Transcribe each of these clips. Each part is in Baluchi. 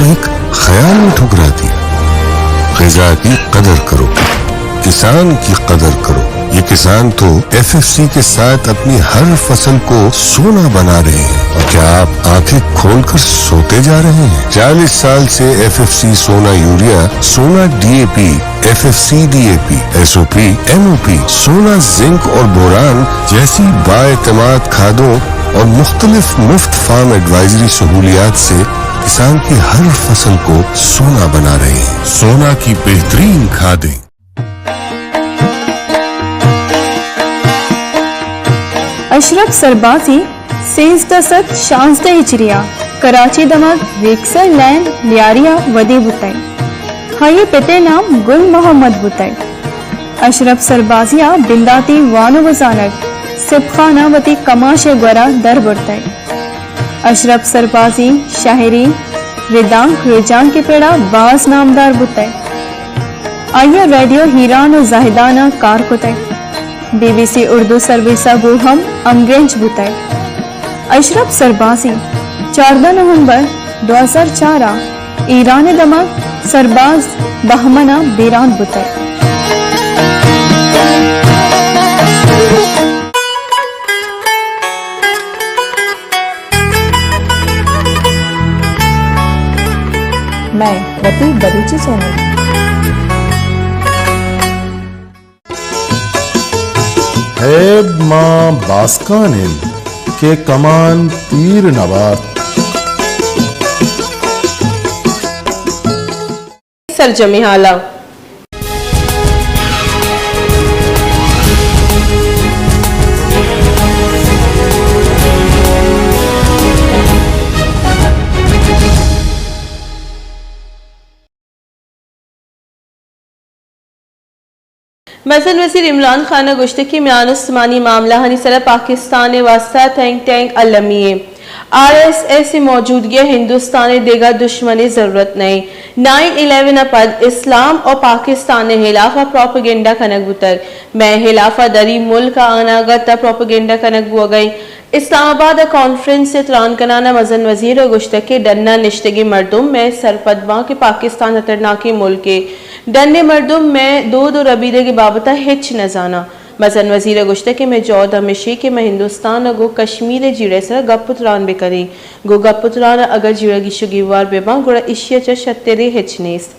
ایک خیال میں ٹھکرا دیا، غذا کی قدر کرو، کسان کی قدر کرو۔ یہ کسان تو ایف ایف سی کے ساتھ اپنی ہر فصل کو سونا بنا رہے ہیں۔ اور کیا آپ آنکھیں کھول کر سوتے جا رہے ہیں؟ چالیس سال سے F F C Sona urea, Sona D A P, F F C D A P, S O P, M O P, Sona zinc اور بوران جیسی بااعتماد کھادوں اور مختلف مفت فارم ایڈوائزری سہولیات سے کسان کی ہر فصل کو سونا بنا رہے ہیں۔ سونا کی بہترین کھادیں۔ اشرف سربازی سیزدہ سد شانزدہ ہجری ءَ کراچی دمگ ویکسر لین لیاری ءَ ودی بوتگ۔ آئی ءِ پت ءِ نام گل محمد بوتگ۔ اشرف سربازی ءَ بنداتی وانگ ءُ زانگ سپخان ءَ وتی کماش ءِ گور ءَ در برتگ۔ اشرف سربازی شاعری، ردانک، رجانک ءِ پڑ ءَ باز نامدار بوتگ۔ آئی ءَ ریڈیو ہیران ءُ زاہدان ءَ کار کتگ۔ بی بی سی اردو سروس ءَ گوں ہم ہمگرنچ بوتگ۔ اشرف سربازی چاردہ نومبر دو ہزار چار ءَ ایران ءِ دمگ سرباز بہمن ءَ بیران بوتگ۔ مئے وتی بلوچی چینل۔ ہیب ماں باسکان انت کہ کمان تیر نہ بارت۔ سرجمیں ہالاں۔ مزن وزیر عمران خان ءَ گوشتگ کہ میان استمانی معاملہانی سرا پاکستان ءِ واستہ تھنک ٹینک المی ایں۔ آر ایس ایس ءِ موجودگی ءَ ہندوستان ءَ دگہ دشمنے ضرورت نہ ایں۔ نائن الیون ءَ پد اسلام ءُ پاکستان ءِ ہلاف ءَ پروپیگنڈا کنگ بوتگ۔ مئے ہلاف ءَ دری ملک ءِ اناگت ءَ پروپیگنڈا کنگ بوگ ءَ ایں۔ اسلام آباد ءَ کانفرنس ءَ تران کنان ءَ مزن وزیر ءَ گوشتگ کہ ڈن ءَ نشتگیں مردم مئے سرپد باں کہ پاکستان ہترناکیں ملکے۔ ڈن ءِ مردم مئے دود ءُ ربیدگ ءِ بابت ءَ ہچ نہ زاناں۔ مزن وزیر ءَ گوشتگ کہ مئے جہد ہمیش ایں کہ مئے ہندوستان ءَ گوں کشمیر ءِ جیڑہ ءِ سرا گپ ءُ تران بہ کنیں۔ گوں گپ ءُ تران ءَ اگر جیڑہ گیش ءُ گیوار بہ باں، گڑا ایشی ءَ چہ شترے ہچ نیست۔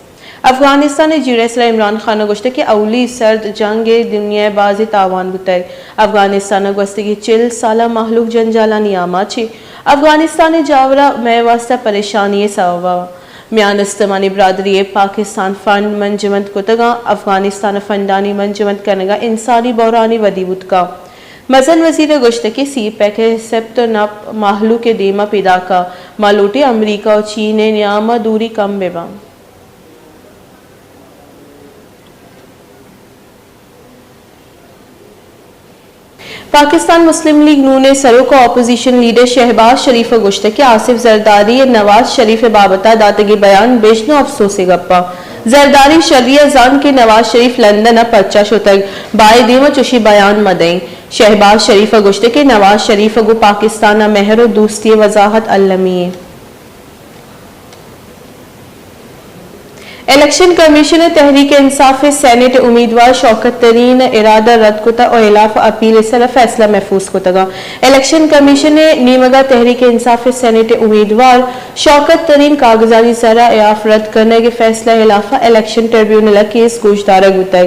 افغانستان ءِ جیڑہ ءِ سرا عمران خان ءَ گوشتگ کہ اولی سرد جنگ ءَ دنیا ءِ بازیں تاوان بوتگ۔ افغانستان ءَ گوستگیں چل سال ءَ مہلوک جنجالانی آماچ ایں۔ افغانستان ءِ جاور ءَ مئے واستہ پریشانی ءِ سبب ءَ۔ میان استمانی برادری ءَ پاکستان فنڈ منجمد کتگ اَنت۔ افغانستان ءَ فنڈانی منجمد کنگ ءَ انسانی بحرانے ودی بوت کنت۔ مزن وزیر ءَ گوشتگ کہ سی پیک ءِ سپت ءُ نپ مہلوک ءِ دیم ءَ پیداک اَنت۔ ما لوٹیں امریکہ ءُ چین ءِ نیام ءَ دوری کم بہ بنت۔ پاکستان مسلم لیگ نون ءِ سروک ءُ اپوزیشن لیڈر شہباز شریف ءَ گوشتگ کہ آصف زرداری ءَ نواز شریف ءِ بابت ءَ داتگیں بیان بژن ءُ افسوس ءِ گپ اَنت۔ زرداری شری ءَ زانت کہ نواز شریف لندن ءَ پرچا شتگ، بائد ایں ما چشیں بیان مہ دئیں۔ شہباز شریف ءَ گوشتگ کہ نواز شریف ءَ گوں پاکستان ءَ مہر ءُ دوستی ءِ وضاحت المی ایں۔ الیکشن کمیشن ءَ تحریک انصاف ءِ سینیٹ ءِ امیدوار شوکت ترین ءِ ارادہ رد کتگ ءُ ہلاف ءَ اپیل ءِ سرا فیصلہ محفوظ کتگ اَنت۔ الیکشن کمیشن ءِ نیمگ ءَ تحریک انصاف ءِ سینیٹ ءِ امیدوار شوکت ترین کاغذانی سرا ہلاف رد کنگ ءِ فیصلہ ءِ ہلاف ءَ الیکشن ٹریبیونل ءَ کیس گوشدارگ بوتگ۔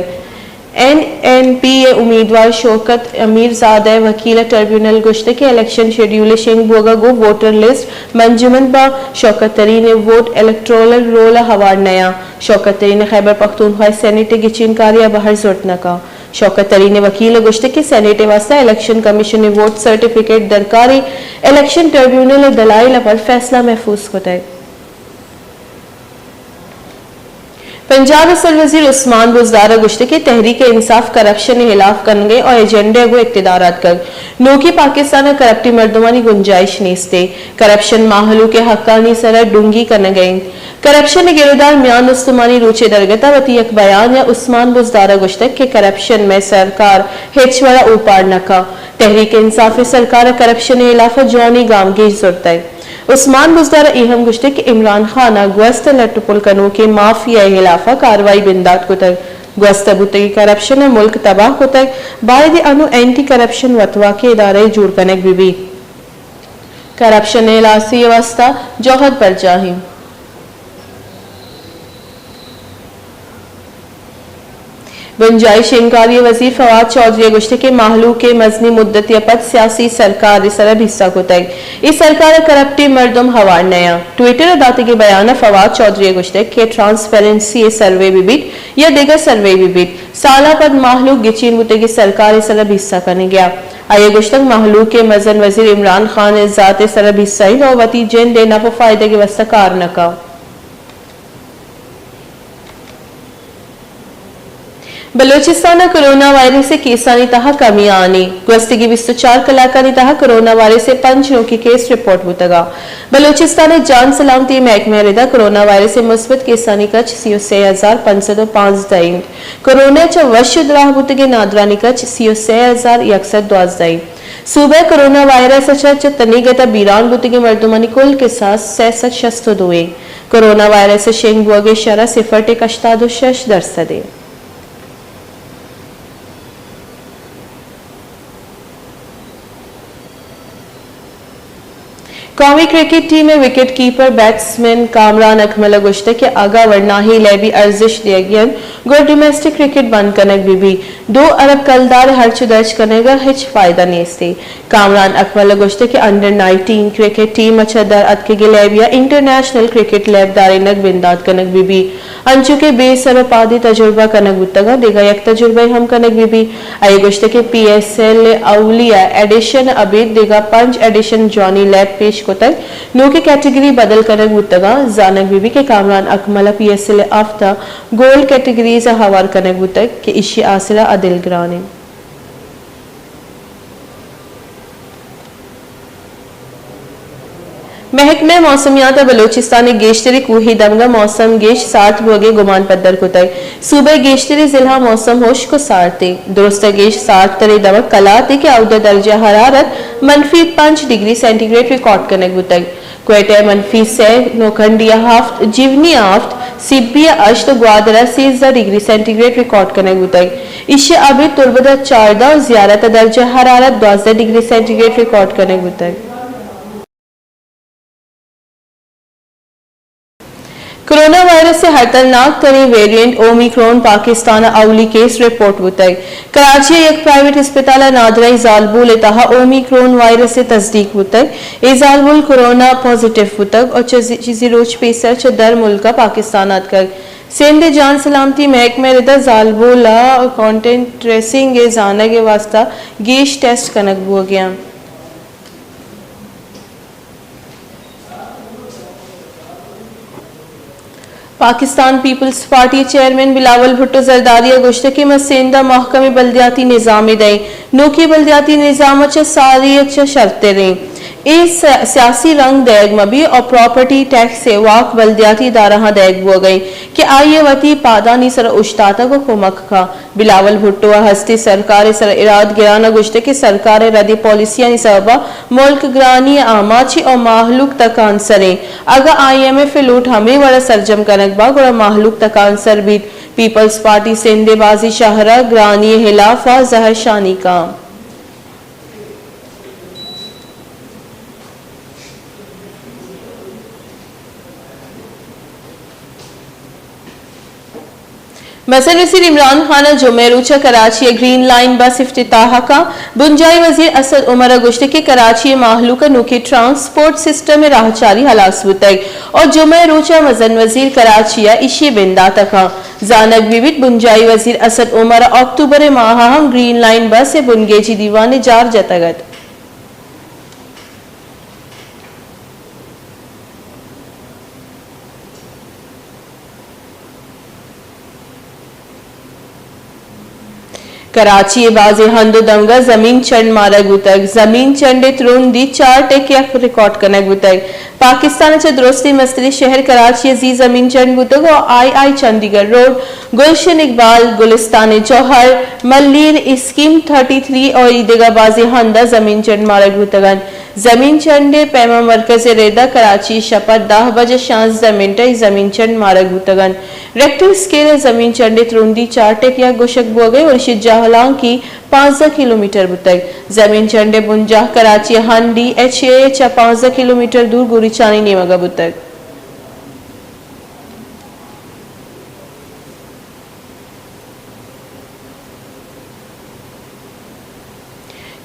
این این پی ءِ امیدوار شوکت امیرزادہ ءِ وکیل ءَ ٹریبیونل ءَ گوشتگ کہ الیکشن شیڈیول ءِ شنگ بوگ ءَ گوں ووٹر لسٹ منجمد باں، شوکت ترین ءِ ووٹ الیکٹورل رول ءَ ہوار نیاں۔ شوکت ترین ءَ خیبر پختونخوا ءِ سینیٹ ءِ گچین کاری ءَ بہر زرت نہ کنت۔ شوکت ترین ءِ وکیل ءَ گوشتگ کہ سینیٹ ءِ واستہ الیکشن کمیشن ءِ ووٹ سرٹیفکیٹ درکار ایں، الیکشن ٹریبیونل ءَ دلائل ءِ پر فیصلہ محفوظ کتگ۔ پنجاب ء سروزیر عثمان بزدار ء گوشتگ کہ تحریک انصاف کرپشن ء ہلاف کنگ ء ایجنڈے ء گوں اقتدار ء اتکگ۔ نوکیں پاکستان ء کرپٹیں مردمانی گنجائش نیست ء۔ کرپشن مہلوک ء حقانی سر ء ڈنگی کنگ ء انت۔ کرپشن ء گرودار میان استمانی روچ ء درگت ء وتی یک بیان ء عثمان بزدار ء گوشتگ کہ کرپشن مئے سرکار ہچ وڑ ء اوپار نہ کن۔ تحریک انصاف ء سرکار ء کرپشن ء ہلاف ء جوانیں گامگیج زرتگ۔ عثمان بزدار ء اے ہم گوشتگ کہ عمران خان ء گوست ء لٹ ء پل کنوکیں مافیا ء ہلاف ء کاروائی بندات کتگ۔ گوست ء بوتگیں کرپشن ء ملک تباہ کتگ، باید انوں اینٹی کرپشن وتواکیں ادارہ جوڑ کنگ بہ بیت۔ کرپشن ء ہلاسی ء واستہ جہد برجاہ انت۔ بنجاہی شنگکاری ء وزیر فواد چوہدری ء گوشتگ کہ مہلوک ء مزنیں مدتے ء پد سیاسی سرکار ء سر ء بھیسا کتگ، اے سرکار ء کرپٹیں مردم ہوار نیاں۔ ٹویٹر ء داتگیں بیان ء فواد چوہدری ء گوشتگ کہ ٹرانسپیرنسی ء سروے بہ بیت یا دگہ سروے بہ بیت، سالاں پد مہلوک گچین بوتگیں سرکار ء سر ء بھیسا کنگ ء آئی ء گوشتگ مہلوک ء مزن وزیر عمران خان ء ذات ء سر ء بھیسا انت ء وتی جند ء نپ ء فائدگ ء واستہ کار نہ کن۔ بلوچستان ء کرونا وائرس ء کیسانی تہا کمی آنی۔ گوستگی بیست ء چار کلاکانی تہا کرونا وائرس ء پنچ نوکیں کیس رپورٹ بوتگ ء بلوچستان ء جان سلامتی محکمہ ء ردا کرونا وائرس ء مثبت کیسانی کچ سی ء سے ہزار پنچ سد ء پانزدہ انت۔ کرونا ء چہ وش ء دراہ بوتگیں نادرانی کچ سی ء سے ہزار یک سد دوازدہ انت۔ صوبہ ء کرونا وائرس ء چہ چہ تنیگت ء بیران بوتگیں مردمانی کل کساس سئے سد شست ء دو انت۔ کرونا وائرس ء شنگ بوگ ء شرح صفر ٹک ہشتاد ء شش درسد انت۔ قومی کرکٹ ٹیم ء وکٹ کیپر بیٹسمین کامران اکمل ء گوشتگ کہ اگاں ورناہی لیبی ارزشت دیگی انت، گڑا ڈومیسٹک کرکٹ بند کنگ بہ بیت۔ دو ارب کلدار ء ہرچ ء درچ کنگ ء ہچ فائدہ نیست۔ کامران اکمل ء گوشتگ کہ انڈر نائنٹین کرکٹ ٹیم ء چہ در اتکگیں لیبی ء انٹرنیشنل کرکٹ لیب دارینگ بندات کنگ بہ بیت، انچو کہ بے سر ء پادیں تجربہ کنگ بوتگ ء دگہ یک تجربہ ء ہم کنگ بہ بیت۔ آئی ء گوشتگ کہ پی ایس ایل ء اولی ء ایڈیشن ء ابید دگہ پنچ ایڈیشن جوانیں لیب پیش کتگ، نوکیں کیٹگری بدل کنگ بوتگ ء زانگ بہ بیت کہ کامران اکمل ء پی ایس ایل ء ہفت ء گولڈ کیٹگریز ء ہوار کنگ بوتگ کہ ایشی ء آسرا ء دلگران انت۔ محکمہ موسمیات ء بلوچستان ء گیشتریں کوھی دمگ ء موسم گیش سارت بوگ ء گمان پدر کتگ۔ صوبہ ء گیشتریں ضلع موسم ہشک ء سارت انت۔ درست ء گیش سارت تریں دمگ کلات انت کہ اودا درجہ حرارت منفی پنچ ڈگری سینٹی گریڈ ریکارڈ کنگ بوتگ۔ کوئٹہ ء منفی سئے، نوکنڈی ء ہفت، جیونی ء ہفت، سبی ء ہشت ء گوادر ء سیزدہ ڈگری سینٹی گریڈ ریکارڈ کنگ بوتگ۔ ایشی ء ابید تربت ء چاردہ ء زیارت ء درجہ حرارت دوازدہ ڈگری سینٹی گریڈ ریکارڈ کنگ بوتگ۔ کرونا وائرس ء ہترناک تریں ویریئنٹ اومیکرون پاکستان ء اولی کیس رپورٹ بوتگ۔ کراچی ء یک پرائیویٹ اسپتال ء نادراہی زالبول ء تہا اومیکرون وائرس ء تصدیق بوتگ۔ اے زالبول کرونا پازیٹیو بوتگ اور چہ زی-، چیزی روچ پیسر چہ در ملک ء پاکستان ء اتکگ۔ سندھ ء جان سلامتی محکمہ ء ردا زالبول ء کانٹیکٹ ٹریسنگ ء زانگ ء واستہ گیش ٹیسٹ کنگ بوگ ء انت۔ پاکستان پیپلز پارٹی چیئرمین بلاول بھٹو زرداری ء گوشتگ کہ ما سندھ ء محکمیں بلدیاتی نظامے دئیں۔ نوکیں بلدیاتی نظام ء چہ ساری ء چہ شرتریں۔ اے س-، سیاسی رنگ دئیگ مہ بیت اور پراپرٹی ٹیکس ء واک بلدیاتی ادارہاں دئیگ بوگ ء انت کہ آئی ء وتی پادانی سر ء اوشتاتگ ء کمک کن۔ بلاول بھٹو ء ہستیں سرکار ء سر ء اراد گران ء گوشتگ کہ سرکار ء ردیں پالیسیانی سبب ء ملک گرانی ء آماچ ء مہلوک تکانسر انت۔ اگاں آئی ایم ایف ء لوٹ ہمے وڑ ء سرجم کنگ بہ گڑا مہلوک تکانسر بیت۔ پیپلز پارٹی سندھ ء بازیں شہر ء گرانی ء ہلاف ء زہرشانی کاں۔ مزن وزیر عمران خان ء جمعہ ء روچ ء کراچی ء گرین لائن بس افتتاح کاں۔ بنجاہی وزیر اسد عمر ء گوشت کہ کراچی ء مہلوک ء نوکیں ٹرانسپورٹ سسٹم ء راہچاری ہلاس بوتگ اور جمعہ ء روچ ء مزن وزیر کراچی ء ایشی ء بندات ء کاں۔ زانگ بہ بیت بنجاہی وزیر اسد عمر ء اکتوبر ء ماہ ء ہم گرین لائن بس ء بنگیجی دیوان ء جار جتگ ات۔ کراچی ءِ بازیں ہند ءُ دنگ ءَ زمین چنڈ مارگ بوتگ۔ زمین چنڈ ءِ ترندی چار ٹک یک ریکارڈ کنگ بوتگ۔ پاکستان ءَ چہ درستیں مستریں شہر کراچی ءِ زی زمین چنڈ بوتگ ءُ آئی آئی چندی گڑھ روڈ، گلشن اقبال، گلستان جوہر، ملیر، اسکیم تھرٹی تھری ءُ ایدگہ بازیں ہند ءَ زمین چنڈ مارگ بوتگ انت۔ زمین چنڈ ءِ پیما مرکز ءِ ردا کراچی ءَ شپ ءَ دہ بج ءُ شانزدہ منٹ ءَ زمین چنڈ مارگ بوتگ انت۔ ریکٹر اسکیل ءَ زمین چنڈ ءِ ترندی چار ٹک یک گوشگ بوگ ءَ ارشد جہلانکی پانزدہ کلومیٹر بوتگ۔ زمین چنڈ ءِ بنجاہ کراچی ءِ ہن ڈی ایچ اے ءَ چہ پانزدہ کلومیٹر دور گوریچانی نیمگ ءَ بوتگ۔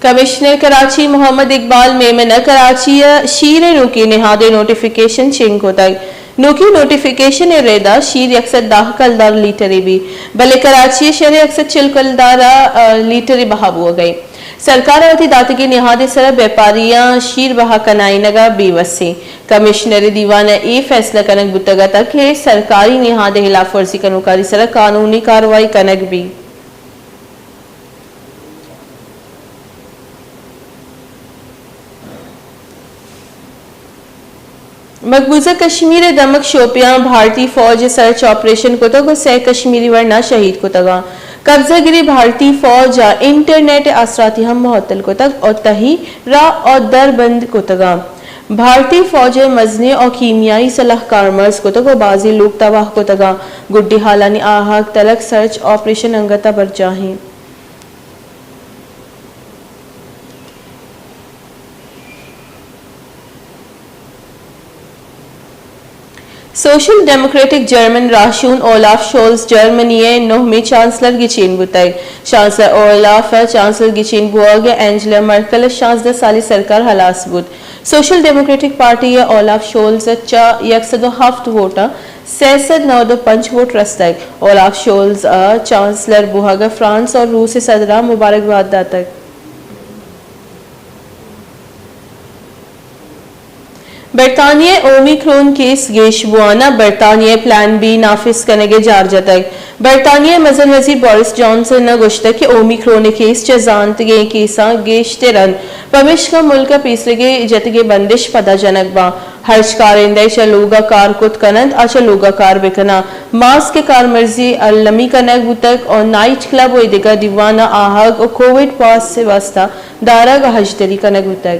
کمشنر کراچی محمد اقبال میمن ءَ کراچی ءَ شیر ءِ نوکیں نہاد ءِ نوٹیفکیشن شنگ کتگ۔ نوکیں نوٹیفکیشن ءِ ردا شیر یک سد دہ کلدار لیٹرے بیت، بلے کراچی ءِ شہر ءَ یک سد چل کلدار ءَ لیٹرے بہا بوگ ءَ انت۔ سرکار ءَ وتی داتگیں نہاد ءِ سرا بیپاریاں شیر بہا کنائینگ ءَ بے وس انت۔ کمشنر ءِ دیوان ءَ اے فیصلہ کنگ بوتگ اتگ کہ سرکاری نہاد ءِ ہلاف ورزی کنوکانی سرا قانونی کاروائی کنگ بیت۔ مقبوضہ کشمیر ءِ دمگ شوپیاں بھارتی فوج ءَ سرچ آپریشن کتگ ءُ سئے کشمیری ورنا شہید کتگ انت۔ قبضہ گریں بھارتی فوج ءَ انٹرنیٹ ءِ آسراتی ہم معطل کتگ ءُ تہی راہ ءُ در بند کتگ انت۔ بھارتی فوج ءَ مزنیں ءُ کیمیائی سلاہ کارمرز کتگ ءُ بازیں لوگ تباہ کتگ انت۔ گڈی ہالانی آہگ تلگ سرچ آپریشن انگت ءَ برجاہ انت۔ سوشل ڈیموکریٹک جرمن راہشون اولاف شولز جرمنی ءِ نہمیں چانسلر گچین بوتگ۔ چانسلر اولاف ءِ چانسلر گچین بوگ ءَ اینجلا مرکل ءِ شانزدہ سالی سرکار ہلاس بوت۔ سوشل ڈیموکریٹک پارٹی ءِ اولاف شولز ءَ چہ یک سد ءُ ہفت ووٹاں سئے سد نود ءُ پنچ ووٹ رستگ۔ اولاف شولز ءَ چانسلر بوہگ ءَ فرانس ءُ روس ءِ صدراں مبارکباد داتگ۔ برطانیہ ءَ اومیکرون کیس گیش بوان ءَ برطانیہ ءَ پلان بی نافذ کنگ ءِ جار جتگ۔ برطانیہ ءِ مزن وزیر بورس جانسن ءَ گوشتگ کہ اومیکرون ءِ کیس چہ زانتگیں کیساں گیشتر انت، پمیشکا ملک ءَ پیسرگے جتگیں بندش پدا جنگ باں۔ ہرچ کارندہ ءَ چہ لوگ ءَ کار کت کن انت، آ چہ لوگ ءَ کار بہ کناں۔ ماسک ءِ کارمرزی المی کنگ بوتگ ءُ نائٹ کلب ءُ ایدگہ دیوان ءَ آہگ ءُ کووڈ پاس ءِ واستہ دارگ ءَ ہژدری کنگ بوتگ۔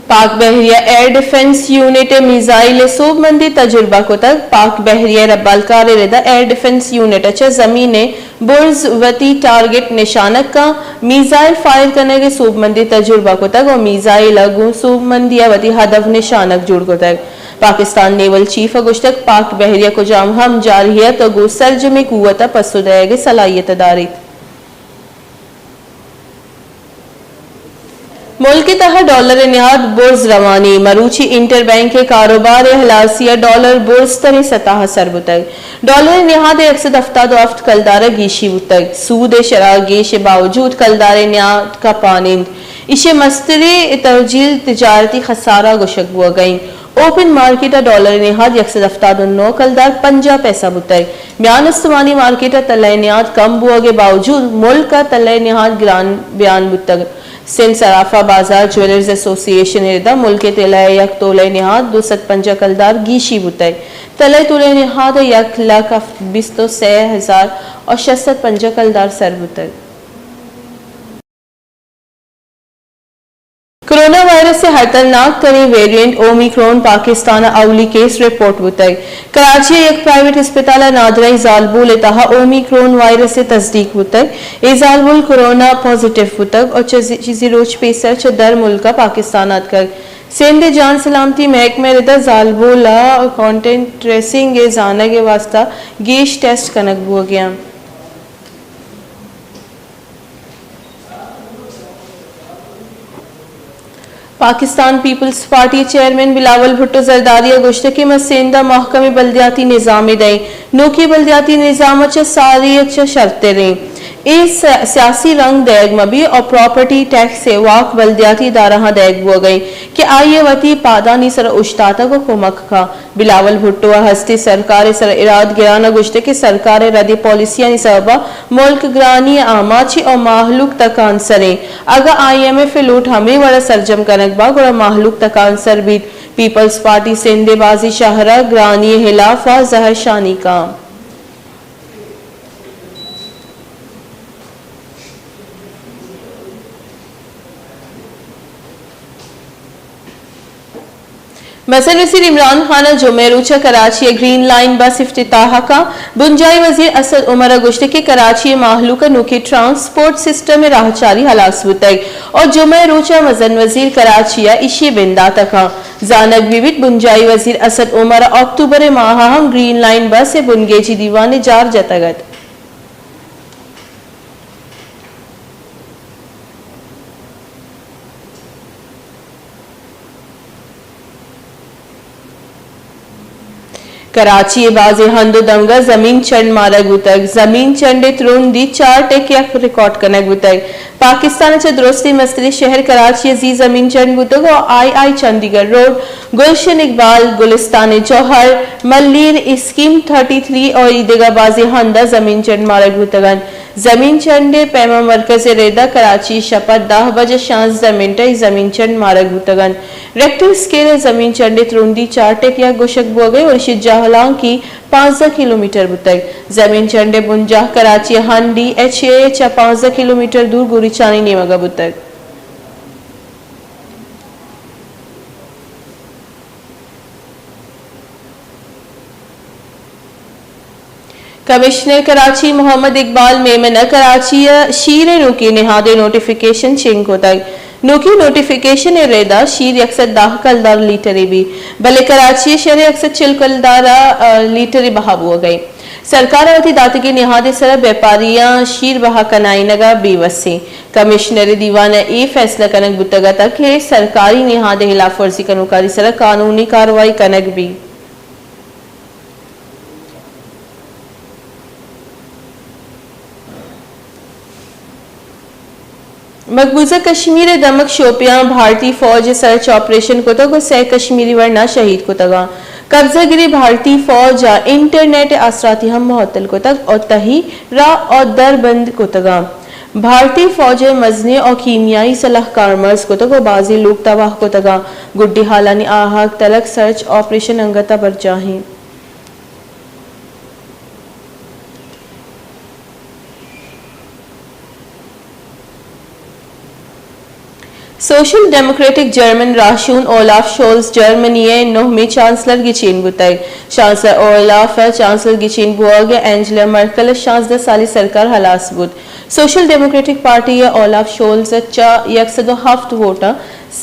پاک بحریہ ایئر ڈیفنس یونٹ ءَ میزائل ءِ سوبمندی تجربہ کتگ۔ پاک بحریہ ءِ ربالکار ءِ ردا ایئر ڈیفنس یونٹ ءَ چہ زمین ءِ برز وتی ٹارگٹ نشانگ کن، میزائل فائر کنگ ءِ سوبمندی تجربہ کتگ ءُ میزائل ءَ گوں سوبمندی ءَ وتی ہدف نشانگ جوڑ کتگ۔ پاکستان نیول چیف ءَ گوشتگ پاک بحریہ کجام ہم جارحیت ءَ گوں سرجمیں قوت ءَ پسو دئیگ ءِ صلاحیت ءَ داریت۔ ملک ءِ تہا ڈالر ءِ نہاد برز روان ایں۔ مروچی انٹر بینک ءِ کاروبار ءِ ہلاسی ءَ ڈالر برز تریں سطح ءَ سر بوتگ۔ ڈالر ءِ نہاد ءَ یک سد ہفتاد ءُ ہفت کلدار ءَ گیشی بوتگ۔ سود ءِ شرح گیش ءِ باوجود کلدار ءِ نہاد کپان انت۔ ایشی ءِ مستریں ترجیل تجارتی خسارہ گوشگ بوگ ءَ انت۔ اوپن مارکیٹ ءَ ڈالر ءِ نہاد یک سد ہفتاد ءُ نو کلدار پنجاہ پیسہ بوتگ۔ میان استمانی مارکیٹ ءَ تلہ ءِ نہاد کم بوگ ءِ باوجود ملک ءَ تلہ ءِ نہاد گران بیان بوتگ۔ سندھ صرافہ بازار جویلرز ایسوسی ایشن ءِ ردا ملک ءِ تلہ ءِ یک تولہ ءِ نہاد دو سد پنجاہ کلدار گیشی بوتگ۔ تلہ ءِ تولہ ءِ نہاد ءَ یک لکھ بیست ءُ سئے ہزار ءُ شش سد پنجاہ کلدار سر بوتگ۔ کرونا وائرس ءِ ہترناک تریں ویریئنٹ اومیکرون پاکستان ءَ اولی کیس رپورٹ بوتگ۔ کراچی ءِ یک پرائیویٹ ہسپتال ءَ نادراہیں زالبول ءِ تہا اومیکرون وائرس ءِ تصدیق بوتگ۔ اے زالبول کرونا پازیٹیو بوتگ ءُ چہ زی-، چیزے روچ پیسر چہ در ملک ءَ پاکستان ءَ اتکگ۔ سندھ ءِ جان سلامتی محکمہ ءِ ردا زالبول ءِ کانٹیکٹ ٹریسنگ ءِ زانگ ءِ واستہ گیش ٹیسٹ کنگ بوگ ءَ انت۔ پاکستان پیپلز پارٹی ءِ چیئرمین بلاول بھٹو زرداری ءَ گوشتگ کہ ما سندھ ءَ مھکمیں بلدیاتی نظامے دئیں۔ نوکیں بلدیاتی نظام ءَ چہ ساری ءَ چہ شرتریں۔ اے س-، سیاسی رنگ دئیگ مہ بیت ءُ پراپرٹی ٹیکس ءِ واک بلدیاتی ادارہاں دئیگ بوگ ءَ اِنت کہ آئی ءَ وتی پادانی سر ءَ اوشتاتگ ءُ کمک کنت۔ بلاول بھٹو ءَ ہستی سرکار ءِ سر ءَ اراد گران ءَ گوشتگ کہ سرکار ءِ ردی پالیسیانی سبب ءَ ملک گرانی ءِ آماچ اِنت ءُ مہلوک تکانسر اِنت۔ اگاں آئی ایم ایف ءِ لوٹ ہمے وڑ ءَ سرجم کنگ بنت گڑا مہلوک تکانسر بیت۔ پیپلز پارٹی سندھ ءِ بازیں شہر ءَ گرانی ءِ ہلاف ءَ زہرشانی کنت۔ مزن وزیر عمران خان ءَ جمعہ ءِ روچ ءَ کراچی ءِ گرین لائن بس افتتاح کنت۔ بنجاہی وزیر اسد عمر ءَ گوشتگ کہ کراچی ءِ مہلوک ءَ نوکیں ٹرانسپورٹ سسٹم ءِ راہچاری ہلاس بوتگ ءُ جمعہ ءِ روچ ءَ مزن وزیر کراچی ءَ ایشی ءِ بندات ءَ کنت۔ زانگ بہ بیت، بنجاہی وزیر اسد عمر ءَ اکتوبر ءِ ماہ ءَ ہم گرین لائن بس ءِ بنگیجی دیوان ءِ جار جتگ ات۔ کراچی ءِ بازیں ہند ءُ دمگ ءَ زمین چنڈ مارگ بوتگ۔ زمین چنڈ ءِ ترندی چار ٹک یک ریکارڈ کنگ بوتگ۔ پاکستان ءَ چہ درستیں مستریں شہر کراچی ءِ زی زمین چنڈ بوتگ ءُ آئی آئی چندی گڑھ روڈ، گلشن اقبال، گلستان جوہر، ملیر، اسکیم تھرٹی تھری ءُ اے دگہ بازیں ہند ءَ زمین چنڈ مارگ بوتگ انت۔ زمین چنڈ ءِ پیما مرکز ءِ رد ءَ کراچی ءَ شپ ءَ دہ بج ءُ شانزدہ منٹ ءَ اے زمین چنڈ مارگ بوتگ انت۔ ریکٹر اسکیل ءِ زمین چنڈ ءِ ترندی چار ٹک یک گوشگ بوگ ءَ اِنت ءُ ایشی ءِ جہلانکی پانزدہ کلومیٹر بوتگ۔ زمین چنڈ ءِ بنجاہ کراچی ءِ ہند ڈی ایچ اے ءَ چہ پانزدہ کلومیٹر دور گوریچانی نیمگ ءَ بوتگ۔ کمشنر کراچی محمد اقبال میمن ءَ کراچی ءَ شیر ءِ نوکیں نہاد ءِ نوٹیفکیشن چنگ کتگ۔ نوکیں نوٹیفکیشن ءِ رد ءَ شیر یک سد دہ کلدار لیٹرے بیت، بلے کراچی ءِ شہر ءَ یک سد چل کلدار ءَ لیٹرے بہا بوگ ءَ اِنت۔ سرکار ءَ وتی داتگیں نہاد ءِ سر ءَ بیپاریاں شیر بہا کنائینگ ءَ بے وس اِنت۔ کمشنر ءِ دیوان ءَ اے فیصلہ کنگ بوتگ اتگ کہ سرکاری نہاد ءِ ہلاف ورزی کنوکانی سر ءَ قانونی کاروائی کنگ بیت۔ مقبوضہ کشمیر ءِ دمگ شوپیاں بھارتی فوج ءَ سرچ آپریشن کتگ ءُ سئے کشمیری ورنا شہید کتگ انت۔ قبضہ گریں بھارتی فوج ءَ انٹرنیٹ ءِ آسراتی ہم معطل کتگ ءُ تہی راہ ءُ در بند کتگ انت۔ بھارتی فوج ءِ مزنیں ءُ کیمیائی سلاہ کارمرز کتگ ءُ بازیں لوگ تباہ کتگ انت۔ گڈی ہالانی آہگ تلگ سرچ آپریشن انگت ءَ برجاہ اِنت۔ سوشل ڈیموکریٹک جرمن راہشون اولاف شولز جرمنی ءِ نہمیں چانسلر گچین بوتگ۔ چانسلر اولاف ءِ چانسلر گچین بوگ ءَ اینجلا مرکل ءِ شانزدہ سالی سرکار ہلاس بوت۔ سوشل ڈیموکریٹک پارٹی ءِ اولاف شولز ءَ چہ یک سد ءُ ہفت ووٹاں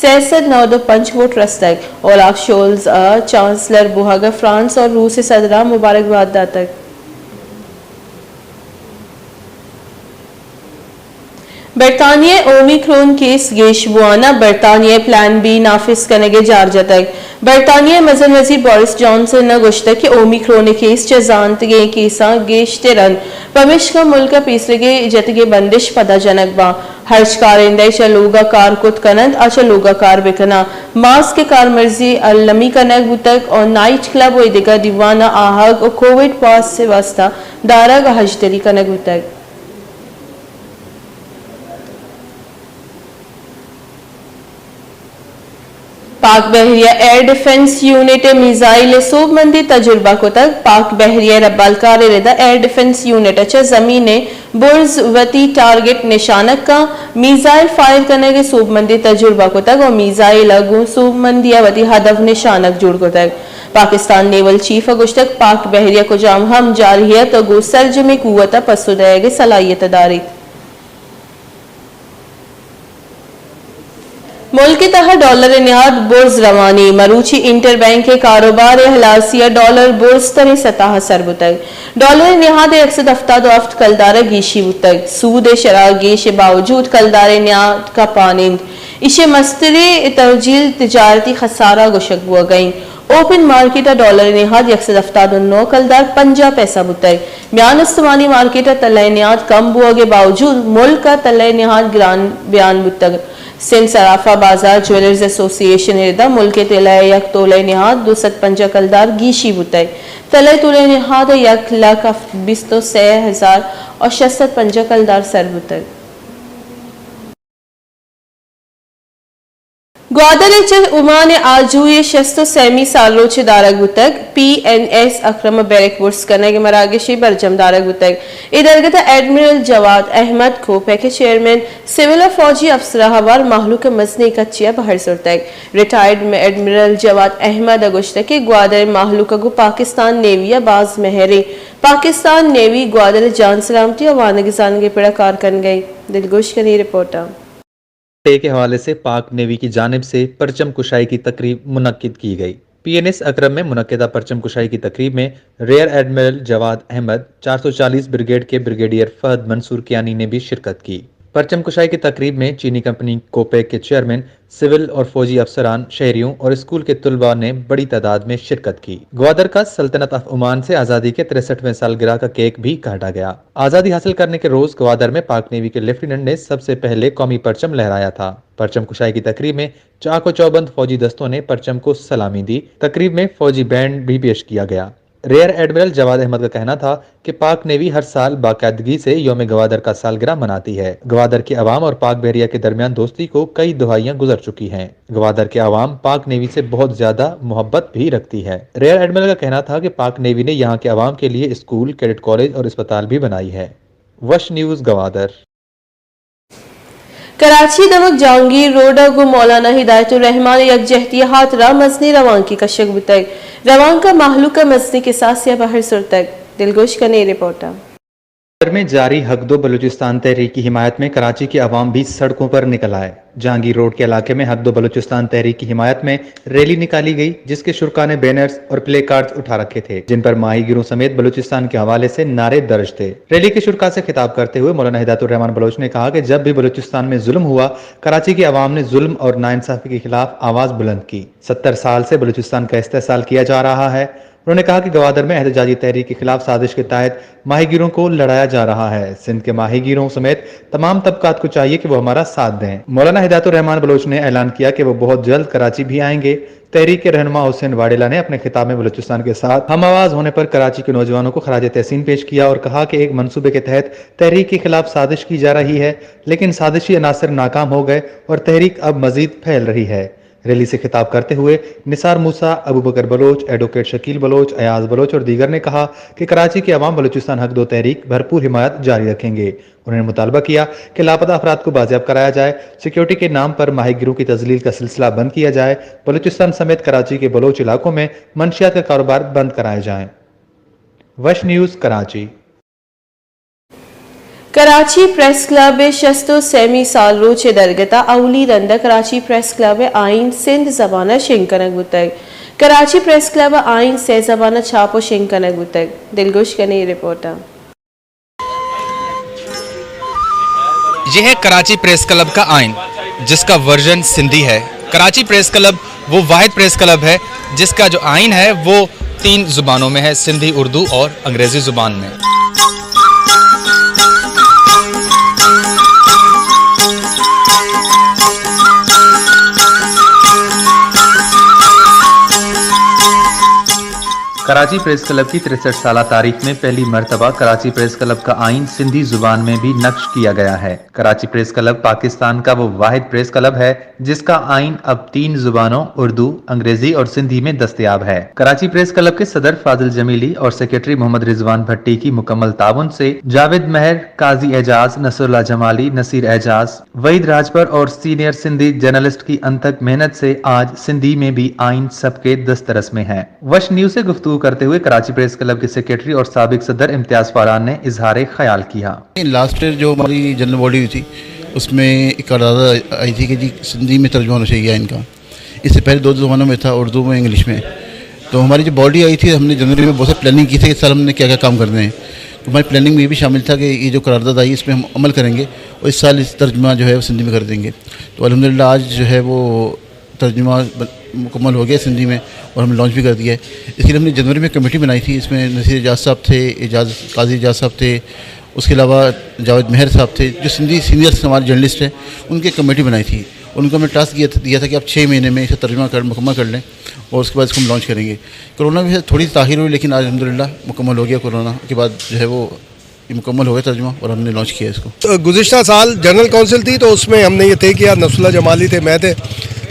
سئے سد نود ءُ پنچ ووٹ رستگ۔ اولاف شولز ءَ چانسلر بوہگ ءَ فرانس ءُ روس ءِ صدراں مبارکباد داتگ۔ برطانیہ ءِ اومیکرون کیس گیش بوان ءَ برطانیہ ءِ پلان بی نافذ کنگ ءِ جار جتگ۔ برطانیہ ءِ مزن وزیر بورس جانسن ءَ گوشتگ کہ اومیکرون ءِ کیس چہ زانتگیں کیساں گیشتر انت، پمیشکا ملک ءَ پیسریگیں جتگیں بندش پدا جنگ باں۔ ہرچ کارندہ ءَ چہ لوگ ءَ کار کت کن انت، آ چہ لوگ ءَ کار بہ کناں۔ ماسک ءِ کارمرزی المی کنگ بوتگ ءُ نائٹ کلب ءُ اے دگہ دیوان ءَ آہگ ءُ کووڈ پاس ءِ واستہ دارگ ءَ ہژدری کنگ بوتگ۔ پاک بحریہ ایئر ڈیفنس یونٹ ءَ میزائل ءِ سوبمندی تجربہ کتگ۔ پاک بحریہ ءِ ربالکار ءِ رد ءَ ایئر ڈیفنس یونٹ ءَ چہ زمین ءِ برز وتی ٹارگٹ نشانگ کن، میزائل فائر کنگ ءِ سوبمندی تجربہ کتگ ءُ میزائل ءَ گوں سوبمندی ءَ وتی ہدف نشانگ جوڑ کتگ۔ پاکستان نیول چیف ءَ گوشتگ پاک بحریہ کجام ہم جارحیت ءَ گوں سرجمیں قوت ءَ پسو دئیگ ءِ صلاحیت ءَ داریت۔ ملک ءِ تہا ڈالر ءِ نہاد برز روان اِنت۔ مروچی انٹر بینک ءِ کاروبار ءِ ہلاسی ءَ ڈالر برزتریں سطح ءَ سر بوتگ۔ ڈالر ءِ نہاد ءَ یک سد ہفتاد ءُ ہفت کلدار ءَ گیشی بوتگ۔ سود ءِ شرح گیش ءِ باوجود کلدار ءِ نہاد کپان اِنت۔ ایشی ءِ مستریں ترجیل تجارتی خسارہ گوشگ بوگ ءَ اِنت۔ اوپن مارکیٹ ءَ ڈالر ءِ نہاد یک سد ہفتاد ءُ نو کلدار پنجاہ پیسہ بوتگ۔ میان استمانی مارکیٹ ءَ تلہ ءِ نہاد کم بوگ ءِ باوجود ملک ءَ تلہ ءِ نہاد گران بیان بوتگ۔ سندھ صرافہ بازار جویلرز ایسوسی ایشن ءِ ردا ملک ءِ تلہ ءِ یک تولہ ءِ نہاد دو سد پنجاہ کلدار گیشی بوتگ۔ تلہ ءِ تولہ ءِ نہاد یک لکھ بیست ءُ سے ہزار ءُ شش سد پنجاہ کلدار سر بوتگ۔ گوادر ءَ چہ اومان ءَ آجوئی ءِ شست ءُ سیمی سالروچ ءَ دارگ بوتگ۔ پی این ایس اکرم ءَ بیرک برز کنگ ءِ مراگشے برجم دارگ بوتگ۔ اے درگت ءَ ایڈمرل جواد احمد کوپیک ءِ چیئرمین سول ءُ فوجی افسراں ہوار مہلوک ءَ مزنیں کچے ءَ بہر زرتگ۔ ریٹائرڈ ایڈمرل جواد احمد ءَ گوشتگ کہ گوادر ءِ مہلوک ءَ گوں پاکستان نیوی ءَ باز مہر ایں۔ پاکستان نیوی گوادر ءِ جان سلامتی ءُ وانگ زانگ ءِ پڑ ءَ کار کنگ ءَ ایں۔ دلگوش کنیں رپورٹ ءَ۔ ڈے کے حوالے سے پاک نیوی کی جانب سے پرچم کشائی کی تقریب منعقد کی گئی۔ پی این ایس اکرم میں منعقدہ پرچم کشائی کی تقریب میں ریئر ایڈمرل جواد احمد، چار سو چالیس بریگیڈ کے بریگیڈیئر فہد منصور کیانی نے بھی شرکت کی۔ پرچم کشائی کی تقریب میں چینی کمپنی کوپیک کے چیئرمین، سول اور فوجی افسران، شہریوں اور اسکول کے طلباء نے بڑی تعداد میں شرکت کی۔ گوادر کا سلطنت آف عمان سے آزادی کے تریسٹھویں سالگرہ کا کیک بھی کاٹا گیا۔ آزادی حاصل کرنے کے روز گوادر میں پاک نیوی کے لیفٹیننٹ نے سب سے پہلے قومی پرچم لہرایا تھا۔ پرچم کشائی کی تقریب میں چاق و چوبند فوجی دستوں نے پرچم کو سلامی دی۔ تقریب میں فوجی بینڈ بھی پیش کیا گیا۔ ریئر ایڈمرل جواد احمد کا کہنا تھا کہ پاک نیوی ہر سال باقاعدگی سے یوم گوادر کا سالگرہ مناتی ہے۔ گوادر کی عوام اور پاک بحریہ کے درمیان دوستی کو کئی دہائیاں گزر چکی ہیں۔ گوادر کی عوام پاک نیوی سے بہت زیادہ محبت بھی رکھتی ہے۔ ریئر ایڈمرل کا کہنا تھا کہ پاک نیوی نے یہاں کے عوام کے لیے اسکول، کیڈٹ کالج اور اسپتال بھی بنائی ہے۔ وش نیوز گوادر۔ کراچی ءِ دمگ جہانگیر روڈ ءَ گوں مولانا ہدایت الرحمان ءِ یکجہتی ءِ ہاترا مزنیں روانکے کشگ بوتگ۔ روانک ءَ مہلوک ءَ مزنیں کساسے ءَ بہر زرتگ۔ دلگوش کنیں اے رپورٹ ءَ۔ گوادر میں جاری حق دو بلوچستان تحریک کی حمایت میں کراچی کے عوام بھی سڑکوں پر نکل آئے۔ جہانگیر روڈ کے علاقے میں حق دو بلوچستان تحریک کی حمایت میں ریلی نکالی گئی، جس کے شرکا نے بینرز اور پلے کارڈز اٹھا رکھے تھے، جن پر ماہی گیروں سمیت بلوچستان کے حوالے سے نعرے درج تھے۔ ریلی کے شرکا سے خطاب کرتے ہوئے مولانا ہدایت الرحمان بلوچ نے کہا کہ جب بھی بلوچستان میں ظلم ہوا، کراچی کے عوام نے ظلم اور ناانصافی کے خلاف آواز بلند کی۔ ستر سال سے بلوچستان کا استحصال کیا جا رہا ہے۔ انہوں نے کہا کہ گوادر میں احتجاجی تحریک کے خلاف سازش کے تحت ماہی گیروں کو لڑایا جا رہا ہے۔ سندھ کے ماہی گیروں سمیت تمام طبقات کو چاہیے کہ وہ ہمارا ساتھ دیں۔ مولانا ہدایت الرحمان بلوچ نے اعلان کیا کہ وہ بہت جلد کراچی بھی آئیں گے۔ تحریک کے رہنما حسین واڈیلا نے اپنے خطاب میں بلوچستان کے ساتھ ہم آواز ہونے پر کراچی کے نوجوانوں کو خراج تحسین پیش کیا اور کہا کہ ایک منصوبے کے تحت تحریک کے خلاف سازش کی جا رہی ہے، لیکن سازشی عناصر ناکام ہو گئے اور تحریک اب مزید پھیل رہی ہے۔ ریلی سے خطاب کرتے ہوئے نثار موسیٰ، ابوبکر بلوچ، ایڈووکیٹ شکیل بلوچ، ایاز بلوچ اور دیگر نے کہا کہ کراچی کے عوام بلوچستان حق دو تحریک بھرپور حمایت جاری رکھیں گے۔ انہوں نے مطالبہ کیا کہ لاپتہ افراد کو بازیاب کرایا جائے، سیکیورٹی کے نام پر ماہی گیروں کی تذلیل کا سلسلہ بند کیا جائے، بلوچستان سمیت کراچی کے بلوچ علاقوں میں منشیات کا کاروبار بند کرائے جائیں۔ وش نیوز کراچی۔ کراچی پریس کلب ءِ شست ءُ سیمی سالروچ ءِ درگت ءَ اولی رند ءَ کراچی پریس کلب ءِ آئین سندھ زبان ءَ شنگ کنگ بوتگ۔ کراچی پریس کلب ءِ آئین سئے زبان ءَ چھاپ ءُ شنگ کنگ بوتگ۔ دلگوش کنیں اے رپورٹ ءَ۔ یہ ہے کراچی پریس کلب کا آئین، جس کا ورژن سندھی ہے۔ کراچی پریس کلب وہ واحد پریس کلب ہے جس کا جو آئین ہے وہ تین زبانوں میں ہے، سندھی، اردو اور انگریزی زبان میں۔ کراچی پریس کلب کی تریسٹھ سالہ تاریخ میں پہلی مرتبہ کراچی پریس کلب کا آئین سندھی زبان میں بھی نقش کیا گیا ہے۔ کراچی پریس کلب پاکستان کا وہ واحد پریس کلب ہے جس کا آئین اب تین زبانوں اردو، انگریزی اور سندھی میں دستیاب ہے۔ کراچی پریس کلب کے صدر فاضل جمیلی اور سیکرٹری محمد رضوان بھٹی کی مکمل تعاون سے جاوید مہر، قاضی اعجاز، نصراللہ جمالی، نصیر اعجاز، وحید راجپر اور سینئر سندھی جرنلسٹ کی انتھک محنت سے آج سندھی میں بھی آئین سب کے دسترس میں ہے۔ وش نیوز سے گفتگو کرتے ہوئے کراچی پریس کلب کے سیکرٹری اور سابق صدر امتیاز فاران نے اظہار خیال کیا۔ لاسٹ ایئر جو ہماری جنرل باڈی ہوئی تھی، اس میں ایک قرارداد آئی تھی کہ جی سندھی میں ترجمہ ہونا چاہیے ان کا۔ اس سے پہلے دو زبانوں میں تھا، اردو میں، انگلش میں۔ تو ہماری جو باڈی آئی تھی، ہم نے جنرل میں بہت ساری پلاننگ کی تھی کہ اس سال ہم نے کیا کیا کام کرنے ہیں۔ تو ہماری پلاننگ میں یہ بھی شامل تھا کہ یہ جو قرارداد آئی، اس پہ ہم عمل کریں گے اور اس سال اس ترجمہ جو ہے وہ سندھی میں کر دیں گے۔ تو الحمدللہ آج جو ہے وہ ترجمہ ب-، مکمل ہو گیا سندھی میں اور ہم نے لانچ بھی کر دیا ہے۔ اس کے لیے ہم نے جنوری میں کمیٹی بنائی تھی، اس میں نصیر اعجاز صاحب تھے، اعجاز، قاضی اعجاز صاحب تھے، اس کے علاوہ جاوید مہر صاحب تھے، جو سندھی سینئر ہمارے جرنلسٹ ہیں، ان کی کمیٹی بنائی تھی۔ ان کو ہم نے ٹاسک دیا تھا، دیا تھا کہ آپ چھ مہینے میں اسے ترجمہ کر، مکمل کر لیں اور اس کے بعد اس کو ہم لانچ کریں گے۔ کورونا وجہ سے تھوڑی سی تاخیر ہوئی، لیکن آج الحمدللہ مکمل ہو گیا۔ کورونا کے بعد جو ہے وہ یہ مکمل ہو گیا ترجمہ اور ہم نے لانچ کیا اس کو۔ تو گزشتہ سال جنرل کونسل تھی، تو اس میں ہم نے یہ طے کیا، نصراللہ جمالی تھے، میں تھے،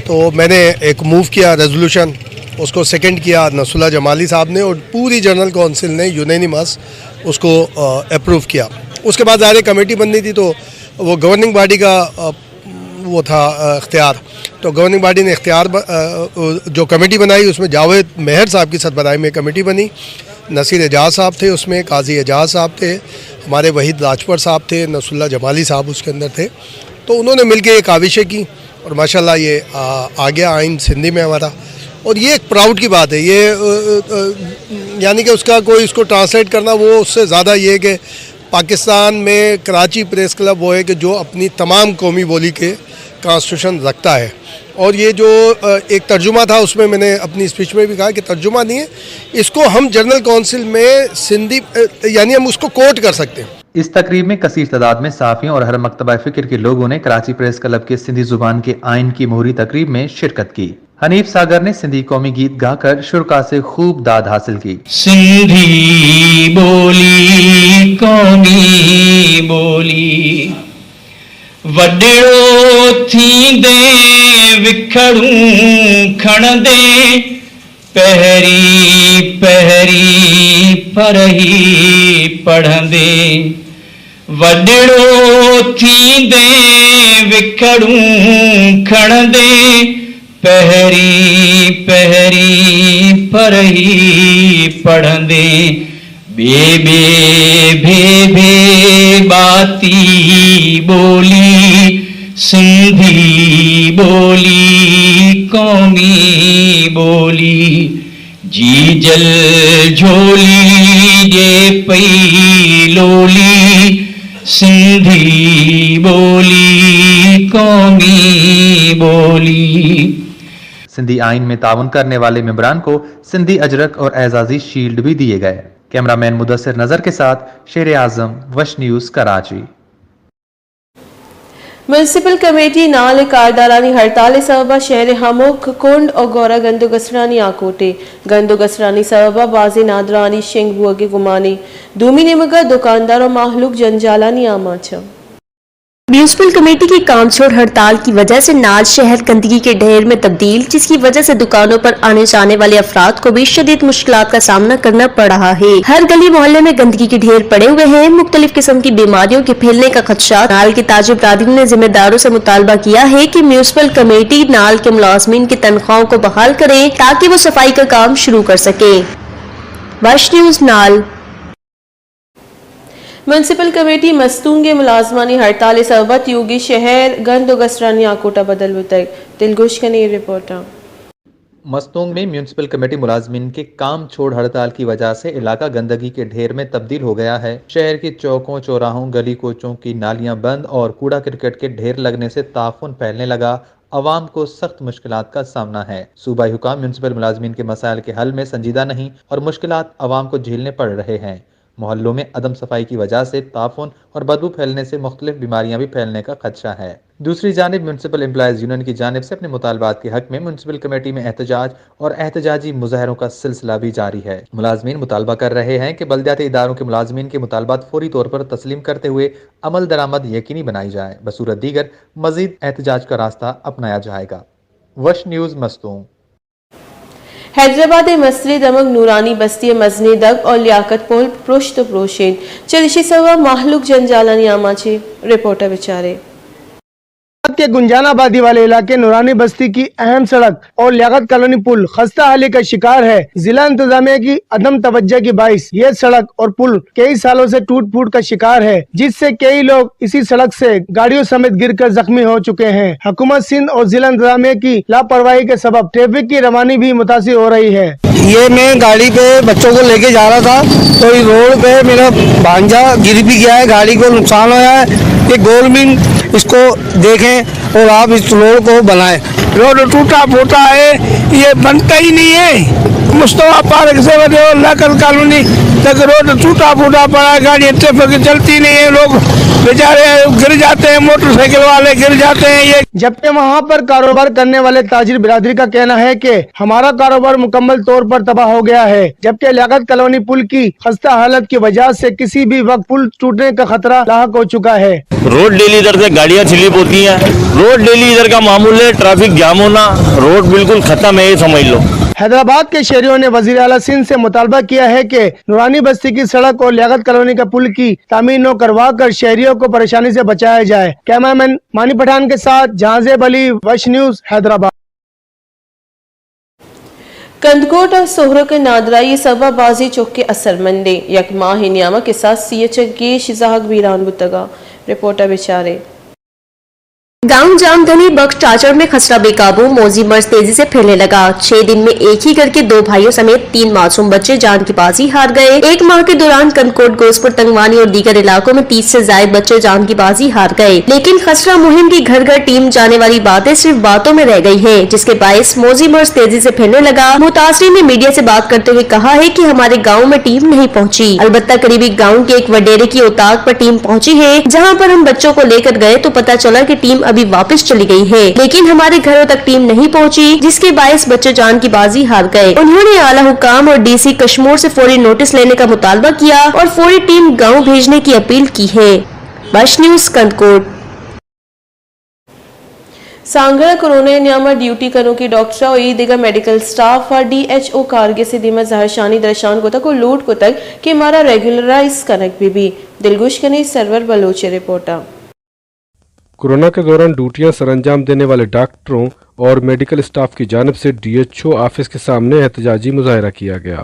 تو میں نے ایک موو کیا ریزولوشن، اس کو سیکنڈ کیا نصراللہ جمالی صاحب نے، اور پوری جنرل کونسل نے یونینیمس اس کو، آ، اپروو کیا۔ اس کے بعد ظاہر ہے کمیٹی بننی تھی، تو وہ گورننگ باڈی کا، آ، وہ تھا، آ، اختیار۔ تو گورننگ باڈی نے اختیار ب-، آ، آ، جو کمیٹی بنائی، اس میں جاوید مہر صاحب کی سربراہی میں کمیٹی بنی، نصیر اعجاز صاحب تھے اس میں، قاضی اعجاز صاحب تھے، ہمارے وحید راجپر صاحب تھے، نصراللہ جمالی صاحب اس کے اندر تھے۔ تو انہوں نے مل کے یہ کاوشیں کی اور ماشاءاللہ یہ، آ، آ گیا آئین سندھی میں ہمارا۔ اور یہ ایک پراؤڈ کی بات ہے، یہ، آ، آ، آ، یعنی کہ اس کا کوئی، اس کو ٹرانسلیٹ کرنا، وہ اس سے زیادہ یہ کہ پاکستان میں کراچی پریس کلب وہ ہے کہ جو اپنی تمام قومی بولی کے کانسٹیٹیوشن رکھتا ہے۔ اور یہ جو، آ، ایک ترجمہ تھا، اس میں میں نے اپنی اسپیچ میں بھی کہا کہ ترجمہ نہیں ہے، اس کو ہم جنرل کونسل میں سندھی، آ، یعنی ہم اس کو کوٹ کر سکتے ہیں۔ اس تقریب میں کثیر تعداد میں صحافیوں اور ہر مکتبہ فکر کے لوگوں نے کراچی پریس کلب کے سندھی زبان کے آئین کی مہری تقریب میں شرکت کی۔ حنیف ساگر نے سندھی قومی گیت گا کر شرکا سے خوب داد حاصل کی۔ سنڌي ٻولي قومي ٻولي، وڏڙو ٿيندين وکڙون کڻندين، پهرين پهرين پرهي پڙهندين، وڏڙو ٿيندين وکڙون کڻندين، پهرين پهرين پرهي پڙهندين، ٻي ٻي ڀي ڀي ٻاتي ٻولي، سنڌي ٻولي قومي ٻولي، جي جل جهولي ڏي پئي لولي، سنڌي ٻولي قومي ٻولي۔ سندھی آئین میں تعاون کرنے والے ممبران کو سندھی اجرک اور اعزازی شیلڈ بھی دیے گئے۔ کیمرہ مین مدثر نذر کے ساتھ شیر اعظم، وش نیوز، کراچی۔ میونسپل کمیٹی نال ءِ کاردارانی ہڑتال ءِ سبب ءَ شہر ءِ ہمک کنڈ ءُ گورا گند ءُ گسرانی آکوٹے۔ گند ءُ گسرانی سبب ءَ بازیں نادراہانی شنگ بوگ ءِ گمانے۔ دومی نیمگ ءَ دکاندار ءُ مہلوک جنجالانی آماچ ءَ۔ میونسپل کمیٹی کی کام چھوڑ ہڑتال کی وجہ سے نال شہر گندگی کے ڈھیر میں تبدیل، جس کی وجہ سے دکانوں پر آنے جانے والے افراد کو بھی شدید مشکلات کا سامنا کرنا پڑ رہا ہے۔ ہر گلی محلے میں گندگی کے ڈھیر پڑے ہوئے ہیں، مختلف قسم کی بیماریوں کے پھیلنے کا خدشہ۔ نال کے تاجر برادری نے ذمہ داروں سے مطالبہ کیا ہے کہ میونسپل کمیٹی نال کے ملازمین کی تنخواہوں کو بحال کریں تاکہ وہ صفائی کا کام شروع کر سکیں۔ وش نیوز نال۔ میونسپل کمیٹی مستونگ ءِ ملازمانی ہڑتال ءِ سبب ءَ تیوگیں شہر گند ءُ گسرانی آکوٹ ءَ بدل بوتگ۔ دلگوش کنیں اے رپورٹ ءَ۔ مستونگ میں میونسپل کمیٹی ملازمین کے کام چھوڑ ہڑتال کی وجہ سے علاقہ گندگی کے ڈھیر میں تبدیل ہو گیا ہے۔ شہر کے چوکوں، چوراہوں، گلی کوچوں کی نالیاں بند اور کوڑا کرکٹ کے ڈھیر لگنے سے تعفن پھیلنے لگا۔ عوام کو سخت مشکلات کا سامنا ہے۔ صوبائی حکام میونسپل ملازمین کے مسائل کے حل میں سنجیدہ نہیں اور مشکلات عوام کو جھیلنے پڑ رہے ہیں۔ محلوں میں عدم صفائی کی وجہ سے تعفن اور بدبو پھیلنے سے مختلف بیماریاں بھی پھیلنے کا خدشہ ہے۔ دوسری جانب میونسپل امپلائیز یونین کی جانب سے اپنے مطالبات کے حق میں میونسپل کمیٹی میں احتجاج اور احتجاجی مظاہروں کا سلسلہ بھی جاری ہے۔ ملازمین مطالبہ کر رہے ہیں کہ بلدیاتی اداروں کے ملازمین کے مطالبات فوری طور پر تسلیم کرتے ہوئے عمل درآمد یقینی بنائی جائے، بصورت دیگر مزید احتجاج کا راستہ اپنایا جائے گا۔ وش نیوز مستونگ۔ حیدرآباد ءِ مستریں دمگ نورانی بستی ءِ مزنیں دگ ءُ لیاقت پل پرشت ءُ پروش اِنت، چریشی سبب ءَ مہلوک جنجالانی آماچ اِنت۔ رپورٹ ءَ بچارے۔ کے گنجان آبادی والے علاقے نورانی بستی کی اہم سڑک اور لیاقت کالونی پل خستہ حالی کا شکار ہے۔ ضلع انتظامیہ کی عدم توجہ کے باعث یہ سڑک اور پل کئی سالوں سے ٹوٹ پھوٹ کا شکار ہے، جس سے کئی لوگ اسی سڑک سے گاڑیوں سمیت گر کر زخمی ہو چکے ہیں۔ حکومت سندھ اور ضلع انتظامیہ کی لاپرواہی کے سبب ٹریفک کی روانی بھی متاثر ہو رہی ہے۔ یہ میں گاڑی پہ بچوں کو لیکے جا رہا تھا، تو یہ روڈ پہ میرا بھانجا گر بھی گیا ہے، گاڑی کو نقصان ہوا ہے کہ گورنمنٹ اس کو دیکھیں اور آپ اس روڈ کو بنائیں۔ روڈ ٹوٹا پھوٹا ہے، یہ بنتا ہی نہیں ہے۔ مصطفیٰ پارک سے بنے اور لاکل کالونی تک روڈ ٹوٹا پھوٹا پڑا ہے، گاڑی ٹریفک چلتی نہیں ہے، لوگ بیچارے گر جاتے ہیں، موٹر سائیکل والے گر جاتے ہیں۔ یہ جبکہ وہاں پر کاروبار کرنے والے تاجر برادری کا کہنا ہے کہ ہمارا کاروبار مکمل طور پر تباہ ہو گیا ہے، جبکہ لیاقت کالونی پل کی خستہ حالت کی وجہ سے کسی بھی وقت پل ٹوٹنے کا خطرہ لاحق ہو چکا ہے۔ روڈ ڈیلی ادھر سے گاڑیاں سلپ ہوتی ہیں، روڈ ڈیلی ادھر کا معمول ہے، ٹریفک جام ہونا، روڈ بالکل ختم ہے، یہ سمجھ لو۔ حیدرآباد کے شہریوں نے وزیر اعلیٰ سندھ سے مطالبہ کیا ہے کہ نورانی بستی کی سڑک اور لیاقت کالونی کا پل کی تعمیر نو کروا کر شہریوں کو پریشانی سے بچایا جائے۔ کیمرہ مین مانی پٹھان کے ساتھ جہانزیب علی، وش نیوز، حیدرآباد۔ کندکوٹ ء سہرک ء نادراہی ء سبب ء بازیں چک ء اثرمندیں، یک ماہ ء نیام ء کساس سی ء چہ گیش زہگ بیران بوتگ ء۔ رپورٹ ء بچارے۔ گاؤں جام دھنی بخش چاچڑ میں خسرہ بے قابو، موذی مرض تیزی سے پھیلنے لگا۔ چھ دن میں ایک ہی گھر کے دو بھائیوں समेत तीन मासूम बच्चे जान की बाजी हार गए। एक माह के दौरान कंदकोट, गोसपुर, तंगवानी और दीगर इलाकों में तीस से जायद बच्चे जान की बाजी हार गए, लेकिन खसरा मुहिम की घर घर टीम जाने वाली बातें सिर्फ बातों में रह गई है, जिसके बायस मोजी मर्ज तेजी से फैलने लगा। मुतासरीन ने मीडिया से बात करते हुए कहा है कि हमारे गांव में टीम नहीं पहुंची, अलबत्ता करीबी गांव के एक वडेरे की औताक पर टीम पहुंची है, जहां पर हम बच्चों को लेकर गए तो पता चला कि टीम अभी वापस चली गई है, लेकिन हमारे घरों तक टीम नहीं पहुंची, जिसके बायस बच्चे जान की बाजी हार गए। उन्होंने आला हुकाम और डीसी कश्मीर से फौरी नोटिस लेने का मुतालबा किया और फौरी टीम गांव भेजने की अपील की है। वश न्यूज़ कंदकोट। سانگھڑ ء کورونا ء نیام ء ڈیوٹی کنوکیں ڈاکٹر ء اے دگہ میڈیکل اسٹاف ء ڈی ایچ او کارگس ء دیما زہرشانی درشان کتگ ء لوٹ کتگ کہ مارا ریگولرائز کنگ بہ بیت۔ دلگوش کنیں سرور بلوچ ء رپورٹ ء۔ کورونا کے دوران ڈیوٹیاں سرانجام دینے والے ڈاکٹروں اور میڈیکل اسٹاف کی جانب سے ڈی ایچ او آفس کے سامنے احتجاجی مظاہرہ کیا گیا۔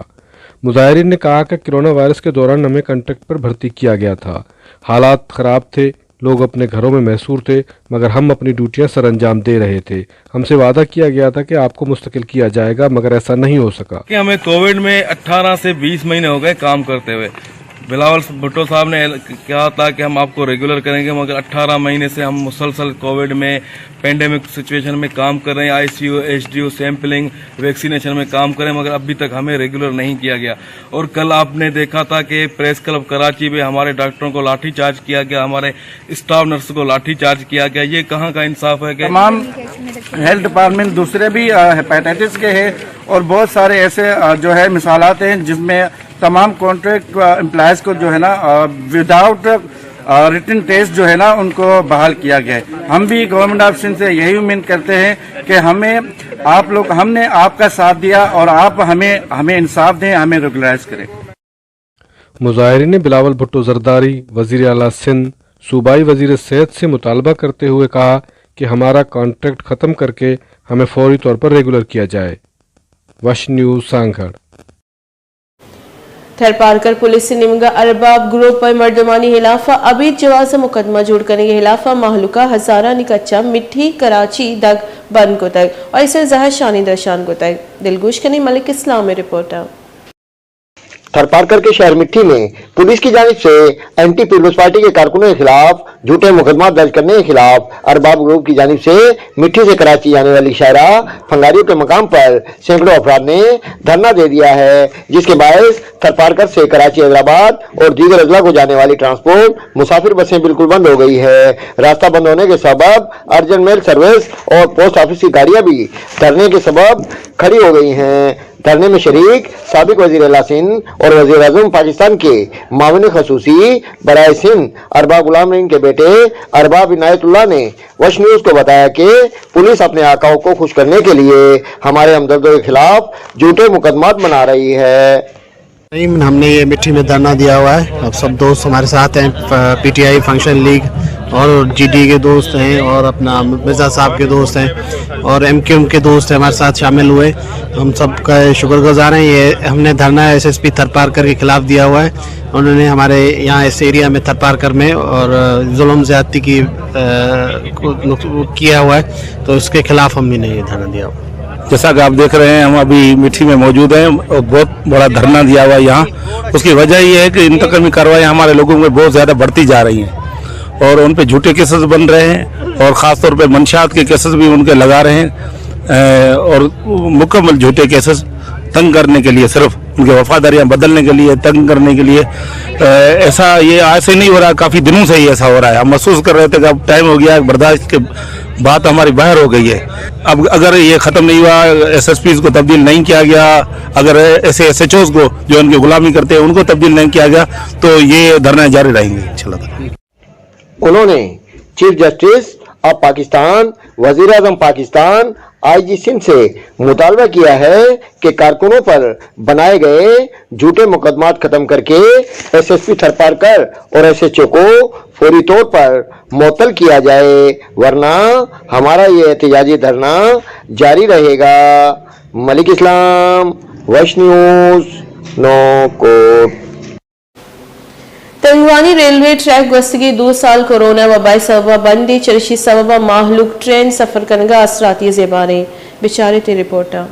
مظاہرین نے کہا کہ کورونا وائرس کے دوران ہمیں کانٹریکٹ پر بھرتی کیا گیا تھا، حالات خراب تھے، لوگ اپنے گھروں میں محصور تھے، مگر ہم اپنی ڈیوٹیاں سرانجام دے رہے تھے۔ ہم سے وعدہ کیا گیا تھا کہ آپ کو مستقل کیا جائے گا، مگر ایسا نہیں ہو سکا۔ کہ ہمیں کووڈ میں اٹھارہ سے بیس مہینے ہو گئے کام کرتے ہوئے۔ بلاول بھٹو صاحب نے کہا تھا کہ ہم آپ کو ریگولر کریں گے، مگر اٹھارہ مہینے سے ہم مسلسل کووڈ میں، پینڈیمک سچویشن میں کام کر رہے ہیں، I C U, H D U, sampling, vaccination میں کام کریں، مگر ابھی تک ہمیں ریگولر نہیں کیا گیا۔ اور کل آپ نے دیکھا تھا کہ پریس کلب کراچی میں ہمارے ڈاکٹروں کو لاٹھی چارج کیا گیا، ہمارے اسٹاف نرس کو لاٹھی چارج کیا گیا۔ یہ کہاں کا انصاف ہے کہ تمام ہیلتھ ڈپارٹمنٹ دوسرے بھی، آ، ہیپاٹائٹس کے ہیں اور بہت سارے ایسے، آ، جو ہے مثالات ہیں جس میں تمام کانٹریکٹ، آ، امپلائیز کو جو ہے نا، آ، وداؤٹ، آ، ریٹن ٹیسٹ جو ہے نا ان کو بحال کیا گیا ہے۔ ہم بھی گورنمنٹ آف سندھ سے یہی امید کرتے ہیں کہ ہمیں آپ لوگ، ہم نے آپ کا ساتھ دیا اور آپ ہمیں، ہمیں انصاف دیں، ہمیں ریگولرائز کریں۔ مظاہرین نے بلاول بھٹو زرداری، وزیر اعلیٰ سندھ، صوبائی وزیر صحت سے مطالبہ کرتے ہوئے کہا کہ ہمارا کانٹریکٹ ختم کر کے ہمیں فوری طور پر ریگولر کیا جائے۔ وش نیوز سانگھڑ۔ تھرپارکر پولیس ء نیمگا ارباب گروپ ء مردمانی خلاف ء ابید جواز ء مقدمہ جوڑ کنگ ء خلاف ء مہلوک ء ہزارانی کچ ء مٹھی کراچی دگ بند کتگ ء ایسر زہرشانی درشان کتگ۔ دلگوش کنیں ملک اسلام ء رپورٹ ء۔ تھرپارکر کے شہر مٹھی میں پولیس کی جانب سے اینٹی پیپلز پارٹی کے کارکنوں کے خلاف جھوٹے مقدمات درج کرنے کے خلاف ارباب گروپ کی جانب سے مٹھی سے کراچی جانے والی شاہراہ پھنگاریوں کے مقام پر سینکڑوں افراد نے دھرنا دے دیا ہے، جس کے باعث تھرپارکر سے کراچی حیدرآباد اور دیگر اضلاع کو جانے والی ٹرانسپورٹ مسافر بسیں بالکل بند ہو گئی ہے۔ راستہ بند ہونے کے سبب ارجنٹ میل سروس اور پوسٹ آفس کی گاڑیاں بھی دھرنے کے سبب کھڑی ہو گئی ہیں۔ دھرنے میں شریک سابق وزیر اعلیٰ سندھ اور وزیر اعظم پاکستان کے معاون خصوصی برائے سندھ ارباب غلام رحیم کے بیٹے ارباب عنایت اللہ نے وش نیوز کو بتایا کہ پولیس اپنے آقاؤں کو خوش کرنے کے لیے ہمارے ہمدردوں کے خلاف جھوٹے مقدمات بنا رہی ہے۔ نہیں، ہم نے یہ مٹھی میں دھرنا دیا ہوا ہے۔ اب सब दोस्त हमारे साथ हैं, पीटीआई फंक्शनल लीग और जीडी के दोस्त हैं और अपना मिर्जा साहब के दोस्त हैं और एमक्यूएम के दोस्त हैं, हमारे साथ शामिल हुए। हम सब का शुक्रगुजार हैं। ये हमने धरना एसएसपी थरपारकर के खिलाफ दिया हुआ है। उन्होंने हमारे यहाँ इस एरिया में थरपारकर में और जुल्म ज्यादती की, अ, को नुक-, किया हुआ है, तो उसके खिलाफ हमने ये धरना दिया हुआ है। जैसा कि आप देख रहे हैं, हम अभी मिठी में मौजूद हैं और बहुत बड़ा धरना दिया हुआ है यहाँ। उसकी वजह ये है कि इंतकामी कार्रवाइयाँ हमारे लोगों में बहुत ज़्यादा बढ़ती जा रही हैं। اور ان پہ جھوٹے کیسز بن رہے ہیں اور خاص طور پہ منشیات کے کیسز بھی ان کے لگا رہے ہیں، اے، اور مکمل جھوٹے کیسز تنگ کرنے کے لیے، صرف ان کے وفاداریاں بدلنے کے لیے، تنگ کرنے کے لیے۔ اے، ایسا یہ آج سے نہیں ہو رہا، کافی دنوں سے ہی ایسا ہو رہا ہے۔ ہم محسوس کر رہے تھے کہ اب ٹائم ہو گیا ہے، برداشت کے بات ہماری باہر ہو گئی ہے۔ اب اگر یہ ختم نہیں ہوا، ایس ایس پیز کو تبدیل نہیں کیا گیا، اگر ایسے ایس ایچ اوز کو جو ان کی غلامی کرتے ہیں ان کو تبدیل نہیں کیا گیا تو یہ دھرنا جاری رہیں گے انشاءاللہ تعالیٰ۔ انہوں نے چیف جسٹس آف پاکستان، وزیر اعظم پاکستان، آئی جی سندھ سے مطالبہ کیا ہے کہ کارکنوں پر بنائے گئے جھوٹے مقدمات ختم کر کے ایس ایس پی تھرپارکر اور ایس ایچ او کو فوری طور پر معطل کیا جائے، ورنہ ہمارا یہ احتجاجی دھرنا جاری رہے گا۔ ملک اسلام، وش نیوز، نو کوٹ۔ تنگوانی ریلوے ٹریک گوستگیں دو سال کورونا وبا ءِ سبب ءَ بند ایں، چریشی سبب ءَ ماہلوک ٹرین سفر کنگ ءَ آسراتی ءِ زیباریں۔ بچار ات اے رپورٹ ءَ۔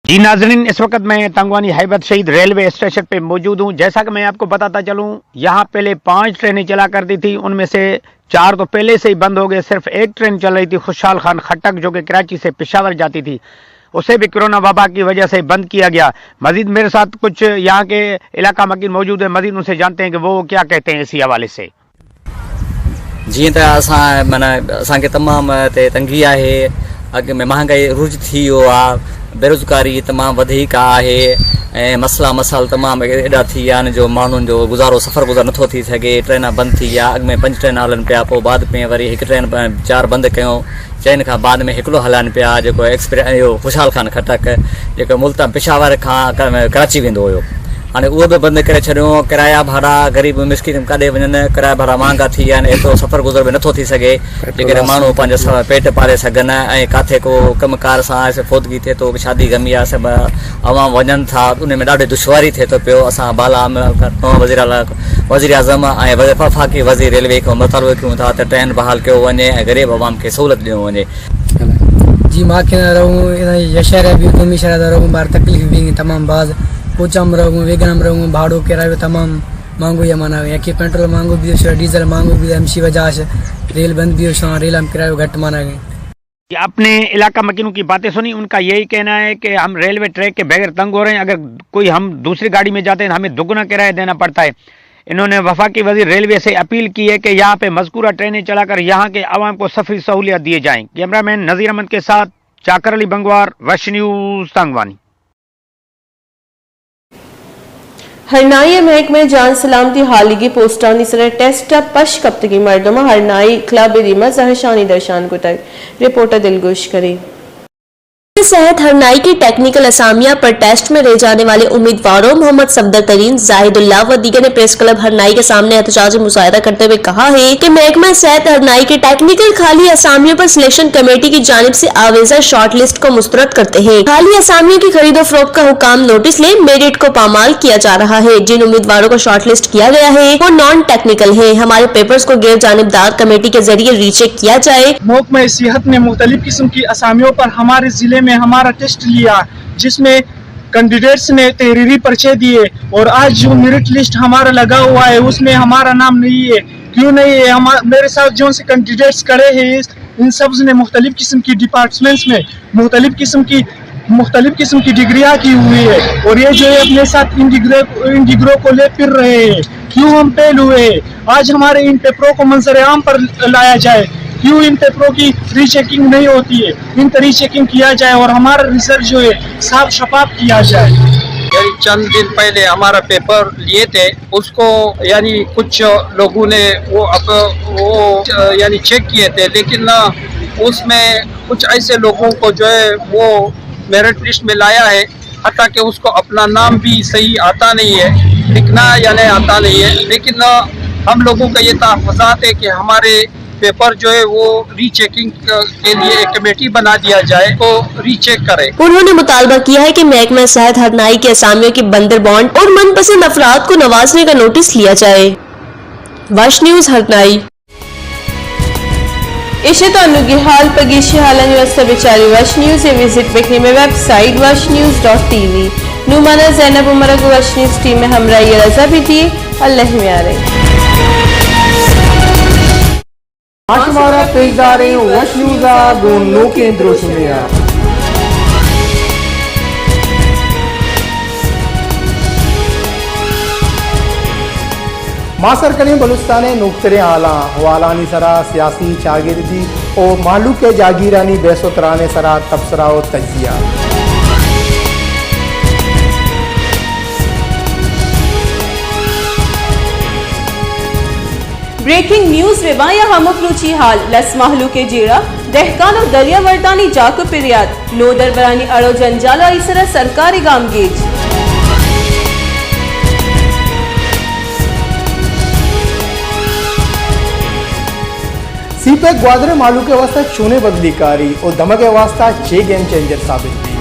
جی ناظرین، اس وقت میں تنگوانی ہیبت شہید ریلوے اسٹیشن پہ موجود ہوں۔ جیسا کہ میں آپ کو بتاتا چلوں، یہاں پہلے پانچ ٹرینیں چلا کرتی تھی، ان میں سے چار تو پہلے سے ہی بند ہو گئے، صرف ایک ٹرین چل رہی تھی خوشحال خان خٹک، جو کہ کراچی سے پشاور جاتی تھی، اسے بھی کورونا وبا کی وجہ سے بند کیا گیا۔ مزید میرے ساتھ کچھ یہاں کے علاقہ مکین موجود ہیں، مزید ان سے جانتے ہیں کہ وہ کیا کہتے ہیں اسی حوالے سے۔ جيئن ته اسان، معنيٰ، اسان کي تمام تي تنگي آهي، اڳ ۾ مهانگائي عروج ٿي ويو آهي، بيروزگاري تمام وڌيڪ آهي، ۽ مسئلا مسائل تمام ايڏا ٿي ويا آهن جو ماڻهن جو گذارو سفر گذر نٿو ٿي سگهي. ٽرينان بند ٿي ويا، اڳ ۾ پنج ٽرينان هلن پيا، پوءِ بعد ۾ وري هڪ ٽرين، چار بند ڪيون، چئن کان بعد ۾ هڪڙو هلائن پيا، جيڪو ايڪسپريس، اهو خوشحال خان خٽڪ، جيڪو ملتان پشاور کان ڪر-، ڪراچي ويندو هيو. هاڻي اهو به بند ڪري ڇڏيو. ڪرايا ڀاڙا غريب مسڪين ڪاڏي وڃن، ڪرايا ڀاڙا مهانگا ٿي ويا آهن، ايترو سفر گذر به نٿو ٿي سگهي. جيڪڏهن ماڻهو پنهنجا س-، پيٽ پالي سگهن ۽ ڪاٿي ڪو ڪم ڪار سان آهي، سي فوتگي ٿئي ٿو، ڪو شادي غمي آهي، سڀ عوام وڃن ٿا، ان ۾ ڏاڍي دشواري ٿئي ٿو پيو. اسان بالا عمل، وزير اعليٰ، وزير اعظم ۽ وز-، وفاقي وزير ريلوي کان مطالبو ڪيون ٿا ته ٽرين بحال ڪيو وڃي ۽ غريب عوام کي سهولت ڏنو وڃي. جي، ما ڪينا رهون، انا يشهر ابي دومي شهر دا رهون، بار تڪليف بي تمام باز، پوچام رهون، ويگنام رهون، ڀاڙو ڪرايو تمام مانگو يا مانا، يا ڪي پيٽرول مانگو بي، شهر ڊيزل مانگو بي، همشي وجہ ش ريل بند بي، شان ريل هم ڪرايو گهٽ مانا گئي. اپنے علاقہ مکینوں کی باتیں سنی، ان کا یہی کہنا ہے کہ ہم ریلوے ٹریک کے بغیر تنگ ہو رہے ہیں، اگر کوئی ہم دوسری گاڑی میں جاتے ہیں تو ہمیں دوگنا کرایہ دینا پڑتا ہے۔ انہوں نے وفاقی وزیر ریلوے سے اپیل کی ہے کہ یہاں پہ مذکورہ ٹرینیں چلا کر یہاں کے عوام کو سفری سہولیات دیے جائیں۔ کیمرہ مین نذیر احمد کے ساتھ چاکر علی بنگوار، وش نیوز، تنگوانی۔ ہرنائی ءِ محکمہ جان سلامتی ہالیگی پوسٹانی سرا ٹیسٹ ءَ پش کپتگیں مردماں ہرنائی کلب ءِ دیما زہرشانی درشان کتگ۔ رپورٹ ءَ دلگوش کنیں۔ صحت ہرنائی کے ٹیکنیکل اسامیہ پر ٹیسٹ میں رہ جانے والے امیدواروں محمد صفدر ترین، زاہد اللہ و دیگر نے پریس کلب ہرنائی کے سامنے احتجاج مظاہرہ کرتے ہوئے کہا ہے کہ محکمہ صحت ہرنائی کے ٹیکنیکل خالی اسامیوں پر سلیکشن کمیٹی کی جانب سے آویزہ شارٹ لسٹ کو مسترد کرتے ہیں۔ خالی اسامیوں کی خرید و فروخت کا حکام نوٹس لے، میرٹ کو پامال کیا جا رہا ہے۔ جن امیدواروں کو شارٹ لسٹ کیا گیا ہے، وہ نان ٹیکنیکل ہیں۔ ہمارے پیپرز کو غیر جانبدار کمیٹی کے ذریعے ری چیک کیا جائے۔ محکمہ صحت نے مختلف قسم کی اسامیوں پر ہمارے ضلع میں ہمارا ٹیسٹ لیا، جس میں کینڈیڈیٹس نے تحریری پرچے دیے اور آج جو میرٹ لسٹ ہمارا لگا ہوا ہے، اس میں ہمارا نام نہیں ہے۔ کیوں نہیں ہے؟ ہما-، میرے ساتھ جو سے کینڈیڈیٹس کھڑے ہیں، ان سب نے مختلف قسم کی ڈپارٹمنٹس میں مختلف قسم کی، مختلف قسم کی ڈگریاں کی ہوئی ہے اور یہ جو ہے اپنے ساتھ ان ڈگری، ان ڈگریوں کو لے پھر رہے ہیں۔ کیوں ہم فیل ہوئے ہیں؟ آج ہمارے ان پیپروں کو منظر عام پر لایا جائے، کیوں ان پیپروں کی ری چیکنگ نہیں ہوتی ہے، ان کا ری چیکنگ کیا جائے اور ہمارا ریزلٹ جو ہے صاف شفاف کیا جائے۔ یعنی چند دن پہلے ہمارا پیپر لیے تھے، اس کو یعنی کچھ لوگوں نے وہ اپ-، وہ، یعنی چیک کیے تھے، لیکن اس میں کچھ ایسے لوگوں کو جو ہے وہ میرٹ لسٹ میں لایا ہے، حتیٰ کہ اس کو اپنا نام بھی صحیح آتا نہیں ہے، لکھنا یا نہیں آتا نہیں ہے، لیکن ہم لوگوں کا یہ تحفظات ہے کہ ہمارے پیپر جو ہے وہ ری چیکنگ کے لیے ایک کمیٹی بنا دیا جائے، تو ری چیک کرے۔ انہوں نے مطالبہ کیا ہے کہ محکمہ صحت ہرنائی کے اسامیوں کی بندر بانڈ اور من پسند افراد کو نوازنے کا نوٹس لیا جائے۔ وش نیوز ہرنائی۔ ایش ات انوگیں ہال، پہ گیشیں ہالانی واستہ بچاری وش نیوز ءَ وزٹ بکنیں مئے ویب سائٹ وش نیوز ڈاٹ ٹی وی۔ نوں مانا زینب عمر ءَ گوں وش نیوز ٹیم ءِ ہمراہی ءَ رضا بدئے، اللہ میارے۔ ما شمارا پیشداریں وش نیوز ءَ گوں نوکیں دروشمے ءَ۔ ما سر کنیں بلوچستان ءِ نوکتریں حالاں، حوالانی سرا سیاسی، چاگردی ءُ مہلوک ءِ جاگیرانی بحث ءُ تران ءِ سرا تبصرہ ءُ تجزیہ۔ بریکنگ نیوز، رواں یا ہمک روچی حال، لس مہلوک ءِ جیڑہ، دہکان ءُ دریا وردانی جاک ءُ پریات، نودربرانی اڑ ءُ جنجال ءُ آئی سرا سرکار ءِ گامگیج۔ سی پیک گوادر ءِ مہلوک ءِ واستہ چونیں بدلی کاری ءُ دمگ ءِ واستہ چے گیم چینجر ثابت بیت؟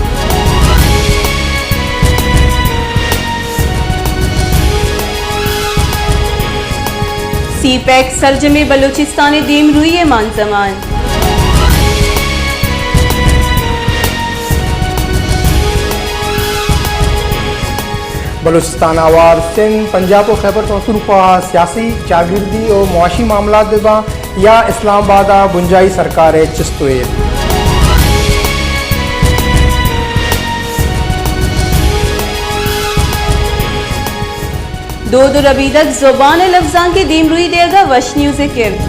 سی پیک سرجمیں بلوچستان ءِ دیمروئی ءِ مان زمان۔ بلوچستان ءَ ہوار سندھ، پنجاب ءُ خیبر پختونخوا ءَ سیاسی، چاگردی ءُ معاشی معاملات بہ باں یا اسلام آباد ءَ بنجاہی سرکار ءِ چست ءُ ایر۔ دود ءُ ربیدگ، زبان ءُ لبزانک ءِ دیمروئی دیگ ءَ وش نیوز ءِ کرد۔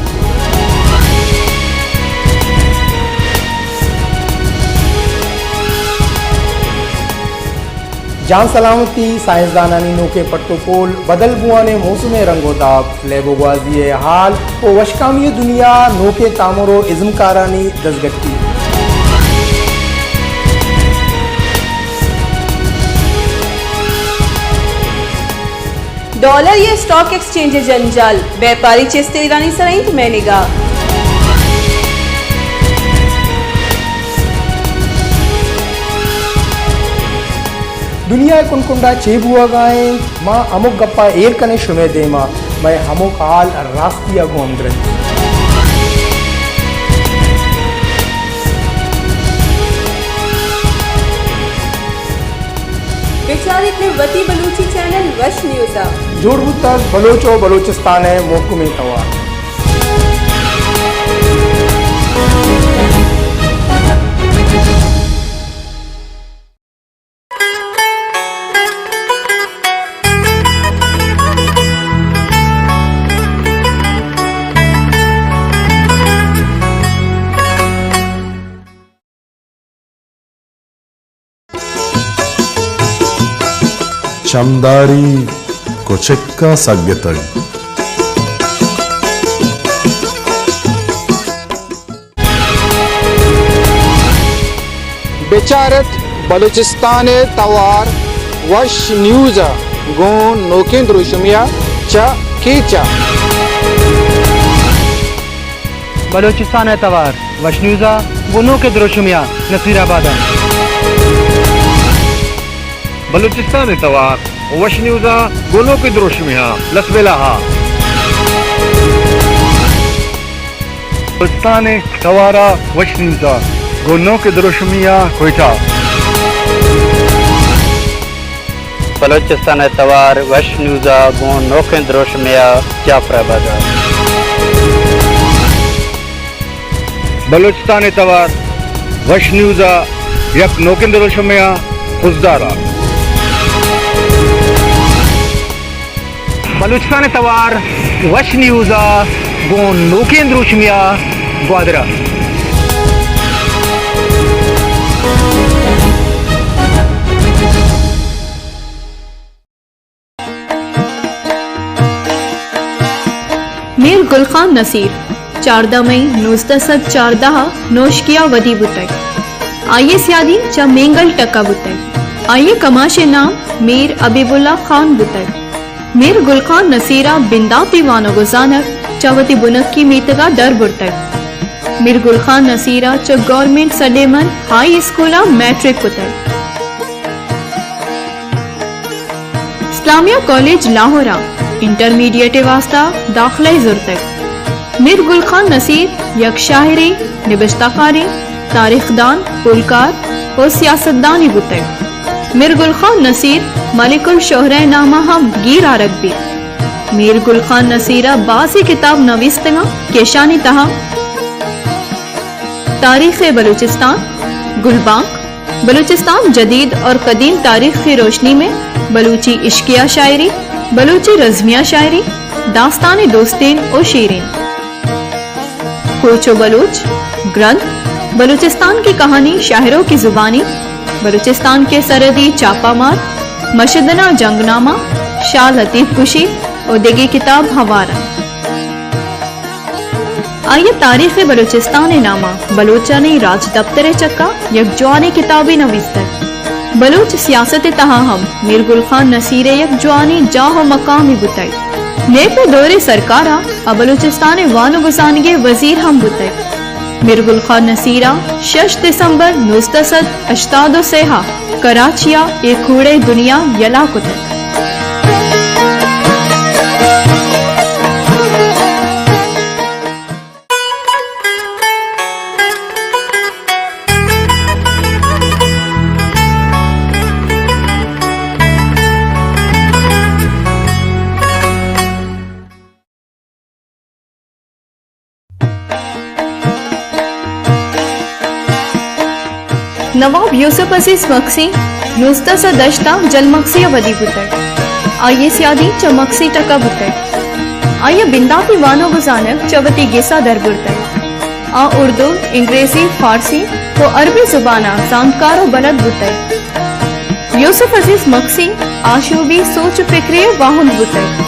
جان سلامتی، سائنسدانانی نوکیں پٹ ءُ پول، بدل بوان ءِ موسم ءِ رنگ ءُ داب، لیب ءُ گوازی ءِ حال ءُ وشکامی ءِ دنیا، نوکیں تامر ءُ ازمکارانی دزگٹی۔ ڈالر یا اسٹاک ایکسچینج ءِ جنجال، بیپاری چست ایرانی سر اِنت مئے نگاہ۔ دنیا ءِ کنڈ کنڈ ءَ چے بوہگ ءَ اِنت، ما ہمک گپ ءَ ایر کنیں شمئے دیم ءَ، مئے ہمک حال راستی ءَ گوں ہمگرنچ۔ بچار ات مئے وتی بلوچی چینل وش نیوز ءَ۔ جوڑ بوتگ بلوچ ءُ بلوچستان ءِ مھکمیں توار۔ چمداری کچک ءَ سگتگ۔ بچار ات بلوچستان ءِ توار وش نیوز ءَ گوں نوکیں دروشمے ءَ چہ کیچ ءَ۔ بلوچستان ءِ توار وش نیوز ءَ گوں نوکیں دروشمے ءَ نصیر آباد ءَ۔ بلوچستان ءِ توار وش نیوز ءَ گوں نوکیں دروشمے ءَ لسبیلہ ءَ۔ بلوچستان ءِ توار ءَ وش نیوز ءَ گوں نوکیں دروشمے ءَ کوئٹہ۔ بلوچستان ءِ توار وش نیوز ءَ گوں نوکیں دروشمے ءَ جعفر آباد ءَ۔ بلوچستان ءِ توار وش نیوز ءَ یک نوکیں دروشمے ءَ خضدار ءَ۔ بلوچستان ءِ توار وش نیوز ءَ گوں نوکیں دروشمے ءَ گوادر ءَ۔ میر گل خان نصیر چاردہ مئی نوزدہ سد چاردہ ءَ نوشکی ءَ ودی بوتگ۔ آئی ءِ سیادی چہ مینگل ٹک ءَ بوتگ۔ آئی ءِ کماش ءِ نام میر حبیب اللہ خان بوتگ۔ میر گل خان نصیر ءَ بنداتی وانگ ءُ زانگ چہ وتی بنکی میتگ ءَ در برتگ۔ میر گل خان نصیر ءَ چہ گورنمنٹ سڈیمن ہائی اسکول ءَ میٹرک کتگ۔ اسلامیہ کالج لاہور ءَ انٹرمیڈیٹ ءِ واستہ داخلہ ئے زرتگ۔ میر گل خان نصیر یک شاعرے، نبشتہ کارے، تاریخ دان، پولکار ءُ سیاست دانے بوتگ۔ میر گل خان نصیر ملک الشعراء ءِ نام ءَ ہم گیر آرگ بیت۔ میر گل خان نصیر ءَ بازیں کتاب نویستگ اَنت کہ اشانی تہا تاریخ بلوچستان، گلبانک، بلوچستان جدید اور قدیم تاریخ کی روشنی میں بلوچی عشقیہ شاعری، بلوچی رزمیہ شاعری، داستان دوستین و شیرین۔ کوچ و بلوچ گرنتھ، بلوچستان کی کہانی شاعروں کی زبانی، بلوچستان کے سرحدی چاپہ مار، مشدنا جنگ نامہ، شاہ لطیف کشی و دگہ کتاب ہوار انت۔ آئی ء تاریخ بلوچستان ء نام ء بلوچانی راجدپتر ء چکا یک جوانیں کتابے نویستگ۔ بلوچ سیاست ء تہا ہم میر گل خان نصیر ء یک جوانیں جاہ و مقامے بوتگ۔ نیپ ء دور ء سرکار ء آ بلوچستان ء وان و گزانگ ء وزیر ہم بوتگ۔ میر گل خان نصیر ء شش دسمبر نوزدہ سد ہشتاد و سئے ء کراچی ء اے کوڑئے دنیا یلا کتگ۔ نواب یوسف عزیز مگسی نوزدہ سد ہشت ء جلمگسی ء ودی بوتگ۔ آئی ء سیادی چہ مگسی ٹک ء بوتگ۔ آئی ء بنداتی وانگ ء زانگ چہ وتی گس ء در برتگ۔ آ اردو، انگریزی، فارسی و عربی زباناں زانتکار و بلد بوتگ۔ یوسف عزیز مگسی آشوبی سوچ و فکرے ء واہند بوتگ۔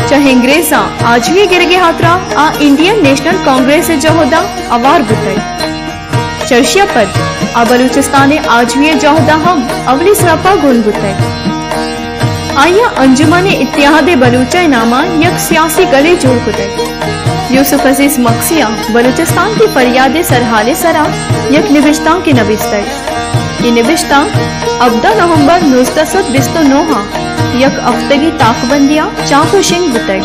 چہ انگریزاں آجوئی ء گرگ ء ہاترا آ انڈین نیشنل کانگریس ء جہد ء ہوار بوتگ۔ چرشی ء پد آ بلوچستان ء آجوئی ء جہد ء ہم اولی سرپ ء گون بوتگ۔ آئی ء انجمن اتحاد بلوچ ء نام ء یک سیاسی گلے جوڑ کتگ۔ یوسف عزیز مگسی ء بلوچستان کی فریاد ء سرحال ء سرا یک نبشتانکے نبیستگ۔ اے نبشتانک ہبدہ نومبر نوزدہ سد بیست و نو ء یک ہفتگی تاکبندی ء چاپ و شنگ بوتگ۔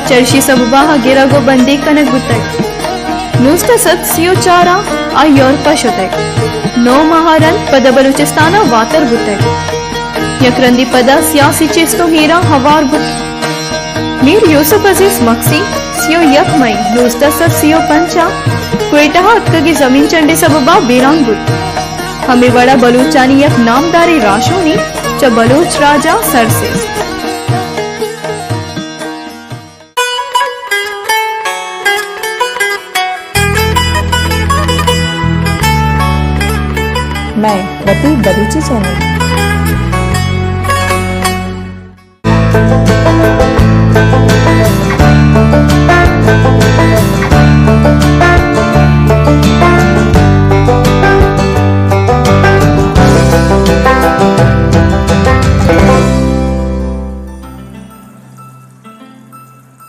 چرشی سببا ء گرگ و بندیگ کنگ بوتگ۔ نوزدہ سد سی و چار ء آ یورپ ء شتگ۔ نو ماہ ء رند پدا بلوچستان ء واتر بوتگ۔ یک رندے پدا سیاسی چست و ایراں ہوار بوت۔ میر یوسف عزیز مگسی سی و یک مئی نوزدہ سد سی و پنچ ء کوئٹہ ء اتکگیں زمین چنڈے سببا بیران بوت۔ ہمے وڑا بلوچانی یک نامداریں راہشونے چہ بلوچ راج ء سر سیست۔ مئے وتی بلوچی چینل۔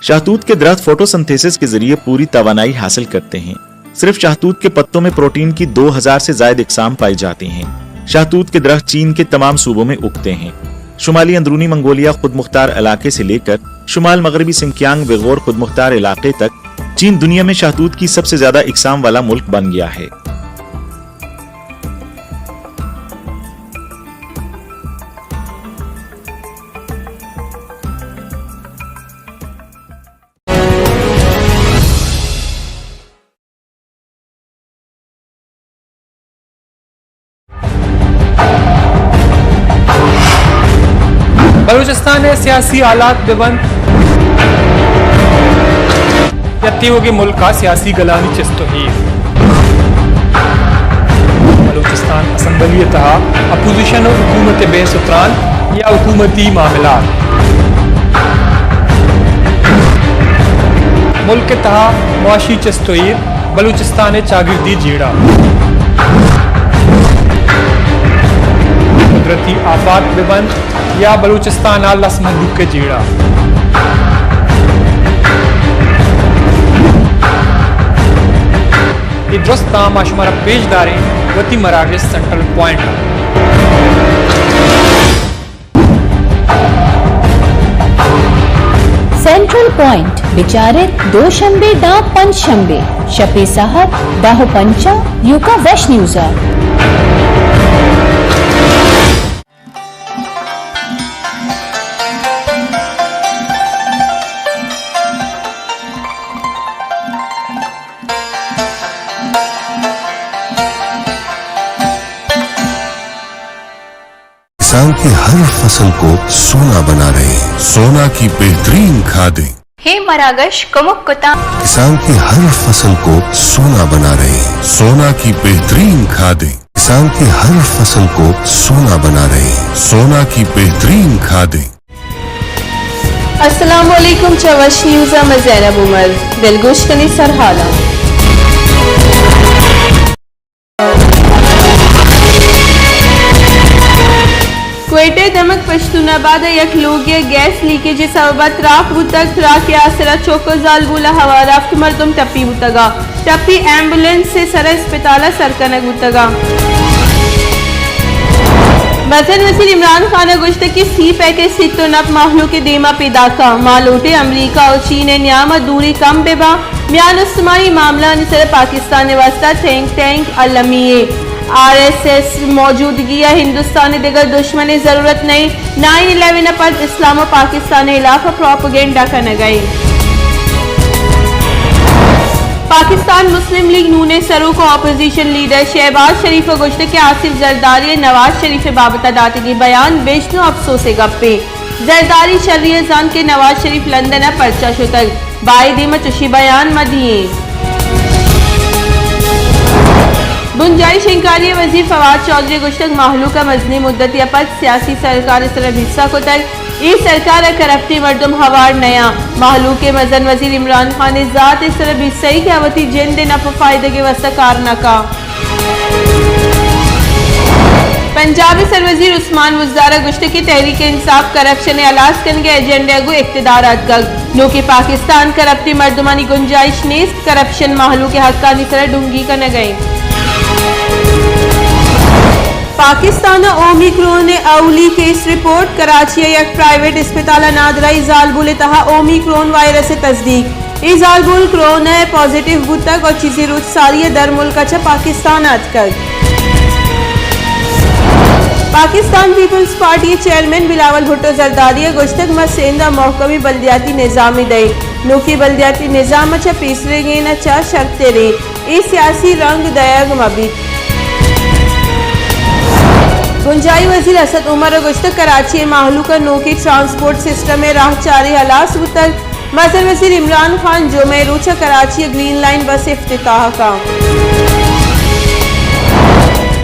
شہتوت کے درخت فوٹوسنتھیسس کے ذریعے پوری توانائی حاصل کرتے ہیں۔ صرف شہتوت کے پتوں میں پروٹین کی دو ہزار سے زائد اقسام پائی جاتی ہیں۔ شہتوت کے درخت چین کے تمام صوبوں میں اگتے ہیں۔ شمالی اندرونی منگولیا خود مختار علاقے سے لے کر شمال مغربی سنکیانگ ویغور خود مختار علاقے تک چین دنیا میں شہتوت کی سب سے زیادہ اقسام والا ملک بن گیا ہے۔ بلوچستان ء سیاسی حالات بہ بنت یا تیوگیں ملک ء سیاسی گلانی چست و ایر۔ بلوچستان اسمبلی ء تہا اپوزیشن و حکومت ء بحث و تران یا حکومتی معاملات۔ ملک ء تہا معاشی چست و ایر، بلوچستان ء چاگردی جیڑہ، قدرتی آفات بہ بنت یا بلوچستان ء لس مھلوک ء جیڑہ۔ اے درستاں ما شمارا پیش داریں وتی مراگش سینٹرل پوائنٹ ء۔ سینٹرل پوائنٹ بچار ات دوشنبے داں پنچ شنبے شپے ساہت دہ و پنچ ء یوکا وش نیوز ء۔ کسان کے ہر فصل کو سونا بنا رہے ہیں۔ سونا کی بہترین کھادیں۔ ہے مراگش کمک کتاں۔ کسان کے ہر فصل کو سونا بنا رہے ہیں۔ سونا کی بہترین کھادیں۔ کسان کے ہر فصل کو سونا بنا رہے ہیں۔ سونا کی بہترین کھادیں۔ السلام علیکم، چہ وش نیوز ءَ من زینب عمر۔ دلگوش کنیں سرحالاں۔ کوئٹہ ءِ دمگ پشتون آباد ءَ یک لوگے ءَ گیس لیکیج ءِ سبب ءَ تراک بوتگ۔ تراک ءِ آسر ءَ چک ءُ زالبول ءَ ہوار ہفت مردم ٹپی بوتگ ءُ ٹپی ایمبولینس ءِ سر ءَ اسپتال ءَ سر کنگ بوتگ ءُ مزن وزیر عمران خان ءَ گوشتگ کہ سی پیک ءِ سیت ءُ نپ مہلوک ءِ دیم ءَ پیداک ءَ، ما لوٹیں امریکہ ءُ چین ءِ نیام ءَ دوری کم بہ باں۔ میان استمانی معاملہانی سر ءَ پاکستان ءِ واستہ تھنک ٹینک المی ایں۔ آر ایس ایس ءِ موجودگی ءَ ہندوستان ءِ دگہ دشمن ءِ ضرورت نہ ایں۔ نائن الیون ءَ پد اسلام ءُ پاکستان ءِ ہلاپ ءَ پروپیگنڈا کنگ ءَ ایں۔ پاکستان مسلم لیگ نون ءِ سروک ءُ اپوزیشن لیڈر شہباز شریف ءَ گوشتگ کہ آصف زرداری ءَ نواز شریف ءِ بابت ءَ داتگیں بیان بژن ءُ اپسوز ءِ گپے۔ زرداری شری ءَ زانت کہ نواز شریف لندن ءَ پرچا شتگ، بائد ایں ما چشیں بیان مہ دییں۔ بنجاہی شنگکاری ءِ وزیر فواد چوہدری ءَ گوشتگ مہلوک ءَ مزنیں مدتے ءَ پد سیاسی سرکار ءِ سر ءَ بھرسا کتگ، اے سرکار ءَ کرپٹیں مردم ہوار نیاں۔ مہلوک ءِ مزن وزیر عمران خان ءِ ذات ءِ سر ءَ بھرسائی کہ آ وتی جند ءِ نپ ءُ فائدگ ءِ واستہ کار نہ کاں۔ پنجاب ءِ سروزیر عثمان بزدار ءَ گوشتگ کہ تحریک انصاف کرپشن ءِ ہلاس کنگ ءِ ایجنڈا ءَ گوں اقتدار ءَ اتکگ۔ نوکیں پاکستان کرپٹیں مردمانی گنجائش نیست، کرپشن مہلوک ءِ حقانی سر ءَ ڈنگی کنگ ءَ انت۔ پاکستان ءَ اومیکرون ءِ اولی کیس رپورٹ، کراچی ءِ یک پرائیویٹ اسپتال ءَ نادراہی زالبول ءِ تہا اومیکرون وائرس ءِ تصدیق۔ اے زالبول کرونا ءِ پازیٹیو بوتگ ءُ چیزے روچ ساری ءَ درملک ءَ چہ پاکستان ءَ اتکگ۔ پاکستان پیپلز پارٹی ءِ چیئرمین بلاول بھٹو زرداری ءَ گوشتگ، ما سندھ ءَ محکمیں بلدیاتی نظامے دئیں۔ نوکیں بلدیاتی نظام ءَ چہ پیسریگیں ءَ چہ شرتریں۔ اے سیاسی رنگ دئیگ مہ بیت۔ بنجاہی وزیر اسد عمر ءَ گوشتگ، کراچی ءِ مہلوک ءَ نوکیں ٹرانسپورٹ سسٹم ءِ راہ چارے ہلاس بوتگ۔ مزن وزیر عمران خان جمعہ ءِ روچ ءَ کراچی ءِ گرین لائن بس افتتاح کنت۔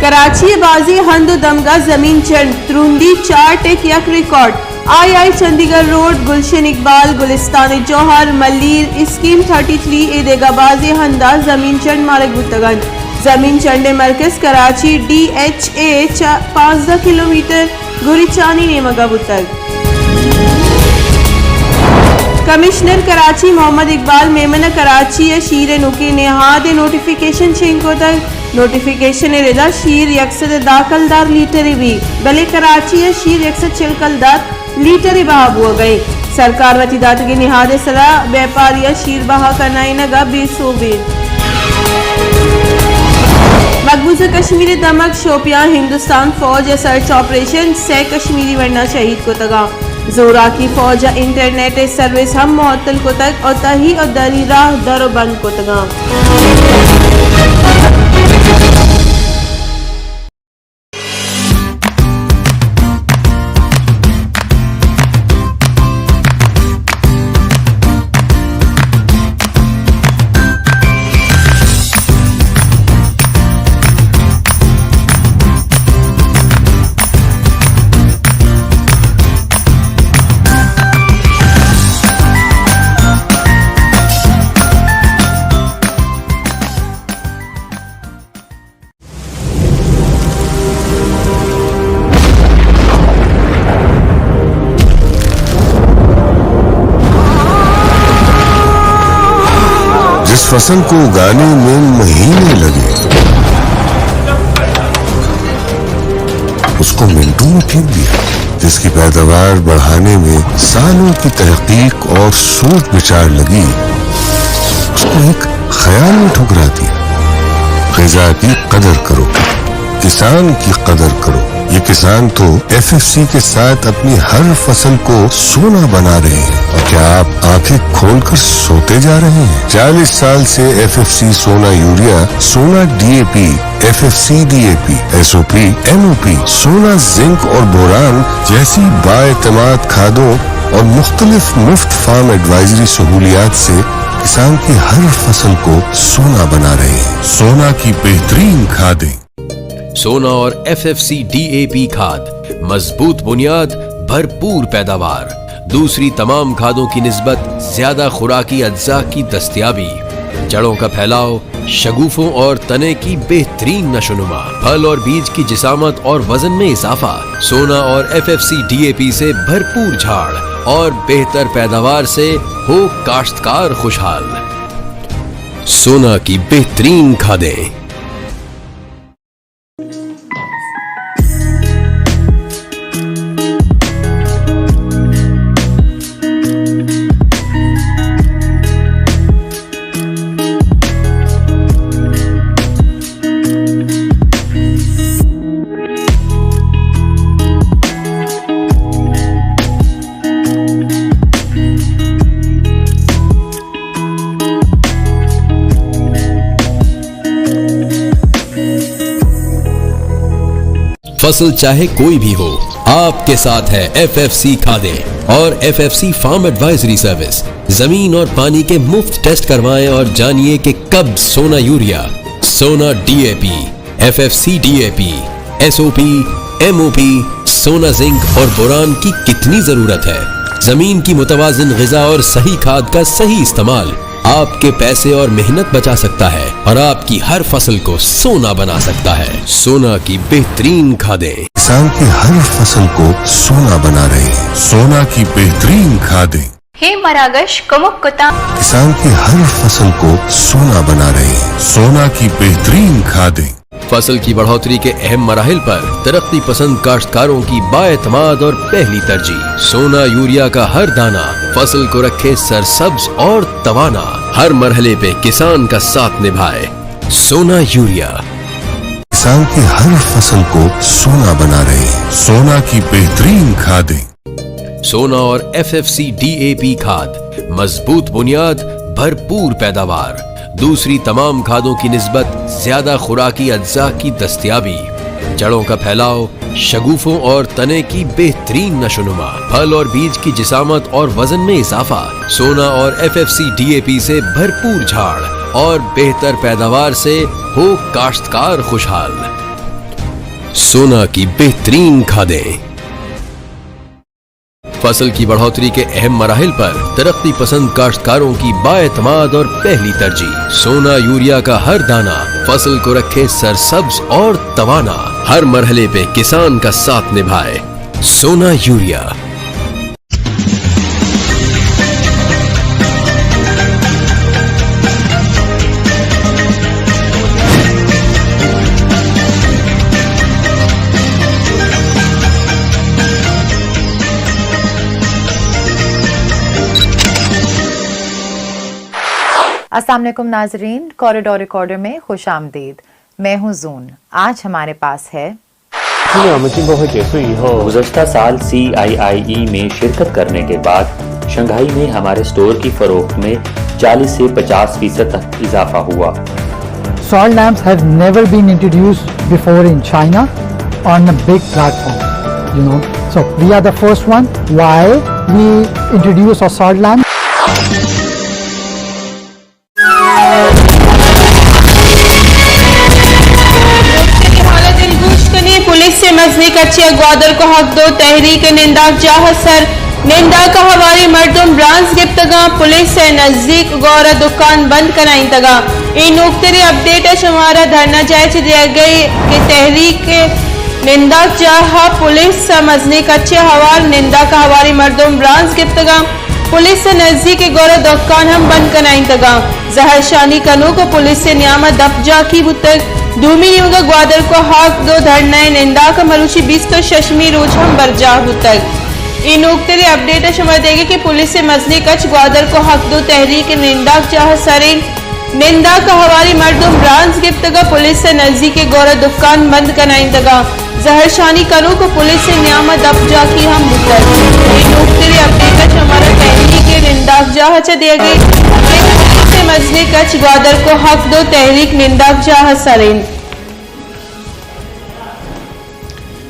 کراچی ءِ بازیں ہند ءُ دمگاں زمین چنڈ، ترندی چار ٹک یک ریکارڈ۔ آئی آئی چندیگڑھ روڈ، گلشن اقبال، گلستان جوہر، ملیر، اسکیم تھرٹی تھری ءُ دگہ بازیں ہنداں زمین چنڈ مارگ بوتگ انت۔ زمین چنڈ ءِ مرکز کراچی ڈی ایچ اے ءَ چہ پانزدہ کلومیٹر گوریچانی نیمگ ءَ بوتگ۔ کمشنر کراچی محمد اقبال میمن ءَ کراچی ءِ شیر ءِ نوکیں نہاد ءِ نوٹیفیکیشن شنگ کتگ۔ نوٹیفیکیشن ءِ ردا شیر یک سد ءُ دہ کلدار لیٹرے بیت، بلے کراچی ءَ شیر یک سد ءُ چل کلدار لیٹرے بہا بوگ ءَ انت۔ سرکار وتی داتگیں نہاد ءِ سرا بیپاری ءَ شیر بہا کنائینگ ءَ بے سوب انت۔ مقبوضہ کشمیر ءِ دمگ شوپیان ہندوستان فوج ءِ سرچ آپریشن، سئے کشمیری ورنا شہید کتگ انت۔ زوراکی فوج ءَ انٹرنیٹ ءِ سروس ہم معطل کتگ ءُ تہی ءُ دری راہ در ءُ بند کتگ انت۔ جس فصل کو اگانے میں مہینے لگے، اس کو منٹوں میں پھینک دیا۔ جس کی پیداوار بڑھانے میں سالوں کی تحقیق اور سوچ بچار لگی، اس کو ایک خیال نے ٹھکرا دیا۔ غذا کی قدر کرو، کسان کی قدر کرو، کسان تو ایف ایف سی کے ساتھ اپنی ہر فصل کو سونا بنا رہے ہیں۔ اور کیا آپ آنکھیں کھول کر سوتے جا رہے ہیں؟ چالیس سال سے F F C Sona urea, Sona D A P, F F C D A P, S O P, M O P, Sona zinc اور بوران جیسی بااعتماد کھادوں اور مختلف مفت فارم ایڈوائزری سہولیات سے کسان کی ہر فصل کو سونا بنا رہے ہیں۔ سونا کی بہترین کھادیں۔ سونا اور F F C D A P کھاد، مضبوط بنیاد، بھرپور پیداوار، دوسری تمام کھادوں کی نسبت زیادہ خوراکی اجزاء کی دستیابی، جڑوں کا پھیلاؤ، شگوفوں اور تنے کی بہترین نشو نما، پھل اور بیج کی جسامت اور وزن میں اضافہ۔ سونا اور F F C D A P سے بھرپور جھاڑ اور بہتر پیداوار سے ہو کاشتکار خوشحال۔ سونا کی بہترین کھادیں۔ فصل چاہے کوئی بھی ہو، آپ کے ساتھ ہے ایف ایف سی کھادیں اور F F C farm advisory service. زمین اور پانی کے مفت ٹیسٹ کروائیں اور جانیے کہ کب Sona urea, Sona D A P, F F C D A P, S O P, M O P, Sona zinc اور بوران کی کتنی ضرورت ہے۔ زمین کی متوازن غذا اور صحیح کھاد کا صحیح استعمال آپ کے پیسے اور محنت بچا سکتا ہے اور آپ کی ہر فصل کو سونا بنا سکتا ہے۔ سونا کی بہترین کھادیں۔ کسان کی ہر فصل کو سونا بنا رہے ہیں۔ سونا کی بہترین کھادیں۔ ہے مراگش کمک کتاں۔ کسان کی ہر فصل کو سونا بنا رہے ہیں۔ سونا کی بہترین کھادیں۔ فصل کی بڑھوتری کے اہم مراحل پر ترقی پسند کاشتکاروں کی بااعتماد اور پہلی ترجیح۔ سونا یوریا کا ہر دانہ فصل کو رکھے سرسبز اور توانا، ہر مرحلے پہ کسان کا ساتھ نبھائے۔ سونا یوریا۔ کسان کی ہر فصل کو سونا بنا رہے ہیں۔ سونا کی بہترین کھادیں۔ سونا اور F F C D A P کھاد، مضبوط بنیاد، بھرپور پیداوار، دوسری تمام کھادوں کی نسبت زیادہ خوراکی اجزاء کی دستیابی، جڑوں کا پھیلاؤ، شگوفوں اور تنے کی بہترین نشو نما، پھل اور بیج کی جسامت اور وزن میں اضافہ۔ سونا اور F F C D A P سے بھرپور جھاڑ اور بہتر پیداوار سے ہو کاشتکار خوشحال۔ سونا کی بہترین کھادیں۔ فصل کی بڑھوتری کے اہم مراحل پر ترقی پسند کاشتکاروں کی بااعتماد اور پہلی ترجیح۔ سونا یوریا کا ہر دانہ فصل کو رکھے سرسبز اور توانا، ہر مرحلے پہ کسان کا ساتھ نبھائے۔ سونا یوریا۔ السلام علیکم ناظرین، کوریڈور ریکارڈر میں خوش آمدید۔ میں ہوں زون۔ آج ہمارے پاس ہے جی ہاں، مچی بہت جیسو یہ ہو۔ گزشتہ سال سی آئی آئی ای میں شرکت کرنے کے بعد شنگھائی میں ہمارے اسٹور کی فروخت میں چالیس سے پچاس فیصد تک اضافہ ہوا۔ Salt lamps have never been introduced before in China on a big platform, you know. So we are the first one. Why we introduce a salt lamp? حالت گوش کنی، پولیس ءِ مزنیں کچے ءَ گوادر کوہاگ دو تحریک ءِ ننداک جاہ ءِ سر ننداک ءَ ہواریں مردم برانز گپتگاں، پولیس ءِ نزیک گور ءَ دکان بند کنائینتگاں۔ اے نوکتریں اپڈیٹ ءَ شمارا دھرنا جاہ ءَ چہ دیگ ءَ کہ تحریک ءِ ننداک جاہ ءَ پولیس ءِ مزنیں کچے ءَ ہوار ننداک ءَ ہواریں مردم برانز گپتگاں۔ پولیس ءِ نزیک ءَ گور ءَ دکان ہم بند کنائینتگاں۔ زہرشانی کنوک ءَ پولیس ءِ نیام ءَ دپ جاکی بوتگ۔ دومی نیمگ ءَ گوادر کوہاگ دو دھرنا ءِ ننداک ءَ مروچی بیست ءُ ششمی روچ ہم برجاہ بوتگ۔ اے نوکتریں اپڈیٹ ءَ شمارا دیگ ءَ کہ پولیس ءِ مزنیں کچ گوادر کوہاگ دو تحریک ءِ ننداک جاہ ءِ سریں ننداک ءَ ہواریں مردم برانز گپتگ ءُ پولیس ءِ نزیک ءَ گور ءَ دکان بند کنائینتگاں۔ زہرشانی کنوک ءُ پولیس ءِ نیام ءَ دپ جاکی ہم بوتگ۔ اے نوکتریں اپڈیٹ اش ہمارا تحریک ءِ ننداک جاہ ءَ چہ دیگ ءَ کہ پولیس ءِ مزنیں کچ گوادر کو حق دو تحریک ننداک جاہ ءَ سر انت۔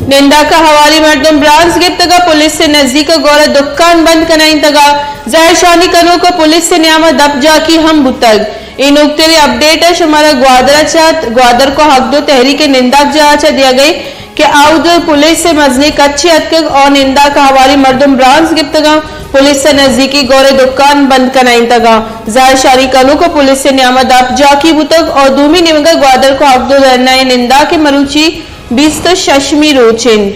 ننداک ءَ ہواری مردم برانز گپتگ ءُ پولیس ءِ نزیک ءَ گور ءَ دکان بند کنائینتگ ءُ زہرشانی کنوک ءُ پولیس ءِ نیام ءَ دپ جاکی ہم بوتگ۔ اے نوکتریں اپڈیٹ اش ہمارا گوادر ءَ چہ، گوادر کو حق دو تحریک ءِ ننداک جاہ ءَ چہ دیگ ءَ کہ اود پولیس ءِ مزنیں کچے اتکگ ءُ ننداک ءَ ہواری مردم برانز گپتگ ءُ پولیس ءِ نزیکی گور ءَ دکان بند کنائینتگ ءُ زہرشانی کنوک ءُ پولیس ءِ نیام ءَ دپ جاکی بوتگ ءُ دومی نیمگ ءَ گوادر کو حق دو دھرنا ءِ ننداک ءَ مروچی بیست ءُ ششمی روچ انت۔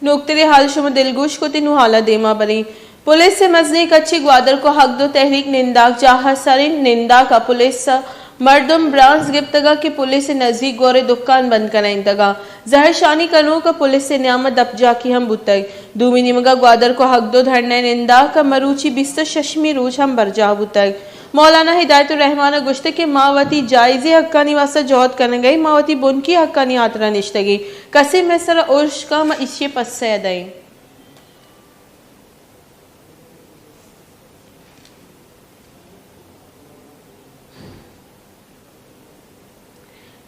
نوکتریں حال شما دلگوش کت، نوں حالا دیما بریں۔ پولیس ءِ مزنیں کچے گوادر کو حق دو تحریک ننداک جاہ ءَ سر انت۔ ننداک ءَ پولیس ءَ مردم برانز گپتگ ءُ کہ پولیس ءِ نزیک گور ءَ دکان بند کنائینتگ ءُ زہرشانی کنوک ءُ پولیس ءِ نیام ءَ دپ جاکی ہم بوتگ۔ دومی نیمگ ءَ گوادر کو حق دو دھرنا ءِ ننداک ءَ مروچی بیست ءُ ششمی روچ ہم برجاہ بوتگ۔ مولانا ہدایت الرحمان ءَ گوشتگ کہ ما وتی جائزیں حقانی واستہ جہد کنگ ءَ ایں، ما وتی بنکی حقانی ہاترا نشتگ ایں، کسے مئے سرا ارش کاں، ما ایشی ءِ پسہ ءَ دئیں۔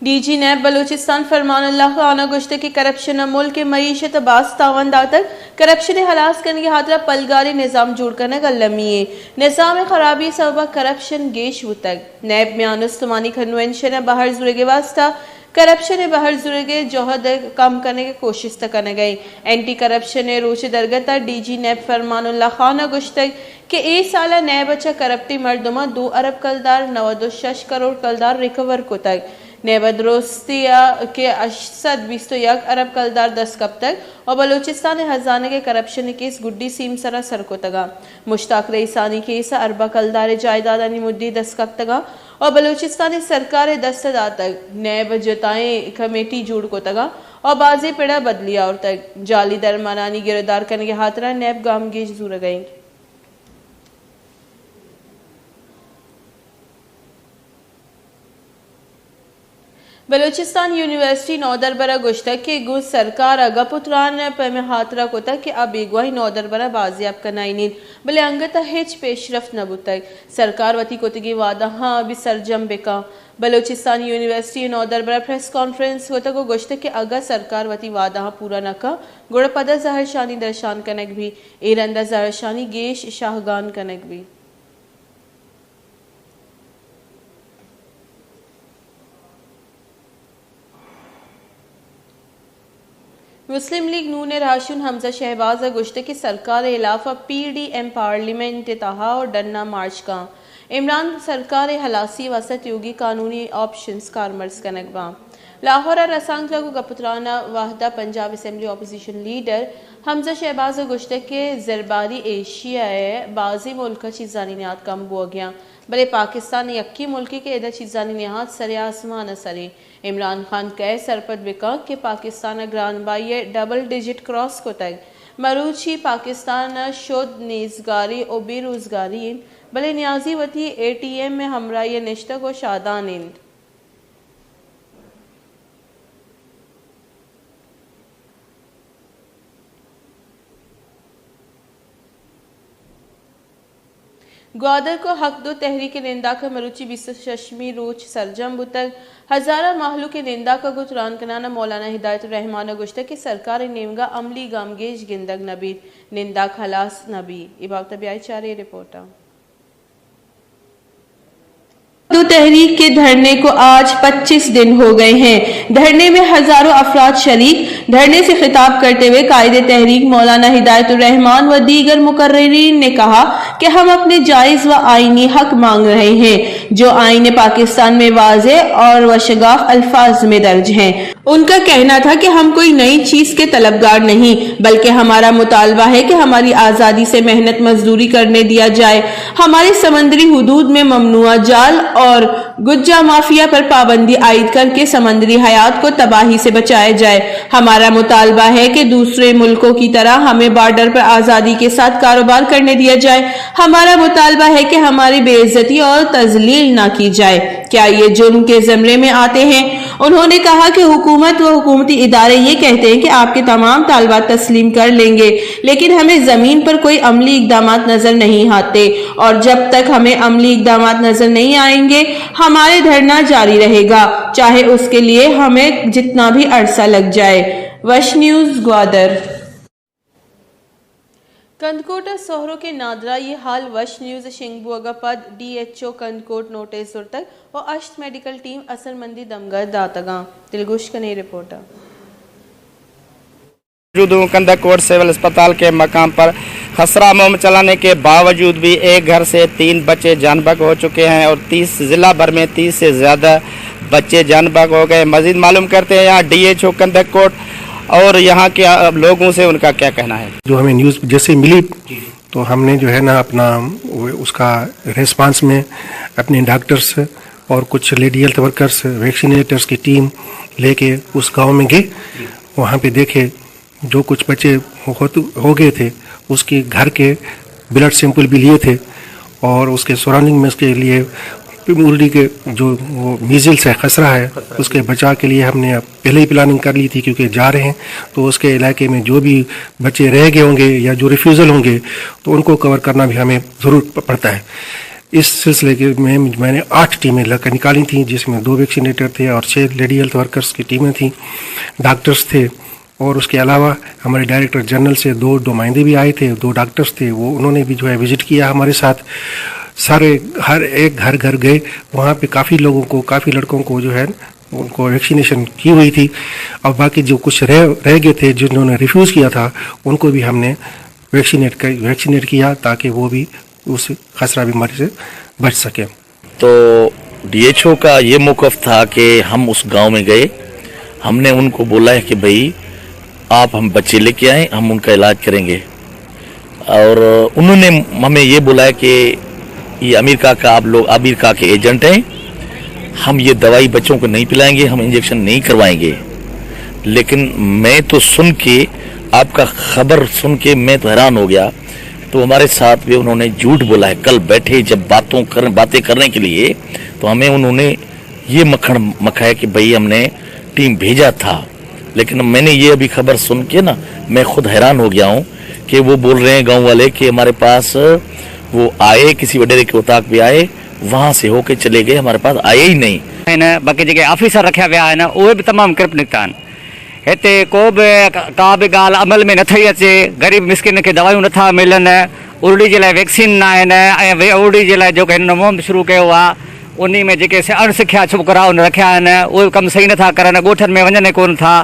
ڈی جی نیب بلوچستان فرمان اللہ خان ءَ گوشتگ کہ کرپشن ءَ ملک ءِ معیشت ءَ باز تاوان داتگ، کرپشن ءِ ہلاس کنگ ءِ ہاترا پلگاریں نظام جوڑ کنگ المی ایں، نظام ءِ خرابی ءِ سبب ءَ کرپشن گیش بوتگ۔ نیب میان استمانی کنونشن ءِ بہر زورگ ءِ واستہ کرپشن ءِ بہر زورگ ءِ جہد ءَ کم کنگ ءِ کوشست کنگ ءَ ایں۔ اینٹی کرپشن ءِ روچ ءِ درگت ءَ ڈی جی نیب فرمان اللہ خان ءَ گوشتگ کہ اے سال ءَ نیب ءَ چہ کرپٹیں مردماں دو ارب کلدار، نود ءُ شش کروڑ کلدار، ریکور کتگ۔ نیب ءَ درستی ءَ کہ ہشت سد بیست ءُ یک ارب کلدار دست کپتگ ءُ بلوچستان ءِ ہزانگ ءِ کرپشن ءِ کیس گڈی سیمسر ءَ سر کتگ ءُ مشتاق رئیسانی کیس ءَ ارباں کلدار ءِ جائیدادانی مدی دست کپتگ ءُ ءُ بلوچستان ءِ سرکار ءِ دست ءَ داتگ۔ نیب ءَ جتائیں کمیٹی جوڑ کتگ ءُ بازیں پڑ ءَ بدلی آورتگ۔ جعلی درمانانی گرودار کنگ ءِ ہاترا نیب گامگیج زورگ ءَ ایں۔ بلوچستان یونیورسٹی نودربر ءَ گوشتگ کہ گوں سرکار ءَ گپ ءُ تران پہ ہمے ہاترا کتگ کہ آ بیگواہیں نودربراں بازیاب کنائینیت، بلے انگت ءَ ہچ پیشرفت نہ بوتگ۔ سرکار وتی کتگیں وعدہاں ابید سرجم بہ کن۔ بلوچستان یونیورسٹی ءِ نودربر ءَ پریس کانفرنس کتگ ءُ گوشتگ کہ اگاں سرکار وتی وعدہاں پورا نہ کن، گڑا پدا زہرشانی درشان کنگ بیت۔ اے رند ءَ زہرشانی گیش شاہگان کنگ بیت۔ مسلم لیگ نون ءِ راہشون حمزہ شہباز ءَ گوشتگ کہ سرکار ءِ ہلاف ءَ پی ڈی ایم پارلیمنٹ ءِ تہا ءُ ڈن ءَ مارچ کن۔ عمران سرکار ءِ ہلاسی ءِ واستہ تیوگیں قانونی آپشنز کارمرز کنگ باں۔ لاہور ءَ رسانکدراں گوں گپ ءُ تران ءِ وہد ءَ پنجاب اسمبلی اپوزیشن لیڈر حمزہ شہباز ءَ گوشتگ کہ زرباری ایشیا ءِ بازیں ملک ءَ چیزانی نہاد کم بوگ ءَ انت، بلے پاکستان یکیں ملکے کہ ادا چیزانی نہاد سر آسمان ءِ سر انت۔ عمران خان کئے سرپد بہ کنت کہ پاکستان ءَ گرانبہائی ءَ ڈبل ڈیجٹ کراس کتگ؟ مروچی پاکستان ءَ شد، نیزگاری ءُ بے روزگاری انت، بلے نیازی وتی اے ٹی ایم ءِ ہمراہی ءَ نشتگ ءُ شادان انت۔ گوادر کو حق دو تحریک ءِ ننداک ءَ مروچی بیست ءُ ششمی روچ سرجم بوتگ۔ ہزاراں مہلوک ءِ ننداک ءَ گوں تران کنان ءَ مولانا ہدایت الرحمان ءَ گوشتگ کہ سرکار ءِ نیمگ ءَ عملی گامگیج گندگ نہ بیت، ننداک ہلاس نہ بیت۔ اے بابت ءَ بیائے چاریں رپورٹ ءَ۔ دو تحریک کے دھرنے کو آج پچیس دن ہو گئے ہیں۔ دھرنے میں ہزاروں افراد شریک۔ دھرنے سے خطاب کرتے ہوئے قائد تحریک مولانا ہدایت الرحمان و دیگر مقررین نے کہا کہ ہم اپنے جائز و آئینی حق مانگ رہے ہیں، جو آئین پاکستان میں واضح اور وشگاف الفاظ میں درج ہیں۔ ان کا کہنا تھا کہ ہم کوئی نئی چیز کے طلبگار نہیں، بلکہ ہمارا مطالبہ ہے کہ ہماری آزادی سے محنت مزدوری کرنے دیا جائے، ہمارے سمندری حدود میں ممنوعہ جال اور گجا مافیا پر پابندی عائد کر کے سمندری حیات کو تباہی سے بچایا جائے۔ ہمارا مطالبہ ہے کہ دوسرے ملکوں کی طرح ہمیں بارڈر پر آزادی کے ساتھ کاروبار کرنے دیا جائے۔ ہمارا مطالبہ ہے کہ ہماری بے عزتی اور تذلیل نہ کی جائے۔ کیا یہ جرم کے زمرے میں آتے ہیں؟ انہوں نے کہا کہ حکومت و حکومتی ادارے یہ کہتے ہیں کہ آپ کے تمام طالبات تسلیم کر لیں گے، لیکن ہمیں زمین پر کوئی عملی اقدامات نظر نہیں آتے، اور جب تک ہمیں عملی اقدامات نظر نہیں آئیں گے، ہمارے دھرنا جاری رہے گا، چاہے اس کے لیے ہمیں جتنا بھی عرصہ لگ جائے۔ وش نیوز، گوادر۔ کندکوٹ ء سہرک ء نادراہی ء ہال وش نیوز ء شنگ بوگ ء پد ڈی ایچ او کندکوٹ نوٹس زرتگ و ہشت میڈیکل ٹیم اثرمندی دمگ ء داتگاں۔ دلگوش کنیں رپورٹ ء۔ موجود ہوں کندکوٹ سول اسپتال کے مقام پر خسرہ مہم چلانے کے باوجود بھی ایک گھر سے تین بچے جان بحق ہو چکے ہیں اور تیس، ضلع بھر میں تیس سے زیادہ بچے جان بحق ہو گئے۔ مزید معلوم کرتے ہیں یہاں ڈی ایچ او کندکوٹ اور یہاں کے، آ، لوگوں سے ان کا کیا کہنا ہے۔ جو ہمیں نیوز جیسے ملی، تو ہم نے جو ہے نا اپنا وہ اس کا ریسپانس میں اپنے ڈاکٹرز اور کچھ لیڈی ہیلتھ ورکرز، ویکسینیٹرز کی ٹیم لے کے اس گاؤں میں گئے۔ وہاں پہ دیکھے جو کچھ بچے ہوت-، ہو گئے تھے، اس کے گھر کے بلڈ سیمپل بھی لیے تھے اور اس کے سراؤنڈنگ میں اس کے لیے الریڈی کے جو وہ میزلس ہے، خسرہ ہے، اس کے بچاء کے لیے ہم نے پہلے ہی پلاننگ کر لی تھی، کیونکہ جا رہے ہیں تو اس کے علاقے میں جو بھی بچے رہ گئے ہوں گے یا جو ریفیوزل ہوں گے تو ان کو کور کرنا بھی ہمیں ضرور پ-، پڑتا ہے۔ اس سلسلے کے میں، میں نے آٹھ ٹیمیں لگ کر نکالی تھیں، جس میں دو ویکسینیٹر تھے اور چھ لیڈی ہیلتھ ورکرز کی ٹیمیں تھیں، ڈاکٹرز تھے اور اس کے علاوہ ہمارے ڈائریکٹر جنرل سے دو نمائندے بھی آئے تھے، دو ڈاکٹرز تھے، وہ انہوں نے بھی جو ہے وزٹ کیا ہمارے ساتھ۔ سارے ہر ایک گھر گھر گئے، وہاں پہ کافی لوگوں کو، کافی لڑکوں کو جو ہے ان کو ویکسینیشن کی ہوئی تھی۔ اور باقی جو کچھ رہ، رہ گئے تھے، جنہوں نے ریفیوز کیا تھا، ان کو بھی ہم نے ویکسینیٹ کر، ویکسینیٹ کیا تاکہ وہ بھی اس خسرہ بیماری سے بچ سکیں۔ تو ڈی ایچ او کا یہ موقف تھا کہ ہم اس گاؤں میں گئے، ہم نے ان کو بولا ہے کہ بھائی، آپ ہم بچے لیکے آئیں، ہم ان کا علاج کریں گے۔ اور انہوں نے ہمیں یہ بولا ہے کہ یہ امیر خاں کا، آپ لوگ امیر خاں کے ایجنٹ ہیں، ہم یہ دوائی بچوں کو نہیں پلائیں گے، ہم انجیکشن نہیں کروائیں گے۔ لیکن میں تو سن کے، آپ کا خبر سن کے میں تو حیران ہو گیا۔ تو ہمارے ساتھ بھی انہوں نے جھوٹ بولا ہے۔ کل بیٹھے جب باتوں کر، باتیں کرنے کے لیے، تو ہمیں انہوں نے یہ مکھن مکھایا کہ بھائی، ہم نے ٹیم بھیجا تھا، لیکن میں نے یہ ابھی خبر سن کے نا، میں خود حیران ہو گیا ہوں کہ وہ بول رہے ہیں گاؤں والے کہ ہمارے پاس وہ آئے، کسی وڈیرے کے اوطاق پہ آئے، وہاں سے ہو کے چلے گئے، ہمارے پاس آئے ہی نہیں۔ آهن، باقي جيڪي آفيسر رکيا ويا آهن، اهي به تمام ڪرپٽ نڪتا آهن. هتي ڪو به ڪا به ڳالهه عمل ۾ نه ٿي اچي، غريب مسڪين کي دوائيون نٿا ملن، ارڙي جي لاءِ ويڪسين نه آهن، ۽ وي-، ارڙي جي لاءِ جيڪو هنن مهم شروع ڪيو آهي، ان ۾ جيڪي س-، اڻ سکيا ڇوڪرا ان رکيا آهن، اهي ڪم صحيح نٿا ڪرن، ڳوٺن ۾ وڃن ئي ڪونه ٿا.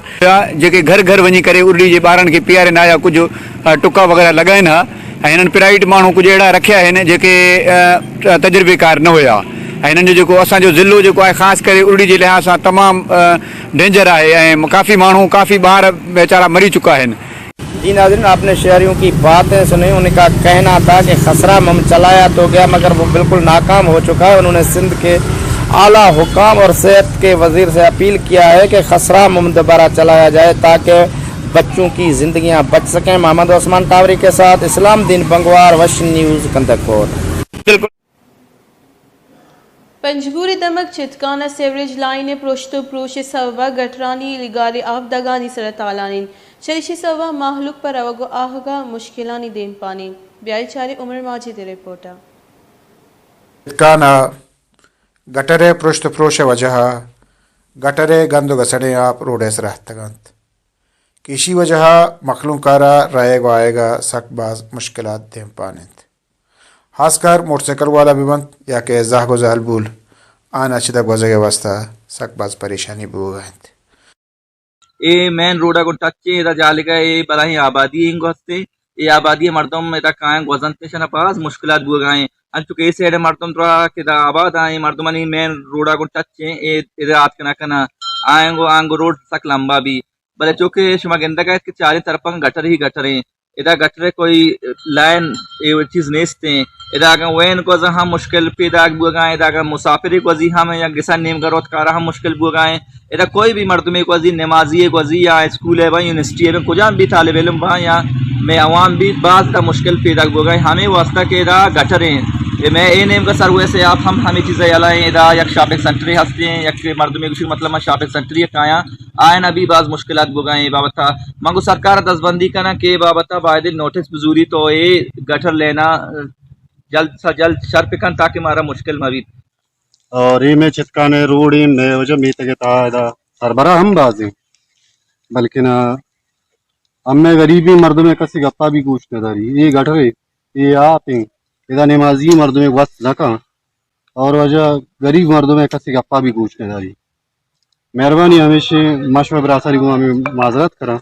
جيڪي گهر گهر وڃي ڪري ارڙي جي ٻارن کي پيئارين ها يا ڪجهه، ا، ٽڪا وغيره لڳائين ها، ۽ هنن پرائيويٽ ماڻهو ڪجهه اهڙا رکيا آهن، جيڪي، ا، تجربيڪار نه هيا، ۽ هنن جو جيڪو اسان جو ضلعو جيڪو آهي، خاص ڪري ارڙي جي لحاظ سان تمام، ا، ڊينجر آهي، ۽ ڪافي ماڻهو، ڪافي ٻار ويچارا مري چڪا آهن. جی ناظرین، آپ نے شہریوں کی باتیں سنی۔ ان کا کہنا تھا کہ خسرہ مم چلایا تو گیا، مگر وہ بالکل ناکام ہو چکا ہے۔ انہوں نے سندھ کے اعلیٰ حکام اور صحت کے وزیر سے اپیل کیا ہے کہ خسرہ مم دوبارہ چلایا جائے، تاکہ بچوں کی زندگیاں بچ سکیں۔ محمد عثمان ٹاوری کے ساتھ اسلام دین بنگوار، وش نیوز، کندکوٹ۔ پنجگور ء دمگ چتکان ء سیوریج لائن ء پرشت ء پروش ء سوب ء گٹرانی لگار ء آپ دگانی سر ء تالان انت، چریشی سوب ء مہلوک پہ روگ ء آہگ ء مشکلانی دیمپان انت۔ بیائے چاریں عمر ماجد ء رپورٹ ء۔ چتکان ء گٹر ء پرشت ء پروش ء وجہ ء گٹر ء گند ء گسڑیں آپ روڈ ء سر ء اتکگ انت کہ ایشی وجہ ء مخلوق ء را رہگ ء آیگ ء سک باز مشکلات دیمپان انت۔ ہاسکر موٹر سائیکل والا بہ بنت یا کہ زہگ و زالبول، آناں چد ء گوزگ ء واستہ سک باز پریشانی بوگ ء انت۔ اے مین روڈ ء گوں ٹچ ایں، ادا جالگہ اے بلاہیں آبادی انگو ہست ایں۔ اے آبادی ء مردم ادا کایاں گوزنت، اشاں باز مشکلات بوگ ء ایں۔ انچو کہ اے سائیڈ ء مردم ترا کہ ادا آباد آں، اے مردمانی مین روڈ ء گوں ٹچ ایں، اے ادا آتک نہ کناں۔ آنگو، آنگو روڈ سک لمبا بی۔ بلے چو کہ شما گندگ ء ات کہ چاریں طرفاں گٹر ہی گٹر ایں۔ ادا گٹر ءِ کوئی لائن اے چیز نیست ایں۔ ادا اگاں وین گوزاں ہم مشکل پیداک بوگا ایں، ادا اگاں مسافرے گوزی ہم یا گسا نیمگا روتکارا ہم مشکل بوگا ایں۔ ادا کوئی بھی مردمے گوزی، نمازی گوزی یا اسکول ءَ با، یونیورسٹی ءَ با، کجام بھی طالب علم با یا مئے عوام بھی باز ادا مشکل پیداک بوگا ایں۔ ہمے واسطہ کہ ادا گٹر ایں۔ اے مئے اے نیمگا سروے سے آپ ہم ہمے چیزا یلا ایں۔ ادا یک شاپنگ سینٹرے ہست ایں، یک مردمے گوشی مطلب من شاپنگ سینٹرے کایاں، آیانا بھی باز مشکلات بوگا ایں۔ اے بابتا من گوں سرکار ءَ دزبندی کناں کہ اے بابتا باید نوٹس بزوریت و اے گٹر لائنا جلد سا جلد شر بکن تاکہ مارا مشکل مہ بیت۔ اور اے مئے چتکان ءِ روڈ ایں، مئے وجہ میتگ ءِ تہا ادا سربراہ ہم باز ایں، بلکن ہمے غریبیں مردم ءِ کسی گپا بھی گوش نہ داری۔ اے گٹر ایں، اے آپ ایں، ادا نمازی مردمے گوست نہ کن۔ اور واجہ غریب مردم ءِ کسی گپا بھی گوش نہ داری۔ مہربانی ہمیشیں، ما شمئے براسانی گوں ہمے معذرت کناں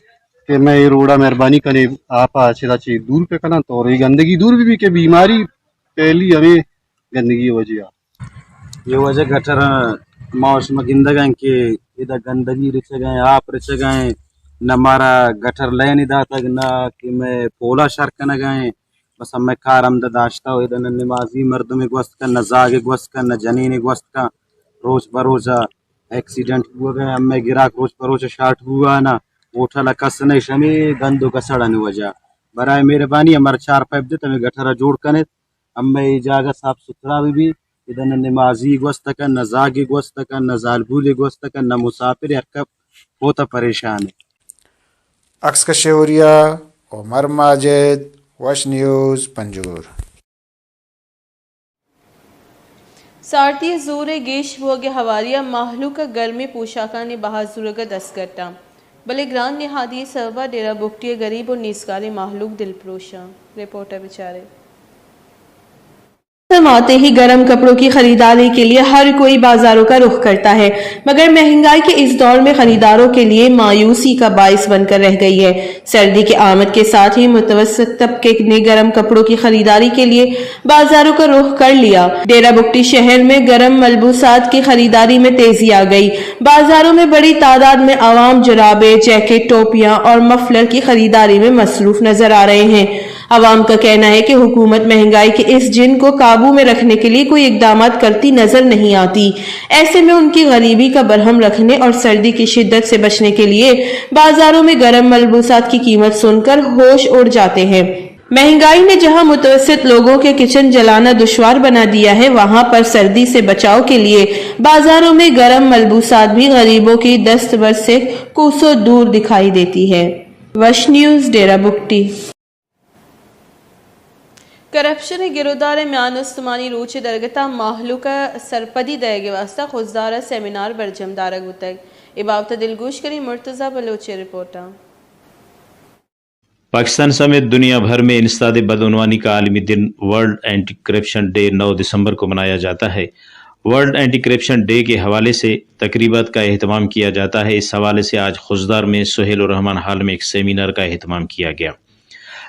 کہ مئے اے روڈا مہربانی کنے آپا چدا چی دور پہ کناں اور اے گندگی دور بھی، بھی کہ بیماری پہلی ہمے گندگی وجہ۔ اے وجہ گٹر ما شما گندگا ایں کہ ادا گندگی رچگا ایں، آپ رچگا ایں، نہ مارا گٹر لائن داتگ، نہ کہ مئے پولا شر کنگا ایں۔ بس ہمے کار ہمدا داشتہ و ادا نہ نمازی مردمے گوست کن، نہ زاگے گوست کن، نہ جنینے گوست کن۔ روچ بہ روچ ءَ ایکسیڈنٹ بوگا ایں، ہمے گراک روچ بہ روچ ءَ شارٹ بوگا ایں، نہ ہوٹل ءَ کس نہ ایں، ہمے گند و گسڑانی وجہ۔ برائے مہربانی ہمارا چار پائپ دیت، ہمے گٹر ءَ جوڑ کنیت، ہمے اے جاگہ صاف ستھرا بہ بی۔ ادا نہ نمازی گوست کن، نہ زاگے گوست کن، نہ زالبولے گوست کن، نہ مسافر، ہر کس ہوتا پریشان ایں۔ عکس کش ءِ ذریعہ عمر ماجد، وش نیوز، پنجگور۔ سارتی ءِ زور ءِ گیش بوگ ءِ ہواری ءَ مہلوک ءَ گرمیں پوشاکانی بہا زورگ ءَ دست گٹاں، بلے گران نہادی ءِ سبب ءَ ڈیرہ بگٹی ءِ گریب و نیزگاریں مہلوک دلپروش آں۔ رپورٹ ءَ بچارے۔ موسم آتے ہی گرم کپڑوں کی خریداری کے लिए हर कोई बाजारों का रुख करता है, मगर महंगाई के इस दौर में खरीदारों के लिए मायूसी का बायस बनकर रह गई है। सर्दी के आमद के साथ ही मुतवस्सित तबके ने गर्म कपड़ों की खरीदारी के लिए बाजारों का रुख कर लिया। डेरा बुगटी शहर में गर्म मलबूसात की खरीदारी में तेजी आ गई। बाजारों में बड़ी तादाद में आवाम जुराबे, जैकेट, टोपियां और मफलर की खरीदारी में मसरूफ नजर आ रहे हैं। आवाम का कहना है कि हुकूमत महंगाई के इस जिन को काबू में रखने के लिए कोई इकदामात करती नजर नहीं आती। ऐसे में उनकी गरीबी का बरहम रखने और सर्दी की शिद्दत से बचने के लिए बाजारों में गर्म मलबूसात की कीमत सुनकर होश उड़ जाते हैं। महंगाई ने जहां मुतवस्सित लोगों के किचन जलाना दुश्वार बना दिया है, वहां पर सर्दी से बचाव के लिए बाजारों में गर्म मलबूसात भी गरीबों की दस्तबरस से कोसों दूर दिखाई देती है। वश न्यूज़, डेरा बुगटी। کرپشن ءِ گرودار ءِ میان استمانی روچ ءِ درگت ءَ مہلوک ءَ سرپدی دئیگ ءِ واستہ خضدار ءَ سیمینار برجم دارگ بوتگ۔ اے بابت ءَ دلگوش کنیں مرتضی بلوچ ءِ رپورٹ ءَ۔ پاکستان سمیت دنیا بھر میں انسداد بدعنوانی کا عالمی دن ورلڈ اینٹی کرپشن ڈے نو دسمبر کو منایا جاتا ہے۔ ورلڈ اینٹی کرپشن ڈے کے حوالے سے تقریبات کا اہتمام کیا جاتا ہے۔ اس حوالے سے آج خضدار میں سہیل الرحمان ہال میں ایک سیمینار کا اہتمام کیا گیا۔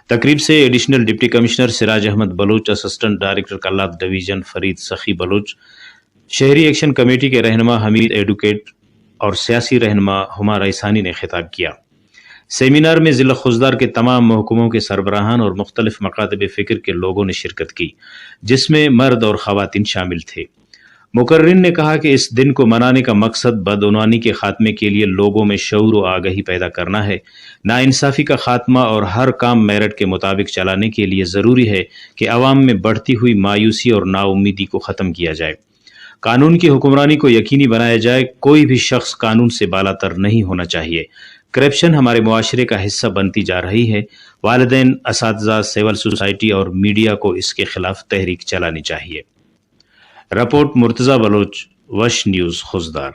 تقریب سے ایڈیشنل ڈپٹی کمشنر سراج احمد بلوچ، اسسٹنٹ ڈائریکٹر کلات ڈویژن فرید سخی بلوچ، شہری ایکشن کمیٹی کے رہنما حمید ایڈوکیٹ اور سیاسی رہنما ہما رئیسانی نے خطاب کیا۔ سیمینار میں ضلع خضدار کے تمام محکموں کے سربراہان اور مختلف مکاتب فکر کے لوگوں نے شرکت کی، جس میں مرد اور خواتین شامل تھے۔ مقررین نے کہا کہ اس دن کو منانے کا مقصد بدعنوانی کے خاتمے کے لیے لوگوں میں شعور و آگہی پیدا کرنا ہے، ناانصافی کا خاتمہ اور ہر کام میرٹ کے مطابق چلانے کے لیے ضروری ہے کہ عوام میں بڑھتی ہوئی مایوسی اور ناامیدی کو ختم کیا جائے۔ قانون کی حکمرانی کو یقینی بنایا جائے، کوئی بھی شخص قانون سے بالاتر نہیں ہونا چاہیے۔ کرپشن ہمارے معاشرے کا حصہ بنتی جا رہی ہے۔ والدین، اساتذہ، سول سوسائٹی اور میڈیا کو اس کے خلاف تحریک چلانی چاہیے۔ رپورٹ مرتضی بلوچ، وش نیوز خضدار۔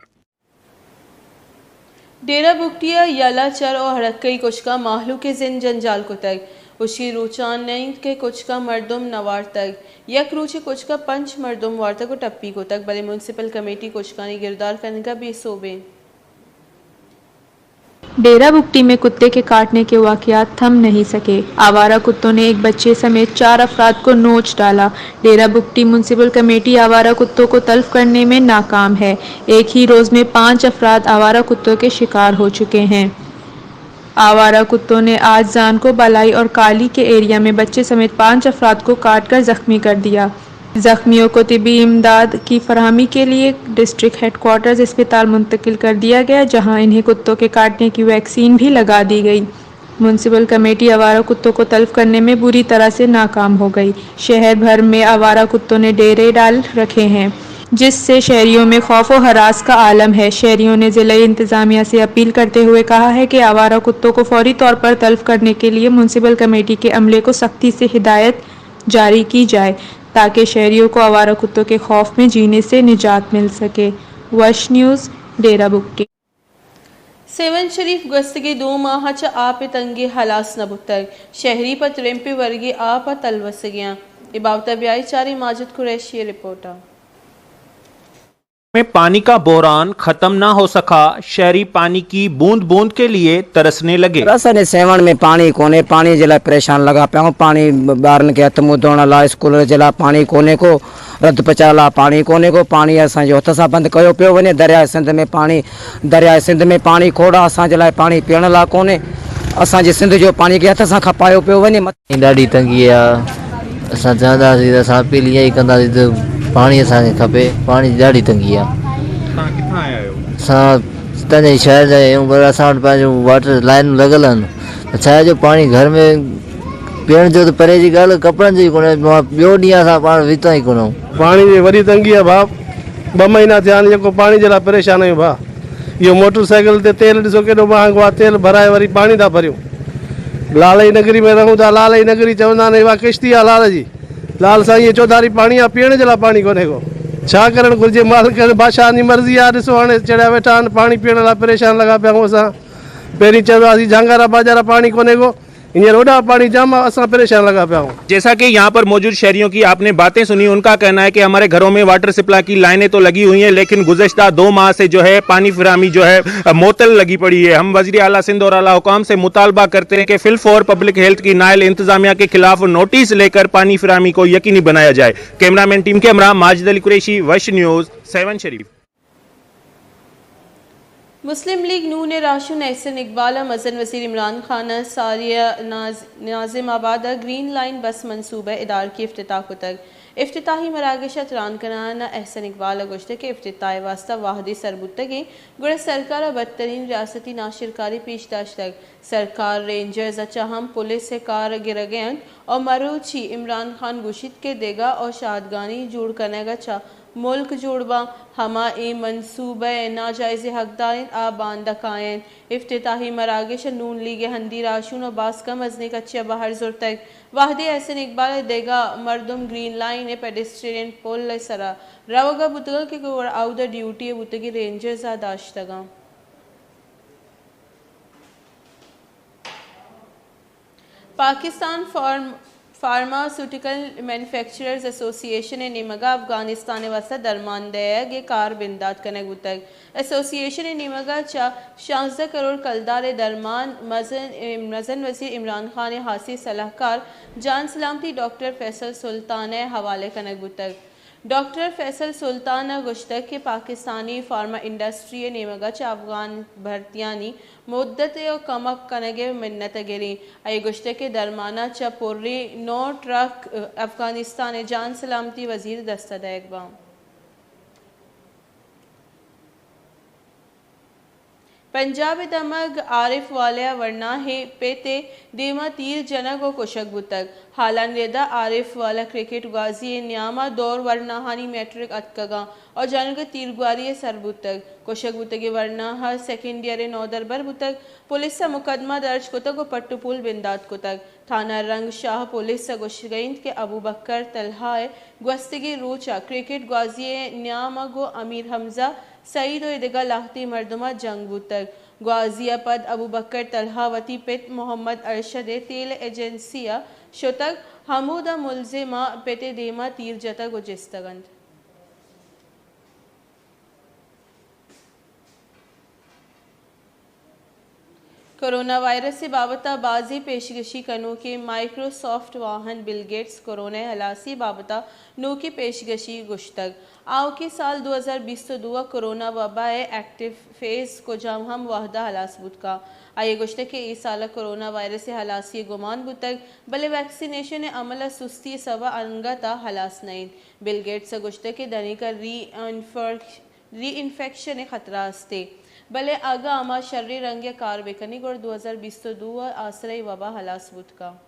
ڈیرہ بگٹی ءَ یلہ، چر ءُ ہڑکئی کچکاں مہلوک ءِ زند جنجال کتگ۔ ہشکی روچان نہ انت کہ کچکاں مردم نہ وارتگ۔ یک روچے کچکاں پنچ مردم وارتگ ءُ ٹپی کتگ، بلے میونسپل کمیٹی کچکانی گردار کنگ ءَ بے سوب انت۔ ڈیرہ بگٹی میں کتے کے काटने के वाकयात थम नहीं सके। आवारा कुत्तों ने एक बच्चे समेत चार अफराद को नोच डाला। डेरा बुगटी म्युनिसिपल कमेटी आवारा कुत्तों को तलब करने में नाकाम है। एक ही रोज में पांच अफराद आवारा कुत्तों के शिकार हो चुके हैं। آوارہ کتوں نے آج زانکو، بالائی اور کالی کے ایریا میں بچے سمیت پانچ افراد کو کاٹ کر زخمی کر دیا۔ زخمیوں کو طبی امداد کی فراہمی کے لیے ڈسٹرکٹ ہیڈ کوارٹرز اسپتال منتقل کر دیا گیا، جہاں انہیں کتوں کے کاٹنے کی ویکسین بھی لگا دی گئی۔ میونسپل کمیٹی آوارہ کتوں کو تلف کرنے میں بری طرح سے ناکام ہو گئی۔ شہر بھر میں آوارہ کتوں نے ڈیرے ڈال رکھے ہیں، جس سے شہریوں میں خوف و ہراس کا عالم ہے۔ شہریوں نے ضلعی انتظامیہ سے اپیل کرتے ہوئے کہا ہے کہ آوارہ کتوں کو فوری طور پر تلف کرنے کے لیے میونسپل کمیٹی کے عملے کو سختی سے ہدایت جاری کی جائے، تاکہ شہریوں کو آوارہ کتوں کے خوف میں جینے سے نجات مل سکے۔ وش نیوز، ڈیرہ بگٹی۔ سیون شریف گوستگیں دو ماہ ء چہ آپ ء تنگی ء ہلاس نہ بوتگ، شہری پہ ترمپ ء ورگی آپ ء تلوسگیاں۔ اے بابت ء بیائی چاریں ماجد قریشی ء رپورٹ ء۔ میں پانی کا بحران ختم نہ ہو سکا، شہری پانی کی بوند بوند کے لیے ترسنے لگے۔ رسن سیون میں پانی کونے، پانی جلا پریشان لگا پیا ہوں، پانی بارن کے اتمو دونا لا اسکول جلا پانی کونے کو، رد پچا لا پانی کونے کو، پانی اساں جو تسا بند کیو پیو ونے، دریائے سندھ میں پانی، دریائے سندھ میں پانی کھوڑا، اساں جلا پانی پینے لا کونے، اساں جی سندھ جو پانی کے ہتھ اساں کھپایو پیو ونے۔ ڈاڈی تنگی آ، اساں چاہندا سی، اساں اپیل اے کندا سی تے پانی اساں کے کھپے، پانی ڈاڈی تنگی آ۔ تساں کتھاں آئے ہو؟ اساں تنے شہر جائے ہوں، پر اساں وٹ پنج واٹر لائن لگل ہن۔ اچھا ہے جو پانی گھر میں پیݨ جو تے پرے جی ڳالھ، کپڑن جی کونی، ٻیو ݙینہہ اساں پاݨ وچ تاں ہی کونو۔ پاݨی دی وݙی تنگی ہے باپ، ٻہ مہینہ تھیا آن جیکو پاݨی جیڑھا پریشان آیوں بھا۔ اهو موٹر سائیکل تي تيل ڏسو ڪيڏو مهانگو آ، تيل ڀرائي وري پاڻي ٿا ڀريون. لالائي نگري ۾ رهون ٿا، لالائي نگري چوندا آهن اها ڪشتي آ لال جي. لال سائين، اهو چوڌاري پاڻي آ، پيئڻ جي لاءِ پاڻي ڪونهي ڪو. ڇا ڪرڻ گهرجي، مالڪ بادشاهه جي مرضي آ، ڏسو هاڻي چڙهيا ويٺا آهن، پاڻي پيئڻ لاءِ پريشان لڳا پيا آهيون اسان. پهرين چوندو هئاسين جهانگارا باجارا پاڻي ڪونهي ڪو، هينئر هوڏانهن پاڻي جام آ، اسان پريشان لڳا پيا آهيون. جيسا ڪي يهان پر موجود شهريون ڪي آپ ني باتين سني، ان ڪا ڪهنا هي ڪي هماري گهرون مين واٽر سپلاء ڪي لائينين تو لڳي هئي هين، ليڪن گذشته دو ماه سي جو هي پاڻي فراهمي جو هي معطل لڳي پڙي هي. هم وزير اعليٰ سنڌ اور اعليٰ حڪام سي مطالبه ڪرتي هين ڪي فل فور پبلڪ هيلٿ ڪي نائل انتظاميا ڪي خلاف نوٽيس ليڪر پاڻي فراهمي ڪو يقيني بنايا جائي. ڪيمرا مين ٽيم ڪي همراهه ماجد علي قريشي، وش نيوز، سيون شريف. مسلم لیگ نون ء راھشون احسن اقبال ء مزن وزیر عمران خان ء ساری ء ناز-، ناظم آباد ء گرین لائن بس منصوبہ ادارکی افتتاح کتگ۔ افتتاحی مراگش ء تران کنان ء احسن اقبال ء گوشتگ کہ افتتاح ء واستہ وھدے سر بوتگیں گڑا سرکار ء بدترین ریاستی ناشرکاری پیش داشتگ۔ سرکار رینجرز ء چہ ہم پولیس ء کار گرگ ء انت ء مروچی عمران خان گوشیت کہ دگہ ء شادگانی جوڑ کنگ ء چہ ملک جوڑ باں، ہما اے منصوبہ ء ناجائزیں حقدار انت، آ باندا کاینت۔ افتتاحی مراگش ء نون لیگ ء ہندی راہشون ء باسک ء مزنیں کچے ء بہر زرتگ۔ وہدے احسن اقبال ء دگہ مردم گرین لائن ء پیڈسٹرین پل ء سرا روگ ء بوتگ انت کہ گڑا اودا ڈیوٹی ء بوتگیں رینجرز ء داشتگ انت۔ پاکستان فارم-، فارماسیوٹیکل مینوفیکچررز ایسوسی ایشن ء نیمگ ء افغانستان ء واستہ درمان دئیگ ء کار بندات کنگ بوتگ۔ ایسوسی ایشن ء نیمگ ء چہ شانزدہ کروڑ کلدار ء درمان مزن، مزن وزیر عمران خان ء ہاسیں سلاہکار جان سلامتی ڈاکٹر فیصل سلطان ء حوالہ کنگ بوتگ۔ ڈاکٹر فیصل سلطان ء گوشتگ کہ پاکستانی فارما انڈسٹری ء نیمگ ء چہ افغان بھرتیانی مدت ء کمک کنگ ء منت ء گریں۔ آئی ء گوشتگ کہ درمان ء چہ پریں نو ٹرک افغانستان ء جان سلامتی وزیر ء دست ء دئیگ باں۔ پنجاب ء دمگ عارف والہ ء ورناہ ء پت ء دیما تیر جنگ ء کشگ بوتگ۔ ہالانی ردا عارف والہ کرکٹ گوازی ء نیاما دور ورناہانی میٹرک اتکگاں ء جنگ ء تیرگواری ء سر بوتگ۔ کشگ بوتگیں ورناہ سیکنڈ ایئر ء نودربر بوتگ۔ پولیس ء مقدمہ درج کتگ ء پٹ ء پول بندات کتگ۔ تھانہ رنگ شاہ پولیس ء گوشگ ء انت کہ ابوبکر طلحہ ء گوستگیں روچ ء کرکٹ گوازی ء نیام ء گوں امیر حمزہ سعید ء دگہ لہتیں مردماں جنگ بوتگ۔ گوازی ء پد ابوبکر طلحہ وتی پت محمد ارشد ء تیل ایجنسی ء شتگ، ہمودا ملزماں پت ء دیما تیر جتگ ء جستگ انت۔ کرونا وائرس ءِ بابت ءَ بازیں پیشگشی کنوکیں مائیکروسافٹ واہند بل گیٹس کرونا ءِ ہلاسی ءِ بابت ءَ نوکیں پیشگشی گوشتگ۔ آؤکیں سال دو ہزار بیست ءُ دو ءَ کرونا وبا ءِ ایکٹیو فیز کجام ہم وہد ءَ ہلاس بوت کنت۔ آئی ءَ گوشتگ کہ اے سال ءَ کرونا وائرس ءِ ہلاسی ءِ گمان بوتگ، بلے ویکسینیشن ءِ عمل ءِ سستی ءِ سبب ءَ انگت ءَ ہلاس نہ انت۔ بل گیٹس ءَ گوشتگ کہ دنیکہ ری انفر-، ری انفیکشن ءِ خطرہ است ات، بلے اگاں ما شریں رنگے ءَ کار بہ کنیں گڑا دو ہزار بیست ءُ دو ءَ آسرا اے وبا ہلاس بوت کنت۔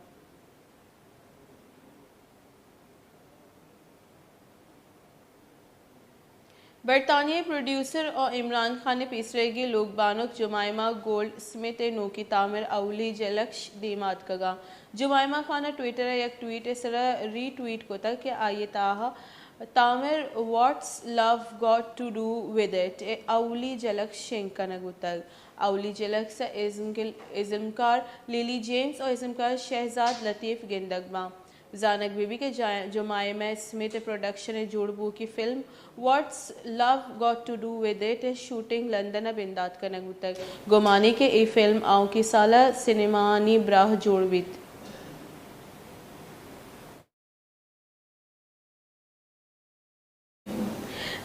برطانیہ ءِ پروڈیوسر ءُ عمران خان ءِ پیسریگیں لوگ بانک جمائمہ گولڈ سمتھ ءِ نوکیں تامر اولی جلکش دیما اتکگ انت۔ جمائمہ خان ءَ ٹویٹر ءَ یک ٹویٹ ءِ سرا ری ٹویٹ کتگ کہ آئی ءِ تہا تامر What's Love Got to Do With It ءِ اولی جلکش شنگ کنگ بوتگ۔ اولی جلکش ءَ ازمکل-، ازمکار لیلی جیمز ءُ ازمکار شہزاد لطیف گندگ باں۔ زانگ بہ بیت کہ جا-، جمائمہ سمتھ ءِ پروڈکشن ءَ جوڑ بووکی film What's Love Got to Do With It ءِ شوٹنگ لندن ءَ بندات کنگ بوتگ۔ گمانے کہ اے فلم آؤکیں سال ءَ سینماہانی براہ جوڑ بیت۔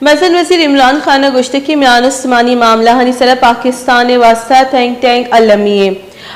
مزن وزیر عمران خان ءَ گوشتگ کہ میان استمانی معاملہانی سرا پاکستان ءِ واستہ تھنک ٹینک المی ایں۔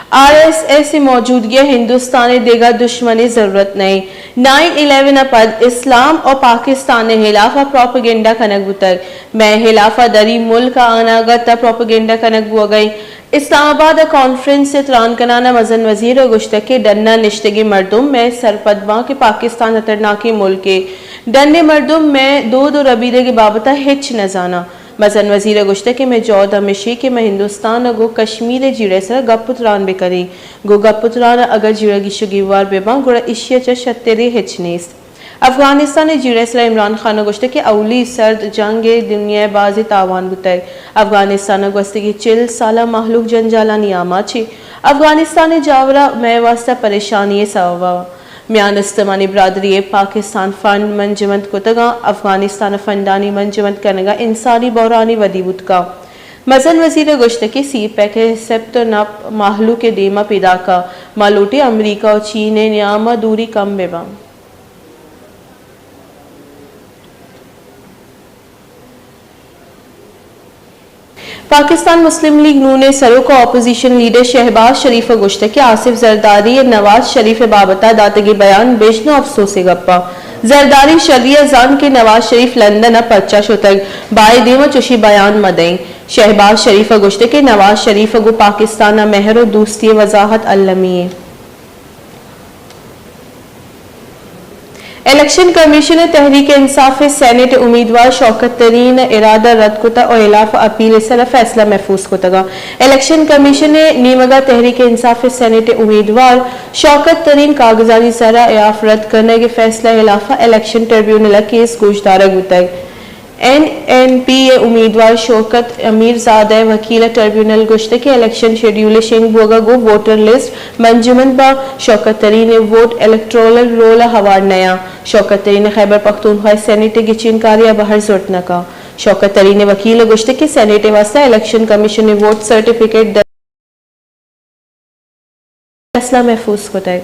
آر ایس ایس ءِ موجودگی ءَ ہندوستان ءِ دگہ دشمنے ضرورت نہ ایں۔ نائن الیون ءَ پد اسلام ءُ پاکستان ءِ ہلاف ءَ پروپیگنڈا کنگ بوتگ۔ مئے ہلاف ءَ دری ملک ءِ اناگت ءَ پروپیگنڈا کنگ بوگ ءَ ایں۔ اسلام آباد ءَ کانفرنس ءَ تران کنان ءَ مزن وزیر ءَ گوشتگ کہ ڈن ءَ نشتگیں مردم مئے سرپد باں کہ پاکستان ہترناکیں ملکے۔ ڈن ءِ مردم مئے دود ءُ ربیدگ ءِ بابت ءَ ہچ نہ زاناں۔ مزن وزیر ءَ گوشتگ کہ مئے جہد ہمیش ایں کہ مئے ہندوستان ءَ گوں کشمیر ءِ جیڑہ ءِ سرا گپ ءُ تران بہ کنیں۔ گوں گپ ءُ تران ءَ اگاں جیڑہ گیش ءُ گیوار بہ باں گڑا ایشی ءَ چہ شتریں ہچ نیست۔ افغانستان ءِ جیڑہ ءِ سرا عمران خان ءَ گوشتگ کہ اولی سرد جنگ ءَ دنیا ءَ بازیں تاوان بوتگ۔ افغانستان ءَ گوستگیں چل سال ءَ مہلوک جنجالانی آماچ ایں۔ افغانستان ءِ جاور ءَ مئے واستہ پریشانی ءِ سوب ءَ میان استمانی برادری ءَ پاکستان فنڈ منجمد کتگ انت۔ افغانستان ءَ فنڈانی منجمد کنگ ءَ انسانی بحرانے ودی بوت کنت۔ مزن وزیر ءَ گوشتگ کہ سی پیک ءِ سپت ءُ نپ مہلوک ءِ دیم ءَ پیداک انت۔ ما لوٹیں امریکہ ءُ چین ءِ نیام ءَ دوری کم بہ باں۔ پاکستان مسلم لیگ نون ءِ سروک ءُ اپوزیشن لیڈر شہباز شریف ءَ گوشتگ کہ آصف زرداری ءِ نواز شریف ءِ بابت ءَ داتگیں بیان بژن ءُ افسوس ءِ گپ انت۔ زرداری شری ءَ زانت کہ نواز شریف لندن ءَ پرچا شتگ، بائد ایں ما چشیں بیان مہ دئیں۔ شہباز شریف ءَ گوشتگ کہ نواز شریف ءَ گوں پاکستان ءَ مہر ءُ دوستی ءِ وضاحت المی ایں۔ الیکشن کمیشن ءَ تحریک انصاف ءِ سینیٹ ءِ امیدوار شوکت ترین ءِ ارادہ رد کتگ ءُ ہلاف ءَ اپیل ءِ سرا فیصلہ محفوظ کتگ۔ الیکشن کمیشن ءِ نیمگ ءَ تحریک انصاف ءِ سینیٹ ءِ امیدوار شوکت ترین کاگدانی سرا ہلاف رد کنگ ءِ فیصلہ ءِ ہلاف ءَ الیکشن ٹریبیونل ءَ کیس گوشدارگ بوتگ۔ این این پی ءِ امیدوار شوکت امیرزادہ ءِ وکیل ءَ ٹریبیونل ءَ گوشتگ کہ الیکشن شیڈیول ءِ شنگ بوگ ءَ گوں ووٹر لسٹ منجمد باں، شوکت ترین ءِ ووٹ الیکٹورل رول ءَ ہوار نیاں۔ شوکت ترین ءَ خیبر پختونخوا ءِ سینیٹ ءِ گچین کاری ءَ بہر زرت نہ کنت۔ شوکت ترین ءِ وکیل ءَ گوشتگ کہ سینیٹ ءِ واستہ الیکشن کمیشن ءِ ووٹ سرٹیفکیٹ فیصلہ محفوظ کتگ۔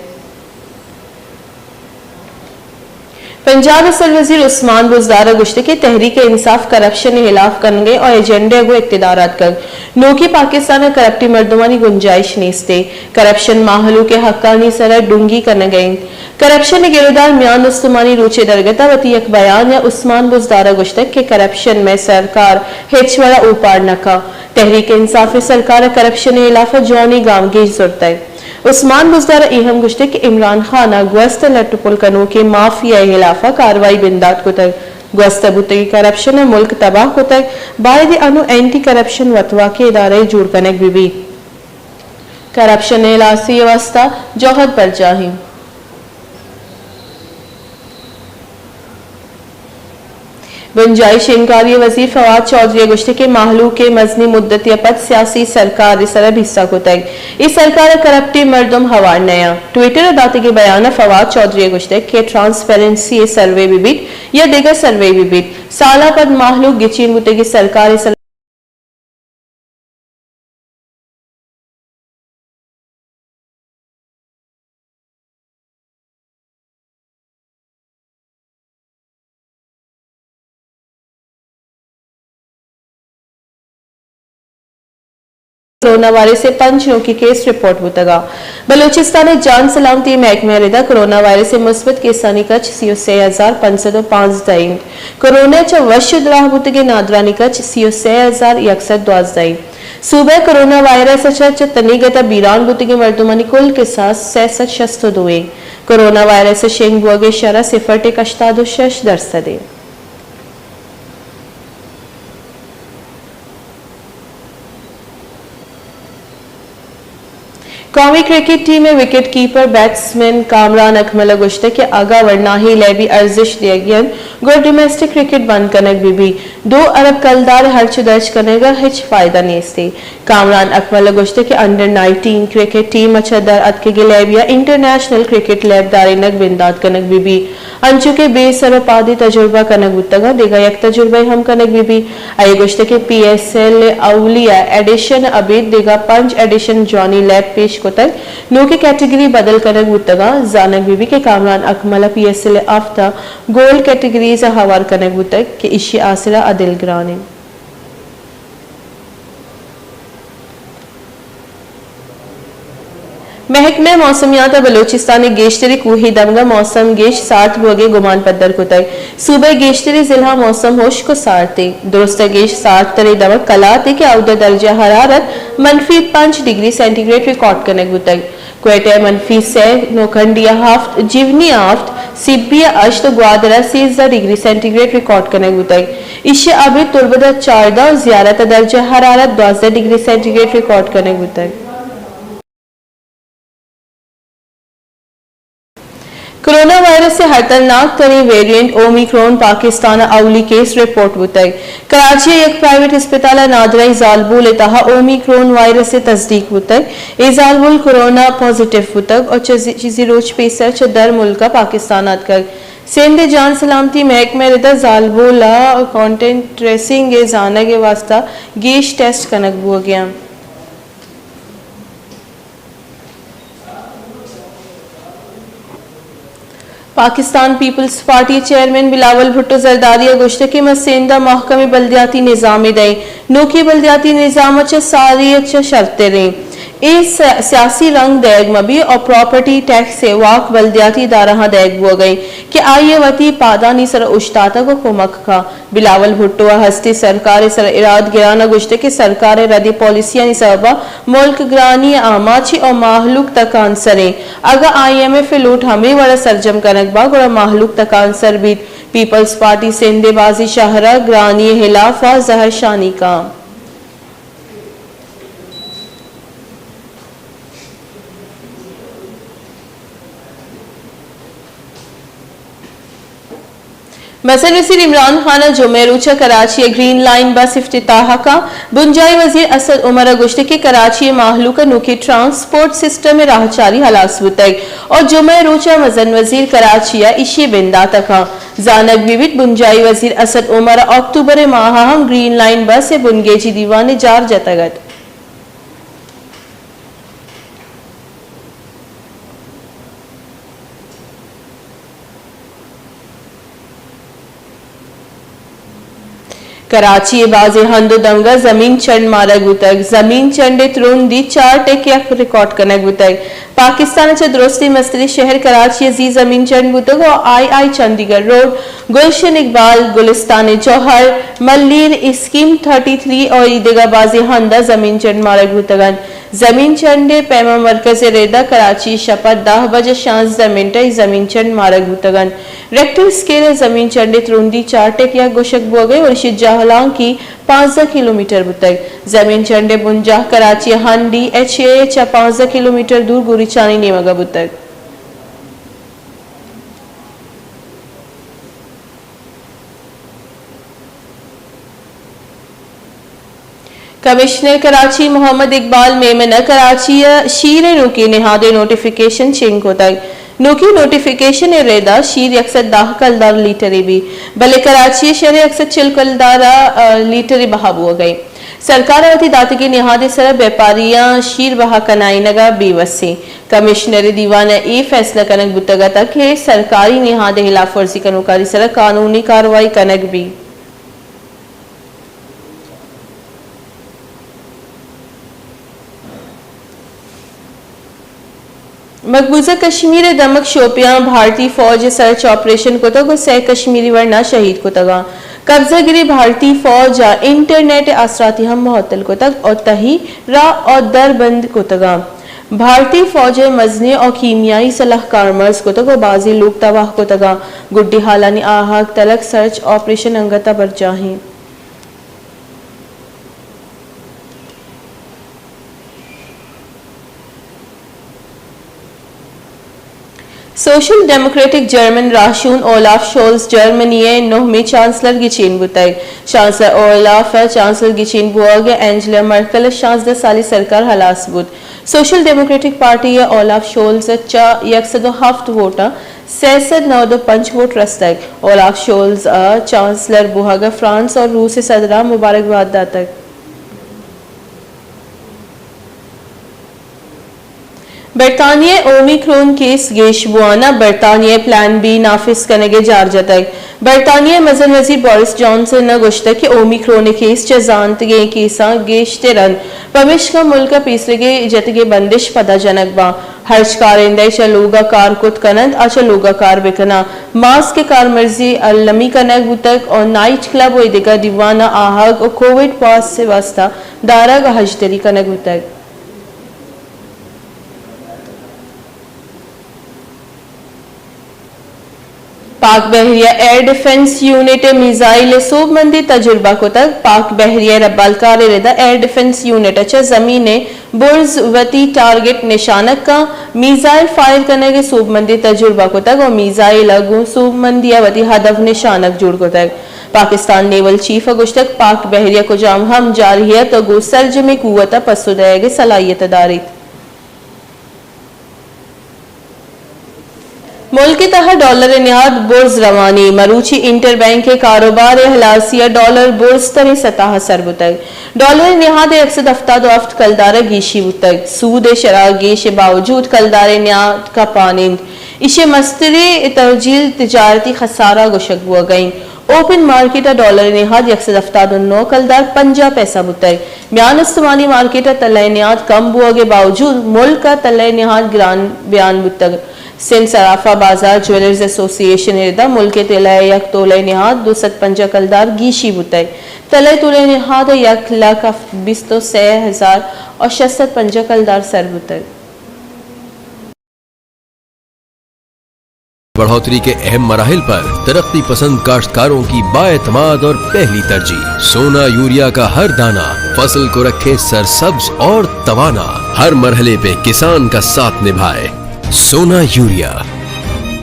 پنجاب ءِ سروزیر عثمان بزدار ءَ گوشتگ کہ تحریک انصاف کرپشن ءِ ہلاف کنگ ءَ ایں ءُ ایجنڈے ءَ گوں اقتدار ءَ اتکگ۔ نوکیں پاکستان ءَ کرپٹیں مردمانی گنجائش نیست ایں۔ کرپشن مہلوک ءِ حقانی سرا ڈنگی کنگ ءَ انت۔ کرپشن ءِ گرودار میان استمانی روچ ءِ درگت ءَ وتی یک بیان ءَ عثمان بزدار ءَ گوشتگ کہ کرپشن مئے سرکار ہچ وڑ ءَ اوپار نہ کنت۔ تحریک انصاف ءِ سرکار ءَ کرپشن ءِ ہلاف ءَ جوانیں گامگیج زرتگ۔ عثمان بزدار ءَ اے ہم گوشتگ کہ عمران خان ءَ گوست ءِ لٹ ءُ پل کنوکیں مافیا ءِ ہلاف ءَ کاروائی بندات کتگ۔ گوست ءَ بوتگیں کرپشن ءَ ملک تباہ کتگ، بائد انوں اینٹی کرپشن وتواکیں ادارہ یے جوڑ کنگ بہ بیت۔ کرپشن ءِ ہلاسی ءِ واستہ جہد برجاہ ایں۔ بنجاہی شنگکاری ءِ وزیر فواد چوہدری ءَ گوشتگ کہ مہلوک ءَ مزنیں مدتے ءَ پد سیاسی سرکار ءِ سرا بھرسا کتگ، اے سرکار ءَ کرپٹیں مردم ہوار نیاں۔ ٹویٹر ءَ داتگیں بیان ءَ فواد چوہدری ءَ گوشتگ کہ ٹرانسپیرنسی ءِ سروے بہ بیت یا دگہ سروے بہ بیت، سالاں پد مہلوک گچین بوتگیں سرکار ءِ سرا کرونا وائرس ءِ پنچ نوکیں کیس رپورٹ بوتگ اَنت۔ بلوچستان ءِ جان سلامتی ءِ محکمہ ءِ ردا کرونا وائرس ءِ مثبت کیسانی کچ سی ءُ سے ہزار پنچ سد ءُ پانزدہ اِنت۔ کرونا ءَ چہ وش ءُ دراہ بوتگیں نادرانی کچ سی ءُ سے ہزار یک سد دوازدہ اِنت۔ صوبہ ءَ کرونا وائرس ءَ چہ، چہ تنیگت ءَ بیران بوتگیں مردمانی کل کساس سئے سد شست ءُ دو اِنت۔ کرونا وائرس ءِ شنگ بوگ ءِ شرح صفر ٹک ہشتاد ءُ شش درسد اِنت۔ قومی کرکٹ ٹیم ءِ وکٹ کیپر بیٹسمین کامران اکمل ءَ گوشتگ کہ اگاں ورناہی لیبی ارزشت دیگی اِنت، گڑا ڈومیسٹک کرکٹ بند کنگ بہ بیت۔ دو ارب کلدار ءِ ہرچ ءُ درچ کنگ ءَ ہچ فائدہ نیست۔ کامران اکمل ءَ گوشتگ کہ انڈر نائنٹین کرکٹ ٹیم ءَ چہ در اتکگیں لیبی ءَ انٹرنیشنل کرکٹ لیب دارینگ بندات کنگ بہ بیت، انچو کہ بے سر ءُ پادے تجربہ کنگ بوتگ اَنت، دگہ یک تجربہ ہم کنگ بہ بیت۔ آئی ءَ گوشتگ کہ پی ایس ایل ءِ اولی ءَ ایڈیشن ءَ ابید دگہ پنچ ایڈیشن جوانیں لیب پیش کتگ، نوکیں کیٹگری بدل کنگ بوتگ اَنت۔ زانگ بہ بیت کہ کامران اکمل ءَ پی ایس ایل ءِ ہفت ءَ گولڈ کیٹگریز ءَ ہوار کنگ بوتگ کہ ایشی ءِ آسرا ءَ دلگران اِنت۔ محکمہ موسمیات ءَ بلوچستان ءِ گیشتریں کوھی دمگ ءَ موسم گیش سارت بوگ ءِ گمان پدر کتگ۔ صوبہ ءِ گیشتریں ضلع ءَ موسم ہشک ءُ سارت اِنت۔ درست ءَ گیش سارت تریں دمگ کلات اِنت کہ اود ءَ درجہ حرارت منفی پنچ ڈگری سینٹی گریڈ ریکارڈ کنگ بوتگ۔ کوئٹہ ءَ منفی سئے، نوکھنڈی ءَ ہفت، جیونی ءَ ہفت، سبی ءَ ہشت ءُ گوادر ءَ سیزدہ ڈگری سینٹی گریڈ ریکارڈ کنگ بوتگ۔ ایشی ءَ ابید تربت ءَ چاردہ ءُ زیارت ءَ درجہ حرارت دوازدہ ڈگری سینٹی گریڈ ریکارڈ کنگ بوتگ۔ کرونا وائرس ءِ ہترناک تریں ویریئنٹ اومیکرون پاکستان ءَ اولی کیس رپورٹ بوتگ۔ کراچی ءِ یک پرائیویٹ ہسپتال ءَ نادراہیں زالبول ءِ تہا اومیکرون وائرس ءِ تصدیق بوتگ۔ اے زالبول کرونا پازیٹیو بوتگ ءُ چہ زی-، چیزے روچ پیسر چہ در ملک ءَ پاکستان ءَ اتکگ۔ سندھ ءِ جان سلامتی محکمہ ءِ ردا زالبول ءِ کانٹیکٹ ٹریسنگ ءِ زانگ ءِ واستہ گیش ٹیسٹ کنگ بوگ ءَ اَنت۔ پاکستان پیپلز پارٹی ءِ چیئرمین بلاول بھٹو زرداری ءَ گوشتگ کہ ما سندھ ءَ مھکمیں بلدیاتی نظامے دئیں۔ نوکیں بلدیاتی نظام ءَ چہ ساری ءَ چہ شرتر ایں۔ اے س-، سیاسی رنگ دئیگ مہ بیت ءُ پراپرٹی ٹیکس ءِ واک بلدیاتی ادارہاں دئیگ بوگ ءَ اِنت کہ آئی ءَ وتی پادانی سر ءَ اوشتاتگ ءُ کمک کنت۔ بلاول بھٹو ءَ ہستیں سرکار ءِ سر ءَ اراد گران ءَ گوشتگ کہ سرکار ءِ ردیں پالیسیانی سبب ءَ ملک گرانی ءِ آماچ ایں ءُ مہلوک تکانسر ایں۔ اگاں آئی ایم ایف ءِ لوٹ ہمے وڑ ءَ سرجم کنگ بنت، گڑا مہلوک تکانسر بیت۔ پیپلز پارٹی سندھ ءِ بازیں شہر ءَ گرانی ءِ ہلاف ءَ زہرشانی کنت۔ مزن وزیر عمران خان ءَ جمعہ ءِ روچ ءَ کراچی ءِ گرین لائن بس افتتاح کنت۔ بنجاہی وزیر اسد عمر ءَ گوشتگ کہ کراچی ءِ مہلوک ءَ نوکیں ٹرانسپورٹ سسٹم ءِ راہچاری ہلاس بوتگ ءُ جمعہ ءِ روچ ءَ مزن وزیر کراچی ءَ ایشی ءِ بندات ءَ کنت۔ زانگ بہ بیت بنجاہی وزیر اسد عمر ءَ اکتوبر ءِ ماہ ءَ ہم گرین لائن بس ءِ بنگیجی دیوان ءِ جار جتگ اَت۔ کراچی ءِ بازیں ہند ءُ دمگ ءَ زمین چنڈ مارگ بوتگ۔ زمین چنڈ ءِ ترندی چار ٹک یک ریکارڈ کنگ بوتگ۔ پاکستان ءَ چہ درستیں مستریں شہر کراچی ءَ زی زمین چنڈ بوتگ ءُ آئی آئی چندی گڑھ روڈ، گلشن اقبال، گلستان جوہر، ملیر، اسکیم تھرٹی تھری ءُ اے دگہ بازیں ہند ءَ زمین چنڈ مارگ بوتگ اَنت۔ زمین چنڈ ءِ پیما مرکز ءِ ردا کراچی ءَ شپ ءَ دہ بج ءُ شانزدہ منٹ ءَ اے زمین چنڈ مارگ بوتگ اَنت۔ ریکٹر اسکیل ءَ زمین چنڈ ءِ ترندی چار ٹک یک گوشگ بوگ ءَ اِنت ءُ ایشی ءِ جہلانکی پانزدہ کلومیٹر بوتگ۔ زمین چنڈ ءِ بنجاہ کراچی ءِ ہند ڈی ایچ اے ءَ چہ پانزدہ کلومیٹر دور گوریچانی نیمگ ءَ بوتگ۔ کمشنر کراچی محمد اقبال میمن ءَ کراچی ءَ شیر ءِ نوکیں نہاد ءِ نوٹیفکیشن شنگ کتگ۔ نوکیں نوٹیفکیشن ءِ ردا شیر یک سد دہ کلدار لیٹرے بیت، بلے کراچی ءِ شہر ءَ یک سد چل کلدار ءَ لیٹرے بہا بوگ ءَ اِنت۔ سرکار ءَ وتی داتگیں نہاد ءِ سرا بیپاریاں شیر بہا کنائینگ ءَ بے وس اِنت۔ کمشنر ءِ دیوان ءَ اے فیصلہ کنگ بوتگ اَت کہ سرکاری نہاد ءِ ہلاف ورزی کنوکانی سرا قانونی کاروائی کنگ بیت۔ مقبوضہ کشمیر ءِ دمگ شوپیاں بھارتی فوج ءَ سرچ آپریشن کتگ ءُ سئے کشمیری ورنا شہید کتگ اَنت۔ قبضہ گریں بھارتی فوج ءَ انٹرنیٹ ءِ آسراتی ہم معطل کتگ ءُ تہی راہ ءُ در بند کتگ اَنت۔ بھارتی فوج ءِ مزنیں ءُ کیمیائی سلاہ کارمرز کتگ ءُ بازیں لوگ تباہ کتگ اَنت۔ گڈی ہالانی آہگ تلگ سرچ آپریشن انگت ءَ برجاہ اِنت۔ سوشل ڈیموکریٹک جرمن راہشون اولاف شولز جرمنی ءِ نہمیں چانسلر گچین بوتگ۔ چانسلر اولاف ءِ چانسلر گچین بوہگ ءَ اینجلا مرکل ءِ شانزدہ سالی سرکار ہلاس بوت۔ سوشل ڈیموکریٹک پارٹی ءَ اولاف شولز ءَ چہ یک سد ءُ ہفت ووٹاں سئے سد نود ءُ پنچ ووٹ رستگ۔ اولاف شولز ءَ چانسلر بوہگ ءَ فرانس ءُ روس ءِ صدراں مبارکباد داتگ۔ برطانیہ ءَ اومیکرون کیس گیش بوان ءَ برطانیہ ءَ پلان بی نافذ کنگ ءِ جار جتگ۔ برطانیہ ءِ مزن وزیر بورس جانسن ءَ گوشتگ کہ اومیکرون ءِ کیس چہ زانتگیں کیساں گیشتر اَنت، پمیشکا ملک ءَ پیسریگیں جتگیں بندش پدا جنگ باں۔ ہرچ کارندہ ءَ چہ لوگ ءَ کار کت کن اَنت، آ چہ لوگ ءَ کار بہ کن اَنت۔ ماسک ءِ کارمرزی المی کنگ بوتگ ءُ نائٹ کلب ءُ ایدگہ دیوان ءَ آہگ ءُ کووڈ پاس ءِ واستہ دارگ ءَ ہژدری کنگ بوتگ۔ پاک بحریہ ایئر ڈیفنس یونٹ ءَ میزائل ءِ سوبمندی تجربہ کتگ۔ پاک بحریہ ءِ ربالکار ءِ رد ءَ ایئر ڈیفنس یونٹ ءَ چہ زمین ءِ برز وتی ٹارگٹ نشانگ کن میزائل فائر کنگ ءِ سوبمندی تجربہ کتگ ءُ میزائل ءَ گوں سوبمندی ءَ وتی ہدف نشانگ جوڑ کتگ۔ پاکستان نیول چیف ءَ گوشتگ پاک بحریہ کجام ہم جارحیت ءَ گوں سرجمیں قوت ءَ پسو دئیگ ءِ صلاحیت ءَ داریت۔ ملک ءِ تہا ڈالر ءِ نہاد برز روان اِنت۔ مروچی انٹر بینک ءِ کاروبار ءِ ہلاسی ءَ ڈالر برزتریں سطح ءَ سر بوتگ۔ ڈالر ءِ نہاد ءَ یک سد ہفتاد ءُ ہفت کلدار ءَ گیشی بوتگ۔ سود ءِ شرح گیش ءِ باوجود کلدار ءِ نہاد کپان اِنت۔ ایشی ءِ مستریں ترجیح تجارتی خسارہ گوشگ بوگ ءَ اِنت۔ اوپن مارکیٹ ءَ ڈالر ءِ نہاد یک سد ہفتاد ءُ نو کلدار پنجاہ پیسہ بوتگ۔ میان استمانی مارکیٹ ءَ تلہ ءِ نہاد کم بوگ ءِ باوجود ملک ءَ تلہ ءِ نہاد گران بیان بوتگ۔ سندھ صرافہ بازار جویلرز ایسوسی ایشن ءِ رد ءَ ملک ءِ تلہ ءِ یک تولہ ءِ نہاد دو سد پنجاہ کلدار گیشی بوتگ۔ تلہ ءِ تولہ ءِ نہاد ءَ یک لکھ بیست ءُ سئے ہزار ءُ شش سد پنجاہ کلدار سر بوتگ۔ بڑھوتری کے اہم مراحل پر ترقی پسند کاشتکاروں کی بااعتماد اور پہلی ترجیح۔ سونا یوریا کا ہر دانہ فصل کو رکھے سرسبز اور توانا، ہر مرحلے پہ کسان کا ساتھ نبھائے۔ سونا یوریا۔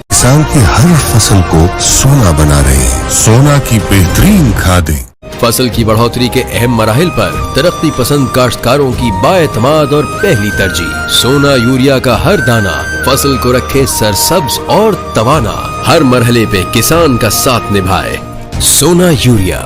کسان کی ہر فصل کو سونا بنا رہے ہیں۔ سونا کی بہترین کھادیں۔ فصل کی بڑھوتری کے اہم مراحل پر ترقی پسند کاشتکاروں کی بااعتماد اور پہلی ترجیح۔ سونا یوریا کا ہر دانہ فصل کو رکھے سرسبز اور توانا، ہر مرحلے پہ کسان کا ساتھ نبھائے۔ سونا یوریا۔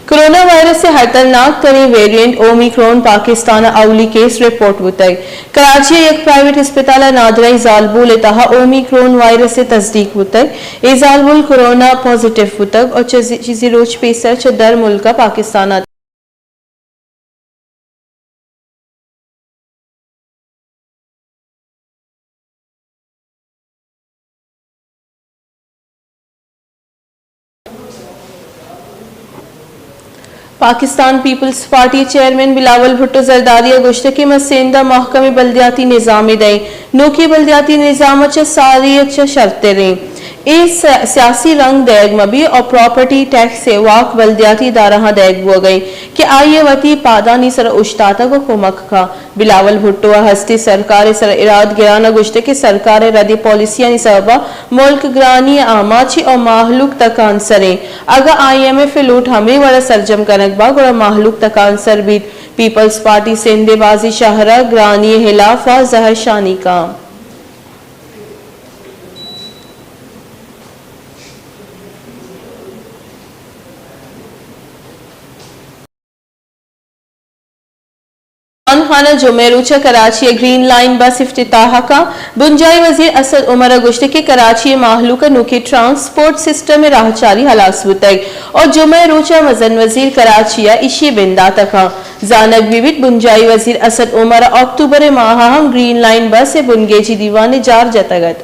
کرونا وائرس ءِ ہترناک تریں ویریئنٹ اومیکرون پاکستان ءَ اولی کیس رپورٹ بوتگ۔ کراچی ءِ یک پرائیویٹ ہسپتال ءَ نادراہیں زالبول ءِ تہا اومیکرون وائرس ءِ تصدیق بوتگ۔ اے زالبول کرونا پازیٹیو بوتگ ءُ چہ زی-، چیزے روچ پیسر چہ در ملک ءَ پاکستان ءَ اتکگ۔ پاکستان پیپلز پارٹی ءِ چیئرمین بلاول بھٹو زرداری ءَ گوشتگ کہ ما سندھ ءَ محکمیں بلدیاتی نظامے دئیں۔ نوکیں بلدیاتی نظام ءَ چہ ساری ءَ چہ شرتر ایں۔ اے س-، سیاسی رنگ دئیگ مہ بیت ءُ پراپرٹی ٹیکس ءِ واک بلدیاتی ادارہاں دئیگ بوگ ءَ اِنت کہ آئی ءَ وتی پادانی سر ءَ اوشتاتگ ءُ کمک کنت۔ بلاول بھٹو ءَ ہستیں سرکار ءِ سر ءَ اراد گران ءَ گوشتگ کہ سرکار ءِ ردیں پالیسیانی سبب ءَ ملک گرانی ءِ آماچ اِنت ءُ مہلوک تکانسر اِنت۔ اگاں آئی ایم ایف ءِ لوٹ ہمے وڑ ءَ سرجم کنگ بنت گڑا مہلوک تکانسر بیت۔ پیپلز پارٹی سندھ ءِ بازیں شہر ءَ گرانی ءِ ہلاف ءَ زہرشانی کنت۔ خان ءَ جمعہ ءِ روچ ءَ کراچی ءِ گرین لائن بس افتتاح کاں۔ بنجاہی وزیر اسد عمر ءَ گوشتگ کہ کراچی ءِ مہلوک ءَ نوکیں ٹرانسپورٹ سسٹم ءِ راہچاری ہلاس بوتگ اور جمعہ ءِ روچ ءَ مزن وزیر کراچی ءَ ایشی ءِ بندات کاں۔ زانگ بہ بیت بنجاہی وزیر اسد عمر ءَ اکتوبر ءِ ماہ ءَ ہم گرین لائن بس ءِ بنگیجی دیوان ءِ جار جتگ ات۔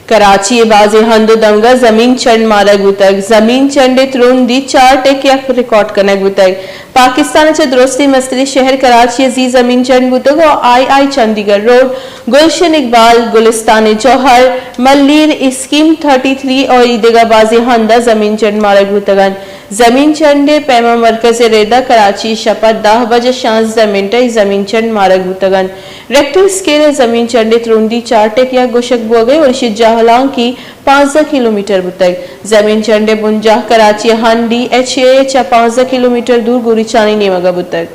کراچی ءِ بازیں ہند ءُ دمگ ءَ زمین چنڈ مارگ بوتگ۔ زمین چنڈ ءِ ترندی چار ٹک یک ریکارڈ کنگ بوتگ۔ پاکستان ءَ چہ درستیں مستریں شہر کراچی ءَ زی زمین چنڈ بوتگ ءُ آئی آئی چندی گڑھ روڈ، گلشن اقبال، گلستان جوہر، ملیر، اسکیم تھرٹی تھری ءُ ایدگہ بازیں ہند ءَ زمین چنڈ مارگ بوتگ انت۔ زمین چنڈ ءِ پیما مرکز ءِ رد ءَ کراچی ءَ شپ ءَ دہ بج ءُ شانزدہ منٹ ءَ زمین چنڈ مارگ بوتگ انت۔ ریکٹر اسکیل ءَ زمین چنڈ ءِ ترندی چار ٹک یک گوشگ بوگ ءَ اور ایشی ءِ جہلانکی پانزدہ کلومیٹر بوتگ۔ زمین چنڈ ءِ بنجاہ کراچی ءِ ہن ڈی ایچ اے ءَ چہ پانزدہ کلومیٹر دور گوریچانی نیمگ ءَ بوتگ۔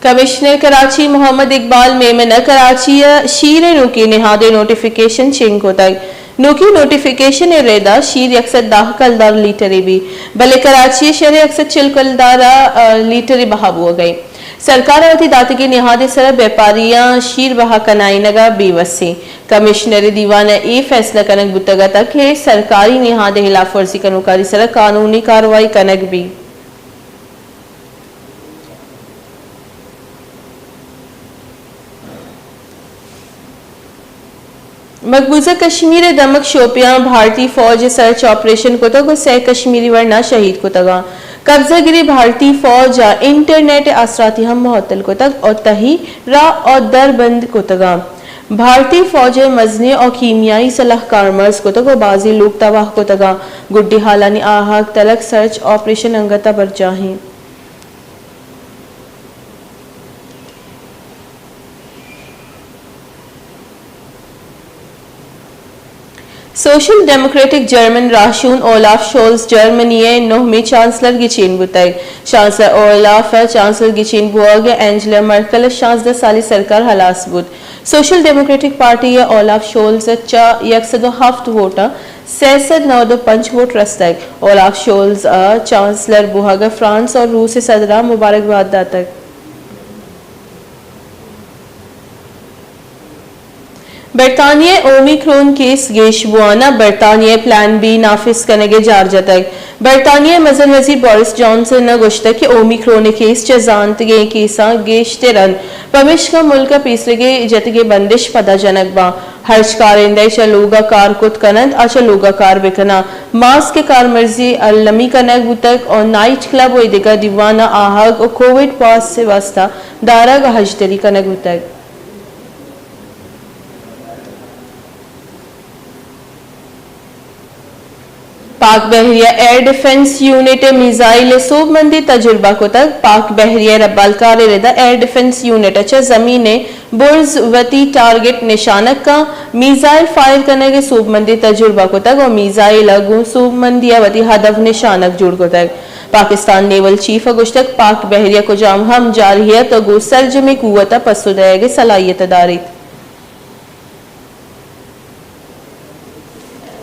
کمشنر کراچی محمد اقبال میمن ءَ کراچی ءَ شیر ءِ نوکیں نہاد ءِ نوٹیفکیشن شنگ کتگ۔ نوکیں نوٹیفکیشن ءِ رد ءَ شیر یک سد دہ کلدار لیٹرے بی، بلے کراچی ءِ شہر ءَ یک سد چل کلدار ءَ لیٹرے بہا بوگ ءَ انت۔ سرکار ءَ وتی داتگیں نہاد ءِ سرا بیپاریاں شیر بہا کنائینگ ءَ بے وسیں۔ کمشنر ءِ دیوان ءَ اے فیصلہ کنگ بوتگ اتگ کہ سرکاری نہاد ءِ ہلاف ورزی کنوکانی سرا قانونی کاروائی کنگ بیت۔ مقبوضہ کشمیر ءِ دمگ شوپیاں بھارتی فوج ءَ سرچ آپریشن کتگ ءُ سئے کشمیری ورنا شہید کتگ انت۔ قبضہ گریں بھارتی فوج ءَ انٹرنیٹ ءِ آسراتی ہم معطل کتگ ءُ تہی راہ ءُ در بند کتگ انت۔ بھارتی فوج ءِ مزنیں ءُ کیمیائی سلاہ کارمرز کتگ ءُ بازیں لوگ تباہ کتگ انت۔ گڈی ہالانی آہگ تلگ سرچ آپریشن انگت ءَ برجاہ انت۔ سوشل ڈیموکریٹک جرمن راہشون اولاف شولز جرمنی ءِ نہمیں چانسلر گچین بوتگ۔ چانسلر اولاف ءِ چانسلر گچین بوگ ءَ اینجلا مرکل ءِ شانزدہ سالی سرکار ہلاس بوت۔ سوشل ڈیموکریٹک پارٹی ءِ اولاف شولز ءَ چہ یک سد ءُ ہفت ووٹاں سئے سد نود ءُ پنچ ووٹ رستگ۔ اولاف شولز ءَ چانسلر بوہگ ءَ فرانس ءُ روس ءِ صدراں مبارکباد داتگ۔ برطانیہ ءَ اومیکرون کیس گیش بوان ءَ برطانیہ ءَ پلان بی نافذ کنگ ءِ جار جتگ۔ برطانیہ ءِ مزن وزیر بورس جانسن ءَ گوشتگ کہ اومیکرون ءِ کیس چہ زانتگیں کیساں گیشتر انت، پمیشکا ملک ءَ پیسریگیں جتگیں بندش پدا جنگ باں۔ ہرچ کارندہ ءَ چہ لوگ ءَ کار کت کن انت، آ چہ لوگ ءَ کار بہ کن انت۔ ماسک ءِ کارمرزی المی کنگ بوتگ ءُ نائٹ کلب ءُ ایدگہ دیوان ءَ آہگ ءُ کووڈ پاس ءِ واستہ دارگ ءَ ہژدری کنگ بوتگ۔ پاک بحریہ ایئر ڈیفنس یونٹ ءَ میزائل ءِ سوبمندی تجربہ کتگ۔ پاک بحریہ ءِ ربالکار ءِ رد ءَ ایئر ڈیفنس یونٹ ءَ چہ زمین ءَ برز وتی ٹارگٹ نشانگ کن، میزائل فائر کنگ ءِ سوبمندی تجربہ کتگ ءُ میزائل ءَ گوں سوبمندی ءَ وتی ہدف نشانگ جوڑ کتگ۔ پاکستان نیول چیف ءَ گوشتگ پاک بحریہ کجام ہم جارحیت ءَ گوں سرجمیں قوت ءَ پسو دئیگ ءِ صلاحیت ءَ داریت۔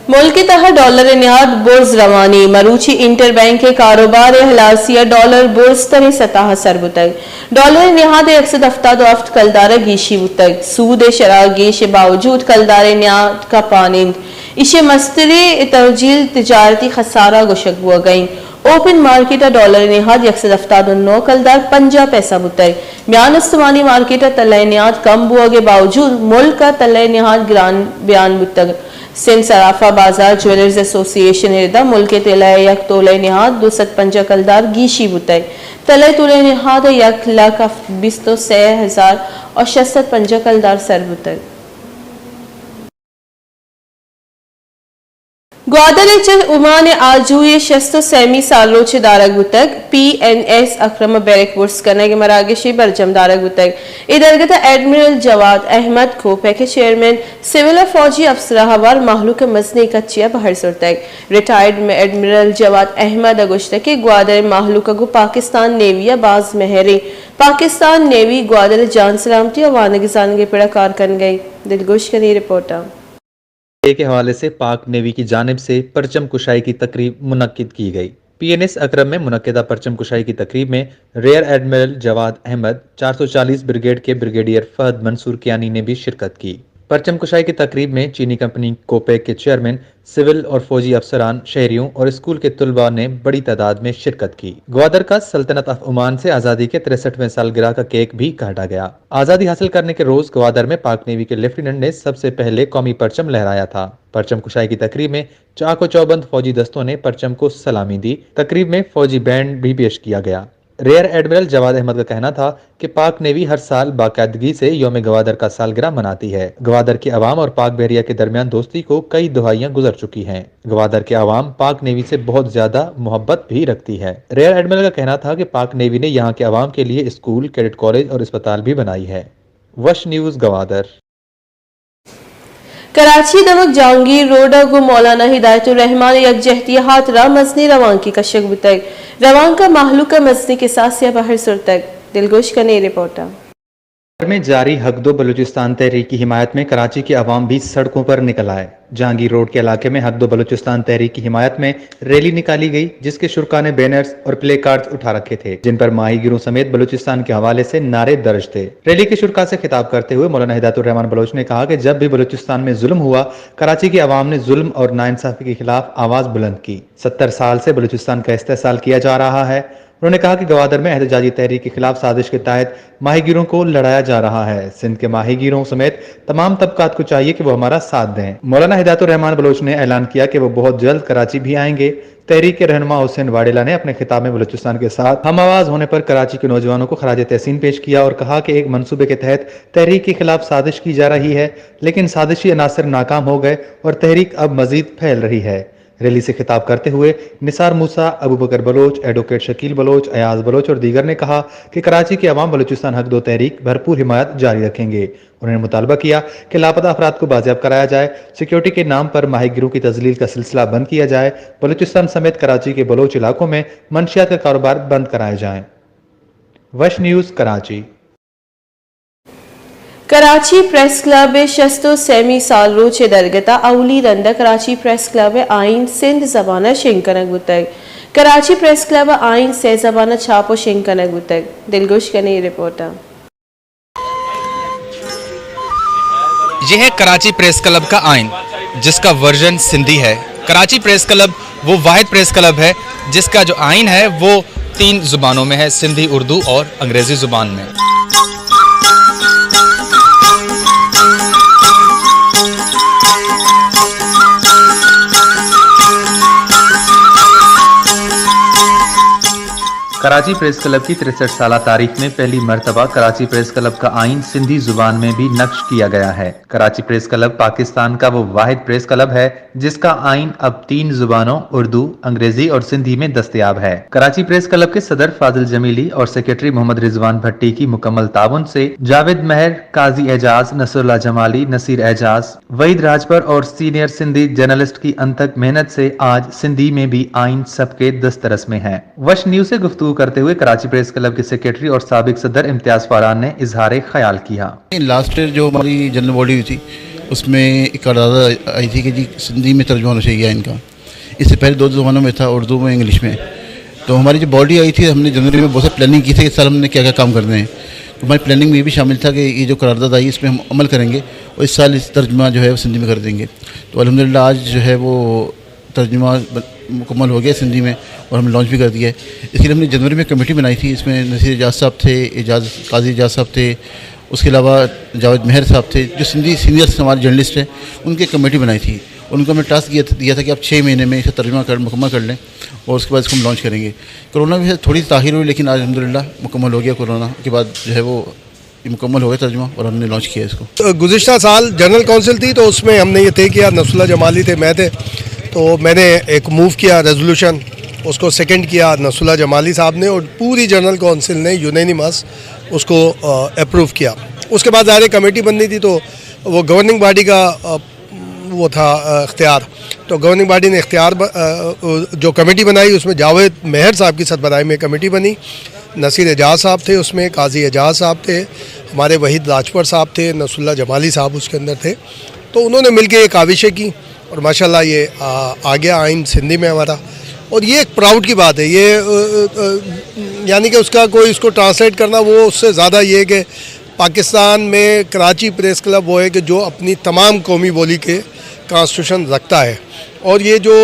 ملک ءِ تہا ڈالر ءِ نہاد برز روان ایں، مروچی انٹر بینک ءِ کاروبار ءِ ہلاسی ءَ ڈالر برز تریں سطح ءَ سر بوتگ۔ ڈالر ءِ نہاد ءَ یک سد ہفتاد ءُ ہفت کلدار ءَ گیشی بوتگ۔ سود ءِ شرح گیش ءِ باوجود کلدار ءِ نہاد کپان انت۔ ایشی ءِ مستریں ترجیل تجارتی خسارہ گوشگ بوگ ءَ انت۔ اوپن مارکیٹ ءَ ڈالر ءِ نہاد یک سد ہفتاد ءُ نو کلدار پنجاہ پیسہ بوتگ۔ میان استمانی مارکیٹ ءَ تلہ ءِ نہاد کم بوگ ءِ باوجود ملک ءَ تلہ ءِ نہاد گران بیان بوتگ۔ سندھ صرافہ بازار جویلرز ایسوسی ایشن ءِ رد ءَ ملک ءِ تلہ ءِ یک تولہ ءِ نہاد دو سد پنجاہ کلدار گیشی بوتگ۔ تلہ ءِ تولہ ءِ نہاد ءَ یک لکھ بیست ءُ سئے ہزار ءُ شش سد پنجاہ کلدار سر بوتگ۔ گوادر ءَ چہ عمان ءَ آجوئی ءِ شست ءُ سیمی سالروچ ءَ دارگ بوتگ۔ پی این ایس اکرم ءَ بیرک برز کنگ ءِ مراگشے برجم دارگ بوتگ۔ اے درگت ءَ ایڈمرل جواد احمد کوپیک ءِ چیئرمین، سول ءُ فوجی افسراں ہوار مہلوک ءِ مزنیں کچے ءَ بہر زرتگ۔ ریٹائرڈ ایڈمرل جواد احمد ءَ گوشتگ کہ گوادر ءِ مہلوک ءَ گوں پاکستان نیوی ءَ باز مہر ایں۔ پاکستان نیوی گوادر ءِ جان سلامتی ءُ وانگ زانگ ءِ پڑ ءَ کار کنگ ءَ ایں۔ دلگوش کنیں رپورٹ ءَ۔ کے کے حوالے سے پاک نیوی کی جانب سے پرچم کشائی کی تقریب منعقد کی گئی۔ پی این ایس اکرم میں منعقدہ پرچم کشائی کی تقریب میں ریئر ایڈمرل جواد احمد، چار سو چالیس بریگیڈ کے بریگیڈیئر فہد منصور کیانی نے بھی شرکت کی۔ پرچم کشائی کی تقریب میں چینی کمپنی کوپیک کے چیئرمین، سول اور فوجی افسران، شہریوں اور اسکول کے طلباء نے بڑی تعداد میں شرکت کی۔ گوادر کا سلطنت آف عمان سے آزادی کے تریسٹھویں سالگرہ کا کیک بھی کاٹا گیا۔ آزادی حاصل کرنے کے روز گوادر میں پاک نیوی کے لیفٹیننٹ نے سب سے پہلے قومی پرچم لہرایا تھا۔ پرچم کشائی کی تقریب میں چاق و چوبند فوجی دستوں نے پرچم کو سلامی دی۔ تقریب میں فوجی بینڈ بھی پیش کیا گیا۔ ریئر ایڈمرل جواد احمد کا کہنا تھا کہ پاک نیوی ہر سال باقاعدگی سے یوم گوادر کا سالگرہ مناتی ہے۔ گوادر کے عوام اور پاک بحریہ کے درمیان دوستی کو کئی دہائیاں گزر چکی ہیں۔ گوادر کے عوام پاک نیوی سے بہت زیادہ محبت بھی رکھتی ہے۔ ریئر ایڈمرل کا کہنا تھا کہ پاک نیوی نے یہاں کے عوام کے لیے اسکول، کیڈٹ کالج اور اسپتال بھی بنائی ہے۔ وش نیوز گوادر۔ کراچی دمگ جہانگیر روڈ ءَ گوں مولانا ہدایت الرحمان ءِ یکجہتی ءِ ہاترا مزنیں روانکے کشگ بوتگ۔ روانک ءَ مہلوک ءَ مزنیں کساسے ءَ بہر زرتگ۔ دلگوش کنیں رپورٹ ءَ۔ میں جاری حق دو بلوچستان تحریک کی حمایت میں کراچی کے عوام بھی سڑکوں پر نکل آئے۔ جہانگیر روڈ کے علاقے میں حق دو بلوچستان تحریک کی حمایت میں ریلی نکالی گئی، جس کے شرکا نے بینرز اور پلے کارڈز اٹھا رکھے تھے، جن پر ماہی گیروں سمیت بلوچستان کے حوالے سے نعرے درج تھے۔ ریلی کے شرکا سے خطاب کرتے ہوئے مولانا ہدایت الرحمان بلوچ نے کہا کہ جب بھی بلوچستان میں ظلم ہوا، کراچی کے عوام نے ظلم اور ناانصافی کے خلاف آواز بلند کی۔ ستر سال سے بلوچستان کا استحصال کیا جا رہا ہے۔ انہوں نے کہا کہ گوادر میں احتجاجی تحریک کے خلاف سازش کے تحت ماہی گیروں کو لڑایا جا رہا ہے۔ سندھ کے ماہی گیروں سمیت تمام طبقات کو چاہیے کہ وہ ہمارا ساتھ دیں۔ مولانا ہدایت الرحمان بلوچ نے اعلان کیا کہ وہ بہت جلد کراچی بھی آئیں گے۔ تحریک کے رہنما حسین واڈیلا نے اپنے خطاب میں بلوچستان کے ساتھ ہم آواز ہونے پر کراچی کے نوجوانوں کو خراج تحسین پیش کیا اور کہا کہ ایک منصوبے کے تحت تحریک کے خلاف سازش کی جا رہی ہے، لیکن سازشی عناصر ناکام ہو گئے اور تحریک اب مزید پھیل رہی ہے۔ ریلی سے خطاب کرتے ہوئے نثار موسیٰ، ابوبکر بلوچ، ایڈووکیٹ شکیل بلوچ، ایاز بلوچ اور دیگر نے کہا کہ کراچی کے عوام بلوچستان حق دو تحریک بھرپور حمایت جاری رکھیں گے۔ انہوں نے مطالبہ کیا کہ لاپتہ افراد کو بازیاب کرایا جائے، سیکیورٹی کے نام پر ماہی گیروں کی تذلیل کا سلسلہ بند کیا جائے، بلوچستان سمیت کراچی کے بلوچ علاقوں میں منشیات کا کاروبار بند کرائے جائیں۔ وش نیوز کراچی۔ کراچی پریس کلب ءِ شست ءُ سیمی سالروچ ءِ درگت ءَ اولی رند ءَ کراچی پریس کلب ءِ آئین سندھ زبان ءَ شنگ کنگ بوتگ۔ کراچی پریس کلب ءِ آئین سئے زبان ءَ چھاپ ءُ شنگ کنگ بوتگ۔ دلگوش کنیں اے رپورٹ ءَ۔ یہ ہے کراچی پریس کلب کا آئین، جس کا ورژن سندھی ہے۔ کراچی پریس کلب وہ واحد پریس کلب ہے جس کا جو آئین ہے وہ تین زبانوں میں ہے، سندھی، اردو اور انگریزی زبان میں۔ کراچی پریس کلب کی تریسٹھ سالہ تاریخ میں پہلی مرتبہ کراچی پریس کلب کا آئین سندھی زبان میں بھی نقش کیا گیا ہے۔ کراچی پریس کلب پاکستان کا وہ واحد پریس کلب ہے جس کا آئین اب تین زبانوں، اردو، انگریزی اور سندھی میں دستیاب ہے۔ کراچی پریس کلب کے صدر فاضل جمیلی اور سیکرٹری محمد رضوان بھٹی کی مکمل تعاون سے جاوید مہر، قاضی اعجاز، نصر اللہ جمالی، نصیر اعجاز، وحید راجپر اور سینئر سندھی جرنلسٹ کی انتھک محنت سے آج سندھی میں بھی آئین سب کے دسترس میں ہے۔ وش نیوز سے گفتگو کرتے ہوئے کراچی پریس کلب کے سیکرٹری اور سابق صدر امتیاز فاران نے اظہار خیال کیا۔ لاسٹ ایئر جو ہماری جنرل باڈی ہوئی تھی، اس میں ایک قرارداد آئی تھی کہ جی سندھی میں ترجمہ ہونا چاہیے ان کا۔ اس سے پہلے دو زبانوں میں تھا، اردو میں، انگلش میں۔ تو ہماری جو باڈی آئی تھی، ہم نے جنوری میں بہت ساری پلاننگ کی تھی، اس سال ہم نے کیا کیا کام کرنے ہیں۔ تو ہماری پلاننگ میں یہ بھی شامل تھا کہ یہ جو قرارداد آئی، اس پہ ہم عمل کریں گے اور اس سال اس ترجمہ جو ہے وہ سندھی میں کر دیں گے۔ تو الحمدللہ آج جو ہے وہ ترجمہ بن-، مکمل ہو گیا سندھی میں اور ہم نے لانچ بھی کر دیا ہے۔ اس کے لیے ہم نے جنوری میں کمیٹی بنائی تھی، اس میں نصیر اعجاز صاحب تھے، اعجاز، قاضی اعجاز صاحب تھے، اس کے علاوہ جاوید مہر صاحب تھے، جو سندھی سینئر ہمارے جرنلسٹ ہیں، ان کی کمیٹی بنائی تھی۔ ان کو ہم نے ٹاسک دیا تھا، دیا تھا کہ آپ چھ مہینے میں اسے ترجمہ کر، مکمل کر لیں اور اس کے بعد اس کو ہم لانچ کریں گے۔ کورونا کی وجہ سے تھوڑی تاخیر ہوئی، لیکن آج الحمدللہ مکمل ہو گیا۔ کورونا کے بعد جو ہے وہ یہ مکمل ہو گیا ترجمہ اور ہم نے لانچ کیا اس کو۔ گزشتہ سال جنرل کونسل تھی، تو اس میں ہم نے یہ طے کیا، نصراللہ جمالی تھے، میں تھے، تو میں نے ایک موو کیا ریزولوشن، اس کو سیکنڈ کیا نصراللہ جمالی صاحب نے اور پوری جنرل کونسل نے یونینیمس اس کو اپروو کیا۔ اس کے بعد ظاہر ہے کمیٹی بننی تھی، تو وہ گورننگ باڈی کا وہ تھا اختیار۔ تو گورننگ باڈی نے اختیار جو کمیٹی بنائی، اس میں جاوید مہر صاحب کی سربراہی میں کمیٹی بنی۔ نصیر اعجاز صاحب تھے اس میں، قاضی اعجاز صاحب تھے، ہمارے وحید راجپر صاحب تھے، نصراللہ جمالی صاحب اس کے اندر تھے۔ تو انہوں نے مل کے یہ کاوشیں کی اور ماشاءاللہ یہ آ گیا آئین سندھی میں ہمارا۔ اور یہ ایک پراؤڈ کی بات ہے، یہ یعنی کہ اس کا کوئی، اس کو ٹرانسلیٹ کرنا، وہ اس سے زیادہ یہ کہ پاکستان میں کراچی پریس کلب وہ ہے کہ جو اپنی تمام قومی بولی کے کانسٹیٹیوشن رکھتا ہے۔ اور یہ جو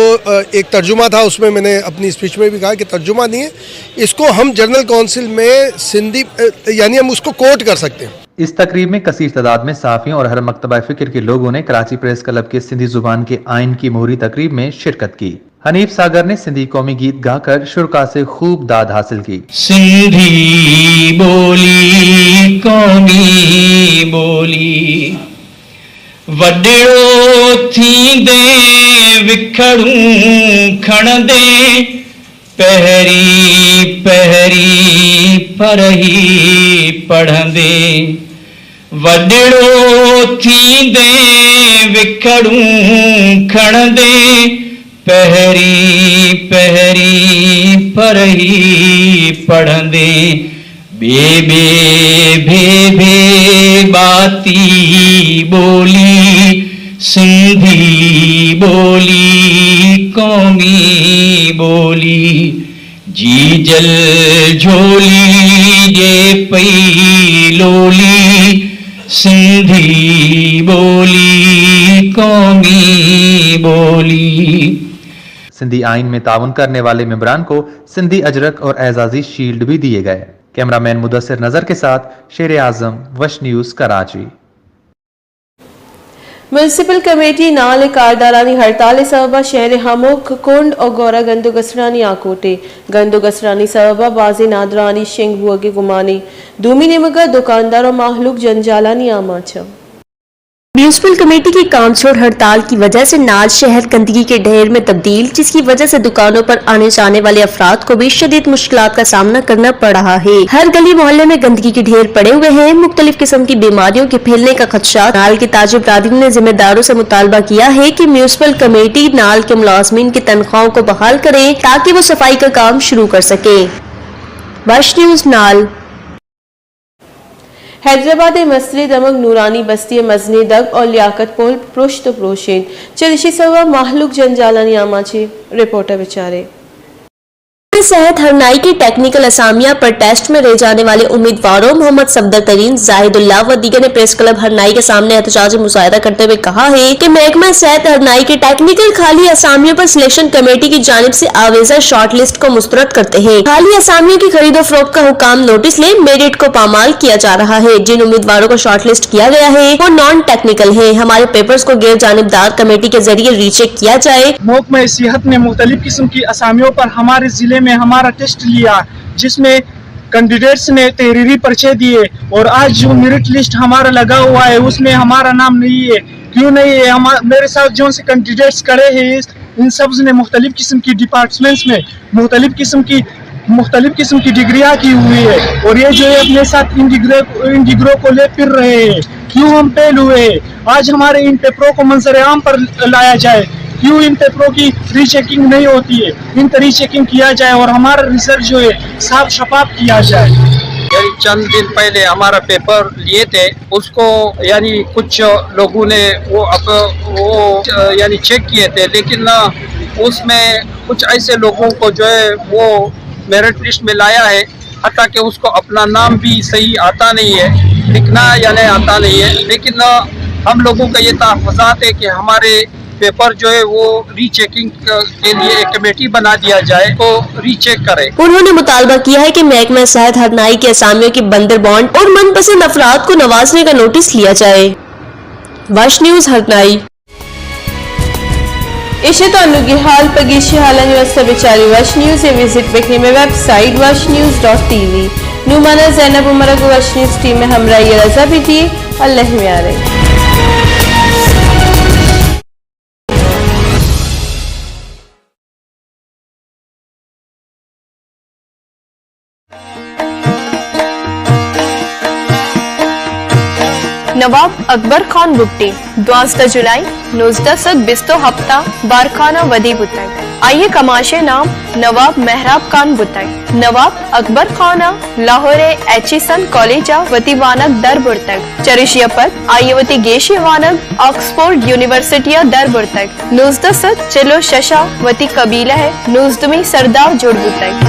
ایک ترجمہ تھا، اس میں میں نے اپنی اسپیچ میں بھی کہا کہ ترجمہ نہیں ہے، اس کو ہم جنرل کونسل میں سندھی، یعنی ہم اس کو کوٹ کر سکتے ہیں۔ اس تقریب میں کثیر تعداد میں صحافیوں اور ہر مکتبہ فکر کے لوگوں نے کراچی پریس کلب کے سندھی زبان کے آئین کی مہری تقریب میں شرکت کی۔ حنیف ساگر نے سندھی قومی گیت گا کر شرکا سے خوب داد حاصل کی۔ سنڌي ٻولي قومي ٻولي، وڏڙو ٿيندين وکڙون کڻندين، پهرين پهرين پرهي پڙهندين، وڏڙو ٿيندين وکڙون کڻندين، پهرين پهرين پرهي پڙهندين، ٻي ٻي ڀي ڀي ٻاتي ٻولي، سنڌي ٻولي قومي ٻولي، جي جل جهولي ڏي پئي لولي، سنڌي ٻولي قومي ٻولي۔ سندھی آئین میں تعاون کرنے والے ممبران کو سندھی اجرک اور اعزازی شیلڈ بھی دیے گئے۔ کیمرہ مین مدثر نذر کے ساتھ شیر اعظم، وش نیوز، کراچی۔ میونسپل کمیٹی نال ء کاردارانی ہڑتال ء سبب ء شہر ء ہمک کنڈ ء گورا گند ء گسرانی آکوٹے۔ گند ء گسرانی سبب ء بازیں نادراہانی شنگ بوگ ء گمانے۔ دومی نیمگ ء دکاندار ء مہلوک جنجالانی آماچ ء۔ میونسپل کمیٹی کی کام چھوڑ ہڑتال کی وجہ سے نال شہر گندگی کے ڈھیر میں تبدیل، جس کی وجہ سے دکانوں پر آنے جانے والے افراد کو بھی شدید مشکلات کا سامنا کرنا پڑ رہا ہے۔ ہر گلی محلے میں گندگی کے ڈھیر پڑے ہوئے ہیں، مختلف قسم کی بیماریوں کے پھیلنے کا خدشہ۔ نال کے تاجر برادری نے ذمہ داروں سے مطالبہ کیا ہے کہ میونسپل کمیٹی نال کے ملازمین کی تنخواہوں کو بحال کریں تاکہ وہ صفائی کا کام شروع کر سکیں۔ وش نیوز نال۔ حیدرآباد ء مستریں دمگ نورانی بستی ء مزنیں دگ ء لیاقت پل پرشت ء پروش انت، چریشی سبب ء مہلوک جنجالانی آماچ ء۔ رپورٹ ء بچارے۔ صحت ہرنائی کے ٹیکنیکل اسامیہ پر ٹیسٹ میں رہ جانے والے امیدواروں محمد صفدر ترین، زاہد اللہ و دیگر نے پریس کلب ہرنائی کے سامنے احتجاج مظاہرہ کرتے ہوئے کہا ہے کہ محکمہ صحت ہرنائی کے ٹیکنیکل خالی اسامیوں پر سلیکشن کمیٹی کی جانب سے آویزہ شارٹ لسٹ کو مسترد کرتے ہیں۔ خالی اسامیوں کی خرید و فروخت کا حکام نوٹس لے میرٹ کو پامال کیا جا رہا ہے۔ جن امیدواروں کو شارٹ لسٹ کیا گیا ہے وہ نان ٹیکنیکل ہیں۔ ہمارے پیپرز کو غیر جانبدار کمیٹی کے ذریعے ری چیک کیا جائے۔ محکمہ صحت نے مختلف قسم کی اسامیوں پر ہمارے ضلع میں ہمارا ٹیسٹ لیا، جس میں کینڈیڈیٹس نے تحریری پرچے دیے اور آج جو میرٹ لسٹ ہمارا لگا ہوا ہے اس میں ہمارا نام نہیں ہے۔ کیوں نہیں ہے؟ ہما-، میرے ساتھ جون سے کینڈیڈیٹس کھڑے ہیں، ان سب نے مختلف قسم کی ڈپارٹمنٹس میں مختلف قسم کی، مختلف قسم کی ڈگریاں کی ہوئی ہے اور یہ جو ہے اپنے ساتھ ان ڈگری، ان ڈگریوں کو لے پھر رہے ہیں۔ کیوں ہم فیل ہوئے ہیں؟ آج ہمارے ان پیپروں کو منظر عام پر لایا جائے، کیوں ان پیپروں کی ری چیکنگ نہیں ہوتی ہے، ان کا ری چیکنگ کیا جائے اور ہمارا رزلٹ جو ہے صاف شفاف کیا جائے۔ یعنی چند دن پہلے ہمارا پیپر لیے تھے، اس کو یعنی کچھ لوگوں نے وہ اپ-، وہ یعنی چیک کیے تھے، لیکن اس میں کچھ ایسے لوگوں کو جو ہے وہ میرٹ لسٹ میں لایا ہے، حتیٰ کہ اس کو اپنا نام بھی صحیح آتا نہیں ہے، لکھنا یعنی آتا نہیں ہے۔ لیکن ہم لوگوں کا یہ تحفظات ہے کہ ہمارے پیپر جو ہے وہ ری چیکنگ کے لیے ایک کمیٹی بنا دیا جائے، تو ری چیک کرے۔ انہوں نے مطالبہ کیا ہے کہ محکمہ صحت ہرنائی کے اسامیوں کی بندر بانڈ اور من پسند افراد کو نوازنے کا نوٹس لیا جائے۔ وش نیوز ہرنائی۔ ایش ات انوگیں ہال۔ پہ گیشیں ہالانی واستہ بچارے وش نیوز ء وزٹ بکنیں مئے ویب سائٹ وش نیوز ڈاٹ ٹی وی۔ نوں مانا زینب عمر ء گوں وش نیوز ٹیم ء ہمراہی ء رضا بدیے۔ اللہ میارے۔ اکبر خان بگٹی دوازدہ جولائی نوزدہ سد بیست و ہپت ء بارکھان ء ودی بوتگ۔ آئی ء کماش ء نام نواب مہراب خان بوتگ۔ نواب اکبر خان ء لاہور ء ایچیسن کالج ء وتی وانگ در برتگ۔ چریشی ء پد آئی ء وتی گیشیں وانگ آکسفورڈ یونیورسٹی ء در برتگ۔ نوزدہ سد چل و شش ء وتی قبیلہ ء نوزدہمی سردار جوڑ بوتگ۔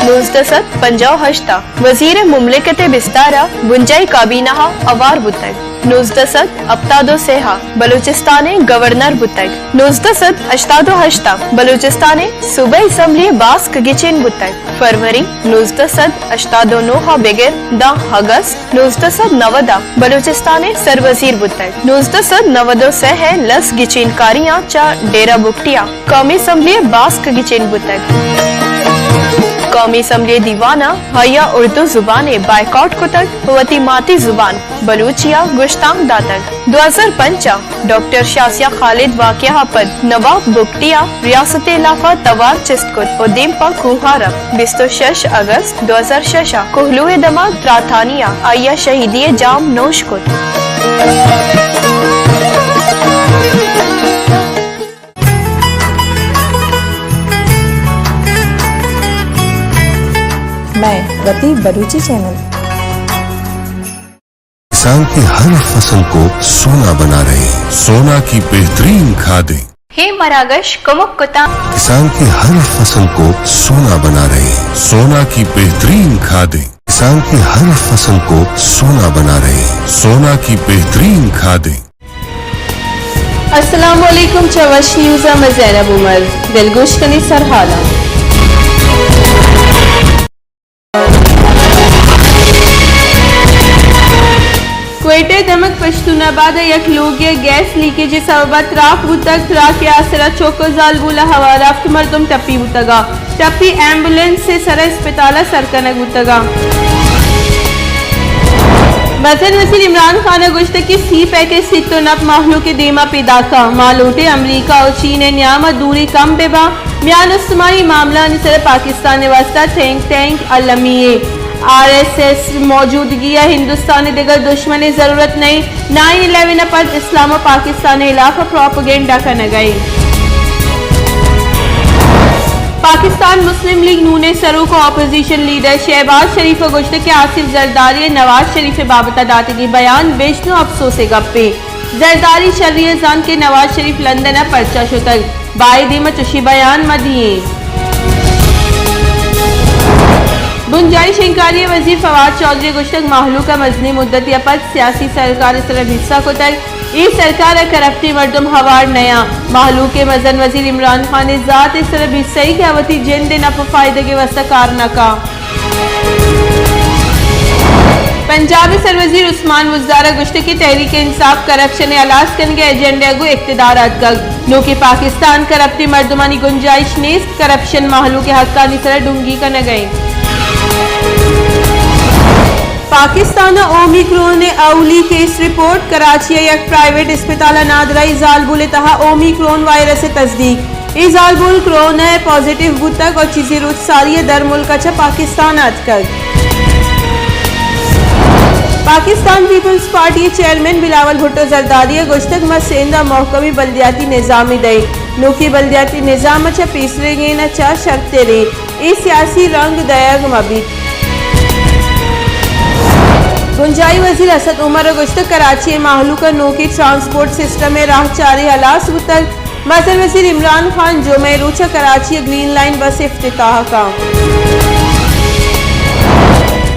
نوزدہ سد پنجاہ و ہشت ء وزیر مملکت بستار ء بنجاہی کابینہ ء ہوار بوتگ۔ نوزدہ سد ہپتاد و سے ء بلوچستان ء گورنر بوتگ۔ نوزدہ سد ہشتاد و ہشت ء بلوچستان ء صوبائی اسمبلی ء باسک گچین بوتگ۔ فروری نوزدہ سد ہشتاد و نو ء بگر داں اگست نوزدہ سد نود ء بلوچستان ء سروزیر بوتگ۔ نوزدہ سد نود و سے ء لس گچینکاریاں چہ ڈیرہ بگٹی ء قومی اسمبلی ء باسک گچین بوتگ۔ قومی اسمبلی ء دیوان ء آئی ء اردو زبان ء بائیکاٹ کتگ ء وتی ماتی زبان بلوچی ء گوشتانک داتگ۔ دو ہزار پنچ ء ڈاکٹر شازیہ خالد واقعہ ء پد نواب بگٹی ء ریاست ء ہلاف ء توار چست کت ء دیم پہ کوہ ء رفت۔ بیست و شش اگست دو ہزار شش ء کوہلو ء دمگ تراتانی ء آئی ء شہیدی ء جام نوش کت۔ مئے وتی بلوچی چینل۔ کسان کے ہر فصل کو سونا بنا رہے ہیں، سونا کی بہترین کھادیں۔ ہے مراگش کمک کتاں۔ کسان کے ہر فصل کو سونا بنا رہے ہیں، سونا کی بہترین کھادیں۔ کسان کے ہر فصل کو سونا بنا رہے ہیں، سونا کی بہترین کھادیں۔ السلام علیکم، چہ وش نیوز ء من زینب عمر۔ دلگوش کنی سرحالاں۔ کوئٹہ دمگ پشتون آباد ء یک لوگے ء گیس لیکیج ء سبب ء تراک بوتگ۔ تراک ء آسر ء چک ء زالبول ء ہوار ہفت مردم ٹپی بوتگ ء ٹپی ایمبولینس ء سر ء اسپتال ء سر کنگ بوتگ ء۔ مزن وزیر عمران خان ء گوشتگ کہ سی پیکج سیت و نپ مہلوک ء دیما پیداک ء، ما لوٹیں امریکہ و چین ء نیام ء دوری کم بہ باں، میان استمانی معاملہانی سر ء پاکستان ء واستہ تھنک ٹینک المی ء، آر ایس ایس موجودگی ء ہندوستان ء دگہ دشمن ء ضرورت نئیں، نائن الیون ء پد اسلام ء پاکستان ء ہلاف ء پروپیگنڈا کنگ ء انت۔ پاکستان مسلم لیگ نون ء سروک ء اپوزیشن لیڈر شہباز شریف ء گوشتگ کہ آصف زرداری ء نواز شریف ء بابت ء داتگیں بیان بژن ء افسوس ء گپے۔ زرداری شری ء زانت کہ نواز شریف لندن ء پرچا شتگ، بائد ایں ما چشیں بیان مہ دییں۔ بنجاہی شنگکاری ء وزیر فواد چوہدری ء گوشتگ مہلوک ء مزنیں مدتے ء پد سیاسی سرکار ء سر ء بھسہ کتگ، اے سرکار ء کرپٹیں مردم ہوار نیاں۔ مہلوک ء مزن وزیر عمران خان ء ذات ء سر ء بھسہ ای کہ آ وتی جند ء نپ ء فائدگ ء واستہ کار نہ کاں۔ پنجاب ء سروزیر عثمان بزدار ء گوشتگ کہ تحریک انصاف کرپشن ء ہلاس کنگ ء ایجنڈا ء گوں اقتدار ء اتکگ۔ نوکیں پاکستان کرپٹیں مردمانی گنجائش نیست، کرپشن مہلوک ء حقانی سر ء ڈنگی کنگ ء انت۔ پاکستان ء اومیکرون ء اولی کیس رپورٹ، کراچی ء یک پرائیویٹ اسپتال ء نادراہی زالبول ء تہا اومیکرون وائرس ء تصدیق۔ اے زالبول کرونا ء پازیٹیو بوتگ ء چیزے روچ ساری ء درملک ء چہ پاکستان ء اتکگ۔ پاکستان پیپلز پارٹی ء چیئرمین بلاول بھٹو زرداری ء گوشتگ، ما سندھ ء محکمیں بلدیاتی نظامے دئیں۔ نوکیں بلدیاتی نظام ء چہ پیسریگیں ء چہ شرتریں۔ اے سیاسی رنگ دئیگ مہ بیت۔ بنجاہی وزیر اسد عمر ء گوشتگ، کراچی ء مہلوک ء نوکیں ٹرانسپورٹ سسٹم ء راہچاری ہلاس بوتگ۔ مزن وزیر عمران خان جمعہ ء روچ ء کراچی ء گرین لائن بس افتتاح کنت۔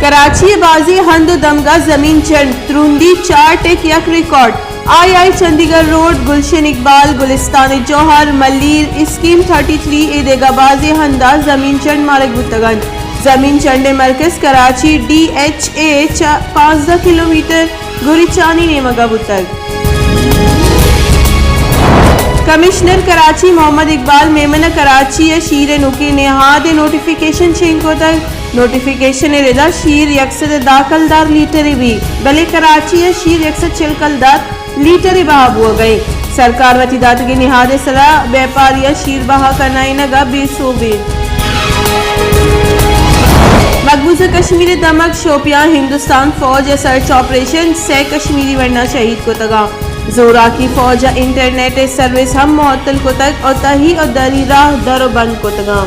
کراچی ء بازیں ہند ء دمگاں زمین چنڈ، ترندی چار ٹک یک ریکارڈ۔ آئی آئی چندیگڑھ روڈ، گلشن اقبال، گلستان جوہر، ملیر، اسکیم تھرٹی تھری ء دگہ بازیں ہنداں زمین چنڈ مارگ بوتگ انت۔ زمین چنڈ ء مرکز کراچی ڈی ایچ اے چہ پانزدہ کلومیٹر گوریچانی نیمگ ء بوتگ۔ کمشنر کراچی محمد اقبال میمن ء کراچی ء شیر ء نوکیں نہاد ء نوٹیفیکیشن شنگ کتگ۔ نوٹیفیکیشن ء ردا شیر یک سد ء دہ کلدار لیٹرے بیت، بلے کراچی ء شیر یک سد چل کلدار لیٹرے بہا بوگ ء انت۔ سرکار وتی داتگیں نہاد ء سرا بیپاریاں شیر بہا کنائینگ ء بے سوب انت۔ مقبوضہ کشمیر ءِ دمگ شوپیان ہندوستان فوج ءِ سرچ آپریشن، سئے کشمیری ورنا شہید کتگاں۔ زوراکی فوج ءَ انٹرنیٹ ءِ سروس ہم معطل کتگ ءُ تہی ءُ دری راہ در ءُ بند کتگاں۔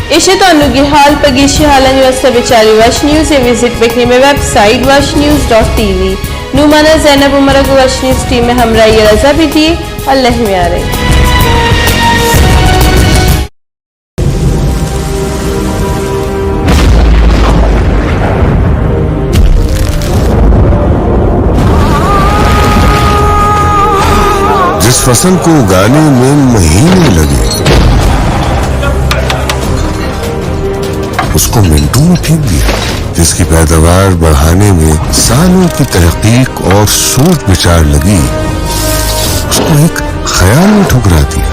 ایش ات انوگیں ہال۔ پہ گیشیں ہالانی واستہ بچاری وش نیوز ءَ وزٹ بکنیں مئے ویب سائٹ وش نیوز ڈاٹ ٹی وی۔ نوں مانا زینب عمر ءَ گوں وش نیوز ٹیم ءِ ہمراہی ءَ رضا بدیے۔ اللہ میارے۔ جس فصل کو اگانے میں مہینے لگے، اس کو منٹوں میں پھینک دیا۔ جس کی پیداوار بڑھانے میں سالوں کی تحقیق اور سوچ بچار لگی، اس کو ایک خیال نے ٹھکرا دیا۔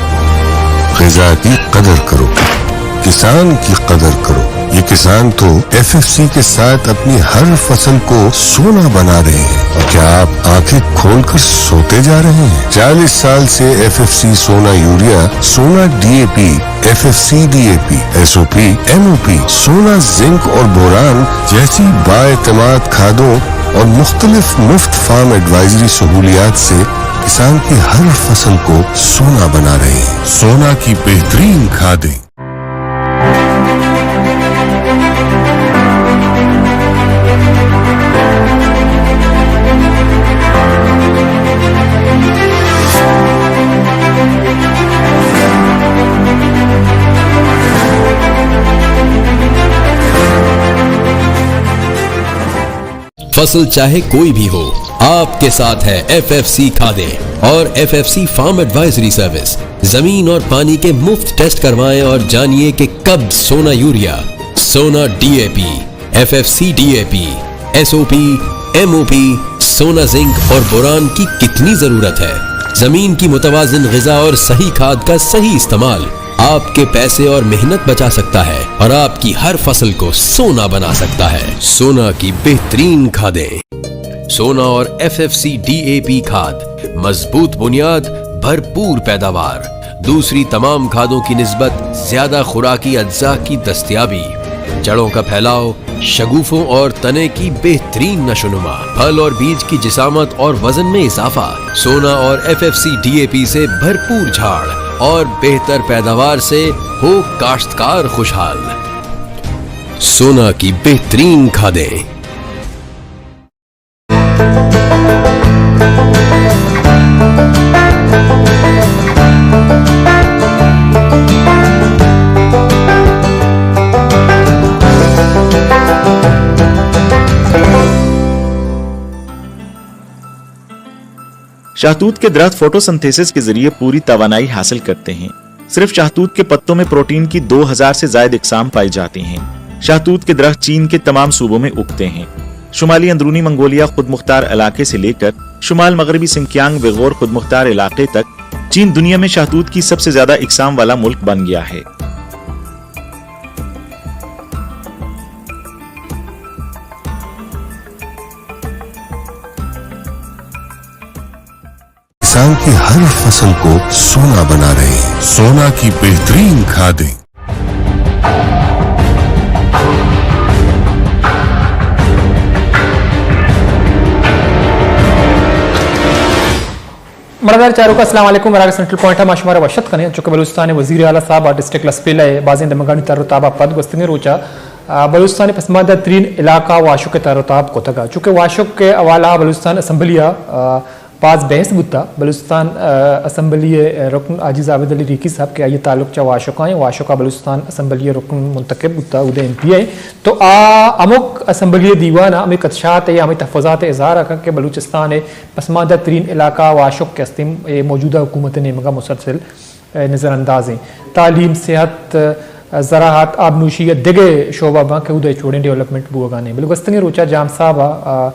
غذا کی قدر کرو، کسان کی قدر کرو۔ یہ کسان تو ایف ایف سی کے ساتھ اپنی ہر فصل کو سونا بنا رہے ہیں۔ اور کیا آپ آنکھیں کھول کر سوتے جا رہے ہیں؟ چالیس سال سے F F C Sona urea, Sona D A P, F F C D A P, S O P, M O P, Sona zinc اور بوران جیسی بااعتماد کھادوں اور مختلف مفت فارم ایڈوائزری سہولیات سے کسان کی ہر فصل کو سونا بنا رہے ہیں۔ سونا کی بہترین کھادیں۔ فصل چاہے کوئی بھی ہو، آپ کے ساتھ ہے ایف ایف سی کھادیں اور F F C farm advisory service. زمین اور पानी के मुफ्त टेस्ट करवाएं और जानिए कि कब सोना यूरिया, सोना DAP, FFC DAP, SOP, MOP, सोना जिंक और बोरान की कितनी जरूरत है। जमीन की मुतवाजिन गिजा और सही खाद का सही इस्तेमाल आपके पैसे और मेहनत बचा सकता है और आपकी हर फसल को सोना बना सकता है। सोना की बेहतरीन खादें। सोना और एफएफसी डीएपी खाद, मजबूत बुनियाद, भरपूर पैदावार। दूसरी तमाम खादों की निस्बत ज्यादा खुराकी अज्जा की दस्तयाबी, जड़ों का फैलाव, शगुफों और तने की बेहतरीन नशोनुमा, फल और बीज की जिसामत और वजन में इजाफा। सोना और एफएफसी डीएपी से भरपूर झाड़ और बेहतर पैदावार से हो काश्तकार खुशहाल। सोना की बेहतरीन खादें। شہتوت کے درخت فوٹوسنتھیسس کے ذریعے پوری توانائی حاصل کرتے ہیں۔ صرف شہتوت کے پتوں میں پروٹین کی دو ہزار سے زائد اقسام پائی جاتی ہیں۔ شہتوت کے درخت چین کے تمام صوبوں میں اگتے ہیں۔ شمالی اندرونی منگولیا خود مختار علاقے سے لے کر شمال مغربی سنکیانگ ویغور خود مختار علاقے تک، چین دنیا میں شہتوت کی سب سے زیادہ اقسام والا ملک بن گیا ہے۔ کسان کی ہر فصل کو سونا بنا رہے ہیں۔ سونا کی بہترین کھادیں۔ مڑدار چاروکاں، السلام علیکم۔ وراگ سینٹرل پوائنٹ ءَ ما شمارا وش اتک کنیں۔ چونکہ بلوچستان ءِ وزیر اعلیٰ صاحب ءَ ڈسٹرکٹ لسبیلہ ءِ بازیں دمگانی تر ءُ تاب ءَ پد گوستگیں روچ ءَ، آ، بلوچستان ءِ پسماندہ ترین علاقہ واشک ءِ تر ءُ تاب کتگ ءَ۔ چونکہ واشک ءِ حوالہ ءَ بلوچستان اسمبلی ءَ، آ، باز بحث بوتگ۔ بلوچستان، آ، اسمبلی ءِ رکن حاجی زاہد علی ریکی صاحب کہ آئی ءِ تعلق چہ واشک ءَ ایں، واشک ءَ بلوچستان اسمبلی ءِ رکن منتخب بوتگ، اود ءِ ایم پی اے ایں۔ تو آ ہمک اسمبلی ءِ دیوان ءَ ہمے خدشات ءُ ہمے تحفظات ءِ اظہار ءَ کنت کہ بلوچستان ءِ پسماندہ ترین علاقہ واشک کہ استیں، اے موجودہ حکومت ءِ نیمگ ءَ مسلسل، اے، نظر انداز ایں۔ تعلیم، صحت، زراعت، آبنوشی یا دگہ شعبہ باں کہ اود ءَ ہچ وڑیں ڈیولپمنٹ بوگ ءَ نہ ایں۔ بلے گوستگیں روچ ءَ جام صاحب ءَ، آ،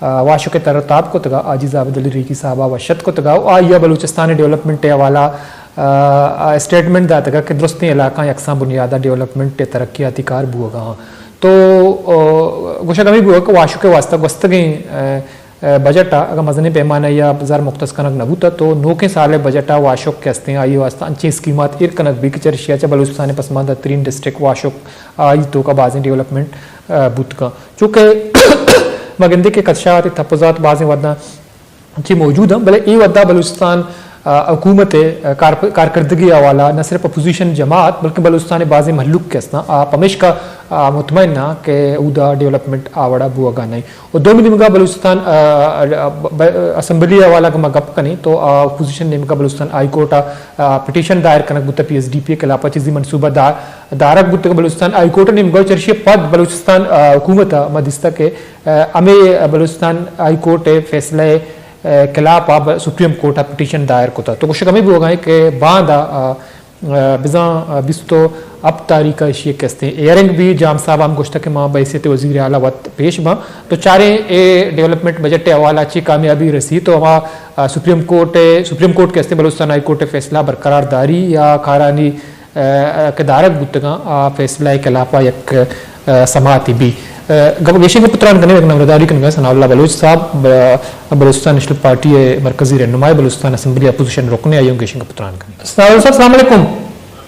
آ، واشک ءِ تر ءُ تاب کتگ ءَ، حاجی زاہد علی ریکی صاحب ءَ وش اتک کتگ ءَ، آئی ءَ بلوچستان ءِ ڈیولپمنٹ ءِ حوالہ ءَ، آ، اسٹیٹمنٹ داتگ ءَ کہ درستیں علاقہاں یکساں بنیاد ءَ ڈیولپمنٹ ءِ ترقیاتی کار بوگ ءَ اَنت۔ تو، آ، گوشگ ہمے بوگ کہ واشک ءِ واستہ گوستگیں، آ، بجٹ ءَ اگاں مزنیں پیمانہ یا زر مختص کنگ نہ بوتہ تو نوکیں سال ءِ بجٹ ءَ واشک کہ استیں آئی واسطہ انچیں اسکیمات ایر کنگ بیت کہ چرشی ءَ چہ بلوچستان ءِ پسماندہ ترین ڈسٹرکٹ واشک آئی توکا بازیں ڈیولپمنٹ بوت کن، چونکہ ما گندیں کہ خدشات، تحفظات بازیں وھداں چی موجود اَنت، بلے اے وھدا بلوچستان ءِ حکومت ءِ کار-، کارکردگی ءِ حوالہ نہ صرف اپوزیشن جماعت بلکہ بلوچستان ءِ بازیں مھلوک کہ استاں آ پمیشکا مطمئن اَنت کہ اودا ڈیولپمنٹ آ وڑا بوگا نہ اِنت۔ و دومی نیمگا بلوچستان، آ، آ، ب-، اسمبلی ءِ حوالہ اگاں ما گپ کنیں تو، آ، اپوزیشن نیمگا بلوچستان ہائی کورٹ ءَ، آ، پٹیشن دائر کنگ بوتگ پی ایس ڈی پی ءِ خلاف ءَ چیزی منصوبہ دا-، دارگ بوتگ۔ بلوچستان ہائی کورٹ ءِ نیمگا چرشی ءَ پد بلوچستان، آ، حکومت ءَ ما دیستگ کہ، آ، ہمے بلوچستان ہائی کورٹ ءِ فیصلہ ءِ، آ، خلاف ءَ ب-، سپریم کورٹ ءَ پٹیشن دائر کتگ۔ تو گوشگ ہمے بوگا اِنت کہ باندا، آ، بزاں بیست و ہپت تاریخ ءَ ایشی ءِ کہ استیں ہیئرنگ بی، جام صاحب ءَ ہم گوشتگ کہ ما بحیثیت وزیر اعلیٰ وت پیش باں۔ تو چاریں اے ڈیولپمنٹ بجٹ ءِ حوالہ چی کامیابی رسی تو ہما، آ، سپریم کورٹ ءِ، سپریم کورٹ کہ استیں بلوچستان ہائی کورٹ ءِ فیصلہ برقرار داری یا کارانی، آ، کہ دارگ بوتگاں آ فیصلہ ءِ خلاف ءَ یک، آ، سماعتے بی۔ آ، گپ گیشیں گپ تران کنیں، یک نمرداری کنگا ثناء اللہ بلوچ صاحب، آ، بلوچستان نیشنل پارٹی ءِ مرکزی رہنمائے، بلوچستان اسمبلی اپوزیشن رکنے، آئی ہم گیشیں گپ تران کنیں۔ ثناء اللہ صاحب، السلام علیکم۔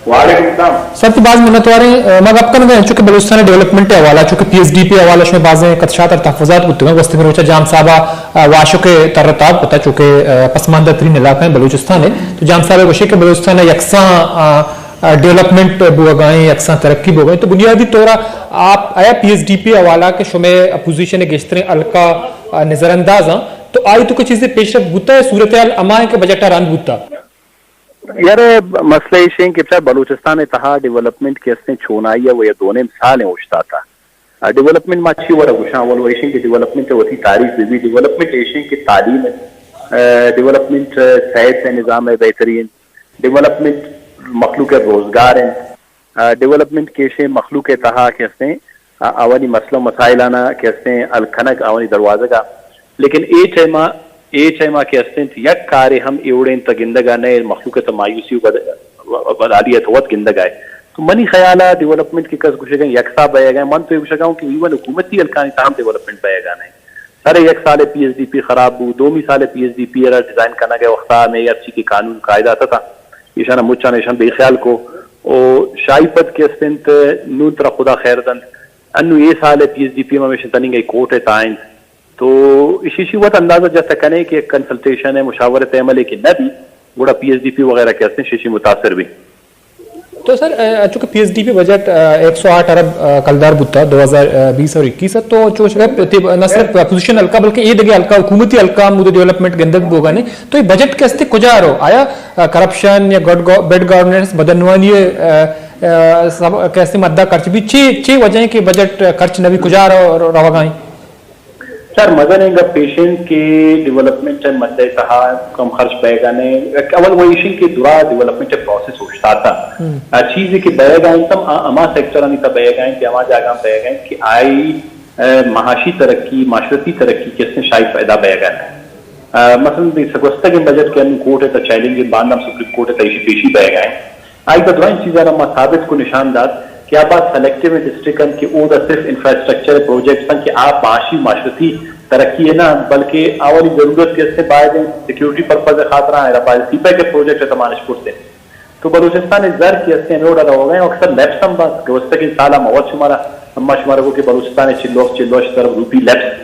وعلیکم السلام۔ سر، تو باز منتواریں، آ، ما گپ کنگا ایں چونکہ بلوچستان ڈیولپمنٹ ءِ حوالہ، چونکہ پی ایس ڈی پی ءِ حوالہ شمئے بازیں خدشات اور تحفظات بوتگاں، گوستگیں روچا جام صاحب ءَ، آ، واشک ءِ تر ءُ تاب کتا چونکہ، آ، پسماندہ ترین علاقہ اِنت بلوچستان ءِ۔ تو جام صاحب ءَ گوشے کہ بلوچستان ءَ یکساں، آ، آ، ڈیولپمنٹ بوگا اِنت، یکساں ترقی بوگا اِنت۔ تو بنیادی طور ءَ آپ آیا پی ایس ڈی پی ءِ حوالہ کہ شمئے اپوزیشن ءِ گیشتریں حلقہ، آ، نظر انداز اَنت، تو آئی توکا چیزے پیشرفت بوتا یا صورتحال ہما اِنت کہ بجٹ ءَ رند بوتا؟ یار، مسئلہ ایش اِنت کہ بچار بلوچستان ءِ تہا ڈیولپمنٹ کہ استیں چونائی ءَ و یا دو نیم سال اِنت اوشتاتا۔ آ، ڈیولپمنٹ ما چی وڑا گوشاں؟ اول و ایش اِنت کہ ڈیولپمنٹ ءِ وتی تعریف بہ بی۔ ڈیولپمنٹ ایش اِنت کہ تعلیم اِنت، آ، ڈیولپمنٹ صحت ءِ نظام ءِ بہتری اِنت، ڈیولپمنٹ مخلوق ءِ روزگار اِنت، آ، ڈیولپمنٹ کہ ایش اِنت مخلوق ءِ تہا کہ استیں، آ، آوانی مسئلہ و مسائل آناں کہ استیں حل کنگ آوانی دروازگ ءَ۔ لیکن اے ٹائم ءَ، اے ٹائم ءَ کہ استیں یک کارے ہم اے وڑیں تہ گندگ ءَ نئے، مخلوق ءِ تہ مایوسی و بد-، و-، بدحالی ءِ تہ وت گندگ ءَ۔ تو منی خیال ءَ ڈیولپمنٹ کہ کس گوشگ ءَ اِنت یکساں بئیگ ءَ اِنت، من تو اے گوشگ ءَ اوں کہ ایون حکومتی حلقانی تہا ہم ڈیولپمنٹ بئیگ ءَ نئے۔ سر، یک سال پی ایس ڈی پی خراب بو، دومی سال پی ایس ڈی پی ءَ را ڈیزائن کنگ ءِ وخت ءَ ہمے ہرچی کہ قانون قاعدہ اتاں، ایشاں ءَ مچاں ایشاں بے خیال کو۔ او شاہی پد کہ استیں تہ نوں ترا خدا خیر دنت۔ انوں اے سال پی ایس ڈی پی ہم ہمیشہ تننگ ءَ کورٹ ءِ تہا اِنت۔ تو ایشی، ایشی وت اندازہ جت کنئے کہ یک کنسلٹیشن ءِ، مشاورت ءِ عملے کہ نہ بی، گڑا پی ایس ڈی پی وغیرہ کہ استیں، شیشی متاثر بی۔ تو سر، آ، چونکہ P S D P budget, آ، ایک سو آٹھ ارب، آ، کلدار بوتا دو ہزار بیس اور اکیس ءَ، تو چوش گپ تب نہ صرف اپوزیشن حلقہ بلکہ اے دگہ حلقہ، حکومتی حلقہ ہم اود ڈیولپمنٹ گندگ بوگا نئے۔ تو اے بجٹ کہ استیں کجا رو؟ آیا، آ، کرپشن یا گڈ گو-، بیڈ گورننس، بدعنوانی، آ، آ، سب کہ استیں مدہ خرچ بی؟ چی، چی وجہ اِنت کہ بجٹ خرچ نہ بی، کجا رو-، رو-، روگا اِنت؟ سر، مزنیں گپ ایش اِنت کہ ڈیولپمنٹ ءِ مد ءِ تہا کم خرچ بئیگ ءَ نئے۔ اول و ایش اِنت کہ درا ڈیولپمنٹ ءِ پروسیس اوشتاتا۔ آ چیزے کہ بئیگ ءَ اِنت، ہم آ ہما سیکٹرانی تہ بئیگ ءَ اِنت کہ ہما جاگہاں بئیگ ءَ اِنت کہ آئی، آ، معاشی ترقی، معاشرتی ترقی کہ استیں شاید پیدا بئیگ ءَ نئے۔ آ، مثلاً گوستگیں بجٹ کہ انوں کورٹ ءِ تہ چیلنج اِنت، باندا ہم سپریم کورٹ ءِ تہ ایشی پیشی بئیگ ءَ اِنت۔ آئی پہ درائیں چیزاں ما ثابت کو نشان دات کہ آ باز سلیکٹیو ڈسٹرکٹ اِنت کہ اودا صرف انفراسٹرکچر پروجیکٹس اِنت کہ آ معاشی، معاشرتی ترقی ءَ نہ اِنت، بلکہ آوانی ضرورت کہ استیں باید اِنت سیکورٹی پرپز ءِ خاطر ءَ، آ باید سی پیک ءِ پروجیکٹ ءِ تہ مانش کرتیں۔ تو بلوچستان ءِ زر کہ استیں ہمے وڑا روگ ءَ اِنت، اکثر لیپس ہم بات گوستگیں سال ءَ ما وت شمارا، ما شمارا گو کہ بلوچستان ءِ چل و، چل و ہشت ارب روپی لیپس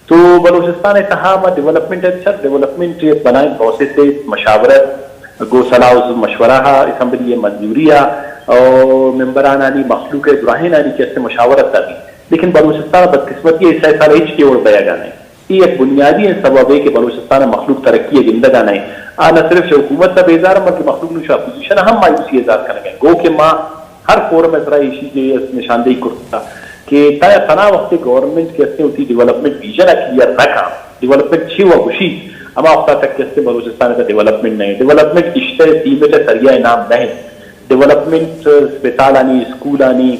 تو بلوچستان ءِ تہا ما ڈیولپمنٹ ءَ چہ ڈیولپمنٹ ءِ بلائیں پروسیس ءِ مشاورت، گوں صلاح و مشورہ ءَ، اسمبلی ءِ منظوری ءَ، او ممبرانانی، مخلوق ءِ دراہینانی کہ استیں مشاورت ءَ بی۔ لیکن بلوچستان ءَ بدقسمتی ءَ اے سئے سال ءَ ہچ اے وڑ بئیگ ءَ نئے۔ اے یک بنیادی ئیں سببے کہ بلوچستان ءِ مخلوق ترقی ءَ گندگ ءَ نئے۔ آ نہ صرف چہ حکومت ءَ بیزار اَنت، بلکہ مخلوق نوں چہ اپوزیشن ءَ ہم مایوسی اظہار کنگ ءَ اِنت۔ گو کہ ما ہر فورم ءِ سرا ایشی ءِ نشاندہی کرتگ کہ تا، تنا وختے گورنمنٹ کہ استیں وتی ڈیولپمنٹ ویژن ءَ کلیئر نہ کنت، ڈیولپمنٹ چی و گوشیت، ہما وخت ءَ تک کہ استیں بلوچستان ءِ تہ ڈیولپمنٹ نہ اِنت۔ ڈیولپمنٹ اشتہ سیمٹ ءِ سریا ءِ نام نہ اِنت۔ ڈیولپمنٹ اسپتالانی، اسکولانی،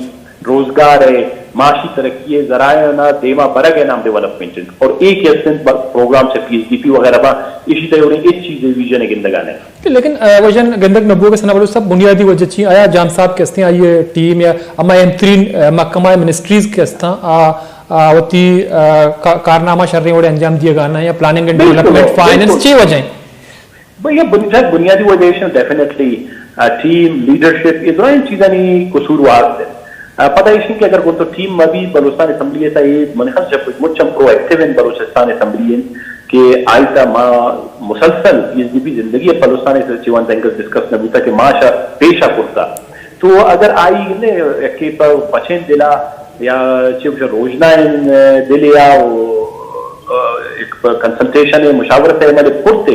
روزگار ءِ، معاشی ترقی ءِ ذرائع نا دیما برگ ءِ نام ڈیولپمنٹ انت، اور اے کہ است انت ب-، پروگرام چہ پی ایس ڈی پی وغیرہ با، ایشی تہ اوڑیں ہچ چیز ویژن ءَ گندگا نہ۔ لیکن، آ، وژن گندگ نہ بوگ ءِ ثنا بلوچ صاحب، بنیادی وجہ چی؟ آیا جام صاحب کہ استیں، آئی ٹیم یا ہما اہم ترین، آ، محکمہ منسٹریز کہ استاں، آ، آ، وتی، آ، کا-، کارنامہ شریں وڑے انجام دیگا نہ، یا پلاننگ اینڈ بالکل، ڈیولپمنٹ، فائننس، بالکل۔ چی وجہ ہیں؟ بھئی، یہ بنیاد، بنیادی وجہ ایش ڈیفینیٹلی، آ، ٹیم، لیڈرشپ، یہ درائیں چیزانی قصور وار دے۔ آ، پدا ایش کہ اگر گوں تو ٹیم مبی، بلوچستان اسمبلی تا یہ من خیال چپ مچم پرو ایکٹیو ہیں بلوچستان اسمبلی ہیں کہ آئی تا ما مسلسل پی ایس ڈی پی زندگی ہے بلوچستان سے چیوان تنگل ڈسکس نہ بوتا کہ ما شا پیشا کرتا۔ تو اگر آئی نے کہ پہ بچیں دلا یا چہ روزنائیں دلیا و، آ، ایک کنسلٹیشن ہے، مشاورت ہے، عمل کرتے،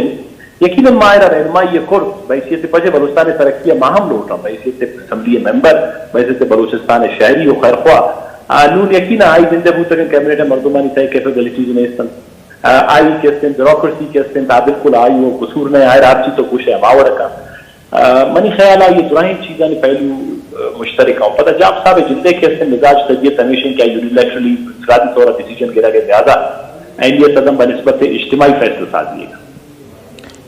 یقیناً ما آئرا رہنمائی ءَ کرت، بحیثیت پجے بلوچستان ءِ ترقی ءَ ما ہم لوٹاں، بحیثیت اسمبلی ءِ ممبر، بحیثیت بلوچستان ءِ شہری و خیرخواہ۔ آ، نون یقیناً آئی زندہ بوتگیں کیبنٹ ءِ مردمانی تہ ءَ کیپیبلٹیز نیست انت۔ آ، آئی کہ است انت، بیوروکریسی کہ است انت، آ بالکل آئی و قصور نہ، آئرا ہر چیز تو گوش ءَ ہما وڑ کن۔ آ، منی خیال ءَ یہ درائیں چیزانی پہلو، آ، مشترک ہیں۔ پدا جام صاحب ءِ جندے کہ است انت، مزاج طبیعت ہمیش انت کہ یونیلیٹرلی انفرادی طور ڈیسیژن گرگ ءَ زیادہ اہمیت دم بہ نسبت اجتماعی فیصلہ سازی ءَ۔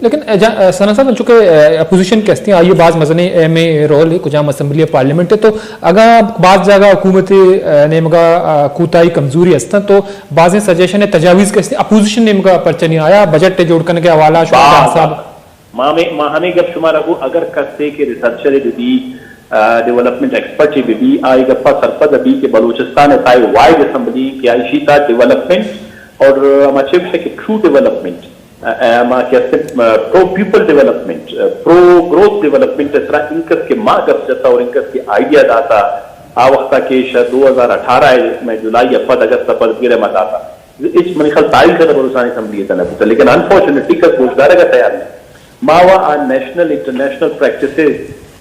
لیکن، اے، جا-، اے، ثنا صاحب، چونکہ، اے، اپوزیشن کہ استیں، آئی باز مزنیں اہم رول ہے کجام اسمبلی پارلیمنٹ ہے، تو اگاں باز جاگہ حکومت، اے، نیمگا، اے، کوتاہی کمزوری استاں، تو بازیں سجیشن تجاویز کہ استیں اپوزیشن نیمگا پرچہ نہیں آیا، بجٹ جوڑ کنگ کے حوالہ شما باز، جان صاحب۔ ما ہمیں، ما ہمیں گپ شما رگو، اگر کسے کہ ریسرچر بی بی، اے، ڈیولپمنٹ ایکسپرٹ بی بی، آئی گپا سرپد بی کہ بلوچستان تائے واحد اسمبلی کہ آئی شیتا ڈیولپمنٹ اور ہما چیز کہ ٹرو ڈیولپمنٹ، اے، اے، ہما کہ است، اے، پرو پیپل ڈیولپمنٹ، اے، پرو گروتھ ڈیولپمنٹ ءِ سرا انکس کہ ما گپ جتا اور انکس کہ آئیڈیا داتا، آ وقتا کہ شہ دو ہزار اٹھارہ ءَ میں جولائی ءَ پد اگست ءَ پد گرے ما داتا۔ ہچ منی خیال تاریخ ءَ بلوچستان اسمبلی ءَ نہ بوتا، لیکن انفارچونیٹلی کس گوشدارگ ءَ تیار نہیں۔ ما وا آ national, international practices,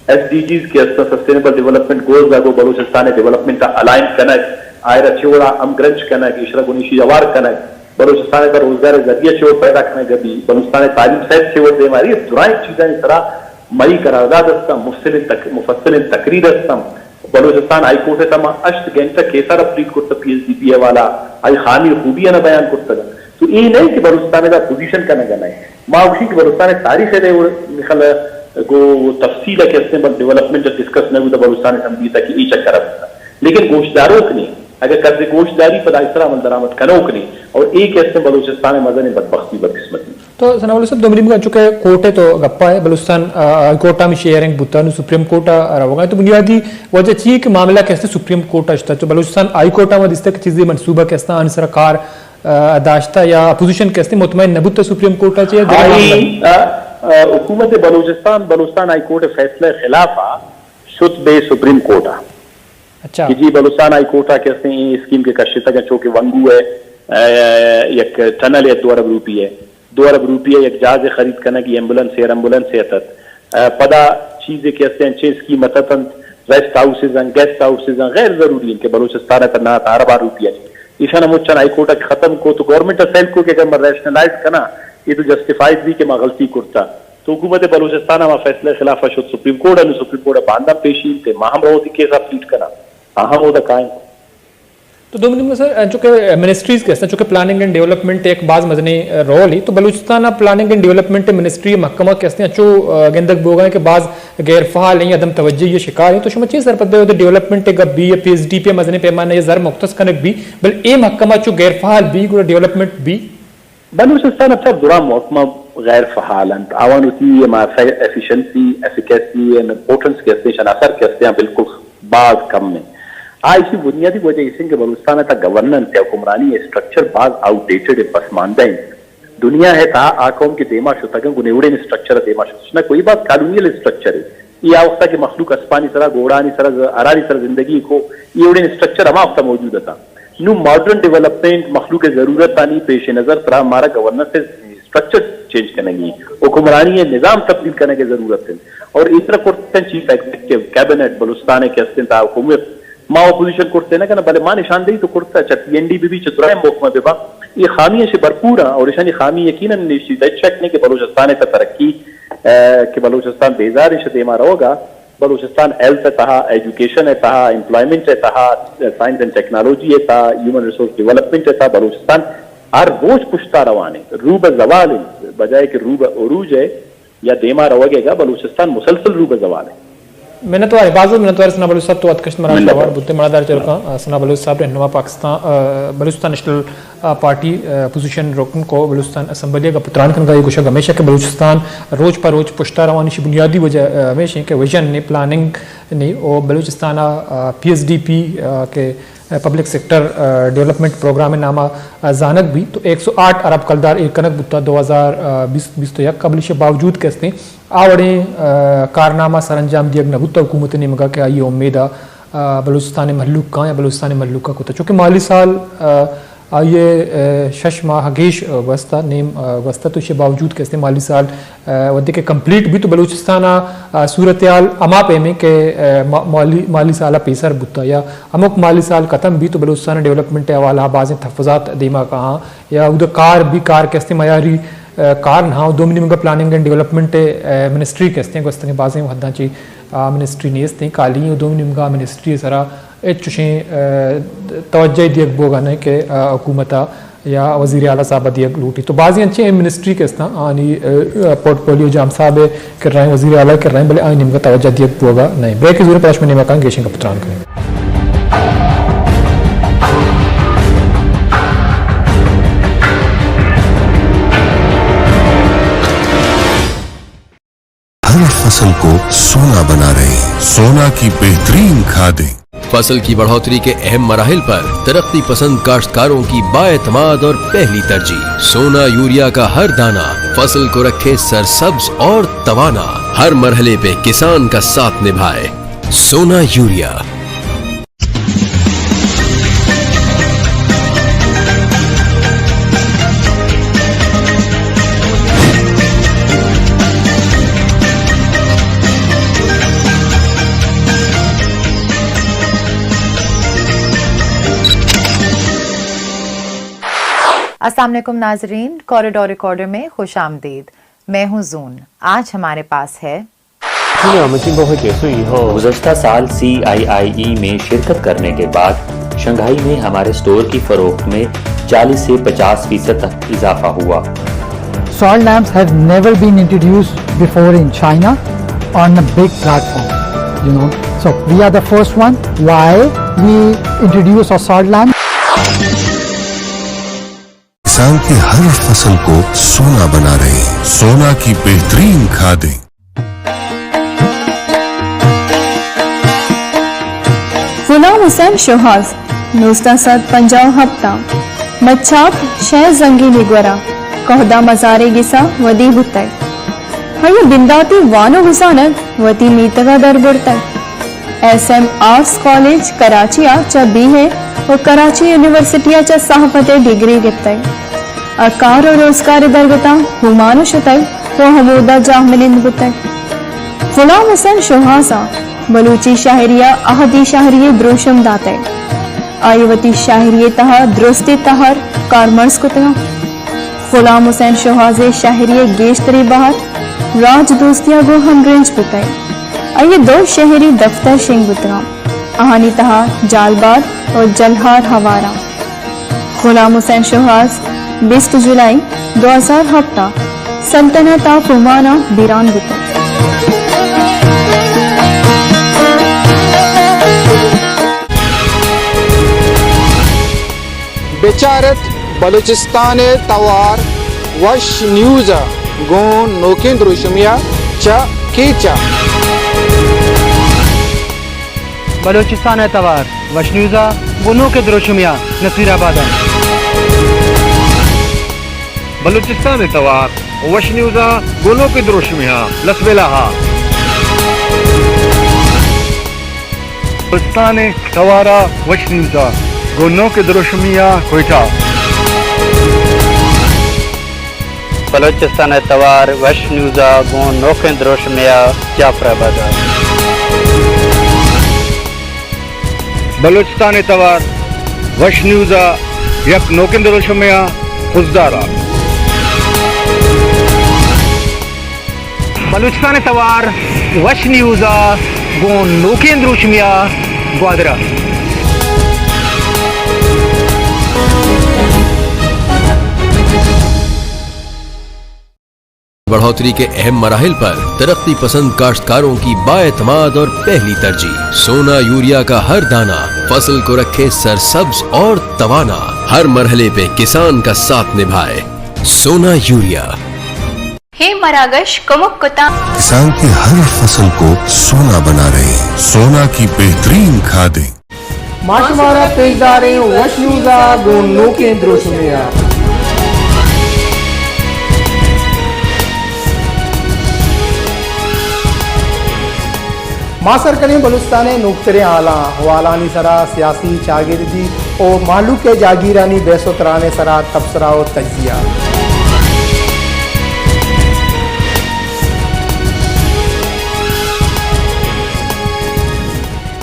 S D Gs کہ است، سسٹینیبل ڈیولپمنٹ گولز ءَ گوں بلوچستان ءِ ڈیولپمنٹ ءَ الائن کنگ، آئرا چہ وڑا ہم گرنچ کنگ، ایشرا گوں ایشی اوار کنگ، بلوچستان ءِ تہ روزگار ءِ ذریعہ چے وڑ پیدا کنگ بی، بلوچستان ءِ تعلیم صحت چے وڑ دیما ری، درائیں چیزانی سرا مئی قرارداد استاں، مفصل تک-، مفصل تقریر استاں۔ بلوچستان ہائی کورٹ ءِ تہ ما ہشت گھنٹہ کیس آر پلیٹ کرتا پی ایس ڈی پی ءِ حوالہ، آئی خامی خوبی ءَ بیان کرتگ۔ تو اے نہیں کہ بلوچستان ءِ دا پوزیشن کنگ ءَ نہیں۔ ما گوشی کہ بلوچستان ءِ تاریخ ءِ دور نخل گو تفصیل ءَ کہ استیں بل ڈیولپمنٹ ڈسکس نہ بوتا بلوچستان اسمبلی تک اے چکر ءَ بوتا۔ لیکن گوشداروک نے، اگر کسے گوشداری پدا اس طرح عمل درآمد کنوک نے، اور اے کہ است بلوچستان مزن بدبختی بدقسمتی۔ تو ثناء اللہ صاحب، دومی نیمگا چونکہ کورٹ ءِ تو گپا ہے، بلوچستان، آ، ہائی کورٹ ءَ ہمے ہیئرنگ بوتا، نوں سپریم کورٹ ءَ روگا ہے۔ تو بنیادی وجہ چی ہے کہ معاملہ کہ است سپریم کورٹ ءَ شتا؟ تو بلوچستان ہائی کورٹ ءَ ما دیستا کہ چیزے منصوبہ کہ است آنی سرا کار، آ، داشتا یا اپوزیشن کہ است مطمئن نہ بوتا سپریم کورٹ ءَ چہ یا دگہ آئی، معاملہ؟ آ، آ، حکومت بلوچستان، بلوچستان ہائی کورٹ ءِ فیصلہ خلاف آ شت بے سپریم کورٹ ءَ۔ اچھا۔ کہ جی بلوچستان ہائی کورٹ ءَ کہ استیں اے اسکیم کہ کشتگ چو کہ ونگو ءِ، اے، یک ٹنل ءِ دو ارب روپی ءِ، دو ارب روپی ءِ یک جہاز ءِ خرید کنگ، ایمبولینس، ایئر ایمبولینس ءِ اتت۔ اے، پدا چیزے کہ استیں انچیں اسکیم اتت انت، ریسٹ ہاؤسز انت، گیسٹ ہاؤسز انت، غیر ضروری انت کہ بلوچستان ءِ تہ نہ ات ارباں روپی ءِ۔ ایشان مچن ہائی کورٹ ءَ ختم کو تو گورنمنٹ ءَ سیل کو کہ اگر من ریشنلائز کناں، اے تو جسٹیفائیڈ بی کہ ما غلطی کرتا۔ تو حکومت بلوچستان ءَ ہما فیصلہ خلاف ءَ شت سپریم کورٹ ءَ، نوں سپریم کورٹ ءَ باندا پیشی انت، ما ہم رو وتی کیس ءَ پلیٹ کناں، آ ہم اودا کائیں۔ تو دومی نیمگا سر، چونکہ منسٹریز کہ استاں، چونکہ پلاننگ اینڈ ڈیولپمنٹ ایک باز مزنیں رول ہے، تو بلوچستان ءَ پلاننگ اینڈ ڈیولپمنٹ منسٹری محکمہ کہ استیں، انچو گندگ بوگا ہیں کہ باز غیر فعال ہیں، عدم توجہی ءِ شکار ہیں، تو شما چی سرپد دے ڈیولپمنٹ ءِ گپ بی یا پی ایس ڈی پی ءَ مزنیں پیمانہ ءَ زر مختص کنگ بی، بل اے محکمہ چو غیر فعال بی، گڑا ڈیولپمنٹ بی؟ بلوچستان ءَ سر درا محکمہ غیر فعال انت۔ آوان وتی ہما فے-، ایفیشنسی، ایفیکیسی، امپورٹنس کہ استیں، شان اثر کہ استیں، بالکل باز کم انت۔ آ ایشی بنیادی وجہ ایش انت کہ بلوچستان ءِ تہ گورننس یا حکمرانی اسٹرکچر باز آؤٹ ڈیٹڈ ءُ پسماندہ انت۔ دنیا ءِ تہ آ قوم کہ دیما شتگ انت، گوں ایوڑیں اسٹرکچر ءَ دیما شت نہ، کوئی باز کالونیل اسٹرکچر انت۔ اے آ وختا کہ مخلوق اسپانی سرا، گھوڑانی سرا، ز-، ہرانی سرا زندگی کو، اے وڑیں اسٹرکچر ہما وختا موجود اتاں۔ نوں ماڈرن ڈیولپمنٹ، مخلوق ءِ ضرورت آنی پیش نظر ترا مارا گورننس ءِ اسٹرکچر چینج کنگی، حکمرانی ءِ نظام تبدیل کنگ ءِ ضرورت انت۔ اور اے طرح کرتن چیف ایگزیکٹو، کیبنٹ، بلوچستان ءِ کہ استیں تا حکومت، ما اپوزیشن کرتے نہ کناں، بلے ما نشاندہی تو کرتا، چہ پی این ڈی بی بی، چہ درائیں محکمہ بہ باں، اے خامی اش بھرپور آں اور اشانی خامی یقیناً نشی دچک نے کہ بلوچستان ءِ تہ ترقی، اے، کہ بلوچستان بیزار اش دیما روگا، بلوچستان ہیلتھ ءِ تہا، ایجوکیشن ءِ تہا، ایمپلائمنٹ ءِ تہا، سائنس اینڈ ٹیکنالوجی ءِ تہا، ہیومن ریسورس ڈیولپمنٹ ءِ تہا بلوچستان ہر روچ پشتا روان اِنت، رو بہ زوال اِنت، بجائے کہ رو بہ عروج ءِ یا دیما روگ ءِ گا، بلوچستان مسلسل رو بہ زوال اِنت۔ منتوار، باز منتوار ثنا بلوچ صاحب، تو اتکشت مراش منتوار۔ آوار بوتے۔ مڑادار چرکاں، آ، ثنا بلوچ صاحب، رہنما پاکستان، آ، بلوچستان نیشنل، آ، پارٹی، آ، اپوزیشن رکن کو بلوچستان اسمبلی ءَ گپ تران کنگا۔ اے گوشگ ہمیش اِنت کہ بلوچستان روچ پہ روچ پشتا روان اِنت، اشی بنیادی وجہ، آ، ہمیش اِنت کہ ویژن نے، پلاننگ نے، او بلوچستان ءَ، آ، پی ایس ڈی پی، آ، کہ پبلک سیکٹر، آ، ڈیولپمنٹ پروگرام ءِ نام ءَ، آ، زانگ بیت، تو ایک سو آٹھ ارب کلدار ایر کنگ بوتا دو ہزار بیست بیست و یک، بلے ایشی باوجود کہ استیں آ وڑیں، آ، کارنامہ سرانجام دیگ نہ بوتا حکومت ءِ نیمگا کہ آئی ءِ امید ءَ، آ، بلوچستان ءِ مھلوک کاں یا بلوچستان ءِ مھلوک ءَ کتا۔ چونکہ مالی سال، آ، آئی ءَ، آ، شش ماہ گیش، آ، گوستا، نیم، آ، گوستا، تو ایشی باوجود کہ استیں مالی سال، آ، وھدے کہ کمپلیٹ بیت تو بلوچستان ءَ، آ، صورتحال ہما پیمیں کہ، آ، ما-، مالی، مالی سال ءَ پیسر بوتا یا ہمک مالی سال ختم بیت تو بلوچستان ءِ ڈیولپمنٹ ءِ حوالہ ءَ بازیں تحفظات دیما کاہاں یا اود ءَ کار بھی، کار کہ استیں معیاری، آ، کار نہ اوں۔ دومی نیمگا پلاننگ اینڈ ڈیولپمنٹ ءِ، آ، منسٹری کہ استیں گوستگیں بازیں وھداں چہ آ منسٹری نیستیں، کالی ایں، و دومی نیمگا منسٹری ءِ سرا ہچ چشیں، آ، توجہ دیگ بوگا نہ کہ، آ، حکومت ءَ یا وزیر اعلیٰ صاحب ءَ دیگ لوٹی۔ تو بازیں انچیں منسٹری کہ استاں، آنی، آ، پورٹ فولیو جام صاحب ءِ کرائیں، وزیر اعلیٰ ءِ کرائیں، بلے آئی نیمگا توجہ دیگ بوگا نہ۔ بریک ءِ زور ءَ پدا شمئے نیمگا کاں، گیشیں گپ تران کنیں۔ ہر فصل کو سونا بنا رہے ہیں، سونا کی بہترین کھادیں۔ फसल की बढ़ोतरी के अहम मराहिल पर तरक्की पसंद काश्तकारों की बाएतमाद और पहली तरजीह। सोना यूरिया का हर दाना फसल को रखे सरसब्ज और तवाना। हर मरहले पे किसान का साथ निभाए सोना यूरिया। السلام علیکم ناظرین، کوریڈور ریکارڈر میں خوش آمدید۔ میں ہوں زون۔ آج ہمارے پاس ہے۔ گزشتہ سال سی آئی آئی ای میں شرکت کرنے کے بعد شنگھائی میں ہمارے اسٹور کی فروخت میں چالیس سے پچاس فیصد تک اضافہ ہوا۔ Salt lamps have never been introduced before in China on a big platform, you know. So we are the first one. Why we introduce our salt lamps? کسان کے ہر فصل کو سونا بنا رہے ہیں، سونا کی بہترین کھادیں۔ غلام حسین شوہاز، نوزدہ سد پنجاہ و ہپت ءَ مچاپ شہ زنگی نگورا کہدا مزارے گسا ودی بوتگ۔ آئی ءَ بنداتی وانگ و زانگ وتی میتگا در برتگ۔ S M arts college Karachi ءَ چہ بی اے و کراچی یونیورسٹی ءَ چہ صحافت ءِ ڈگری گپتگ۔ ءُ کار و روزگار ءِ درگتاں ہومان ءَ شتگ و ہمودا جاہ منند بوتگ۔ غلام حسین شوہاز ءَ بلوچی شاعری ءَ اہدی شاعری ءِ دروشم داتگ۔ آئی ءَ وتی شاعری ءِ تہا درستی تہر کارمرز کتگ۔ غلام حسین شوہاز ءِ شاعری ءِ گیشتری بہر راج دوستی ءَ گوں ہمگرنچ بوتگ۔ آئی ءِ دو شعری دفتر شنگ بوتگ انت۔ آہانی تہا جالبار و جلہار ہوار انت۔ غلام حسین شوہاز بیست جولائی دو ہزار ہپت ءَ سلطنت آف عمان ءَ بیران بوتگ۔ بچارت بلوچستان ءِ توار وش نیوز ءَ گوں نوکیں دروشمے ءَ چہ کیچ ءَ۔ بلوچستان ءِ توار وش نیوز ءَ گوں نوکیں دروشمے ءَ نصیر آباد ءَ۔ بلوچستان ءِ توار وش نیوز ءَ گوں نوکیں دروشمے ءَ لسبیلہ ءَ۔ بلوچستان ءِ توار ءَ وش نیوز ءَ گوں نوکیں دروشمے ءَ کوئٹہ۔ بلوچستان ءِ توار وش نیوز ءَ گوں نوکیں دروشمے ءَ جعفر آباد ءَ۔ بلوچستان ءِ توار وش نیوز ءَ یک نوکیں دروشمے ءَ خضدار ءَ۔ بلوچستان ءِ توار وش نیوز ءَ گوں نوکیں دروشمیا گوادرا۔ بڑھوتری کے اہم مراحل پر ترقی پسند کاشتکاروں کی بااعتماد اور پہلی ترجیح۔ سونا یوریا کا ہر دانہ فصل کو رکھے سرسبز اور توانا، ہر مرحلے پہ کسان کا ساتھ نبھائے۔ سونا یوریا۔ ہے مراگش کمک کتاں۔ کسان کے ہر فصل کو سونا بنا رہے ہیں، سونا کی بہترین کھادیں۔ ما شمارا پیشداریں وش نیوزا گوں نوکیں دروشمیا۔ ما سر کنیں بلوچستان ء نوکتریں حالاں، حوالانی سرا سیاسی، چاگردی و مہلوک ء جاگیرانی بحث و تران ء سرا تبصرہ و تجزیہ۔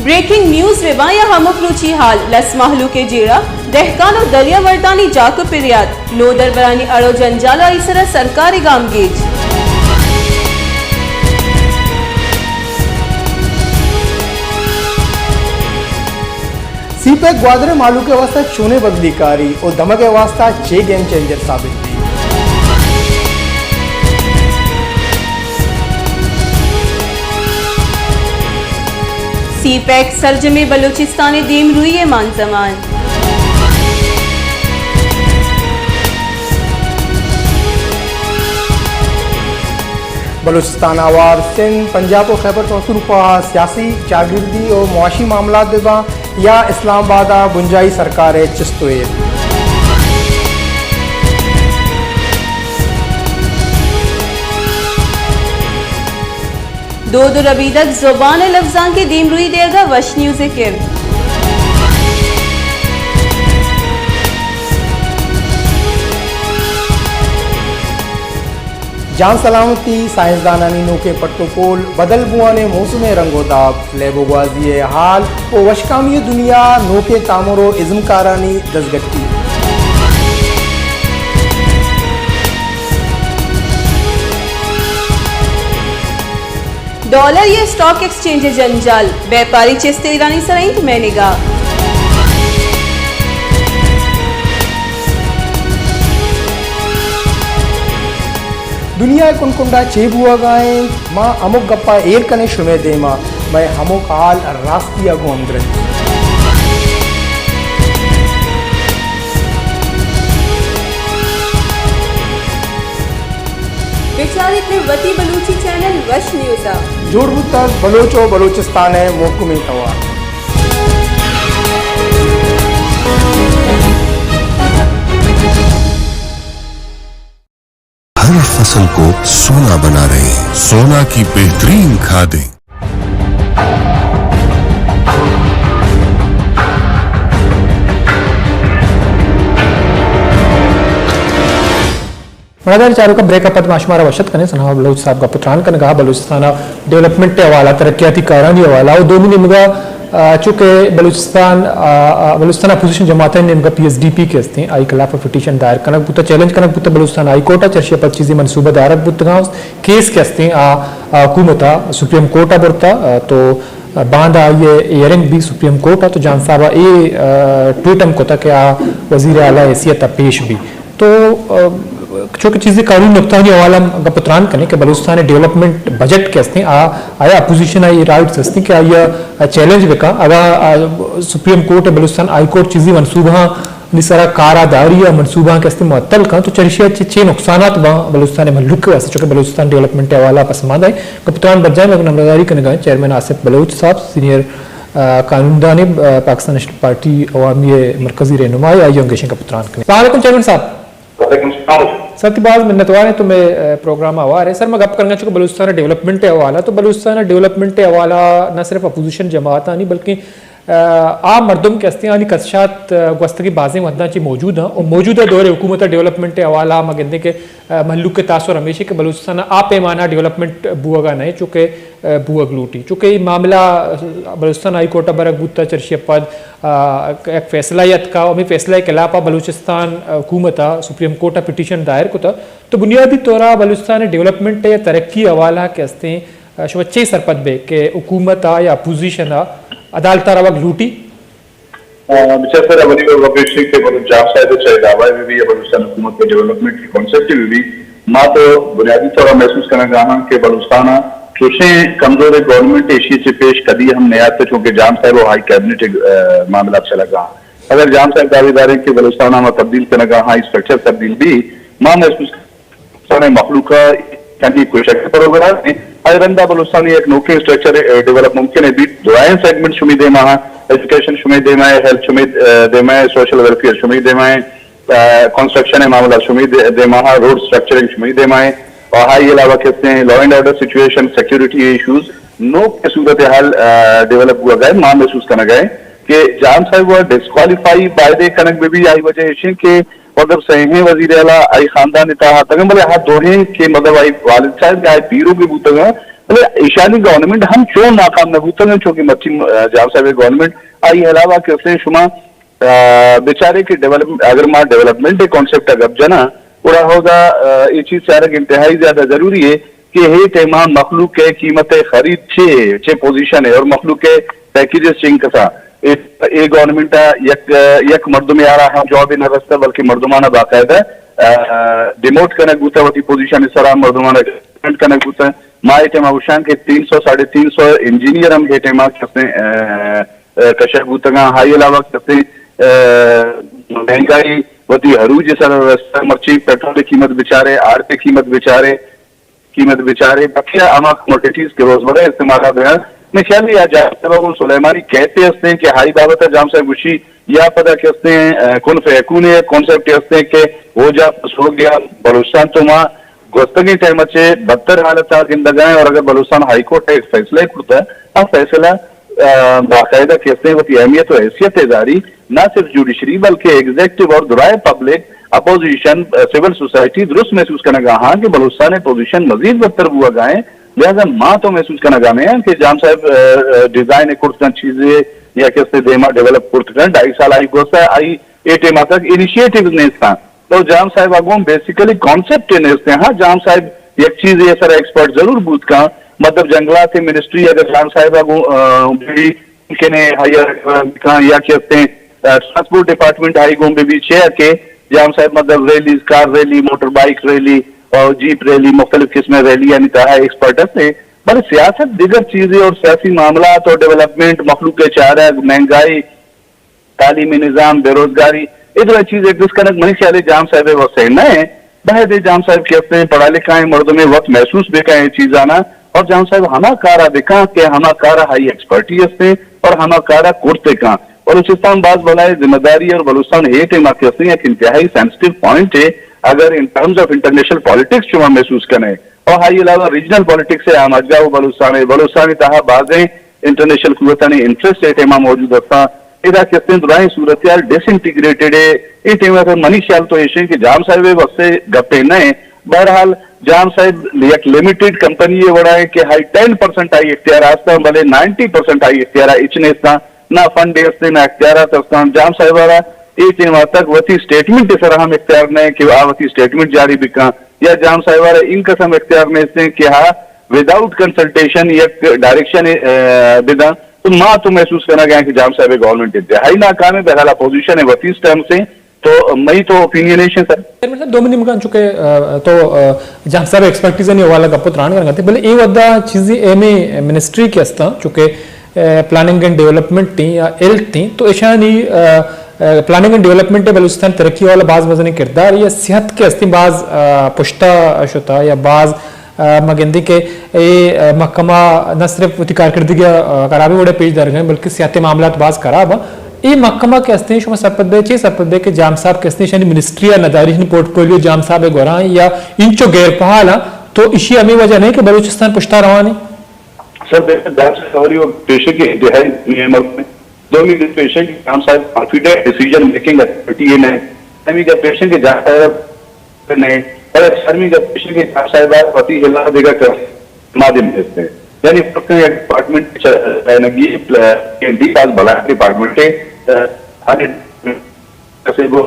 بریکنگ نیوز، رواں یا ہمک روچی حال، لس مہلوک ء جیڑہ، دہکان و دریا وردانی جاک و پریات، نودربرانی اڑ و جنجال و آئی سرا سرکار ء گامگیج۔ سی پیک گوادر ء مہلوک ء واستہ چونیں بدلی کاری و دمگ ء واستہ چے گیم چینجر ثابت بیت؟ سی پیک سرجمیں بلوچستان ء دیمروئی ء مانزمان۔ بلوچستان آوار سندھ، پنجاب و خیبر پختونخوا سیاسی، چاگردی و معاشی معاملات بہ باں یا اسلام آباد ء بنجاہی سرکار ء چست و ایر۔ دود و ربیدگ، زبان ء لبزانک ء دیمروئی دیگ ء وش نیوز ء کرد۔ جان سلامتی، سائنسدانانی نوکیں پٹ و پول، بدل بوان ء موسم ء رنگ و داب، لیب و گوازی ء حال و وشکامی ء دنیا، نوکیں تامر و ازمکارانی دزگٹی۔ ڈالر ء اسٹاک ایکسچینج ء جنجال، بیپاری چست ایرانی سر انت مئے نگاہ۔ دنیا ء کنڈ کنڈا چے بوہگا انت؟ ما ہمک گپا ایر کنیں شمئے دیما، مئے ہمک حال راستی ء گوں ہمدرنت۔ بچاریت مئے وتی بلوچی چینل وش نیوز ء۔ جوڑ بوتگ بلوچ و بلوچستان ء محکمیں توار۔ ہر فصل کو سونا بنا رہے ہیں، سونا کی بہترین کھادیں۔ مڑادار چاروکاں، بریک ء پد ما شمارا وش اتک کنیں۔ ثناء بلوچ صاحب گپ و تران کنگا بلوچستان ء ڈیولپمنٹ ء حوالہ، ترقیاتی کارانی حوالہ و دومی نیمگا، آ، چونکہ بلوچستان، آ، آ، بلوچستان اپوزیشن جماعتانی نیمگا پی ایس ڈی پی کہ استیں، آئی خلاف پٹیشن دائر کنگ بوتا، چیلنج کنگ بوتا بلوچستان ہائی کورٹ ء، چرشی ء پد چیزی منصوبہ دارگ بوتگاں، کیس کہ استیں آ، آ، حکومت ء سپریم کورٹ ء برتا، آ، تو باندا آئی ء ہیئرنگ بی سپریم کورٹ ء، تو جان صاحب ء اے، آ، ٹویٹ ہم کتا کہ آ وزیر اعلی حیثیت ء پیش بی۔ تو، آ، چونکہ چیزیں قانونی نکتہانی حوالہ ہم گپ و تران کنیں کہ بلوچستان ء ڈیولپمنٹ بجٹ کہ استیں، آ، آیا اپوزیشن ء اے رائٹس استیں کہ آئی ء چیلنج بکن، اگاں، آ، سپریم کورٹ ء بلوچستان ہائی کورٹ چیزی منصوبہاں نی سرا کارا داری ء منصوبہاں کہ استیں معطل کن تو چرشی ء چے، چے نقصانات باں بلوچستان ء مھلوک ء واسطہ، چونکہ بلوچستان ڈیولپمنٹ ء حوالہ ء پسماندہ ایں۔ گپ و تران برجاہ ایں، مئے گوں نمبرداری کنگا ایں چیئرمین آصف بلوچ صاحب، سینئر، آ، کانوندان، آ، پاکستان نیشنل پارٹی عوامی ء مرکزی رہنما، آئی ء ہم گیشیں گپ و تران کنیں۔ السلام علیکم چیئرمین صاحب۔ وعلیکم السلام۔ سر، تئی باز منتوار ایں تو مئے، آ، پروگرام ء ہوار ئے۔ سر، ما گپ کنگا چونکہ بلوچستان ء ڈیولپمنٹ ء حوالہ، تو بلوچستان ء ڈیولپمنٹ ء حوالہ نہ صرف اپوزیشن جماعتانی بلکہ آ، آ مردم کہ استیں، آنی کشات، آ، گوستگیں بازیں وھداں چہ موجود اَں۔ و موجودہ دور ء حکومت ء ڈیولپمنٹ ء حوالہ ء ما گندیں کہ، آ، مھلوک ء تاثر ہمیش ایں کہ بلوچستان ء آ پیمانہ ڈیولپمنٹ بوھگ ء نہ ایں، چونکہ، آ، بوھگ لوٹی۔ چونکہ اے معاملہ، آ، بلوچستان ہائی کورٹ ء برگ بوتگ، چرشی ء پد، آ، یک فیصلہ یے اتکگ، ہمے فیصلہ ء خلاف ء بلوچستان، آ، حکومت ء سپریم کورٹ ء پٹیشن دائر کتگ۔ تو بنیادی طور ء بلوچستان ء ڈیولپمنٹ ء یا ترقی ء حوالہ کہ استیں، شما چے سرپد بے کہ حکومت ءَ یا اپوزیشن ءَ عدالت ءَ روگ لوٹی؟ بچار سر، اولی وَ پیش اِنت کہ بلوچ جام صاحب ءِ چاہے دعوی بہ بی یا بلوچستان حکومت ءِ ڈیولپمنٹ ءِ کانسیپٹ بہ بی، ما تو بنیادی طور ءَ محسوس کنگ ءَ آں کہ بلوچستان ءَ چوشیں کمزوریں گورنمنٹ ایشی ءَ چہ پیش کدی ہم نیاتک، چونکہ جام صاحب ءُ ہائی کیبنٹ ءِ معاملات چلگ ءَ آں۔ اگر جام صاحب دعویدار اِنت کہ بلوچستان ءَ ما تبدیل کنگ ءَ آں، اسٹرکچر تبدیل بی، ما محسوس بلوچستان ءِ مخلوق ءَ چندی کوشگ ءِ پروگرام اِنت۔ آئی رندا بلوچستان ءِ یک نوکیں اسٹرکچر ڈیولپ ممکن اِنت بیت۔ درائیں سیگمنٹ شمئے دیما اَں، ایجوکیشن شمئے دیما اِنت، ہیلتھ شمئے دیما اِنت، سوشل ویلفیئر شمئے دیما اِنت، کنسٹرکشن ءِ معاملہ شمئے دیما اَں، روڈ اسٹرکچرنگ شمئے دیما اِنت، اور ہائی علاوہ کہتے ہیں law and order situation, security issues نوک صورتحال ڈیولپ بوگ ءَ اِنت۔ ما محسوس کنگ ءَ ایں کہ جام صاحب ءَ ڈسکوالیفائی بایدے کنگ بہ بی، آئی وجہ ایش اِنت کہ مطلب سئیں وزیر اعلیٰ آئی خاندان ءِ تہا اتگ اَنت، بلے آ دوئیں کہ مطلب آئی والد صاحب کہ آئی پیرو بہ بوتگ اَنت، بلے ایشانی گورنمنٹ ہم چون ناکام نہ بوتگ اَنت، چونکہ مرچی جام صاحب ءِ گورنمنٹ آئی علاوہ کسے شما بچارے کہ ڈیولپ، اگر ما ڈیولپمنٹ ءِ کانسیپٹ ءَ گپ جناں، گڑا ہودا اے چیز چارگ انتہائی زیادہ ضروری اِنت کہ اے ٹائم ءَ مخلوق ءِ قیمت ءِ خرید چے، چے پوزیشن اِنت اور مخلوق ءِ پیکیجز چنکس اَں۔ اے، اے گورنمنٹ ءَ یک، یک مردمے ءَ را ہم جاب نہ رستہ، بلکہ مردماں ءَ باقاعدہ ڈیموٹ کنگ بوتہ، وتی پوزیشن ءِ سرا مردماں ءَ کنگ بوتہ۔ ما اے ٹائم ءَ گوشاں کہ تین سو، ساڑھے تین سو انجینئر ہم اے ٹائم ءَ کسے کشگ بوتگ اَں۔ آئی علاوہ کسے مہنگائی وتی عروج ءِ سرا رستہ، مرچی پیٹرول ءِ قیمت بچارے، آڑت ءِ قیمت بچارے، قیمت بچارے، بقیہ ہما کموڈیٹیز کہ روزمرہ استعمال ءَ بہ اَں، مئے خیال ءَ یا جام صاحب ءَ گوں سلیمانی کہتے ہست اِنت کہ آئی بابت ءَ جام صاحب گوشی یا پدا کہ ہست اِنت، کنف یکون ءِ کانسیپٹ ہست اِنت کہ او جا سوگ یا بلوچستان تو ما گوستگیں ٹائم ءَ چہ بدتر حالت ءَ گندگ ءَ ایں اور اگر بلوچستان ہائی کورٹ ءَ یک فیصلہ کرتہ، آ فیصلہ باقاعدہ کہ ہست اِنت وتی اہمیت و حیثیت ءَ داری، نہ صرف جوڈیشری بلکہ ایگزیکٹو اور درائیں پبلک، اپوزیشن، سول سوسائٹی درست محسوس کنگ ءَ آں کہ بلوچستان ءِ پوزیشن مزید بدتر بوگ ءَ اِنت۔ لہذا ما تو محسوس کنگ ءَ نہ آں کہ جام صاحب ڈیزائن کرت کنت چیزے یا کسے دیما ڈیولپ کرت کنت، ڈھائی سال آئی گوستہ، آئی اے ٹائم ءَ تک انیشیٹو نیست اَں۔ تو جام صاحب ءَ گوں بیسیکلی کانسیپٹ ءَ نیست اِنت۔ ہاں، جام صاحب یک چیزے ءِ سرا ایکسپرٹ ضرور بوت کنت، مطلب جنگلات ءِ منسٹری اگر جام صاحب ءَ گوں بی، ممکن اِنت ہائیر کنت یا کہ ہست اِنت ٹرانسپورٹ ڈپارٹمنٹ آئی گوں بہ بی، چیا کہ جام صاحب مطلب ریلیز، کار ریلی، موٹر بائیک ریلی اور جیپ ریلی، مختلف قسم ءِ ریلی آنی تہا ایکسپرٹ ہست اِنت۔ بلے سیاست دگر چیزے اور سیاسی معاملات اور ڈیولپمنٹ، مخلوق ءِ چارگ، مہنگائی، تعلیمی نظام، بے روزگاری، اے درائیں چیز ایڈریس کنگ منی خیال ءَ جام صاحب ءِ وس ءَ نہ اِنت۔ باید اِنت جام صاحب کہ ہست اِنت پڑھا لکھائیں مردمے وت محسوس بہ کنت اے چیزاں ءَ، اور جام صاحب ہما کار ءَ بہ کنت کہ ہما کار ءَ آئی ایکسپرٹی ہست اِنت اور ہما کار ءَ کرت کنت۔ بلوچستان باز بلائیں ذمہ داری اور بلوچستان اے ٹائم ءَ کہ ہست اِنت یک انتہائی سینسٹیو پوائنٹ اِنت۔ اگر in terms of international politics شما محسوس کن ئے، اور آئی علاوہ ریجنل پالیٹکس ءِ آماچگاہ و بلوچستان ءَ، بلوچستان ءِ تہا بازیں انٹرنیشنل قوتانی انٹرسٹ اے ٹائم ءَ موجود ہست اَں۔ ادا کہ ہست اِنت درائیں صورتحال ڈس انٹیگریٹڈ اِنت۔ اے ٹائم ءَ منی خیال تو ایش اِنت کہ جام صاحب ءِ وس ءِ گپے نہ اِنت۔ بہرحال جام صاحب یک لمیٹڈ کمپنی ءِ وڑا اِنت کہ آئی ٹین پرسنٹ آئی اختیار ہست اَں، بلے نائنٹی پرسنٹ آئی اختیار ہچ نیست اَں۔ نہ فنڈ ہست اِنت، نہ اختیارات ہست اَں۔ جام صاحب ءَ را اے ٹائم ءَ تک وتی اسٹیٹمنٹ ءِ سرا ہم اختیار نہ اِنت کہ آ وتی اسٹیٹمنٹ جاری بہ کنت، یا جام صاحب ءَ را انکس ہم اختیار نیست اِنت کہ آ وداؤٹ کنسلٹیشن یک ڈائریکشن بہ دنت۔ تو ما تو محسوس کنگ ءَ ایں کہ جام صاحب ءِ گورنمنٹ انتہائی ناکام اِنت۔ بہرحال اپوزیشن ءِ وتی سٹینس اِنت۔ تو مئی تو اوپینین ایش اِنت سر۔ چیئرمین صاحب، دومی نیمگا چونکہ تو جام صاحب ءِ ایکسپرٹیز آنی حوالہ ءَ گپ ءُ تران کنگ ءَ اِت، بلے اے وھد ءَ چیزے اہمیں منسٹری کہ ہست اَں، چونکہ پلاننگ اینڈ ڈیولپمنٹ اِنت یا ہیلتھ اِنت، تو ایشانی، پلاننگ اینڈ ڈیولپمنٹ ءِ بلوچستان ءِ ترقی ءِ حوالہ ءَ باز مزنیں کردار اِنت، یا صحت کہ ہست اِنت باز پشتا شتہ یا باز ما گندیں کہ اے محکمہ نہ صرف وتی کارکردگی ءَ خرابیں وڑ ءَ پیش دارگ ءَ اِنت، بلکہ صحت ءِ معاملات باز خراب اَں۔ اے محکمہ کہ ہست اِنت، شما سرپد بئے، چے سرپد بئے کہ جام صاحب کہ ہست اِنت، ایشانی منسٹری ءَ نہ داری، ایشانی پورٹ فولیو جام صاحب ءِ گورا اِنت یا اینچو غیر فعال اَں، تو ایشی ہمے وجہ نہ اِنت کہ بلوچستان پشتا روان اِنت؟ سر، بہتر جام صاحب ءِ اولی وقت پیش اِنت کہ انتہائی اہم اِنت۔ دومی گپ ایش اِنت کہ جام صاحب کانفیڈنٹ ڈیسیژن میکنگ اتھارٹی اے نہ اِنت۔ سیمی گپ ایش اِنت کہ جام صاحب نہ اِنت۔ اور چارمی گپ ایش اِنت کہ جام صاحب ءَ وتی ہلاس دگہ کس مادے نیست اِنت۔ یعنی فقط یک ڈپارٹمنٹ چلائینگی، پی این ڈی باز بلائیں ڈپارٹمنٹ اِنت، ہر کسے گوں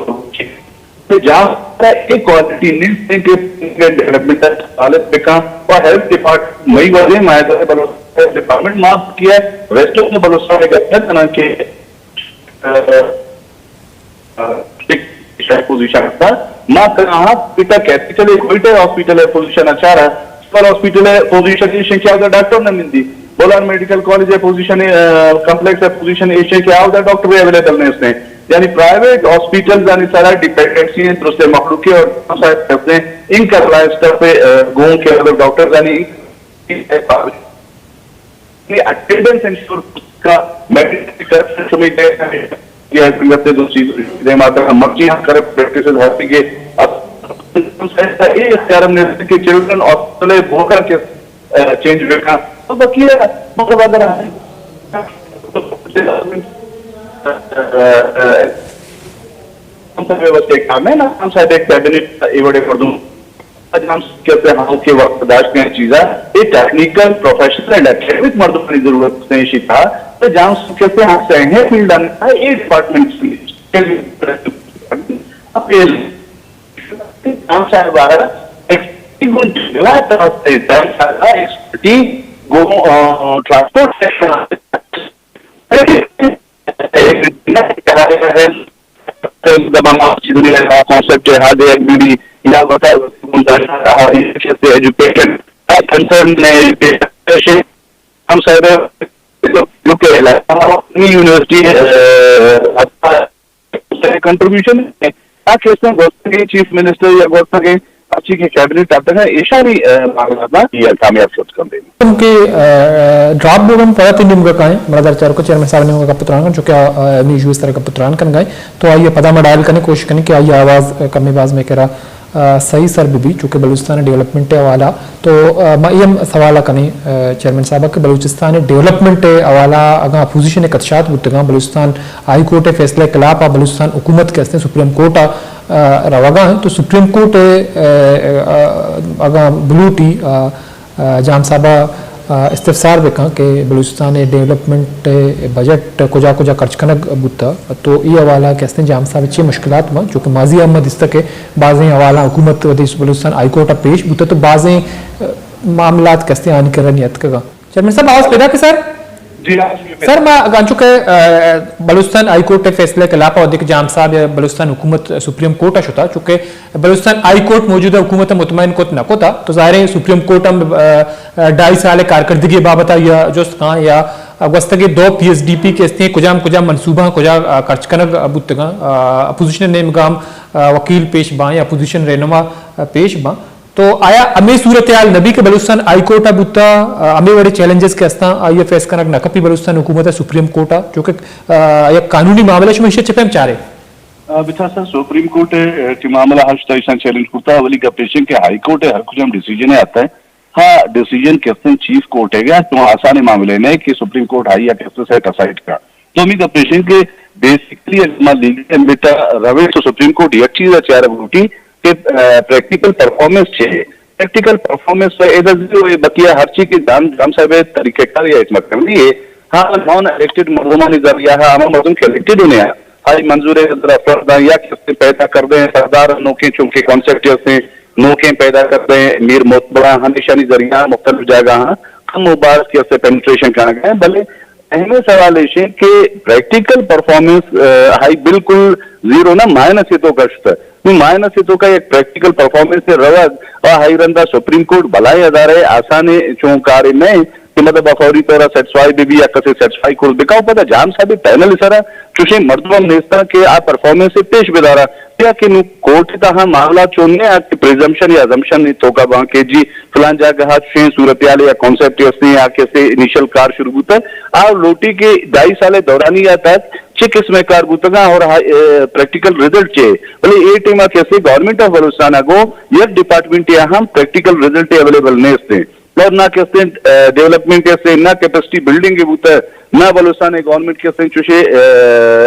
جہاں اے کوالٹی نہیں کہ ڈیولپمنٹ طالب بکاں اور ہیلتھ ڈپارٹمنٹ مئی والے مائدہ بلوچستان ڈپارٹمنٹ معاف کیا ہے، ویسٹ آف بلوچستان کا کہ پوزیشن تھا، ما کہاں ہاسپٹل کیپیٹل ہے، کوئٹہ ہاسپٹل ہے پوزیشن اچھا رہا، سول ہاسپٹل ہے پوزیشن ایشن کیا ہوتا ڈاکٹر نہ ملتی، بولان میڈیکل کالج ہے پوزیشن کمپلیکس ہے پوزیشن ایشن کیا ہوتا ڈاکٹر اویلیبل نہیں اس نے، یعنی پرائیویٹ ہاسپٹل یعنی سارا ڈیپینڈنسی ہے درست مخلوق کے اور ان کا لائف اسٹائل پہ گون کے ڈاکٹر یعنی اٹینڈنس انشور کا میڈیکل سمجھ دے یا سنگت دو چیز دے ماتا مرچی ہم کرپٹ پریکٹسز ہر کے اختیار ہم نے کہ چلڈرن ہاسپٹل ہے بھوکا کے چینج بکا تو بقیہ مطلب اگر ہم سب بچے کام ہے نا ہم سب ایک کیبنٹ ایوڑے کر دوں جام سکتے ہاں کہ وقت داشت میں چیزا یہ ٹیکنیکل پروفیشنل اینڈ اکیڈمک مردمانی ضرورت نہیں شتا تو جام سکتے ہاں سہنے فیلڈ آنے تھا یہ ڈپارٹمنٹ جام صاحب آ رہا ایکسپرٹی گو ٹرانسپورٹ سیکٹر کانسپٹ ہے ہر ایک بھی یا بتا ایجوکیشن کنسرن میں ہم سارے جو کہ یونیورسٹی کنٹریبیوشن ہے تاکہ اس میں گوستگیں چیف منسٹر یا گوستگیں اچھی کی کیبنٹ آتا ہے ایشانی معاملات نا یہ کامیاب شد کر دیں۔ کہ ڈراپ بوگ ہم پدا تئی نیمگا کائیں، مڑا در چارکو چیئرمین صاحب نیمگا گپ تران کن، چونکہ ہمیں ایشو اس طرح گپ تران کن گائیں، تو آئیے پدا ما ڈائل کرنے کوشش کریں کہ آئی آواز کمی باز میں کرا صحیح سر بہ بی، چونکہ بلوچستان ڈیولپمنٹ حوالہ تو ما اے ہم سوال کنیں چیئرمین صاحب کہ بلوچستان ڈیولپمنٹ حوالہ اگاں اپوزیشن کتشات بوتگاں، بلوچستان ہائی کورٹ فیصلہ خلاف بلوچستان حکومت کہ استیں سپریم کورٹ روگا ہیں تو سپریم کورٹ اگاں بلوٹی جام صاحب استفسار بکاں کہ بلوچستان ڈیولپمنٹ بجٹ کجا کجا خرچ کنگ بوتا تو ای حوالہ کہ استیں جام صاحب چی مشکلات باں چونکہ ماضی ہم دیستا کہ بازیں حوالہ حکومت ودی بلوچستان ہائی کورٹ پیش بوتا تو بازیں معاملات کہ استیں آنی کرا نیت کگا۔ چیئرمین صاحب آواز پیدا کہ سر؟ جی ہاں، سر، ما انچو کہ بلوچستان ہائی کورٹ فیصلہ خلاف ء دیکھ جام صاحب یا بلوچستان حکومت سپریم کورٹ ء شتا، چونکہ بلوچستان ہائی کورٹ موجودہ حکومت ء مطمئن کت نہ کتا، تو ظاہر ہے سپریم کورٹ ہم ڈھائی سال کارکردگی بابت یا جست کاں یا گوستگی دو پی ایس ڈی پی کے استیں کجام کجام منصوبہ کجا خرچ کنگ بوتگاں، اپوزیشن نیمگام وکیل پیش باں یا اپوزیشن رہنما پیش باں۔ تو آیا ہمے صورتحال نہ بی کہ بلوچستان ہائی کورٹ ء بوتا، ہمے وڑے چیلنجز کہ استاں آئی ء فیس کنگ نہ کپی بلوچستان حکومت ء سپریم کورٹ ء چونکہ یک قانونی معاملہ شما ایشی ء چہ پیم چارے؟ بچار سر، سپریم کورٹ ء کہ معاملہ ہشت ایشاں چیلنج کرتا، اولی گپ ایشیں کہ ہائی کورٹ ء ہر کجام ڈیسیجن ء آتا ہے، ہا ڈیسیجن کسن چیف کورٹ ء گا تو آسان معاملہ نہیں کہ سپریم کورٹ ہائی ء کس سیٹ اسائڈ کا۔ دومی گپ ایش انت کہ بیسیکلی اگر ما لیگل ایمبٹ ء رویں تو سپریم کورٹ یک چیز ء چارگ لوٹی کہ پریکٹیکل پرفارمنس چے؟ پریکٹیکل پرفارمنس و ادا زیرو ہے، بقیہ ہرچی کہ جام جام صاحب ء طریقہ کار یا حکمت عملی ہے، ہاں نان الیکٹڈ مردمانی ذریعہ ہاں ہما مردم کہ الیکٹڈ ہونے ہیں، ہائی منظور ہے ذرا فرد یا کس پیدا کر دیں سردار نوکیں چونکہ کانسیپٹ جیسے نوکیں پیدا کر دیں میر موتبرا ہمیشانی ذریعہ مختلف جگہ ہاں کم و باز کیسے پینیٹریشن کہاں گئے، بلے اہم سوال ایش انت کہ پریکٹیکل پرفارمنس ہائی بالکل زیرو نہ، مائنس ء توکا شتہ۔ نوں مائنس ء توکا یک پریکٹیکل پرفارمنس ء روگ آ ہائی رندا سپریم کورٹ بلائیں ادارہ ء آسان ء چون کارے نہ انت کہ مطلب آ فوری طور ء سیٹسفائی بہ بی یا کسے سیٹسفائی کرت بکا۔ و پدا جام صاحب پینل سرا چوشیں مردم ہم نیستاں کہ آ پرفارمنس ء پیش بداراں۔ یا کہ نوں کورٹ ء تہا معاملات چون نہ انت کہ پریزمپشن یا ازمپشن ء توکا باں کہ جی فلان جاگہ ء چوشیں صورتحال یا کانسیپٹ ہستیں یا کسے انیشل کار شروع بوتگ، آ لوٹی کہ ڈھائی سال ء دورانی ء تحت چے قسم ء کار بوتگاں اور پریکٹیکل رزلٹ چے؟ بلے اے ٹائم ء کسے گورنمنٹ آف بلوچستان ء گوں یک ڈپارٹمنٹ ء ہم پریکٹیکل رزلٹ اویلیبل نیست انت۔ اور نہ کسے ڈیولپمنٹ کسے نہ کیپیسٹی بلڈنگ بوتہ، نہ بلوچستان ء گورنمنٹ کسے چوشے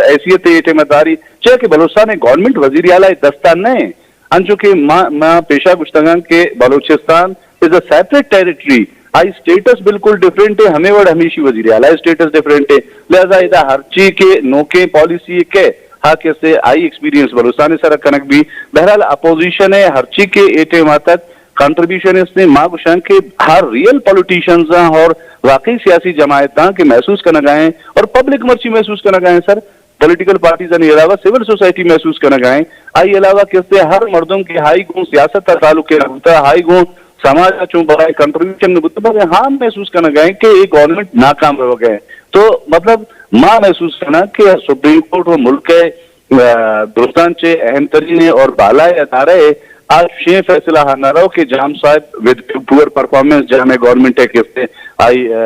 حیثیت ء اے ٹائم ء داری، چیا کہ بلوچستان ء گورنمنٹ وزیر اعلی ء دستان نہ انت۔ انچو کہ ما، ما پیشا گوشتگاں کہ بلوچستان از اے سیپریٹ ٹیریٹری، آئی سٹیٹس بالکل ڈفرنٹ ہے، ہمے وڑ ہمیشی وزیر اعلی سٹیٹس ڈفرنٹ ہے، لہذا ادا ہرچی کہ نوکیں پالیسی کہ ہا کہ استے آئی ایکسپیرینس بلوچستان ءِ سرا کنگ بی۔ بہرحال اپوزیشن ءِ ہرچی کہ اے ٹائم ءَ تک کنٹریبیوشن استے، ما گوشاں کہ ہر ریئل پولیٹیشنز آں اور واقعی سیاسی جماعت آں کہ محسوس کنگا ایں اور پبلک مرچی محسوس کنگا ایں سر، پولیٹیکل پارٹیز آنی علاوہ سول سوسائٹی محسوس کنگا ایں۔ آئی علاوہ کہ استے ہر مردم کہ ہائی گوں سیاست ءَ تعلق نہ بوتا، ہائی گوں سماج ءَ چوں برائے کنٹریبیوشن نہ بوتا، بلے ہم محسوس کنگا ایں کہ اے گورنمنٹ ناکام روگا ایں۔ تو مطلب ما محسوس کناں کہ سپریم کورٹ و ملک ءِ، آ، درستاں چہ اہم ترین اور بالائے ادارہ ءِ آ شیں فیصلہ ہا نہ رو کہ جام صاحب ود پور پرفارمنس جام ءِ گورنمنٹ ءِ کسے آئی، آ،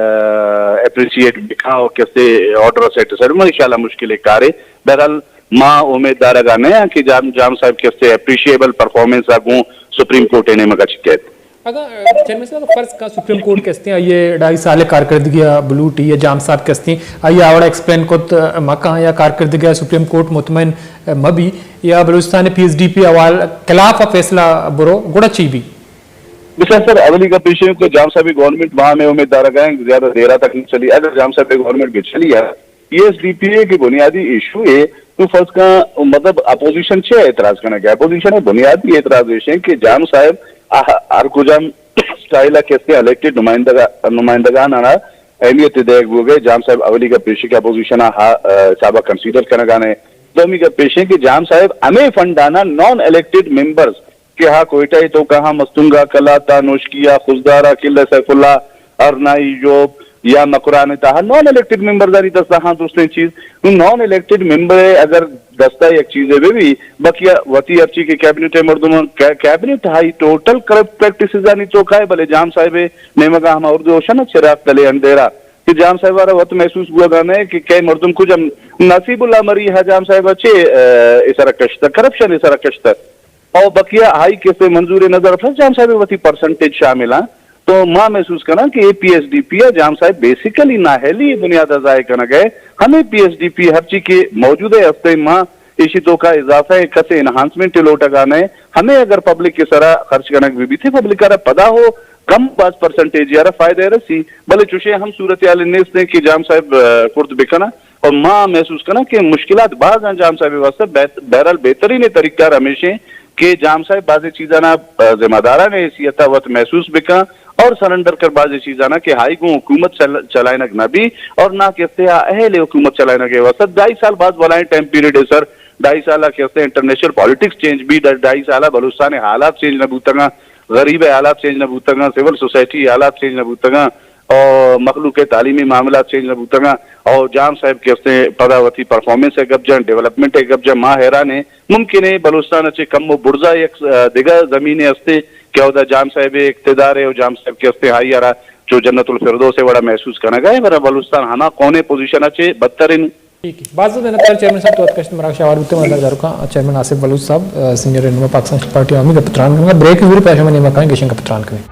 اپریشیٹ بکاں و کسے آرڈر سیٹ سر، منی خیال ءَ مشکل کارے۔ بہرحال ما امید دارگا نہ آں کہ جام، جام صاحب کسے اپریشیبل پرفارمنس ءَ گوں سپریم کورٹ ءِ نیمگا چکیت۔ اگاں، اہ، چیئرمین صاحب، فرض کاں سپریم کورٹ کہ استیں، آئی ءِ ڈھائی سال ءِ کارکردگی ءَ بلوٹ یا جام صاحب کہ استیں، آئی ءَ آ وڑا ایکسپلین کت، اہ، مکاں یا کارکردگی ءَ سپریم کورٹ مطمئن، اہ، مہ بی یا بلوچستان ءِ پی ایس ڈی پی حوال خلاف ءَ فیصلہ برو، گڑا چی بی؟ بسا سر، اولی گپ ایش کہ جام صاحب ءِ گورنمنٹ، ما ہمے امید دارگا ایں زیادہ دیرا تک نہ چلی۔ اگر جام صاحب ءِ گورنمنٹ بچلی ہے، پی ایس ڈی پی ءِ کہ بنیادی ایشو ہے، تو فرض کاں، مطلب، اپوزیشن چے اعتراض کنگا؟ اپوزیشن ءِ بنیادی اعتراض ایش ایں کہ جام صاحب آ-، ہر کجام اسٹائل ءَ کسے الیکٹڈ نمائندگا-، نمائندگان آنا اہمیت دیگ بوگے۔ جام صاحب اولی گپ ایش کہ اپوزیشن ءَ ہا-، آ، حساب ءَ کنسیڈر کنگا نہ۔ دومی گپ ایش کہ جام صاحب ہمے فنڈ آنا نان الیکٹڈ ممبرز کہ ہا کوئٹہ ءِ توکا ہم استونگا، قلات ءَ، نوشکی ءَ، خضدار ءَ، قلعہ سیف اللہ، ارنائی ژوب یا مکران ءِ تہا نان الیکٹڈ ممبرز آنی دستا ہاں درستیں چیز۔ نوں نان الیکٹڈ ممبر ءِ اگر دستا یک چیزے بہ بی، بقیہ وتی ہرچی کہ کیبنٹ ءِ مردم، cabinet high total corrupt practices آنی توکا ہے، بلے جام صاحب ءِ نیمگا ہما اردو اوشن چراغ تلے اندھیرا کہ جام صاحب ءَ را وت محسوس بوگا نہ کہ کئے مردم کجا۔ نصیب اللہ مری ہا جام صاحب ءَ چے، آ، اے سرا کشتہ، کرپشن ءِ سرا کشتہ۔ او بقیہ ہائی کسے منظور نظر افروز جام صاحب وتی پرسنٹیج شامل آں۔ تو ما محسوس کناں کہ اے پی ایس ڈی پی ءَ جام صاحب بیسیکلی نااہلی بنیاد ءَ ضائع کنگ ءَ۔ ہمے پی ایس ڈی پی ہرچی کہ موجود ءَ ہستے، ما ایشی توکا اضافہ ءَ کسے انہانسمنٹ لوٹگا نہ۔ ہمے اگر پبلک ءِ سرا خرچ کنگ بہ بیت، پبلک ءَ را پدا ہو کم باز پرسنٹیج ءَ را فائدہ رسی، بلے چوشیں ہم صورتحال نیست کہ جام صاحب، آ، کرد بکناں۔ اور ما محسوس کناں کہ مشکلات باز ہیں جام صاحب واسطہ۔ بہت-، بہرحال بہترین طریقہ کار ہمیش ہیں کہ جام صاحب بعضی چیزاں نا، آ، ذمہ داران حیثیت وت محسوس بکاں اور سرنڈر کر بعضی چیزاں نا کہ ہائی گوں حکومت چل-، چلائنگ نہ بی اور نہ کہ استحا اہل حکومت چلائنگ واسطہ۔ ڈھائی سال بعد بلائیں ٹائم پیریڈ ہے سر، ڈھائی سال کہ استے انٹرنیشنل پالیٹکس چینج بی، ڈھائی سال بلوچستان حالات چینج نہ بوتگاں، غریب حالات چینج نہ بوتگاں، سول سوسائٹی حالات چینج نہ بوتگاں، او مخلوق ءِ تعلیمی معاملات چینج نہ بوتگاں، او جام صاحب کہ استیں پدا وتی پرفارمنس ءِ گپ جن، ڈیولپمنٹ ءِ گپ جن، ما حیران ہیں۔ ممکن ہے بلوچستان ءَ چہ کم و برزا یک، آ، دگہ زمینے استے کہ اودا جام صاحب ءِ اقتدار ہے او جام صاحب کہ استیں آئی ءَ را چو جنت الفردوس ءِ وڑا محسوس کنگا ہے، بلے بلوچستان ہما کونے پوزیشن ءَ چہ بدترین۔ ٹھیک ہے۔ باز باز منت وار چیئرمین صاحب، تو اتکشت مراگش آوار بوتے، مدد داروکاں چیئرمین آصف بلوچ صاحب، آ، سینئر رہنما پاکستان پیپلز پارٹی عوامی گپ تران کنگا۔ بریک ضرور پیش ہمیں نیمہ کائیں گیشن گپ تران کنیں۔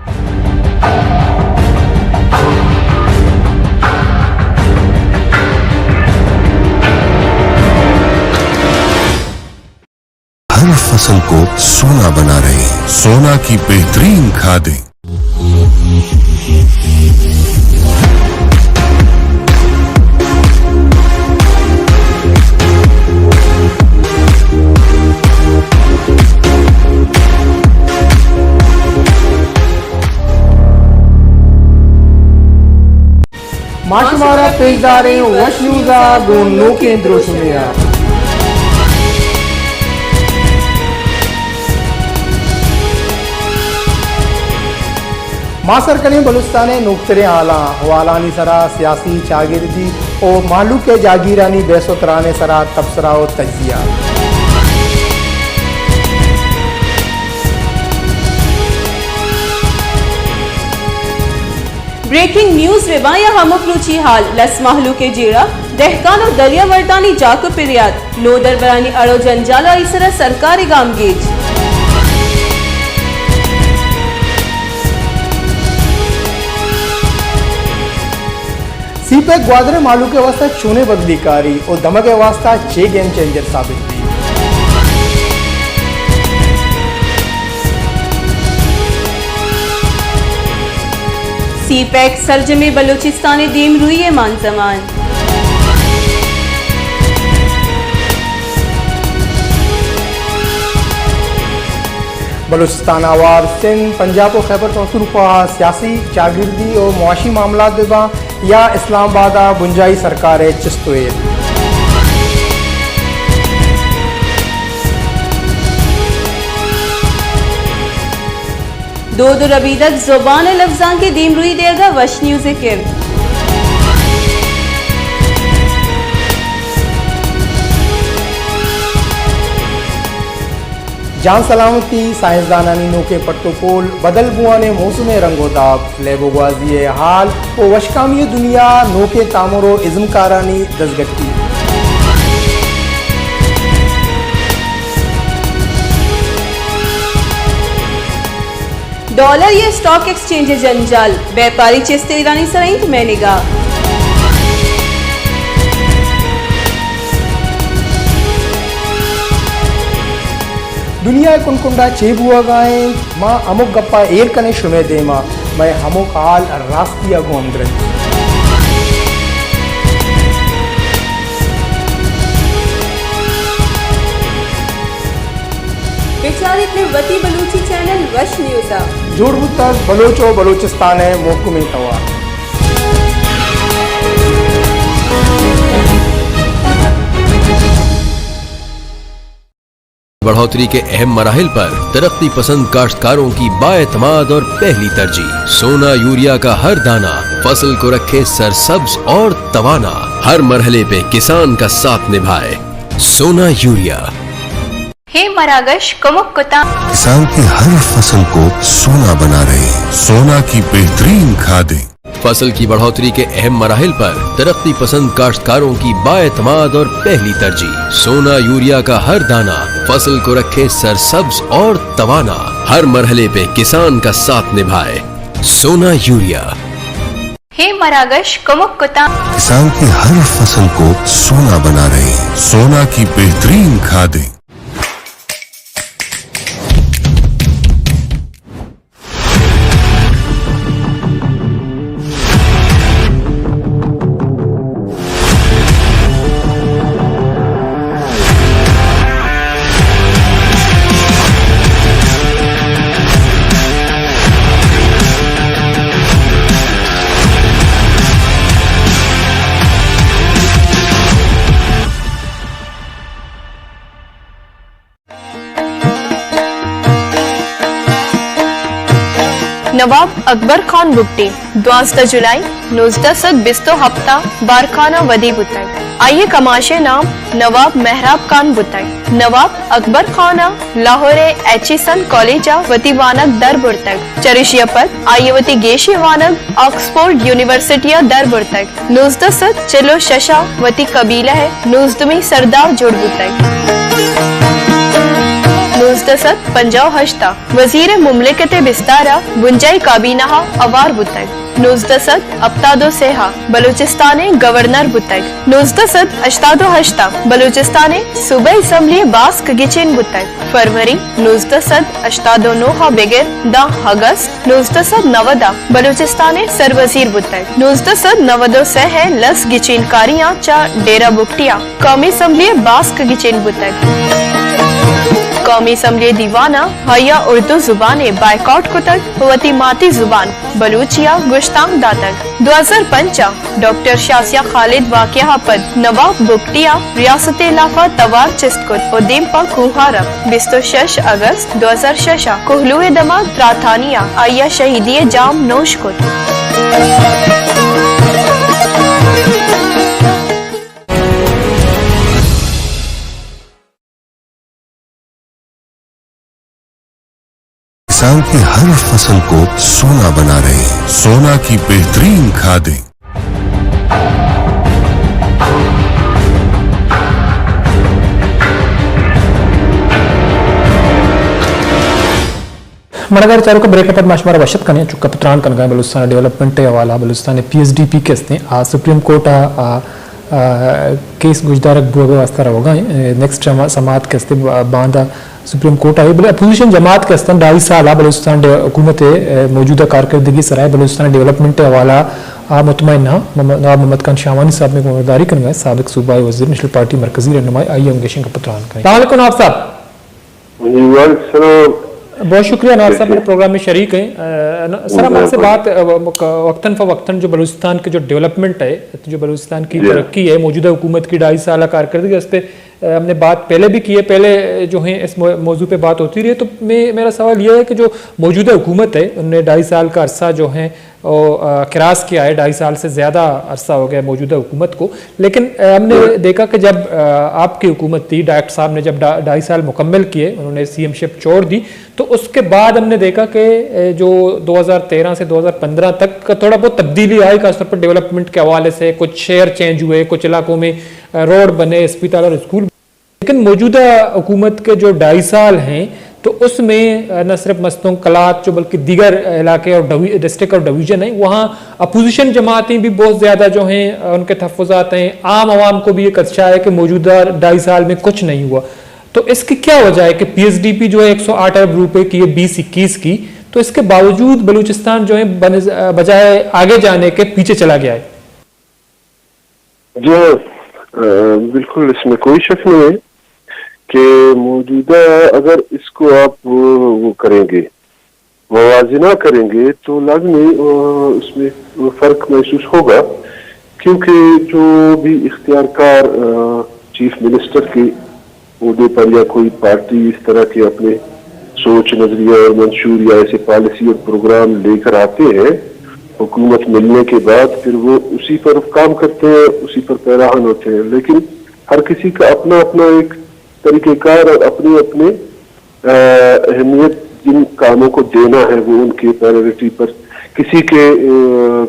ہر فصل کو سونا بنا رہے ہیں، سونا کی بہترین کھادیں۔ ما شمارا پیش داریں وش نیوز ءَ گوں نوکیں دروشمے ءَ۔ ما سر کنیں بلوچستان ءِ نوکتریں حالاں، حوالانی سرا سیاسی، چاگردی و مہلوک ءِ جاگیرانی بحث و تران ءِ سرا تبصرہ و تجزیہ۔ بریکنگ نیوز، رباں یا ہمک روچی حال، لس مہلوک ءِ جیڑہ، دہکان و دریا مردانی جاک و پریات، نودربرانی اڑ و جنجال و آئی سرا سرکار ءِ گامگیج۔ سی پیک گوادر ءِ مہلوک ءِ واستہ چونیں بدلی کاری و دمگ ءِ واستہ چے گیم چینجر ثابت بیت؟ سی پیک سرجمیں بلوچستان ءِ دیمروئی ءِ مان زمان۔ بلوچستان ءَ ہوار سندھ، پنجاب ءُ خیبر پختونخوا ءَ سیاسی، چاگردی ءُ معاشی معاملات بہ باں یا اسلام آباد ءَ بنجاہی سرکار ءِ چست ءُ ایر۔ دود ءُ ربیدگ، زبان ءُ لبزانک ءِ دیمروئی دیگ ءَ وش نیوز ءِ کرد۔ جان سلامتی، سائنسدانانی نوکیں پٹ ءُ پول، بدل بوان ءِ موسم ءِ رنگ ءُ داب، لیب ءُ گوازی ءِ حال ءُ وشکامی ءِ دنیا، نوکیں تامر ءُ ازمکارانی دزگٹی۔ ڈالر ءِ اسٹاک ایکسچینج ءِ جنجال، بیپاری چست ایرانی سرا انت مئے نگاہ۔ دنیا ءِ کنڈ کنڈ ءَ چے بوہگ ءَ انت، ما ہمک گپ ءَ ایر کنیں شمئے دیم ءَ، مئے ہمک حال راستی ءَ گوں ہمگرنچ۔ بچاریت نہ وتی بلوچی چینل وش نیوز ءَ۔ جوڑ بوتگ بلوچ ءُ بلوچستان ءِ محکمیں توار۔ بڑھوتری کے اہم مراحل پر ترقی پسند کاشتکاروں کی بااعتماد اور پہلی ترجیح۔ سونا یوریا کا ہر دانہ فصل کو رکھے سرسبز اور توانا، ہر مرحلے پہ کسان کا ساتھ نبھائے۔ سونا یوریا۔ ہے مراگش کمک کتاں۔ کسان کے ہر فصل کو سونا بنا رہے ہیں۔ سونا کی بہترین کھادیں۔ فصل کی بڑھوتری کے اہم مراحل پر ترقی پسند کاشتکاروں کی بااعتماد اور پہلی ترجیح۔ سونا یوریا کا ہر دانہ فصل کو رکھے سرسبز اور توانا، ہر مرحلے پہ کسان کا ساتھ نبھائے۔ سونا یوریا۔ ہے مراگش کمک کتاں۔ کسان کے ہر فصل کو سونا بنا رہے ہیں۔ سونا کی بہترین کھادیں۔ نواب اکبر خان بگٹی، دوازدہ جولائی نوزدہ سد بیست ءُ ہپت ءَ بارکھان ءَ ودی بوتگ۔ آئی ءِ کماش ءِ نام نواب مہراب خان بوتگ۔ نواب اکبر خان ءَ لاہور ءِ ایچیسن کالج ءَ وتی وانگ در برتگ۔ چریشی ءَ پد آئی ءَ وتی گیشیں وانگ آکسفورڈ یونیورسٹی ءَ در برتگ۔ نوزدہ سد چل ءُ شش ءَ وتی قبیلہ ءِ نوزدمی سردار جوڑ بوتگ۔ نوزدہ سد پنجاہ ءُ ہشت ءَ وزیر مملکت بستار ءَ بنجاہی کابینہ ءَ ہوار بوتگ۔ نوزدہ سد ہپتاد ءُ سے ءَ بلوچستان ءِ گورنر بوتگ۔ نوزدہ سد ہشتاد ءُ ہشت ءَ بلوچستان ءِ صوبائی اسمبلی ءِ باسک گچین بوتگ۔ فروری نوزدہ سد ہشتاد ءُ نو ءَ بگر داں اگست نوزدہ سد نود ءَ بلوچستان ءِ سروزیر بوتگ۔ نوزدہ سد نود ءُ سے ءِ لس گچینکاریاں چہ ڈیرہ بگٹی ءَ قومی اسمبلی ءِ باسک گچین بوتگ۔ قومی اسمبلی ءِ دیوان ءَ آئی ءَ اردو زبان ءِ بائیکاٹ کتگ ءُ وتی ماتی زبان بلوچی ءَ گوشتانک داتگ۔ دو ہزار پنچ ءَ ڈاکٹر شازیہ خالد واقعہ ءَ پد نواب بگٹی ءَ ریاست ءِ لاف ءَ توار چست کت ءُ دیم پہ کوہ ءَ رپت۔ بیست ءُ شش اگست دو ہزار شش ءَ کوہلو ءِ دمگ تراتانی ءَ آئی ءَ شہیدی ءِ جام نوش کت۔ کسان کے ہر فصل کو سونا بنا رہے ہیں، سونا کی بہترین کھادیں۔ مڑاگار چاروکاں، بریک ءَ پد ما شمارا وش اتک کنیں، چکا پہ تران کنگا ایں بلوچستان ڈیولپمنٹ ءِ حوالہ، بلوچستان ءِ پی ایس ڈی پی کہ استیں، آ سپریم کورٹ ءَ، آ، آ، کیس گوشدارگ بوگ ءِ واستہ روگا ایں۔ اے، نیکسٹ سما-، سماعت کہ استیں، با-، باندا سپریم کورٹ ءَ، بلے اپوزیشن جماعت کہ استن، ڈھائی سال ءَ بلوچستان ڈے-، حکومت ءِ، اے، موجودہ کارکردگی سرا بلوچستان ڈیولپمنٹ ءِ حوالہ ءَ مطمئن نہ۔ محمد، نواب محمد خان شاہوانی صاحب مئے گوں ہبرداری کنگا ایں، سابق صوبائی وزیر، نیشنل پارٹی مرکزی رہنمائی، آئی ءَ ہم گیشیں گپ ءُ تران کنیں۔ السلام علیکم نواب صاحب۔ جی، وعلیکم السلام۔ بہت شکریہ انور صاحب، میرے پروگرام میں شریک ہیں۔ سر، ہم آپ سے بات وقتاً فوقتاً جو بلوچستان کے جو ڈیولپمنٹ ہے، جو بلوچستان کی ترقی ہے، موجودہ حکومت کی ڈھائی سالہ کارکردگی، اس پہ ہم نے بات پہلے بھی کی ہے، پہلے جو ہیں اس موضوع پہ بات ہوتی رہی ہے۔ تو میں میرا سوال یہ ہے کہ جو موجودہ حکومت ہے، ان نے ڈھائی سال کا عرصہ جو ہے کراس کیا ہے، ڈھائی سال سے زیادہ عرصہ ہو گیا موجودہ حکومت کو۔ لیکن ہم نے دیکھا کہ جب آپ کی حکومت تھی، ڈائریکٹ صاحب نے جب ڈھائی سال مکمل کیے، انہوں نے سی ایم شپ چھوڑ دی، تو اس کے بعد ہم نے دیکھا کہ جو دو ہزار تیرہ سے دو ہزار پندرہ تک کا تھوڑا بہت تبدیلی آئی، خاص طور پر ڈیولپمنٹ کے حوالے سے۔ کچھ شہر چینج ہوئے، کچھ علاقوں میں روڈ بنے، اسپتال اور اسکول۔ لیکن موجودہ حکومت کے جو ڈھائی سال ہیں، تو اس میں نہ صرف مستونگ قلات جو بلکہ دیگر علاقے اور ڈسٹرکٹ اور ڈویژن ہیں، وہاں اپوزیشن جماعتیں بھی بہت زیادہ جو ہیں، ان کے تحفظات ہیں۔ عام عوام کو بھی یہ خدشہ ہے کہ موجودہ ڈھائی سال میں کچھ نہیں ہوا۔ تو اس کی کیا وجہ ہے کہ پی ایس ڈی پی جو ہے ایک سو آٹھ ارب روپے کی ہے، بیس اکیس کی، تو اس کے باوجود بلوچستان جو ہے بجائے آگے جانے کے پیچھے چلا گیا ہے؟ جی ہاں، بالکل اس میں کوئی شک نہیں ہے کہ موجودہ اگر اس کو آپ وہ کریں گے، موازنہ کریں گے تو لازمی اس میں فرق محسوس ہوگا، کیونکہ جو بھی اختیار کار چیف منسٹر کے عہدے پر یا کوئی پارٹی اس طرح کے اپنے سوچ، نظریہ اور منشور یا ایسے پالیسی اور پروگرام لے کر آتے ہیں، حکومت ملنے کے بعد پھر وہ اسی پر کام کرتے ہیں، اسی پر پیراہن ہوتے ہیں۔ لیکن ہر کسی کا اپنا اپنا ایک طریقہ کار اور اپنے اپنے اہمیت جن کاموں کو دینا ہے وہ ان کے پرائیورٹی پر، کسی کے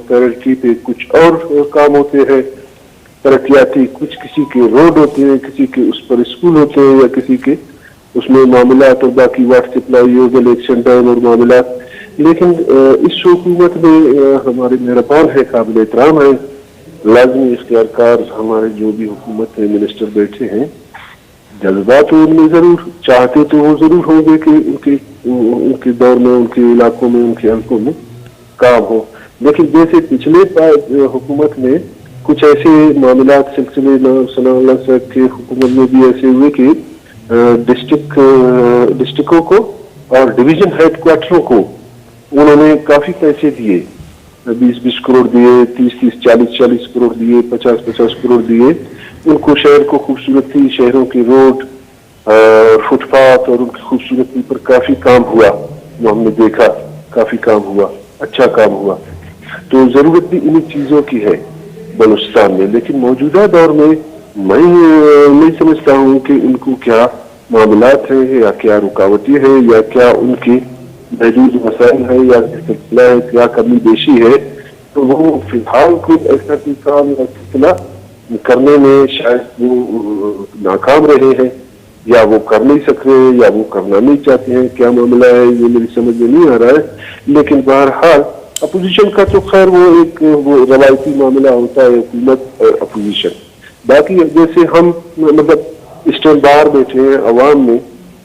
پرائیورٹی پہ کچھ اور کام ہوتے ہیں ترقیاتی، کچھ کسی کے روڈ ہوتے ہیں، کسی کے اس پر اسکول ہوتے ہیں یا کسی کے اس میں معاملات اور باقی واٹر سپلائی اور الیکشن ٹائم اور معاملات۔ لیکن اس حکومت میں ہمارے مہربان ہیں، قابل احترام ہیں، لازمی اختیار کار ہمارے جو بھی حکومت میں منسٹر بیٹھے ہیں، جذبات ان میں ضرور چاہتے تو وہ ضرور ہوں گے کہ ان کے ان کے دور میں، ان کے علاقوں میں، ان کے حلقوں میں کام ہو۔ لیکن جیسے پچھلے حکومت میں کچھ ایسے معاملات سلسلے میں سنا اللہ صاحب کے حکومت میں بھی ایسے ہوئے کہ ڈسٹرکٹ ڈسٹرکٹوں کو اور ڈویژن ہیڈ کوارٹروں کو انہوں نے کافی پیسے دیے، بیس بیس کروڑ دیے، تیس تیس، چالیس چالیس کروڑ دیے، پچاس پچاس کروڑ دیے۔ ان کو شہر کو خوبصورتی، شہروں کے روڈ، فٹ پاتھ اور ان کی خوبصورتی پر کافی کام ہوا، وہ ہم نے دیکھا، کافی کام ہوا، اچھا کام ہوا۔ تو ضرورت بھی انہیں چیزوں کی ہے بلوچستان میں، لیکن موجودہ دور میں میں نہیں سمجھتا ہوں کہ ان کو کیا معاملات ہیں یا کیا رکاوٹیں ہیں یا کیا ان کے محدود وسائل ہیں یا سلسلہ ہے، کیا کمی بیشی ہے۔ تو وہ فی الحال کوئی ایسا کوئی کام یا سلسلہ کرنے میں شاید وہ ناکام رہے ہیں یا وہ کر نہیں سک رہے ہیں یا وہ کرنا نہیں چاہتے ہیں۔ کیا معاملہ ہے یہ میری سمجھ میں نہیں آ رہا ہے، لیکن بہرحال اپوزیشن کا تو خیر وہ ایک وہ روایتی معاملہ ہوتا ہے، حکومت اور اپوزیشن۔ باقی جیسے ہم مطلب اس ٹائم باہر بیٹھے ہیں عوام میں،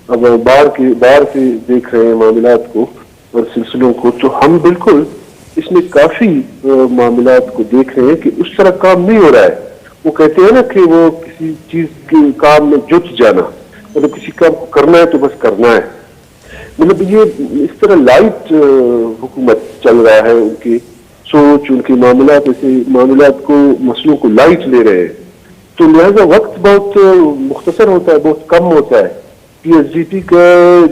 اب باہر کے باہر سے دیکھ رہے ہیں معاملات کو اور سلسلوں کو، تو ہم بالکل اس میں کافی معاملات کو دیکھ رہے ہیں کہ اس طرح کام نہیں ہو رہا ہے۔ وہ کہتے ہیں نا کہ وہ کسی چیز کے کام میں جٹ جانا، مطلب کسی کام کو کرنا ہے تو بس کرنا ہے۔ مطلب یہ اس طرح لائٹ حکومت چل رہا ہے، ان کی سوچ، ان کے معاملات، ایسے معاملات کو، مسئلوں کو لائٹ لے رہے ہیں۔ تو لہذا وقت بہت مختصر ہوتا ہے، بہت کم ہوتا ہے۔ پی ایس ڈی پی کا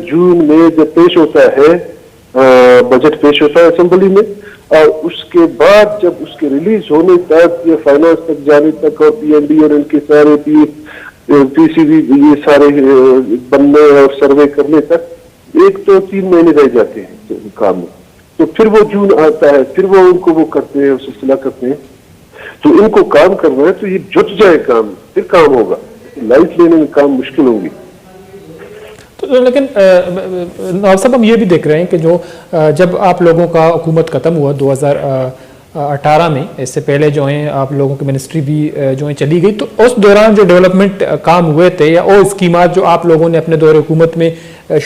جون میں جب پیش ہوتا ہے، بجٹ پیش ہوتا ہے اسمبلی میں، اور اس کے بعد جب اس کے ریلیز ہونے تک یا فائنانس تک جانے تک اور پی این بی اور ان کے سارے پی پی سی بی، یہ سارے بننے اور سروے کرنے تک ایک تو تین مہینے رہ جاتے ہیں کام میں۔ تو پھر وہ جون آتا ہے، پھر وہ ان کو وہ کرتے ہیں، سلسلہ کرتے ہیں۔ تو ان کو کام کرنا ہے تو یہ جٹ جائے کام، پھر کام ہوگا۔ لائٹ لینے میں کام مشکل ہوں گی۔ لیکن نواب صاحب، ہم یہ بھی دیکھ رہے ہیں کہ جو جب آپ لوگوں کا حکومت ختم ہوا دو ہزار اٹھارہ میں، اس سے پہلے جو ہیں آپ لوگوں کی منسٹری بھی جو ہیں چلی گئی، تو اس دوران جو ڈیولپمنٹ کام ہوئے تھے یا وہ اسکیمات جو آپ لوگوں نے اپنے دور حکومت میں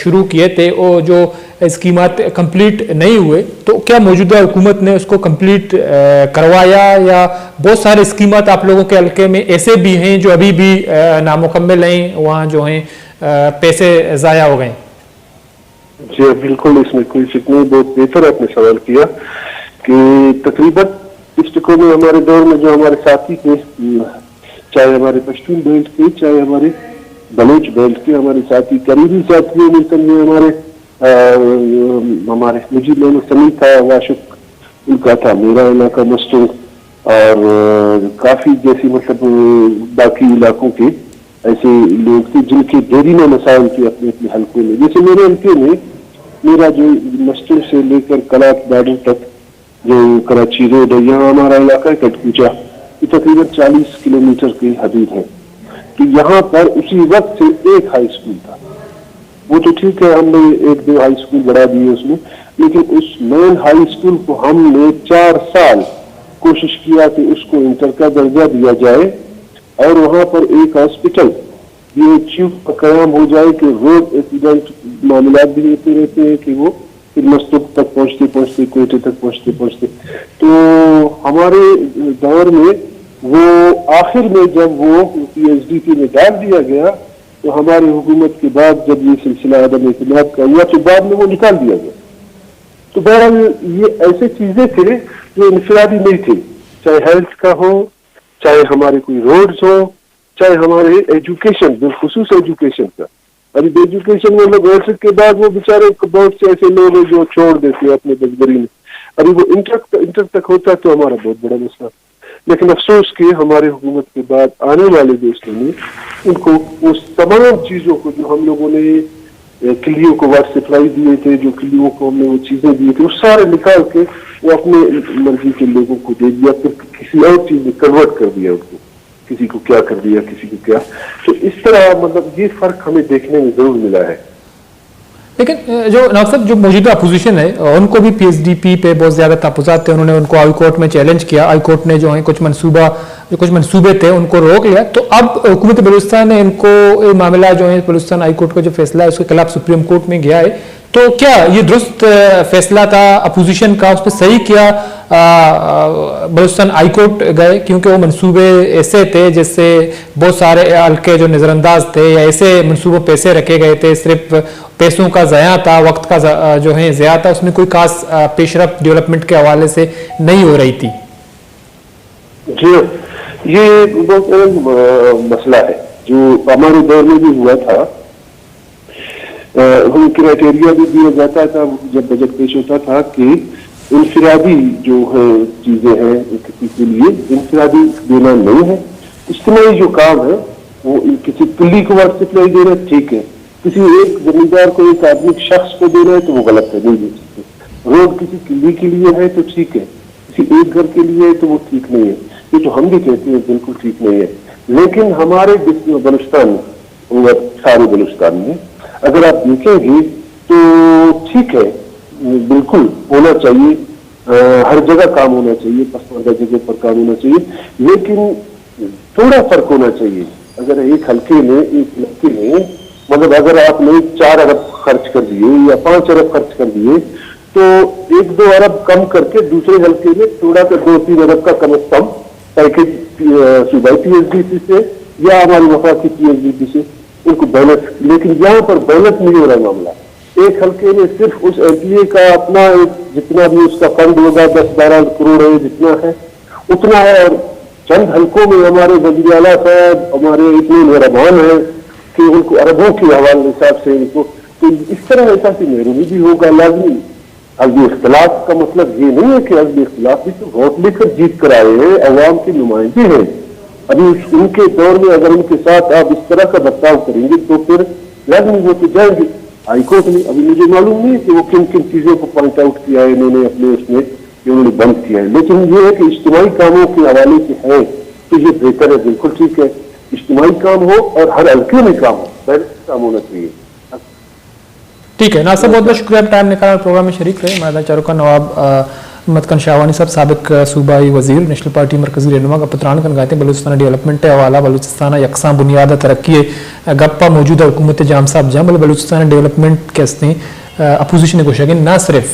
شروع کیے تھے، وہ جو اسکیمات کمپلیٹ نہیں ہوئے، تو کیا موجودہ حکومت نے اس کو کمپلیٹ کروایا، یا بہت سارے اسکیمات آپ لوگوں کے حلقے میں ایسے بھی ہیں جو ابھی بھی نامکمل ہیں، وہاں جو ہیں پیسے ضائع ہو گئے ہیں؟ جی ہاں، بالکل، اس میں کوئی شک نہیں، بہت بہتر آپ نے سوال کیا کہ تقریباً ڈسٹرکٹوں میں ہمارے دور میں جو ہمارے ساتھی تھے، م، چاہے ہمارے پشتون بیلٹ کے، چاہے ہمارے بلوچ بیلٹ کے، ہمارے ساتھی، قریبی ساتھیوں میں سمجھے ہمارے، آ، ہمارے مجیب محمد سمیع تھا، واشک ان کا تھا، میرا علاقہ مستونگ اور، آ، کافی جیسے مطلب، آ، باقی علاقوں کے ایسے لوگ تھے جن کے دیرینہ مسائل تھے اپنے اپنے حلقوں میں۔ جیسے میرے حلقے میں، میرا جو مستونگ سے لے کر کلات بارڈر تک جو کراچی روڈ ہے، یہاں ہمارا علاقہ ہے کٹ کوچہ، یہ تقریباً چالیس کلومیٹر کے حدود ہے۔ تو یہاں پر اسی وقت سے ایک ہائی اسکول تھا۔ وہ تو ٹھیک ہے، ہم نے ایک دو ہائی اسکول بڑھا دیے اس میں، لیکن اس مین ہائی اسکول کو ہم نے چار سال کوشش کیا کہ اس کو انٹر کا درجہ دیا جائے اور وہاں پر ایک ہاسپٹل، بی ایچ یو کا قیام ہو جائے کہ روڈ ایکسیڈنٹ معاملات بھی ہوتے رہتے ہیں کہ وہ پھر مستونگ تک پہنچتے پہنچتے، کوئٹہ تک پہنچتے پہنچتے۔ تو ہمارے دور میں وہ آخر میں جب وہ پی ایچ ڈی پی میں ڈال دیا گیا، تو ہماری حکومت کے بعد جب یہ سلسلہ عدم اعتماد کا ہوا تو بعد میں وہ نکال دیا گیا۔ تو بہرحال یہ ایسے چیزیں تھے جو انفرادی نہیں تھے، چاہے ہیلتھ کا ہو، چاہے ہمارے کوئی روڈز ہو، چاہے ہمارے ایجوکیشن، بالخصوص ایجوکیشن کا۔ ابھی ایجوکیشن میں لوگ ایسے کے بعد وہ بیچارے بہت سے ایسے لوگ ہیں جو چھوڑ دیتے ہیں اپنے بزگری میں۔ ابھی وہ انٹر، انٹر تک ہوتا تو ہمارا بہت بڑا مسئلہ۔ لیکن افسوس کہ ہماری حکومت کے بعد آنے والے جو اس نے، ان کو وہ تمام چیزوں کو جو ہم لوگوں نے، اے، کلیوں کو واٹر سپلائی دیے تھے، جو کلیوں کو ہم نے وہ چیزیں دیے تھے، وہ سارے نکال کے وہ اپنے مرضی کے لوگوں کو دے دیا، پھر کسی اور چیز میں کنورٹ کر دیا ان کو، کسی کو کیا کر دیا، کسی کو کیا۔ تو اس طرح مطلب یہ فرق ہمیں دیکھنے میں ضرور ملا ہے۔ لیکن، اے، جو نواب صاحب، جو موجودہ اپوزیشن ہے، ان کو بھی پی ایس ڈی پی پہ بہت زیادہ تحفظات تھے، انہوں نے ان کو ہائی کورٹ میں چیلنج کیا، ہائی کورٹ نے جو ہے کچھ منصوبہ، جو کچھ منصوبے تھے ان کو روک لیا۔ تو اب حکومت بلوچستان نے ان کو، یہ معاملہ جو ہے بلوچستان ہائی کورٹ کا جو فیصلہ ہے اس کے خلاف سپریم کورٹ میں گیا ہے، تو کیا یہ درست، اے، فیصلہ تھا اپوزیشن کا، اس پہ صحیح کیا، آ، آ، بلوچستان ہائی کورٹ گئے؟ کیونکہ وہ منصوبے ایسے تھے جس سے بہت سارے حلقے جو نظر انداز تھے یا ایسے منصوبوں پہ ایسے رکھے گئے تھے، صرف پیسوں کا ضیاع تھا، وقت کا ض-، جو ہے ضیاع تھا، اس میں کوئی خاص، آ، پیش رفت ڈیولپمنٹ کے حوالے سے نہیں ہو رہی تھی۔ جی ہاں، یہ بہت اہم، آ، مسئلہ ہے جو ہمارے دور میں بھی ہوا تھا۔ آ، ہم کرائٹیریا بھی دیا جاتا تھا جب بجٹ پیش ہوتا تھا کہ انفرادی جو ہے چیزیں ہیں کسی کے لیے، انفرادی دینا نہیں ہے۔ اجتماعی جو کام ہے وہ کسی کلی کو واٹر سپلائی دینا ٹھیک ہے، کسی ایک زمیندار کو، ایک آدمی شخص کو دینا ہے تو وہ غلط ہے، نہیں دے سکتے۔ روڈ کسی کلی کے لیے ہے تو ٹھیک ہے، کسی ایک گھر کے لیے ہے تو وہ ٹھیک نہیں ہے۔ یہ تو ہم بھی کہتے ہیں بالکل ٹھیک نہیں ہے، لیکن ہمارے ڈس-، بلوچستان میں، اور سارے بلوچستان میں اگر آپ دیکھیں گے تو ٹھیک ہے، بالکل ہونا چاہیے، آ، ہر جگہ کام ہونا چاہیے، پسماندہ جگہ پر کام ہونا چاہیے، لیکن تھوڑا فرق ہونا چاہیے۔ اگر ایک حلقے میں، ایک علاقے میں، مطلب اگر آپ نے چار ارب خرچ کر دیے یا پانچ ارب خرچ کر دیے تو ایک دو ارب کم کر کے دوسرے حلقے میں تھوڑا سا دو تین ارب کا کم از کم پیکج، آ، صوبائی پی ایس ڈی پی سے یا ہماری وفاقی پی ایس ڈی پی سے ان کو بیلنس، لیکن یہاں پر بیلنس نہیں ہو رہا ہے معاملہ۔ ایک حلقے میں صرف اس ایم پی اے کا اپنا ایک جتنا بھی اس کا فنڈ ہوگا، دس بارہ کروڑ ہے، جتنا ہے، اتنا ہے، اور چند حلقوں میں ہمارے وزیر اعلیٰ صاحب ہمارے اتنے مہربان ہیں کہ ان کو اربوں کے حوالے حساب سے ان کو، تو اس طرح احساس محرومی بھی ہوگا لازمی۔ حزب اختلاف کا مطلب یہ نہیں ہے کہ حزب اختلاف بھی تو ووٹ لے کر جیت کر آئے ہیں، عوام کے نمائندے ہیں۔ ابھی اس، ان کے دور میں اگر ان کے ساتھ آپ اس طرح کا برتاؤ کریں گے تو پھر لازمی وہ تو جائیں گے ہائی کورٹ میں۔ ابھی مجھے معلوم نہیں ہے کہ وہ کن کن چیزوں کو پوائنٹ آؤٹ کیا ہے انہوں نے اپنے اس میں، کہ انہوں نے بند کیا ہے، لیکن یہ ہے کہ اجتماعی کاموں کے حوالے سے ہے تو یہ بہتر ہے، بالکل ٹھیک ہے، اجتماعی کام ہو اور ہر حلقے میں کام ہو، بیلنس کام ہونا چاہیے۔ ٹھیک ہے ناصر، بہت بہت شکریہ آپ ٹائم نکالا اور پروگرام میں شریک رہے۔ ہمارا چاروکا نواب، آ، محمد خان شاہوانی صاحب، سابق، آ، صوبائی وزیر، نیشنل پارٹی مرکزی رہنما، گپ تران کن گائے تھے بلوچستان ڈیولپمنٹ حوالہ، بلوچستان یکساں بنیاد ترقی، آ، گپ موجودہ حکومت جام صاحب جام، بلے بلوچستان ڈیولپمنٹ کے ہستیں، آ، اپوزیشن گوشگیں نہ صرف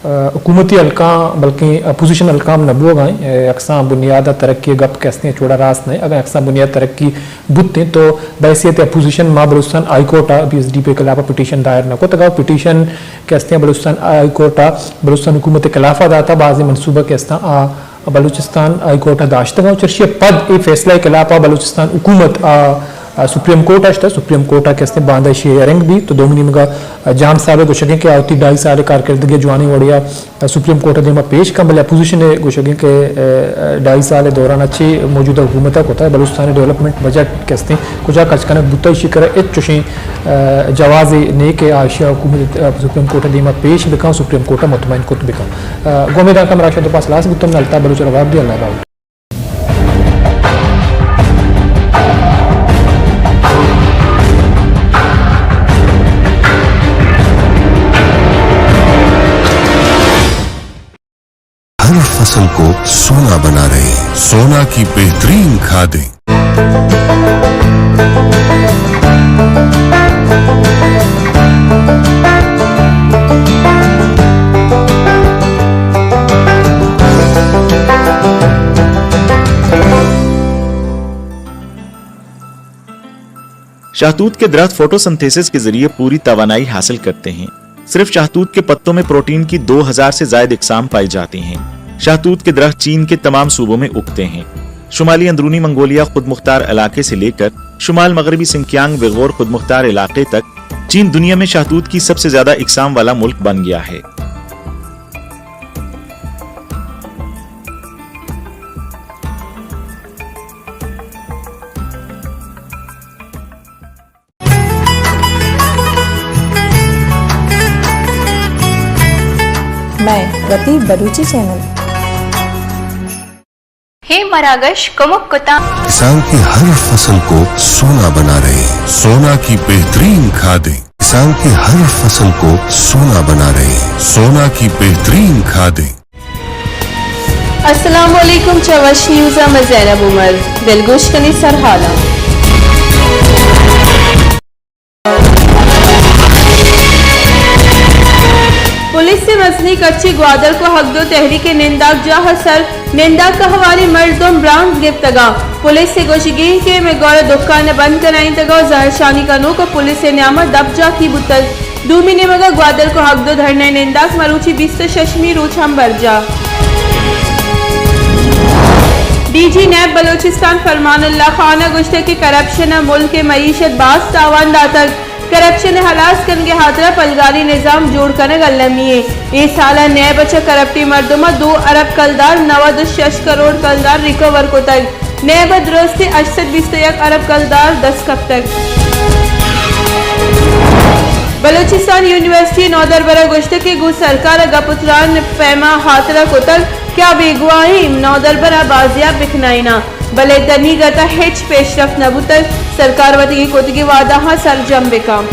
حکومتی حلقاں بلکیں اپوزیشن حلقاں ہم نہ بوگ ء انت۔ اکساں بنیاد ء ترقی ء گپ کہ استیں چوڑا راست نہ انت۔ اگاں اکساں بنیاد ترقی بوتیں تو بحیثیت اپوزیشن ما بلوچستان ہائی کورٹ ء بی ایس ڈی پی ء خلاف ء پٹیشن دائر نہ کتگ ء پٹیشن کہ استیں بلوچستان ہائی کورٹ ء بلوچستان حکومت ء خلاف ء داتا، بازیں منصوبہ کہ استاں آ بلوچستان ہائی کورٹ ء داشتگ ء چرشی ء پد اے فیصلہ ء خلاف ء بلوچستان حکومت ء سپریم کورٹ ء شتہ۔ سپریم کورٹ ء کہ استیں باندا ایشی ء ہیئرنگ بیت تو دومی نیمگ ء جام صاحب ء گوشگ انت کہ آ وتی ڈھائی سال ء کارکردگی ء جوانیں وڑے ء سپریم کورٹ ء دیما پیش کن، بلے اپوزیشن ء گوشگ انت کہ ڈھائی سال ء دوران ء چے موجودہ حکومت ء کتہ بلوچستان ء ڈیولپمنٹ بجٹ کہ استیں کجا خرچ کنگ بوتہ، ایشی کرا ہچ چوشیں جوازے نے کہ آ ایشی ء حکومت سپریم کورٹ ء دیما پیش بکن، سپریم کورٹ ء مطمئن کت بکن۔ گوں امیداں کہ مارا شد پاس لاس بوتن، الطاف بلوچ ء رواب دی، اللہ باوٹ۔ ہر فصل کو سونا بنا رہے ہیں، سونا کی بہترین کھادیں۔ شہتوت کے درخت فوٹوسنتھیسس کے ذریعے پوری توانائی حاصل کرتے ہیں۔ صرف شہتوت کے پتوں میں پروٹین کی دو ہزار سے زائد اقسام پائی جاتی ہیں۔ شہتوت کے درخت چین کے تمام صوبوں میں اگتے ہیں۔ شمالی اندرونی منگولیا خود مختار علاقے سے لے کر شمال مغربی سنکیانگ ویغور خود مختار علاقے تک چین دنیا میں شہتوت کی سب سے زیادہ اقسام والا ملک بن گیا ہے۔ مئے وتی بلوچی چینل۔ ہے مراگش کمک کتاں۔ کسان کے ہر فصل کو سونا بنا رہے ہیں، سونا کی بہترین کھادیں۔ کسان کے ہر فصل کو سونا بنا رہے ہیں، سونا کی بہترین کھادیں۔ السلام علیکم، چہ وش نیوز ء من زینب عمر۔ دلگوش کنی سرحالاں۔ پولیس ء مزنی کچی گوادر کو حق دو تحریک ننداک جاہ سر ننداک ہواری مردم برانز گپتگا۔ پولیس ء گوشگی کہ میں گور دکان بند کرائینتگا و زہرشانی کنوک پولیس ء نیاما دپ جاکی بوتگ۔ دومی نیمگا گوادر کو حق دو دھرنہ ننداک مروچی بیست و ششمی روچ ہم برجا۔ ڈی جی نیب بلوچستان فرمان اللہ خان ء گوشتگ کہ کرپشن ء ملک ء معیشت باز تاوان داتگ، کرپشن ء ہلاس کنگ ء ہاترا پلگاری نظام جوڑ کنگ المی ء۔ اے سال ء نیب ء چہ کرپٹیں مردم ء دو ارب کلدار نود و شش کروڑ کلدار ریکور کتگ۔ نیب ء درستیں ہشت سد بیست و یک ارب کلدار دست کپتگ۔ بلوچستان یونیورسٹی نودربر ء گوشتگ کہ گوں سرکار ء گپ ء تران پیما ہاترا کتگ کہ آ بیگواہیں نودربر ء بازیاب بکنائیناں، بلے دنیگت ء ہچ پیشرفت نہ بوتگ، سرکار وتی کتگیں وعدہاں سرجم بکن۔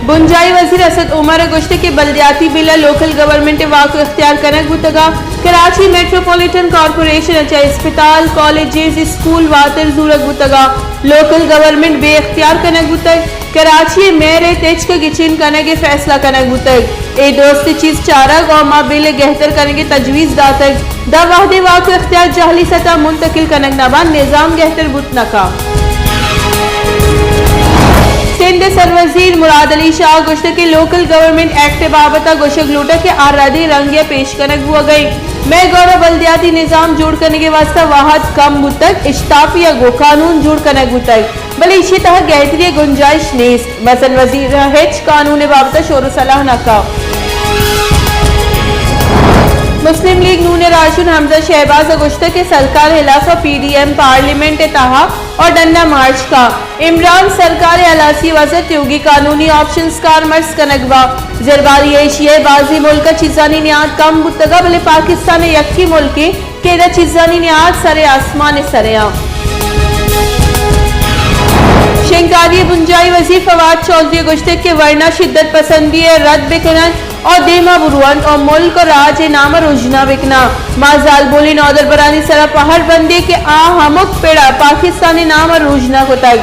بنجاہی وزیر اسد عمر ء گوشت کہ بلدیاتی بل ء لوکل گورنمنٹ ء واک ء اختیار کنگ بوتگ ء کراچی میٹروپولیٹن کارپوریشن ء چہ اسپتال، کالجز، اسکول واتر زورگ بوتگ ء لوکل گورنمنٹ بے اختیار کنگ بوتگ۔ کراچی ء میئر ء تچک ء گچین کنگ ء فیصلہ کنگ بوتگ۔ اے درستیں چیز چارگ ء ما بل ء گہتر کنگ ء تجویز داتگ۔ داں وہدے واک ء اختیار جہلی سطح ء منتقل کنگ نہ بنت، نظام گہتر بوت نہ کنت۔ سندھ ء سروزیر مراد علی شاہ ء گوشتگ کہ لوکل گورنمنٹ ایکٹ ء بابت ء گوشگ لوٹگ کہ آ ردیں رنگے ء پیش کنگ بوگ ء انت۔ مئے گور ء بلدیاتی نظام جوڑ کنگ ء واستہ وہد کم بوتگ، اشتاپی ء گوں قانون جوڑ کنگ بوتگ، بلے ایشی ء تہا گہتری ء گنجائش نیست۔ مزن وزیر ء ہچ قانون ء بابت ء شور ء سلاہ نہ کپت۔ مسلم لیگ نون ء راہشون حمزہ شہباز ء گوشتگ کہ سرکار ء ہلاس ء پی ڈی ایم پارلیمنٹ ء تہا ء ڈنڈا مارچ کا۔ عمران سرکار ء ہلاسی ء واستہ تیوگی قانونی آپشنز کارمرز کنگ با۔ زرباری ایشی ء بازیں ملک ء چیزانی نیاد کم بوتگ ء بلے پاکستان ء یکیں ملکے کہ ادا چیزانی نیاد سر آسمان ء سر ء آں۔ شنگکاری ء بنجاہی وزیر فواد چوہدری ء گوشتگ کہ ورنا شدت پسندی ء رد بہ کن انت ء دیما برو انت ء ملک ء راج ء نام ء رژنا بہ کن انت۔ ما زالبولیں نودربرانی سرا پہر بندیں کہ آ ہمک پڑ ء پاکستان ء نام ء رژنا کتگ۔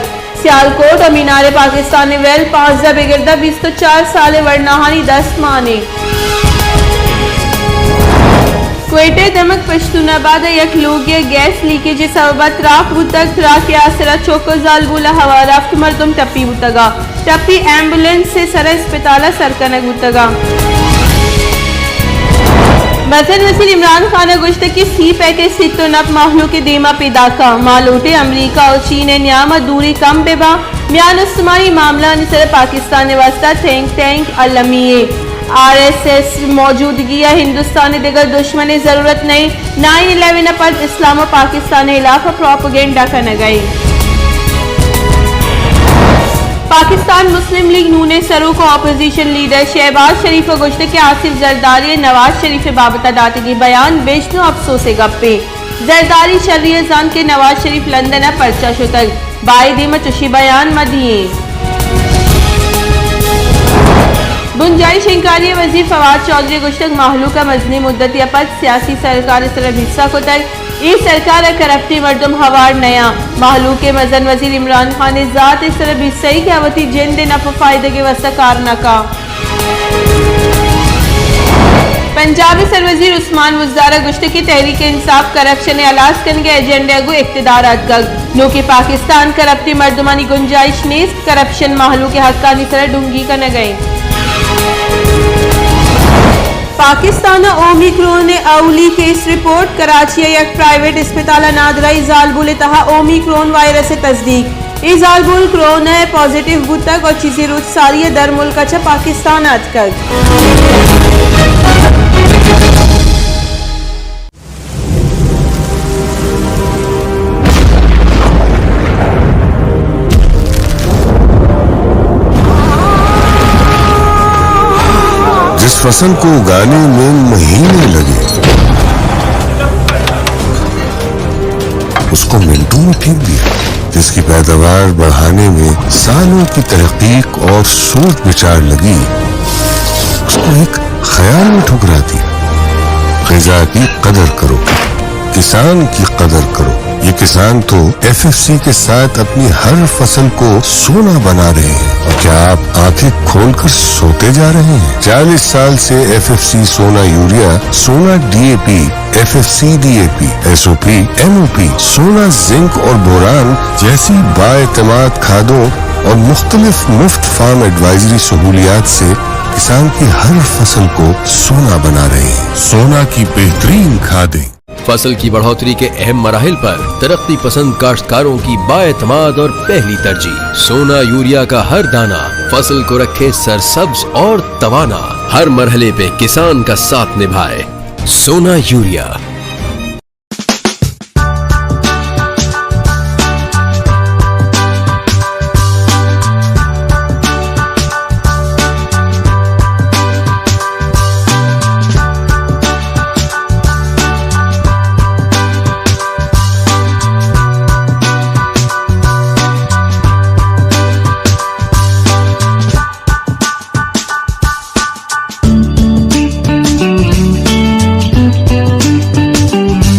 سیالکوٹ ء مینار پاکستان ء ویل پانزدہ بگر داں بیست ء چار سال ء ورناہانی دست مان انت۔ کوئٹہ ء دمگ پشتون آباد ء یک لوگے ء گیس لیکیج ء سبب ء تراک بوتگ۔ تراک ء آسر ء چک ء زالبول ء ہوار ہفت مردم ٹپی بوتگ ء ٹپی ایمبولینس ء سر ء اسپتال ء سر کنگ بوتگ ء مزن وزیر عمران خان ء گوشتگ کہ سی پیک ء سی ٹن اپ مہلوک ء دیم ء پیداک ء ما لوٹیں امریکہ ء چین ء نیام ء دوری کم بہ باں۔ میان استمانی معاملہانی سر ء پاکستان ء واستہ تھنک ٹینک المی ایں۔ آر ایس ایس موجودگی ء ہندوستان ء دگہ دشمن ء ضرورت نہ انت۔ نائن الیون ء پد اسلام ء پاکستان ء ہلاف ء پروپیگنڈا کنگ ء انت۔ پاکستان مسلم لیگ نون ء سروک ء اپوزیشن لیڈر شہباز شریف ء گوشتگ کہ آصف زرداری ء نواز شریف ء بابت ء داتگیں بیان بژن ء افسوس ء گپے۔ زرداری شری ء زانت کہ نواز شریف لندن ء پرچا شتگ، بائدیں ما چشیں بیان مہ دییں۔ بنجاہی شنگکاری ء وزیر فواد چوہدری ء گوشتگ مہلوک ء مزنیں مدتے ء پد سیاسی سرکار ء سر ء بھرسا کتگ، اے سرکار ء کرپٹیں مردم ہوار نیاں۔ مہلوک ء مزن وزیر عمران خان ء ذات ء سر ء بھرسا ئی کہ آ وتی جند ء نپ ء فائدگ ء واستہ کار نہ کاں۔ پنجاب ء سروزیر عثمان بزدار ء گوشتگ کہ تحریک انصاف کرپشن ء ہلاس کنگ ء ایجنڈا ء گوں اقتدار ء اتکگ۔ نوکیں پاکستان کرپٹیں مردمانی گنجائش نیست، کرپشن مہلوک ء حقانی سر ء ڈنگی کنگ ء انت۔ پاکستان ء اومیکرون ء اولی کیس رپورٹ، کراچی ء یک پرائیویٹ اسپتال ء نادراہی زالبول ء تہا اومیکرون وائرس ء تصدیق۔ اے زالبول کرونا ء پازیٹیو بوتگ ء چیزے روچ ساری ء درملک ء چہ پاکستان ء اتکگ۔ جس فصل کو اگانے میں مہینے لگے، اس کو منٹوں میں پھینک دیا۔ جس کی پیداوار بڑھانے میں سالوں کی تحقیق اور سوچ بچار لگی، اس کو ایک خیال میں ٹھکرا دیا۔ غذا کی قدر کرو، کسان کی قدر کرو۔ یہ کسان تو ایف ایف سی کے ساتھ اپنی ہر فصل کو سونا بنا رہے ہیں۔ اور کیا آپ آنکھیں کھول کر سوتے جا رہے ہیں؟ چالیس سال سے F F C Sona urea, Sona D A P, F F C D A P, S O P, M O P, Sona zinc اور بوران جیسی بااعتماد کھادوں اور مختلف مفت فارم ایڈوائزری سہولیات سے کسان کی ہر فصل کو سونا بنا رہے ہیں۔ سونا کی بہترین کھادیں۔ فصل کی بڑھوتری کے اہم مراحل پر ترقی پسند کاشتکاروں کی بااعتماد اور پہلی ترجیح۔ سونا یوریا کا ہر دانہ فصل کو رکھے سرسبز اور توانا، ہر مرحلے پہ کسان کا ساتھ نبھائے۔ سونا یوریا۔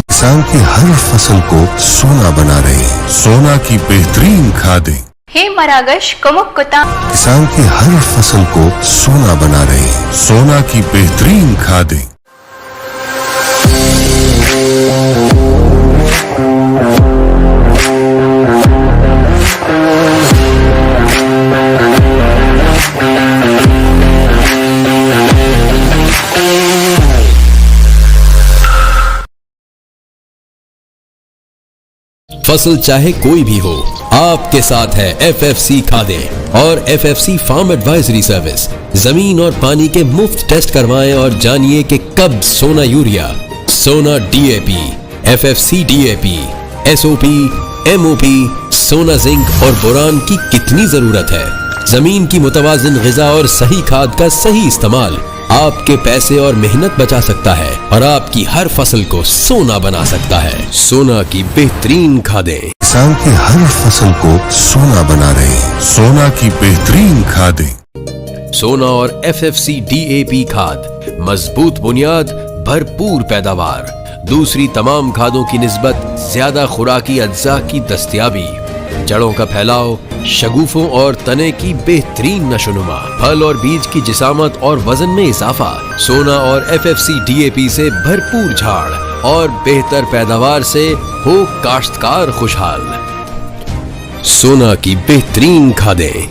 کسان کی ہر فصل کو سونا بنا رہے ہیں۔ سونا کی بہترین کھادیں۔ ہے مراگش کمک کتاں۔ کسان کی ہر فصل کو سونا بنا رہے ہیں۔ سونا کی بہترین کھادیں۔ فصل چاہے کوئی بھی ہو، آپ کے ساتھ ہے ایف ایف سی کھادیں اور F F C farm advisory service. زمین اور پانی کے مفت ٹیسٹ کروائیں اور جانیے کہ کب Sona urea, Sona D A P, F F C D A P, S O P, M O P, Sona zinc اور بوران کی کتنی ضرورت ہے۔ زمین کی متوازن غذا اور صحیح کھاد کا صحیح استعمال آپ کے پیسے اور محنت بچا سکتا ہے اور آپ کی ہر فصل کو سونا بنا سکتا ہے۔ سونا کی بہترین کھادیں۔ کسان کی ہر فصل کو سونا بنا رہے ہیں۔ سونا کی بہترین کھادیں۔ سونا اور F F C D A P کھاد، مضبوط بنیاد، بھرپور پیداوار، دوسری تمام کھادوں کی نسبت زیادہ خوراکی اجزاء کی دستیابی، जड़ों का फैलाव, शगुफों और तने की बेहतरीन नशोनुमा, फल और बीज की जिसामत और वजन में इजाफा, सोना और एफएफसी डीएपी से भरपूर झाड़ और बेहतर पैदावार से हो काश्तकार खुशहाल। सोना की बेहतरीन खादें।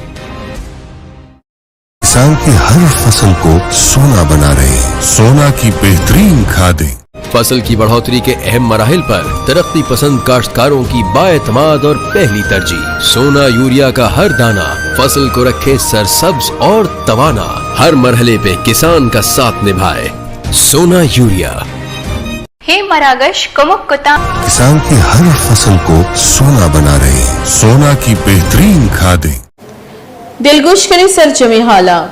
किसान के हर फसल को सोना बना रहे हैं। सोना की बेहतरीन खादें। फसल की बढ़ोतरी के अहम मराहिल पर तरक्की पसंद काश्तकारों की बाएतमाद और पहली तरजीह। सोना यूरिया का हर दाना फसल को रखे सरसब्ज और तवाना। हर मरहले पे किसान का साथ निभाए। सोना यूरिया। हे मरागश कमुक कुता। किसान की हर फसल को सोना बना रहे हैं। सोना की बेहतरीन खादें। دلگوش کنیں سرجمیں حالاں۔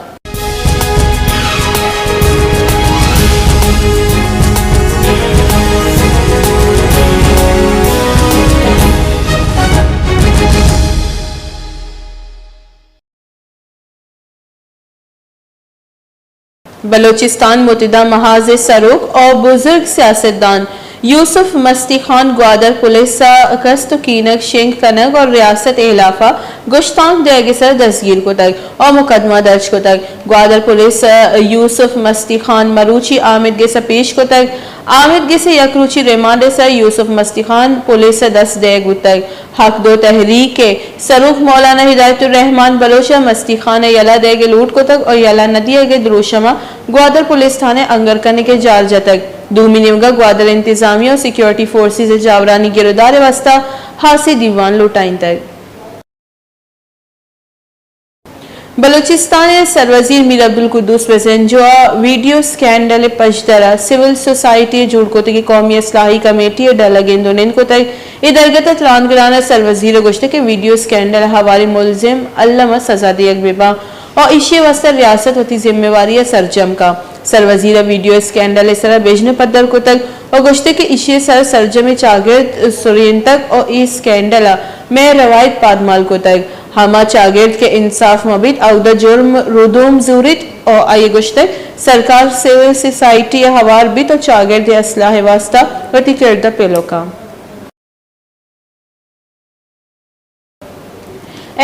بلوچستان متحدہ محاذ ءِ سروک ءُ بزرگ سیاستدان یوسف مستی خان گوادر پولیس ءَ کست ءُ کینگ شنگ کنگ ءُ ریاست ءِ ہلاف ءَ گشتانک دئیگ ءِ سر ءَ دزگیر کتگ ءُ مقدمہ درج کتگ۔ گوادر پولیس ءَ یوسف مستی خان مروچی آمید گس ءَ پیش کتگ۔ آمید گس ءِ یک روچی ریمانڈ ءِ سر ءَ یوسف مستی خان پولیس ءِ دست ءَ دئیگ بوتگ۔ حق دو تحریک ءِ سروک مولانا ہدایت الرحمان بلوچ ءَ مستی خان ءِ یلہ دئیگ ءِ لوٹ کتگ ءُ یلہ نہ دیگ ءِ دروشم ءَ گوادر پولیس تھانہ ءَ انگر کنگ ءِ جار جتگ۔ دومی نیمگ ءَ گوادر انتظامیہ ءُ سیکورٹی فورسز ءِ جاورانی گرودار ءِ واستہ ہاسیں دیوان لوٹائینتگ۔ بلوچستان ءِ سروزیر میر عبدالقدوس بزنجو ءَ ویڈیو اسکینڈل ءِ پژدر ءَ سول سوسائٹی ءِ جوڑ کتگیں قومی اصلاحی کمیٹی ءِ ڈل ءَ گند ءُ نند کتگ۔ اے درگت ءَ تران گران ءَ سروزیر ءَ گوشتگ کہ ویڈیو اسکینڈل ءِ ہواریں ملزم الم ءَ سزا دیگ بہ باں ءُ ایشی ءِ واستہ ریاست وتی ذمہ واری ءَ سرجم کاں۔ سروزیر ءَ ویڈیو اسکینڈل ءِ سرا بژن پدر کتگ ءُ گوشتگ کہ ایشی ءِ سرا سرجمیں چاگرد سرینتگ ءُ اے اسکینڈل ءَ مئے روایت پادمال کتگ۔ ہما چاگرد کہ انصاف مہ بیت، اود ءَ جرم ردوم زوریت ءُ آئی ءَ گوشتگ، سرکار سول سوسائٹی ءَ ہوار بیت ءُ چاگرد ءِ اصلاح ءِ واستہ وتی کرد ءَ پیلو کاں۔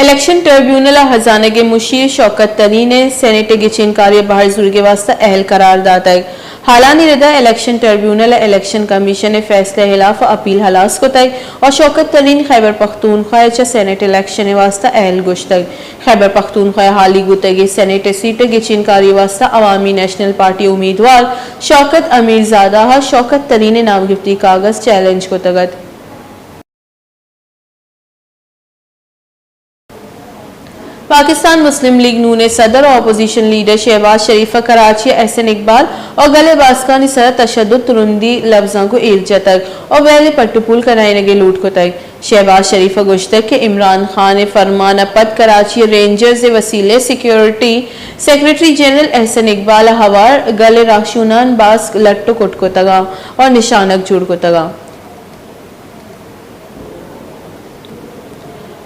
الیکشن ٹربیونل ءِ ہزانگ ءِ مشیر شوکت ترین ءَ سینیٹ ءِ گچین کاری ءَ بہر زورگ ءِ واستہ اہل قرار داتگ۔ ہالانی رد ءَ الیکشن ٹربیونل ءَ الیکشن کمیشن ءِ فیصلہ ءِ ہلاف ءَ اپیل ہلاس کتگ ءُ شوکت ترین خیبر پختونخوا ءَ چہ سینیٹ الیکشن ءِ واستہ اہل گوشتگ۔ خیبر پختونخوا ءِ ہالی بوتگیں سینیٹ ءِ سیٹ ءِ گچین کاری ءِ واستہ عوامی نیشنل پارٹی ءِ امیدوار شوکت امیرزادہ ءَ شوکت ترین ءِ نامگپتی کاگد چیلنج کتگ ات۔ پاکستان مسلم لیگ نون ءِ صدر ءُ اپوزیشن لیڈر شہباز شریف ءَ کراچی ءَ احسن اقبال ءُ گل ءِ باسکانی سر ءَ تشدد، ترندی لبزاں گوں ایر جتگ ءُ ویل ءِ پٹ ءُ پول کنائینگ ءِ لوٹ کتگ۔ شہباز شریف ءَ گوشتگ کہ عمران خان ءِ فرمان ءَ پد کراچی ءَ رینجرز ءِ وسیلہ ءَ سیکورٹی سیکرٹری جنرل احسن اقبال ءَ ہوار گل ءِ راہشوناں باسک لٹ ءُ کٹ کتگ ءُ نشانگ جوڑ کتگ۔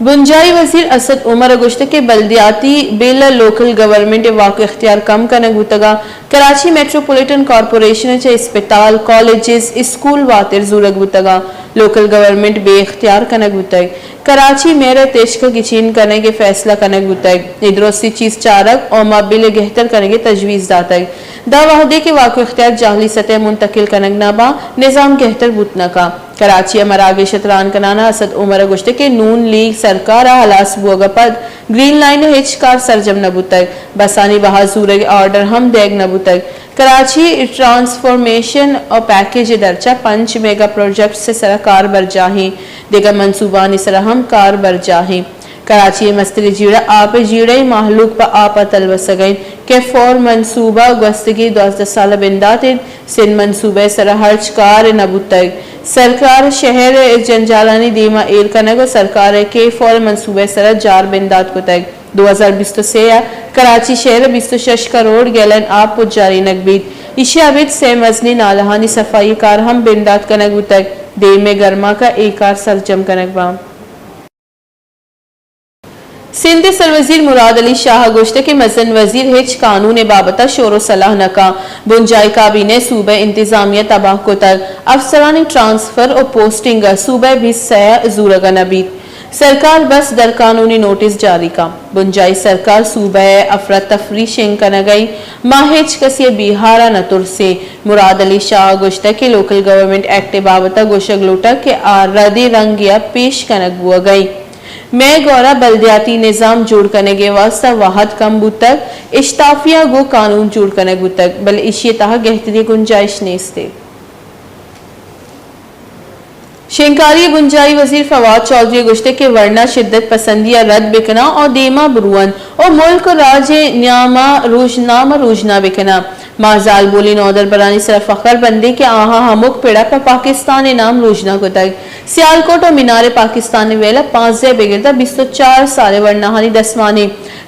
بنجاہی وزیر اسد عمر ءَ گوشتگ کہ بلدیاتی بل ءَ لوکل گورنمنٹ ءِ واک ءُ اختیار کم کنگ بوتگ ءُ کراچی میٹروپولیٹن کارپوریشن ءَ چہ اسپتال، کالجز، اسکول واتر زورگ بوتگ ءُ لوکل گورنمنٹ بے اختیار کنگ بوتگ۔ کراچی میئر ءِ تچک ءَ گچین کنگ ءِ فیصلہ کنگ بوتگ۔ اے درستیں چیز چارگ ءُ ما بل ءِ گہتر کنگ ءِ تجویز داتگ۔ داں وہدے کہ واک ءُ اختیار جاہلی سطح ءَ منتقل کنگ نہ باں، نظام گہتر بوت نہ کاں۔ کراچی ءَ مراگش ءَ تران کنان ءَ اسد عمر ءَ گوشتگ کہ نون لیگ سرکار ءِ ہلاس بوگ ءَ پد گرین لائن ءِ ہچ کار سرجم نہ بوتگ، بسانی بہا زورگ ءِ آرڈر ہم دئیگ نہ بوتگ۔ کراچی ٹرانسفارمیشن ءُ پیکج ءِ درچ ءَ پنچ میگا پروجیکٹس ءِ سرا کار برجاہ ایں، دگہ منصوبانی سرا ہم کار برجاہ ایں۔ کراچی ءِ مستریں جیڑہ آپ ءِ جیڑہ ایں، مہلوک پہ آپ ءَ تلوسگ ءَ انت۔ کے فور منصوبہ گوستگیں دوازدہ سال ءَ بندات انت، سندھ منصوبہ ءِ سرا ہرچ کار نہ بوتگ۔ سرکار ءِ شہر ءِ جنجالانی دیم ءَ ایر کنگ ءُ سرکار ءِ کے فور منصوبہ ءِ سرا جار بندات کتگ۔ دو ہزار بیست ءُ سے ءَ کراچی شہر ءَ بیست ءُ شش کروڑ گیلن آپ پجارینگ بیت۔ ایشی ءَ ابید سئے مزنیں نالہانی صفائی ءِ کار ہم بندات کنگ بوتگ۔ دیم ءِ گرماک ءَ اے کار سرجم کنگ باں۔ سندھ ءِ سروزیر مراد علی شاہ ءَ گوشتگ کہ مزن وزیر ہچ قانون ءِ بابت ءَ شور ءُ صلاح نہ کاں۔ بنجاہی کابینہ ءَ صوبہ ءِ انتظامیہ تباہ کتگ، افسرانی ٹرانسفر ءُ پوسٹنگ ءَ صوبہ ءِ بیست سئے ءَ زورگ ءَ نہ بیت۔ سرکار بس درقانونی نوٹس جاری کن، بنجاہی سرکار صوبہ ء افراتفری شنگ کنگ ء ایں، ما ہچ کسی ء بیہار ء نہ ترسیں۔ مراد علی شاہ ء گوشتگ کہ لوکل گورنمنٹ ایکٹ ء بابت ء گوشگ لوٹگ کہ آ ردیں رنگے ء پیش کنگ بوگ ء ایں۔ مئے گورا بلدیاتی نظام جوڑ کنگ ء واستہ وہد کم بوتگ، اشتافیاں گوں قانون جوڑ کنگ بوتگ، بلے ایشی ء تہا گہتری ء گنجائش نیست۔ شنگکاری ء بنجاہی وزیر فواد چوہدری ء گوشتگ کہ ورنا شدت پسندی ء رد بکناں ء دیما برواں ء ملک ء راج ء نیام ء روژنامہ روژنا بکناں۔ ما زالبولیں نودربرانی سرا فخر بندیں کہ آہاں ہمک پڑ ء پہ پاکستان ء نام روژنا کتگ۔ سیالکوٹ ء مینار پاکستان ء ویل ء پانزدہ ء بگر داں بیست ء چار سال ء ورناہانی دسمانے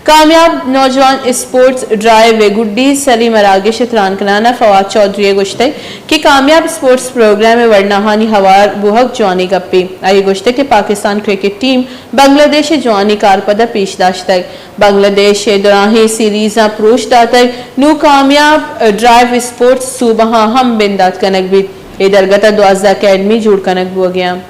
کامیاب نوجوان اسپورٹس ڈرائیو ء گڈی سری مراگش ء تران کنان ء فواد چوہدری ء گوشتگ کہ کامیاب اسپورٹس پروگرام ء ورناہانی ہوار بوہگ جوانیں گپے۔ آئی ء گوشتگ کہ پاکستان کرکٹ ٹیم بنگلہ دیش ء جوانیں کارپد ء پیش داشتگ۔ بنگلہ دیش ء دراہیں سیریزاں پروش داتگ، نوں کامیاب ڈرائیو اسپورٹس صوبہاں ہم بندات کنگ بیت۔ اے درگت ء دوازدہ اکیڈمی جوڑ کنگ بوگ ء انت۔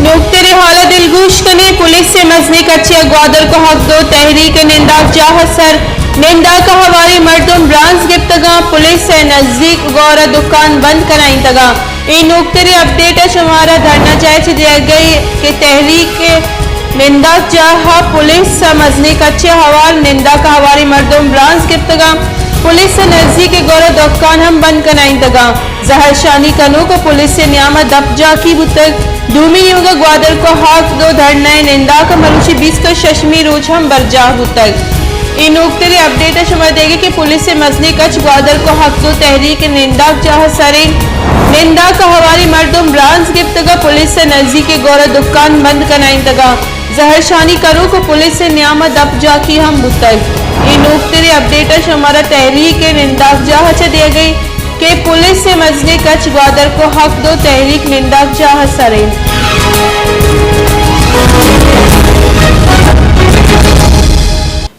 نوکتریں حال ء دلگوش کنیں، پولیس ء مزنیں کچے ء گوادر کہک دو تحریک ء ننداک جاہ ء سر، ننداک ء ہواریں مردم برانز گپتگاں، پولیس ء نزیک گور ء دکان بند کنائینتگاں۔ اے نوکتریں اپڈیٹ ء شمارا دھرنا جاہ ء چہ دیگ ء کہ تحریک ء ننداک جاہ ء پولیس ء مزنیں کچے ء ہوار ننداک ء ہواریں مردم برانز گپتگاں۔ پولیس ء نزیک ء گور ء دکان ہم بند کنائینتگاں۔ زہرشانی کنوک ء پولیس ء نیام ء دپ جاکی بوتگ۔ دومی نیمگ ء گوادر کہک دو دھرنا ء ننداک ء مروچی بیست ء ششمی روچ ہم برجاہ بوتگ۔ اے نوکتریں اپڈیٹ ء شمارا دیگ ء کہ پولیس ء مزنیں کچ گوادر کہک دو تحریک ء ننداک جاہ ء سریں ننداک ء ہواریں مردم برانز گپتگ ء پولیس ء نزیک ء گور ء دکان بند کنائینتگ ء زہرشانی کنوک ء پولیس ء نیام ء دپ جاکی ہم بوتگ۔ اے نوکتریں اپڈیٹ ء شمارا تحریک ء ننداک جاہ ء چہ دیگ ء کہ پولیس ء مزنیں کچ گوادر کہک دو تحریک ننداک جاہ ء سر انت۔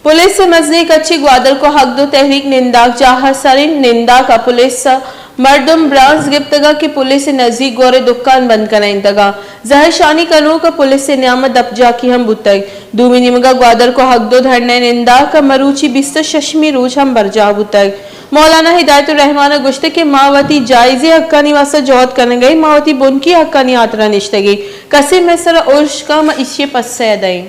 پولیس ء مزنیں کچے گوادر کہک دو تحریک ننداک جاہ ء سر انت۔ ننداک ء پولیس ء مردم برانز گپتگ ء کہ پولیس ء نزیک گور ء دکان بند کنائینتگ ء زہرشانی کنوک ء پولیس ء نیام ء دپ جاکی ہم بوتگ۔ دومی نیمگ ء گوادر کہک دو دھرنا ء ننداک ء مروچی بیست ء ششمی روچ ہم برجاہ بوتگ۔ مولانا ہدایت الرحمان ء گوشتگ کہ ما وتی جائزیں حقانی واستہ جہد کنگ ء ایں، ما وتی بنکی حقانی ہاترا نشتگ ایں، کسے مئے سرا ارش کاں، ما ایشی ء پسہ ء دئیں۔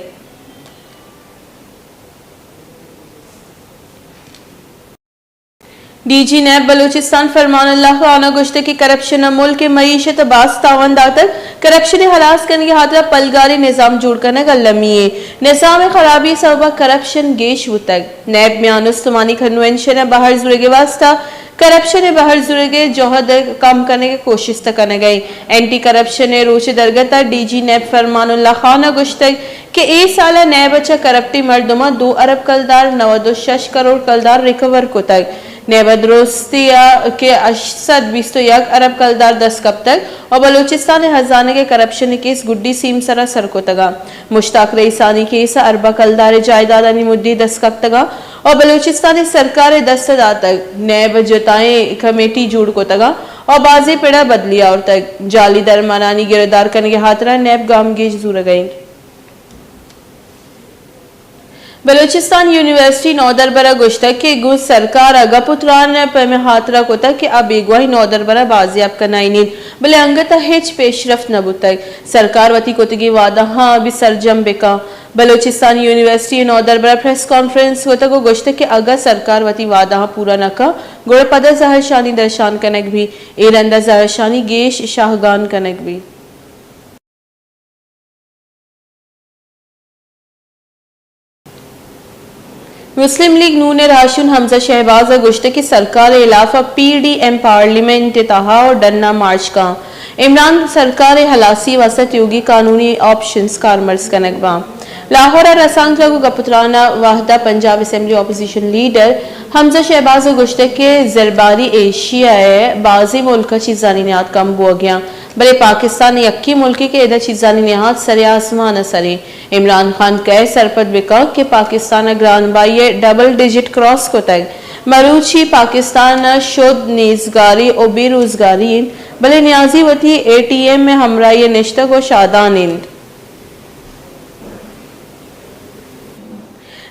ڈی جی نیب بلوچستان فرمان اللہ خان ء گوشتگ کہ کرپشن ء ملک ء معیشت ء باز تاوان داتگ، کرپشن ء ہلاس کنگ ء ہاترا پلگاریں نظام جوڑ کنگ المی ایں، نظام ء خرابی ء سبب ء کرپشن گیش بوتگ۔ نیب میان استمانی کنونشن ء بہر زورگ ء واستہ کرپشن ء بہر زورگ ء جہد ء کم کنگ ء کوشست کنگ ء ایں۔ اینٹی کرپشن ء روچ ء درگت ء ڈی جی نیب فرمان اللہ خان ء گوشتگ کہ اے سال ء نیب ء چہ کرپٹیں مردماں دو ارب کلدار، نود ء شش کروڑ کلدار ریکور کتگ۔ نیب ء درستی ء کہ ہشت سد بیست ء یک ارب کلدار دست کپتگ ء بلوچستان ء ہزانگ ء کرپشن ء کیس گڈی سیمسر ء سر کتگ ء مشتاق رئیسانی کیس ء اربع کلدار ء جائیدادانی مدی دست کپتگ ء بلوچستان ء سرکار ء دست ء داتگ۔ نیب ء جتائیں کمیٹی جوڑ کتگ ء بازیں پڑ ء بدلی آورتگ۔ جعلی درمانانی گرودار کنگ ء ہاترا نیب گامگیج زورگ ء انت۔ بلوچستان یونیورسٹی نودربر ء گوشتگ کہ گوں سرکار ء گپ ء تران ء پیم ء ہاترا کتگ کہ آ بیگواہی نودربر ء بازیاب کنائینیت، بلے انگت ء ہچ پیشرفت نہ بوتگ۔ سرکار وتی کتگیں وعدہاں بہ سرجم بہ کن۔ بلوچستان یونیورسٹی ء نودربر ء پریس کانفرنس کتگ ء گوشتگ کہ اگاں سرکار وتی وعدہاں پورا نہ کن، گڑا پدا زہرشانی درشان کنگ بیت۔ اے رند ء زہرشانی گیش شاہگان کنگ بیت۔ مسلم لیگ نون ء راہشون حمزہ شہباز ء گوشتگ کہ سرکار ء ہلاف ء پی ڈی ایم پارلیمنٹ ء تہا ء ڈن ء مارچ کن۔ عمران سرکار ء ہلاسی ء واستہ تیوگیں قانونی آپشنز کارمرز کنگ باں۔ لاہور ءَ رسانکدراں گوں گپ ءُ تران ءِ وھد ءَ پنجاب اسمبلی اپوزیشن لیڈر حمزہ شہباز ءَ گوشتگ کہ زرباری ایشیا ءِ بازیں ملک ءَ چیزانی نیاد کم بوگ ءَ اَنت، بلے پاکستان یکیں ملکے کہ ادا چیزانی نہاد سر آسمان ءِ سر اِنت۔ عمران خان کئے سرپد بہ کنت کہ پاکستان ءَ گران بہائی ءَ ڈبل ڈیجٹ کراس کتگ۔ مروچی پاکستان ءَ شد نیزگاری ءُ بے روزگاری اِنت، بلے نیازی وتی اے ٹی ایم ءِ ہمراہی ءَ نشتگ ءُ شادان اِنت۔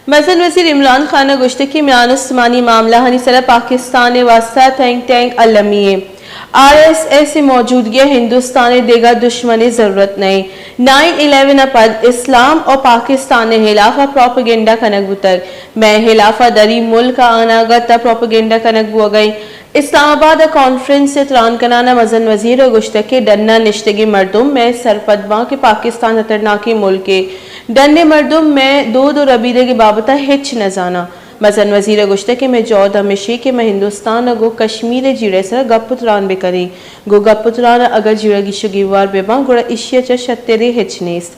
مزن وزیر عمران خان ءَ گوشتگ کہ میان استمانی معاملہانی سرا پاکستان ءِ واستہ تھنک ٹینک المی اِنت۔ آر ایس ایس ءِ موجودگی ءَ ہندوستان ءَ دگہ دشمنے ضرورت نہ اِنت۔ نائن الیون ءَ پد اسلام ءُ پاکستان ءِ ہلاف ءَ پروپیگنڈا کنگ بوتگ۔ مئے ہلاف ءَ دری ملک ءَ اناگت ءَ پروپیگنڈا کنگ بوگ ءَ اِنت۔ اسلام آباد ءَ کانفرنس ءَ تران کنان ءَ مزن وزیر ءَ گوشتگ کہ ڈن ءَ نشتگیں مردم مئے سرپد باں کہ پاکستان ہترناکیں ملکے۔ ڈن ءِ مردم مئے دود ءُ ربیدگ ءِ بابت ءَ ہچ نہ زاناں۔ مزن وزیر ءَ گوشتگ کہ مئے جہد ہمیش اِنت کہ مئے ہندوستان ءَ گوں کشمیر ءِ جیڑہ ءِ سرا گپ ءُ تران بہ کنیں۔ گوں گپ ءُ تران ءَ اگاں جیڑہ گیش ءُ گیوار بہ باں، گڑا ایشی ءَ چہ شترے ہچ نیست۔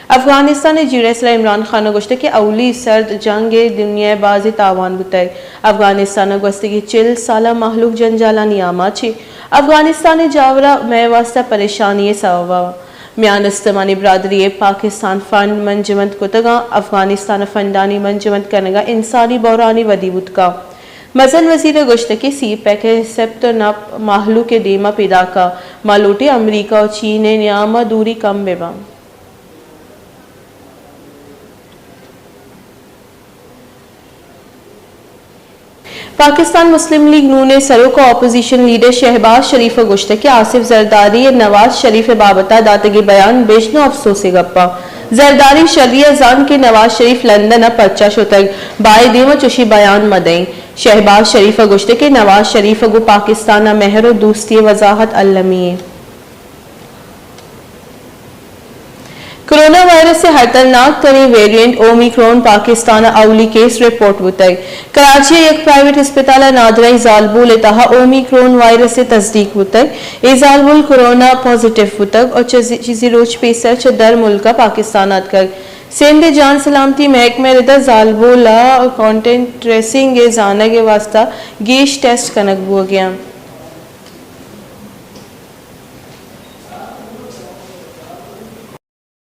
افغانستان ءِ جیڑہ ءِ سرا عمران خان ءَ گوشتگ کہ اولی سرد جنگ ءَ دنیا ءَ بازیں تاوان بوتگ۔ افغانستان ءَ گوستگیں چل سال ءَ مہلوک جنجالانی آماچ اِنت۔ افغانستان ءِ جاور ءَ مئے واستہ پریشانی ءِ سوب ءَ میان استمانی برادری ءَ پاکستان فنڈ منجمد کتگ اَنت۔ افغانستان ءَ فنڈانی منجمد کنگ ءَ انسانی بحرانے ودی بوت کنت۔ مزن وزیر ءَ گوشتگ کہ سی پیک ءِ سپت ءُ نپ مہلوک ءِ دیم ءَ پیداک اِنت۔ ما لوٹیں امریکہ ءُ چین ءِ نیام ءَ دوری کم بہ بنت۔ پاکستان مسلم لیگ نون ءِ سروک ءُ اپوزیشن لیڈر شہباز شریف ءَ گوشتگ کہ آصف زرداری ءِ نواز شریف ءِ بابت ءَ داتگیں بیان بژن ءُ افسوس ءِ گپ اَنت۔ زرداری شری ءَ زانت کہ نواز شریف لندن ءَ پرچا شتگ، بائد ایں ما چشیں بیان مہ دئیں۔ شہباز شریف ءَ گوشتگ کہ نواز شریف ءَ گوں پاکستان ءَ مہر ءُ دوستی ءِ وضاحت المی اِنت۔ کرونا وائرس ءِ ہترناک تریں ویریئنٹ اومیکرون پاکستان ءَ اولی کیس رپورٹ بوتگ۔ کراچی ءِ یک پرائیویٹ ہسپتال ءَ نادراہیں زالبول ءِ تہا اومیکرون وائرس ءِ تصدیق بوتگ۔ اے زالبول کرونا پازیٹیو بوتگ ءُ چہ زی-، چیزے روچ پیسر چہ در ملک ءَ پاکستان ءَ اتکگ۔ سندھ ءِ جان سلامتی محکمہ ءِ رد ءَ زالبول ءِ کانٹیکٹ ٹریسنگ ءِ زانگ ءِ واستہ گیش ٹیسٹ کنگ بوگ ءَ اَنت۔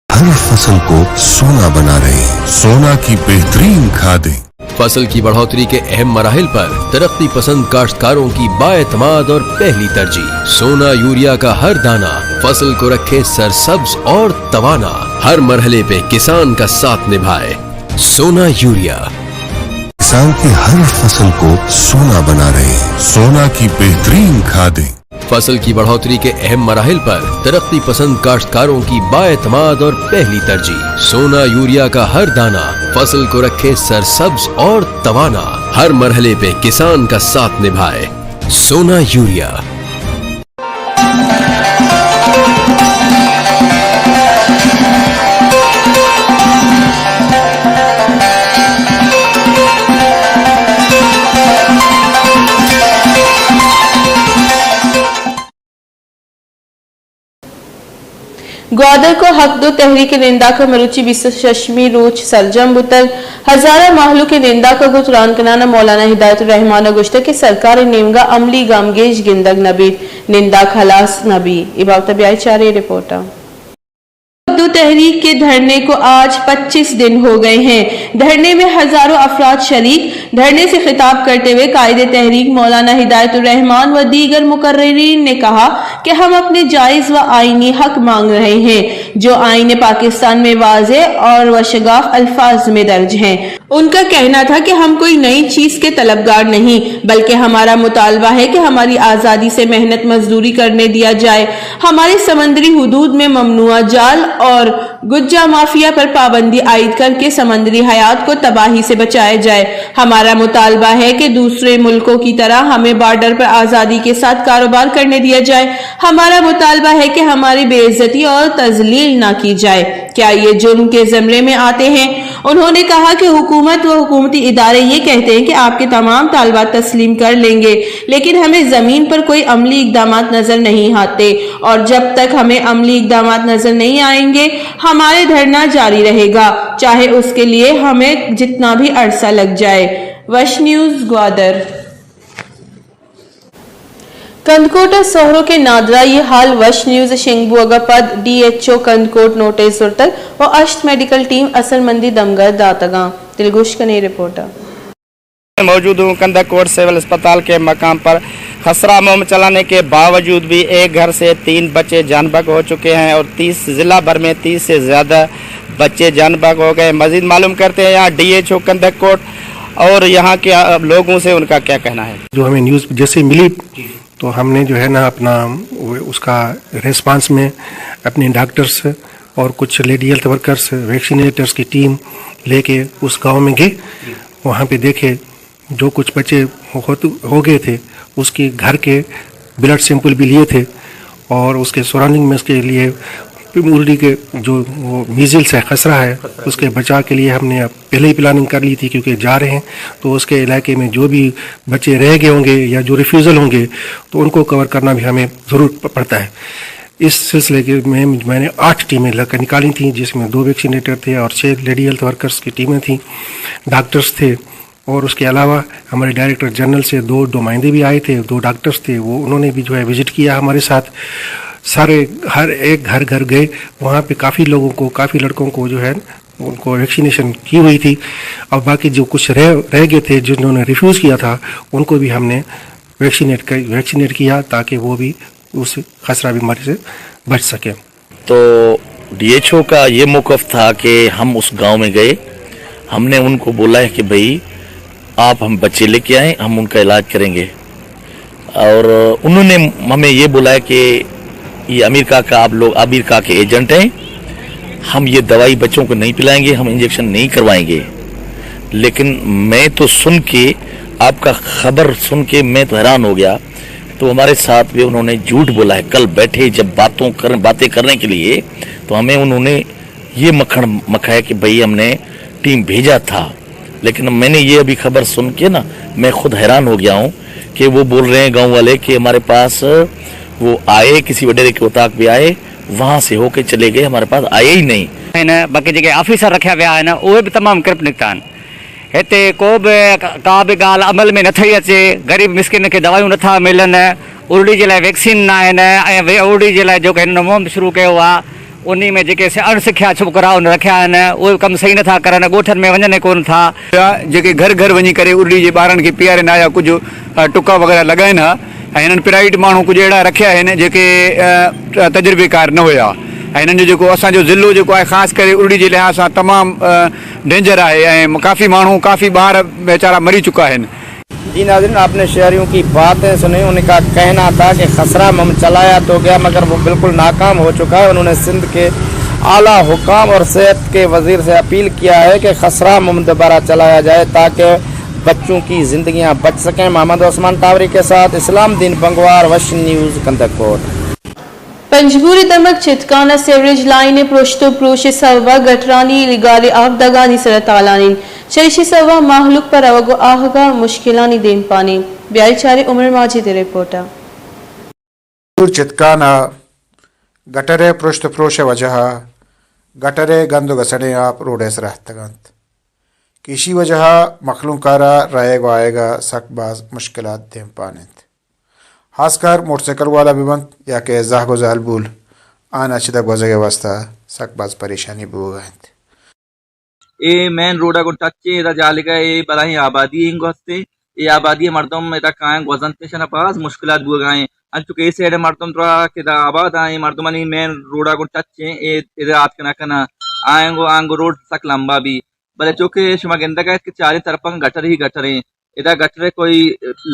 ہر فصل کو سونا بنا رہے ہیں۔ سونا کی بہترین کھادیں۔ فصل کی बढ़ोतरी के अहम मराहिल पर तरक्की पसंद काश्तकारों की बाएतमाद और पहली तरजीह। सोना यूरिया का हर दाना फसल को रखे सरसब्ज और तवाना। हर मरहले पे किसान का साथ निभाए। सोना यूरिया। किसान की हर फसल को सोना बना रहे हैं। सोना की बेहतरीन खादें। फसल की बढ़ोतरी के अहम मराहिल पर तरक्की पसंद काश्तकारों की बाएतमाद और पहली तरजीह। सोना यूरिया का हर दाना फसल को रखे सरसब्ज और तवाना। हर मरहले पे किसान का साथ निभाए। सोना यूरिया। گوادر کو حق دو تحریک ءِ ننداک ءَ مروچی بیست ءُ ششمی روچ سرجم بوتگ۔ ہزاراں مہلوک ءِ ننداک ءَ گوں تران کنان ءَ مولانا ہدایت الرحمان ءَ گوشتگ کہ سرکار ءِ نیمگ ءَ عملی گامگیج گندگ نہ بیت، ننداک ہلاس نہ بیت۔ اے بابت ءَ بیا چاریں رپورٹ ءَ۔ حق دو تحریک کے دھرنے کو آج پچیس دن ہو گئے ہیں۔ دھرنے میں ہزاروں افراد شریک۔ دھرنے سے خطاب کرتے ہوئے قائد تحریک مولانا ہدایت الرحمان و دیگر مقررین نے کہا کہ ہم اپنے جائز و آئینی حق مانگ رہے ہیں، جو آئین پاکستان میں واضح اور وشگاف الفاظ میں درج ہیں۔ ان کا کہنا تھا کہ ہم کوئی نئی چیز کے طلبگار نہیں، بلکہ ہمارا مطالبہ ہے کہ ہماری آزادی سے محنت مزدوری کرنے دیا جائے، ہمارے سمندری حدود میں ممنوعہ جال اور گجا مافیا پر پابندی عائد کر کے سمندری حیات کو تباہی سے بچایا جائے۔ ہمارا مطالبہ ہے کہ دوسرے ملکوں کی طرح ہمیں بارڈر پر آزادی کے ساتھ کاروبار کرنے دیا جائے۔ ہمارا مطالبہ ہے کہ ہماری بے عزتی اور تذلیل نہ کی جائے۔ کیا یہ جرم کے زمرے میں آتے ہیں؟ انہوں نے کہا کہ حکومت و حکومتی ادارے یہ کہتے ہیں کہ آپ کے تمام طالبات تسلیم کر لیں گے، لیکن ہمیں زمین پر کوئی عملی اقدامات نظر نہیں آتے اور جب تک ہمیں عملی اقدامات نظر نہیں آئیں گے، ہمارے دھرنا جاری رہے گا، چاہے اس کے لیے ہمیں جتنا بھی عرصہ لگ جائے۔ وش نیوز گوادر۔ کندکوٹ ء سہرک ء نادراہی ء ہال وش نیوز ء شنگ بوگ ء پد ڈی ایچ او کندکوٹ نوٹس زرتگ و ہشت میڈیکل ٹیم اصلمندی دمگاہ داتگاں۔ دلگوش کنیں رپورٹ ء۔ موجود ہوں کندکوٹ سول اسپتال کے مقام پر۔ خسرہ مہم چلانے کے باوجود بھی ایک گھر سے تین بچے جان بحق ہو چکے ہیں اور تیس، ضلع بھر میں تیس سے زیادہ بچے جان بحق ہو گئے۔ مزید معلوم کرتے ہیں یہاں ڈی ایچ او کندکوٹ اور یہاں کے، آ، لوگوں سے ان کا کیا کہنا ہے۔ جو ہمیں نیوز جیسے ملی تو ہم نے جو ہے نا اپنا وہ اس کا ریسپانس میں اپنے ڈاکٹرز اور کچھ لیڈی ہیلتھ ورکرز، ویکسینیٹرز کی ٹیم لے کے اس گاؤں میں گئے۔ وہاں پہ دیکھے جو کچھ بچے ہو، ہو گئے تھے، اس کے گھر کے بلڈ سیمپل بھی لیے تھے اور اس کے سراؤنڈنگ میں اس کے لیے الریڈی کے جو وہ میزلس ہے، خسرہ ہے، اس کے بچاؤ کے لیے ہم نے اب پہلے ہی پلاننگ کر لی تھی، کیونکہ جا رہے ہیں تو اس کے علاقے میں جو بھی بچے رہ گئے ہوں گے یا جو ریفیوزل ہوں گے تو ان کو کور کرنا بھی ہمیں ضرور پ-، پڑتا ہے۔ اس سلسلے کے میں، میں نے آٹھ ٹیمیں لگ کر نکالی تھیں، جس میں دو ویکسینیٹر تھے اور چھ لیڈی ہیلتھ ورکرز کی ٹیمیں تھیں، ڈاکٹرز تھے۔ اور اس کے علاوہ ہمارے ڈائریکٹر جنرل سے دو نمائندے بھی آئے تھے، دو ڈاکٹرز تھے، وہ انہوں نے بھی جو ہے وزٹ کیا ہمارے ساتھ۔ سارے ہر ایک گھر گھر گئے، وہاں پہ کافی لوگوں کو، کافی لڑکوں کو جو ہے ان کو ویکسینیشن کی ہوئی تھی۔ اور باقی جو کچھ رہ، رہ گئے تھے، جنہوں نے ریفیوز کیا تھا، ان کو بھی ہم نے ویکسینیٹ کر، ویکسینیٹ کیا تاکہ وہ بھی اس خسرہ بیماری سے بچ سکیں۔ تو ڈی ایچ او کا یہ موقف تھا کہ ہم اس گاؤں میں گئے، ہم نے ان کو بولا ہے کہ بھئی، آپ ہم بچے لے کے آئیں، ہم ان کا علاج کریں گے۔ اور انہوں نے ہمیں یہ بولا ہے کہ یہ امیر کاکا، آپ لوگ امیر کاکا کے ایجنٹ ہیں، ہم یہ دوائی بچوں کو نہیں پلائیں گے، ہم انجیکشن نہیں کروائیں گے۔ لیکن میں تو سن کے، آپ کا خبر سن کے میں تو حیران ہو گیا۔ تو ہمارے ساتھ بھی انہوں نے جھوٹ بولا ہے۔ کل بیٹھے جب باتوں کر، باتیں کرنے کے لیے، تو ہمیں انہوں نے یہ مکھن مکھایا کہ بھئی، ہم نے ٹیم بھیجا تھا، لیکن میں نے یہ ابھی خبر سن کے نا، میں خود حیران ہو گیا ہوں کہ وہ بول رہے ہیں گاؤں والے کہ ہمارے پاس وہ آئے، کسی وڈیرے کے اتاق پہ آئے، وہاں سے ہو کے چلے گئے، ہمارے پاس آئے ہی نہیں۔ آهن، باقي جيڪي آفيسر رکيا ويا آهن، اهي به تمام ڪرپٽ نڪتا آهن. هتي ڪو به ڪا به ڳالهه عمل ۾ نه ٿي اچي. غريب مسڪين کي دوايون نٿا ملن، ارڙي جي لاءِ ويڪسين نه آهن، ۽ وي-، ارڙي جي لاءِ جيڪو هنن مهم شروع ڪيو آهي، انهي ۾ جيڪي س-، اڻ سکيا ڇوڪرا ان رکيا آهن، اهي ڪم صحيح نٿا ڪرن، ڳوٺن ۾ وڃن ئي ڪونه ٿا. جيڪي گهر گهر وڃي ڪري ارڙي جي ٻارن کي پيئارين ها يا ڪجهه، ا، ٽڪا وغيره لڳائين ها، ۽ هنن پرائيويٽ ماڻهو ڪجهه اهڙا رکيا آهن، جيڪي، ا، تجربيڪار نه هيا. ۽ هنن جو جيڪو اسان جو ضلعو جيڪو آهي، خاص ڪري ارڙي جي لحاظ سان تمام، ا، ڊينجر آهي ۽ ڪافي ماڻهو، ڪافي ٻار ويچارا مري چڪا آهن. جي ناظرين، آپ نے شہریوں کی باتیں سنی، ان کا کہنا تھا کہ خسرہ مہم چلایا تو گیا مگر وہ بالکل ناکام ہو چکا ہے۔ انہوں نے سندھ کے اعلیٰ حکام اور صحت کے وزیر سے اپیل کیا ہے کہ خسرہ مہم دوبارہ چلایا جائے تاکہ بچوں کی زندگیاں بچ سکیں۔ محمد عثمان ٹاوری کے ساتھ اسلام دین بنگوار، وش نیوز، کندکوٹ۔ پنجگور ء دمگ چتکان ء سیوریج لائن ء پرشت ء پروش ء سوب ء گٹرانی لگار ء آپ دگانی سر ء تالان انت، چریشی سوب ء مہلوک پہ روگ ء آہگ ء مشکلانی دیمپان انت۔ بیائے چاریں عمر ماجد ء رپورٹ ء۔ پنجگور چتکان ء گٹر ء پرشت ء پروش ء وجہ ء گٹر ء گند ء گسڑیں آپ روڈ ء سر ء اتکگ انت کہ ایشی وجہ ء مخلوق ء را رایگ ء آیگ ء سک باز مشکلات دیمپان انت۔ ہاسکار موٹر سائیکل والا بہ بنت یا کہ زہگ و زالبول، آناں چد ء گوزگ ء واستہ سک باز پریشانی بوگ ء انت۔ اے مین روڈ ء گوں ٹچ ایں، ادا جالگہ اے بلاہیں آبادی انگو ہستیں۔ اے آبادی ء مردم ادا کایاں گوزنت، اشاں باز مشکلات بوگ ء ایں۔ انچو کہ اے سائیڈ ء مردم ترا کہ ادا آباد آں، اے مردمانی مین روڈ ء گوں ٹچ ایں، اے ادا آتک نہ کناں۔ آیاں گوں، آیاں گوں روڈ سک لمبا بی۔ بلے چو کہ شما گندگ ء ات کہ چاریں طرفاں گٹر ہی گٹر ایں۔ ادا گٹر ء کوئی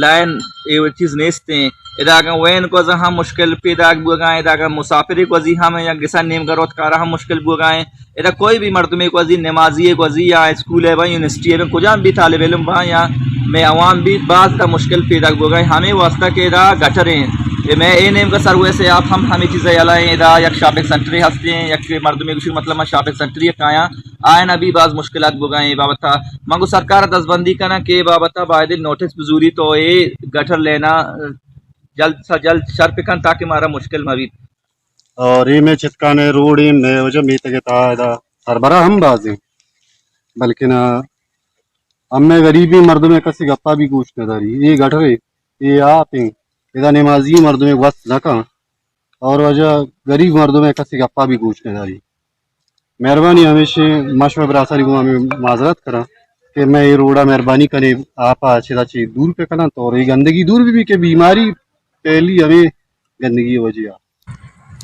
لائن اے چیز نیست ایں۔ ادا اگاں وین گوزاں ہم مشکل پیداک بوگا ایں، ادا اگاں مسافرے گوزی ہم یا گسا نیمگا روت کارا ہم مشکل بوگا ایں۔ ادا کوئی بھی مردمے گوزی، نمازی گوزی یا اسکول ء با، یونیورسٹی ء با، کجام بھی طالب علم با یا مئے عوام بھی، باز ادا مشکل پیداک بوگا ایں۔ ہمے واسطہ کہ ادا گٹر ایں، کہ مئے اے نیمگا سر ویسے آپ ہم ہمے چیزا یلہ ایں، ادا یک شاپنگ سنٹرے ہستیں، یک مردمے گوشی مطلب من شاپنگ سنٹرے کایاں، آیان ابھی باز مشکلات بوگا ایں اے بابتا۔ من گو سرکار دستبندی کناں کہ اے بابتا باید نوٹس بزوری تو اے گٹر لینا جلد سا جلد شر پکن تاکہ مارا مشکل مہ بیت۔ اور اے مئے چتکان ءِ روڈ ایں، مئے وجہ میتگ ءِ تہا ادا سربراہ ہم باز ایں، بلکن، آ، ہمے غریبیں مردم ءِ کسی گپا بھی گوش نہ داری۔ اے گٹر ایں، اے آپ ایں، ادا نمازی مردم ءِ گوست نہ کن اور وجہ غریب مردم ءِ کسی گپا بھی گوش نہ داری۔ مہربانی ہمیشیں، ما شمئے براسانی گوں ہمے معذرت کناں کہ مئے اے روڈا مہربانی کنے آپ ءَ چدا چہ دور پہ کناں تو اے گندگی دور بہ بی کہ بیماری پہلی ہمے گندگی ءِ وجہ ءَ۔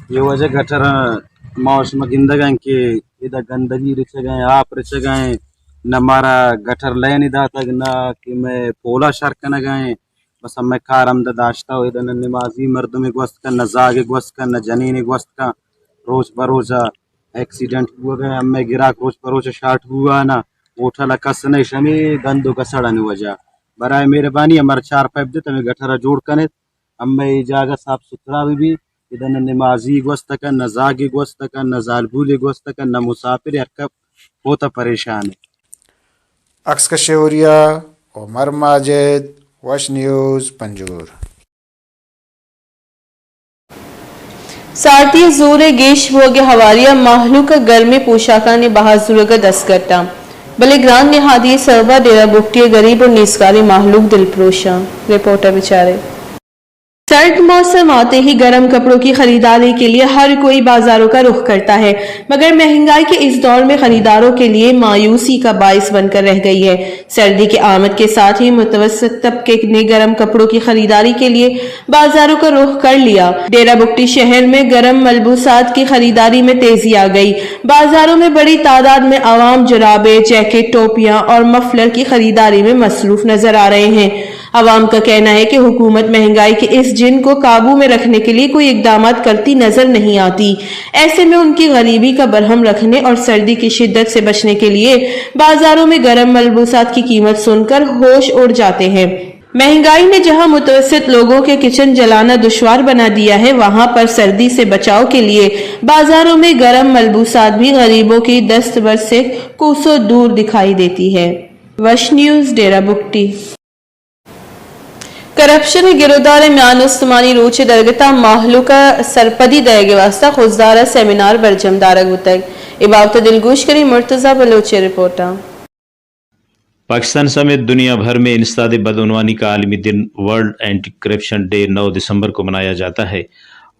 اے وجہ گٹر ءَ ما شما گندگ ءَ کہ ادا گندگی رچگ ءَ، آپ رچگ ءَ، نہ مارا گٹر لائن داتگ، نہ کہ مئے پولا شر کنگ ءَ۔ بس ہمے کار ہمدا داشتہ و ادا نہ نمازی مردمے گوست کن، نہ زاگے گوست کن، نہ جنینے گوست کن۔ روچ بہ روچ ءَ ایکسیڈنٹ بوگ ءَ، ہمے گراک روچ بہ روچ ءَ شارٹ بوگ ءَ، نہ ہوٹل ءَ کس نہ اش، ہمے گند و گسڑانی وجہ۔ برائے مہربانی ہمارا چار پائپ دیت، ہمے گٹر ءَ جوڑ کنیت، ہمے اے جاگہ صاف ستھرا بہ بی۔ ادا نہ نمازی گوست کن، نہ زاگے گوست کن، نہ زالبولے گوست کن، نہ مسافر، ہر کس ہوتا پریشان ہے۔ عکس کش اوریا، عمر ماجد، وش نیوز، پنجگور۔ سارتی ءِ زور ءِ گیش بوگ ءِ ہواری ءَ مہلوک ءَ گرمیں پوشاکانی بہا زورگ ءَ دست گٹاں، بلے گران نہادی ءِ سبب ءَ ڈیرہ بگٹی ءِ گریب اور نیزگاریں مہلوک دلپروشاں۔ رپورٹ ءَ بچارے۔ سرد موسم آتے ہی گرم کپڑوں کی خریداری کے लिए हर कोई बाजारों का रुख करता है, मगर महंगाई के इस दौर में खरीदारों के लिए मायूसी का बायस बनकर रह गई है। सर्दी की आमद के साथ ही मुतवसत तबके ने गर्म कपड़ों की खरीदारी के लिए बाजारों का रुख कर लिया। डेरा बुगटी शहर में गर्म मलबूसात की खरीदारी में तेजी आ गई। बाजारों में बड़ी तादाद में आवाम जुराबे, जैकेट, टोपियां और मफलर की खरीदारी में मसरूफ नजर आ रहे हैं। आवाम का कहना है कि हुकूमत महंगाई के इस जिन को काबू में रखने के लिए कोई इकदामात करती नजर नहीं आती। ऐसे में उनकी गरीबी का बरहम रखने और सर्दी की शिद्दत से बचने के लिए बाजारों में गर्म मलबूसात की कीमत सुनकर होश उड़ जाते हैं। महंगाई ने जहां मुतवस्सित लोगों के किचन जलाना दुश्वार बना दिया है, वहां पर सर्दी से बचाव के लिए बाजारों में गर्म मलबूसात भी गरीबों की दस्तबरस से कोसों दूर दिखाई देती है। वश न्यूज़, डेरा बुगटी। کرپشن ءِ گرودار ءِ میان استمانی روچ ءِ درگت ءَ مہلوک ءَ سرپدی دئیگ ءِ واستہ خضدار ءَ سیمینار برجم دارگ بوتگ۔ اے بابت ءَ دلگوش کنیں مرتضی بلوچ ءِ رپورٹ ءَ۔ پاکستان سمیت دنیا بھر میں انسداد بدعنوانی کا عالمی دن ورلڈ اینٹی کرپشن ڈے نو دسمبر کو منایا جاتا ہے۔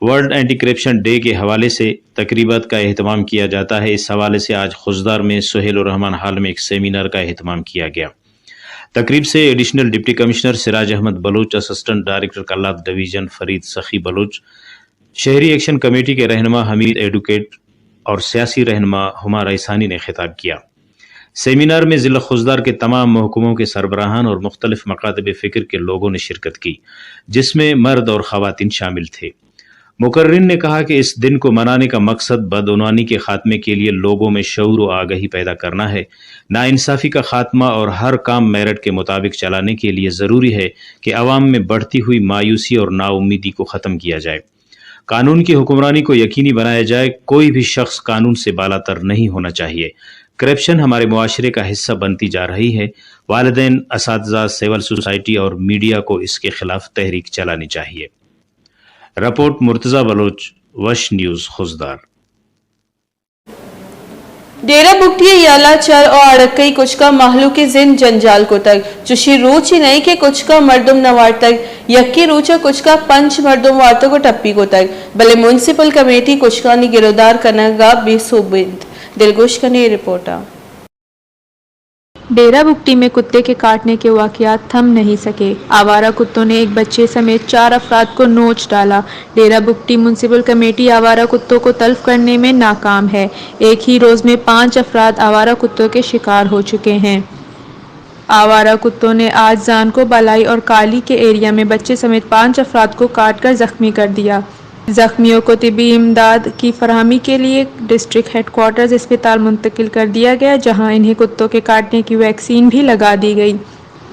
ورلڈ اینٹی کرپشن ڈے کے حوالے سے تقریبات کا اہتمام کیا جاتا ہے۔ اس حوالے سے آج خضدار میں سہیل الرحمان ہال میں ایک سیمینار کا اہتمام کیا گیا۔ تقریب سے ایڈیشنل ڈپٹی کمشنر سراج احمد بلوچ، اسسٹنٹ ڈائریکٹر کلات ڈویژن فرید سخی بلوچ، شہری ایکشن کمیٹی کے رہنما حمید ایڈوکیٹ اور سیاسی رہنما ہما رئیسانی نے خطاب کیا۔ سیمینار میں ضلع خضدار کے تمام محکموں کے سربراہان اور مختلف مکاتب فکر کے لوگوں نے شرکت کی، جس میں مرد اور خواتین شامل تھے۔ مقررین نے کہا کہ اس دن کو منانے کا مقصد بدعنوانی کے خاتمے کے لیے لوگوں میں شعور و آگہی پیدا کرنا ہے۔ ناانصافی کا خاتمہ اور ہر کام میرٹ کے مطابق چلانے کے لیے ضروری ہے کہ عوام میں بڑھتی ہوئی مایوسی اور ناامیدی کو ختم کیا جائے۔ قانون کی حکمرانی کو یقینی بنایا جائے، کوئی بھی شخص قانون سے بالاتر نہیں ہونا چاہیے۔ کرپشن ہمارے معاشرے کا حصہ بنتی جا رہی ہے۔ والدین، اساتذہ، سول سوسائٹی اور میڈیا کو اس کے خلاف تحریک چلانی چاہیے۔ رپورٹ مرتضی بلوچ، وش نیوز، خضدار۔ ڈیرہ بگٹی ءِ یلہ چر ءُ اڑکئی کچکاں مہلوک ءِ زند جنجال کتگ۔ چشیں روچے نئیں کہ کچکاں مردم نہ وارتگ۔ یکیں روچ ءَ کچکاں پنچ مردم وارتگ ءُ ٹپی کتگ، بلے میونسپل کمیٹی کچکانی گرودار کنگ ءَ بے سوب انت۔ دلگوش کنیں اے رپورٹ ءَ۔ ڈیرہ بگٹی میں کتے کے کاٹنے کے واقعات تھم نہیں سکے۔ آوارہ کتوں نے ایک بچے سمیت چار افراد کو نوچ ڈالا۔ ڈیرہ بگٹی میونسپل کمیٹی آوارہ کتوں کو تلف کرنے میں ناکام ہے۔ ایک ہی روز میں پانچ افراد آوارہ کتوں کے شکار ہو چکے ہیں۔ آوارہ کتوں نے آج زانکو بالائی اور کالی کے ایریا میں بچے سمیت پانچ افراد کو کاٹ کر زخمی کر دیا۔ زخمیوں کو طبی امداد کی فراہمی کے لیے ڈسٹرکٹ ہیڈ کوارٹرز اسپتال منتقل کر دیا گیا، جہاں انہیں کتوں کے کاٹنے کی ویکسین بھی لگا دی گئی۔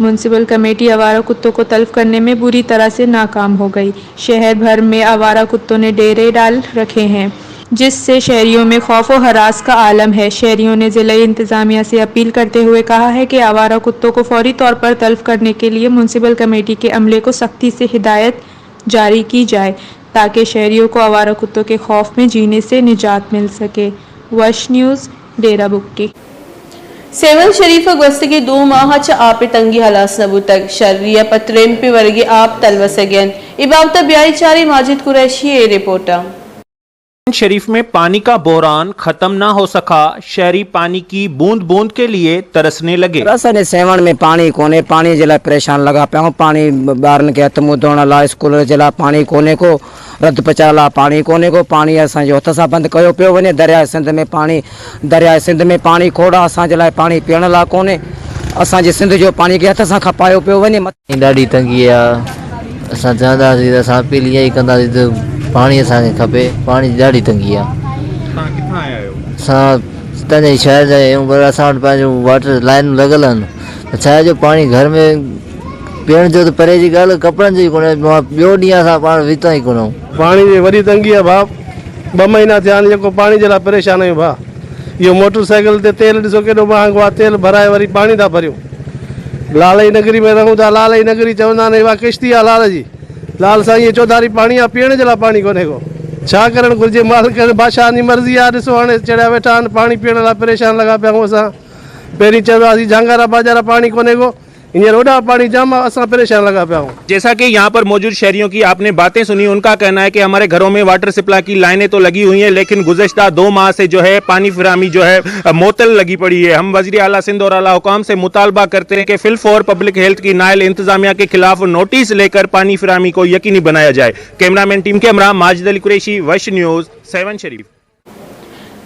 म्युनिसिपल कमेटी आवारा कुत्तों को तलब करने में बुरी तरह से नाकाम हो गई। शहर भर में आवारा कुत्तों ने डेरे डाल रखे हैं, जिससे शहरियों में खौफ और हरास का आलम है। शहरियों ने जिला इंतजामिया से अपील करते हुए कहा है कि आवारा कुत्तों को फौरी तौर पर तलब करने के लिए म्युनिसिपल कमेटी के अमले को सख्ती से हिदायत जारी की जाए, ताकि शहरियों को आवारा कुत्तों के खौफ में जीने से निजात मिल सके। वश न्यूज़, डेरा बुक्की। سیون شریف ءَ گوستگیں دو ماہ ءَ چہ آپ ءِ تنگی ہلاس نہ بوتگ، شری ءَ پہ ترمپ ءِ ورگی آپ تلوسگ ءَ اِنت۔ اے بابت ءَ بیائے چاریں ماجد قریشی ءِ اے رپورٹ ءَ۔ شریف میں پانی کا بحران ختم نہ ہو سکا، شہری پانی کی بوند بوند کے لیے ترسنے لگے۔ رسن سیون میں پانی کونے، پانی جلا پریشان لگا پہ ہوں، پانی بارن کے اتمو دونا لا اسکول جلا پانی کونے کو رد پچا لا پانی کونے کو، پانی اساں جو تسا بند کیو پیو ونے، دریائے سندھ میں پانی، دریائے سندھ میں پانی کھوڑا، اساں جلائے پانی پیݨ لا کونے، اساں جی سندھ جو پانی کے ہتھ اساں کھپایو پیو ونے۔ ڈاڈھی تنگی آ، اساں چاہندا سی اساں اپیل اے ہی کندا سی تے پانی اساں کے کھپے، پانی ڈاڈھی تنگی آ۔ تساں کتھاں آئے ہو؟ اساں تنجے شہر جائے ہوں، پر اساں وٹ پنجو واٹر لائن لگل ہن۔ اچھا جو پانی گھر میں پیݨ جو تو پرے جی گل کپڑن جی کونے، ٻیو ݙینہہ اساں پاݨ ویتاں ہی کونوں۔ پاݨی جی وݙی تنگی ہے بھاپ، ٻہ مہینہ تھیا آن جیکو پاݨی جے لا پریشان آہیوں بھا۔ اهو موٽر سائيڪل تي تيل ڏسو ڪيڏو مهانگو آ، تيل ڀرائي وري پاڻي ٿا ڀريون۔ لالهي نگري ۾ رهون ٿا، لالهي نگري چوندا آهن اها ڪشتي آ لال جي، لال سائين چوڌاري پاڻي آ، پيئڻ جي لاء پاڻي ڪونهي ڪو. ڇا ڪرڻ گهرجي، مالڪ بادشاهه جي مرضي آ. ڏسو هاڻي چڙهيا ويٺا آهن، پاڻي پيئڻ لاء پريشان لڳا پيا آهيون اسان. پهرين چوندو هئاسين جهانگارا بازار پاڻي ڪونهي ڪو، هينئر هوڏانهن پاڻي جام آ، اسان پريشان لڳا پيا آهيون. جيسا ڪي يهان پر موجود شهريون ڪي آپ ني باتين سني، ان ڪا ڪهنا هي ڪي هماري گهرون مين واٽر سپلاء ڪي لائينين تو لڳي هئي هين، ليڪن گذشته دو ماهه سي جو هي پاڻي فراهمي جو هي موعطل لڳي پڙي هي. هم وزير اعليٰ سنڌ اور اعليٰ حڪام سي مطالبه ڪرتي هين ڪي فل فور پبلڪ هيلٿ ڪي نائل انتظاميه ڪي خلاف نوٽيس ليڪر پاڻي فراهمي ڪو يقيني بنايا جائي. ڪيمرامين ٽيم ڪي همراهه ماجد علي قريشي، وش نيوز، سيون شريف.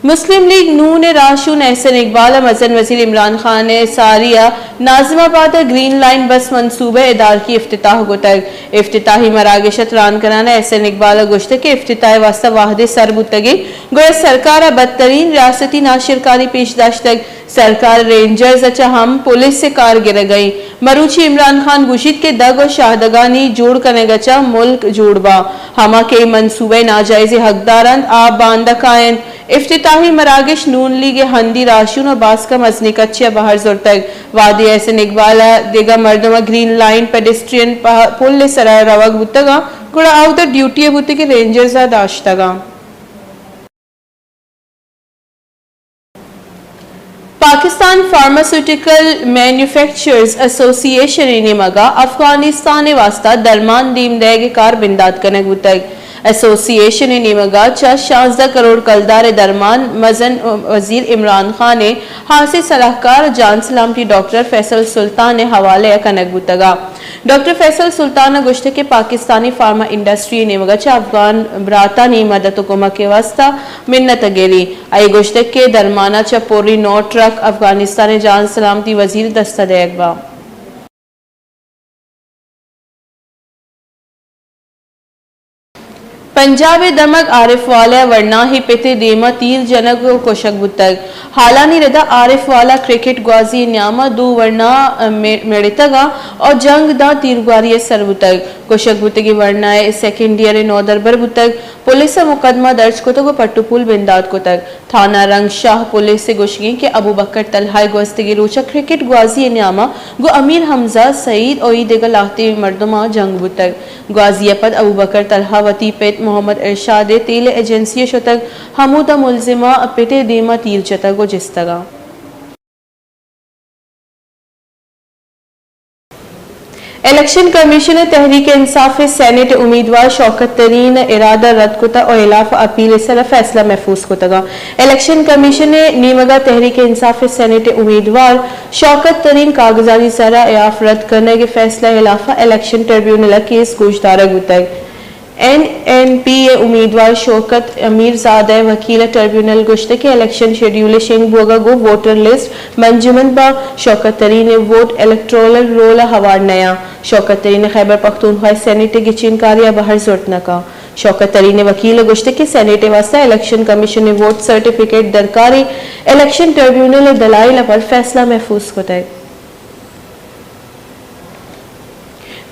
مسلم لیگ نون ء راہشون احسن اقبال ء مزن وزیر عمران خان ء ساری ء ناظم آباد ء گرین لائن بس منصوبہ ء ادارکی افتتاح کتگ۔ افتتاحی مراگش ء تران کنان ء احسن اقبال ء گوشتگ کہ افتتاح ء واستہ وہدے سر بوتگ ء گڑا سرکار ء بدترین ریاستی ناشرکاری پیش داشتگ۔ سرکار رینجرز ء چہ ہم پولیس ء کار گرگ ء انت۔ مروچی عمران خان گوشیت کہ دگ ء شاہدگانی جوڑ کنگ ء چہ ملک جوڑ باں۔ ہما کہ اے منصوبہ ء ناجائزیں حقدار انت، آ باندا کاینت۔ افتتاحی مراگش نون لیگ ء ہندی راہشون ء باسک ء مزنیں کچے ء بہر زرتگ۔ وہدے احسن اقبال ء دگہ مردم ء گرین لائن پیڈسٹرین پہ-، پل ء سرا روگ بوتگ انت، گڑا آ اودا ڈیوٹی ء بوتگ کہ رینجرز ء داشتگ انت۔ پاکستان فارماسیوٹیکل مینوفیکچررز ایسوسی ایشن ء نیمگ ء افغانستان ء واستہ درمان دیم دئیگ ء کار بندات کنگ بوتگ۔ ایسوسی ایشن ء نیمگ ء چہ شانزدہ کروڑ کلدار ء درمان مزن وزیر عمران خان ء ہاسیں سلاہکار جان سلامتی ڈاکٹر فیصل سلطان ء حوالہ ء کنگ بوتگ ء۔ ڈاکٹر فیصل سلطان ء گوشتگ کہ پاکستانی فارما انڈسٹری ء نیمگ ء چہ افغان براتانی مدد ء کمک ء واستہ منت ء گری۔ آئی ء گوشتگ کہ درمان ء چہ پریں نو ٹرک افغانستان ء جان سلامتی وزیر ء دست ء دئیگ باں۔ پنجاب ء دمگ عارف والا ء ورناہے پت ء دیم ء تیر جنگ ء کشگ بوتگ۔ ہالانی رد ء عارف والا کرکٹ گوازی ء نیام ء دو ورنا ء مڑتگ ء جنگ داں تیرگواری ء سر بوتگ۔ کشگ بوتگیں ورنا ء سیکنڈ ایئر ء نودربر بوتگ۔ پولیس ء مقدمہ درج کتگ ء پٹ ء پول بندات کتگ۔ تھانہ رنگ شاہ پولیس ء گوشگ انت کہ ابوبکر طلحہ ء گوستگیں روچ ء کرکٹ گوازی ء نیام ء گوں امیر حمزہ سعید ء اے دگہ لہتیں مردماں جنگ بوتگ۔ گوازی ء پد ابوبکر طلحہ وتی پت محمد ارشاد ء تیل ء ایجنسی ء شتگ، ہمودا ملزماں پت ء دیم ء تیر جتگ ء جستگ ء۔ الیکشن کمیشن ء تحریک انصاف ء سینیٹ ء امیدوار شوکت ترین ء ارادہ رد کتگ ء ہلاف ء اپیل ء سرا فیصلہ محفوظ کتگ۔ الیکشن کمیشن ء نیمگ ء تحریک انصاف ء سینیٹ ء امیدوار شوکت ترین کاگدانی سرا ہلاف رد کنگ ء فیصلہ ء ہلاف ء الیکشن ٹریبیونل ء کیس گوشدارگ بوتگ۔ این این پی ء امیدوار شوکت امیرزادہ ء وکیل ء ٹریبیونل گوشتگ کہ الیکشن شیڈیول ء شنگ بوگ ء گوں ووٹر لسٹ منجمد باں، شوکت ترین ء ووٹ الیکٹورل رول ء ہوار نیاں۔ شوکت ترین ء خیبر پختونخوا ء سینیٹ ء گچین کاری ء بہر زرت نہ کن۔ شوکت ترین ء وکیل ء گوشتگ کہ سینیٹ ء واستہ الیکشن کمیشن ء ووٹ سرٹیفکیٹ درکار ء الیکشن ٹریبیونل ء دلائل ء پر فیصلہ محفوظ کتگ۔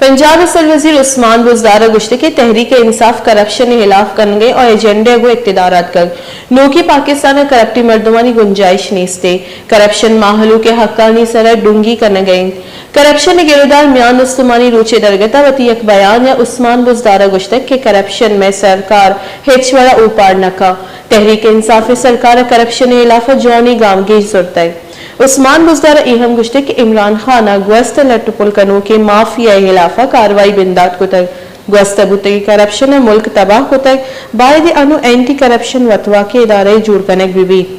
پنجاب ءِ سروزیر عثمان بزدار ءَ گوشتگ کہ تحریک انصاف کرپشن ءِ ہلاف کنگ ءَ ءُ ایجنڈا ءَ گوں اقتدار ءَ اتکگ۔ نوکیں پاکستان ءَ کرپٹیں مردمانی گنجائش نیست اِنت۔ کرپشن مہلوک ءِ حقانی سر ءَ ڈنگی کنگ ءَ اِنت۔ کرپشن ءِ گرودار میان استمانی روچ ءِ درگت ءَ وتی یک بیان ءَ عثمان بزدار ءَ گوشتگ کہ کرپشن مئے سرکار ہچ وڑ ءَ اوپار نہ کنت۔ تحریک انصاف ءِ سرکار ءَ کرپشن ءِ ہلاف ءَ جوانیں گامگیج زرتگ۔ عثمان بزدار ءَ اے ہم گوشتگ کہ عمران خان ءَ گوست ءِ لٹ ءُ پل کنوکیں مافیا ءِ ہلاف ءَ کاروائی بندات کتگ۔ گوست ءَ بوتگیں کرپشن ءَ ملک تباہ کتگ، باید انوں اینٹی کرپشن وتواکیں ادارہ یے جوڑ کنگ بہ بیت۔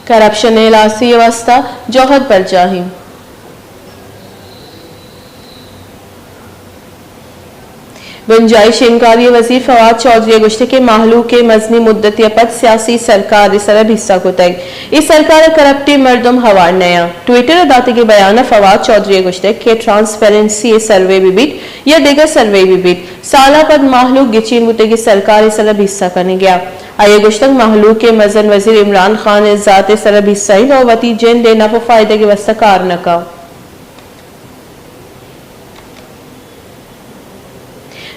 کرپشن ءِ ہلاسی ءِ واستہ جہد برجاہ اِنت۔ بنجاہی شنگکاری ءِ وزیر فواد چوہدری ءَ گوشتگ کہ مہلوک ءَ مزنیں مدتے ءَ پد سیاسی سرکار ءِ سر ءَ بھیسہ کتگ، اے سرکار ءَ کرپٹیں مردم ہوار نہ اَنت۔ ٹویٹر ءَ داتگیں بیان ءَ فواد چوہدری ءَ گوشتگ کہ ٹرانسپیرنسی ءِ سروے بہ بیت یا دگہ سروے بہ بیت، سال ءَ پد مہلوک گچین بوتگیں سرکار ءِ سر ءَ بھیسہ کنگ ءَ اَنت۔ آئی ءَ گوشتگ مہلوک ءَ مزن وزیر عمران خان ءِ ذات ءِ سر ءَ بھیسہ اِنت ءُ وتی جند ءِ نپ ءُ فائدگ ءِ واستہ کار نہ کنت۔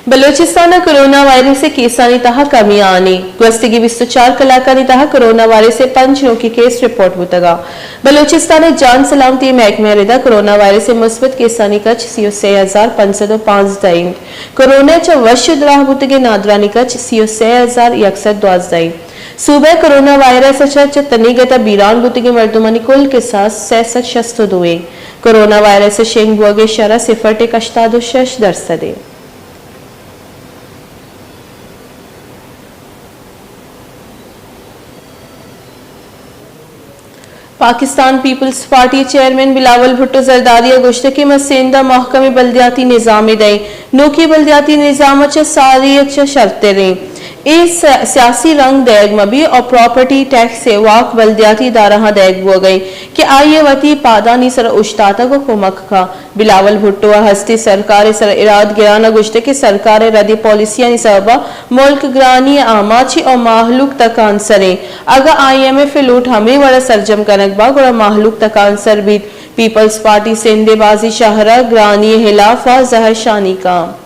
بلوچستان ءَ کرونا وائرس ءِ کیسانی تہا کمی آنی۔ گوستگیں بیست ءُ چار کلاکانی تہا کرونا وائرس ءِ پنچ نوکیں کیس رپورٹ بوتگ اَنت۔ بلوچستان ءِ جان سلامتی ءِ محکمہ ءِ ردا کرونا وائرس ءِ مثبت کیسانی کچ سی ءُ سے ہزار پنچ سد ءُ پانزدہ اِنت۔ کرونا ءَ چہ وش ءُ دراہ بوتگیں نادرانی کچ سی ءُ سے ہزار یک سد دوازدہ اِنت۔ صوبہ ءَ کرونا وائرس ءَ چہ، چہ تنیگت ءَ بیران بوتگیں مردمانی کل کساس سئے سد شست ءُ دو اِنت۔ کرونا وائرس ءِ شنگ بوگ ءِ شرح صفر ٹک ہشتاد ءُ شش درسد اِنت۔ پاکستان پیپلز پارٹی ءِ چیئرمین بلاول بھٹو زرداری ءَ گوشتگ کہ ما سندھ ءَ محکمیں بلدیاتی نظامے دئیں۔ نوکیں بلدیاتی نظام ءَ چہ ساری ءَ چہ شرتر ایں۔ اے س-، سیاسی رنگ دئیگ مہ بیت ءُ پراپرٹی ٹیکس ءِ واک بلدیاتی ادارہاں دئیگ بوگ ءَ ایں کہ آئی ءَ وتی پادانی سر ءَ اوشتاتگ ءُ کمک کنت۔ بلاول بھٹو ءَ ہستیں سرکار ءِ سر ءَ اراد گران ءَ گوشتگ کہ سرکار ءِ ردیں پالیسیانی سبب ءَ ملک گرانی ءِ آماچ ایں ءُ مہلوک تکانسر ایں۔ اگاں آئی ایم ایف ءِ لوٹ ہمے وڑ ءَ سرجم کنگ بنت گڑا مہلوک تکانسر بیت۔ پیپلز پارٹی سندھ ءِ بازیں شہر ءَ گرانی ءِ ہلاف ءَ زہرشانی کنت۔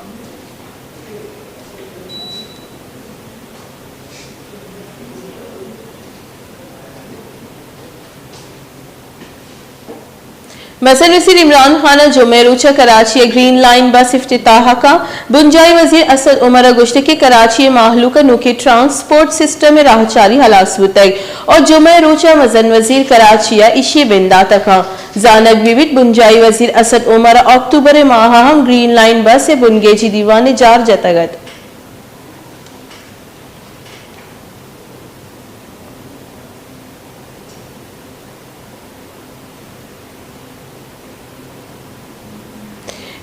مزن وزیر عمران خان ءَ جمعہ ءِ روچ ءَ کراچی ءَ گرین لائن بس افتتاح کنت۔ بنجاہی وزیر اسد عمر ءَ گوشتگ کہ کراچی ءِ مہلوک ءَ نوکیں ٹرانسپورٹ سسٹم ءِ راہچاری ہلاس بوتگ ءُ جمعہ ءِ روچ ءَ مزن وزیر کراچی ءَ ایشی ءِ بندات ءَ کنت۔ زانگ بہ بیت بنجاہی وزیر اسد عمر ءَ اکتوبر ءِ ماہ ءَ ہم گرین لائن بس ءِ بنگیجی دیوان ءِ جار جتگ ات۔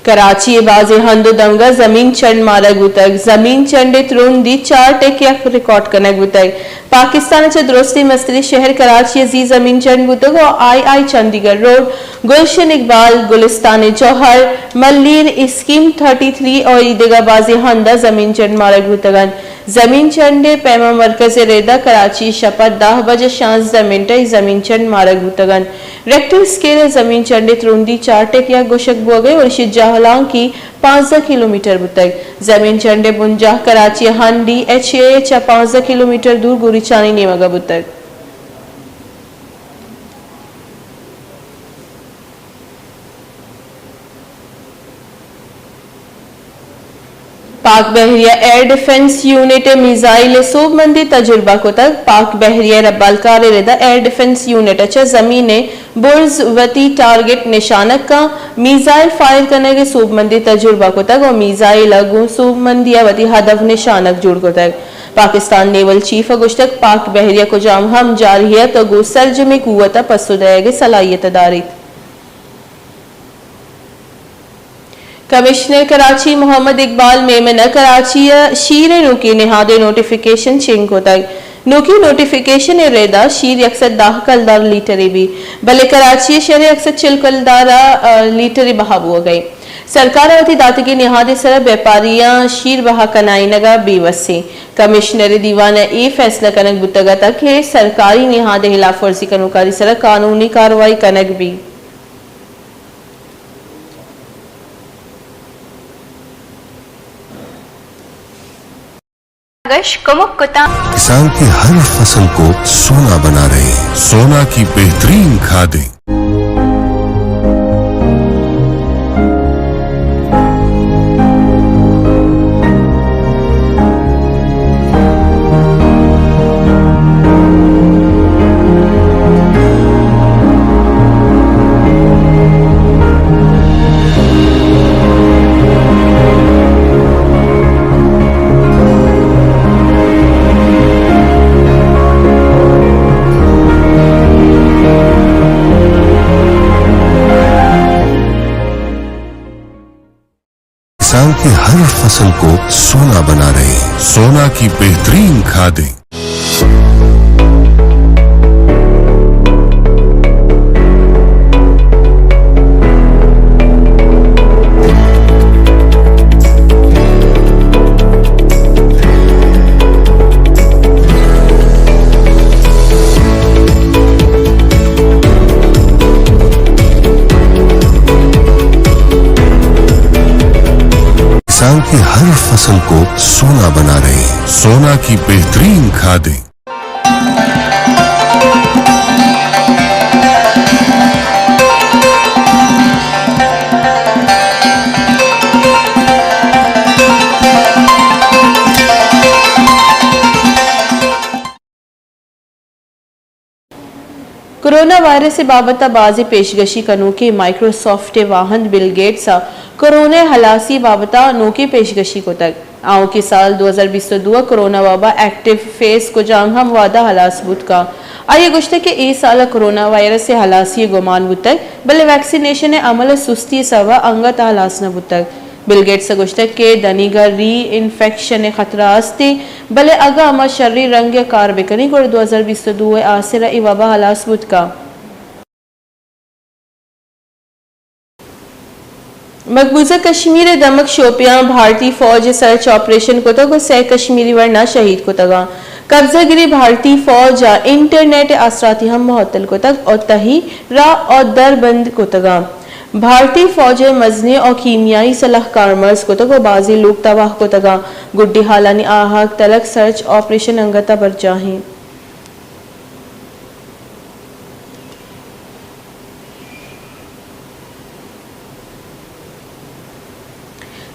کراچی ءِ بازیں ہند ءُ دمگ ءَ زمین چنڈ مارگ بوتگ۔ زمین چنڈ ءِ ترندی چار ٹک یک ریکارڈ کنگ بوتگ۔ پاکستان ءَ چہ درستیں مستریں شہر کراچی ءَ زی زمین چنڈ بوتگ ءُ آئی آئی چندی گڑھ روڈ، گلشن اقبال، گلستان جوہر، ملیر، اسکیم تھرٹی تھری ءُ ایدگہ بازیں ہند ءَ زمین چنڈ مارگ بوتگ انت۔ زمین چنڈ ءِ پیما مرکز ءِ رد ءَ کراچی ءَ شپ ءَ دہ بج ءُ شانزدہ منٹ ءَ اے زمین چنڈ مارگ بوتگ انت۔ ریکٹر اسکیل ءَ زمین چنڈ ءِ ترندی چار ٹک یک گوشگ بوگ ءَ ءُ ایشی ءِ جہلانکی پانزدہ کلومیٹر بوتگ۔ زمین چنڈ ءِ بنجاہ کراچی ءِ ہند ڈی ایچ اے ءَ چہ پانزدہ کلومیٹر دور گوریچانی نیمگ ءَ بوتگ۔ پاک بحریہ ایئر ڈیفنس یونٹ ءَ میزائل ءِ سوبمندی تجربہ کتگ۔ پاک بحریہ ءِ ربالکار ءِ رد ءَ ایئر ڈیفنس یونٹ ءَ چہ زمین ءِ برز وتی ٹارگٹ نشانگ کنت۔ میزائل فائر کنگ ءِ سوبمندی تجربہ کتگ ءُ میزائل ءَ گوں سوبمندی ءَ وتی ہدف نشانگ جوڑ کتگ۔ پاکستان نیول چیف ءَ گوشتگ پاک بحریہ کجام ہم جارحیت ءَ گوں سرجمیں قوت ءَ پسو دئیگ ءِ صلاحیت ءَ داریت۔ کمشنر کراچی محمد اقبال میمن ءَ کراچی ءَ شیر ءِ نوکیں نہاد ءِ نوٹیفکیشن شنگ کتگ۔ نوکیں نوٹیفکیشن ءِ رد ءَ شیر یک سد دہ کلدار لیٹرے بیت، بلے کراچی ءِ شہر ءَ یک سد چل کلدار ءَ لیٹرے بہا بوگ ءَ انت۔ سرکار ءَ وتی داتگیں نہاد ءِ سر ءَ بیپاریاں شیر بہا کنائینگ ءَ بے وس انت۔ کمشنر ءِ دیوان ءَ اے فیصلہ کنگ بوتگ اتگ کہ سرکاری نہاد ءِ ہلاف ورزی کنوکانی سر ءَ قانونی کاروائی کنگ بیت۔ اش کمک کتاں۔ کسان کے ہر فصل کو سونا بنا رہے ہیں، سونا کی بہترین کھادیں۔ کسان کے ہر فصل کو سونا بنا رہے ہیں، سونا کی بہترین کھادیں۔ کسان کے ہر فصل کو سونا بنا رہے ہیں، سونا کی بہترین کھادیں۔ کرونا وائرس ءِ بابت ءَ بازیں پیشگشی کنوکیں مائیکروسافٹ ءِ واہند بل گیٹس ءَ کرونا ءِ ہلاسی ءِ بابت ءَ نوکیں پیشگشی کتگ۔ آؤکیں سال دو ہزار بیست ءُ دو ءَ کرونا وبا ایکٹیو فیس کجام ہم وہد ءَ ہلاس بوت کنت۔ آئی ءَ گوشتگ کہ اے سال ءَ کرونا وائرس ءِ ہلاسی ءِ گمان بوتگ، بلے ویکسینیشن ءِ عمل ءِ سستی ءِ سبب ءَ انگت ءَ ہلاس نہ بوتگ۔ بل گیٹس ءَ گوشتگ کہ دنیگا ری انفیکشن ءِ خطرہ است انت، بلے اگاں ما شریں رنگ ءَ کار بکنیں گڑا دو ہزار بیست ءُ دو ءِ آسر ءَ اے وبا ہلاس بوت کنت۔ مقبوضہ کشمیر ءِ دمگ شوپیاں بھارتی فوج ءَ سرچ آپریشن کتگ ءُ سئے کشمیری ورنا شہید کتگ انت۔ قبضہ گریں بھارتی فوج ءَ انٹرنیٹ ءِ آسراتی ہم معطل کتگ ءُ تہی راہ ءُ در بند کتگ انت۔ بھارتی فوج ءِ مزنیں ءُ کیمیائی سلاہ کارمرز کتگ ءُ بازیں لوگ تباہ کتگ انت۔ گڈی ہالانی آہگ تلگ سرچ آپریشن انگت ءَ برجاہ انت۔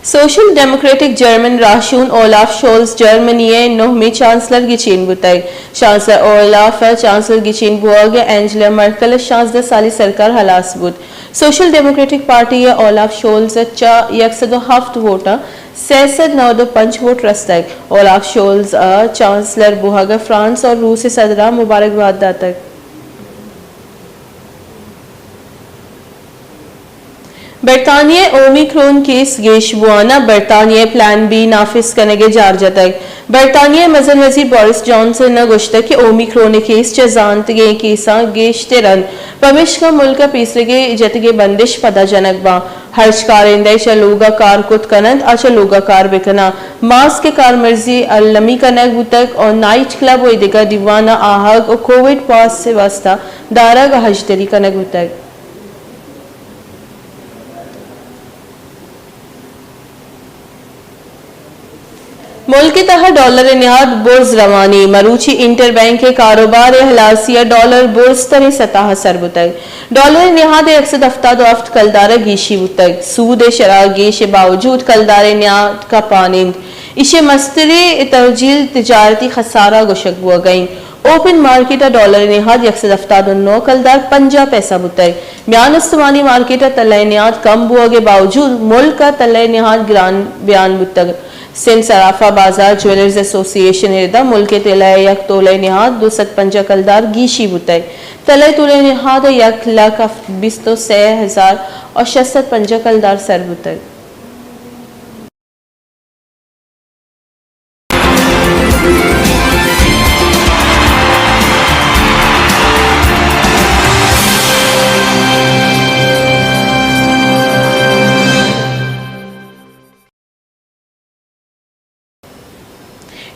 سوشل ڈیموکریٹک جرمن راہشون اولاف شولز جرمنی ءِ نہمیں چانسلر گچین بوتگ۔ چانسلر اولاف ءِ چانسلر گچین بوہگ ءَ اینجلا مرکل ءِ شانزدہ سالی سرکار ہلاس بوت۔ سوشل ڈیموکریٹک پارٹی ءَ اولاف شولز ءَ چہ یک سد ءُ ہفت ووٹاں سئے سد نود ءُ پنچ ووٹ رستگ۔ اولاف شولز ءَ چانسلر بوہگ ءَ فرانس ءُ روس ءِ صدراں مبارکباد داتگ۔ برطانیہ ءَ اومیکرون کیس گیش بوان ءَ برطانیہ ءَ پلان بی نافذ کنگ ءِ جار جتگ۔ برطانیہ ءِ مزن وزیر بورس جانسن ءَ گوشتگ کہ اومیکرون ءِ کیس چہ زانتگیں کیساں گیشتر انت، پمیشکا ملک ءَ پیسریگیں جتگیں بندش پدا جنگ باں۔ ہرچ کارندہ ءَ چہ لوگ ءَ کار کت کن انت، آ چہ لوگ ءَ کار بہ کن انت۔ ماسک ءِ کارمرزی المی کنگ بوتگ ءُ نائٹ کلب ءُ اے دگہ دیوان ءَ آہگ ءُ کووڈ پاس ءِ واستہ دارگ ءَ ہژدری کنگ بوتگ۔ ملک ءِ تہا ڈالر ءِ نہاد برز روان ایں۔ مروچی انٹر بینک ءِ کاروبار ءِ ہلاسی ءَ ڈالر برز تریں سطح ءَ سر بوتگ۔ ڈالر ءِ نہاد ءِ یک سد ہفتاد ءُ ہفت کلدار ءَ گیشی بوتگ۔ سود ءِ شرح گیش ءِ باوجود کلدار ءِ نہاد کپان اِنت۔ ایشی ءِ مستریں ترجیل تجارتی خسارہ گوشگ بوگ ءَ اِنت۔ اوپن مارکیٹ ءَ ڈالر ءِ نہاد یک سد ہفتاد ءُ نو کلدار پنجاہ پیسہ بوتگ۔ میان استمانی مارکیٹ ءَ طلہ ءِ نہاد کم بوگ ءِ باوجود ملک ءَ طلہ ءِ نہاد گران بیان بوتگ۔ سندھ صرافہ بازار جویلرز ایسوسی ایشن ءِ ردا ملک ءِ طلہ ءِ یک تولہ ءِ نہاد دو سد پنجاہ کلدار گیشی بوتگ۔ طلہ ءِ تولہ ءِ نہاد یک لکھ بیست ءُ سئے ہزار ءُ شش سد پنجاہ کلدار سر بوتگ۔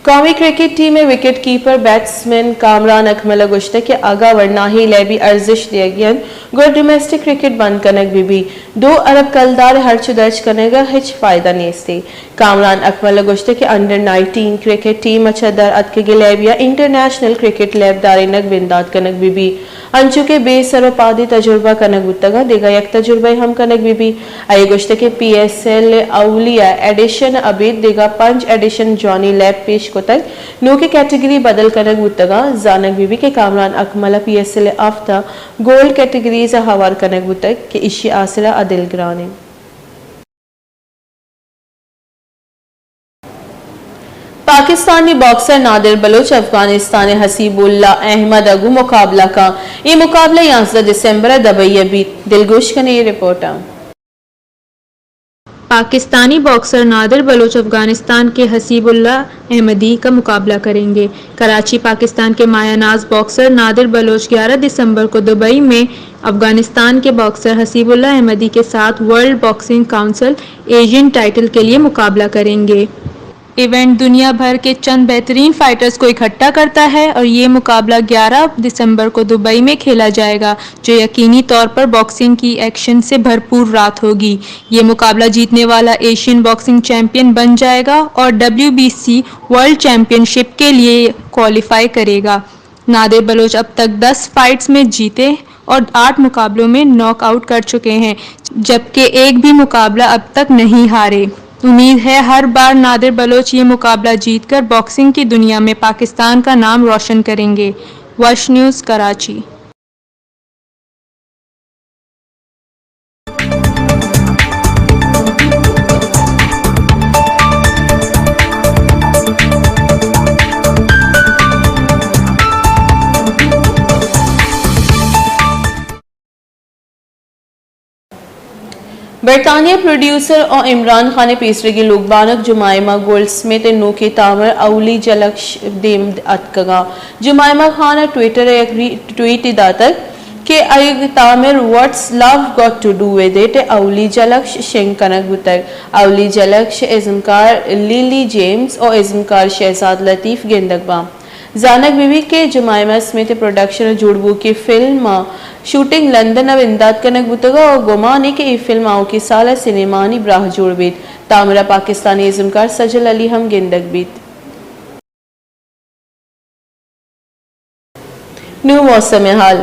قومی کرکٹ ٹیم ءِ وکٹ کیپر بیٹسمین کامران اکمل ءَ گوشتگ کہ اگاں ورناہی لیبی ارزشت دیگی اِنت، گڑا ڈومیسٹک کرکٹ بند کنگ بہ بیت۔ دو ارب کلدار ءِ ہرچ ءُ درچ کنگ ءَ ہچ فائدہ نیست۔ کامران اکمل ءَ گوشتگ کہ انڈر نائنٹین کرکٹ ٹیم ءَ چہ در اتکگیں لیب یا انٹرنیشنل کرکٹ لیب دارینگ بندات کنگ بہ بیت، انچو کہ بے سر ءُ پادی تجربہ کنگ بوتگ اَنت، دگہ یک تجربہ ہم کنگ بہ بیت۔ آئی ءَ گوشتگ کہ پی ایس ایل ءِ اولی ءَ ایڈیشن ءَ ابید دگہ پنچ ایڈیشن جوانی لیب پیش کتگ، نوکیں کیٹگری بدل کنگ بوتگ اَنت۔ زانگ بہ بیت کہ کامران اکمل ءَ پی ایس ایل ءِ ہفت ءَ گولڈ کیٹگریز ءَ ہوار کنگ بوتگ کہ ایشی ءِ آسرا آ دلگران اِنت۔ پاکستانی باکسر نادر بلوچ افغانستان ءِ حسیب اللہ احمد ءَ گوں مقابلہ کنت۔ اے مقابلہ یازدہ دسمبر ءَ دبئی ءَ بیت۔ دلگوش کنیں اے رپورٹ ءَ۔ پاکستانی باکسر نادر بلوچ افغانستان کے حسیب اللہ احمدی کا مقابلہ کریں گے۔ کراچی۔ پاکستان کے مایہ ناز باکسر نادر بلوچ گیارہ دسمبر کو دبئی میں افغانستان کے باکسر حسیب اللہ احمدی کے ساتھ world boxing council Asian title کے لیے مقابلہ کریں گے۔ ایونٹ دنیا بھر کے چند بہترین فائٹرز کو اکٹھا کرتا ہے اور یہ مقابلہ گیارہ دسمبر کو دبئی میں کھیلا جائے گا، جو یقینی طور پر باکسنگ کی ایکشن سے بھرپور رات ہوگی۔ یہ مقابلہ جیتنے والا ایشین باکسنگ چیمپئن بن جائے گا اور W B C world championship کے لیے کوالیفائی کرے گا۔ نادر بلوچ اب تک دس فائٹس میں جیتے اور آٹھ مقابلوں میں ناک آؤٹ کر چکے ہیں، جبکہ ایک بھی مقابلہ اب تک نہیں ہارے۔ امید ہے ہر بار نادر بلوچ یہ مقابلہ جیت کر باکسنگ کی دنیا میں پاکستان کا نام روشن کریں گے۔ وش نیوز، کراچی۔ برطانیہ پروڈیوسر او عمران خان ءِ پیسریگیں لوگ بانک جمائمہ گولڈ سمتھ ءِ نوکیں تامر اولی جلکش دیم اتکگاں۔ جمائمہ خان ءَ ٹویٹر ءَ یک ری-، ٹویٹے داتگ کہ اے تامر What's Love Got to Do With It ءِ اولی جلکش شنگ کنگ بوتگ۔ اولی جلکش ءِ ازمکار لیلی جیمز او ازمکار شہزاد لطیف گندگ باں۔ زانگ بہ بیت کہ جمائمہ سمتھ ءِ پروڈکشن ءَ جوڑ بووکیں فلم ءِ شوٹنگ لندن ءَ بندات کنگ بوتگ ءُ گمان اِنت کہ اے فلم آؤکیں سال ءَ سینمانی براہ جوڑ بیت۔ تامر ءَ پاکستانی ازمکار سجل علی ہم گندگ بیت۔ نوں موسم حال۔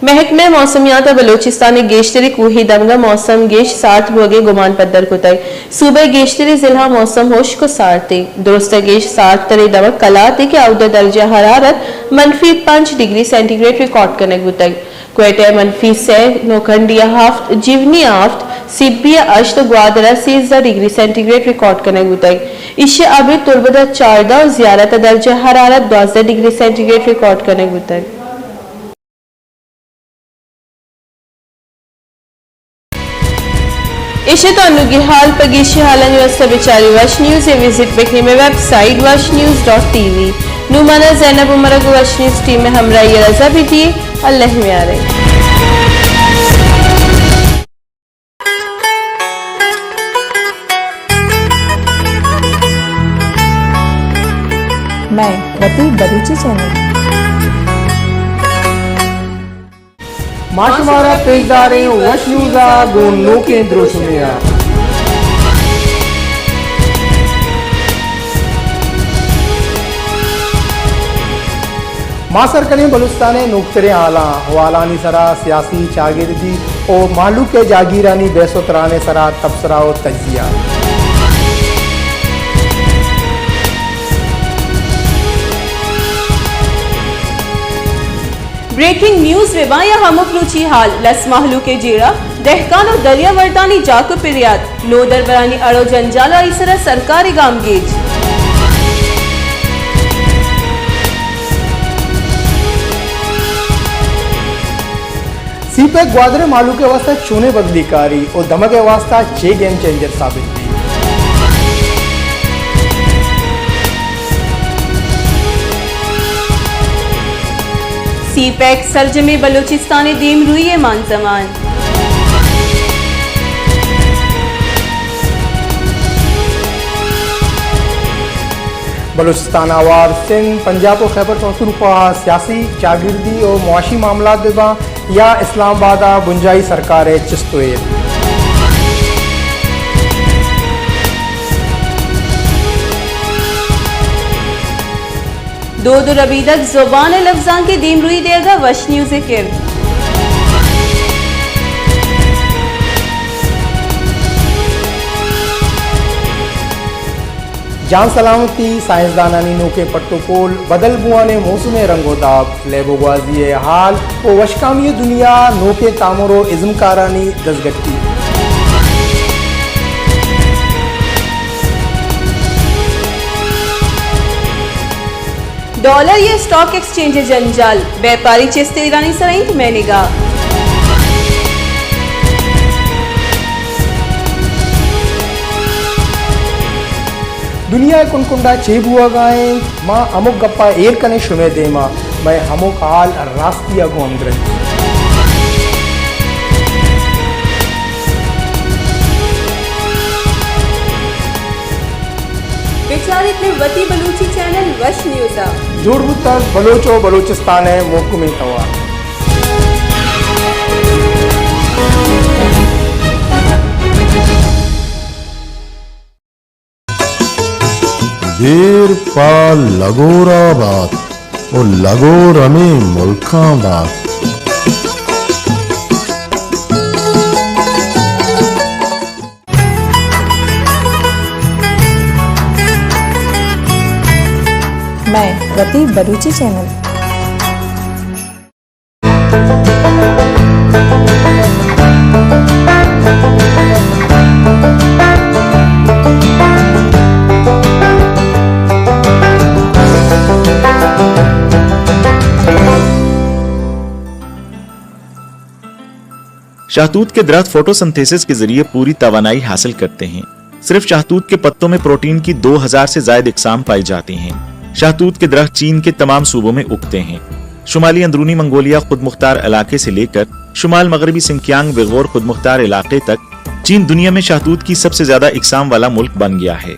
محکمہ موسمیات ءَ بلوچستان ءِ گیشتریں کوھی دمگ ءَ موسم گیش سارت بوگ ءِ گمان پدر کتگ۔ صوبہ ءِ گیشتریں ضلع ءَ موسم ہشک ءُ سارت اِنت۔ درست ءَ گیش سارت تریں دمگ کلات اِنت کہ اودا درجہ حرارت منفی پنچ ڈگری سینٹی گریڈ ریکارڈ کنگ بوتگ۔ کوئٹہ ءَ منفی سے، نوکھنڈی ءَ ہفت، جیونی ءَ ہفت، سبی ءَ ہشت ءُ گوادر ءَ سیزدہ ڈگری سینٹی گریڈ ریکارڈ کنگ بوتگ۔ ایشی ءَ ابید تربت ءَ چاردہ ءُ زیارت ءَ درجہ حرارت دوازدہ ڈگری سینٹی گریڈ ریکارڈ کنگ بوتگ۔ ایش اَت انوگیں حال۔ پہ گیشیں حالانی واستہ بچاری وش نیوز ءَ وزٹ بکنیں مئے ویب سائٹ وش نیوز ڈاٹ ٹی وی۔ نوں منا زینب عمر ءَ گوں وش نیوز ٹیم ءِ ہمراہی ءَ رضا بدئے۔ اللہ میارے۔ مئے وتی بلوچی چینل۔ ما شمارا پیش داریں وش نیوز ءَ گوں نوکیں دروشمے ءَ۔ ما سر کنیں بلوچستان ءِ نوکتریں حالاں، احوالانی سرا سیاسی، چاگردی ءُ مہلوک ءِ جاگیرانی بحث ءُ تران ءِ سرا تبصرہ ءُ تجزیہ۔ بریکنگ نیوز، وبا یا ہمک روچی حال، لس مہلوک ءِ جیڑہ، دہکان ءُ دریا وردانی جاک ءُ پریات، نودربرانی اڑ ءُ جنجال ءُ آئی سرا سرکار ءِ گامگیج۔ سی پیک گوادر ءِ مہلوک ءِ واستہ چونیں بدلی کاری ءُ دمگ ءِ واستہ چے گیم چینجر ثابت بیت؟ سی سی پیک سرجمیں بلوچستان ءِ دیمروئی ءِ مان زمان۔ بلوچستان ءَ ہوار سندھ، پنجاب ءُ خیبر پختونخوا ءَ سیاسی، چاگردی ءُ معاشی معاملات بہ باں یا اسلام آباد ءَ بنجاہی سرکار ءِ چست ءُ ایر۔ دود ءُ ربیدگ، زبان ءُ لبزانک ءِ دیمروئی دیگ ءَ وش نیوز ءِ کرد۔ جان سلامتی، سائنسدانانی نوکیں پٹ ءُ پول، بدل بوان ءِ موسم ءِ رنگ ءُ داب، لیب ءُ گوازی ءِ حال ءُ وشکامی ءِ دنیا، نوکیں تامر ءُ ازمکارانی دزگٹی۔ ڈالر ءِ اسٹاک ایکسچینج ءِ جنجال، بیپاری چست ایرانی سرا انت مئے نگاہ۔ دنیا ءِ کنڈ کنڈ ءَ چے بوہگ ءَ انت، ما ہمک گپ ءَ ایر کنیں شمئے دیم ءَ، مئے ہمک حال راستی ءَ گوں ہمگرنچ۔ بچاریت مئے وتی بلوچی چینل وش نیوز ءَ۔ جوڑ بوتگ بلوچ ءُ بلوچستان ءِ محکمیں توار۔ دیر پہ لگور ءَ بات ءُ لگور ہمے ملکاں بات۔ مئے وتی بلوچی چینل۔ شہتوت کے درخت فوٹوسنتھیسس کے ذریعے پوری توانائی حاصل کرتے ہیں۔ صرف شہتوت کے پتوں میں پروٹین کی دو ہزار سے زائد اقسام پائی جاتی ہیں۔ شہتوت کے درخت چین کے تمام صوبوں میں اگتے ہیں۔ شمالی اندرونی منگولیا خود مختار علاقے سے لے کر شمال مغربی سنکیانگ ویغور خود مختار علاقے تک، چین دنیا میں شہتوت کی سب سے زیادہ اقسام والا ملک بن گیا ہے۔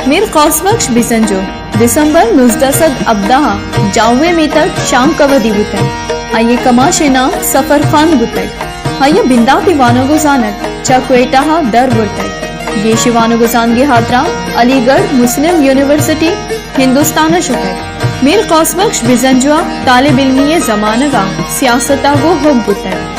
میر قوس بخش بزنجو دسمبر نوزدہ سد ہبدہ ءَ جاؤے میتگ شانک ءَ ودی بوتگ۔ آئی ءِ کماش ءِ نام سفر خان بوتگ۔ آئی ءَ بنداتی وانگ ءُ زانگ چہ کوئٹہ ءَ در برتگ۔ گیشیں وانگ ءُ زانگ ءِ ہاترا علی گڑھ مسلم یونیورسٹی ہندوستان ءَ شتگ۔ میر قوس بخش بزنجو ءَ طالب علمی ءِ زمانگ ءَ سیاست ءَ گوں حب بوتگ۔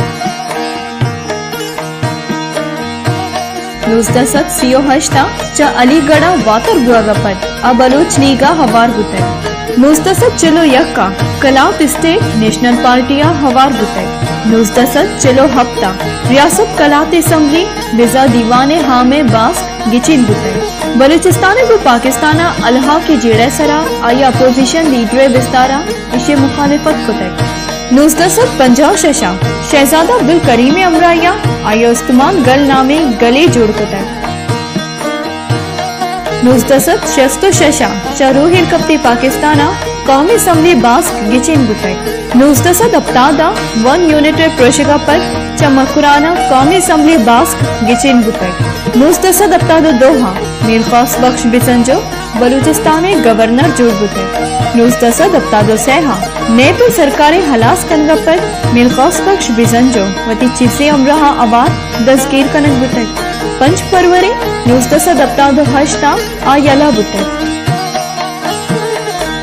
نوزدہ سد سی ءُ ہشت ءَ چہ علی گڑھ ءَ واتر بوگ ءَ پد آ بلوچ لیگ ءَ ہوار بوتگ۔ نوزدہ سد چل ءُ یک ءَ کلات اسٹیٹ نیشنل پارٹی ءَ ہوار بوتگ۔ نوزدہ سد چل ءُ ہپت ءَ ریاست کلات اسمبلی بزاں دیوان ءِ ہام ءِ باسک گچین بوتگ۔ بلوچستان ءَ گوں پاکستان ءَ الحاق ءِ جیڑہ ءِ سرا آئی ءَ اپوزیشن لیڈر ءِ بستار ءَ ایشی ءِ مخالفت کتگ۔ نوزدہ سد پنجاہ ءُ شش ءَ شہزادہ عبدالکریم ءِ ہمراہی ءَ آئی ءَ استمان گل نامیں گلے جوڑ کتگ۔ نوزدہ سد شست ءُ شش ءَ چہ روہیلکپتے پاکستان ءَ قومی اسمبلی باسک گچین بوتگ۔ نوزدہ سد ہپتاد ءَ ون یونٹ ءِ پروشگ ءَ پد چہ مکران ءَ قومی اسمبلی باسک گچین بوتگ۔ نوزدہ سد ہپتاد ءُ دو ءَ میر قوس بخش بزنجو بلوچستان ءِ گورنر جوڑ بوتگ۔ نوزدہ سد ہپتاد ءُ سئے ءَ نیپ ءِ سرکار ءِ ہلاس کنگ ءَ پد میر قوس بخش بزنجو وتی چیزے ہمراہ ءَ ہوار دزگیر کنگ بوتگ۔ پنچ فروری نوزدہ سد ہپتاد ءُ ہشت ءَ آ یلہ بوتگ۔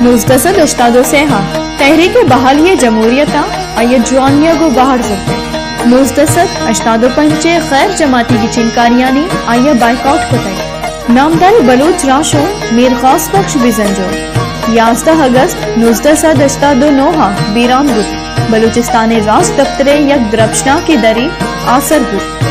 نوزدہ سد ہشتاد ءُ سئے ءَ تحریک بحالی جمہوریت ءَ آئی ءِ جوانی ءَ گوں بہر زرتگ۔ نوزدہ سد ہشتاد ءُ پنچ ءِ غیر جماعتی گچینکاریانی آئی ءَ بائیکاٹ کتگ۔ نامداریں بلوچ راہشون میر غوث بخش بزنجو یازدہ اگست نوزدہ سد ہشتاد ءُ نو ءَ بیران بوت۔ بلوچستان ءِ راجدپتر ءِ یک درپشناکیں درے آسر بوت۔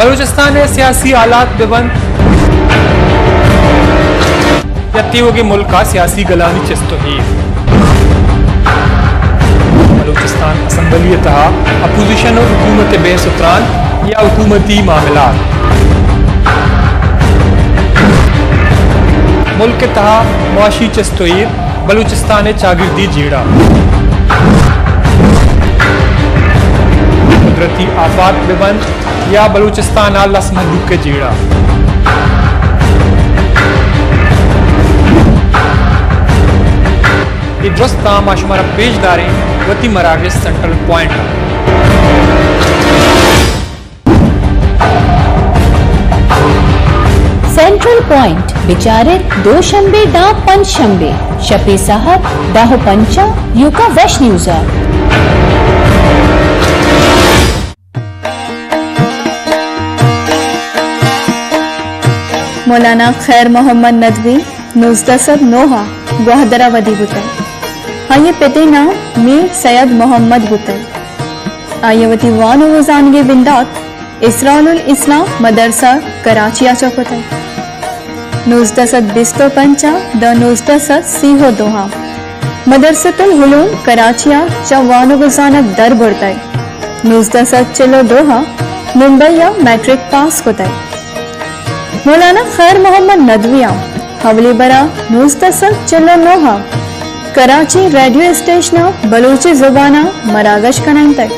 بلوچستان ءِ سیاسی حالات بہ بنت یا تیوگیں ملک ءِ سیاسی گلانی چست ءُ ایر۔ بلوچستان اسمبلی ءِ تہا اپوزیشن ءُ حکومت ءِ بحث ءُ تران یا حکومتی معاملات۔ ملک ءِ تہا معاشی چست ءُ ایر، بلوچستان ءِ چاگردی جیڑہ۔ قدرتی آفات بہ بنت یا بلوچستان ءِ لس مھلوک ءِ جیڑہ۔ اے درستاں ما شمارا پیش داریں وتی مراگش سینٹرل پوائنٹ ءَ۔ سینٹرل پوائنٹ بچار ات دوشنبے داں پنچ شنبے شپے ساھت دہ ءُ پنچ ءَ ایوکا وش نیوز ءَ۔ مولانا خیر محمد ندوی نوزدہ سد نوہ ءَ گوادر ءَ ودی بوتگ۔ آئی ءِ پت ءِ نام میر سید محمد بوتگ۔ آئی ءَ وتی وان ءُ وزانگ ءِ بندات اسرار الاسلام مدرسہ کراچی ءَ چہ کتگ۔ نوزدہ سد بیست ءُ پنچ ءَ داں نوزدہ سد سی ءُ دو ءَ مدرسۃ العلوم کراچی ءَ چہ وان ءُ وزانگ در برتگ۔ نوزدہ سد چل ءُ دو ءَ ممبئی ءَ میٹرک پاس کتگ۔ مولانا خیر محمد ندوی ءَ اولی برا نوزدہ سد چل ءُ نوہ ءَ کراچی ریڈیو اسٹیشن ءَ بلوچی زبان ءَ مراگش کنائینتگ۔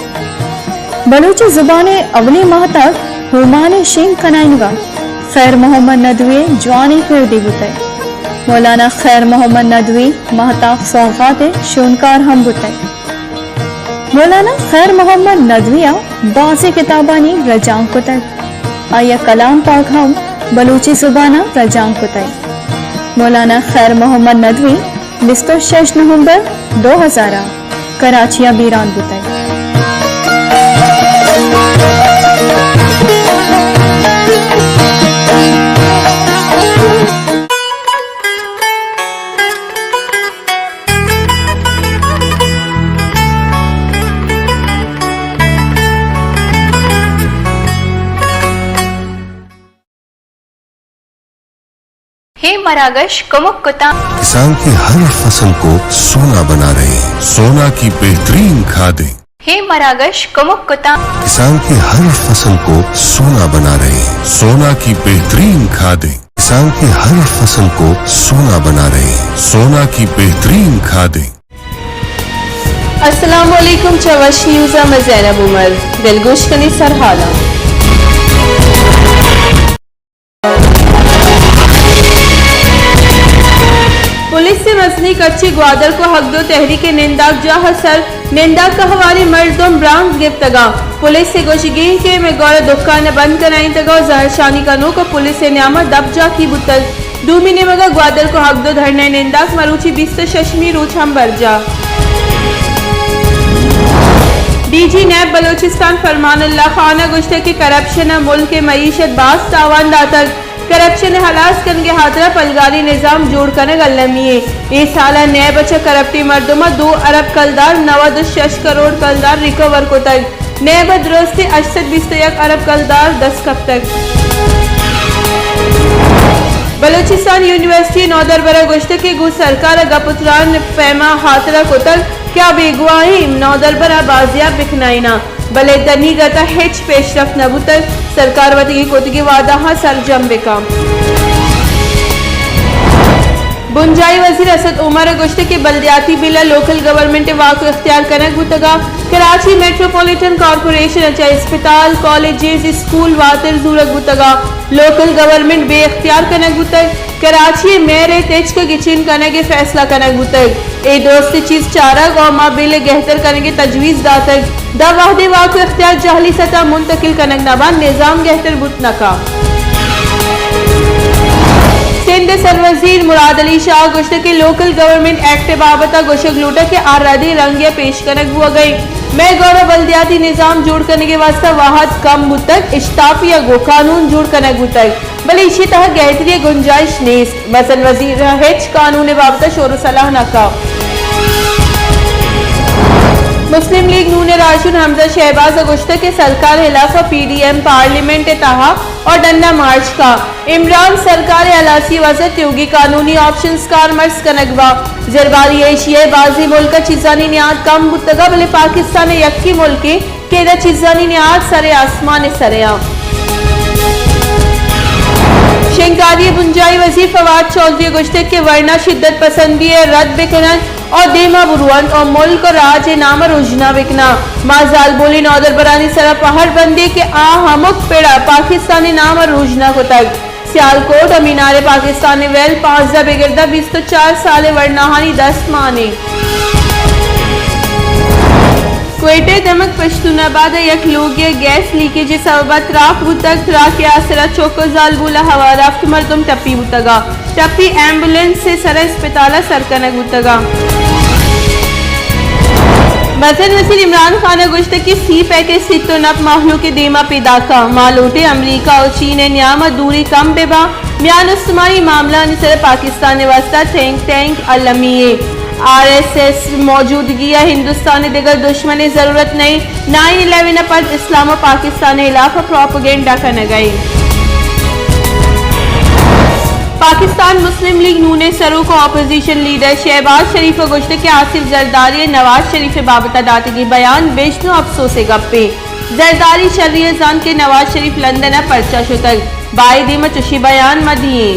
بلوچی زبان ءِ اولی ماھتاک ہومان ءِ شنگ کنائینگ ءَ خیر محمد ندوی ءِ جوانیں کردے بوتگ۔ مولانا خیر محمد ندوی ماھتاک سوغات ءِ شونکار ھم بوتگ۔ مولانا خیر محمد ندوی ءَ بازیں کتابانی رجانک کتگ۔ آئی ءَ کلام پاک ھم بلوچی زبان ءَ رجانک کتگ۔ مولانا خیر محمد ندوی بیست ءُ شش نومبر دو ھزار ءَ کراچی ءَ بیران بوتگ۔ ھے مراگش کمک کتاں۔ کسان کے ہر فصل کو सोना बना रहे हैं। सोना की बेहतरीन खादें। ھے مراگش کمک کتاں۔ کسان کے ہر فصل کو सोना बना रहे हैं। सोना की बेहतरीन खादें। کسان کے ہر فصل کو सोना बना रहे हैं। सोना की बेहतरीन खादें۔ السلام علیکم، چہ وش نیوز ءَ من زینب عمر۔ دلگوش کنیں سرحالاں۔ پولیس ءِ مزنیں کچے گوادر کو حق دو تحریک ءِ ننداک جاہ ءِ سر ننداک ءِ ہواری مردم برانز گپتگ اَنت۔ پولیس ءِ گوشگ اِنت کہ مئے گور ءَ دکان بند کنائینتگ ءُ زھرشانی کنوک پولیس ءِ نیام ءَ دپ جاکی بوتگ۔ دومی نیمگ ءَ گوادر کو حق دو دھرنہ ءِ ننداک مروچی بیست ءُ ششمی روچ ھم برجاہ۔ ڈی جی نیب بلوچستان فرمان اللہ خان ءَ گوشتگ کہ کرپشن ءَ ملک ءِ معیشت باز تاوان داتگ۔ کرپشن ءِ ہلاس کنگ ءِ ہاترا پلگاری نظام جوڑ کنگ المی اِنت۔ اے سال ءَ نیب ءَ چہ کرپٹیں مردم ءَ دو ارب کلدار نود ءُ شش کروڑ کلدار ریکور کتگ۔ نیب ءَ درستیں ہشت سد بیست ءُ یک ارب کلدار دست کپتگ۔ بلوچستان یونیورسٹی ءِ نودربر ءَ گوشتگ کہ گوں سرکار ءَ گپ ءُ تران پیما ہاترا کتگ کہ آ بیگواہیں نودربر ءَ بازیاب بکنائیناں۔ بلے دنیگت ءَ ہچ پیشرفت نہ بوتگ، سرکار وتی کتگیں وعدہاں سرجم بہ کنت۔ بنجاہی وزیر اسد عمر ءَ گوشتگ کہ بلدیاتی بل ءَ لوکل گورنمنٹ ءِ واک ءُ اختیار کنگ بوتگ ءُ کراچی میٹروپولیٹن کارپوریشن ءَ چہ اسپتال، کالجز، اسکول واتر زورگ بوتگ ءُ لوکل گورنمنٹ بے اختیار کنگ بوتگ۔ کراچی ءِ میئر ءِ تچک ءَ گچین کنگ ءِ فیصلہ کنگ بوتگ۔ اے درستیں چیز چارگ ءُ ما بل ءِ گہتر کنگ ءِ تجویز داتگ۔ داں وہدے واک ءُ اختیار جہلی سطح ءَ منتقل کنگ نہ بنت، نظام گہتر بوت نہ کنت۔ سندھ ءِ سروزیر مراد علی شاہ ءَ گوشتگ کہ لوکل گورنمنٹ ایکٹ ءِ بابت ءَ گوشگ لوٹگ کہ آ ردیں رنگے ءَ پیش کنگ بوگ ءَ اِنت۔ مئے گور ءَ بلدیاتی نظام جوڑ کنگ ءِ واستہ وہد کم بوتگ، اشتاپی ءَ گوں قانون جوڑ کنگ بوتگ۔ بلے ایشی ءِ تہا گہتری ءِ گنجائش نیست۔ مزن وزیر ءَ ہچ قانون ءِ بابت ءَ شور ءُ صلاح نہ کت۔ مسلم لیگ نون ء راہشون حمزہ شہباز ء گوشتگ کہ سرکار ء ہلاف ء پی ڈی ایم پارلیمنٹ ء تہا اور ڈنڈا مارچ کا۔ عمران سرکار ء ہلاسی ء واستہ تیوگی قانونی آپشنز کارمرز کنگ با۔ زرباری ایشیا ء بازیں ملک ء چیزانی نیاد کم بوتگ ء بلے پاکستان ء یکیں ملکے کہ ادا چیزانی نیاد سر آسمان ء سر ء آں۔ شنگکاری ء بنجاہی وزیر فواد چوہدری ء گوشتگ کہ ورنا شدت پسندی ء رد بہ کن انت اور دیما برو انت اور ملک اور راج ء نام ء روژنا بہ کناں۔ ما زالبولیں نودربرانی سرا پہر بندیں کہ آ ہمک پڑ ء پاکستان ء نام ء روژنا کتگ۔ سیالکوٹ ء مینار پاکستان ء ویل پانزدہ بگر داں بیست ء چار سال ء ورناہانی دست مان انت۔ کوئٹہ ء دمگ پشتون آباد ء یک لوگے ء گیس لیکیج ء سبب ء تراک بوتگ۔ تراک ء آسر ء چک ء زالبول ء ہوار ہفت مردم ٹپی بوتگ ء ٹپی ایمبولینس ء سر ء اسپتال ء سر کنگ بوتگ ء۔ مزن وزیر عمران خان ء گوشتگ کہ سی پیک ء سیت ء نپ مہلوک ء دیم ء پیداک ء۔ ما لوٹیں امریکہ ء چین ء نیام ء دوری کم بہ باں۔ میان استمانی معاملہانی سر ء پاکستان ء واستہ تھنک ٹینک المی اے۔ آر ایس ایس موجودگی ء ہندوستان ء دگہ دشمن ء ضرورت نہ انت۔ نائن الیون ء پد اسلام ء پاکستان ء ہلاف ء پروپیگنڈا کنگ ء انت۔ پاکستان مسلم لیگ نون ء سروک ء اپوزیشن لیڈر شہباز شریف ء گوشتگ کہ آصف زرداری ء نواز شریف ء بابت ء داتگیں بیان بژن ء اپسوس ء گپے۔ زرداری شری ء زانت کہ نواز شریف لندن ء پرچا شتگ، بائد ایں ما چشیں بیان مہ دییں۔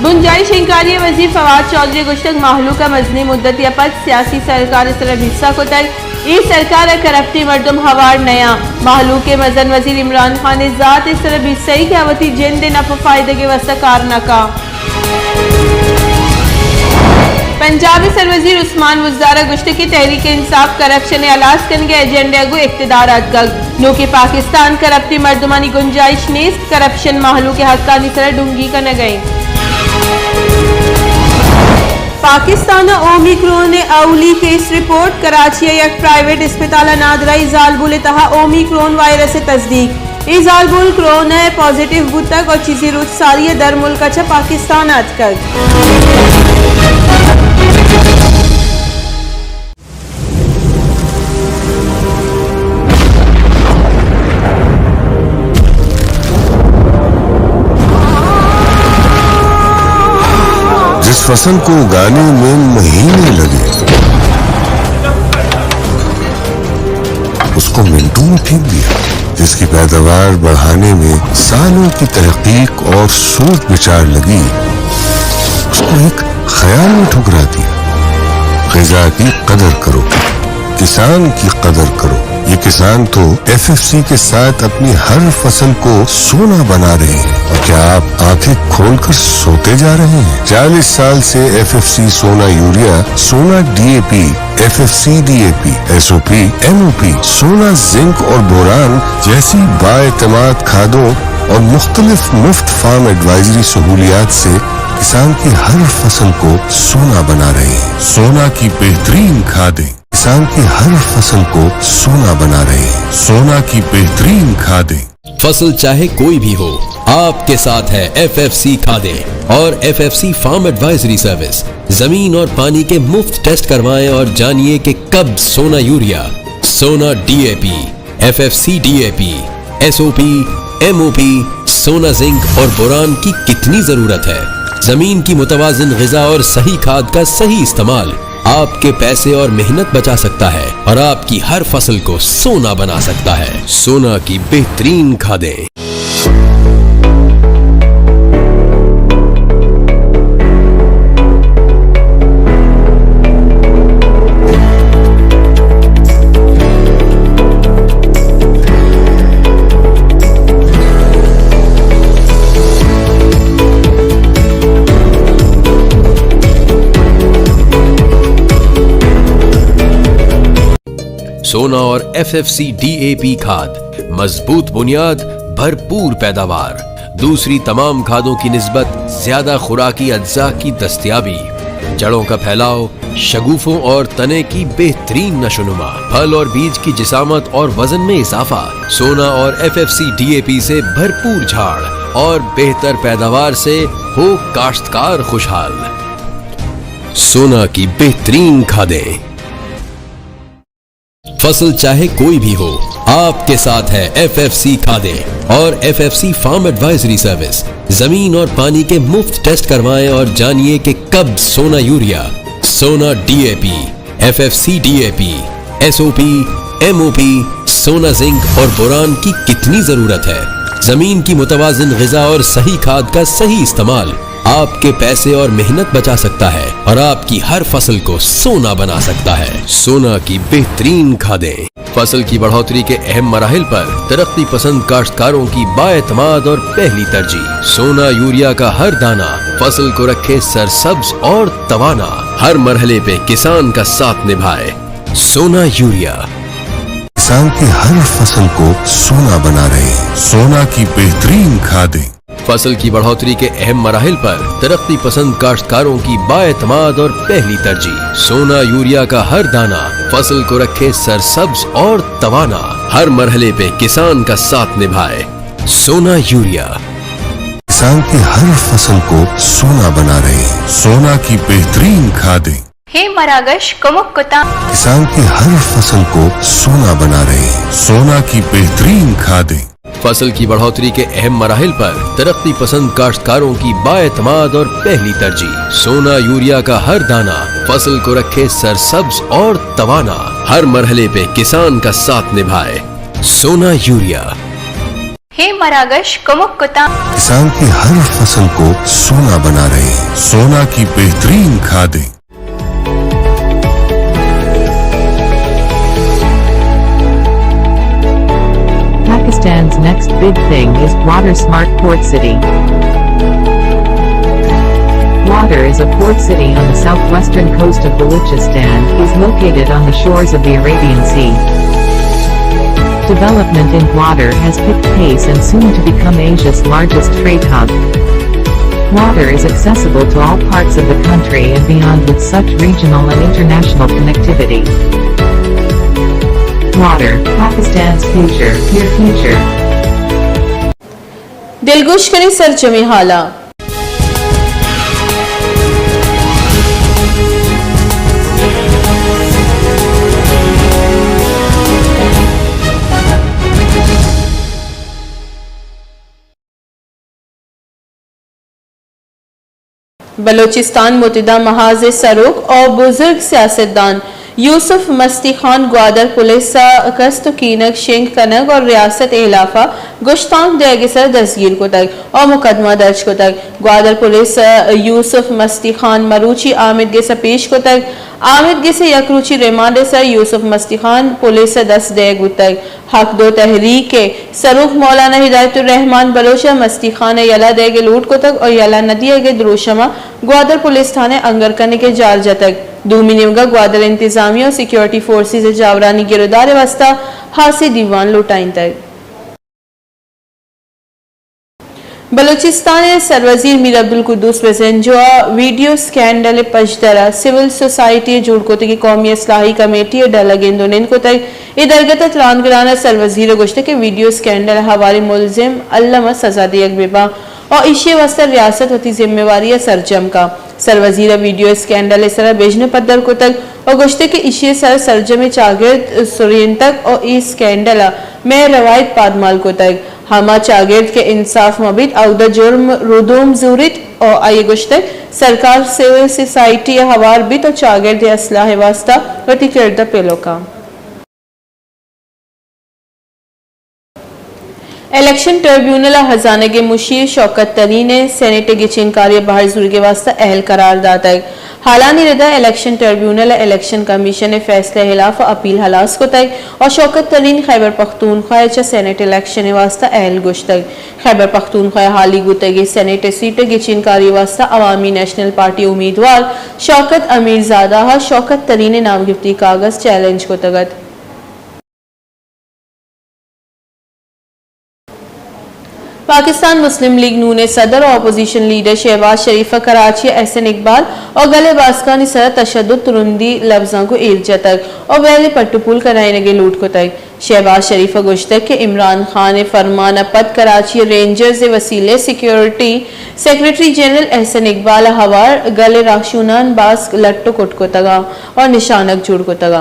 بنجاہی شنگکاری ء وزیر فواد چوہدری ء گوشتگ مہلوک ء مزنیں مدتے ء پد سیاسی سرکار ء سرا بھرسا کتگ، اے سرکار ء کرپٹیں مردم ہوار نیاں۔ مہلوک ء مزن وزیر عمران خان ء ذات ء سرا بھرسائی کہ آ وتی جند ء نپ ء فائدگ ء واستہ کار نہ کاں۔ پنجاب ء سروزیر عثمان بزدار ء گوشتگ کہ تحریک انصاف کرپشن ء ہلاس کنگ ء ایجنڈا ء گوں اقتدار ء اتکگ۔ نوکیں پاکستان کرپٹیں مردمانی گنجائش نیست، کرپشن مہلوک ء حقانی سرا ڈنگی کنگ ء انت۔ پاکستان ء اومیکرون ء اولی کیس رپورٹ، کراچی ء یک پرائیویٹ اسپتال ء نادراہی زالبول ء تہا اومیکرون وائرس ء تصدیق۔ اے زالبول کرونا ء پازیٹیو بوتگ اور چیزے روچ ساری ء درملک ء چہ پاکستان ء اتکگ۔ جس فصل کو اگانے میں مہینے لگے، اس کو منٹوں میں پھینک دیا۔ جس کی پیداوار بڑھانے میں سالوں کی تحقیق اور سوچ بچار لگی، اس کو ایک خیال نے ٹھکرا دیا۔ غذا کی قدر کرو، کسان کی قدر کرو۔ یہ کسان تو ایف ایف سی کے ساتھ اپنی ہر فصل کو سونا بنا رہے ہیں۔ اور کیا آپ آنکھیں کھول کر سوتے جا رہے ہیں؟ چالیس سال سے F F C Sona urea, Sona D A P, F F C D A P, S O P, M O P, Sona zinc اور بوران جیسی بااعتماد کھادوں اور مختلف مفت فارم ایڈوائزری سہولیات سے کسان کی ہر فصل کو سونا بنا رہے ہیں۔ سونا کی بہترین کھادیں، کسان کی ہر فصل کو سونا بنا رہے ہیں۔ سونا کی بہترین کھادیں۔ فصل چاہے کوئی بھی ہو، आपके साथ है एफ एफ सी खादें और F F C farm advisory service. जमीन और पानी के मुफ्त टेस्ट करवाएं और जानिए कि कब Sona urea, Sona D A P, F F C D A P, S O P, M O P, Sona zinc और बोरान की कितनी जरूरत है। जमीन की मुतवाजिन गिजा और सही खाद का सही इस्तेमाल आपके पैसे और मेहनत बचा सकता है और आपकी हर फसल को सोना बना सकता है। सोना की बेहतरीन खादें। सोना और F F C D A P खाद, मजबूत बुनियाद, भरपूर पैदावार। दूसरी तमाम खादों की निस्बत ज्यादा खुराकी अज्जा की दस्तियाबी, जड़ों का फैलाव, शगुफों और तने की बेहतरीन नशोनुमा, फल और बीज की जिसामत और वजन में इजाफा। सोना और F F C D A P से भरपूर झाड़ और बेहतर पैदावार से हो काश्तकार खुशहाल। सोना की बेहतरीन खादें। फसल चाहे कोई भी हो, आपके साथ है एफएफसी खादें और एफएफसी फार्म एडवाइजरी सर्विस। जमीन और पानी के मुफ्त टेस्ट करवाएं और जानिए कि कब सोना यूरिया, सोना DAP, FFC DAP, SOP, MOP, सोना जिंक और बोरान की कितनी जरूरत है। जमीन की मुतवाजिन गिजा और सही खाद का सही इस्तेमाल आपके पैसे और मेहनत बचा सकता है और आपकी हर फसल को सोना बना सकता है। सोना की बेहतरीन खादें। फसल की बढ़ोतरी के अहम मराहिल पर तरक्की पसंद काश्तकारों की बाएतमाद और पहली तरजीह। सोना यूरिया का हर दाना फसल को रखे सरसब्ज और तवाना। हर मरहले पे किसान का साथ निभाए। सोना यूरिया। किसान की हर फसल को सोना बना रहे हैं। सोना की बेहतरीन खादें। फसल की बढ़ोतरी के अहम मराहिल पर तरक्की पसंद काश्तकारों की बाएतमाद और पहली तरजीह। सोना यूरिया का हर दाना फसल को रखे सरसब्ज और तवाना। हर मरहले पे किसान का साथ निभाए। सोना यूरिया। किसान की हर फसल को सोना बना रहे हैं। सोना की बेहतरीन खादें। हे मरागश कमुक कुतां। किसान की हर फसल को सोना बना रहे हैं। सोना की बेहतरीन खादें। फसल की बढ़ोतरी के अहम मराहिल पर तरक्की पसंद काश्तकारों की बाएतमाद और पहली तरजीह। सोना यूरिया का हर दाना फसल को रखे सरसब्ज और तवाना। हर मरहले पे किसान का साथ निभाए। सोना यूरिया। हे मरागश कमुक कुतां। किसान की हर फसल को सोना बना रहे हैं। सोना की बेहतरीन खादें। Pakistan's next big thing is Gwadar Smart Port City. Gwadar is a port city on the southwestern coast of Balochistan, is located on the shores of the Arabian Sea. Development in Gwadar has picked pace and soon to become Asia's largest trade hub. Gwadar is accessible to all parts of the country and beyond with such regional and international connectivity. Gwadar, Pakistan's future, your future. دلگوش کنیں سرجمیں حالاں۔ بلوچستان متحدہ محاذ ءِ سروک ءُ بزرگ سیاستدان یوسف مستی خان گوادر پولیس ءَ کست ءُ کینگ شنگ کنگ ءُ ریاست ءِ ہلاف ءَ گشتانک دئیگ ءِ سرا دزگیر کتگ ءُ مقدمہ درج کتگ۔ گوادر پولیس ءَ یوسف مستی خان مروچی آمید گس ءَ پیش کتگ۔ آمید گس ءِ یک روچی ریمانڈ ءِ سرا یوسف مستی خان پولیس ءِ دست دئیگ بوتگ۔ حق دو تحریک ءِ سروک مولانا ہدایت الرحمان بلوچ ءَ مستی خان ءِ یلہ دئیگ ءِ لوٹ کتگ ءُ یلہ نہ دیگ ءِ دروشم ءَ گوادر پولیس تھانہ ءَ انگر کنگ ءِ جار جتگ۔ دومی نیمگ ءَ گوادر انتظامیہ ءُ سیکورٹی فورسز ءِ جاورانی گرودار ءِ واستہ ہاسیں دیوان لوٹائینتگ۔ بلوچستان ءِ سروزیر میر عبدالقدوس بزنجو ءَ ویڈیو سکینڈل ءِ پژدر ءَ سول سوسائٹی ءِ جوڑ کتگیں قومی اصلاحی کمیٹی ءِ ڈل ءَ گند ءُ نند کتگ۔ اے درگت ءَ تران گران ءَ سروزیر ءَ گوشتگ کہ ویڈیو سکینڈل ءِ ہواریں ملزم الم ءَ سزا دیگ بہ باں ءُ ایشی ءِ واستہ ریاست وتی ذمہ واری ءَ سرجم کاں۔ سروزیر ءَ ویڈیو اسکینڈل ءِ سرا بژن پدر کتگ ءُ گوشتگ کہ ایشی ءِ سرا سرجمیں چاگرد سرینتگ ءُ اے اسکینڈل ءَ مئے روایت پادمال کتگ۔ ہما چاگرد کہ انصاف مہ بیت، اودا جرم ردوم زوریت ءُ آئی ءَ گوشتگ، سرکار سول سوسائٹی ءَ ہوار بیت ءُ چاگرد ءِ اصلاح ءِ واستہ وتی کرد ءَ پیلو کاں۔ الیکشن ٹربیونل ءِ ہزانگ ءِ مشیر شوکت ترین ءَ سینیٹ ءِ گچین کاری ءَ بہر زورگ ءِ واستہ اہل قرار داتگ۔ ہالانی رد ءَ الیکشن ٹربیونل ءَ الیکشن کمیشن ءِ فیصلہ ءِ ہلاف ءَ اپیل ہلاس کتگ ءُ شوکت ترین خیبر پختونخوا ءَ چہ سینیٹ الیکشن ءِ واستہ اہل گوشتگ۔ خیبر پختونخوا ءِ ہالی بوتگیں سینیٹ ءِ سیٹ ءِ گچین کاری ءِ واستہ عوامی نیشنل پارٹی ءِ امیدوار شوکت امیر زادہ ءَ شوکت ترین ءِ نامگپتی کاگد چیلنج کتگ ات۔ پاکستان مسلم لیگ نون ءِ صدر ءُ اپوزیشن لیڈر شہباز شریف ءَ کراچی ءَ احسن اقبال ءُ گل ءِ باسکانی سرا تشدد، ترندی لبزانک ءُ ایر جتگ ءُ ویل ءِ پٹ ءُ پول کنائینگ ءِ لوٹ کتگ۔ شہباز شریف ء گوشتگ کہ عمران خان ء فرمان ء پد کراچی ء رینجرز ء وسیلہ ء سیکورٹی سیکرٹری جنرل احسن اقبال ء ہوار گل ء راہشونان باز لٹ ء کٹ کتگ ء نشانگ جوڑ کتگ۔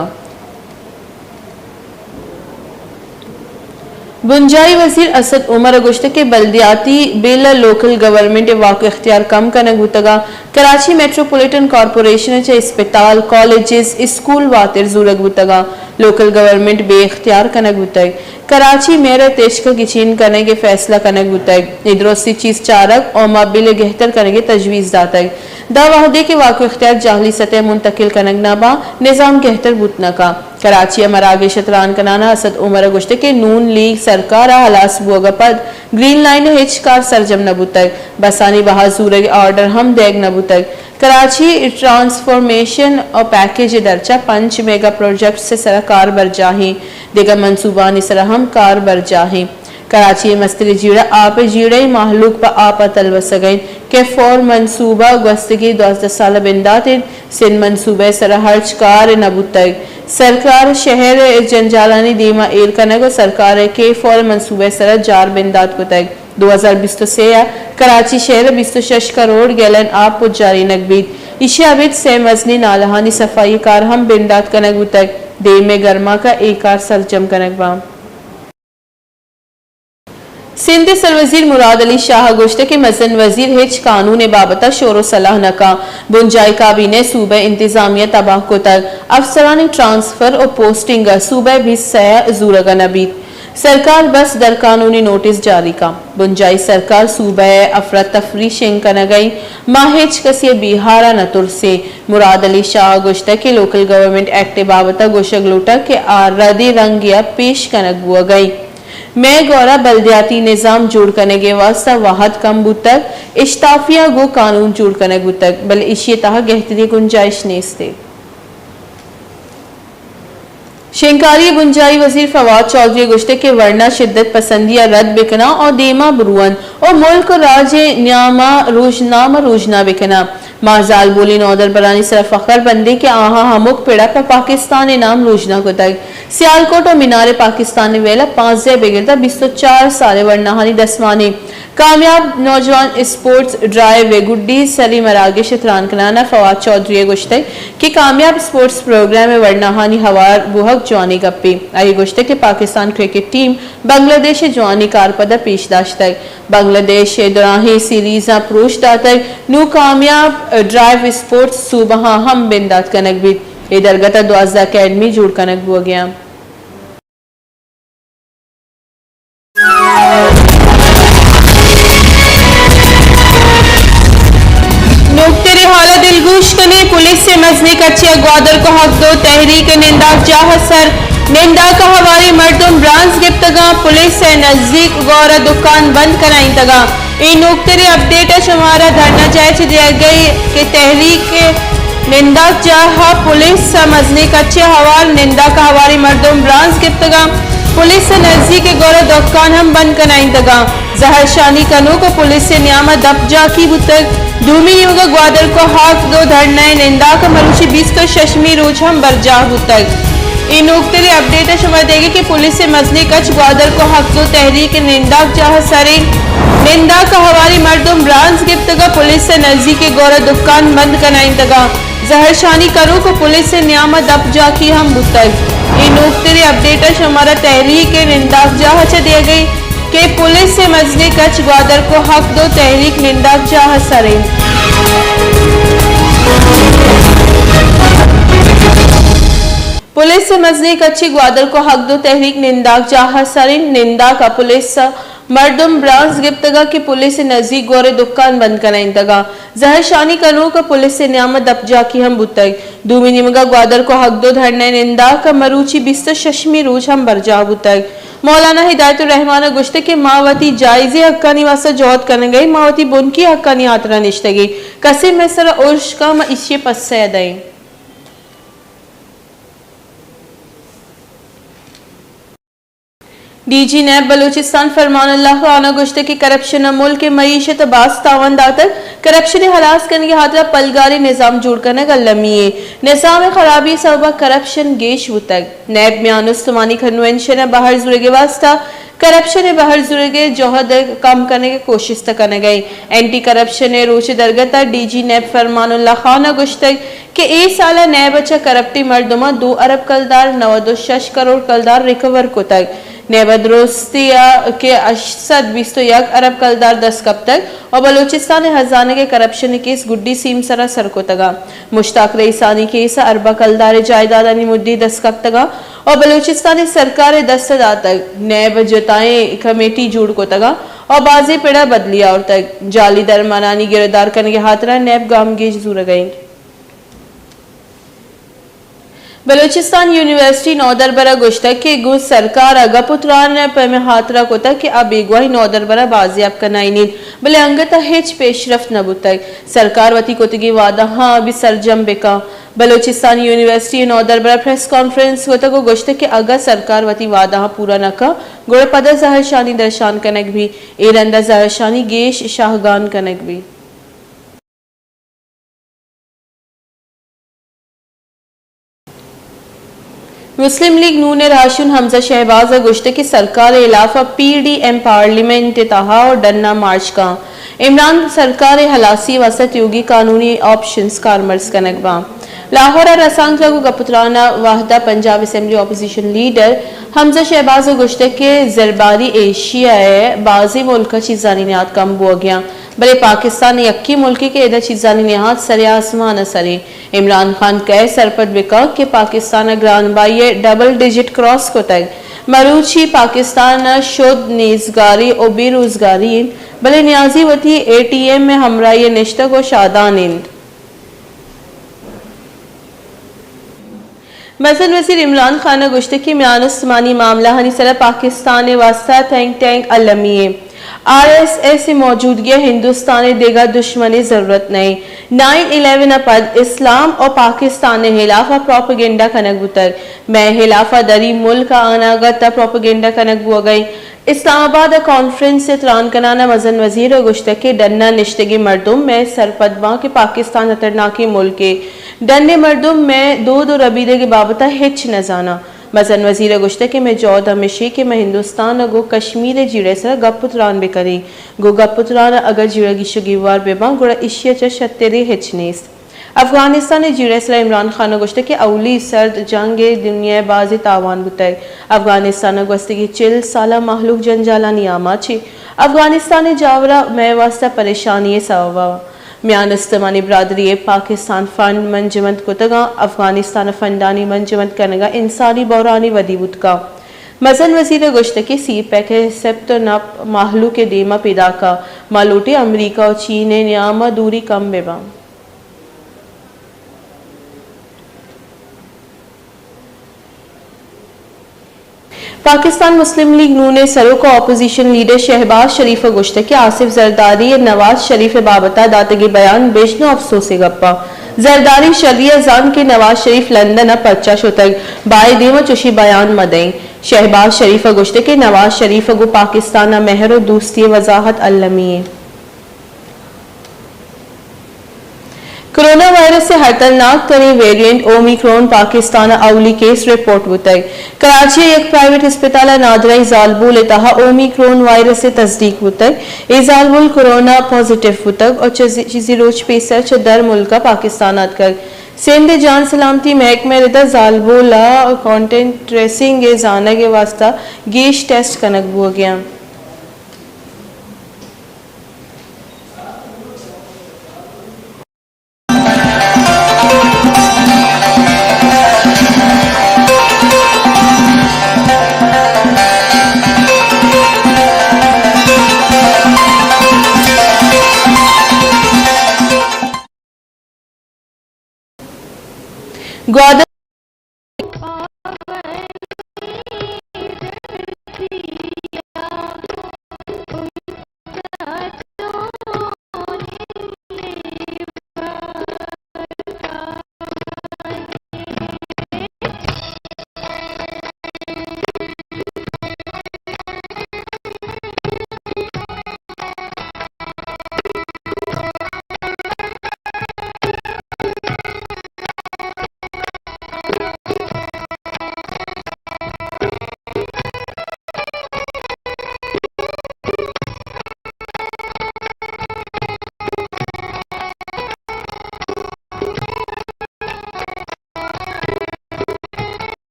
بنجاہی وزیر اسد عمر ء گوشتگ کہ بلدیاتی بل ء لوکل گورنمنٹ ء واک و اختیار کم کنگ بوتگ ء کراچی میٹروپولیٹن کارپوریشن ء چہ اسپتال، کالجز، اسکول واتر زورگ بوتگ ء لوکل گورنمنٹ بے اختیار کنگ بوتگ۔ کراچی میئر ء تچک ء گچین کنگ ء فیصلہ کنگ بوتگ۔ اے درستی چیز چارگ ء ما بل ء گہتر کنگ ء تجویز داتگ۔ داں وہدے کہ واک و اختیار جاہلی سطح ء منتقل کنگ نہ باں، نظام گہتر بوت نہ کاں۔ کراچی ء مراگش ء تران کنان ء اسد عمر ء گوشتگ کہ نون لیگ سرکار ء ہلاس بوگ ء پد گرین لائن ء ہچ کار سرجم نہ بوتگ، بسانی بہا زورگ ء آرڈر ہم دیگ نہ بوتگ۔ کراچی ٹرانسفارمیشن ء پیکج ء درچ ء پنچ میگا پروجیکٹس ء سرا کار برجاہ ایں، دگہ منصوبانی سرا ہم کار برجاہ ایں۔ کراچی ء مستریں جیڑہ آپ ء جیڑہ ایں، مہلوک پہ آپ ء تلوسگ ء انت۔ کے فور منصوبہ گوستگیں دوازدہ سال ء بندات انت، سندھ منصوبہ ء سرا ہرچ کار نہ بوتگ۔ سرکار شہر ء جنجالانی دیم ء ایر کنگ ء سرکار ء کے فور منصوبہ ء سرا جار بندات کتگ۔ دو ہزار بیست ء سے ء کراچی شہر ء بیست ء شش کروڑ گیلن آپ پجارینگ بیت۔ ایشی ء ابید سئے مزنیں نالہانی صفائی ء کار ہم بندات کنگ بوتگ۔ دیم ء گرماک ء اے کار سرجم کنگ باں۔ سندھ ء سروزیر مراد علی شاہ ء گوشتگ کہ مزن وزیر ہچ قانون ء بابت ء شور ء سلاہ نہ کاں۔ بنجاہی کابینہ ء صوبہ ء انتظامیہ تباہ کتگ، افسرانی ٹرانسفر ء پوسٹنگ ء صوبہ ء بیست سئے ء زورگ ء نہ بیت۔ سرکار بس درقانونی نوٹس جاری کاں۔ بنجاہی سرکار صوبہ ء افراتفری شنگ کنگ ء انت، ما ہچ کسی ء بیہار ء نہ ترسیں۔ مراد علی شاہ ء گوشتگ کہ لوکل گورنمنٹ ایکٹ ء بابت ء گوشگ لوٹگ کہ آ ردیں رنگے ء پیش کنگ بوگ ء انت۔ مئے گورا بلدیاتی نظام جوڑ کنگ ء واستہ وہد کم بوتگ، اشتافیاں گوں قانون جوڑ کنگ بوتگ، بلے ایشی ء تہا گہتری ء گنجائش نیست۔ شنگکاری ء بنجاہی وزیر فواد چوہدری ء گوشتگ کہ ورنا شدت پسندی ء رد بکناں ء دیما برونت ء ملک ء راج ء نیاما روژنامہ روژنا بکناں۔ ما زالبولیں نودربرانی سرا فخر بندیں کہ آہاں ہمک پڑ ء پہ پاکستان ء نام روژنا کتگ۔ سیالکوٹ ء مینار پاکستان ء ویل ء پانزدہ بگر داں بیست ء چار سال ء ورناہانی دسمانیں کامیاب نوجوان اسپورٹس ڈرائیو ء گڈی سری مراگش ء تران کنان ء فواد چوہدری ء گوشتگ کہ کامیاب اسپورٹس پروگرام ء ورناہانی ہوار بوہگ جوانیں گپے۔ آئی ء گوشتگ کہ پاکستان کرکٹ ٹیم بنگلہ دیش ء جوانیں کارپد ء پیش داشتگ۔ بنگلہ دیش ء دراہیں سیریزاں پروش داتگ، نوں کامیاب ڈرائیو اسپورٹس صوبہاں ہم بندات کنگ بیت۔ اے درگت ء دوازدہ اکیڈمی جوڑ کنگ بوگ ء انت۔ نوکتریں ہال ء دلگوش کنیں، پولیس ء مزنیں کچے ء گوادر کوہگ دو تحریک ء ننداک جاہ ء سر ننداک ء ہواریں مردم برانز گپتگاں، پولیس ء نزیک گور ء دکان بند کنائینتگاں۔ اے نوکتریں اپڈیٹ ء شمارا دھرنا جاہ ء چہ دیگ ء کہ تحریک ء ننداک جاہ ء پولیس ء مزنیں کچے ء ہوار ننداک ء ہواریں مردم برانز گپتگاں۔ پولیس ء نزیک ء گور ء دکان ہم بند کنائینتگاں۔ زہرشانی کنوک ء پولیس ء نیام ء دپ جاکی بوتگ۔ دومی نیمگ ء گوادر کوہگ دو دھرنا ء ننداک ء مروچی بیست ء ششمی روچ ہم برجاہ بوتگ۔ اے نوکتریں اپڈیٹ ء شمارا دیگ ء کہ پولیس ء مزنیں کچ گوادر کوہگ دو تحریک ء ننداک جاہ ء سریں ننداک ء ہواریں مردم برانز گپتگ ء پولیس ء نزیک ء گور ء دکان بند کنائینتگاں۔ زہرشانی کنوک ء پولیس ء نیام ء دپ جاکی ہم بوتگ۔ اے نوکتریں اپڈیٹ ء شمارا تحریک ء ننداک جاہ ء چہ دیگ ء کہ پولیس ء مزنیں کچ گوادر کوہگ دو تحریک ننداک جاہ ء سر انت۔ پولیس ء مزنیں کچے گوادر کوہگ دو تحریک ننداک جاہ ء سر انت۔ ننداک ء پولیس ء مردم برانز گپتگ ء کہ پولیس ء نزیک گور ء دکان بند کنائینتگ ء زہرشانی کنوک ء پولیس ء نیام ء دپ جاکی ہم بوتگ۔ دومی نیمگ ء گوادر کوہگ دو دھرنا ء ننداک ء مروچی بیست ء ششمی روچ ہم برجاہ بوتگ۔ مولانا ہدایت الرحمان ء گوشتگ کہ ما وتی جائزیں حقانی واستہ جہد کنگ ء ایں، ما وتی بنکی حقانی ہاترا نشتگ ایں، کسے مئے سرا ارش کاں ما ایشی ء پسہ ء دئیں۔ ڈی جی نیب بلوچستان فرمان اللہ خان ءَ گوشتگ کہ کرپشن ءَ ملک ءِ معیشت ءَ باز تاوان داتگ، کرپشن ءِ ہلاس کنگ ءِ ہاترا پلگاری نظام جوڑ کنگ المی ایں، نظام ءِ خرابی ءِ سبب ءَ کرپشن گیش بوتگ۔ نیب میان استمانی کنونشن ءِ بہر زورگ ءِ واستہ کرپشن ءِ بہر زورگ ءِ جہد ءِ کم کنگ ءِ کوشست کنگ ءَ ایں۔ اینٹی کرپشن ءِ روچ ءِ درگت ءَ ڈی جی نیب فرمان اللہ خان ءَ گوشتگ کہ اے سال ءَ نیب ءَ چہ کرپٹیں مردماں دو ارب کلدار، نود ءُ شش کروڑ کلدار، ریکور کتگ۔ نیب ءَ درستی ءَ کہ ہشت سد بیست ءُ یک ارب کلدار دست کپتگ ءُ بلوچستان ءِ ہزانگ ءِ کرپشن ءِ کیس گڈی سیمسر ءَ سر کتگ اَنت۔ مشتاق رئیسانی کیس ءَ ارباں کلدار ءِ جائیدادانی مڈی دست کپتگ اَنت ءُ بلوچستان ءِ سرکار ءِ دست ءَ داتگ۔ نیب ءَ جتائیں کمیٹی جوڑ کتگ اَنت ءُ بازیں پڑ ءَ بدلی آورتگ۔ جعلی درمانانی گرودار کنگ ءِ ہاترا نیب گامگیج زورگ ءَ اِنت۔ بلوچستان یونیورسٹی نودربر ءَ گوشتگ کہ گوں سرکار ءَ گپ ءُ تران پہ ہمے ہاترا کتگ کہ آ بیگواہیں نودربر ءَ بازیاب کنائینیت، بلے انگت ءَ ہچ پیشرفت نہ بوتگ۔ سرکار وتی کتگیں وعدہاں ابی سرجم بہ کن۔ بلوچستان یونیورسٹی ءِ نودربر ءَ پریس کانفرنس کتگ ءُ گوشتگ کہ اگاں سرکار وتی وعدہاں پورا نہ کن، گڑا پدا زہرشانی درشان کنگ بیت۔ اے رند ءَ زہرشانی گیش شاہگان کنگ بیت۔ مسلم لیگ نون ءِ راہشون حمزہ شہباز ءَ گوشتگ کہ سرکار ءِ ہلاف ءَ پی ڈی ایم پارلیمنٹ ءِ تہا ءُ ڈن ءَ مارچ کن، عمران سرکار ءِ ہلاسی ءِ واستہ تیوگیں قانونی آپشنز کارمرز کنگ باں۔ لاہور ءَ رسانکدراں گوں گپ ءُ تران ءِ وہد ءَ پنجاب اسمبلی اپوزیشن لیڈر حمزہ شہباز ءَ گوشتگ کہ زرباری ایشیا ءِ بازیں ملک ءَ چیزانی نیاد کم بوگ ءَ اَنت، بلے پاکستان یکیں ملکے کہ ادا چیزانی نہاد سر آسمان ءِ سر ایں۔ عمران خان کئے سرپد بہ کنت کہ پاکستان ءَ گران بہائی ءَ ڈبل ڈیجٹ کراس کتگ۔ مروچی پاکستان ءَ شد، نیزگاری ءُ بے روزگاری اِنت، بلے نیازی وتی اے ٹی ایم ءِ ہمراہی ءَ نشتگ ءُ شادان اِنت۔ مزن وزیر عمران خان ءَ گوشتگ کہ میان استمانی معاملہانی سرا پاکستان ءِ واستہ تھنک ٹینک المی ایں۔ آر ایس ایس ءِ موجودگی ءَ ہندوستان ءِ دگہ دشمنے ضرورت نہ ایں۔ نائن الیون ءَ پد اسلام ءُ پاکستان ءِ ہلاف ءَ پروپیگنڈا کنگ بوتگ۔ مئے ہلاف ءَ دری ملک ءِ اناگت ءَ پروپیگنڈا کنگ بوگ ءَ ایں۔ اسلام آباد ءَ کانفرنس ءَ تران کنان ءَ مزن وزیر ءَ گوشتگ کہ ڈن ءَ نشتگیں مردم مئے سرپد باں کہ پاکستان ہترناکیں ملکے۔ ڈن ءِ مردم مئے دود ءُ ربیدگ ءِ بابت ءَ ہچ نہ زاناں۔ مزن وزیر ءَ گوشتگ کہ مئے جہد ہمیش ایں کہ مئے ہندوستان ءَ گوں کشمیر ءِ جیڑہ ءِ سرا گپ ءُ تران بہ کنیں۔ گوں گپ ءُ تران ءَ اگاں جیڑہ گیش ءُ گیوار بہ باں، گڑا ایشی ءَ چہ شتریں ہچ نیست۔ افغانستان ءِ جیڑہ ءِ سرا عمران خان ءَ گوشتگ کہ اولی سرد جنگ ءَ دنیا ءَ بازیں تاوان بوتگ۔ افغانستان ءَ گوستگیں چل سال ءَ مہلوک جنجالانی آماچ ایں۔ افغانستان ءِ جاور ءَ مئے واستہ پریشانی ءِ سوب ءَ۔ میان استمانی برادری ءَ پاکستان فنڈ منجمد کتگ اَنت، افغانستان ءَ فنڈانی منجمد کنگ ءَ انسانی بحرانے ودی بوت کنت۔ مزن وزیر ءَ گوشتگ کہ سی پیک ءِ سپت ءُ نپ مہلوک ءِ دیم ءَ پیداک اَنت۔ ما لوٹیں امریکہ ءُ چین ءِ نیام ءَ دوری کم بہ باں۔ پاکستان مسلم لیگ نون ءِ سروک ءُ اپوزیشن لیڈر شہباز شریف ءَ گوشتگ کہ آصف زرداری ءِ نواز شریف ءِ بابت ءَ داتگیں بیان بژن ءُ افسوس ءِ گپ اَنت۔ زرداری شری ءَ زانت کہ نواز شریف لندن ءَ پرچا شتگ، بائد ایں ما چشیں بیان مہ دئیں۔ شہباز شریف ءَ گوشتگ کہ نواز شریف ءَ گوں پاکستان ءَ مہر ءُ دوستی ءِ وضاحت المی ایں۔ کرونا وائرس ءِ ہترناک تریں ویریئنٹ اومیکرون پاکستان ءَ اولی کیس رپورٹ بوتگ۔ کراچی ءِ یک پرائیویٹ ہسپتال ءَ نادراہیں زالبول ءِ تہا اومیکرون وائرس ءِ تصدیق بوتگ۔ اے زالبول کرونا پازیٹیو بوتگ ءُ چہ زی-، چیزے روچ پیسر چہ در ملک ءَ پاکستان ءَ اتکگ۔ سندھ ءِ جان سلامتی محکمہ ءِ ردا زالبول ءِ کانٹیکٹ ٹریسنگ ءِ زانگ ءِ واستہ گیش ٹیسٹ کنگ بوگ ءَ اَنت۔ گوادر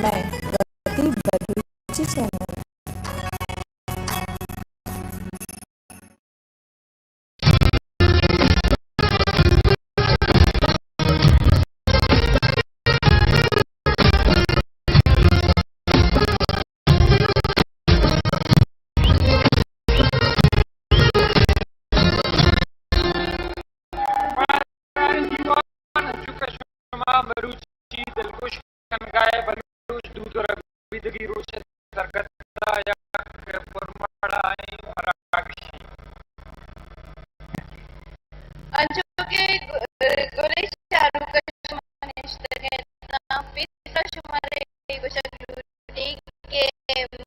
مئے وتی بلوچی چینل۔ انچو کہ شما مروچی دلگوش کنگا ئے، بلوچ دود ءُ ربیدگی روچ ءِ سرگت ءَ یک پرمڑاہیں مراگشے۔ انچو کہ گ-، گلیں چاروک ءَ شما نشتگ ات، تاں پت ءَ شمارا اے گوشگ لوٹی کہ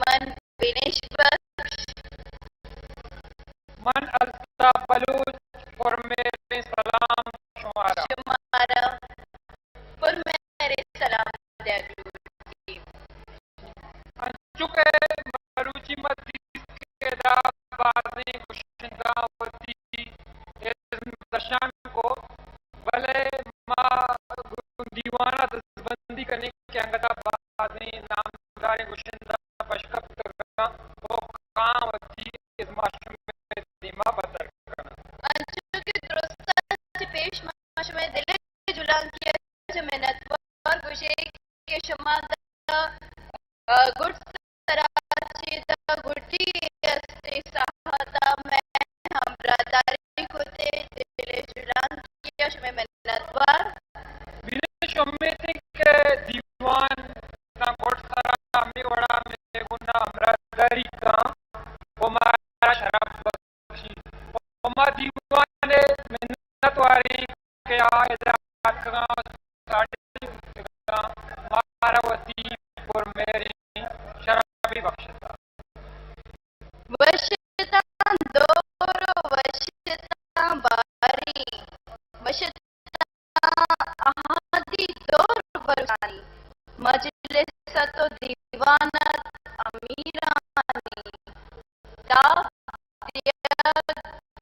من بنش بخش۔ من الطاف بلوچ، پرمہریں سلام شمارا۔ شمارا پرمہریں سلام دیگ لوٹی۔ انچو کہ مروچی ما دیست کہ ادا بازیں گشندہاں وتی ازم درشان کو، بلے ما گوں دیوان ءَ دزبندی کنیں کہ انگت ءَ بازیں نامداریں گشندہ پشکپتگ انت ءُ کاں وتی ازم ءَ شمئے دیما بدر کناں۔ انچو کہ درستاں چہ پیش ما شمئے دل ءِ چے کہ شما داں، ء، گڈ سرا چہ داں گڈی است ساہتا مئے ہمراہداری کتے، دل ء جہلانکی ء شمئے منتوار۔ بینش امیت انت کہ دیوان داں گڈ سرا ہمے وڑا مئے گونا ہمراہداری کاں و مارا شرپ بخشی و ما دیوان ء منتواریں کہ آ ادا اتکگاں، ساڑی اتکگاں، مارا وتی پر مہریں شرپے بخشتا۔ وشتاں دور و وشتاں باری، وشتاں اہادی دور بلوچانی، مجلس ات و دیوان ات امیرانی، تاب دیگ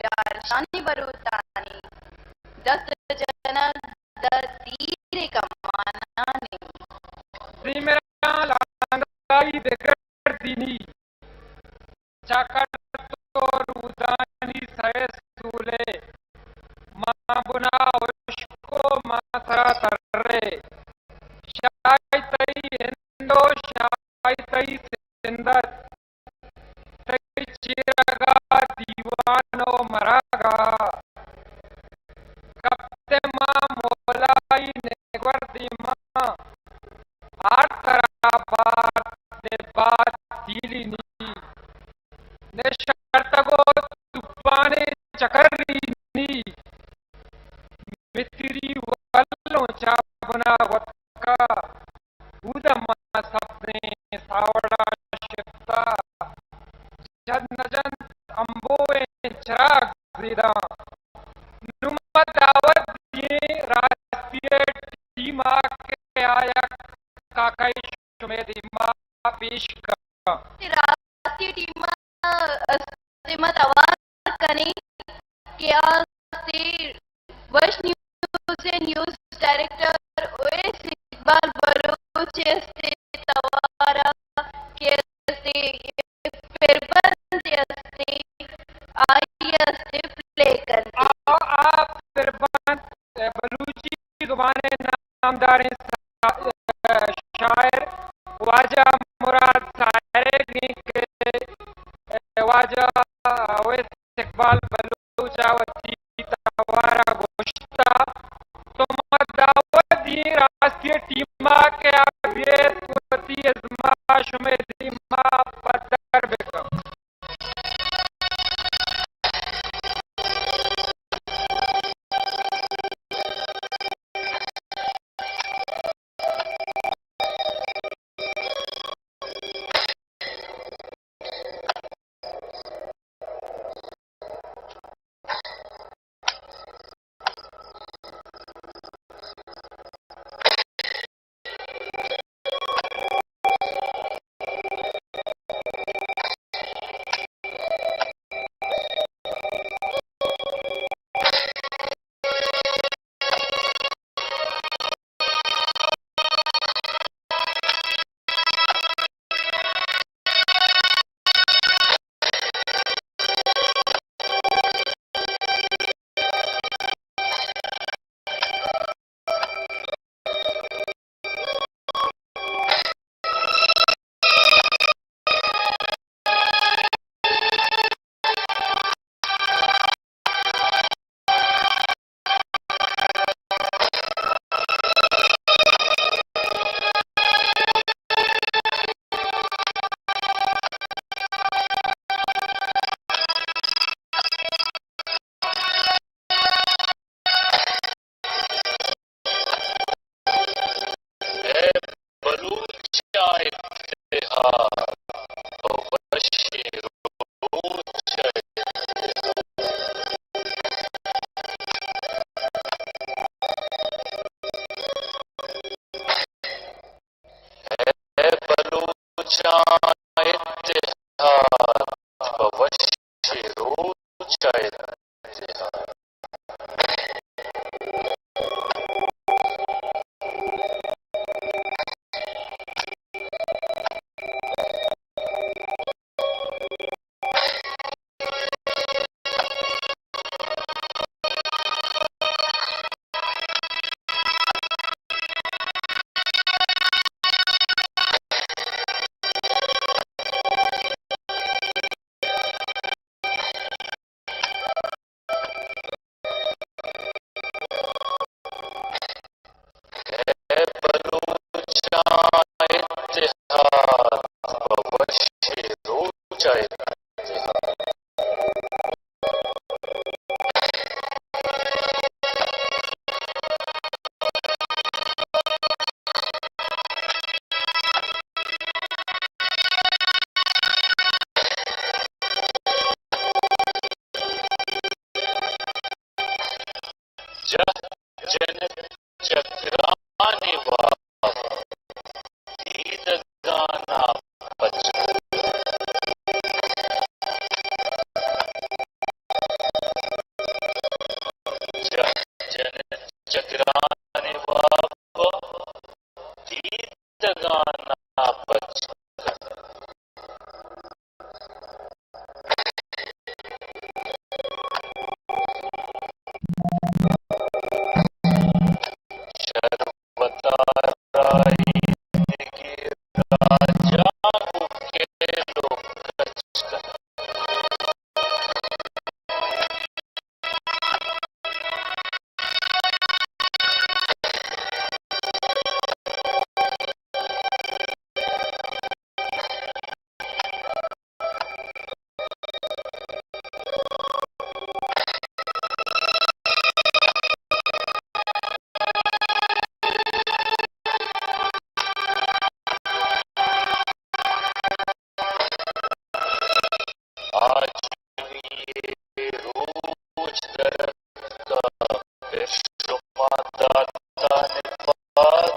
ڈارشانی بروتانی، دست جنگ داں تیر کمانانی۔ زیمراں لانگائی بگردینی، چاکر تو رودانی سئے سولے، ماں بنا ہشکو ماں سرا ترے، شاہی تئی ہندو شاہی تئی سندت، تئی چیرگا دیوان و مراگا۔ کپتیں ما مولائی نگور دیما، آرت ترا بارت نے باد تیلینی، نے شرتگ و توپانیں چکرینی، متری ولوں چا بنا وتکا۔ اود ء ما سبزیں ساوڑا شپتا، جھد نہ جنت امبوئیں چراگ زیداں۔ نوں ما دعوت دییں راستی ء ٹیم ء کہ آ یک کاکائے شمئے دیما پیش کن۔ راستی ٹیم ء است ما توار کنیں کہ آ است وش نیوز ء نیوز ڈائریکٹر اویس اقبال بلوچ ء است توار ء کہ است پربند ء است آئی ء است پلے کنت۔ آ، آ پربند بلوچی زبان ء نامداریں سا-، شاعر واجہ مراد ساحر ء کہ واجہ اویس اقبال بلوچ ء وتی توار ء گوشتہ، تو ما دعوت دیں راستی ٹیم ء کہ آ بیت وتی ازم ء شمئے دیم ء پدر بکن۔ اے بلوچ ء اتحاد پہ وشیں روچ ء اتحاد۔ اے بلوچاں اتحاد پہ وشیں روچ ء اتحاد۔ چکرانی واب دیدگان ءَ پچ کن۔ جہ جنت چکرانی واب دیدگان ءَ پچ کن۔ شر وتارا اے دگہ راجاں گوں کیل ءُ کچ کن۔ آجوئی ءِ روچ در اتکا، بے شما داتان ءِ پاد۔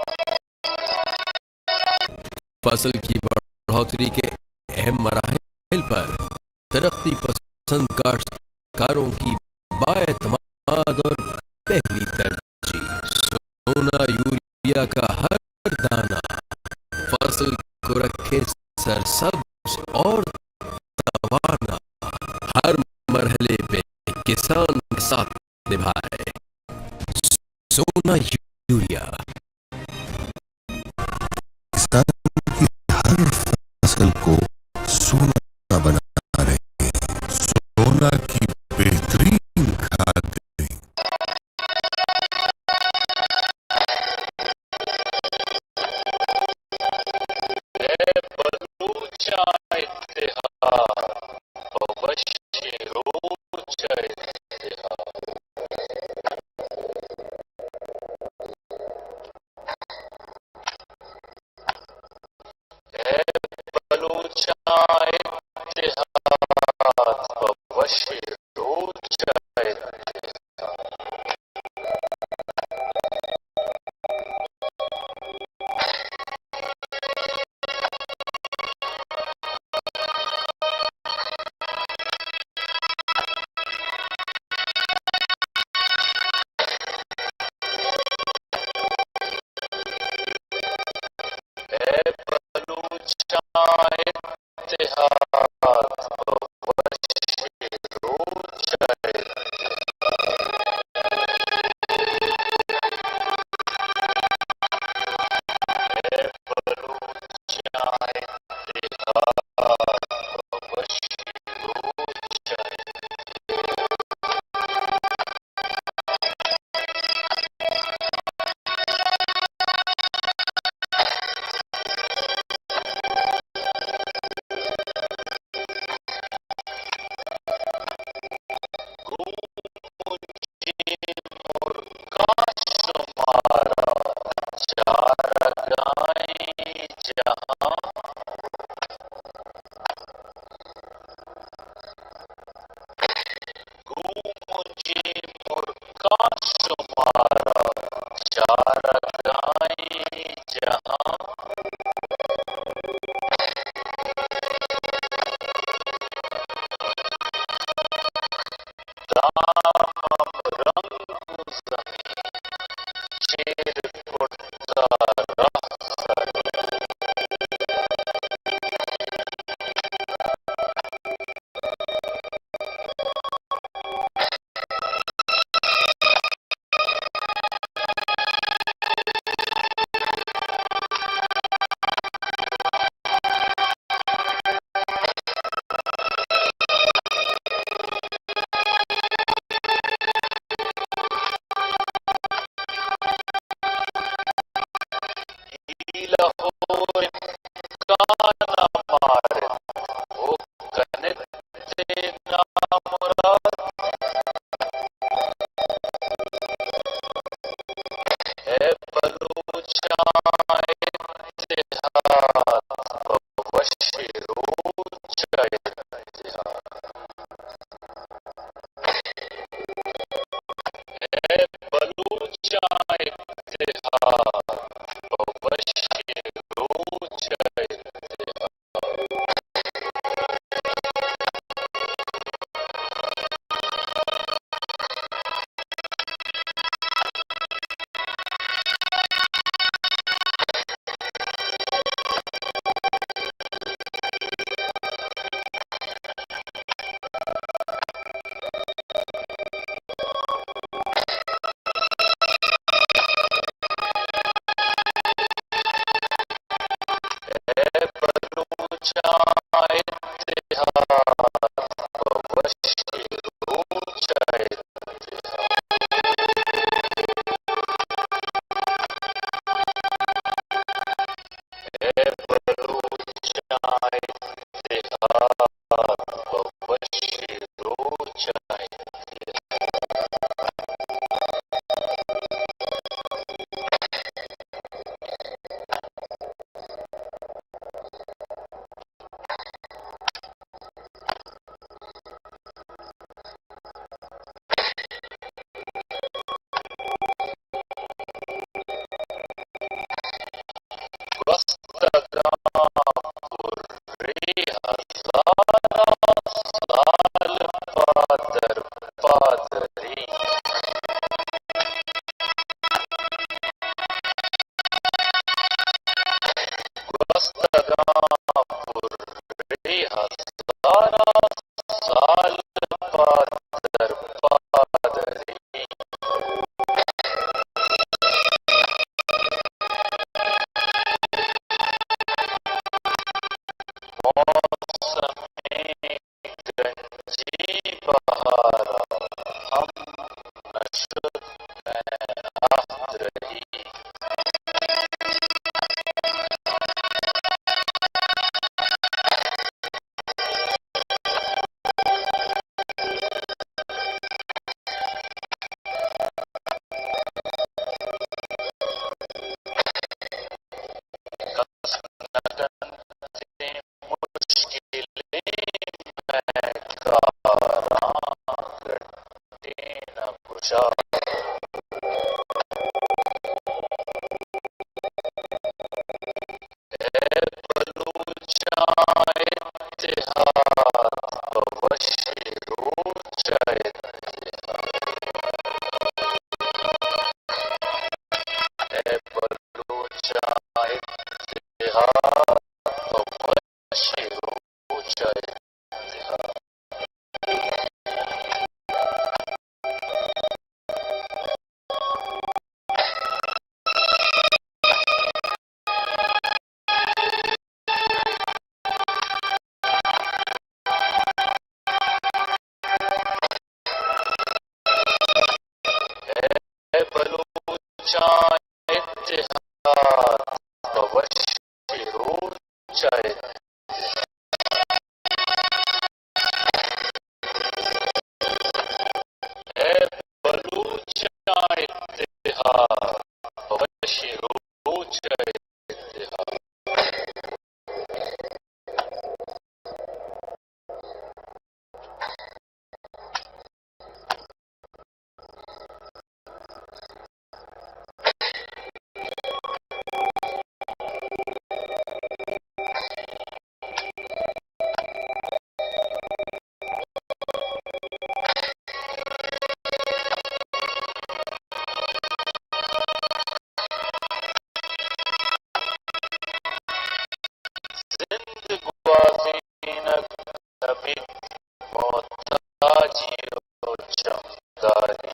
فصل کی بڑھوتری کے اہم مراحل پر ترقی پسند کاشتکاروں کی بااعتماد اور پہلی ترجیح۔ سونا یوریا کا ہر دانہ فصل کو رکھے سرسبز اور توانا، ہر مرحلے پہ کسان کے ساتھ نبھائے۔ سونا یوریا۔ کسان کی ہر فصل کو سونا بنا رہے ہیں۔ سونا کی بہترین کھاد۔ اے بلوچاں اتحاد، پہ وشیں روچ ءِ اتحاد۔ اے بلوچاں اتحاد، پہ وشیں روچ ءِ اتحاد۔ اے بلوچاں اتحاد، پہ وشیں روچ ءِ اتحاد۔ اے بلوچاں اتحاد، پہ وشیں روچ ءِ اتحاد۔ گوں منجیں مرکاں شمارا چارگائیں جہاں۔ گوں منجیں مرکاں شمارا چارگائیں جہاں۔ داں ہمرنگ زمین چیر کرتہ رہسر۔ اے لہور امکان ءَ مارت، او کنت تے نامراد۔ اے بلوچاں اتحاد، پہ وشیں روچ ءِ اتحاد۔ اے بلوچاں بلوچاں اتحاد، پہ وشیں روچ ءِ اتحاد۔ اے بلوچاں اتحاد، پہ وشیں روچ ءِ اتحاد۔ اے بلوچاں اتحاد، پہ وشیں روچ ءِ اتحاد۔ زند گوازینگ نہ بیت محتاجی ءُ چمداری۔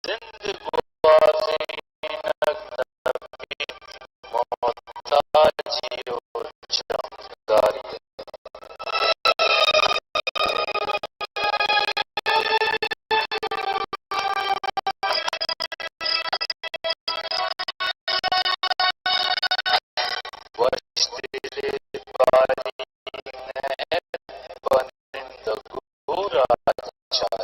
زند گوازینگ نہ بیت محتاجی ءُ چمداری۔ وش دل ءِ بالین ءَ بنند گور ءَ چار۔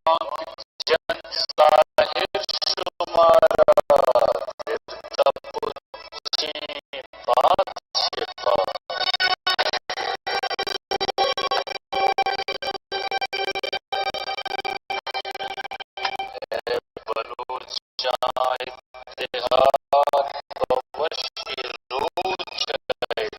بانک جنت ظاہر شمارا، زرتہ پچیں پاد شپا۔ اے بلوچاں اتحاد، پہ وشیں روچ ءِ اتحاد۔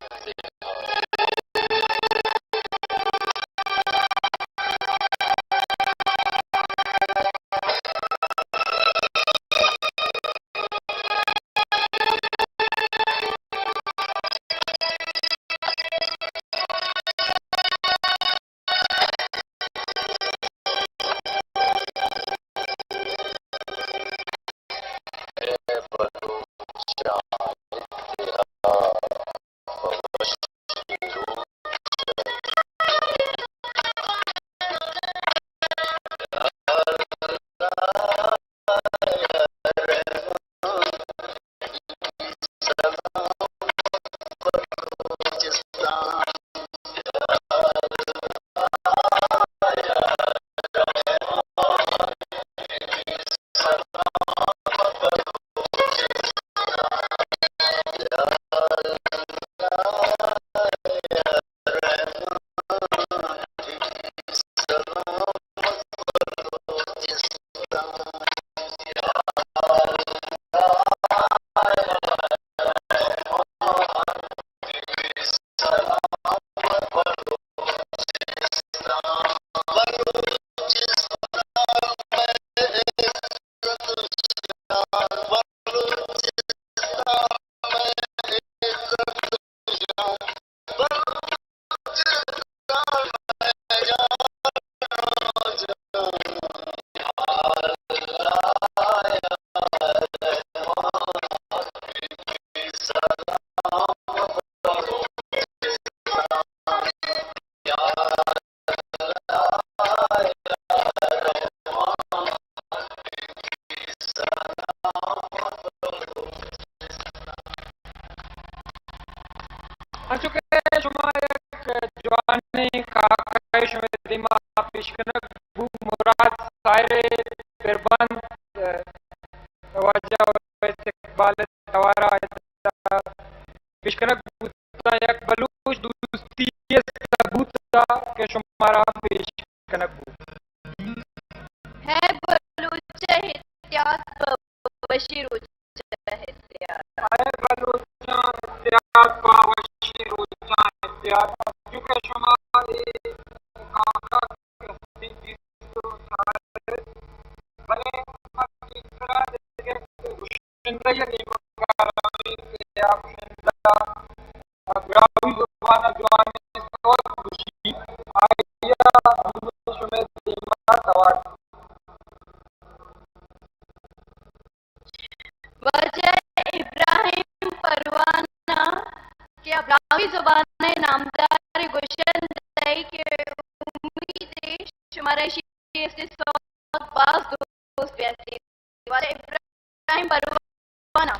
انچو کہ شما یک جوانیں کاکڑے شمئے دیما پیش کنگ بو، مراد ساحر پربند، واجہ ویس کنگ بوتاں، یک بلوچ دوستی ءِ ثبوت ءَ کہ شمارا ہم پیش کنگ بوت۔ ہے بلوچ ءِ احتیاط پہ وشی روچ ءِ احتیاط۔ اے بلوچاں احتیاط پہ وشی روچاں احتیاط۔ چونکہ شما اے کاغذ کستی جیست و چارت، بلے ما تیسرا دگہ گشندہ ءِ نیمگ ءَ رویں کہ آ گشندہ براہوئی زبان ءَ جوانیں سوت گوشی، آئی ءَ ہمے شمئے دیما توار۔ واجہ ابراہیم پروانہ کہ براہوئی زبان ءِ نامدار گشندہ ءِ کہ امید ءَ شمارا ایشی ءِ سوت باز دوست بیت۔ واجہ ابراہیم پروانہ۔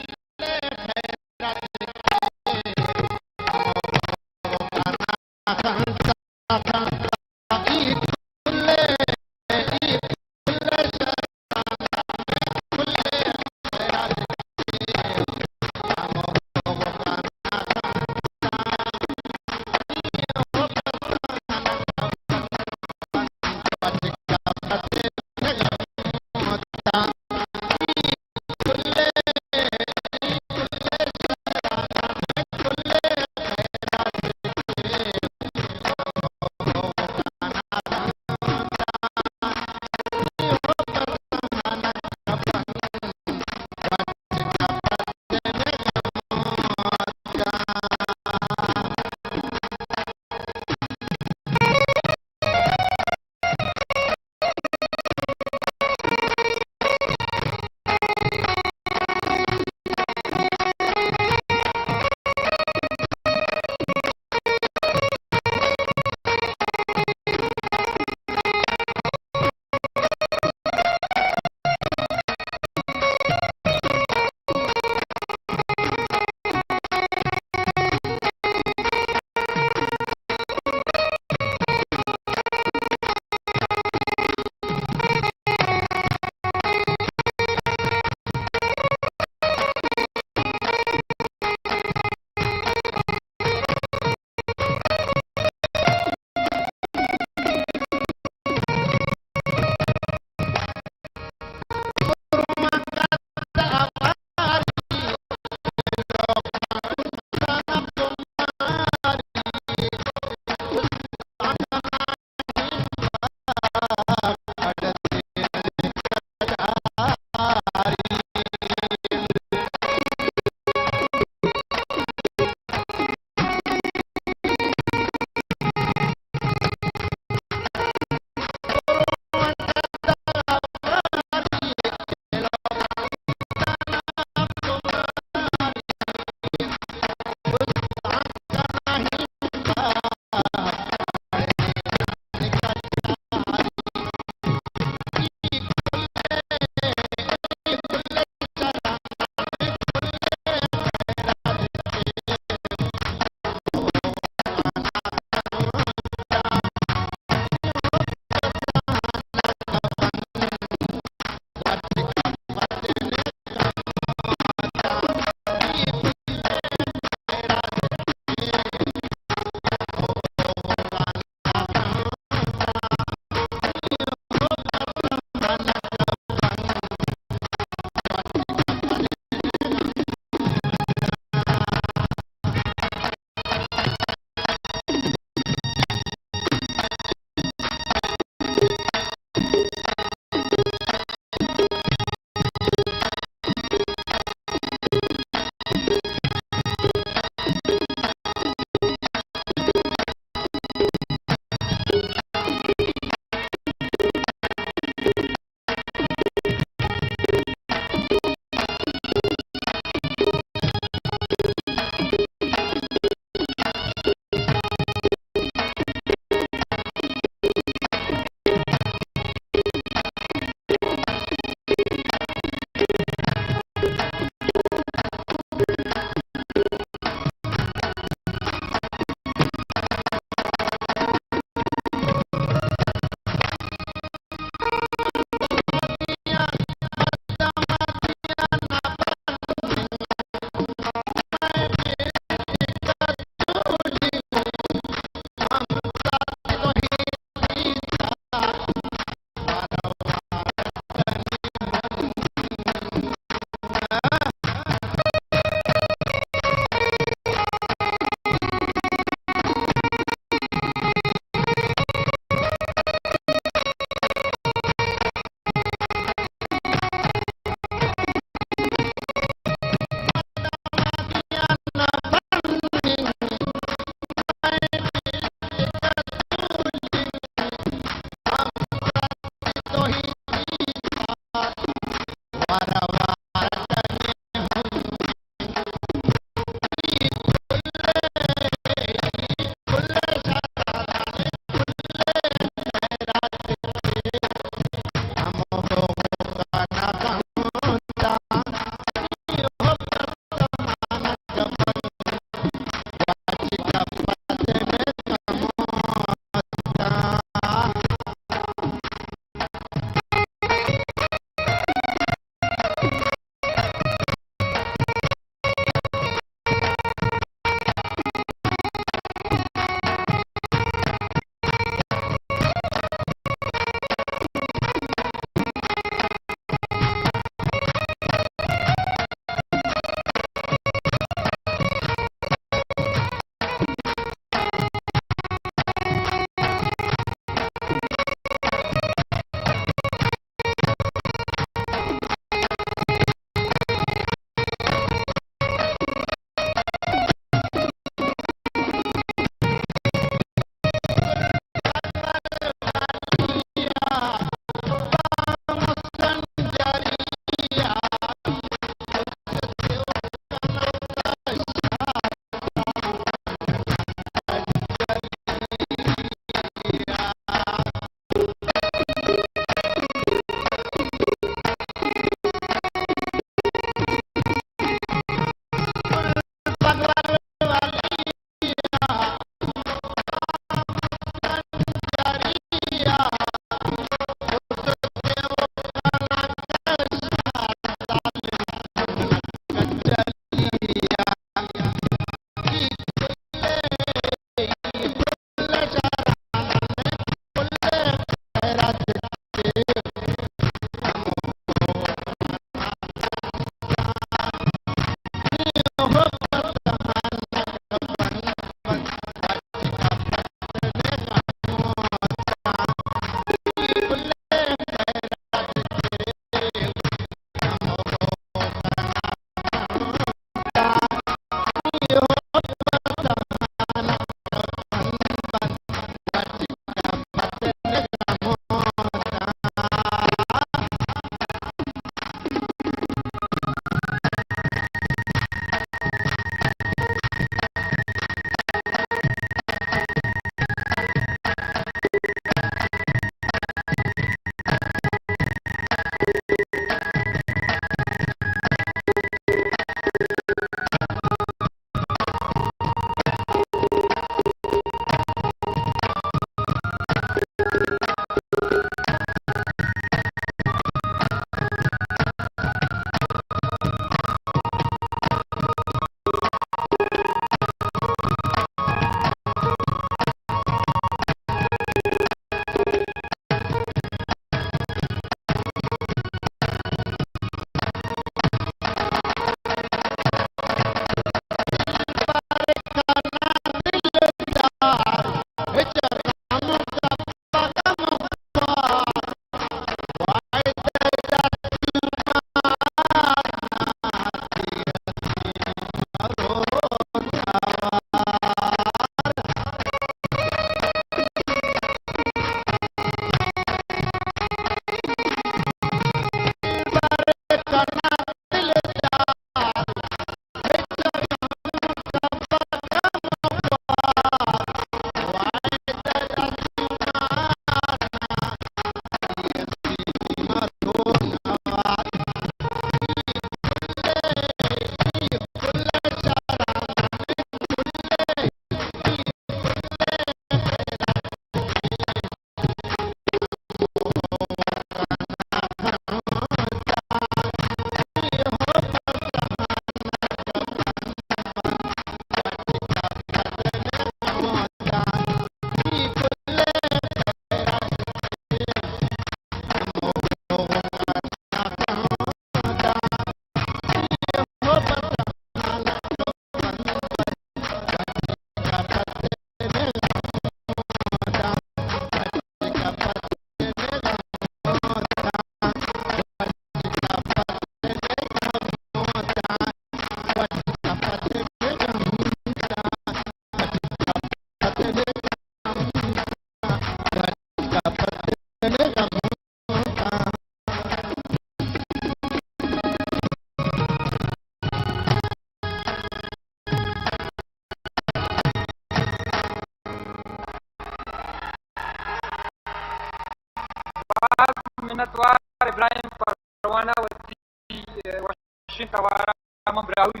منتوار ابراہیم پروانہ وتی، اے، وشیں توار ءَ من براہوئی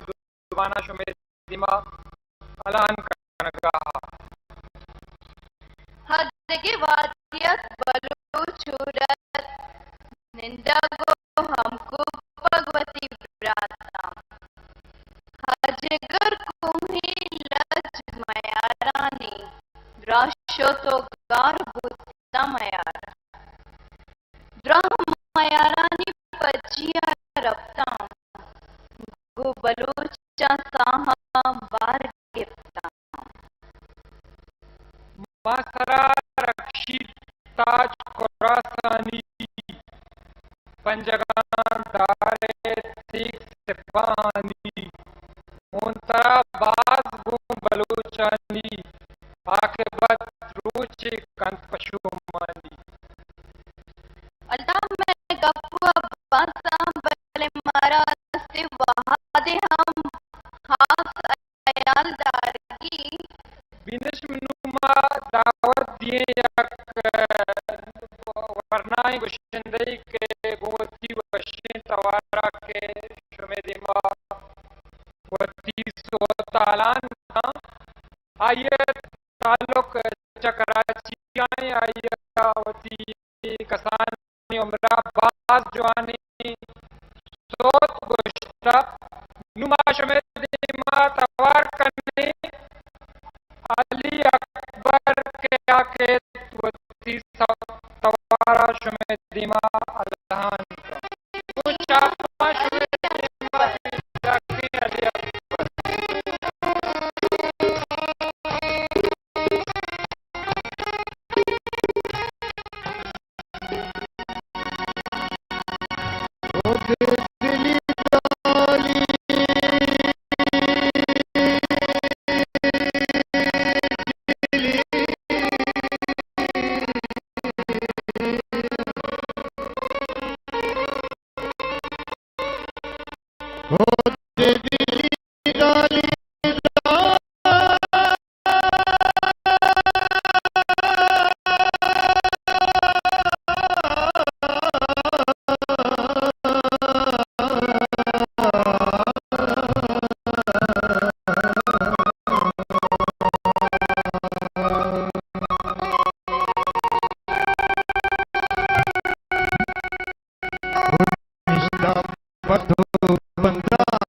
زبان ءَ شمئے دیما الہان کنگا آں۔ ہر دگہ وہدیک بلوچ ہور ات، نندگ ءُ ہمک پگ وتی براتاں۔ ہر جگر کوہیں لج میارانی، دراہ شت ءُ گار بوتاں میار۔ دراہ میارانی پجیا رپتاں، گوں بلوچاں ساہاں بار گپتاں۔ ما سرا رکشیت تاج کراسانی، پنجگاں دار ءِ تیگ سپاہانی، ہون ترا باز گوں بلوچانی، عاقبت روچے کنت پشومانی۔ الطاف، مئے گپ ءَ بازاں، بلے مارا است وہدے ہم خاص ہیال دارگی۔ بینش، نوں ما دعوت دئیں یک، اے، ورنائیں گشندہ ءَ کہ گوں وتی وشیں توار ءَ کہ شمئے دیما وتی سوت ءَ الہان کن۔ آئی ءِ تعلق چہ کراچی ءَ ایں، آئی ءَ وتی کسانیں عمر ءَ باز جوانیں سوت گوشتہ۔ نوں ما شمئے دیما توار کنیں، علی اکبر کہ آ کیت وتی سو-، توار ءَ شمئے دیما الہان کنت۔ نوں چاپاں شمئے دیما پیداکیں علی اکبر۔ نشتہ پد ءُ بنداں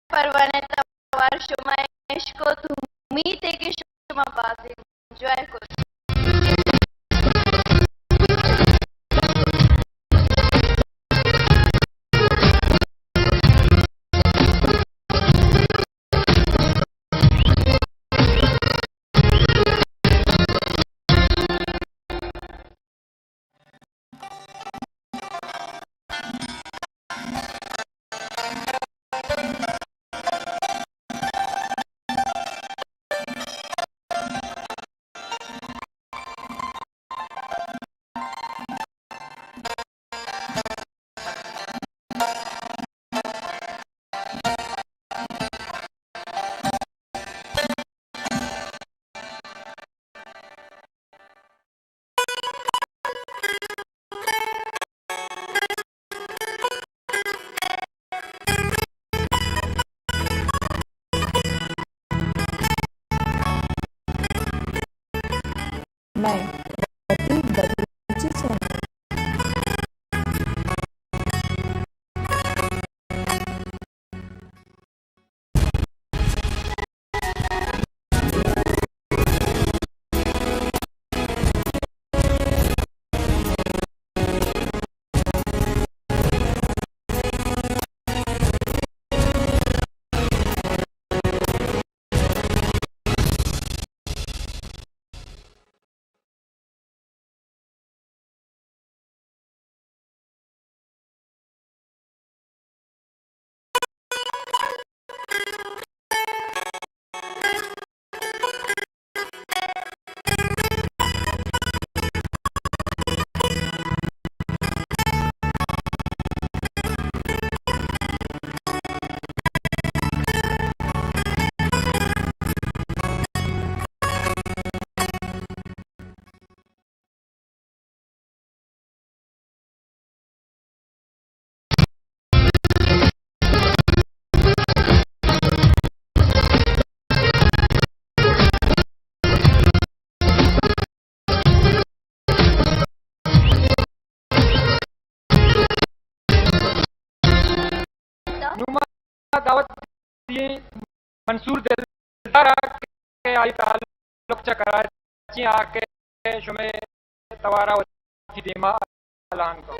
پروانہ توار شما اشکت، امیت ہے کہ شما باز انجوائے کت۔ مئے وتی بلوچی چینل۔ نوں ما دعوت دی منصور دلدار ءَ کہ آئی تعلق چہ کراچی ءَ کہ شمئے توار ءَ وتی دیما الان کو۔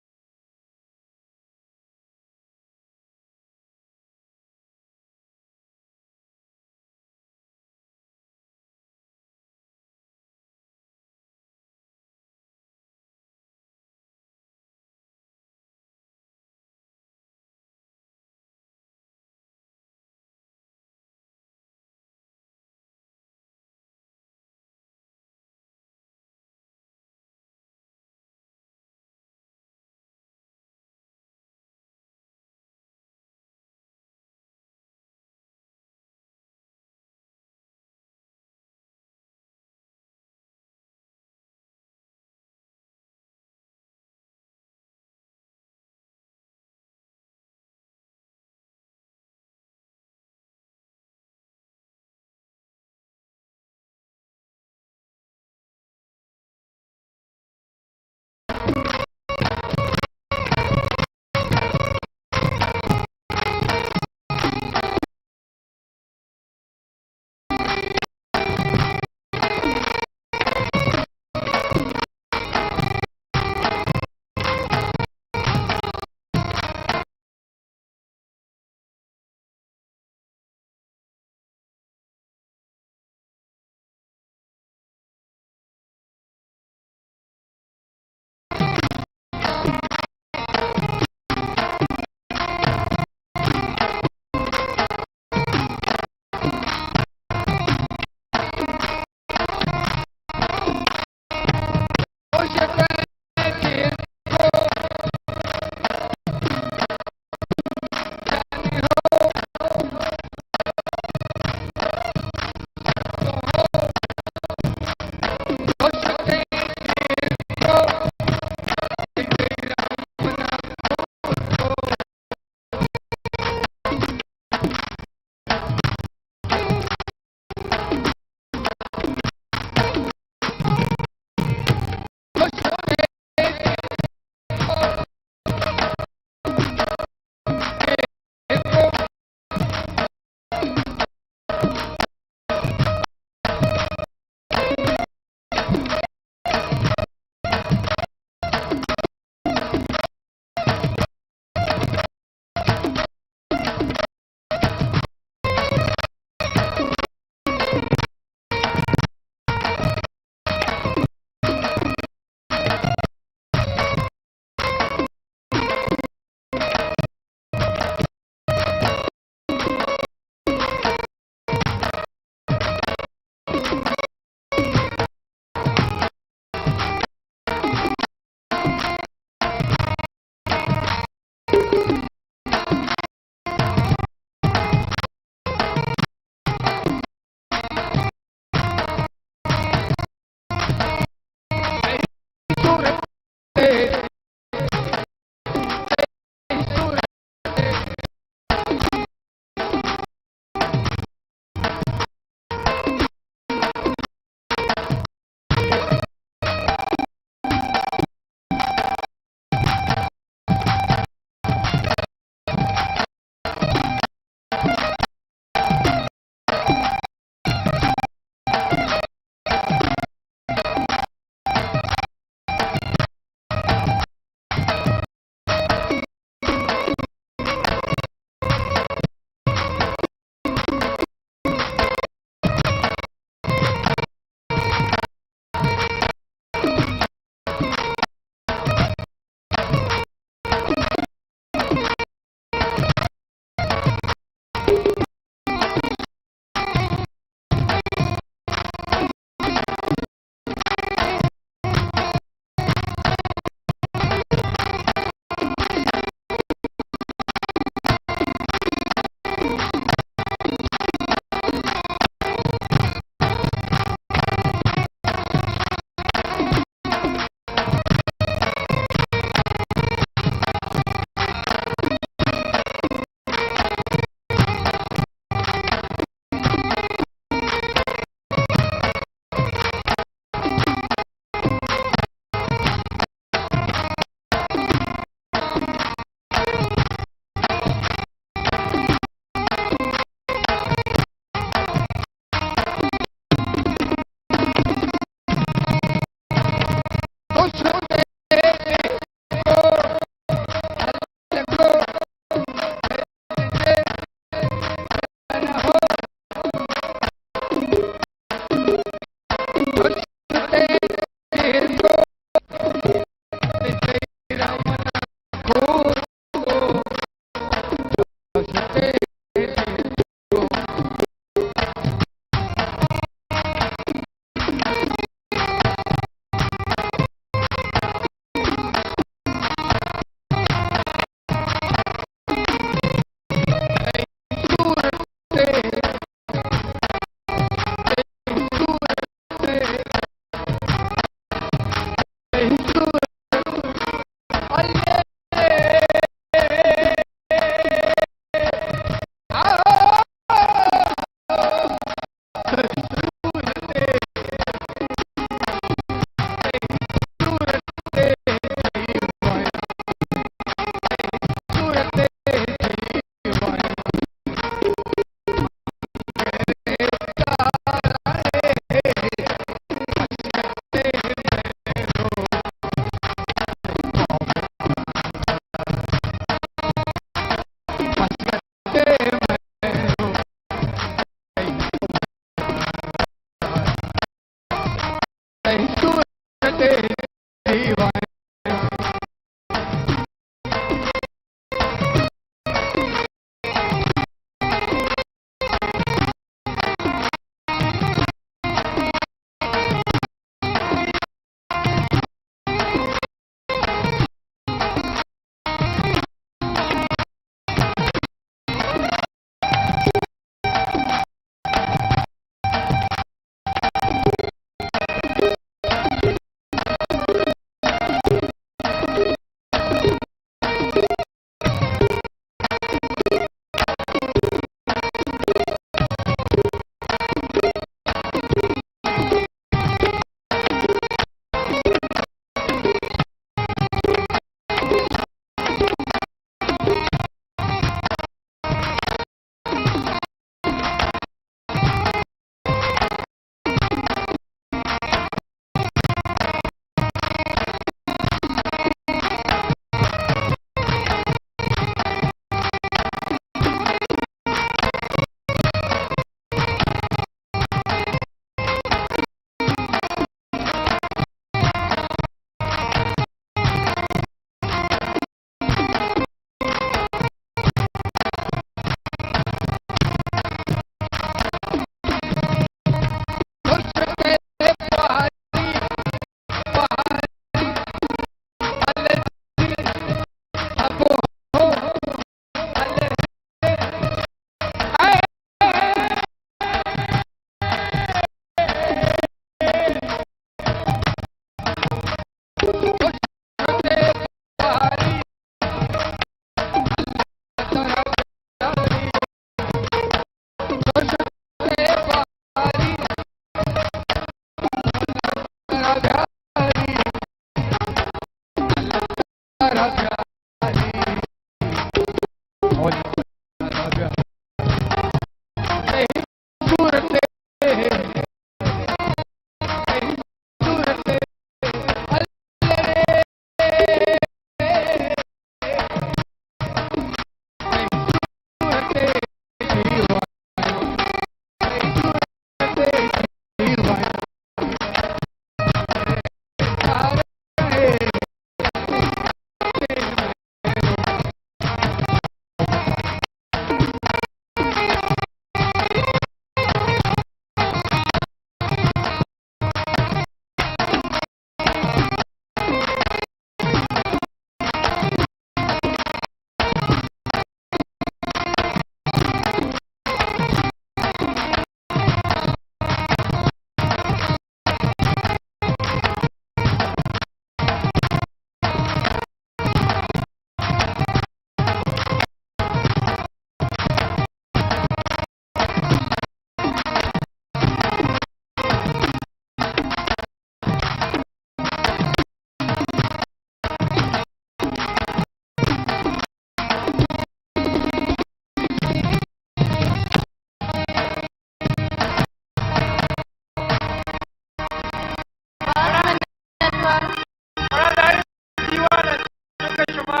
شما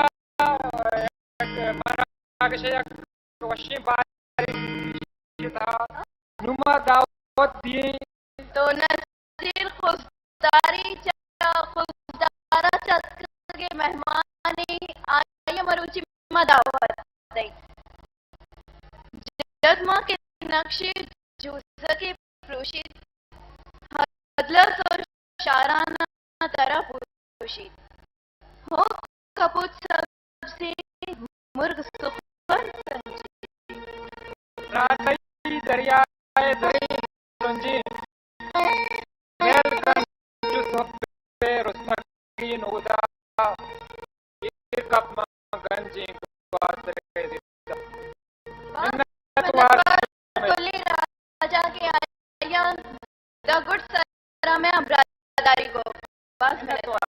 یک مراگش یک وشیں بارے تھا۔ نما دعوت دیے۔ تو نصیر خضداری چہ، خضدارا چہ اتکگیں مہمانے، آئی ء مروچی ما دعوت دئیں۔ جد ما کہ نقشے جوزگے پروشیت، ہدلس و شاران ء ترا پروشیت۔ ہو کپوت سبزیں مرگ سخن سنجی۔ راہی دریائے زرین سنجی۔ میل کن چو سہب ء رستگیں نودا، اے گپ ماں گنجیں گواتر ء زند ء۔ منت وار۔ کلی راجاں کہ آیاں داں گڈ سرا مئے ہمراہداری کو۔ باز منت وار۔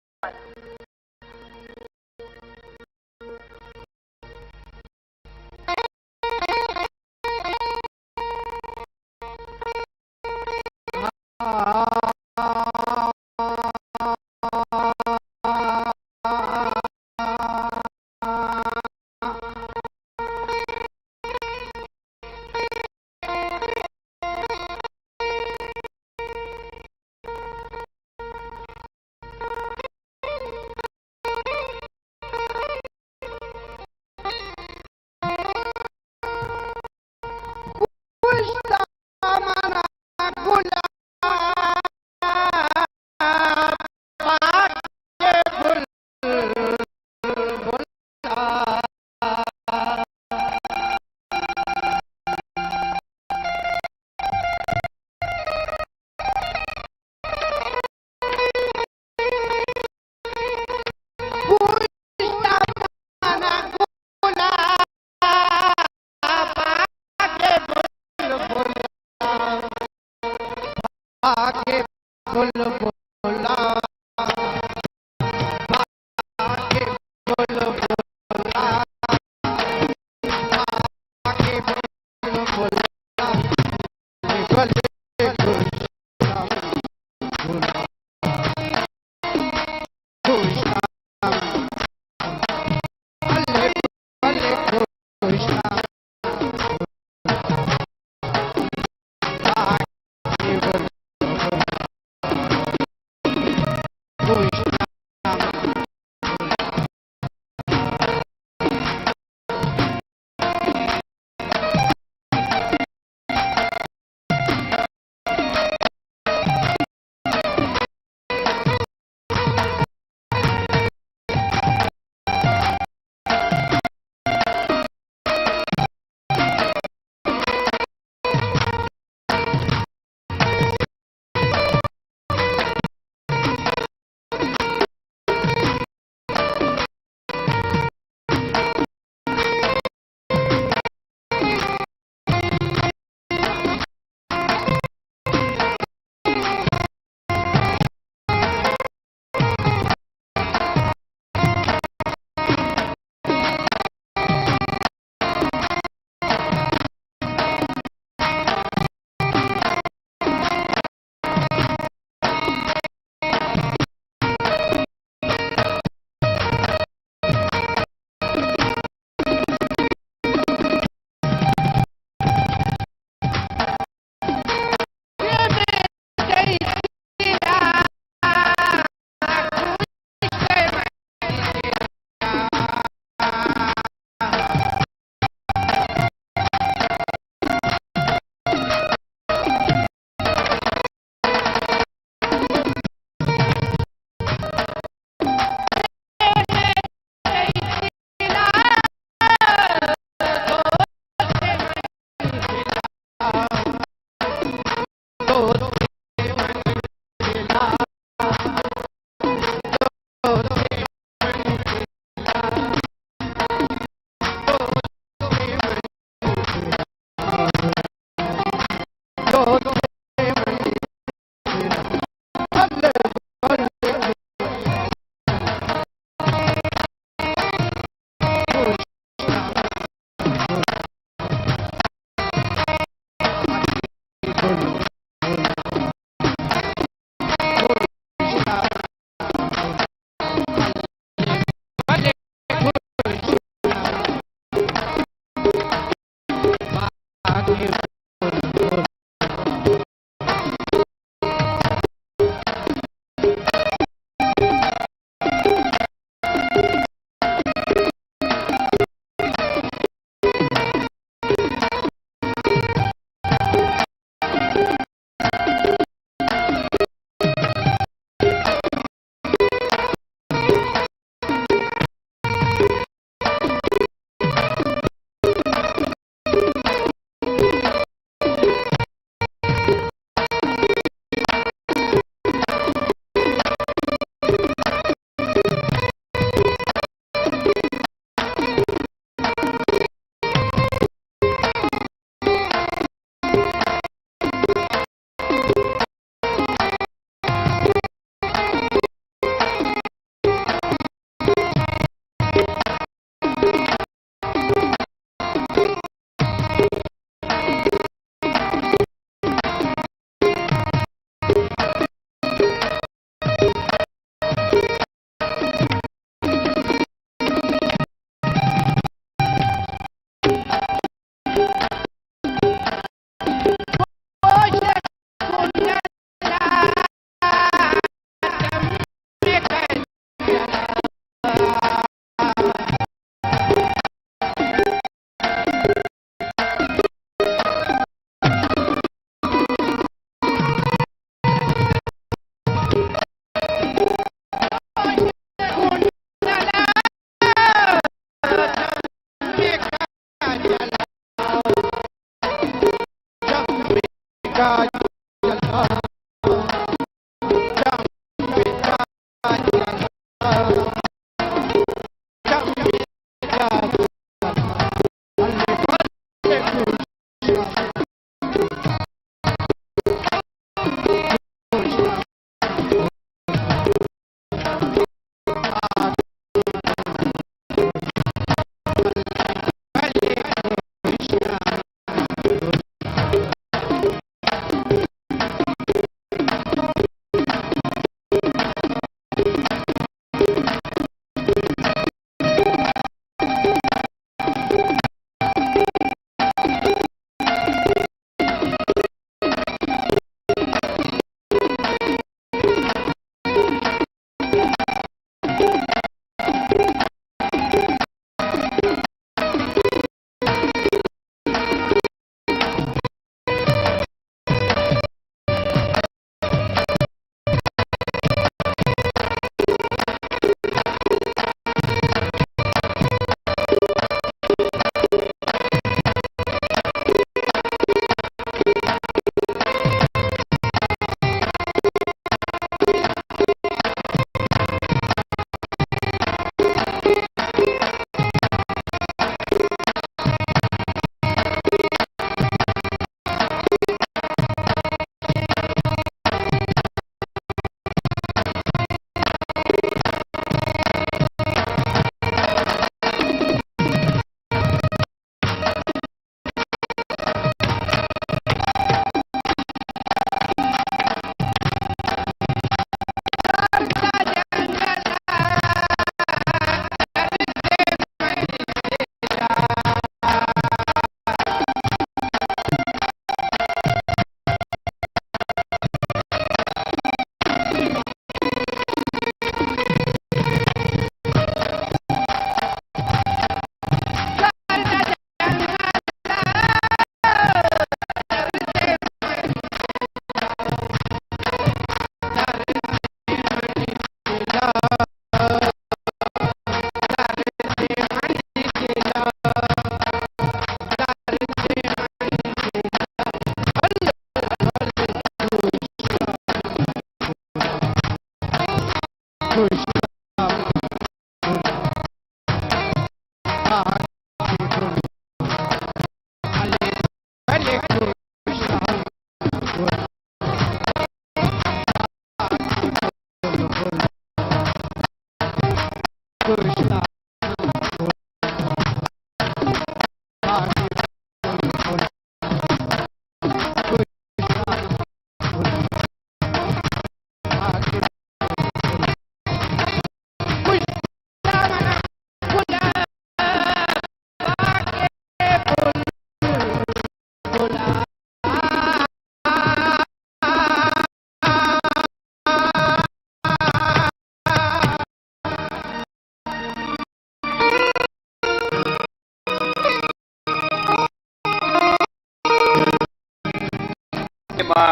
کہ ما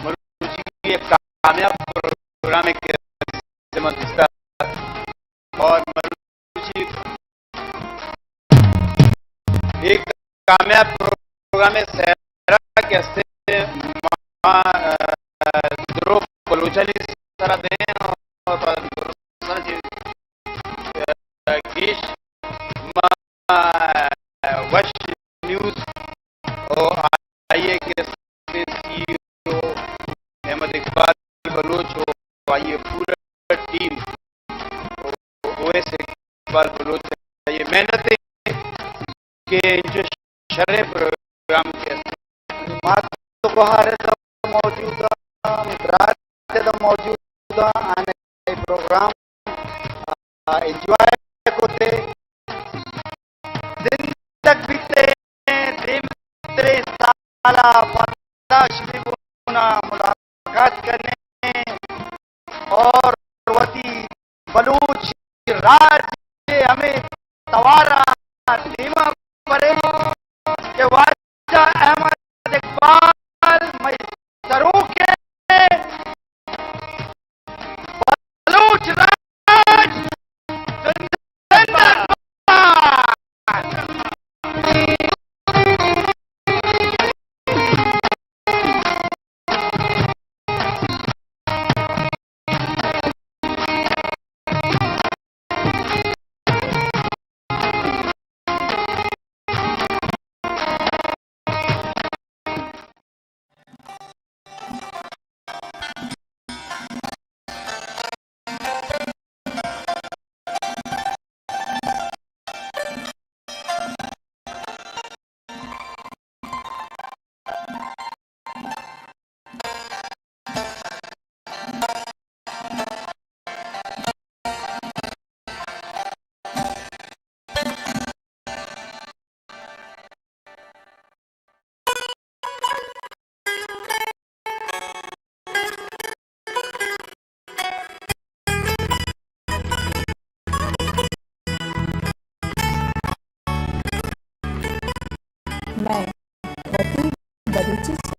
مروچی یک کامیاب پروگرامے کہ ما دیستا اور مروچی ایک کامیاب پروگرام سہرا کہ ہستے ما، آ، درو بلوچانی سرا دیں اور درو بلوچانی، آ، گیش ما، آ، وش نیوز اور آئی اے کے سی ای او احمد اقبال بلوچ و آئی ءِ پورا ٹیم، او ایس اقبال بلوچ ءِ یہ محنت ہے کہ انچو شریں پروگرام کے ما تو بہار ءَ موجود، برات ءَ موجود، آنے پروگرام انجوائے کتے، زندگ بیتے، دیمترے سالا پدا شمے گونا ملاقات کنے اور وتی بلوچ راج ءِ ہمے توارا دیما برے کہ واجہ احمد اقبال مئے سروک ءِ بلوچ راج زندہ باد۔ مئے وتی بلوچی چینل۔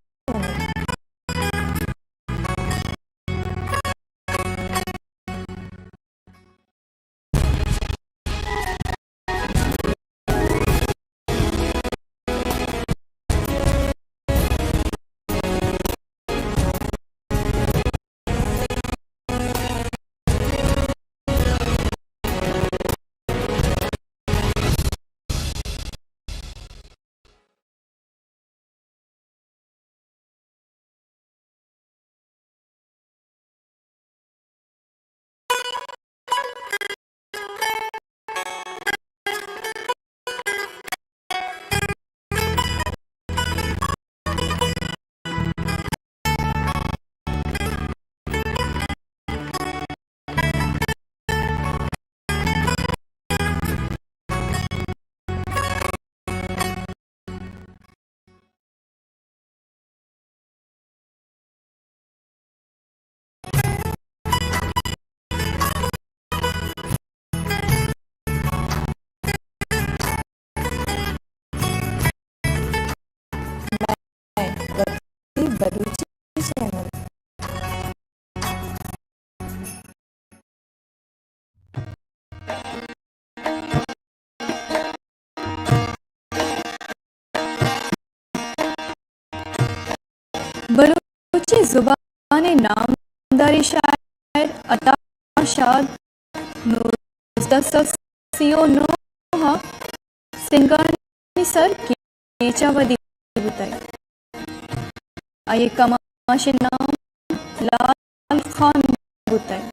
مئے وتی بلوچی چینل۔ بلوچی زبان ءِ نامداریں شاعر عطا شاد نوزدہ سد سی و نو ءَ سنگانی سر کیچ ءَ ودی بوتگ۔ آئی ءِ کماش ءِ نام لال خان بوتگ۔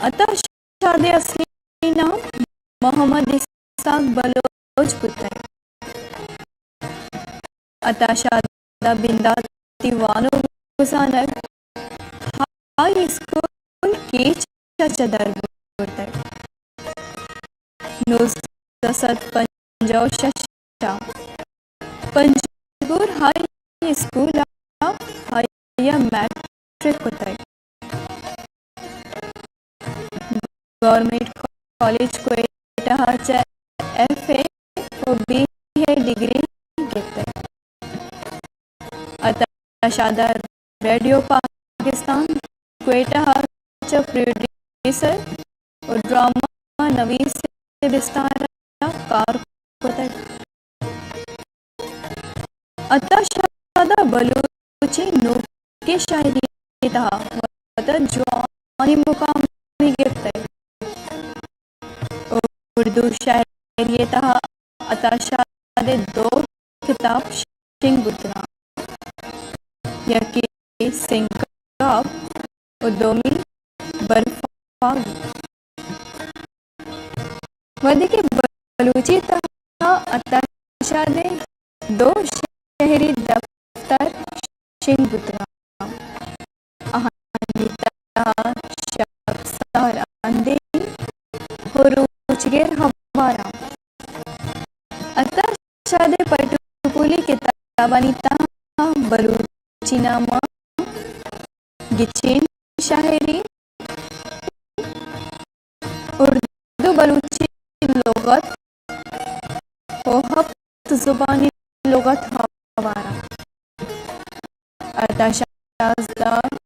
عطا شاد ءِ اصلی نام محمد اسحاق بلوچ بوتگ۔ عطا شاد ءَ بنداتی وانگ ءُ گوزانگ ہائی اسکول کیچ ءَ چہ در برتگ۔ نوزدہ سد پنجاہ ءُ شش ءَ پنجگور ہائی اسکول ءَ آئی ءَ میٹرک کتگ۔ گورنمنٹ کالج کوئٹہ ءَ چہ ایف اے ءُ بی اے ڈگری گپتگ۔ عطا شاد ءَ ریڈیو پاکستان کوئٹہ ءَ چہ پروڈیوسر ءُ ڈرامہ نویس ءِ بستار ءَ کار کتگ۔ عطا شاد ءَ بلوچی نوکیں شاعری ءِ تہا وت ءَ جوانیں مقامے گپتگ۔ اردو شاعری ءِ تہا عطا شاد ءِ دو کتاب شنگ بوتگ اَنت، یکے سنگاب ءُ دومی برفاگ۔ وھدے کہ بلوچی تہا عطا شاد ءِ دو شعری دفتر شنگ بوتگ اَنت۔ آہانی تہا شپسار اندیم ءُ روچگر ہوار اَنت۔ عطا شاد ءِ پٹ ءُ پولی کتابانی تہا بلوچی نامہ، گچین شاعری، اردو بلوچی لغت ءُ ہپت زبانی لغت ہوار اَنت۔ عطا شاد ءَ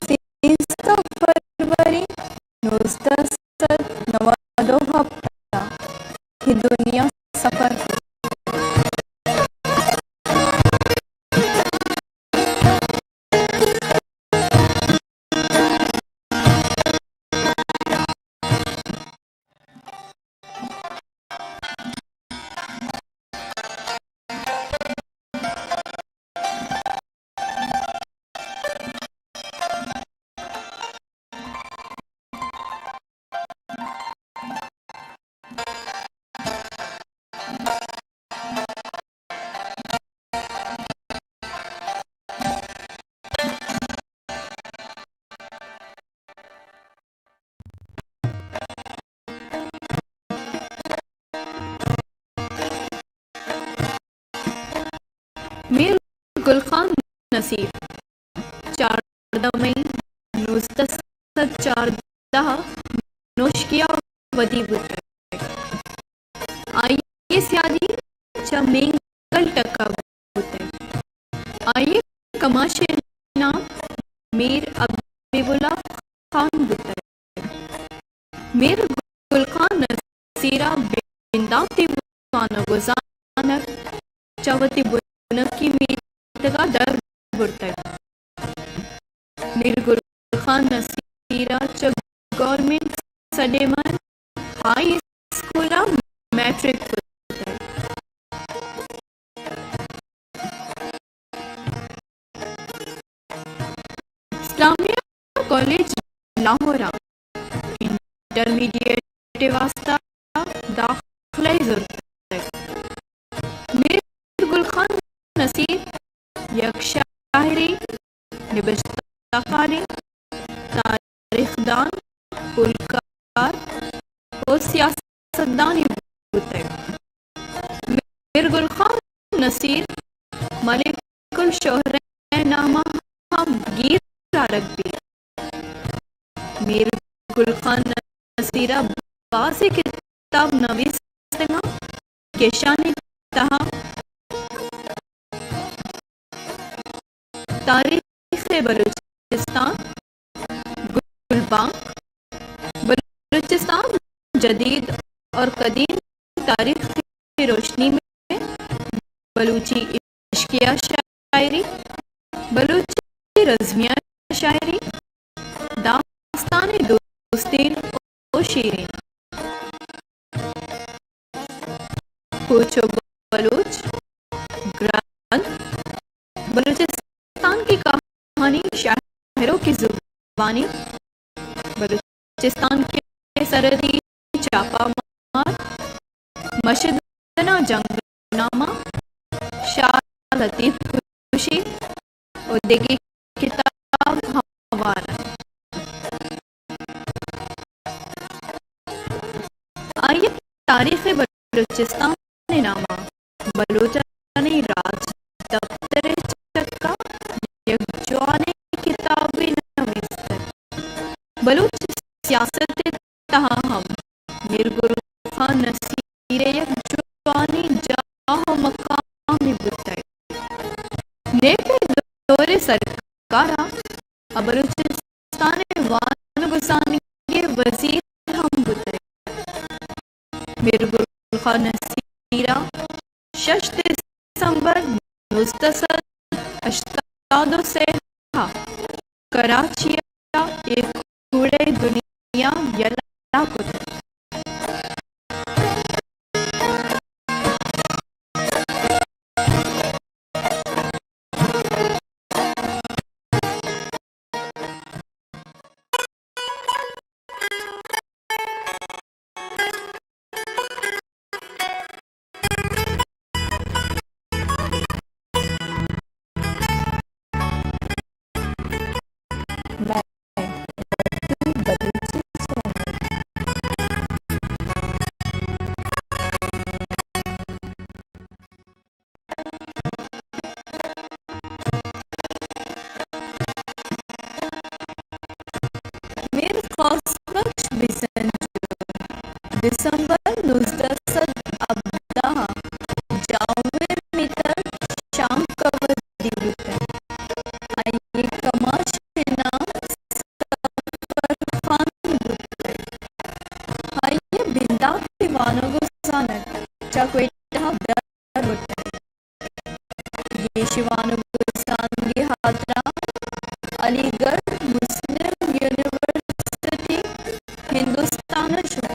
سیزدہ فروری نوزدہ سد نود ءُ ہپت ءَ اے دنیا سفر کت۔ میر گل خان نصیر چاردہ مئی نوزدہ سد چاردہ ءَ نوشکیہ ءَ ودی بوتگ۔ آئی ءِ سیادی چہ مینگل ٹک ءَ بوتگ۔ آئی ءِ کماش ءِ نام میر حبیب اللہ خان بوتگ۔ میر گل خان نصیر ءَ بنداتی وانگ ءُ گوزانگ چہ وتی بنکی میتگ ءَ در برتگ۔ میر گل خان نصیر ءَ چہ گورنمنٹ سڈیمن ہائی اسکول ءَ میٹرک کتگ۔ اسلامیہ کالج لاہور ءَ انٹرمیڈیٹ ءِ واستہ داخلہ ءِ زرتگ۔ میر گل خان نصیر یک شاعرے، نبشتہ کارے، تاریخ دان، پولکار ءُ سیاستدانے بوتگ۔ میر گل خان نصیر ملک الشعراء ءِ نام ءَ ہم گیر آرگ بیت۔ میر گل خان نصیر ءَ بازیں کتاب نویستگ اَنت کہ اشانی تہا تاریخ بلوچستان، گلبانک، بلوچستان جدید اور قدیم تاریخ کی روشنی میں، بلوچی عشقیہ شاعری، بلوچی رزمیہ شاعری، داستان دوستین ءُ شیرین، کوچ ءُ بلوچ گرنتھ، بلوچستان کی کہانی شاعروں کی زبانی، بلوچستان کے سرحدی چاپہ مار، مشدنا جنگ نامہ، شاہ لطیف کشی و دگہ کتاب ہوار انت۔ آئی ء تاریخ بلوچستان ء نام ء بلوچانی راجدپتر ء چکا یک جوانیں کتابے نویستگ۔ بلوچ سیاست ء تہا ہم میر گل خان نصیر ء یک جوانیں جاہ ء مقامے بوتگ۔ نیپ ء دور ء سرکار ء بلوچستان ء وانگ و زانگ ء وزیر ہم بوتگ۔ میر گل خان نصیر ء شش دسمبر نوزدہ سد ہشتاد و سئے ء کراچی ء اے کوڑئے دنیا یلہ کتگ۔ میر خاص بخش بزنجو دسمبر نوزدہ سد ہبدہ ء جاور میتگ شانک ء ودی بوتگ۔ آئی ء کماش ء نام سفر خان بوتگ۔ آئی ء بندات ء وانگ ء زانگ چہ کوئٹہ ء در برتگ۔ گیش وانگ ء زانگ ء ہاترا علی گڑھ مسلم یونیورسٹی ہندوستان ء شتگ۔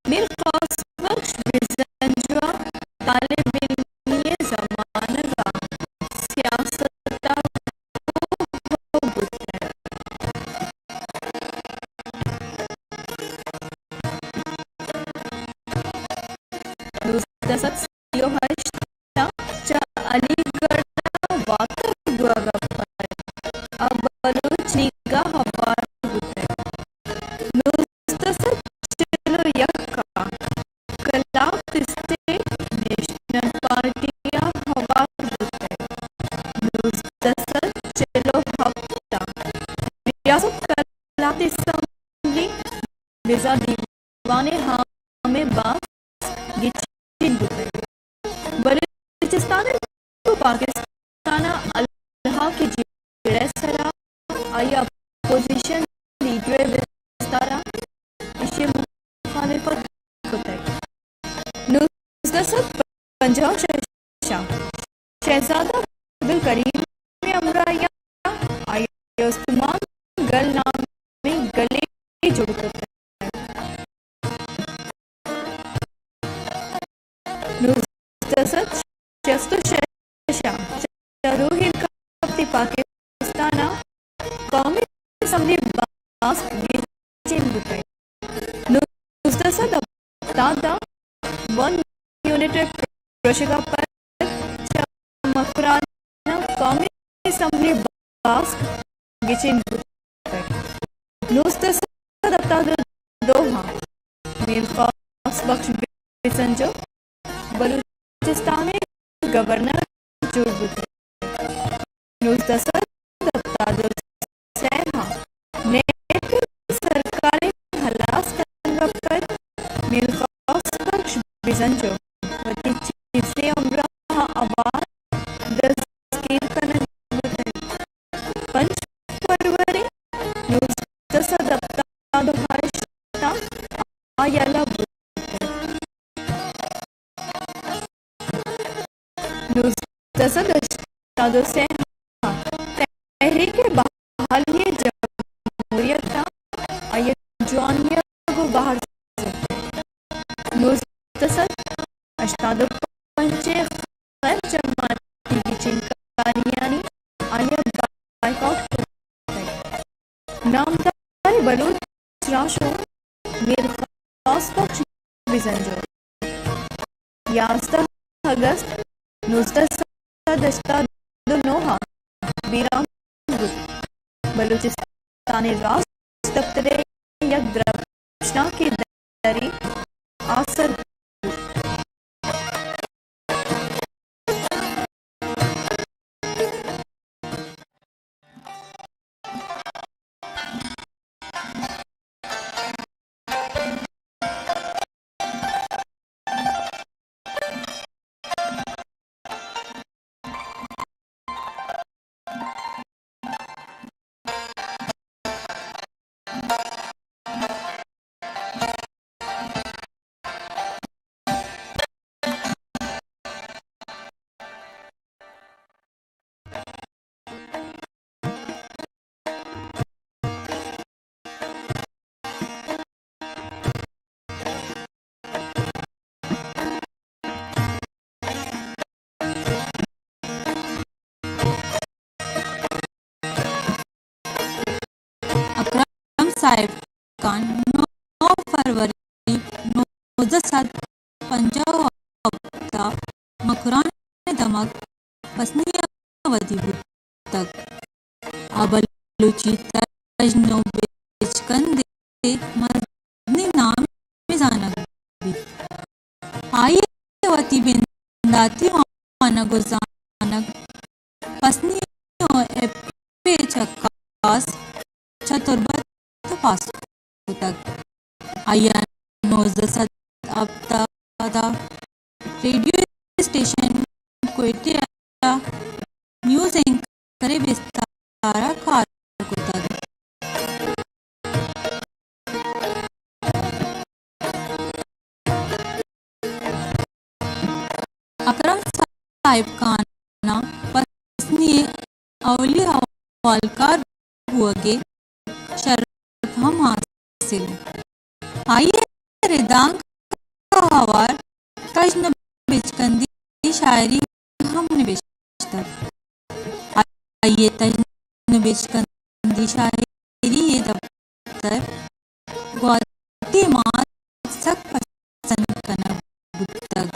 میر خاص بخش بزنجو ء طالب علمی ء زمانگ ء سیاست ء روح بوتگ۔ نوزدہ سد سی و ہشت ء چہ علی گڑھ ء واتر بوگ ء پد ء بلوچ لیگ ء ہوار بوتگ۔ نوزدہ سد چل و یک ء کلات اسٹیٹ نیشنل پارٹی ء ہوار بوتگ۔ نوزدہ سد چل و ہپت ء ریاست کلات اسمبلی بزاں دیوان عام ء باسک گچین بوتگ۔ بلوچستان ء گوں پاکستان ء الحاق ء جیڑہ ء سرا آئی ء اپوزیشن لیڈر ء بستار ء ایشی ء مخالفت کتگ۔ نوزدہ سد پنجاہ ء شش ء شہزادہ عبدالکریم ء ہمراہی ء آئی ء استمان گل نامیں گلے جوڑ کتگ۔ نوزدہ سد شست و شش ء چہ روح الکاپتی پاکستان ء قومی اسمبلی باسک گچین بوتگ۔ نوزدہ سد ہپتاد ء ون یونٹ ء پروشگ ء پد چہ مکران ء قومی اسمبلی باسک گچین بوتگ۔ نوزدہ سد ہپتاد ء دو ء میر خاص بخش بزنجو بلوچستان ء گورنر جوڑ بوتگ۔ نوزدہ سد ہپتاد ء سئے ء نیپ ء سرکار ء ہلاس کنگ ء پد میر خاص بخش بزنجو وتی چیزے ہمراہ ء ہوار دزگیر کنگ بوتگ۔ پنچ فروری نوزدہ سد ہپتاد ء ہشت ء آ یلہ بوتگ۔ نوزدہ سد ہشتاد ء سئے ء تحریک بحالی جمہوریت ء آئی ء جوانی ء گوں بہر زرتگ۔ نوزدہ سد ہشتاد ء پنچ ء غیر جماعتی گچین کاریانی آئی ء بائیکاٹ کرتگ۔ نامدار بلوچ راہشون میر خاص بخش بزنجو یازدہ اگست نوزدہ سد ہشتاد و نو ءَ بیران بوت۔ بلوچستان ءِ راست دپتر ءِ یک درپشناکیں دری آسر بوت۔ اکرم صاحب خان نو فروری نوزدہ سد پنجاہ ءُ ہپت ءَ مکران ءِ دمگ پسنی ءَ ودی بوتگ۔ آ بلوچی تژن ءُ بچکند ءِ مزنیں نامے زانگ بیت۔ آئی ءَ وتی بنداتی وانگ ءُ زانگ پسنی ءُ ایپ ءِ چکاس چہ تربت ءَ پاس کتگ۔ آئی ءَ نوزدہ سد ہپتاد ءَ ریڈیو اسٹیشن کوئٹہ ءَ نیوز اینکر ءِ بستار ءَ کار کتگ۔ اکرم صاحب خان ءَ پسنی ءِ اولی احوالکار بوگ ءِ شرپ ہم حاصل انت۔ آئی ءَ ردانک ءَ ہوار تژن ءُ بچکندی شاعری ہم نبشتگ۔ آئی ءِ تژن ءُ بچکندی شاعری ءِ دپتر گوادی ءِ مات سک پسند کنگ بوتگ۔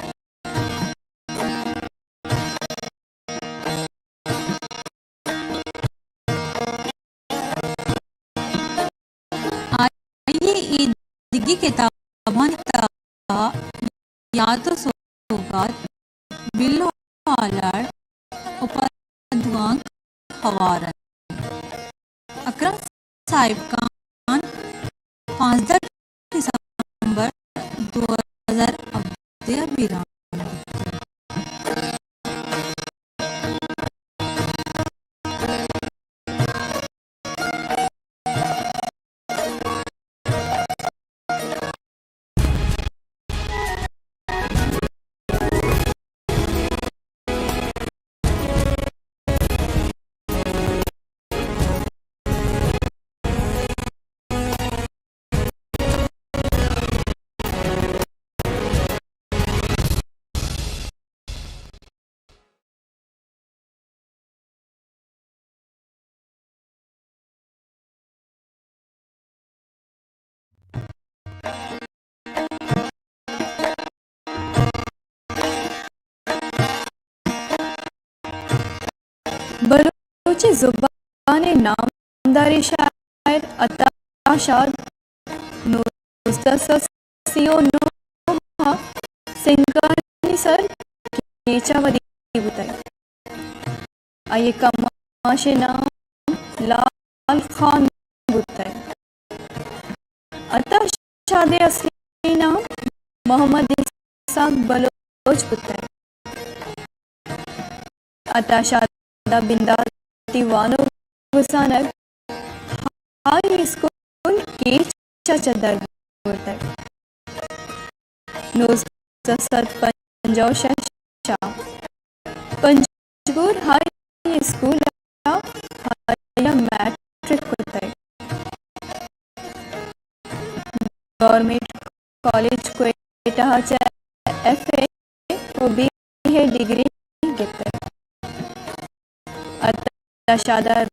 آئی ءِ اے دگہ کتابانی تہا یات ءُ سوگات، بل ءُ آلاڑ ءُ پدوانک ہوار انت۔ اکرم صاحب خان پانزدہ دسمبر دو ہزار ہبدہ ءَ بیران بوت۔ بلوچی زبان ءِ نامداریں شاعر عطا شاد نوزدہ سد سی ءُ نو ءَ سنگانی سر کیچ ءَ ودی بوتگ۔ آئی ءِ کماش ءِ نام لال خان بوتگ۔ عطا شاد ءِ اصلی نام محمد اسحاق بلوچ بوتگ۔ عطا شاد ءَ بنداتی وانگ ءُ زانگ ہائی اسکول کیچ ءَ چہ در برتگ۔ نوزدہ سد پنجاہ ءُ شش ءَ پنجگور ہائی اسکول ءَ آئی ءَ میٹرک کتگ۔ گورنمنٹ کالج کوئٹہ ءَ چہ ایف اے ءُ بی اے ڈگری گپتگ۔ عطا شاد ءَ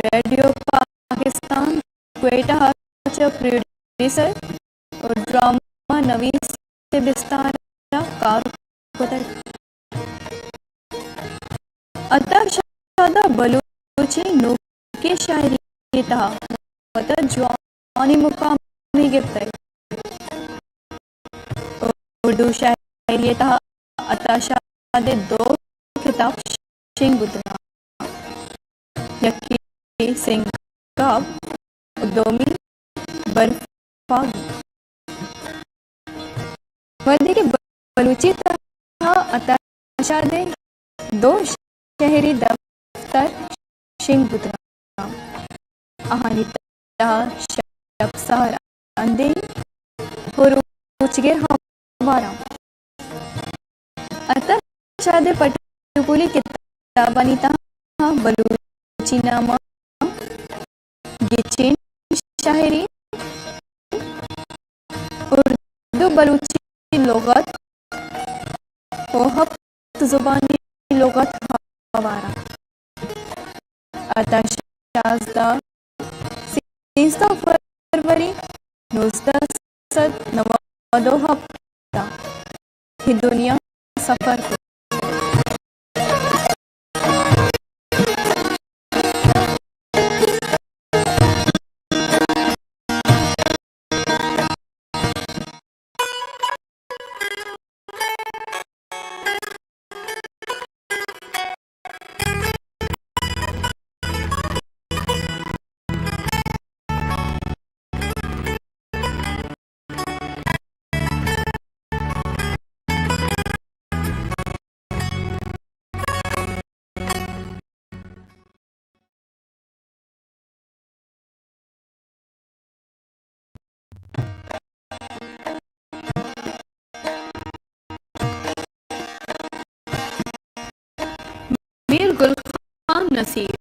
ریڈیو پاکستان کوئٹہ ءَ چہ پروڈیوسر ءُ ڈرامہ نویس ءِ بستار ءَ کار کتگ۔ عطا شاد ءَ بلوچی نوکیں شاعری ءِ تہا وت ءَ جوانیں مقامے گپتگ۔ اردو شاعری ءِ تہا عطا شاد ءِ دو کتاب شنگ بوتگ اَنت، یکے سنگاب ءُ دومی برفاگ۔ وھدے کہ بلوچی ءِ تہا عطا شاد ءِ دو شعری دفتر شنگ بوتگ اَنت، آہانی تہا شپ سہر اندیم ءُ روچگر ھم ھوار اَنت۔ عطا شاد ءِ پٹ ءُ پولی کتابانی تہا بلوچی نامہ، گچین شاعری، اردو بلوچی لغت ءُ ھپت زبانی لغت ھوار اَنت۔ عطا شاد ءَ سیزدہ فروری نوزدہ سد نود ءُ ھپت ءَ اے دنیا سفر کت۔ میر گل خان نصیر،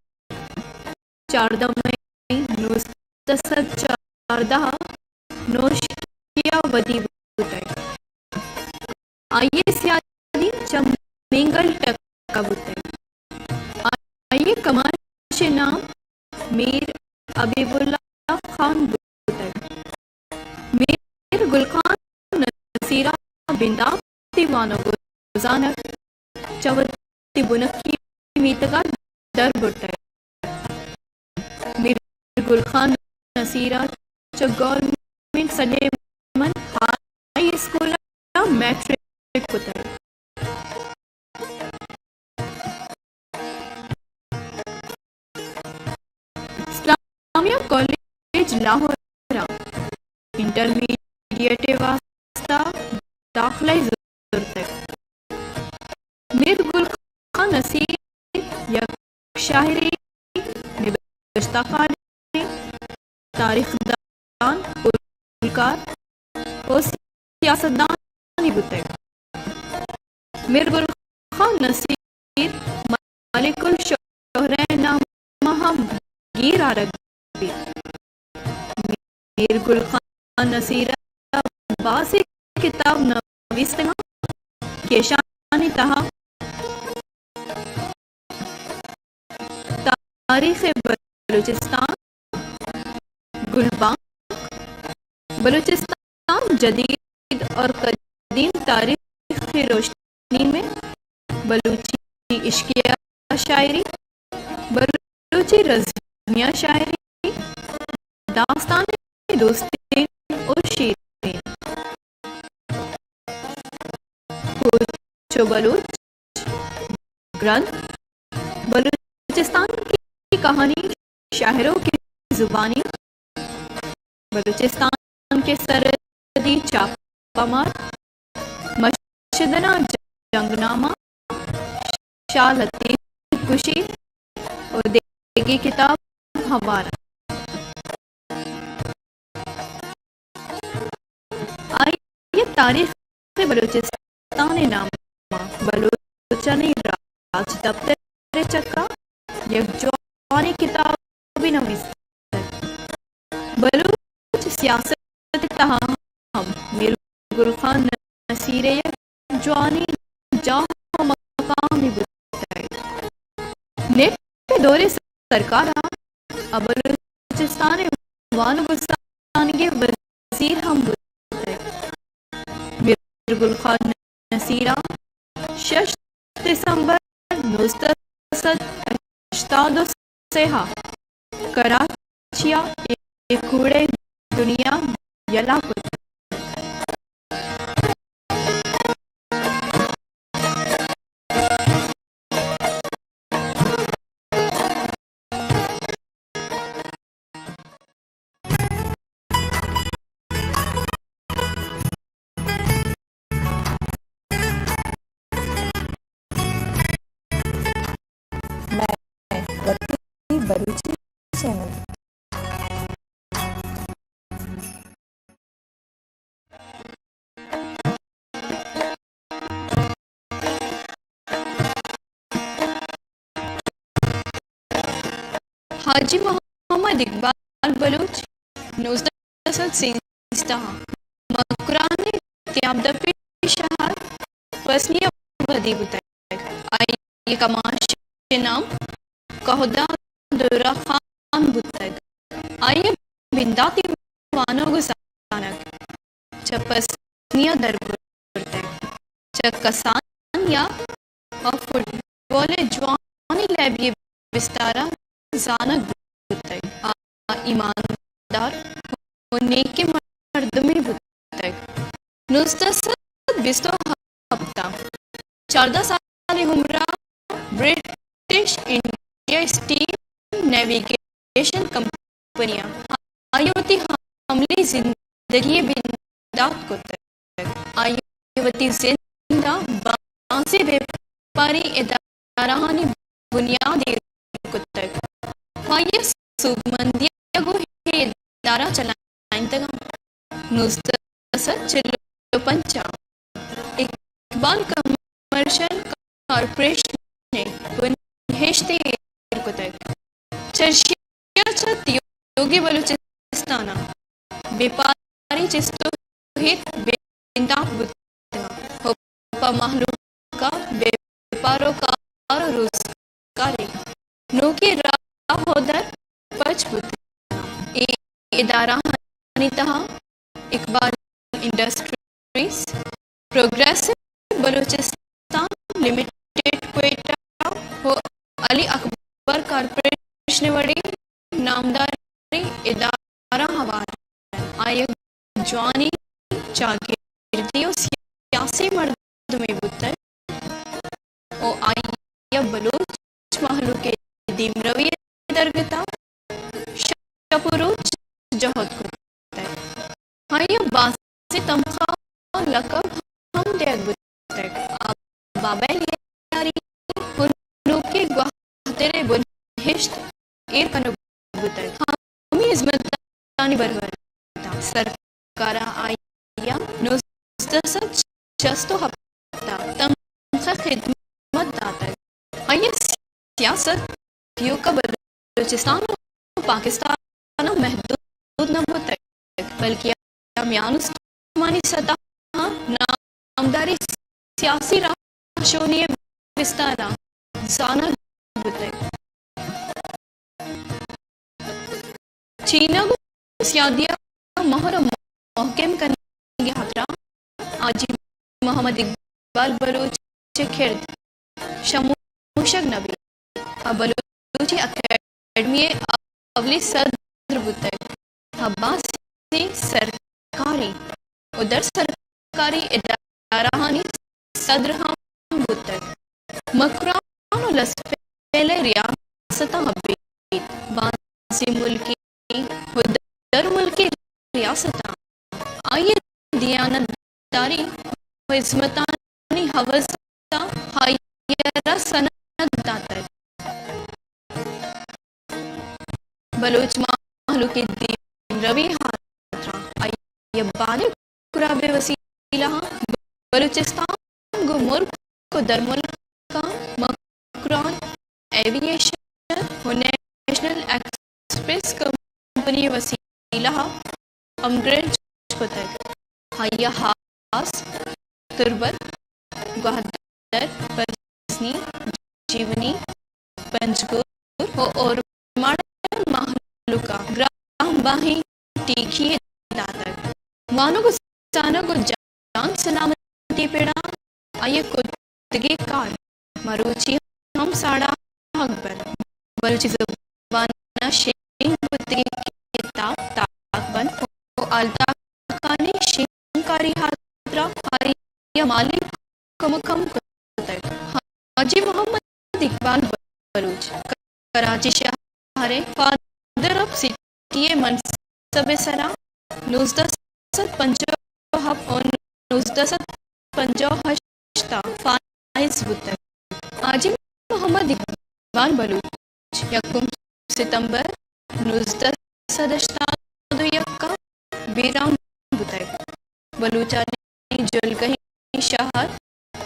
چاردہ مئی نوزدہ سد چاردہ ءَ نوشکیہ ودی بوتگ۔ آئی ءِ سیادی چہ مینگل ٹک ءَ بوتگ۔ آئی ءِ کماش ءِ نام میر حبیب اللہ خان بوتگ۔ میر گل خان نصیر ءَ بنداتی وانگ ءُ زانگ چہ وتی بنکی میتگ ءَ در برتگ۔ میر گل خان نصیر ءَ چہ گورنمنٹ سلیمان ہائی اسکول ءَ میٹرک کتگ۔ اسلامیہ کالج لاہور ءَ انٹرمیڈیٹ ءِ واستہ داخلہ زرتگ۔ میر گل خان نصیر یک شاعرے، نبشتہ کارے، تاریخ دان، اولکار ءُ سیاستدانے بوتگ۔ میر گل خان نصیر ملک الشعراء ءِ نام ءَ ہم گیر آرگ بیت۔ میر گل خان نصیر ءَ بازیں کتاب نویستگ اَنت کہ ایشانی تہا تاریخ بلوچستان، گلبانک، بلوچستان جدید اور قدیم تاریخ کی روشنی میں، بلوچی عشقیہ شاعری، بلوچی رزمیہ شاعری، داستان دوستین و شیرین، کوچ و بلوچ گرنتھ، بلوچستان کی کہانی، شاعروں کی زبانی، بلوچستان کے سرحدی چھاپہ مار، مشدنا جنگ نامہ، شاہ لطیف کشی و دگہ کتاب ہوار انت۔ آئی ءَ تاریخ بلوچستان ءِ نام ءَ بلوچانی راجدپتر ءِ چکا یک جوانیں کتابے نویستگ۔ بلوچ سیاست ءِ تہا ہم میر گل خان نصیر ءِ یک جوانیں جاہ و مقامے بوتگ۔ نیپ ءِ دور ءِ سرکار ءَ بلوچستان ءِ وانگ و رسانگ ءِ وزیر ہم بوتگ۔ گل خان نصیر ءَ شش دسمبر نوزدہ سد ہشتاد ءُ سے ءَ کراچی ءَ اے کوڑئے دنیا یلہ کت۔ مئے وتی بلوچی چینل۔ حاجی محمد اقبال بلوچ نوزدہ سد سیزدہ ءَ مکران ءِ تیابدپی شہر پسنی ءَ ودی بوتگ۔ آئی ءِ کماش ءِ نام کہدا درا خان بوتگ۔ آئی ءِ بنداتی وانگ ءُ زانگ چہ پسنی ءَ در برتگ۔ چہ کسانی ءَ فٹبال ءِ جوانیں لیبی ءِ بستار ءَ زانگ بوتگ۔ آ ایماندار ءُ نیکیں مردمے بوتگ۔ نوزدہ سد بیست ءُ ہپت ءَ چاردہ سالیں عمر ءَ British India steam navigation company ءَ آئی ءَ وتی عملی زندگی ءِ بندات کتگ۔ آئی ءَ وتی زند ءَ بازیں بیپاری ادارہانی بنیاد ایر کتگ۔ آئی ءِ سوبمندی ءَ گوں اے ادارہ چلائینتگ انت۔ نوزدہ سد چل ءُ پنچ ءَ اقبال کمرشل کارپوریشن ءِ بنہشت ایر کتگ۔ چرشی ءَ چہ تیوگیں بلوچستان ءَ بیپاری چست ءُ ہیت بندات بوتگ ءُ پہ مہلوک ءَ بیپار ءُ کار ءُ روزگار ءِ نوکیں راہ ءُ در پچ بوتگ۔ اے ادارہانی تہا اقبال انڈسٹریز، پروگریسو بلوچستان لمیٹڈ کوئٹہ ءُ علی اکبر کارپوریشن ءِ وڑیں نامداریں ادارہ ہوار انت۔ آئی یک جوانیں چاگردی ءُ سیاسی مردمے بوتگ ءُ آئی ءَ بلوچ مہلوک ءِ دیمروی ءِ درگت ءَ شپ ءُ روچ جہد کتگ۔ آئی ءَ بازیں تمخاہ ءُ لقب ہم دیگ بوتگ۔ آ بابا لیاری ءِ نوکیں گواتر ءِ بنہشت ایر کنگ بوتگ۔ ہمے ہزمتانی برورد ءَ سرکار ءَ آئی ءَ نوزدہ سد شست ءُ ہپت ءَ تنخواہ خدمت داتگ۔ آئی ءَ سیاست ایوک ءَ بلوچستان ءُ پاکستان ءَ محدود نہ بوتگ، بلکیں آ میان استمانی سطح ءَ نامداریں سیاسی راہشونی ءِ بستار ءَ زانگ بوتگ۔ چینگ ءُ سیادی ءَ مہر ءُ محکم کنگ ءِ ہاترا حاجی محمد اقبال بلوچ ءِ کرد شموشگ نہ بیت۔ آ بلوچی اکیڈمی ءِ اولی صدر بوتگ۔ آ بازیں سرکاری ءُ در سرکاری ادارہانی صدر ہم بوتگ۔ مکران ءُ لسپیلہ ریاستاں ابید بازیں ملکی ءُ درملکی ریاستاں آئی ءِ دیانتداری ءُ ہزمتانی عوض ءَ آئی ءَ را سند داتگ۔ بلوچ مہلوک ءِ دیمروی ءِ ہاترا آئی ءَ بالیں کراپ ءِ وسیلہ ءَ بلوچستان گوں ملک ءُ درملکاں مکران ایوی ایشن ءُ نیشنل ایکسپریس کمپنی ءِ وسیلہ ءَ ہمگرنچ کتگ۔ آئی ءَ ہاس، تربت، گوادر، پسنی، جیونی، پنجگور ءُ اورماڑہ ءِ مہلوک ءَ گران بہیں ٹیکی یے داتگ۔ وانگ ءُ زانگ ءُ جان آئی ءِ کرتگیں کار مروچی ہم ساڑاہگ بنت۔ بلوچی زبان ءِ شنگ بوتگیں کتاب تاک بنت ءُ الطاف خان ءِ شنگکاری ءِ ہاترا آئی ءَ مالی کمک ہم کتگ۔ حاجی محمد اقبال بلوچ کراچی شہر ءِ فادر آف سٹی ءِ منصب ءِ سرا نوزدہ سد پنجاہ ءُ ہپت ءُ نوزدہ سد پنجاہ ءُ ہشت ءَ فائز بوتگ۔ حاجی محمد اقبال بلوچ یکم ستمبر نوزدہ سد ہشتاد ءُ یک ءَ بیران بوتگ۔ بلوچانی جلگہیں شہر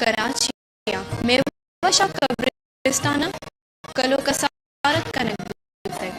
کراچی ءَ میوہ شاہ قبرستان ءَ کلوہ ءُ کسارت کنگ بوتگ۔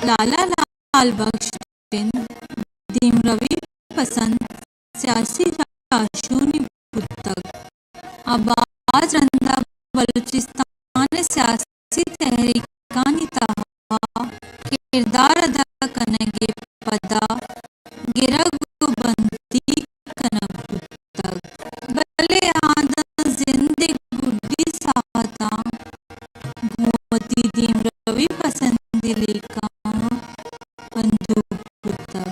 لالا لال بخش رند دیمروی پسند سیاسی راہشونے بوتگ۔ آ باز رندا بلوچستان ءِ سیاسی تحریکانی تہا کردار ادا کنگ ءِ پدا گرگ ءُ بندیگ کنگ بوتگ، بلے آ داں زند ءِ گڈی ساہتاں گوں وتی دیمروی پسندیں لیکہاں بندوک بوتگ۔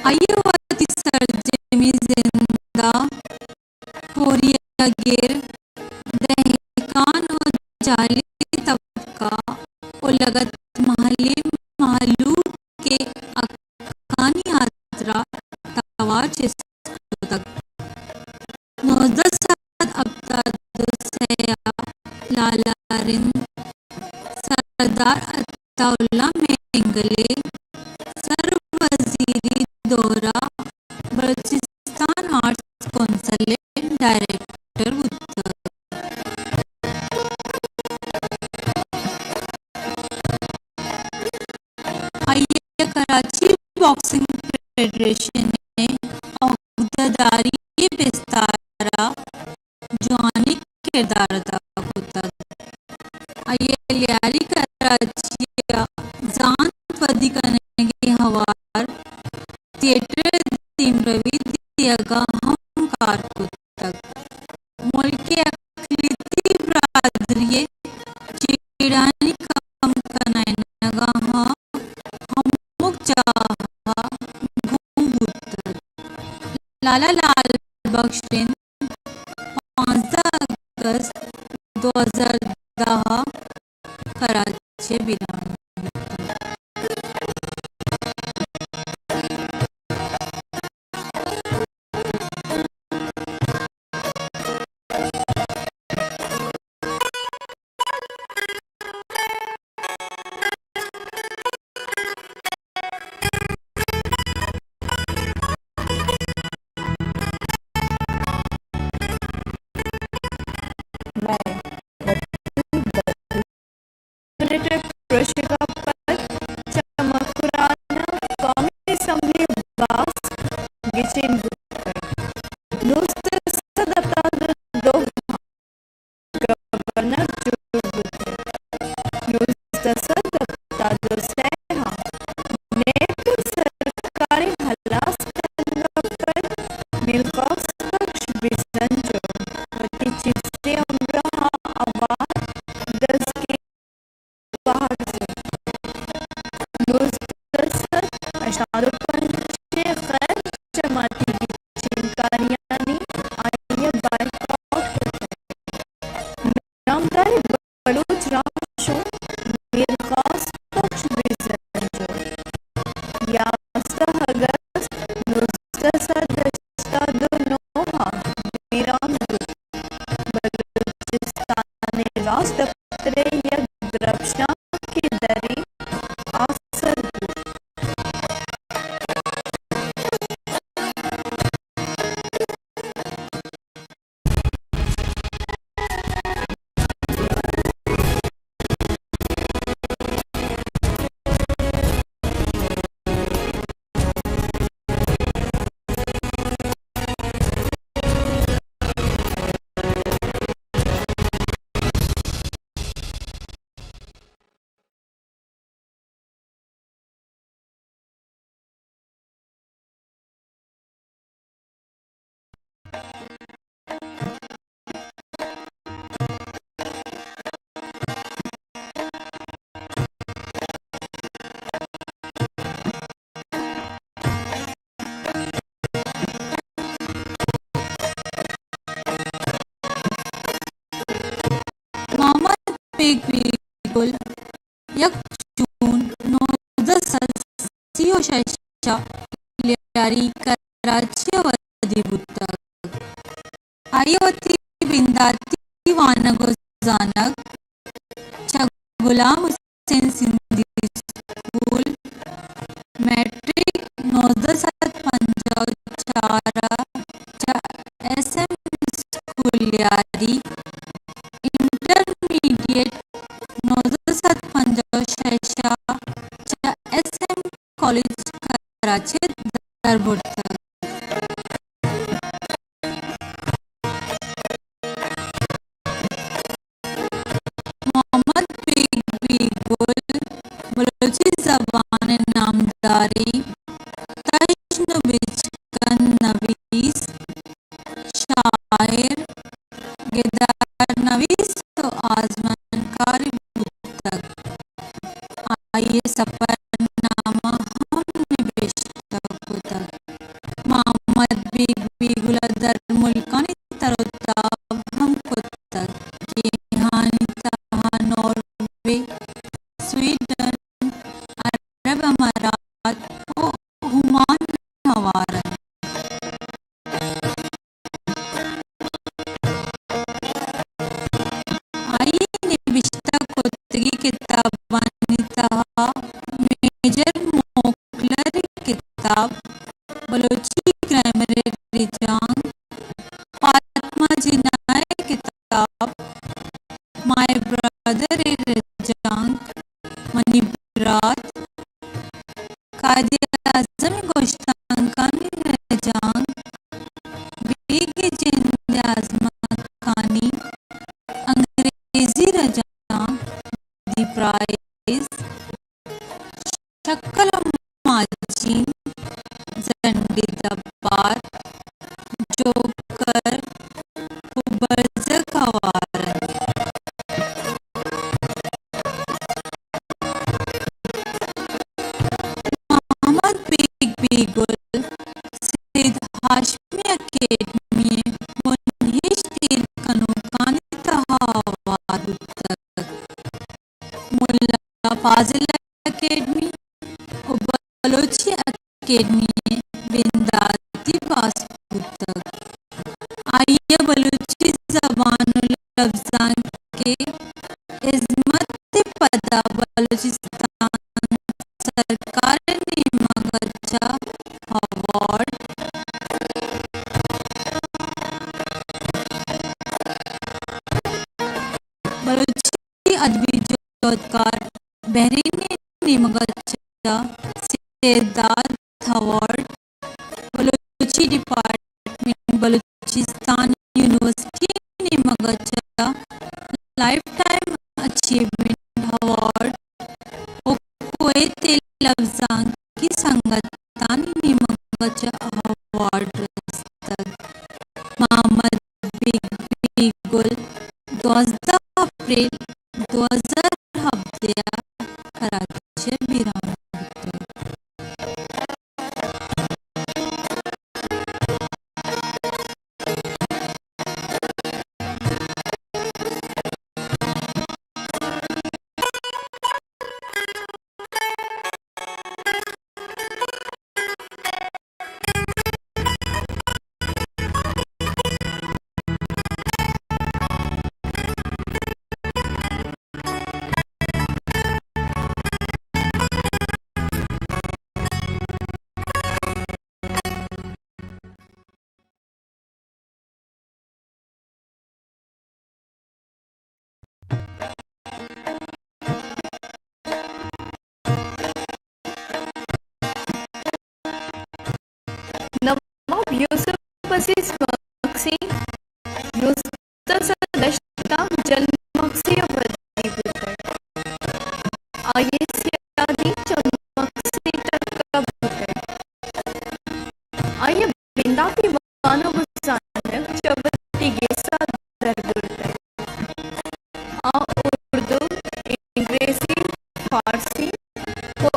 آئی ءَ وتی سرجمیں زند ءَ کوریاگر، دہکان ءُ جاہلی طبقہ ءُ لگت محلی مہلوک ءِ حقانی ہاترا توار چست کتگ۔ نوزدہ سد ہپتاد ءُ سئے ءَ لالا رند سردار عطا اللہ مینگل ءِ سر وزیری دور ءَ بلوچستان آرٹس کونسل ءِ ڈائریکٹر بوتگ۔ آئی ءَ کراچی باکسنگ فیڈریشن ءِ عہدیداری ءِ بستار ءَ جوانیں کردار ادا کتگ۔ آئی ءَ لیاری کراچی ءَ زانت ودی کنگ ءِ ہوار تھیٹر ءِ دیمروی دیگ ءَ ہم کار کتگ۔ ملک ءِ اقلیتی برادری ءِ جیڑھانی کم کنائینگ ءَ ہمک جاہ ءَ گون بوتگ۔ لالا لال بخش رند پانزدہ اگست دو ہزار دہ ءَ کراچی ءَ بیران بوتگ۔ ملٹری پروشگ ءَ پد چہ مکران ءَ قومی اسمبلی ءَ باسک گچین بوتگ۔ نوزدہ سد ہپتاد ءُ دو ءَ گورنر جوڑ بوتگ۔ نوزدہ سد ہپتاد ءُ سئے ءَ نیپ ءِ سرکار ءِ ہلاس کنگ ءَ پد میرخواست بخش بزنجو وتی چست ءِ ہمراہ ءَ آوار دزگیر بہر زرت۔ نوزدہ سد ہشتاد ءُ پنچ ءَ غیر جماعتی پولیس دپتر ءِ یک درپشانکیں درے آسر بوت۔ محمد بیگ بیگل یک جون نوزدہ سد سی و شش ءَ کلیاری کراچی ءَ ودی بوتگ۔ آئی ءَ وتی بنداتی وانگ ءُ زانگ چہ غلام حسین سندھی اسکول، میٹرک نوزدہ سد پنجاہ ءُ چار ءَ چہ ایس ایم اسکول لیاری، انٹرمیڈیٹ نوزدہ سد پنجاہ ءُ شش ءَ چہ ایس ایم کالج کراچی ءَ در برتگ۔ محمد بیگ بیگل بلوچی زبان ءِ نامداریں تژن ءُ بچکند نویس، شاعر، گدار نویس ءُ آزمانکارے بوتگ۔ آئی ءِ سپرنامہ ہم نبشتہ کتگ۔ محمد بیگ بیگل ءَ درملکانی تر ءُ تاب ہم کتگ کہ آہانی تہا ناروے، سویڈن، عرب امارات ءُ عمان ہوار انت۔ آئی ءِ نبشتہ کتگیں کتابانی تہا میجر موکلر ءِ کتاب بلوچی گرائمر ءِ رجانک، فاطمہ جناح ءِ کتاب مائی برادر ءِ رجانک، منی برات، قائد اعظم ءِ گوشتانکانی رجانک، بیگ ءِ جند ءِ آزمانکانی انگریزی رجانک، دی پرائز، شکل ءُ ماجین، زنڈی دبار، جوکر ءُ برزگ ہوار انت۔ محمد بیگ بیگل سید ہاشمی اکیڈمی ءِ بنہشت ایر کنوکانی تہا ہوار بوتگ۔ ملا فاضل اکیڈمی ءُ بلوچی اکیڈمی ءِ بنداتی پاس بوتگ۔ آئی ءَ بلوچی زبان ءُ لبزانک ءِ ہزمت ءِ پدا بلوچستان سرکار ءِ نیمگ ءَ چہ اوارڈ، بلوچی ادبی جہدکار بحرین ءِ نیمگ ءَ چہ سید داد اوارڈ، بلوچی ڈیپارٹمنٹ بلوچستان یونیورسٹی ءِ نیمگ ءَ چہ لائف ٹائم اچیومنٹ اوارڈ ءُ کویت ءِ لبزانکی سنگتانی نیمگ ءَ چہ اوارڈ رستگ۔ محمد بیگ بیگل دوازدہ اپریل دو ہزار ہبدہ ءَ کراچی ءَ بیران بوتگ۔ عزیز مکسی نوزدہ سد ہشت ءَ جل مکسی ءَ ودی بوتگ۔ آئی ءِ سیادی چہ مکسی تک ءَ بوتگ۔ آئی ءَ بنداتی وانگ ءُ زانگ چہ وتی گس ءَ در برتگ۔ آ اردو، انگریزی، فارسی ءُ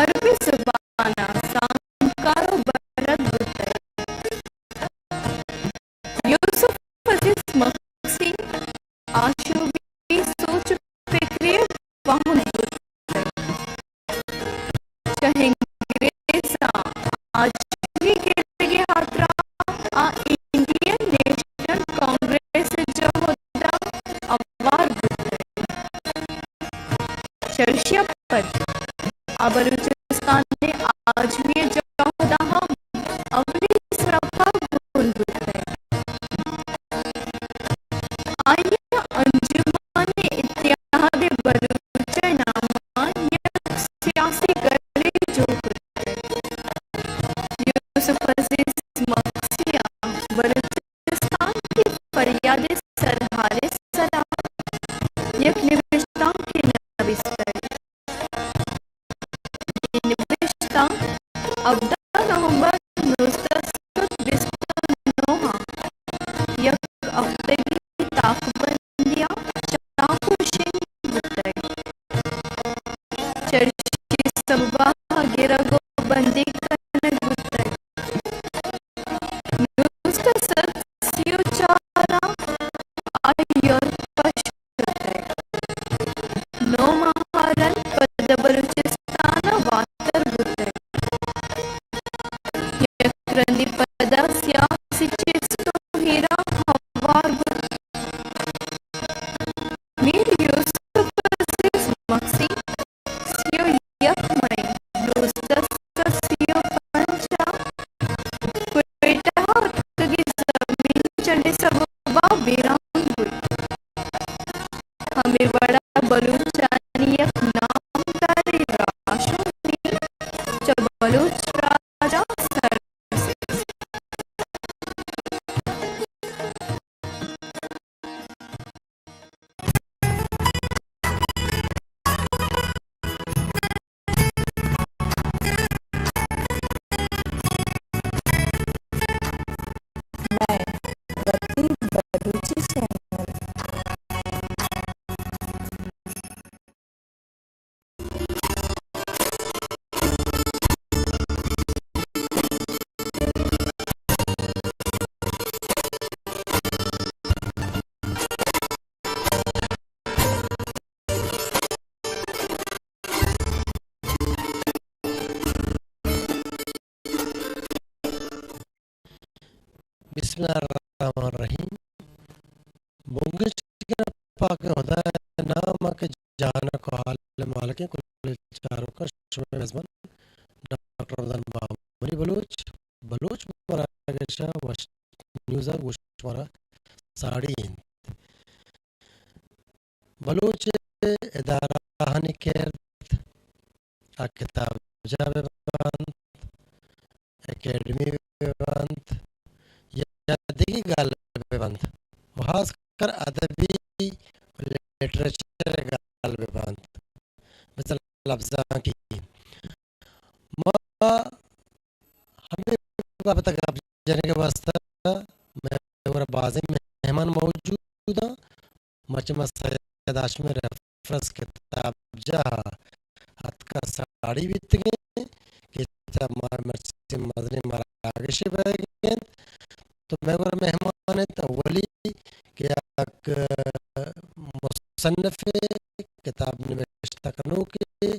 عربی زبان ءَ زانتکار ءُ بلد بوتگ۔ یوسف عزیز مکسی آشوبی سوچ ءُ پکرے واہند بوت۔ چہ انگریزاں آجوئی گرگ ءِ ہاترا آ انڈین نیشنل کانگریس ءِ جہد ءَ ہوار بوتگ۔ چرشی ءَ پد آ بلوچستان ءِ آجوئی ءِ جہد ءَ ہم اولی صف ءَ گون بوتگ۔ آئی ءَ انجمن اتحاد بلوچ ءِ نام ءَ یک سیاسی گڑے جوڑ کتگ۔ یوسف عزیز مکسی ءَ بلوچستان کی فریاد سرحال ءِ سرا یک نبشتانکے نبشتگ۔ اے نبشتانک ہبدہ نومبر نوزدہ سد بیست ءُ نو ءَ یک ہفتگی تاکبندی ءَ چاپ ءُ شنگ بوتگ۔ چرشی سبب ءَ گرگ ءُ بندیگ کنگ بوتگ۔ نوزدہ سد سی ءُ چار ءَ آئی یورپ ءَ شتگ۔ نو ماہ ءَ رند پد بلوچستان ءَ واتر بوتگ۔ یک رندے پدا سیاسی چست ءُ ہیراں ہوار بوت۔ میر یوسف عزیز مکسی سی ءُ یک مئی نوزدہ سد سی ءُ پنچ ءَ کوئٹہ ءَ اتکگیں زمین جنگ ءِ سبب ءَ بیران بوت۔ ہمے وڑ ءَ بلوچانی یک نامداریں راہشونے چہ بلوچ راج ءَ سر مئے وتی بلوچی چینل۔ بسم اللہ الرحمن الرحیم۔ بنگیج کناں پاک خدا ءِ نام ءَ کہ جہان ءِ کہال ءِ مالکیں کل چاروکاں، شمئے میزبان ڈاکٹر رمضان بامنی بلوچ، بلوچ مراگش ءَ وش نیوز ءَ گوں شمارا ساڑی اِنت۔ بلوچ ادارہانی کرد ءَ کتابجاہ بہ بنت، اکیڈمی بہ بنت یا دگہ گل بہ بنت، و خاص کر ادبی و لٹریچر گل بہ بنت، مثل لبزانکی۔ ما ہمے بابت ءَ گپ جنگ ءِ واستہ مئے گورا بازیں مہمان موجود اَنت۔ مرچی ما سید ہاشمی ریفرنس کتابجاہ ءَ اتکا ساڑی بیتگیں کہ چہ ما مرچی مزنیں مراگشے بئیگ اِنت۔ تو مئے گورا مہمان اِنت اولی کہ یک مصنفے، کتاب نبشتہ کنوکے،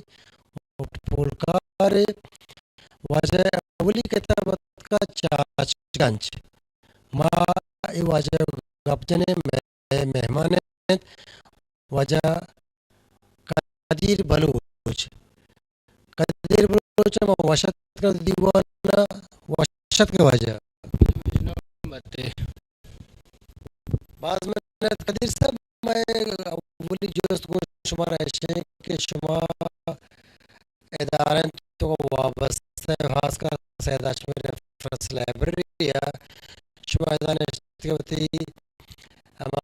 پولکارے، واجہ اولی کتاب اتکا چاچ گنج۔ ما اے واجہ گپ جنیں، مئے مہمان اِنت واجہ قدیر بلوچ۔ قدیر بلوچ ءَ ما وش اتک کنیں دیوان ءَ، وش اتک واجہ۔ باز منت قدیر صاحب، مئے اولی جست گوں شمارا ایش اِنت کہ شما ادارہ ءِ توکا وابستہ، خاص کر سید ہاشمی ریفرنس لائبریری ءَ شما ادا نشتگ وتی ہما،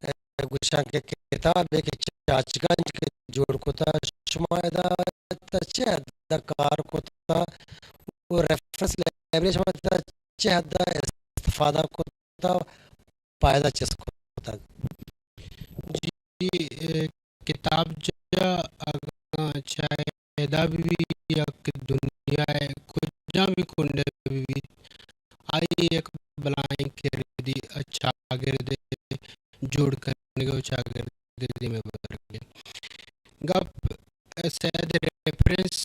اے، گوشاں کہ کتابے کہ چاچگنج کہ جوڑ کتا، شما ادا تا چہ حد کار کتا و ریفرنس لائبریری شما تا چہ حد استفادہ کتا، پائدہ چست کتگ؟ جی، اے، کتابجاہ اگاں چہ ادا بہ بیت یا کہ دنیا ءِ کجام بھی کنڈے بہ بیت، آئی یک بلاہیں کردی ءَ چاگرد جوڑ کنگ ءُ چاگرد ءِ دیما برگ ءِ گپ سید ریفرنس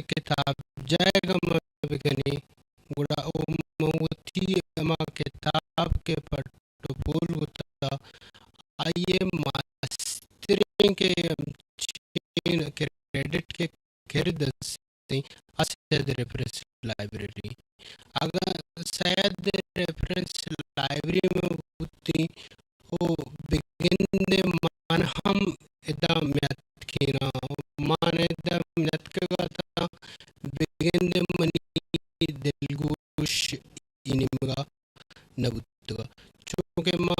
کتابجاہ ءِ گما بکنیں، گڑا او من وتی ہما کتاب کہ پٹ ءُ پول بوتگ، آئی ءِ مستریں کہ ہمچین کریڈٹ کہ کرد است ایں، آ سید ریفرنس لائبریری۔ اگاں سید ریفرنس لائبریری مہ بوتیں، او بگندے من ہم ادا میاتکیناں، من ادا میاتکگ اتاں، بگندے منی دلگوش اے نیمگا نہ بوتگ۔ چونکہ ما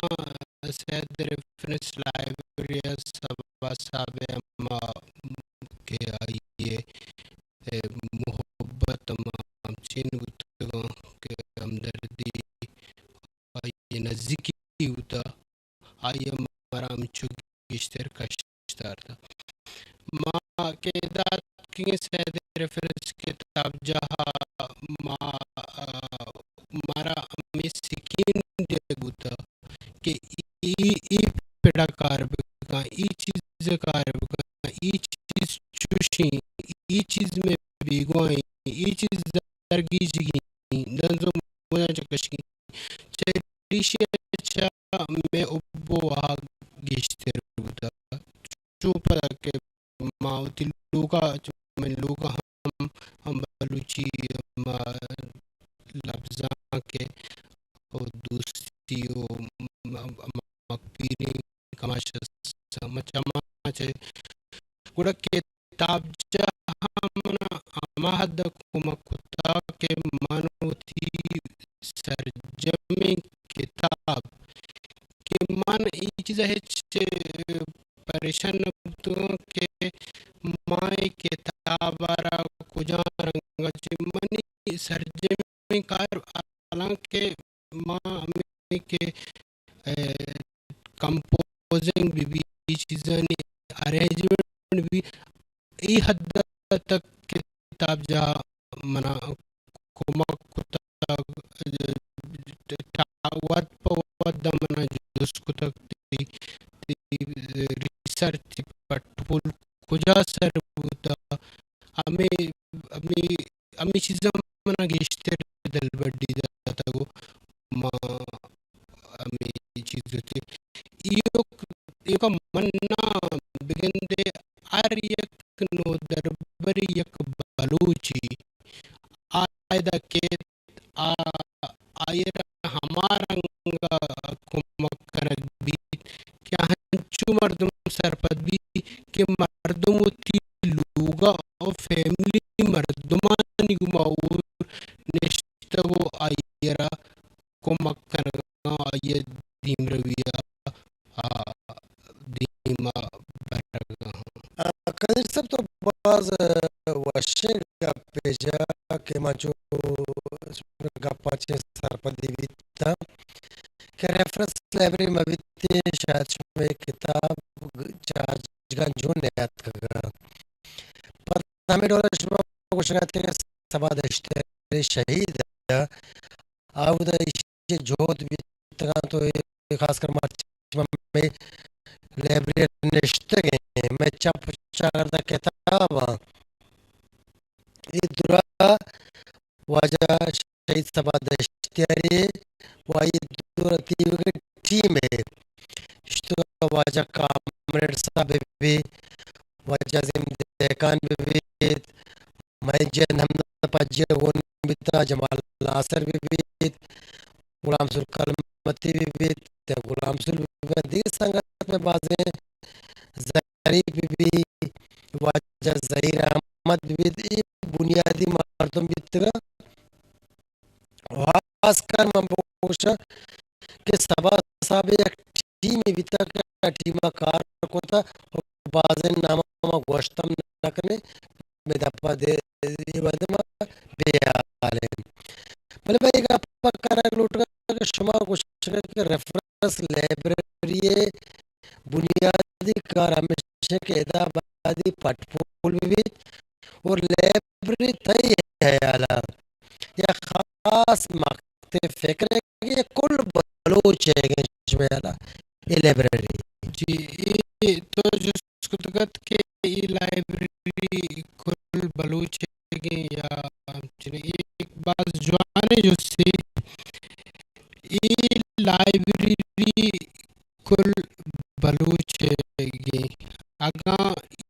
سید ریفرنس لائبریری ءَ صبا صاحب ءِ ہما کہ آئی ءِ، اے، محبت ہما ہمچین بوتگاں کہ ہمدردی آئی ءِ نزیکی بوتا، آئی ءَ مارا ہمچو گیشتر کش دارتا۔ ما کہ داتکگیں سید ریفرنس کتابجاہ ءَ ما، آ، مارا ہمے سکین دیگ بوتا کہ ای، ای پڑا کار بکن، ای چیز کار بکن، ای چیز چوشیں، ای چیز میں بیگواہیں، ای چیز درگیجگی، دنزو موجاں چکشگی۔ چہ ریشی ءَ چہ مئے حب ءُ واہگ گیشتر بوتگ۔ چو پدا کہ ما وتی لوگ ءَ، چو مئے لوگ ءَ ہم، ہم بلوچی ما لبزانک ءُ دوستی ءُ م-، م-، مکپیریں کماش است، ما چہ ما چہ گڑا کہ کتابجاہ ءَ من ءَ ہما حد ءَ کمک کتگ کہ من وتی سرجمیں کتاب کہ من اے چیز ءَ ہچ پریشان نہ بوتگاں کہ ما اے کتاب ءَ را کجام رنگ ءَ چہ منی سرجمیں کار، حالانکہ ما ہمے کہ، اے، کمپوزنگ بہ بی، اے چیزانی ارینجمنٹ بہ بی، اے حد تک کتابجاہ ءَ من ءَ کمک کتگ، وھد پہ وھد ءَ من ءَ جست کتگ، تئی، تئی ریسرچ، تئی پٹ پول کجا سر بوتا، ہمے، ہمے، ہمے چیزاں من ءَ گیشتر دلبڈی داتگ ءُ ما ہمے چیز وتی ایوک، ایوک ءَ من ءَ بگندے ہر یک نودربرے، یک بلوچے آ ادا کیت، آ، آئی ءَ را ہما رنگ ءَ کمک کنگ بیت کہ ہنچو مردم سرپد بیت کہ مردم وتی لوگ ءَ ءُ فیملی مردمانی گوما اور نشتگ ءُ آئی ءَ را کمک کنگ ءَ، آئی ءِ دیمروی ءَ، آ، دیم ءَ برگ ءَ آں۔ آ، قدیر صاحب تو باز وشیں گپے جا کہ ما چو گپاں چہ سرپدی بیتاں کہ ریفرنس لائبریری مہ بیتیں، شاید شمئے کتاب چاچگاں جون نیاتکگ ات۔ پد ہمے ڈول ءَ شما گوشگ ءَ ات کہ صبا دشتیاری شہید ءَ آودا ایشی جہد بیتگاں تو اے خاص کر ما چہ مئے لائبریری ءَ نشتگ ایں، مئے چپ چاگرد ءَ کتاب آں۔ اے درا واجہ شہید صبا دشتیاری ءُ آئی ءِ دو رتیبگیں ٹیم ءَ اشتگ، واجہ کامریڈ صاحب بہ بی، واجہ عظیم دہقان بہ بیت، مئے جند ہمدا پجی ءَ گون بیتگ، جمال ناصر بہ بیت، غلام رسول کلمتی بہ بیت، غلام رسول بہ بیت، دگہ سنگت مئے بازیں، ظریف بہ بیت، واجہ ظہیر احمد بہ بیت، اے بنیادی مردم بیتگ ءُ خاص کر من بگوشاں کہ صبا صاحب یک ٹیمے بیتا کہ آ ٹیما کار کتا و بازیں نام ما گوشتم نہ کنے، مئے دپا دے، اے وھد ما بے حال ایں۔ بلے من اے گپ ءَ کنگ لوٹگ کہ شما گوشگ کہ ریفرنس لائبریری ءِ بنیادی کار ہمیش ایں کہ ادا باید پٹ پول بہ بیت اور لائبریری تئی خیال ءَ یک خاص مکتب فکر ءِ کہ کل بلوچ ءِ شمئے خیال ءَ اے لائبریری۔ جی، اے تو جست کتگ ات کہ اے لائبریری کل بلوچ ءِ یا چنیں، اے یک باز جوانیں جستے۔ اے لائبریری کل بلوچ ءِ اگاں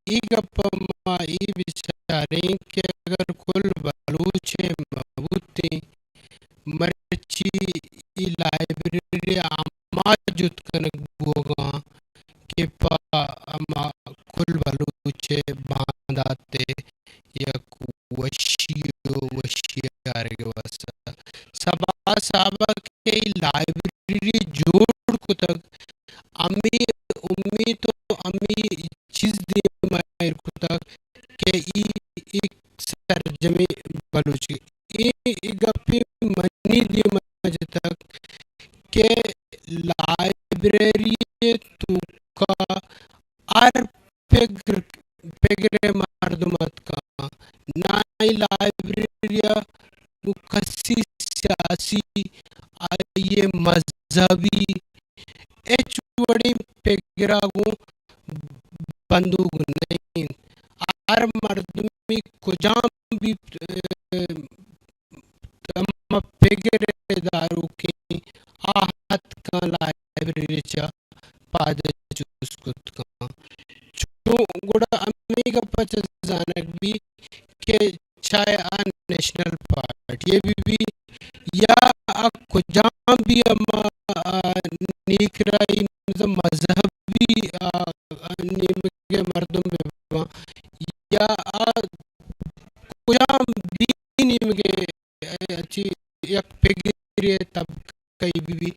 اے گپ ءَ ما اے بچاریں کہ اگر کل بلوچ ءِ مہ بوتیں، مرچی اے لائبریری آماچ جت کنگ بوگاں کہ پہ ہما کل بلوچ ءِ باندات ءِ یک وشی و وشیارگ ءِ واستہ۔ صبا صاحب ءَ کہ اے لائبریری جوڑ کتگ، ہمے امیت و ہمے چیز دیم ءَ ایر کتگ کہ اے یک سرجمیں بلوچ اے، اے گپے منی دیم ءَ جتگ کہ لائبریری ءِ توکا ہر پگر، پگر ءِ مردم اتکاں، نہ اے لائبریری ءَ گوں کسی سیاسی، آئی ءِ مذہبی، ہچ وڑیں پگر ءَ گوں بندوک نہ انت۔ ہر مردمے کجام بھی، اه، ہما پگر ءِ داروکیں آ اتکاں لائبریری چہ پاد جست کت کن۔ چو گڑا ہمے گپ ءَ چہ زانگ بی کہ چاہے آ نیشنل پارٹی ءِ بہ بی یا آ کجام بھی ہما، آ، نیکراہی، مطلب مذہبی، آ، آ، نیمگ ءِ مردم بہ باں یا آ کجام بھی نیمگ ءِ، آ، چی یک پگرے طبقہ بہ بی،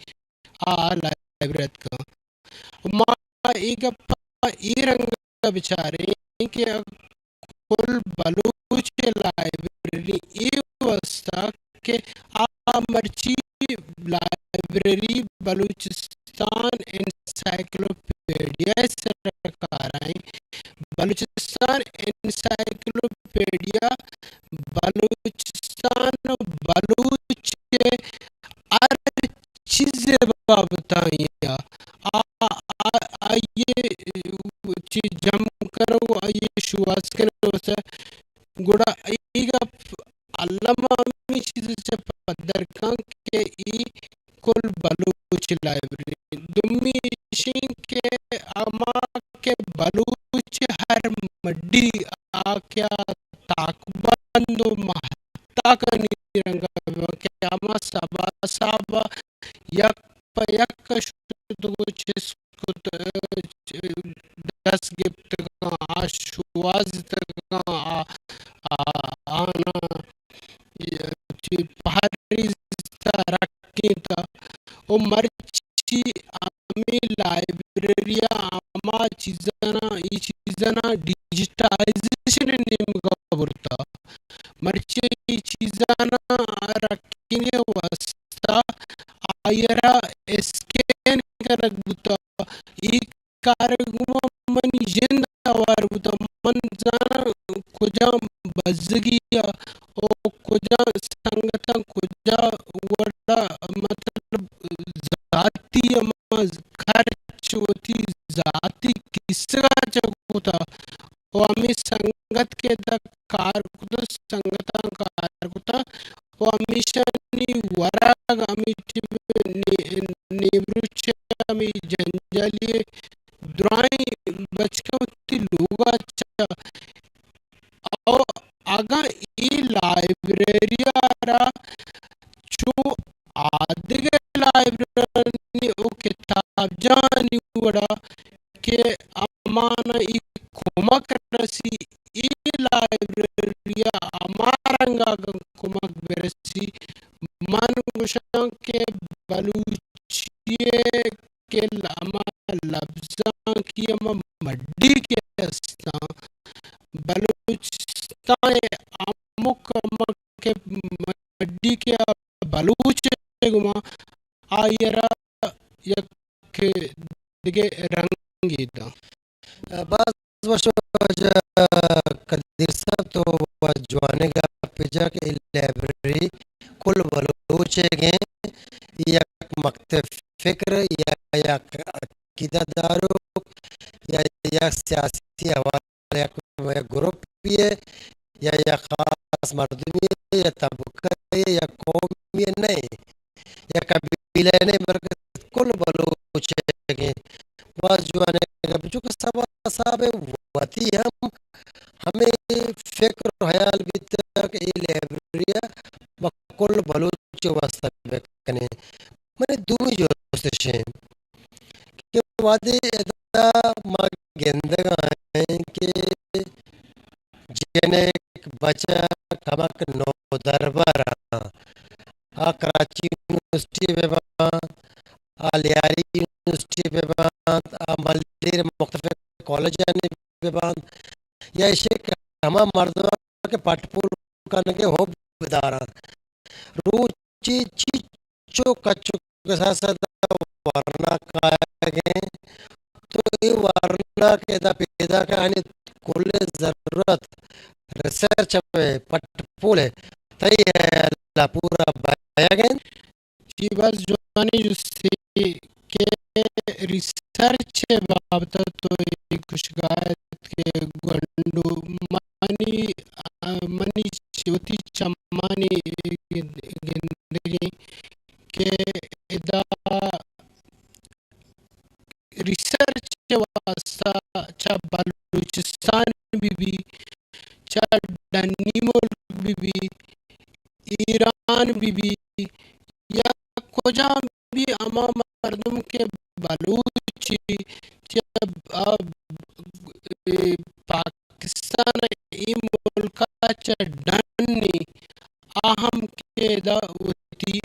آ لائبریری اتکاں۔ ما اے گپ ءَ اے رنگ ءَ بچاریں کہ کل بلوچ لائبریری اے واسطہ کہ آ مرچی لائبریری بلوچستان انسائیکلوپیڈیا ءِ سرا کار ءَ ایں۔ بلوچستان انسائیکلوپیڈیا بلوچستان و بلوچ ءِ ہر چیز ءِ بابت ءَ آئی ءَ، آ، آ، آئی ءِ چی جم کنگ و آئی ءِ شوہاز کنگ ءِ واستہ گڑا اے گپ الم ہمے چیز ءَ چہ پدر کن کہ اے کل بلوچ لائبریری۔ دومی ایش انت کہ ہما کہ بلوچ ہر مڈی آ کہ آ تاکبند و مہتاکانی رنگ ءَ بہ کہ ہما صبا صاحب ءَ یک پہ یک شتگ و چست کت، دست گپتگاں، آ شوہاز اتگاں، آ، آ، آناں چی پہریزت ءُ رکینت ءُ مرچی ہمے لائبریری ءَ ہما چیزاناں، اے چیزاناں ڈیجیٹائزیشن ءِ نیمگ ءَ برتہ۔ مرچی اے چیزاناں رکینگ ءِ واستہ آئی ءَ را اسکین کنگ بوتہ۔ اے کار ءَ گوما منی جند ہوار بوتہ۔ من زاناں کجام بزگی ءَ ءُ کجام سنگتاں کجا وڑا، مطلب، ذاتی ہما خرچ وتی ذاتی کیسگ ءَ چہ کتہ ءُ ہمے سنگت کہ تہ کار کتہ، سنگتاں کار کتہ ءُ ہمیشانی ورگ ہمے ٹیم ءَ نے-، نیمروچ ءَ ہمے جنجالی ءَ درائیں بچکاں وتی لوگ ءَ چہ او اگاں اے لائبریری ءَ را چو آدگہ لائبریری ءُ کتابجاہانی وڑا کہ ہماناں اے کمک رسی، اے لائبریری ءَ ہما رنگ ءَ اگاں کمک برسی، من گوشاں کہ بلوچی ءِ کہ ہما لبزاں کہ ہما مڈی کہ استاں، بلوچستان ءِ ہمک ہما کہ مڈی کہ آ بلوچ ءِ گوما آئی ءَ را یک دگہ رنگے داں۔ باز وش واجہ قدیر صاحب، تو باز جوانیں گپے جا کہ اے لائبریری کل بلوچ ءِ گیں، یک مکتب فکر یا یک عقیدہ داروک یا یک سیاسی حوالہ، یک، یک گروپے یا یک خاص مردمے یا طبقہ یا قومے نہ، یا قبیلہ نہ، بلکہ کل بلوچ ءِ گیں۔ باز جوانیں گپ، چونکہ صبا صاحب ءِ وتی ہم ہمے فکر و خیال بیتگ کہ اے لائبریری ءَ ما کل بلوچ ءِ واستہ بکنیں۔ منی دومی جست اش انت کہ وہدے ادا ما گندگ ءَ ایں کہ جنک بچک کمک نودربر آں، آ کراچی یونیورسٹی بہ باں، آ لیاری یونیورسٹی بہ باں، آ ملیر مختلف کالجانی بہ باں، یا ایشی کہ ہما مردم کہ پٹ پول کنگ ءِ حب بداراں، روچے چیچو کچ و کساس ءَ ورنا کایگ ءَ انت، تو اے ورنا کہ ادا پیداک آنی کل ضرورت ریسرچ ءِ، پٹ پول ءِ، تئی ہیال ءَ پورا بیگ ءَ انت؟ جی، بس جوانیں جستے کہ ریسرچ ءِ بابت ءَ تو اے گوشگ ءَ ات کہ گونڈو منی، منی وتی چمانی گندگیں کہ ادا ریسرچ ءِ واستہ چہ بلوچستان بہ بی، چہ ڈنی ملک بہ بی، ایران بہ بی، یا کجام بہ بی ہما مردم کہ بلوچ چہ، آ، اے، پاکستان ءِ اے ملک ءَ چہ ڈنی آ ہم کہ ادا وتی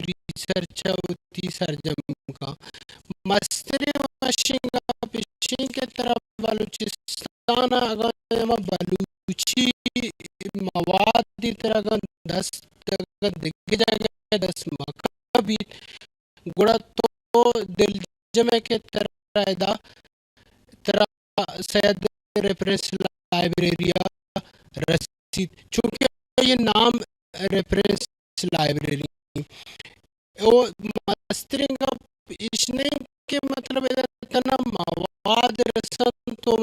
ریسرچ ءَ وتی سرجم کن۔ مستریں وشیں گپ اش انت کہ ترا بلوچستان ءَ اگاں ہما بلوچی موادے ترا اگاں دست، اگاں دگہ جاگہ ءَ دست مہ بیت، گڑا تو دلجم ئے کہ ترا ادا ترا سید ریفرنس لائبریری ءَ رسیت، چونکہ آئی ءِ نام ریفرنس لائبریری۔ او مستریں گپ ایش نہ انت کہ مطلب ادا تنا مواد رسنت تو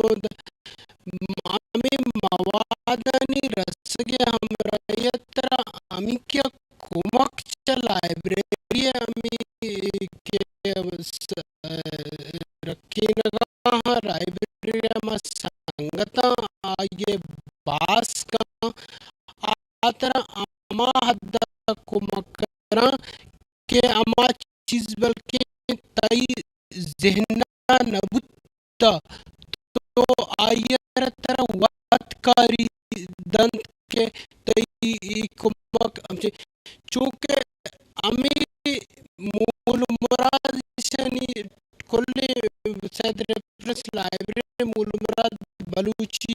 ہمے موادانی رسگ ءِ ہمراہی ءَ ترا ہمیکہ کمک چہ لائبریری ءَ ہمے کہ س-، رکینگ ءَ آں، لائبریری ءَ ما سنگتاں آئی ءِ باسک آں، آ ترا ہما حد ءَ کمک کناں کہ ہما چیز بلکیں تئی ذہن ءَ نہ بوت، تو آئی ءَ را ترا وت کاری دنت کہ تئی اے کمک ہمچے، چونکہ ہمے مول مراد ایشانی کلیں سید ریفرنس لائبریری مول مراد بلوچی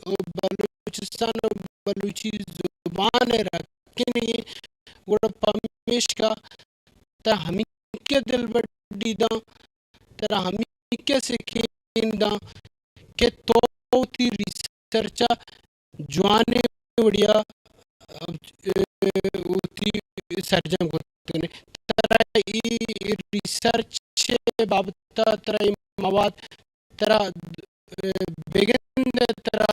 و بلوچستان و بلوچی زبان ءِ رکھینگی، گڑا پمیشکا ترا ہمیکہ دلبڈی داں، ترا ہمیکہ سکین داں کہ تو وتی ریسرچ ءَ جوانیں وڑیا، ا، وتی سرجم کت کنے۔ ترا اے ریسرچ ءِ بابت ءَ ترا اے مواد ترا، ا، بگند ءَ ترا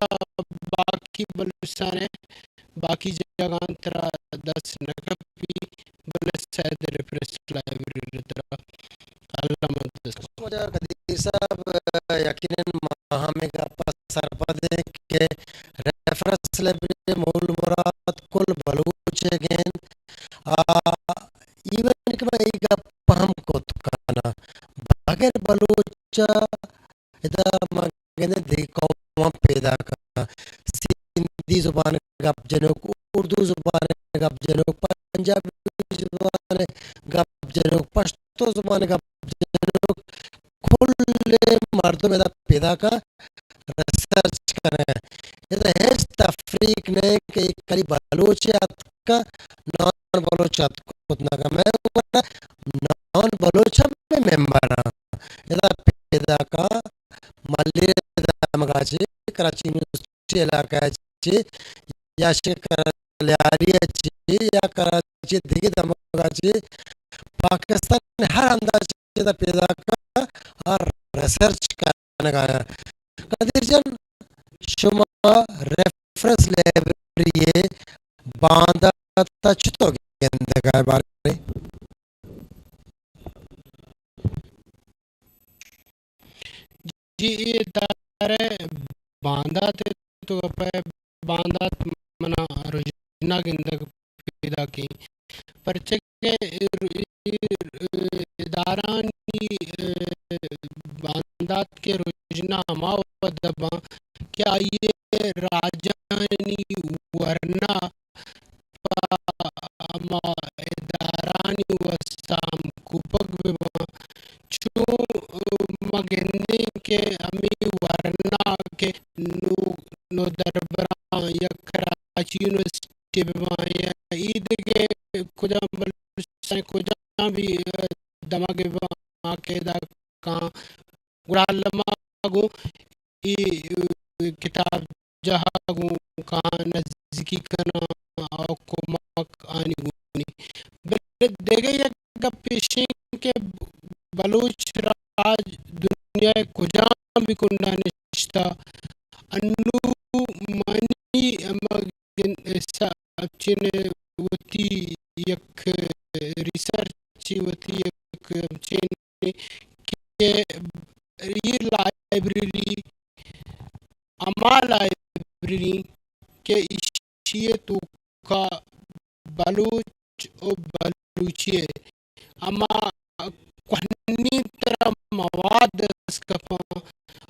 باقی بلوچستان ءِ باقی جاگہاں ترا دست نہ کپی، بلے سید ریفرنس لائبریری ترا الم ءَ دست کپی۔ واجہ قدیر صاحب، یقیناً ما ہمے گپ ءَ سرپد ایں کہ ریفرنس لائبریری مول مراد کل بلوچ ءِ گین۔ آ، ایون کہ من اے گپ ہم کت کناں، بغیر بلوچ ءَ ادا ما گندیں دگہ قوم ہم پیداک اَنت۔ سندھی زبان ءَ گپ جنوک، اردو زبان ءَ گپ جنوک، پنجابی زبان زبان ءِ گپ جنوک، پشتو زبان ءِ گپ جنوک، کل مردم ادا پیداک ءَ ریسرچ کنگ ءَ۔ ادا ہچ تفریق نہ کہ یک کلی بلوچے اتکا، نان بلوچ اتکوت نہ کہ مئے گورا نان بلوچ ہم ممبر آں۔ ادا پیداک ءَ ملیر دمگا چہ، کراچی یونیورسٹی علاقہ چہ، یا شہ کلیاری چہ، یا کراچی دگہ دمگا چہ، پاکستان ہر ہندا چہ دا پیداک ءَ ریسرچ کنگا۔ قدیر جان، شما ریفرنس لائبریری ءِ باندات ءَ چطور گندگا بارے؟ جی، اے ادارہ باندات ءِ تو پہ باندات منا رژنا گندگ پیداک ایں، پرچہ کہ ادارہانی باندات کہ رژنا ہما وھد باں کہ آئی ءِ راجانی ورنا پہ ہما ادارہانی واستا ہم کوپگ بہ باں۔ چو ما گندیں کہ ہمے ورنا کہ نو، نودربراں یا کراچی یونیورسٹی بہ باں یا اے دگہ کجام بلوچستان کجام بھی دمگ بہ باں کہ ادا کاں گڑا الما گوں اے کتابجاہ ءَ گوں کاں نزیکی کناں ءُ کمک آنی گونی۔ بلے دگہ یک گپ ایش اِنت کہ بلوچ راج دنیا ءِ کجام بھی کنڈا نشتہ، انو منی ہما گن-، س-، چین وتی یک ریسرچ، وتی یک چین کہ اے لائبریری ہما لائبریری کہ ایشی ءِ توکا بلوچ ءُ بلوچی ءِ ہما کوہنیں تر ءَ مواد است کپاں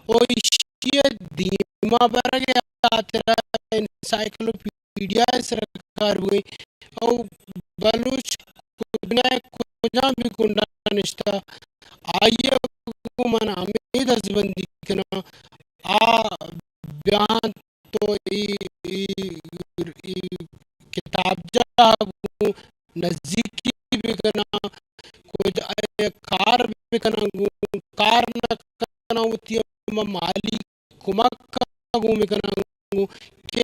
ءُ ایشی ءِ دیما برگ ءِ ہاترا انسائیکلوپیڈیا ءِ سرا کار بوئیں ءُ بلوچ دنیا ءِ کجام بھی کنڈا نشتہ، آئی ءَ گوں من ہمے دزبندی کناں، آ بیاں تو اے، اے، اے کتابجاہ ءَ گوں نزیکی بکناں، کجا کار بکناں گوں، کار نہ کناں وتی ہما مالی کمک ءَ گوں بکناں گوں کہ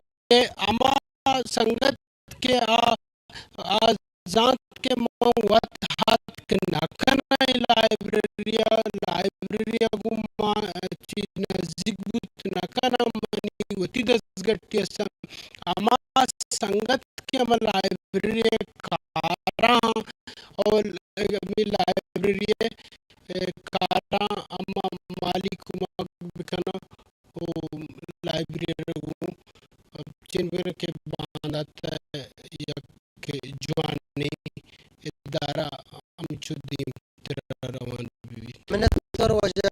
ہما سنگت کہ آ، آ زانت کہ من وت ہاتک نہ کناں اے لائبریری ءَ، لائبریری ءَ گوں ما چی نزیک بوت نہ کناں، منی وتی دزگٹی است۔ ہما سنگت کہ ہما لائبریری ءِ کاراں اور ہمے لائبریری ءِ کاراں ہما مالی کمک بکناں ءُ لائبریری ءَ گوں چین بکناں کہ باندات ءَ یک کہ جوانیں ادارہ ہمچو دیمتر ءَ روان بہ بیت۔ منتوار واجہ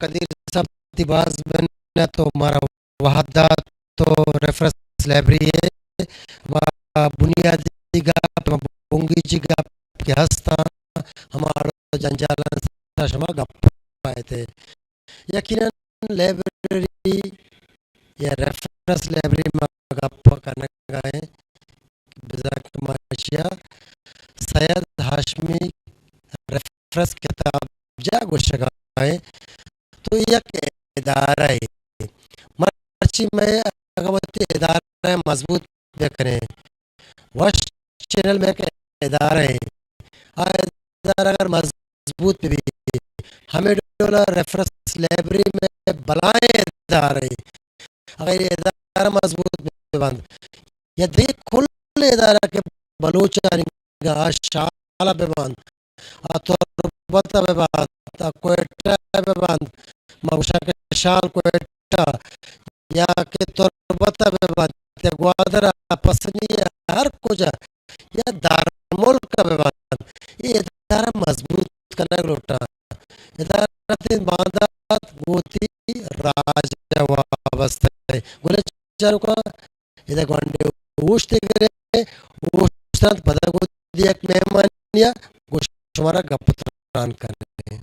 قدیر صاحب، تئی باز منت تو مارا وھد دات تو ریفرنس لائبریری ءِ ما بنیادی گپ، ما بنگیجی گپ کہ ہستاں، ہما اڑ ءُ جنجالاں سرا شما گپ ءَ ات ئے۔ یقیناً لائبریری یا ریفرنس لائبریری ما گپ کنگ ءَ ایں، بزاں کہ ما ایشی ءَ سید ہاشمی ریفرنس کتابجاہ گوشگ ءَ ایں، تو یک ادارہ ئے۔ مرچی مئے اگاں وتی ادارہ ءَ مضبوط بکنیں، وش چینل مئے یک ادارہ ایں، آ ادارہ اگر مضبوط بہ بیت، ہمے ڈول ءَ ریفرنس لائبریری مئے بلاہیں ادارہ ایں، اگر اے ادارہ مضبوط بہ بنت، یا دگہ کل ادارہ کہ بلوچانی گا شال ءَ بہ بنت، آ تربت ءَ بہ بنت، آ کوئٹہ ءَ بہ بنت، ما گوشاں کہ شال کوئٹہ، یا کہ تربت ءَ بہ بنت، یا گوادر ءَ، پسنی ءَ، ہر کجا، یا دارالملک ءَ بہ بنت، اے ادارہ مضبوط کنگ لوٹاں۔ ادارہ ءِ باندات گوں وتی راج ءَ وابستہ ایں۔ گلیں چاروکاں، ادا گونڈیں اوشتے گریں، اوشتانت پدا گوں یک مہمانی ءَ گوں شمارا گپ ءُ تران کنیں۔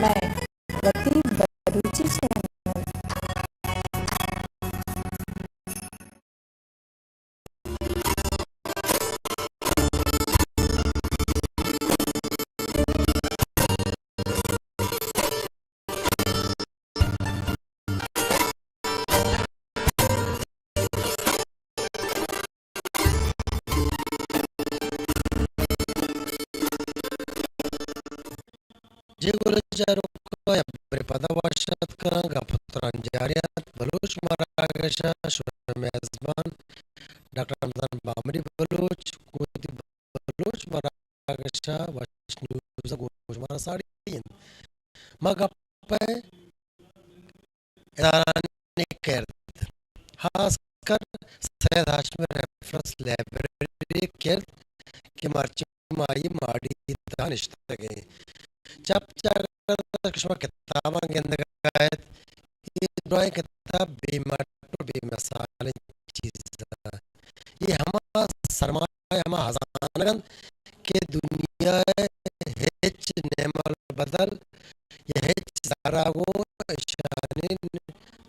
مئے وتی بلوچی چینل۔ جی گل چاروکاں، یک برے پدا وش اتک کناں، گپ ءُ تران جاری انت۔ بلوچ مراگش ءَ شمئے میزبان ڈاکٹر رمضان بامری بلوچ، گوں وتی بلوچ مراگش ءَ وش نیوز ءَ گوں شمارا ساڑی انت۔ ما گپ ءَ ادارھانی کرد، خاص کر سید ہاشمی ریفرنس لائبریری کرد کہ مرچی ما آئی ماڑی ءِ تہا نشتگ ایں۔ چپ چاگرد کہ شما کتاباں گندگ ءَ ات، اے درائیں کتاب بے مٹ ءُ بے مثالیں چیز انت۔ اے ہما سرمایہ، ہما ہزانگ انت کہ دنیا ءِ ہچ نعمل بدل یا ہچ زر ءَ گوں اشانی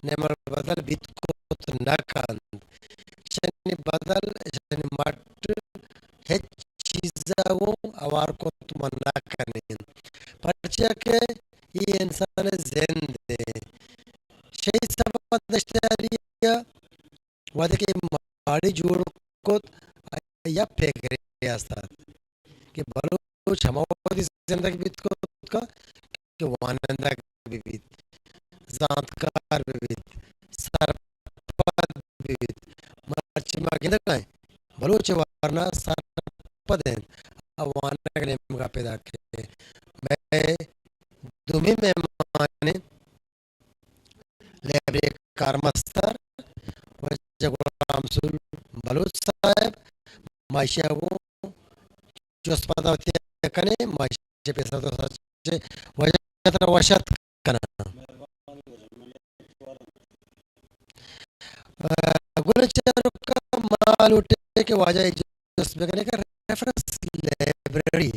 نعمل بدل بیت کت نہ کنت۔ اشانی بدل، اشانی مٹ ہچ چیز ءَ گوں ہوار کت من نہ کنین۔ پرچا کہ اے انسان ءِ زند انت۔ شہید صاحب ءِ دشتیاری ءَ وہدے کہ ماڑی جوڑ کت، آئی ءَ پگرے است ات کہ بلوچ ہما وہدی زندگ بیت کت کہ وانندگ بہ بیت، زانتکار بہ بیت، سرپد بہ بیت۔ مرچی ما گندگ ءَ ایں، بلوچ ءِ ورنا سرپد انت، آ وانگ ءِ نیمگ ءَ پیداک انت۔ مئے دومی مہمان انت لائبریری ءِ کارمستر واجہ غلام رسول بلوچ صاحب، ما ایشی ءَ گوں جست پدا وتی کنیں، ما ایشی ءَ پیسر تو سچے واجہ ترا وش اتک کناں۔ گل چاروکاں، ما لوٹیں کہ واجہ ءَ جست بکنیں کہ ریفرنس لائبریری،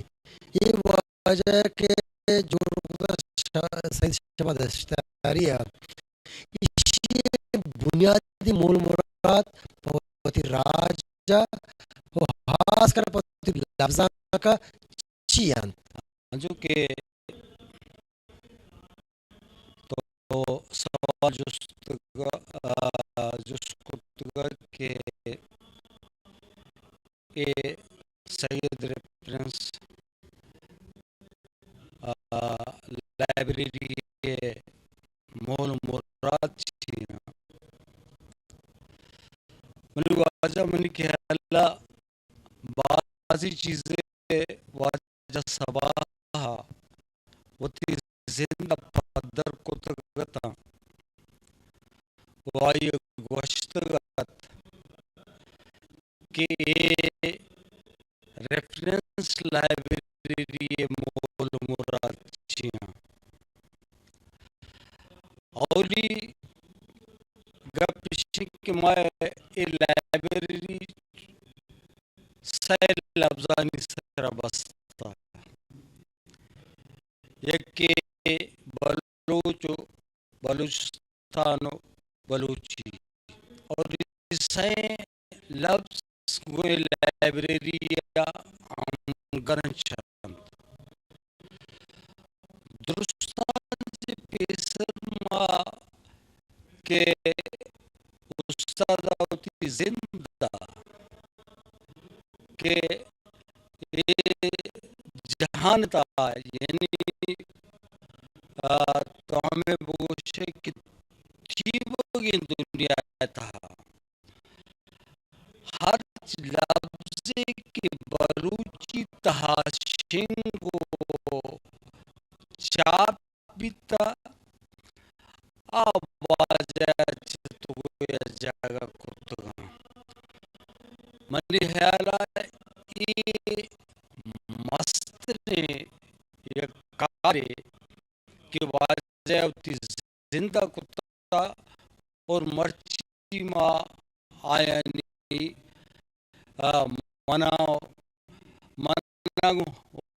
اے واجہ کہ جوڑ کتگ شا-، سید شہباز دشتیاری ءَ، ایشی بنیادی مول مراد پہ وتی راج ءَ و خاص کر پہ وتی لبزانک ءَ چی انت؟ انچو کہ تو سوال جست، آ، جست کتگ کہ اے سید ریفرنس، آ، لائبریری ءِ مول مراد چی انت؟ منی واجہ، منی خیال ءَ بازیں چیزے واجہ صبا ءَ وتی زند ءَ پدر کتگ اتاں و آئی ءَ گوشتگ ات کہ اے ریفرنس لائبریری ءِ مول مراد چی انت؟ اولی گپ ایش انت کہ ما اے لائبریری سئے لبزانی سرا بستہ۔ یکے بلوچ و بلوچستان و بلوچی، اور اے سئیں لبز گوں اے لائبریری ءَ ہمگرنچ انت۔ درستاں چہ پیسر ما کہ استاد ءَ وتی زند ءَ کہ اے جہان ءِ تہا، یعنی، آ، تو ہمے بگوش ئے کہ تیوگیں دنیا ءِ تہا ہرچ لبزے کہ بلوچی تہا شنگ و چاپ بیتہ، آ واجہ ءَ چہ تو گوں یک جاگہ کتگاں۔ منی ہیال ءَ اے مستریں یک کارے کہ واجہ ءَ وتی زند ءَ کتہ اور مرچی ما آیانی، آ، منا، منا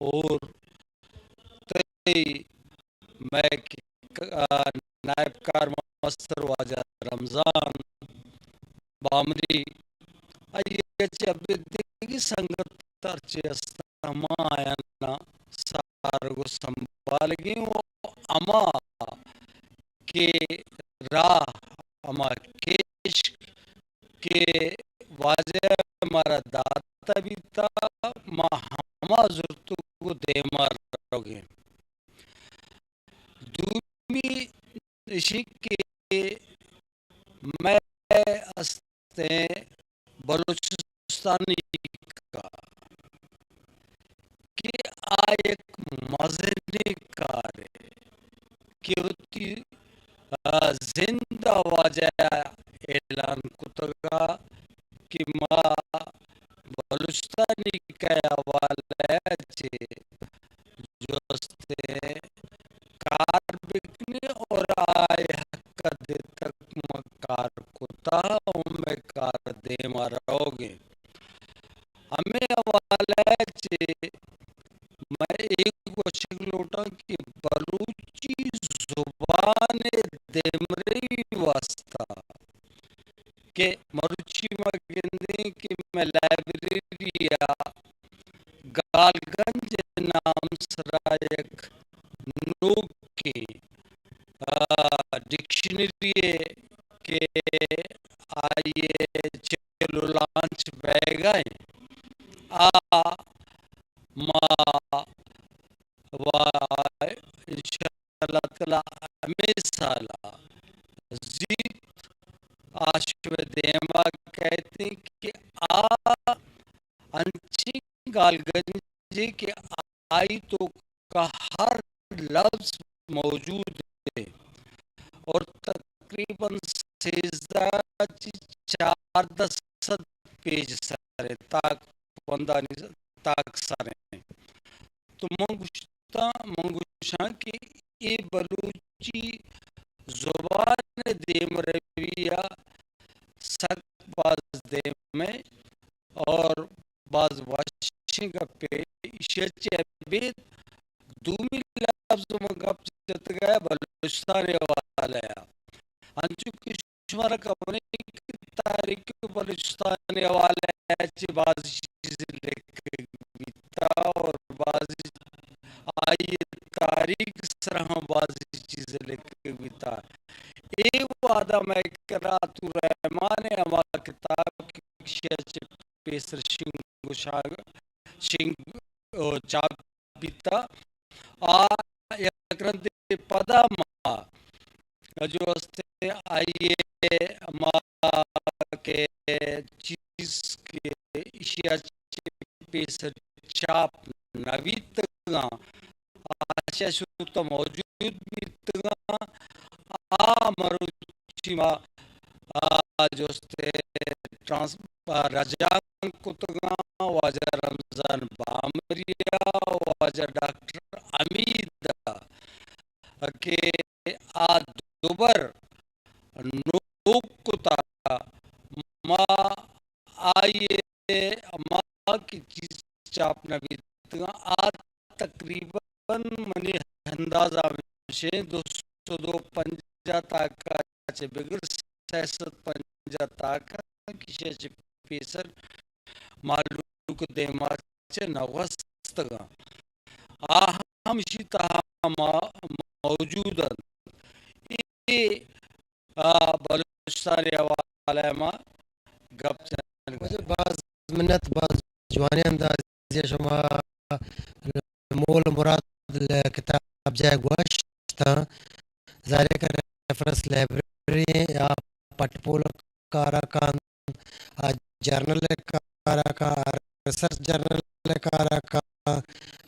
اور تئی مئے ک-، آ، نائب کارمستر واجہ رمضان بامری، آئی ءَ چہ ابید دگہ سنگت ہرچے است، ہما آیانا سارگ و سنبھالگیں و ہما کہ راہ، ہما کیش کہ واجہ ءَ مارا داتہ بیتہ، ما ہما زرتگ و دیما روگیں۔ دومی ایشی کہ مئے استیں بلوچستانی کا کہ آ یک مزنیں کارے کہ وتی، آ، زند ءَ واجہ ءَ اعلان کتگ ءَ کہ ما بلوچستانی کا حوالہ ءَ چہ جستیں کار بکنیں اور آئی حق ءَ دے تک ما کار کتہ و مئے کار دیما روگیں۔ ہمے حوالہ ءَ چہ من اے گوشگ لوٹاں کہ بلوچی زبان ءِ دیمروی واسطہ کہ مرچی ما گندیں کہ مئے لائبریری ءَ گالگنج ءِ نام سرا یک نوکیں، آ، ڈکشنری ءِ کہ آئی ءِ چلو لانچ بئیگ ءَ اِنت، آ ما و انشاءاللہ تعالی ہمے سال ءَ زیت آ شمئے دیما کئیت کہ آ انچیں گالگنجے کہ آئی توکا ہر لبز موجود اِنت اور تقریباً سیزدہ چہ چاردہ سد پیج سر اِنت، تاک بندانی تاک سر اِنت۔ تو من گوشتاں، من گوشاں کہ اے بلوچی زبان ءِ دیمروی ءَ سک باز دیم ءَ اور باز وشیں گپے۔ ایشی ءَ چہ ابید دومی لبز من گپ جتگ ءَ بلوچستان ءِ حوالہ ءَ، انچو کہ شمارا خبر اِنت کہ تاریخ بلوچستان ءِ حوالہ ءَ چہ باز چیز لکھگ بیتا اور باز آئی ءِ تاریخ سرا ہم باز چیز لکھگ بیتا۔ اے وہدا مئے کرا عطا الرحمن ءِ ہما کتاب کہ ایشی ءَ چہ پیسر شنگ و شاگ، شنگ و چاپ بیتا۔ آ یک رندے پدا ما جو استے آئی ءَ ما کہ چیز کہ ایشی ءَ چہ پیسر چاپ نہ بیتگاں، آ شہ شرطا موجود بیتگاں۔ آ مروچی ما آ جست ءِ ٹرانس-، آ رجانک کتگاں، واجہ رمضان بامری ءَ، واجہ ڈاکٹر حمید ءَ کہ آ دوبر نوک کتا، ما آئی ءَ ہما کہ چیز چاپ نہ بیتگاں، آ تقریباً منی اندازہ ہمیش ایں، دو سد و پنجاہ تاکا چہ بگر سئے سد پنجاہ تاکا کہ ایشی ءَ چہ پیسر مہلوک دیما چہ نہ گوستگاں۔ آ ہم ایشی تہا ما موجود انت۔ اے آ، بلوچستان ءِ حوالہ ءَ ما گپ جنگ۔ واجہ باز منت، باز جوانیں اندازے ءَ شما مول مراد ءِ کتاب جاہ گوشتاں۔ ظاہر ہے کہ ریفرنس لائبریری ایں، آ پٹ پول ءِ کار ءَ کنت، آ جرنل ءِ کار ءَ کنت، آ ریسرچ جرنل ءِ کار ءَ کنت۔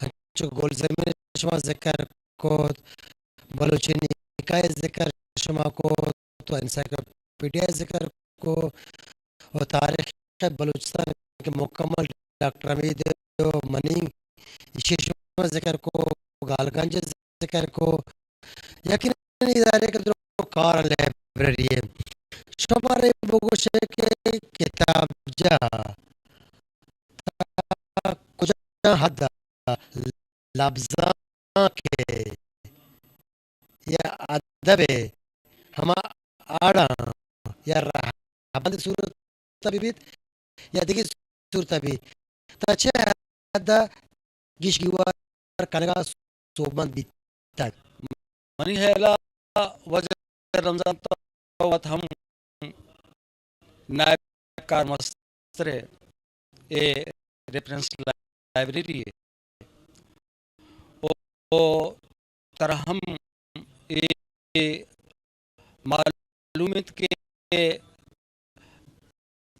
انچو گلزمین ءِ شما ذکر کت، بلوچی نیکا ءِ ذکر شما کت، تو انسائیکلوپیڈیا ءِ ذکر کت، و تاریخ بلوچستان کہ مکمل ڈاکٹر حمید ءِ و منی ایشی ءِ شما ذکر کت، گالگنج ءِ ذکر کت۔ یقیناً ادارے کہ درو کار لائبریری ایں۔ شما اے بگوش ئے کہ کتابجاہ تا کجا حد ءَ لبزانک ءِ یا ادب ءِ ہما آڑاں یا رہبند صورت ءَ بہ بیت یا دگہ صورت ءَ بیت، تا چہ حد ءَ گیش گیوار کنگ ءَ سوبمند بیتگ۔ منی ہیال ءَ واجہ رمضان، تو وت ہم نائب کارمستر ئے اے ریفرنس لائبریری ءِ۔ او، او ترا ہم اے، اے معلوم انت کہ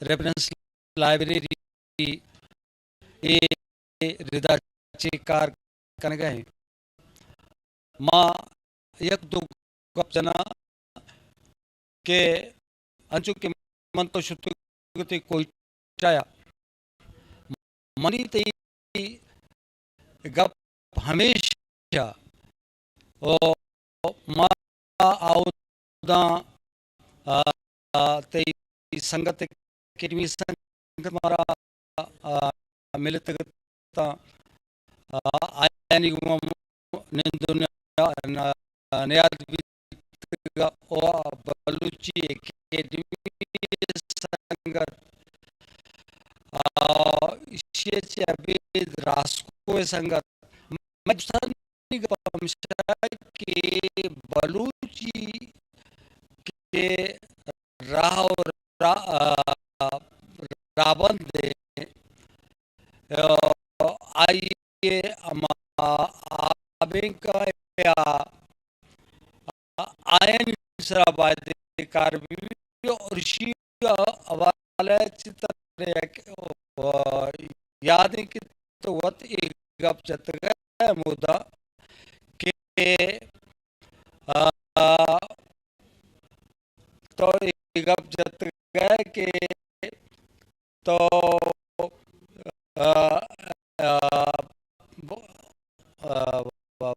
ریفرنس لائبریری اے ردا چے کار کنگ ءَ ایں۔ ما یک دو گپ جناں کہ انچو کہ من تو شتگ اتیں کوئٹہ ءَ، منی تئی گپ ہمیش ءَ، او ما آوداں، آ، آ، تئی سنگت اکیڈمی سنگت مارا، آ، ملتگ اتاں، آ، آیانی گوما نند و نیا-، نا-، نیاد بیتگ ءُ بلوچی اکیڈمی سنگت، آ، ایشی ءَ چہ ابید راسکو ءِ سنگت۔ مئے دوستانی گپ ہمیش اِنت کہ بلوچی کہ راہ ءُ را-، آ، راہبند اِنت، آ، آئی ءِ ہما آبینک ءَ یا آیانی سرا باید کار بہ بیت۔ اور ایشی حوالہ ءَ چہ ترا یک، آ، یاد اِنت کہ تو وت اے گپ جتگ ءَ ہمودا کہ، آ، تو اے گپ جتگ ءَ کہ تو، آ، آ، ب-، آ،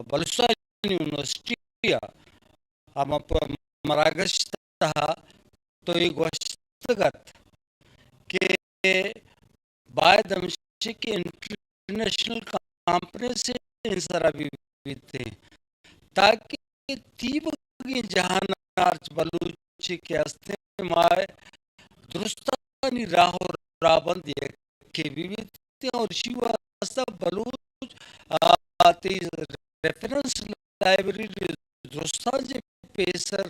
بلوچستان یونیورسٹی ءَ ہما پ-، مراگش ءِ تہا تو اے گوشتگ اَت کہ باید ہمیش اِنت کہ انٹرنیشنل کانفرنس ءِ سرا بہ بیت اِنت، تاکہ تیوگیں جہان ءَ ہرچ بلوچے کہ ہست اِنت، ما درستاں بلوچستانی راہ و رابند یکے بہ بیت اور اشی واسطہ بلوچ، آ، تی ریفرنس لائبریری درستاں چہ پیسر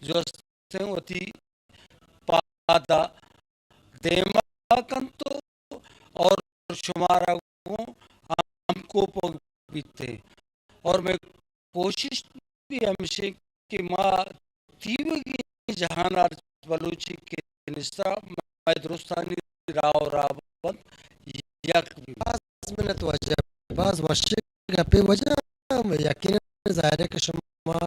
جو استیں وتی پادا دیما کنت اور شمارا گوں ہمکوپگ بیت۔ اور مئے کوشش بھی ہمیش انت کہ ما تیوگیں جہان ء بلوچی کہ نشتہ مئے درستانی راہ و رابند یک بہ بیت۔ باز منت واجہ، باز وش گپے واجہ۔ یقیناً ظاہر ہے کہ شما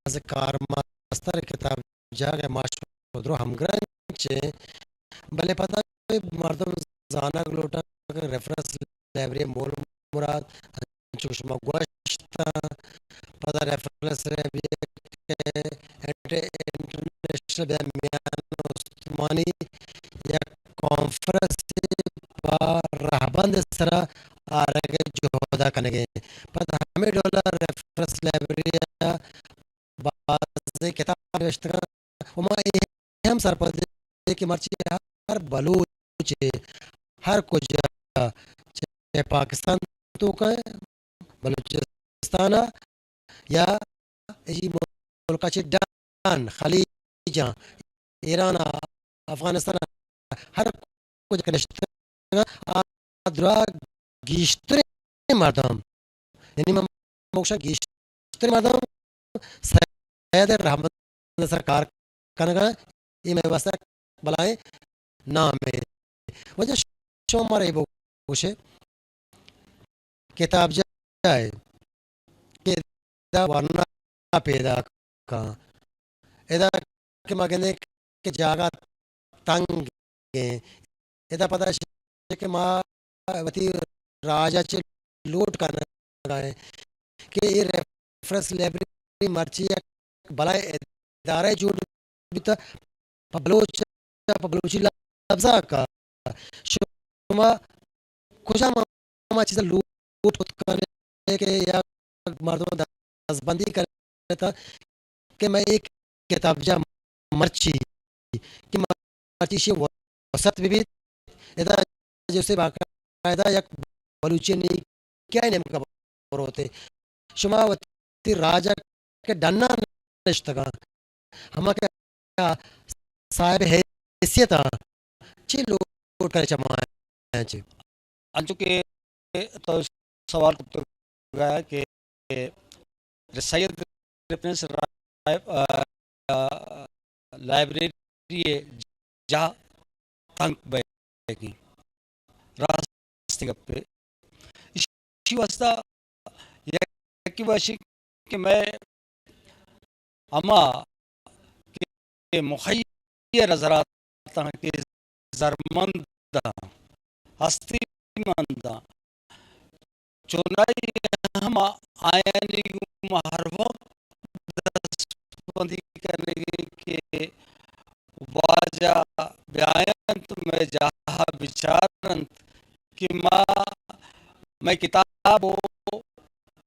از کارمستر کتاب جاگہ ما شما درو ہمگرنچ ایں، بلے پدا مردم زانگ لوٹاں کہ ریفرنس لائبریری مول مراد، انچو کہ شما گوشت، پدا ریفرنس لائبریری انٹر-، انٹرنیشنل بیا میان استمانی یک کانفرنس پہ رہبند سرا آرگ ء جہد ء کنگ ء۔ پدا ہمے ڈول ء ریفرنس لائبریری ء بازیں کتاب نوشتگ انت و ما اے ہم سرپد ایں کہ مرچی ہر بلوچ ء ہر کجا، چہ پاکستان توکا، بلوچستان ء یا اے ملک ء چہ ڈن خلیج ء، ایران ء، افغانستان ء، ہر کجا کہ نشتگ آ درا گیشتریں مردم، یعنی من بگوشاں گیشتریں مردم سید رحمت سر کار کنگ ء، اے مئے واستہ بلائیں نامے۔ واجہ شما مارا اے بگوشے کتاب جاہ ء کہ ادا ورنا پیداک کن۔ ادا کہ ما گندیں کہ جاگہ تنگ ایں، ادا پدا اش کہ ما وتی راج ء چہ لوٹ کنگ ء ایں کہ اے ریفرنس لائبریری مرچی یک بلائیں ادارہ جوڑ بیتہ پہ بلوچ ء، پہ بلوچی لبزانک ء۔ شما کجام ہما چیز ء لوٹ کت کن ئے کہ یک مردم دزبندی کنت کہ مئے اے کتابجاہ مرچی، کہ مرچی ایشی وسعت بہ بیت، ادا جیسے باقاعدہ یک بلوچی نیکی ء نیمگ ء بروت ئے۔ شما وتی راج ء کہ ڈنّ ء نشتگ آں، ہما کہ صاحب حیثیت آں، چی لوٹ کن ئے چہ ما ء چہ؟ انچو کہ تو سوال کتگ ء کہ سید ریفرنس را-، آ، آ، لائبریری ء جاہ تنگ بئیگی۔ راستیں گپے۔ ایشی واسطہ یکے وشی کہ مئے ہما کہ مخیر حضرات آں کہ زرمند آں، ہستی مند آں، چونائی ہم آیانی گوما ہر وقت دستبندی کنگی کہ واجہ بیاینت، مئے جاہ ء بچارنت کہ ما، مئے کتاب و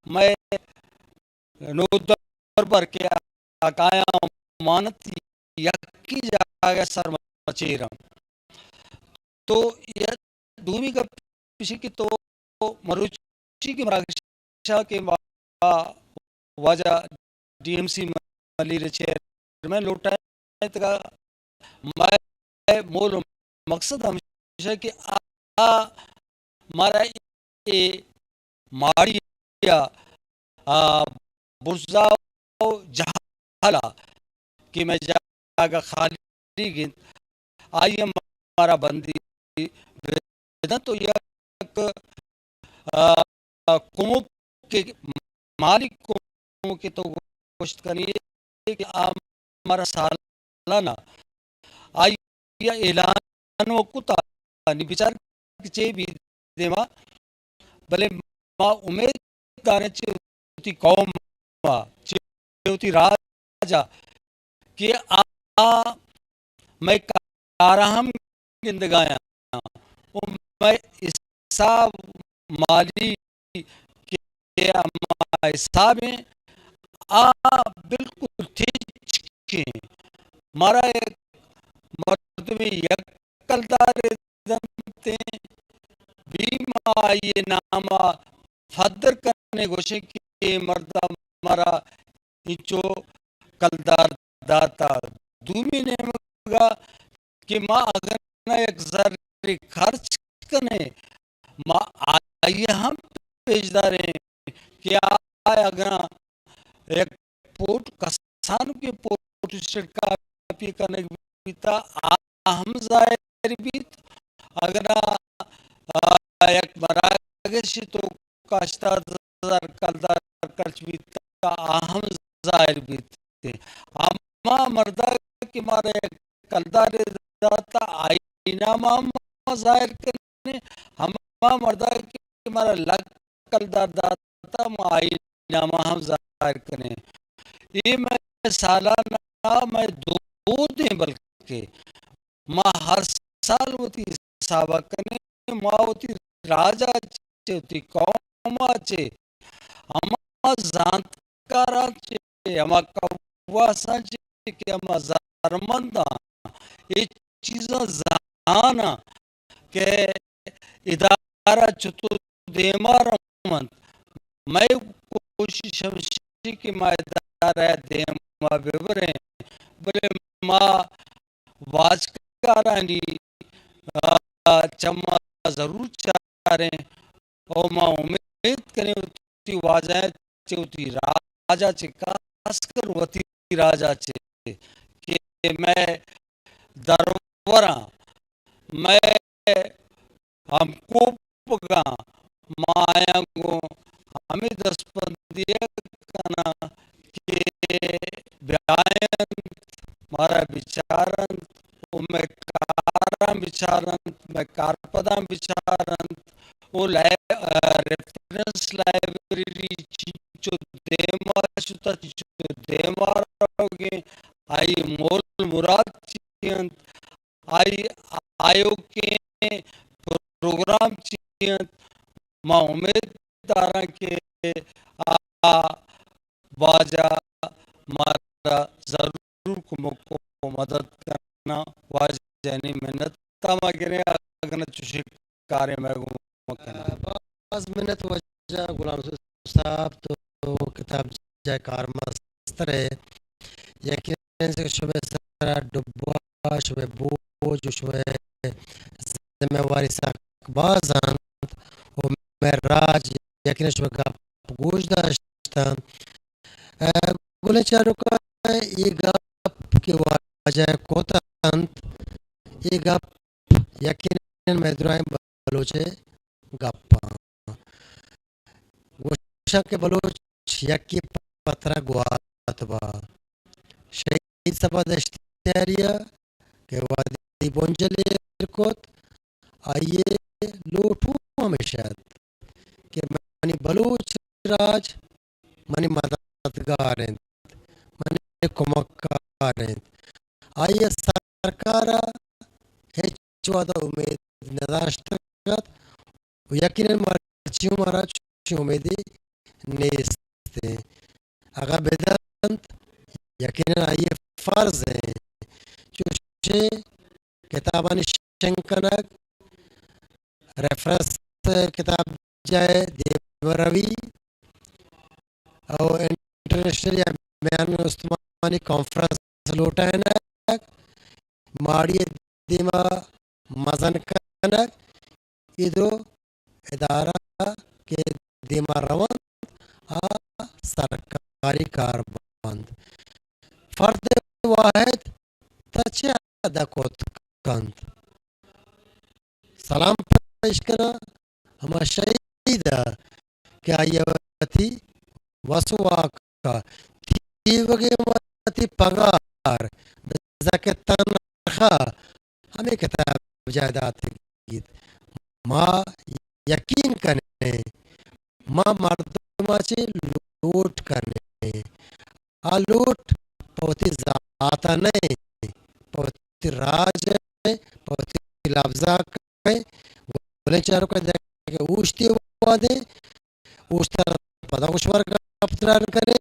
مئے نودربر کہ آقایاں مانت یکی جاگہ سر مچیراں۔ تو یا دومی گپ ایشی کہ تو مروچی کہ مراگشا کہ ما واجہ ڈی ایم سی ملیر چیئرمین لوٹائینتگا، مئے مول و مقصد ہمیش کہ آ، آ مارا اے ماڑی ء، آ، برزا و جہل ء کہ مئے جاگہ خالی گنت، آئی ء مارا بندی بدنت و یک، آ، کمک کہ مالی کمک کہ تو گوشت کنی کہ آ مارا سالانہ آئی ء اعلان و کتا، نی بچار کہ چے بی دیما، بلے ما امید داریں چہ وتی قوم ء، چہ وتی راج ء کہ آ مئے کار ء ہم گندگایاں و مئے حساب مالی کہ ہما حسابیں آ بالکل تچکیں۔ مارا یک مردمے یک کلدارے دنتیں، بی ما آئی ءِ نام ءَ پدر کنیں، گوشیں کہ اے مرد ءَ مارا انچو کلدار داتا۔ دومی نیمگ ءَ کہ ما اگاں یک زرے خرچ کنیں، ما آئی ءَ ہم پیش داریں کہ آ اگاں یک پوٹ، کسانکیں پوٹ اسٹیٹ کاپی کنگ بیتا، آ ہم ظاہر بیت۔ اگاں، آ، یک مراگشے توکا ہشتاد ہزار کلدار خرچ بیتا، آ ہم ظاہر بیت۔ ہما مردا کہ مارا یک کلدارے داتا، آئی نام ءَ ہم ظاہر کنیں، ہما مردا کہ مارا لک کلدار داتا، ما آئی نام ءَ ہم ظاہر کنیں۔ اے مئے سالانہ مئے دودیں، بلکہ ما ہر سال وتی حساب ءَ کنیں، ما وتی راج ءَ چہ، وتی قوم ءَ چہ، ہما زانتکاراں چہ، ہما کواساں چہ کہ ہما زرمنداں اے چیزاں زاناں کہ ادارہ چتو دیما رونت۔ مئے کوشش ہمیش کہ ما ادارہ دیما ببریں، بلے ما واجکارانی، آ، چما ضرور چاریں۔ او ما امید کنیں وتی واجہ چہ، وتی راج ءَ چہ، خاص کر وتی راج ءَ چہ کہ مئے دروراں، مئے ہمکوپگاں، ما آیاں گوں ہمے دستبندی ءَ کناں کہ بیاینت، مارا بچارنت، و مئے کاراں بچارنت، مئے کارپداں بچارنت، و لائ-، آ، ریفرنس لائبریری چنچو دیما شتا، چنچو دیما روگیں، آئی مول مراد چی انت، آئی آیوکیں پروگرام چی انت۔ ما امید داراں کہ آ واجہ مارا ضرور کمک و مدد کناں۔ واجہانی منت ءَ ما گریں، اگن چوشیں کارے مئے گوما کناں۔ باز منت واجہ غلام رسول صاحب، تو کتاب جاہ کارمستر ئے۔ یقیناً کہ شمئے سرا ڈبہ، شمئے بوجھ و شمئے ذمہ واری سک باز انت و مئے راج یقیناً شمئے گپ گوش داشتہ۔ ء، گلیں چاروکاں، اے گپ کہ واجہ کت انت، اے گپ یقیناً مئے درائیں بلوچ ء گپ آں۔ گوشاں کہ بلوچ یکے پترا گوات با۔ شہید صبا دشتیاری ء کہ وہدی بنجل ایر کت، آئی ء لوٹ ہوں ہمیش ات کہ منی بلوچ راج منی مددگار انت، منی کمکار انت۔ آئی ء سرکار ء ہچ وہد ء امید نداشتگ ات و یقیناً مرچی ہوں مارا چوشیں امیدے نیست انت۔ اگاں بدنت، یقیناً آئی ء فرض انت چوشیں کتابانی شنگ کنگ، ریفرنس کتاب جاہ ء دیما روی او انٹرنیشنل یا میان استمانی کانفرنس لوٹائینگ، ماڑی ء دیما مزن کنگ، اے درو ادارہ کہ دیما رونت، آ سرکاری کار بنت۔ فرد واحد تا چہ حد ء کت کنت؟ سلام پیش کناں ہما شہید ء کہ آئی ء وتی وس و واک ء تیوگیں وتی پگار، بزاں کہ تنخواہ ہمے کتاب جاہ داتگ بیت۔ ما یقین کنیں، ما مردم ء چہ لوٹ کنیں۔ آ لوٹ پہ وتی ذات ء نہ انت، پہ وتی راج ء، پہ وتی لبزانک ء۔ گلیں چاروکاں، دگہ اوشتی وہدے اوشتات ء پدا گوں شمارا گپ تران کنیں۔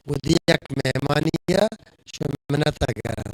گوں دیگ یک مہمانی ء شمئے منت ء گراں۔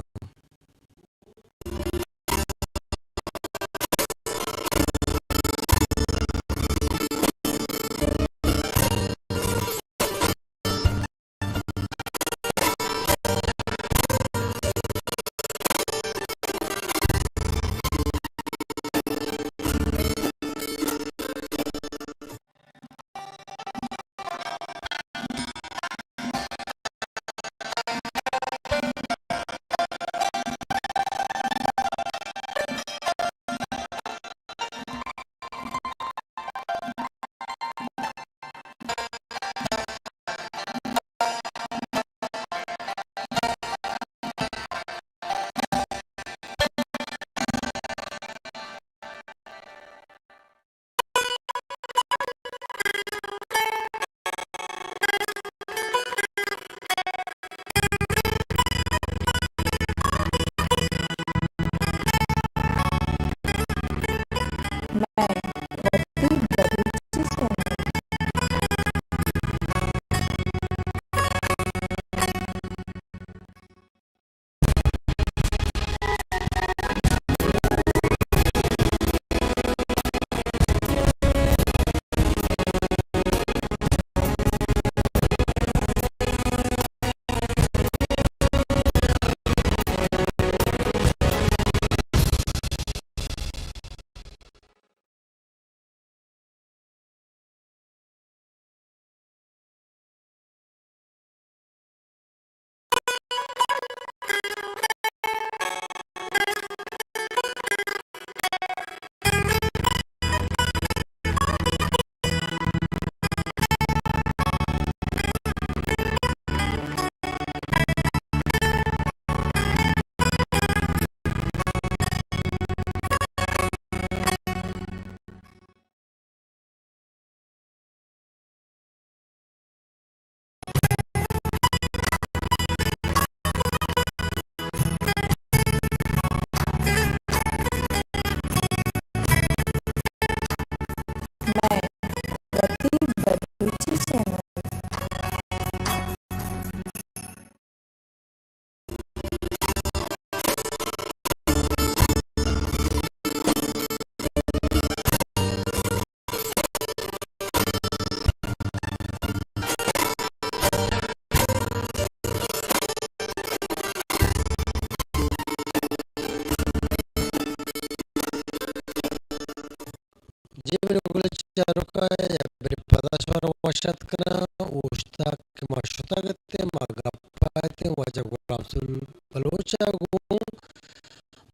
جی منی گل چاروکاں، یک برے پدا شمارا وش اتک کناں۔ اوشتاک کہ ما شتگ اتیں، ما گپ ءَ اتیں واجہ غلام رسول بلوچ ءَ گوں۔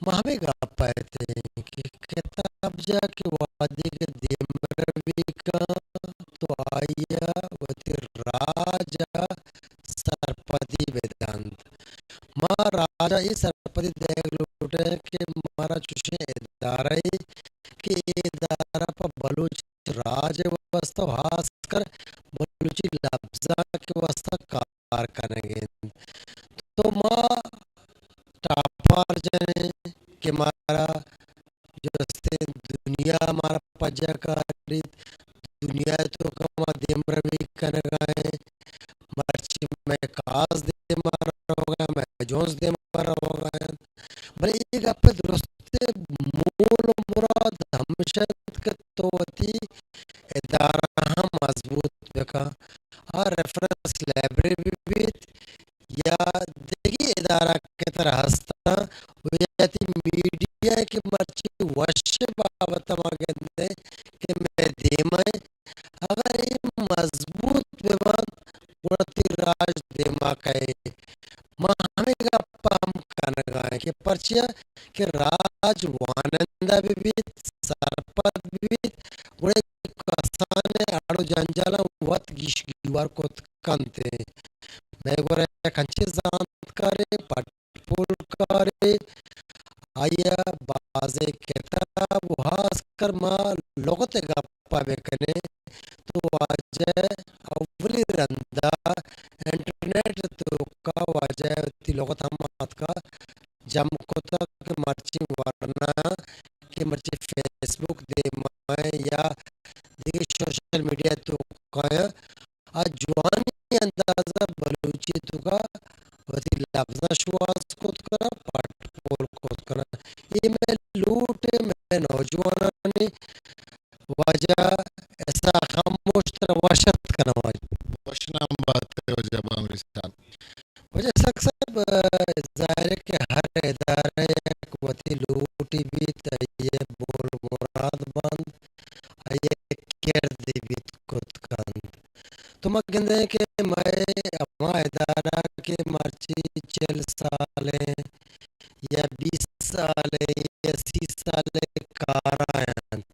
ما ہمے گپ ءَ اتیں کہ کتابجاہ کہ وہدے کہ دیمروی کن تو آئی ءَ وتی راج ءَ سرپدی بدنت۔ ما راج ءَ اے سرپدی دئیگ لوٹیں کہ مارا چوشیں ادارہ اے کہ اے ادارہ پہ بلوچ راج ءِ واستہ و خاص کر بلوچی لبزانک ءِ واستہ کار کنگ ءَ انت۔ تو ما ٹاپار جنیں کہ مارا جستیں دنیا مارا پجا کاریت، دنیا ءِ توکا ما دیمروی کنگا ایں، مرچی مئے کاز دیما روگا ایں، مئے جنز دیما روگا ایں۔ بلے اے گپ ءِ درستیں مول و مراد ہمیش انت کہ تو وتی ادارہ ہم مضبوط بکن، آ ریفرنس لائبریری بہ بیت یا دگہ ادارہ کہ ترا ہستاں، و یا تئی میڈیا کہ مرچی وش بابت ما گندیں کہ مئے دیما ایں، اگر اے مضبوط بہ بنت، گڑا تئی راج دیما کئیت۔ ما ہمے گپ ءَ ہم کنگا ایں کہ پرچیا کہ راج وانندہ بہ بیت، سرپد بہ بیت، گڑا کسانیں اڑ و جنجالاں وت گیش گیوار کت کنت۔ مئے گورا یک انچیں زانتکارے، پٹ پولکارے، آئی ءَ بازیں کتاب و خاص کر ما لغت ءِ گپ ءَ بکنیں تو واجہ اولی رندا انٹرنیٹ ءِ توکا واجہ ءَ وتی لغت ہم آتکا جم کتگ کہ مرچی ورنا کہ مرچی فیس بک دیما ایں یا دگہ سوشل میڈیا ءِ توکا ایں، آ جوانیں اندازا بلوچی ءِ توکا وتی لبزاں شوہاز کت کناں، پٹ پول کت کناں۔ اے مئے لوٹ ایں، مئے نوجوانانی۔ واجہ اسحاق خاموش، ترا وش اتک کناں واجہ۔ وش نام بات ئے واجہ بامری صاحب۔ واجہ اسحاق صاحب، ظاہر ہے کہ ہر ادارہ یک وتی لوٹی بیت، آئی ءِ مول مراد بنت، آئی ءِ کردے بیت کت کنت۔ تو ما گندیں کہ مئے ہما ادارہ کہ مرچی چل سال ایں یا بیست سال ایں یا سی سال ایں کارا انت،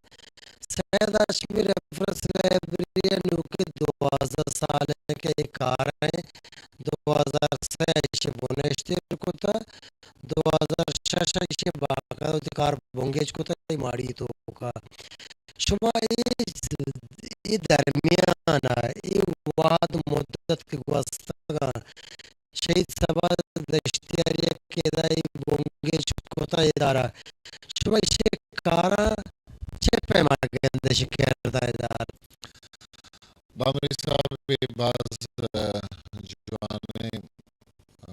سید ہاشمی ریفرنس لائبریری ءَ نوکیں دوازدہ سال ایں کہ اے کارا ایں، دوہزار سے ءَ ایشی ءَ بنیشتر کتہ، دوہزار شش ءَ ایشی ءَ باقاعدہ وتی کار بنگیج کتہ اے ماڑی ءِ توکا۔ شما اے، اے درمیان ءَ، اے وہد مدت کہ گوستگاں، شہید صبا دشتیاری ءَ کہ ادا اے بنگیج کتہ ادارہ، شما ایشی کاراں چے پیما گندے، ایشی کرداں ادارہ؟ بامری صاحب، اے باز، آ، جوانیں، آ،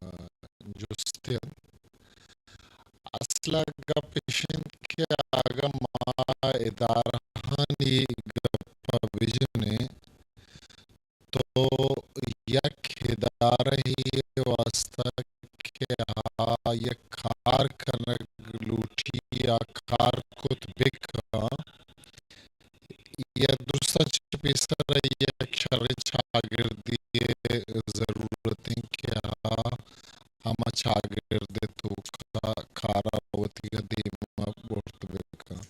جستے انت۔ اصل ءَ گپ ایش انت کہ اگاں ما ادارہانی گپ ءَ بجنیں تو یک ادارہ ءِ واستہ کہ آ یک کار کنگ لوٹی، آ کار کت بہ کن، یا درستاں چہ پیسر ءَ یک شریں چاگردے ءِ ضرورت انت کہ آ ہما چاگرد ءِ توکا کار ءَ وتی ءَ دیم ءَ برت بہ کن۔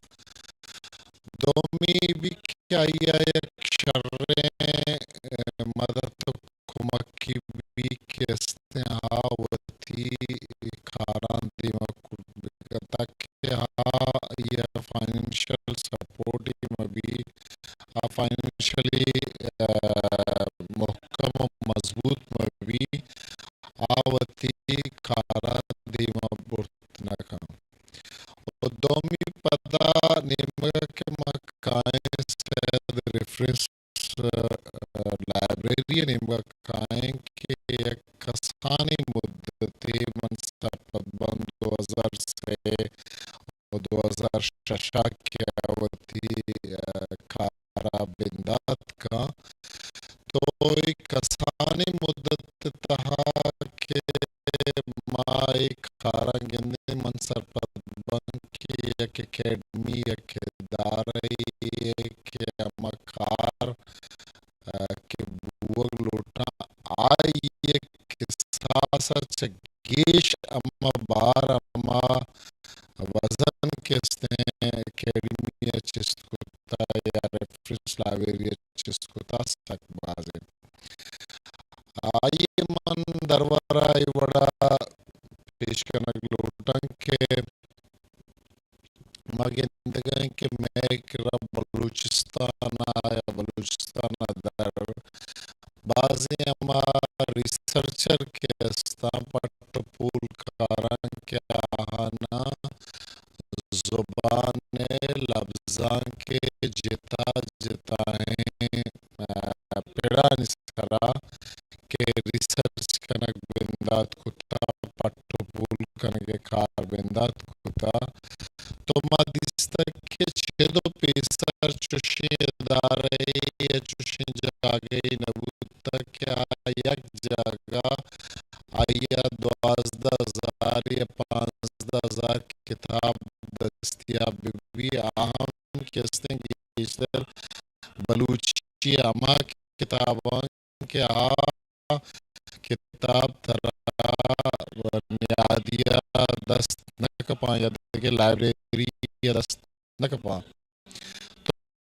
دومی بی کہ آئی ءَ یک شریں، ءَ، مدد ءُ کمکی بی کہ استیں آ وتی کاراں دیم ءَ کرت بہ کن، تاکہ آ، آئی ءَ فائنینشل سپورٹ مہ بی، آ فائنینشلی، ءَ، محکم ءُ مضبوط مہ بی، آ وتی کاراں دیم ءَ برت نہ کن۔ ءُ دومی پدا نیمگ ءَ کہ ما کائیں سید ریفرنس، ءَ، لائبریری ءِ نیمگ ءَ کائیں کہ یک کسانیں مدتے من سرپد باں، دوہزار سے ءُ دوہزار شش ءَ کہ وتی، ءَ، کار ءَ بندات کن، تو اے کسانیں مدت ءِ تہا کہ ما اے کاراں گندیں، من سرپد باں کہ یک اکیڈمی، یک ادارہ یے کہ ہما کار، آ، کہ بوگ لوٹاں، آئی ءِ کساس ءَ چہ گیش ہما بار، ہما وزن کہ استیں اکیڈمی ءَ چست کتا یا ریفرنس لائبریری ءَ چست کتا، سک باز انت۔ آئی ءَ من درور ءَ اے وڑا پیش کنگ لوٹاں کہ ما گندگا ایں کہ مئے کرا بلوچستان ءَ یا بلوچستان ءَ در بازیں ہما ریسرچر کہ استاں، پٹ ءُ پول کاراں کہ آہاناں زبان ءِ لبزانک ءِ جتا جتائیں، آ، پڑانی سرا کہ ریسرچ کنگ بندات کتا، پٹ ءُ پول کنگ ءِ کار بندات کتا، تو ما دیستگ کہ چد ءُ پیسر چوشیں ادارہ ءُ چوشیں جاگہے نہ بوتگ کہ آ یک جاگہ آئی ءَ دوازدہ ہزار یا پانزدہ ہزار کتاب دستیاب بہ بی، آ ہم کہ استیں گیشتر بلوچی ہما کتاباں کہ آ کتاب ترا نیادی ءَ دست نہ کپاں یا دگہ لائبریری ءَ دست نہ کپاں۔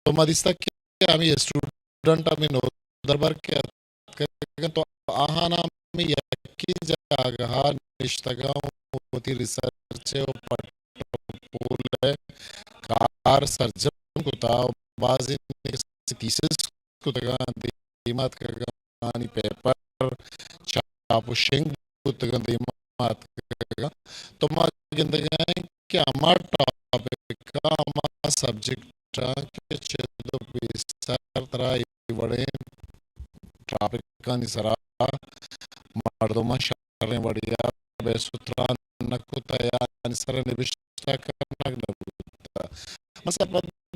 تو ما دیستگ کہ ہمے اسٹوڈنٹ، ہمے نودربر کہ اتکگ انت، تو آہاناں ہمے یکیں جاگہ ءَ نشتگاں، وتی ریسرچ ءُ پٹ ءُ پول ءِ کار سرجم کتا ءُ بازیں تھیسز کتگاں، دیما اتکگاں، آنی پیپر چاپ ءُ شنگ بوتگاں، دیما اتکگاں۔ تو ما گندگا ایں کہ ہما ٹاپک ءَ، ہما سبجیکٹ ءَ کہ چد ءُ پیسر ترا اے وڑیں ٹاپکانی سرا مردماں شریں وڑے ءَ بحث ءُ تران نہ کت یا آنی سرا نبشتہ کنگ نہ بوت۔ مثلاً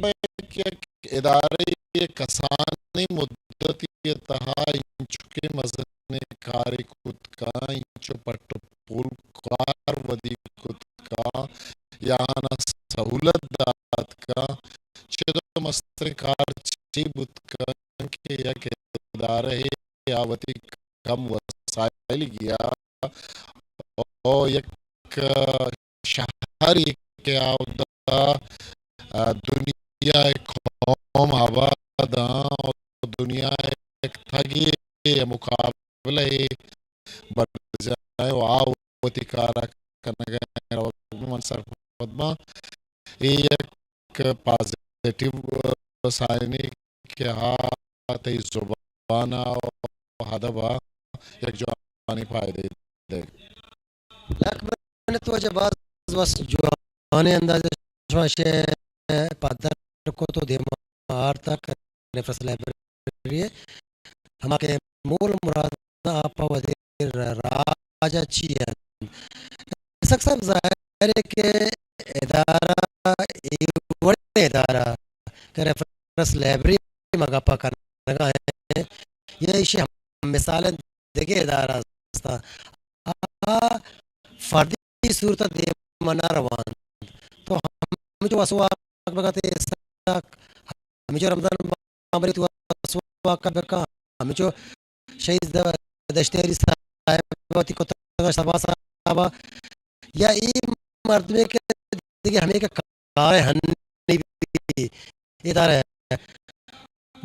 پد کہ یک ادارہ ءِ کسانیں مدتی ءِ تہا انچکیں مزنیں کارے کت کن، انچو پٹ ءُ پول کار ودی کت کن یا آناں سہولت دات کن، چد ءُ مستریں کار چے بوت کن کہ یک ادارہ ءَ آ وتی کم وسائل گیا او یک شہرے کہ آ اودا، آ، دنیا ءِ قوم آباد آں، دنیا ءِ یک تگے ءِ مقابلہ ءَ برجاہ ءُ آ وتی کار ءَ کنگ ءَ روگ ءَ من سرپد باں۔ اے یک پازیٹیو سائنے کہ آ تئی زبان ءَ ءُ ادب ءَ یک جوانیں فائدہ ئے دئیگ۔ لک منت واجہ، باز وس جوانیں انداز ءَ شما شے پدر کت ءُ دیما آرتگ ریفرنس لائبریری ءَ۔ ہما کہ مول مراد آ پہ وتی راج ءَ چی انت۔ اسحاق صاحب، ظاہر ہے کہ ادارہ، اے وڑیں ادارہ کہ ریفرنس لائبریری ما گپ ءَ کنگ ءَ ایں، یا ایشی ہم مثال انت، دگہ ادارہ است، آ فردی صورت ءَ دیم ءَ نہ روان۔ تو ہمچو وسواک بکن تے، ہمچو رمضان بامری تو وسواک بکن، ہمچو شہید دشتیاری صاحب وتی کتگ، شہباز صاحب، یا اے مردمے کہ دگہ ہمے کہ کار ہنی بی ادارہ ءَ۔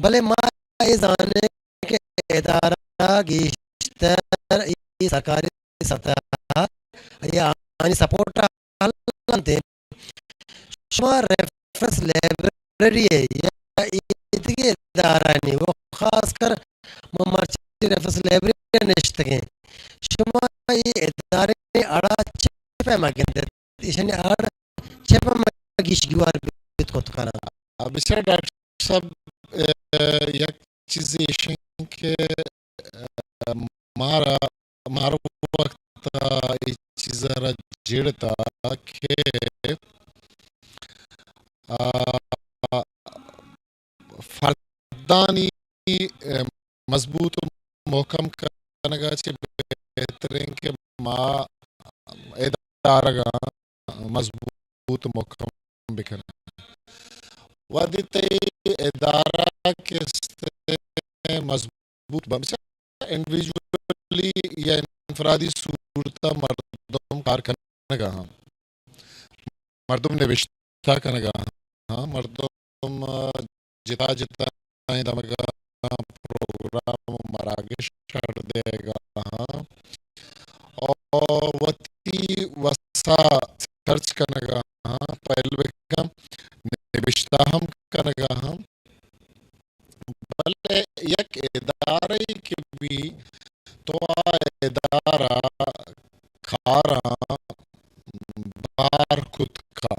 بلے ما اے زانیں کہ ادارہ گیشتر اے سرکاری سطح ءَ یا آنی سپورٹ ءَ ہلینت۔ شما ریفرنس لائبریری ءَ یا ایدگہ ادارہانی، و خاص کر ما مرچی ریفرنس لائبریری ءَ نشتگیں، شما اے ادارہانی اڑ ءَ چے پیما گندیت؟ ایشانی اڑ چے پیما گیش گیوار بیت کت کناں؟ آ، بچار ڈاکٹر صاحب، اے، یک چیزے ایش انت کہ، اے، مارا، مارا وقت ءَ اے چیز ءَ را جیڑتا کہ، آ، فردانی، اے، مضبوط ءُ محکم کنگ ءَ چہ بہتریں کہ ما ادارگاں مضبوط ءُ محکم بکنیں۔ وہدے تئی ادارہ کہ استیں مضبوط بہ، مثلاً انڈیویجولی یا انفرادی صورت ءَ مردم کار کنگ ءَ ہاں، مردم نبشتہ کنگ ءَ ہاں، مردم جتا جتائیں دمگاں پروگرام ءُ مراگش اڈ دیگ ءَ ہاں، او وتی وسا سرچ کنگ ءَ ہاں، پہل بکن، نبشتہ ہم کنگ ءَ ہاں۔ بلے یک ادارہ کہ بی، تو آ ادارہ کاراں بار کت کا۔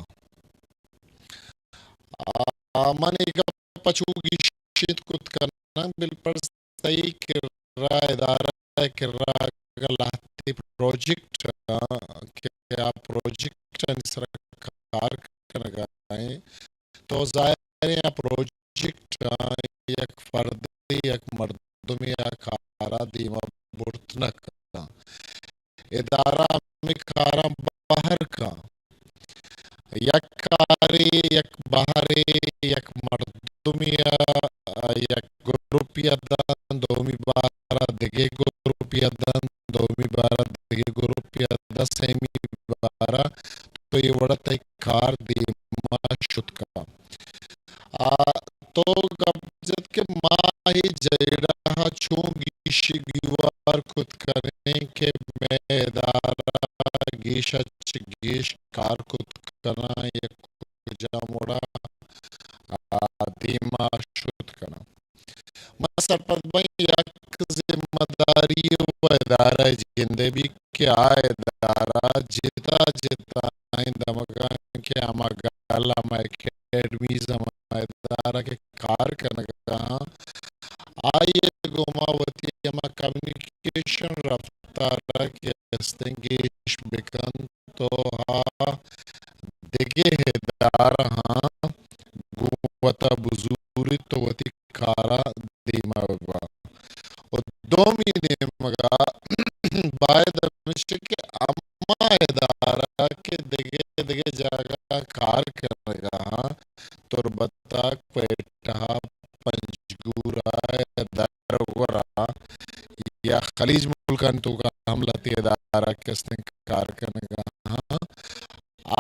آ، من اے گپ ءَ چو گیشینت کت کناں، بالپرز تئی کرا، ادارہ ءِ کرا اگاں لہتے پروجیکٹ آں کہ آ پروجیکٹانی سرا کار کنگ ءَ ایں، تو ظاہر ایں آ پروجیکٹ آں یک فردے، یک مردمے آ کار ءَ دیما برت نہ کناں۔ ادارہ ہمے کاراں بہر کاں۔ یک کارے، یک بہرے، یک مردمے ءَ یک گروپے ءَ داں، دومی بار ءَ دگہ گروپے ءَ داں، دومی بار ءَ دگہ گروپے ءَ داں، سیمی بار ءَ، تو اے وڑ ءَ تئی کار دیما شت کاں۔ آ، تو گپ جت کہ ما اے جیڑہ ءَ چون گیش گیوار کت کنیں کہ مئے ادارہ گیش ءَ چہ گیش کار کت کناں یا کجام وڑ ءَ، آ، دیما شت کناں۔ من سرپد باں یک ذمہ داری ءُ ادارہ ءِ جند ءَ بی کہ آ ادارہ جتا جتائیں دمگاں کہ ہما گل، ہما اکیڈمیز، ہما ادارہ کہ کار کنگ ءَ آں، آئی ءِ گوما وتی ہما کمیونیکیشن رفتار ءَ کہ استیں گیش بکن، تو آ دگہ ادارہاں گوں وتا بزوریت ءُ وتی کار ءَ دیما ببا۔ ءُ دومی نیمگ ءَ باید ہمیش کہ ہما ادارہ کہ دگہ دگہ جاگہ ءَ کار کنگ ءَ آں، تربت ءَ، کوئٹہ ءَ، پنجگور ءَ، درور ءَ یا خلیج ملکانی توکا ہم لہتے ادارہ کہ استیں کار کنگ ءَ آں،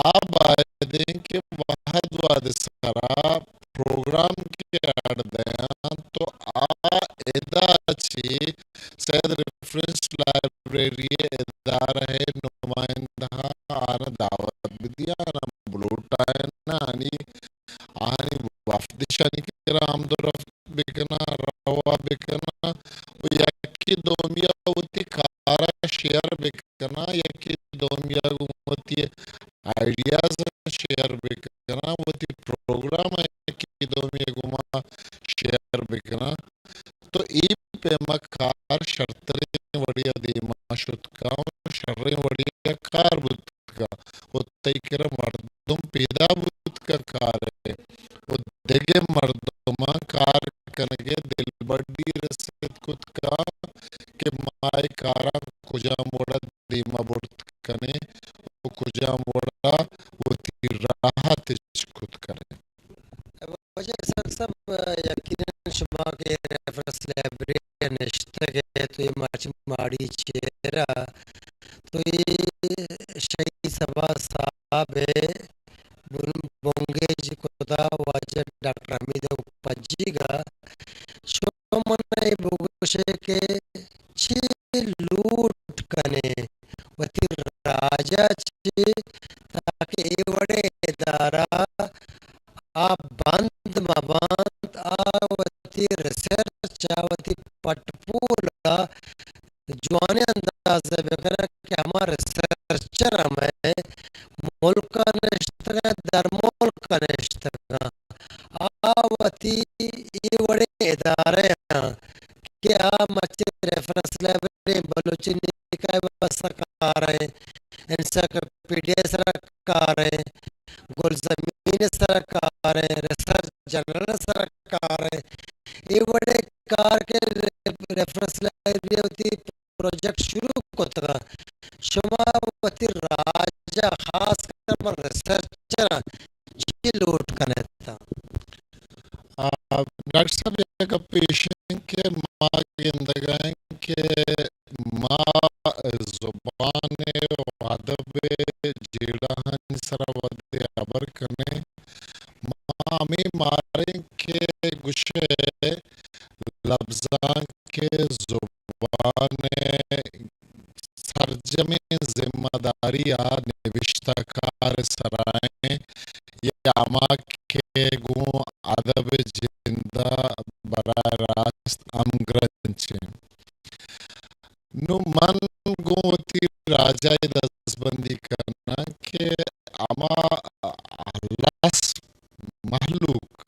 آ باید ایں کہ وہد وہد ءِ سرا پروگرام کہ اڈ دیاں تو آ ادا چہ سید ریفرنس لائبریری ءِ ادارہ ءِ نمائندہاں آناں دعوت بدیاں، آناں بلوٹائیناں، آنی آہانی وفد اشانی کرا آمد و رفت بکناں، روا بکناں و یکے دومی ء وتی کار ء شیئر بکناں، یکے دومی ء گوں وتی آئیڈیاز ء شیئر بکناں، وتی پروگرام ء یکے دومی ء گوما شیئر بکناں۔ تو اے پیما کار شرتریں وڑے ء دیما شت کن، شریں وڑے ء کار بوت کن و تئی کرا مردم پیدا بوت کن کار ء و دگہ مردماں کار کنگ ء دلبڈی رسیت کت کن کہ ما اے کاراں کجام وڑ ء دیما برت کنیں و کجام وڑ ء وتی راہ ء تچک کت کنیں۔ واجہ اسحاق صاحب، یقیناً شما کہ ریفرنس لائبریری ء نشتگ ئے تو اے مرچی ماڑی چیر ء تو اے شہید صبا صاحب ء بن-، بنگیج کتا واجہ ڈاکٹر حمید ء پجیگ ء، شما من ء اے بگوش ئے کہ چی لوٹ کن ئے وتی راج ء چہ تاکہ اے وڑیں ادارہ آ بند مہ بنت، آ وتی ریسرچ ء وتی پٹ پول ء جوانیں انداز ء بہ کناں کہ ہما ریسرچر ہمے ملک ء نشتگ ء در ملک ء نشتگ ء آ وتی اے وڑیں ادارہ آں کہ آ مچیں ریفرنس لائبریری، بلوچی نکائے واسطہ کار ء، انسائیکلوپیڈیا ء سرا کار ء، گلزمین ء سرا کار ء، ریسرچ جنرل ء سرا کار ء، اے وڑیں کار کہ ریفرنس لائبریری ء وتی پروجیکٹ شروع کتگ ء شما وتی راج ء خاص کر من ریسرچر ء چی لوٹ کن ات؟ آ، ڈاکٹر صاحب، یک گپے ایش انت کہ ما گندگ ءَ ایں کہ ما زبان ءُ ادب ءِ جیڑہانی سرا وھدے ہبر کنیں، ما ہمے ماریں کہ گوشئے لبزانک ءِ زبان ءِ سرجمیں ذمہ داری آ نبشتہ کار ءِ سرا ایں یا ہما کہ گوں ادب ءِ جند ءَ براہ راست ہمگرنچ ایں۔ نوں من گوں وتی راج ءَ اے دزبندی کناں کہ ہما ہلاس مہلوک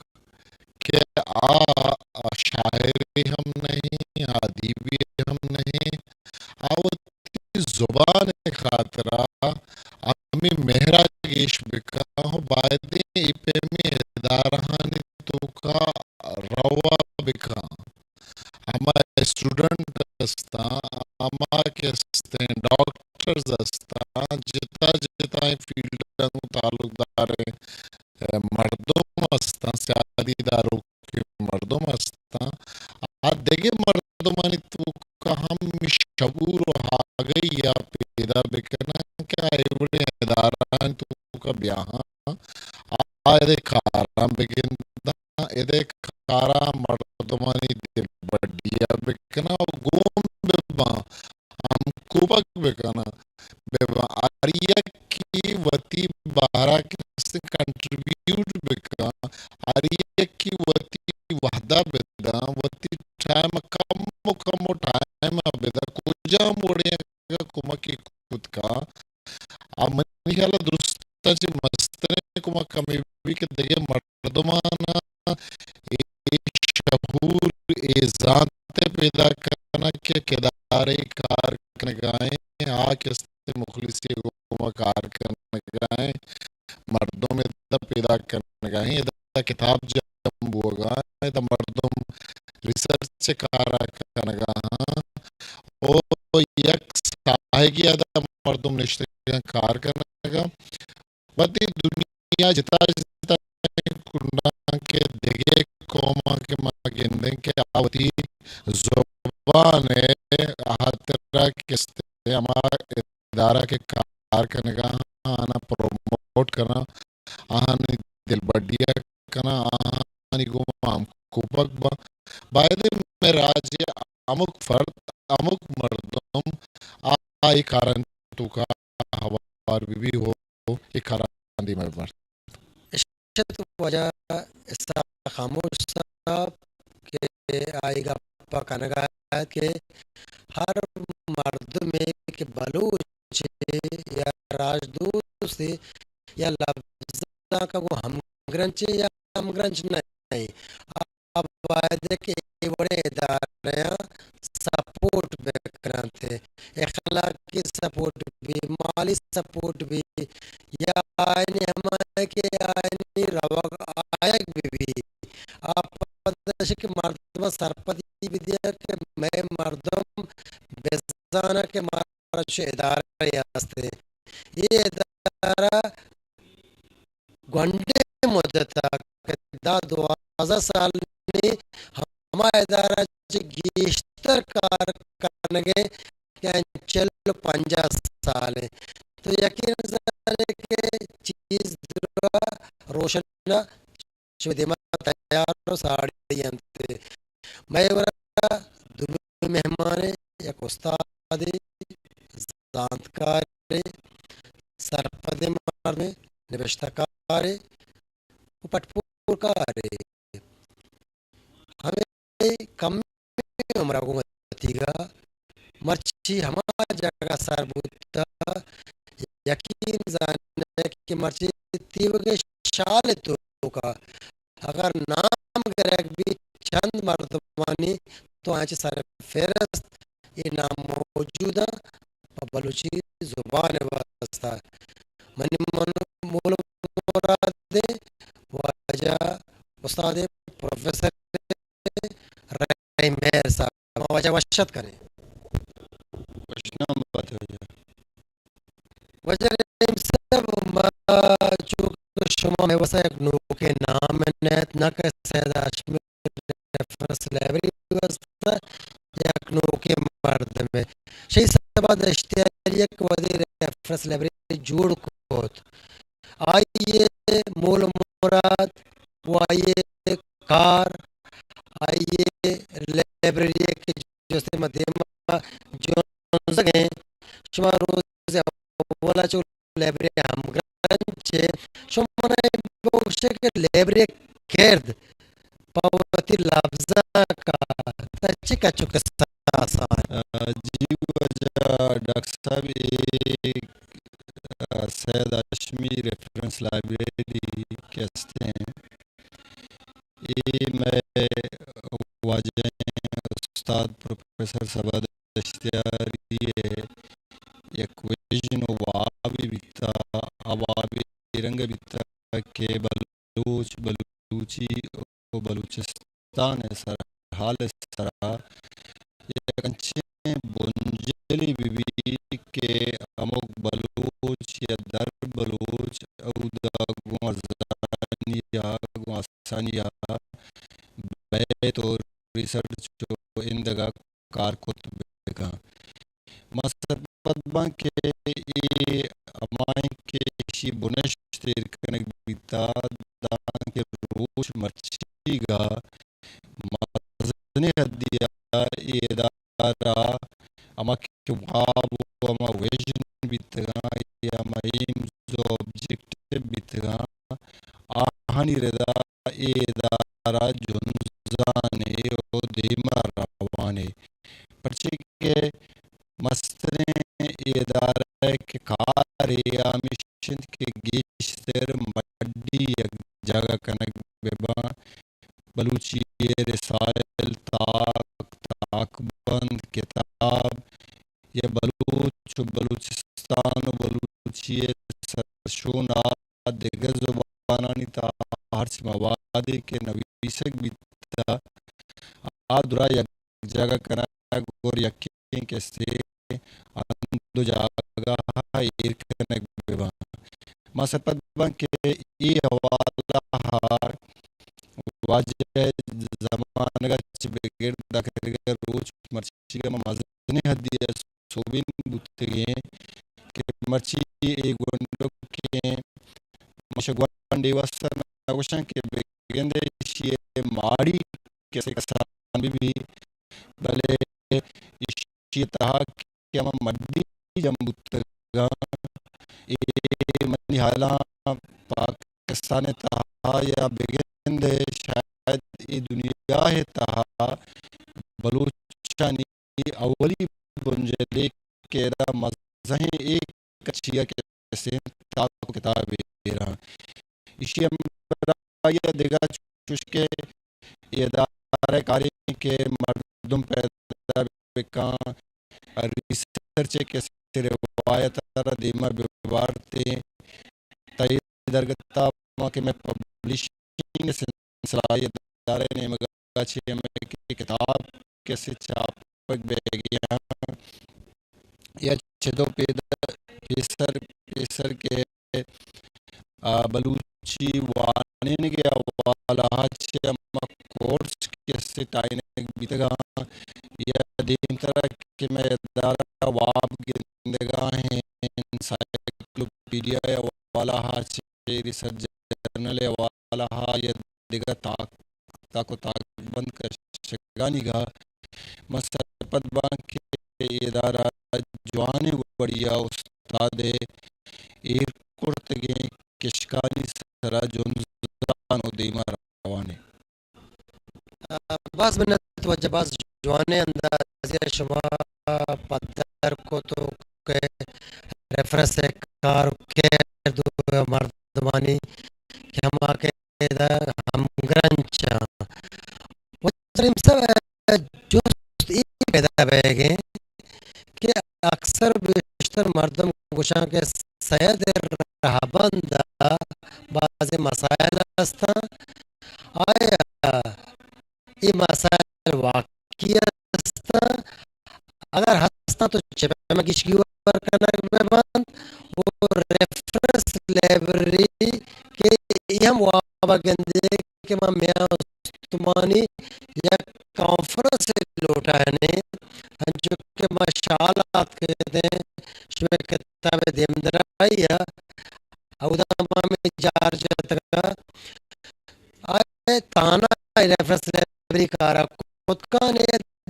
کہ آ شاعرے ہم نہ ایں، ادیبے ہم نہ ایں، آ وتی زبان ءِ خاطرا ہمے مہرا گیش بکن ءُ بائدیں اے پیمیں ادارہانی توکا روا بکن۔ ہما اسٹوڈنٹ استاں، ہما کہ استیں ڈاکٹرز استاں، جتا جتائیں فیلڈاں گوں تعلق داریں، اے، مردم استاں، سیادی داروکیں مردم استاں، آ دگہ مردمانی توکا ہم شعور ءُ آگہی ءَ پیدا بکناں کہ آ اے وڑیں ادارہانی توکا بیاہاں، آ ادے کاراں بگنداں، ادے کاراں مردمانی دلبڈی ءَ بکناں ءُ گون بباں، ہمکوپگ بکناں، بباں۔ ہر یکے وتی بہرا کہ است کنٹریبیوٹ بکن، ہر یکے وتی وہدا بداں، وتی ٹائم کم ءُ کم ءُ ٹائم ءَ بداں، کجام وڑیں کمکے کت کن۔ آ منی خیال ءَ درستاں چہ مستریں کمک ہمے بی کہ دگہ مردماں اے شعور، اے زانت ءَ پیدا کنگ کہ کدارے کار کنگا ایں، آ کسے مخلصی ءَ گوما کار کنگا ایں، مردم ادا پیدا کنگا ایں، ادا کتاب جم بوگا ایں، ادا مردم ریسرچ ءِ کارا کنگا آں، او یک ساہگے ادا مردم نشتگاں کار کنگا۔ وتی دنیا جتا جتا کنڈاں کہ دگہ قوماں کہ ما گندیں کہ آ وتی زبان ءِ ہاترا کستے ہما ادارہ کہ کار کنگا آں، آہاں پروموٹ کناں، آہانی دلبڈی ءَ کناں، آہانی گوما ہمکوپگ باں۔ بائدیں مئے راج ءِ ہمک فرد، ہمک مردم آ، آ اے کارانی توکا ہوار بہ بی ءُ اے کاراں دیما ببر۔ اشت واجہ اسحاق خاموش صاحب کہ آئی گپا کنگا ات کہ ہر مردمے کہ بلوچے یا راجدوستے یا لبزانک ءَ گوں ہمگرنچے یا ہمگرنچ نہ ایں، آ باید کہ اے وڑیں ادارہاں سپورٹ بکننت، اخلاقی سپورٹ بی، مالی سپورٹ بی، یا آیانی ہمائیں کہ آیانی روگ آیگ بہ بی، آ پدا اشی کہ مردماں سرپدی بدیاں کہ مئے مردم بزاناں کہ مارا چو ادارہ ہستیں۔ اے ادارہ گونڈیں مدت ءَ کہ دہ دوازدہ سال نی ہما ادارہ چہ گیشتر کار کنگ ءَ کہ چل ءُ پنجاہ سال ءَ، تو یقین زانے کہ چیز درا روشن ءَ چو دیما تیار ءُ ساڑی انت۔ مئے ورا دومی مہمانے، یک استادے، زانتکارے، سرپدیں مردمے، نبشتہ کارے ءُ پٹ پورکارے۔ ہمے کمیں عمر ءَ گوں وتیگا مرچی ہما جاگہ سر بوتا، یقین زانے کہ مرچی تیوگیں شال ءِ توکا اگر نام گرگ بیت چند مردمانی، تو آیاں چہ سر فہرست اے نام موجود انت پہ بلوچی زبان ءِ واستہ۔ منی من-، مول مراد واجہ استاد پروفیسر رحیم مہر صاحب، ما واجہ وش اتک کنیں۔ وشنام بات واجہ۔ واجہ رحیم صاحب، ما چو کہ شما مئے واسطہ یک نوکیں نام ءَ نئیت، نہ کہ سید ہاشمی ریفرنس لائبریری واسطہ یک نوکیں مردمے۔ شہی سبا دشتیاری یک وہدے ریفرنس لائبریری جوڑ کت۔ آئی ءِ مول مراد و آئی ءِ کار، آئی ءِ لائبریری کہ جستے ما دیما جنزگ ایں، شما روز اولا چو لائبریری ہمگرنچ ءَ، شما منا بگوشے کہ لائبریری کرد پہ وتی لبزانک ءَ تہ چہ کچ ءُ کساس ءَ؟ آ، جی واجہ ڈاکٹر صاحب، اے، آ، سید ہاشمی ریفرنس لائبریری کہ استیں، اے مئے واجہیں استاد پروفیسر صبا دشتیاری ءِ یک ویژن و وابے بیتا، آ وابے اے رنگ بیتا کہ بلوچ، بلوچی و بلوچستان ءِ سرحال ءِ سرا یک انچیں بنجلے بہ بیت کہ ہمک بلوچ یا در بلوچ اودا گوں ارزانی ءَ، گوں آسانی ءَ بئیت و ریسرچ و ایندگہ کار کت بہ کن۔ ما سرپد باں کہ اے ہمائیں کہ ایشی بنشت ایر کنگ بیتا، دانکہ روچ مرچیگا مزنیں حدی ءَ اے ادارہ ہما کہ واب و ہما ویژن بیتگاں یا ہما ایمز و آبجیکٹیو بیتگاں، آہانی ردا اے ادارہ جنزانے و دیما روانے، پرچے کہ مستریں اے ادارہ ءِ کہ کارے ہمیش انت کہ گیشتر مڈی یک جاگہ کنگ بہ باں۔ بلوچی ءِ رسائل، تاک، تاکبند، کتاب یا بلوچ و بلوچستان و بلوچی ءِ سرشون ءَ دگہ زبانانی تہا ہرچ موادے کہ نویسگ بیتہ، آ درا یک جاگہ کنگ اور یکیں کسے ہند و جاگہ ءَ ایر کنگ بہ باں۔ ما سرپد باں کہ اے حوالہ ءَ واجہ ءِ زمانگ ءَ چہ بگر داں کہ دگہ روچ مرچیگ ءَ ما مزنیں حدی ءَ سوبین بوتگیں کہ مرچی اے گونڈکیں، ما شہ گونڈے واسطہ نہ گوشاں کہ بگندے ایشی ءِ ماڑی کسے کسان بہ بی، بلے ایشی ءِ تہا کہ ہما مڈی جم بوتگاں، اے منی ہیالاں پاکستان ءِ تہا یا بگندے شاید اے دنیا ءِ تہا بلوچانی اولی بنجلے کہ ادا مزنیں اے کچی ءَ کہ استیں تاک و کتاب ایراں۔ ایشی ہمراہی ءَ دگہ چوش کہ اے ادارہ کاریں کہ مردم پیدا بکاں، ریسرچ ءِ کسے روایت ءَ را دیما ببارتیں، تئی درگت ءَ ما کہ مئے پبلشنگ ءِ سلسلہ ءَ ادارہ ءِ نیمگ ءَ چہ ہمے کہ کتاب کسے چاپگ بیگی آں یا چدو پیدا پیسر، پیسر کہ آ، بلوچی وانینگ ءِ حوالہ ءَ چہ ہما کورس کسے ٹائینگ بیتگاں یا دیمترا کہ مئے ادارہ واب گندگا ایں، انسائیکلوپیڈیا ءِ حوالہ ءَ چہ ریسرچ جرنل ءِ حوالہ ءَ یا دگہ تاک، تاک و تاکبند کشگانی گا من سرپد باں کہ اے ادارہ جوانیں وڑی ءَ استاد ءِ ایر کرتگیں کشکانی سرا جنزان و دیما روان ایں۔ باز منت واجہ، باز جوانیں اندازے ءَ شما پدر کت و کہ ریفرنس ءِ کار و کرد و مردمانی کہ ہما کہ ادا ہمگرنچ آں۔ واجہ سلیم صاحب، جست اے پیدا بیگ ایں کہ اکثر و بیشتر مردم گوشاں کہ سید ءِ رہبند ءَ بازیں مسائل ہستاں، آیا اے مسائل واقعی ہستاں؟ اگر ہستاں تو چہ پیما گیش گیوار کنگ بہ بنت؟ و ریفرنس لائبریری کہ اے ہم واب ءَ گندے کہ ما میان استمانی یک کانفرنس لوٹائیں، انچو کہ ما شال آتکیں، شمئے کتاب دیمدرائی ء، اودا ما ہمے جار جتگ ء، آ تہنا ریفرنس لائبریری کار ء کت کن،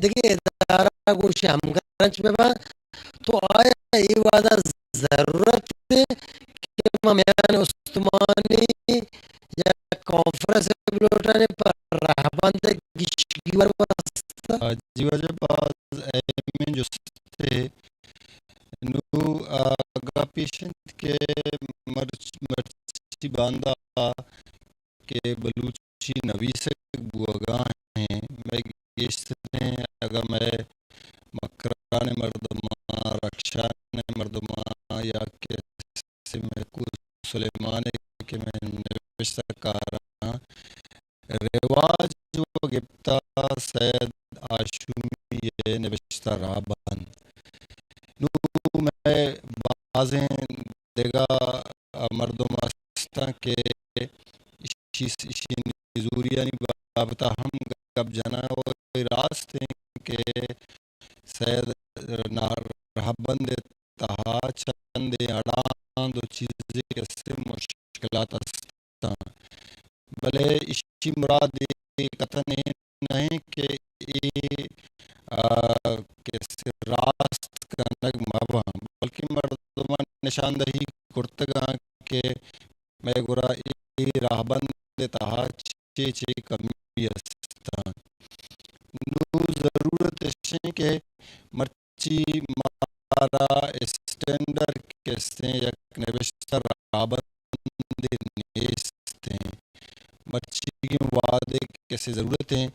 دگہ ادارہ گوش ہمگرنچ بہ بنت، تو آیا اے وہدا ضرورت انت کہ ما میان استمانی یک کانفرنس بلوٹانے پر رہبند گیشگیوار واسطہ؟ آ، جی واجہ، باز اہمیں جستے۔ نو، آ، گپ ایش انت کہ مرچ-، مرچی باندا کہ بلوچی نویسگ بوگا ایں، مئے گیشتریں، اگاں مئے مکران ء مردماں، رخشان ء مردماں، یا کہ مئے کوہ سلیمان ء کہ مئے نبشتہ کاراں، رواج و گپتا سید ہاشمی ء نبشتہ راہ بند۔ نوں مئے بازیں دگہ مردم استاں کہ ایشی، ایشی نزوریانی بابت ء ہم گپ جناں و اے راست انت کہ سید نا-، راہبند ء تہا چندے اڑاند و چیزے کسے مشکلات استاں، بلے ایشی مراد اے قطعاً اے نہ انت کہ اے، آ، کسے راست کنگ مہ باں، بلکیں مردماں نشاندہی کرتگاں کہ مئے گورا اے راہبند ء تہا چے چے کمی استاں۔ نوں ضرورت اش انت کہ مرچی مارا اسٹینڈرڈ کسیں یک نبشتہ راہبندے نیست انت۔ مرچیگیں وہد ء کسے ضرورت انت۔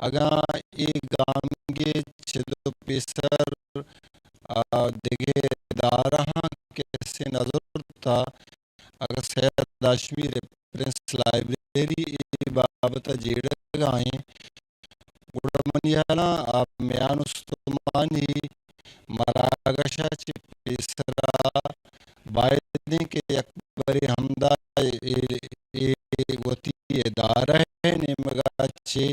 اگاں اے گامگیج چد و پیسر، آ، دگہ ادارہاں کسے نہ زرتا، اگاں سید ہاشمی ریفرنس لائبریری اے بابت ء جیڑگ ء ایں، گڑا منی ہیالاں آ میان استمانی مراگش ء چہ پیسرا باید انت کہ یک برے ہمدا اے، اے وتی ادارہ ء نیمگا چہ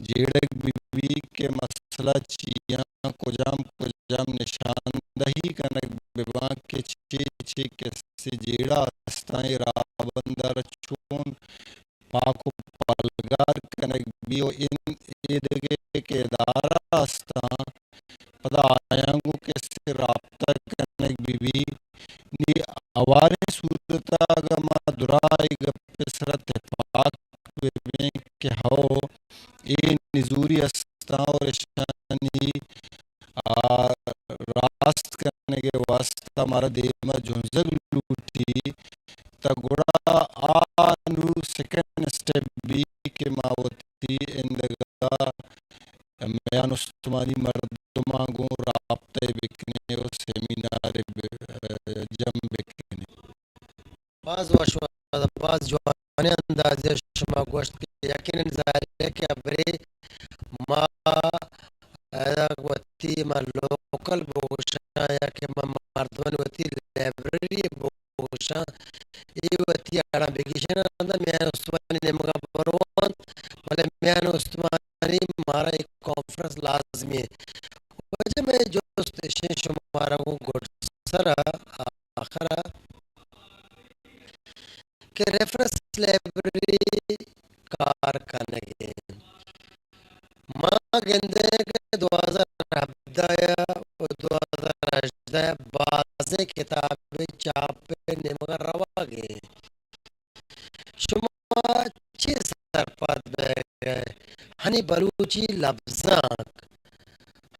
جیڑگ بہ بیت کہ مسئلہ چیاں، کجام کجام نشاندہی کنگ بہ باں کہ چے چے کسے جیڑہ استاں، اے راہبند ء را چون پاک و پلگار کنگ بی و ان اے دگہ کہ ادارہ استاں، پدا آیاں گوں کسے رابطہ کنگ بہ بی۔ نی اواریں صورت ء اگاں ما دراہ اے گپ ء سرا تپاک بہ بیں کہ ہو، اے نزوری استاں اور اشانی آ راست کنگ ء واستہ مارا دیم ء جنزگ لوٹی، تہ گڑا آ نوں سیکنڈ اسٹیپ بی کہ ما وتی ایندگہ میان استمانی مردماں گوں رابطہ ء بکنیں و سیمینار ء ب-، جم بکنیں۔ باز وش، باز جوانیں اندازے ء شما گوشت کہ یقیناً ظاہر ہے کہ ابرے ما ادا وتی ما لوکل بگوشاں یا کہ ما مردمانی وتی لائبریری بگوشاں، اے وتی اڑاں بگیشن انت، میان استمانی نیمگا برو انت، بلے میان استمانی مارا ایک کانفرنس لازمی ہے۔ وجہ میں جست اشیں شمارا گوں گڈسرا آخر ء کہ ریفرنس لائبریری کار کنگ ء انت۔ ما گندیں کہ دو ہزار ہبدہ ء و دو ہزار ہژدہ ء بازیں کتابے چاپ ء نیمگ ء روگ ء انت۔ شما چے سرپد بئیگ ء؟ ہنی بلوچی لبزانک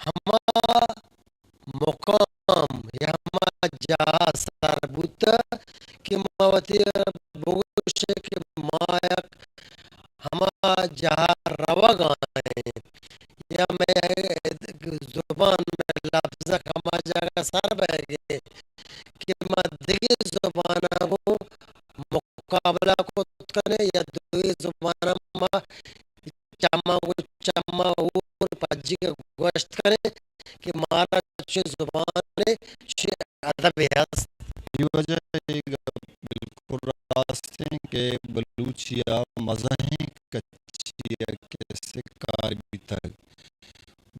ہما مقام یا ہما جاہ ء سر بوتہ کہ ما وتی بگوش کہ ما یک ہما جاہ ء روگ ء ایں یا مئے زبان، مئے لبزانک ہما جاگہ ء سر بئیگ ء کہ ما دگہ زباناں گوں مقابلہ کت کنیں یا دوئیں زباناں ما چماں گوں چماں ہور پجی کہ گوشت کنیں کہ مارا چوشیں زبانے، چوشیں ادبے ہست۔ اے وجہ ء اے گپ بالکل راست انت کہ بلوچی ءَ مزنیں کچی ءَ کسے کار بیتگ،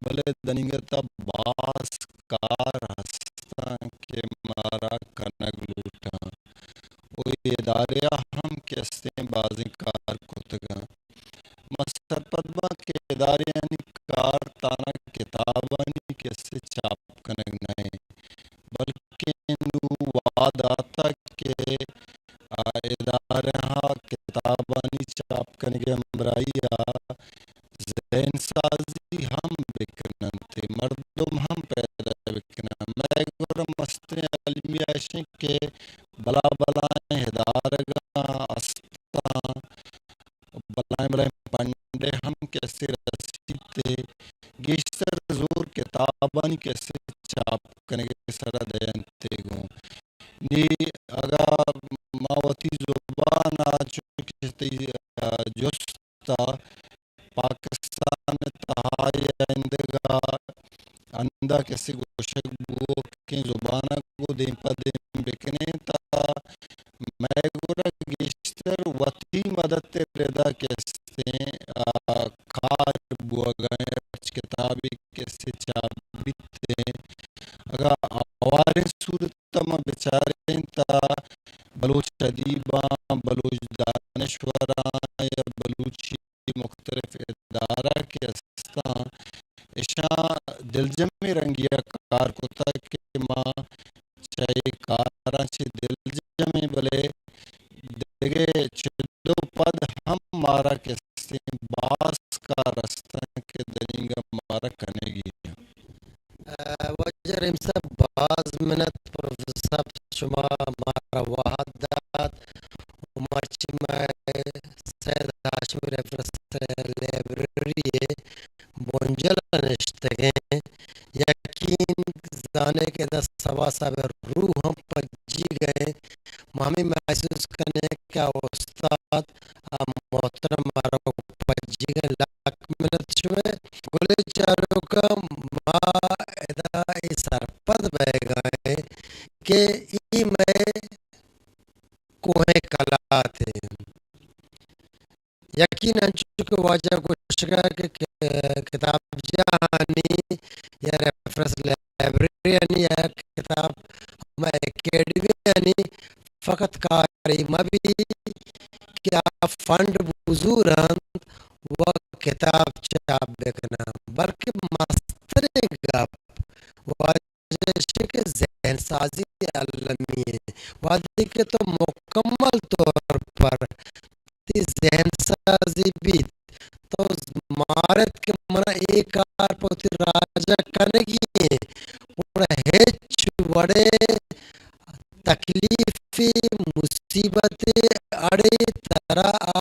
بلے دنیگت ءَ باز کار ہستاں کہ مارا کنگ لوٹاں ءُ اے ادارہ ءَ ہم کسے بازیں کار کتگاں۔ ما سرپد باں کہ ادارہانی کار تہنا کتابانی کسے چاپ کنگ نہ انت، بلکیں نوں وہد آتگ کہ آ ادارہ کتابانی چاپ کنگ ءِ ہمراہی ءَ ذہن سازی ہم بکن انت، مردم ہم پیدا بکن انت۔ مئے گورا مستریں المیہ اش انت کہ بلا بلائیں ادارگاں استاں، بلائیں بلائیں پنڈے ہم کسے رسیت ءُ گیشتر زور کتابانی کسے چاپ کنگ ءِ سرا دینت ءُ گوں نی اگاں ما وتی زبان ءَ چو کہ تئی، آ، جست ءَ پاکستان ءِ تہا یا ایندگہ اندا کسے گوشگ بوؤکیں زبان ءَ گوں دیم پہ دیم بکنیں تہ مئے گورا گیشتر وتی مدد ءِ ردا کسے، آ، کار بوگ ءَ انت، ہرچ کتابے کسے چاپ بیت انت۔ اگاں ہواریں صورت ءَ ما بچاریں تہ بلوچ ادیباں، بلوچ دانشوراں یا بلوچی مختلف ادارہ کہ استاں، اشاں دلجمیں رنگی ءَ کار کتگ کہ ما چہ اے کاراں چہ دلجمیں، بلے دگہ چد ءُ پد ہم مارا کسیں باز کار استاں کہ دنیگا مارا کنگی انت۔ ءَ، واجہ رحیم صاحب، باز منت پروفیسر صاحب، شما مارا وہد دات ءُ مرچی مئے سید ہاشمی ریفرنس لائبریری ءِ بنجل ءَ نشتگیں۔ یقین زانے کہ ادا سبا صاحب ءِ روح ہم پجیگ ءَ انت۔ ما ہمے محسوس کنیں کہ آ استاد، آ محترم مارا پجیگ ءَ انت۔ لک منت شمئے۔ گلیں چاروکاں، ما ادا اے سرپد بئیگ ءَ ایں کہ اے مئے کوہیں کلات انت۔ یقین انچو کہ واجہ گوشگ ءَ کہ ک-، کتابجاہانی یا ریفرنس لائبریریانی یا کتاب ہما اکیڈمیانی فقط کار اے مہ بی کہ آ فنڈ بزور انت و کتاب چاپ بکناں، بلکہ مستریں گپ واجہ ایش کہ ذہن سازی المی انت۔ وہدے کہ تو مکمل طور پر تئی ذہن سازی بیت، تو مارت کہ منا اے کار پہ وتی راجا کنگی انت، گڑا ہچ وڑے تکلیفے، مصیبتے اڑے ترا آ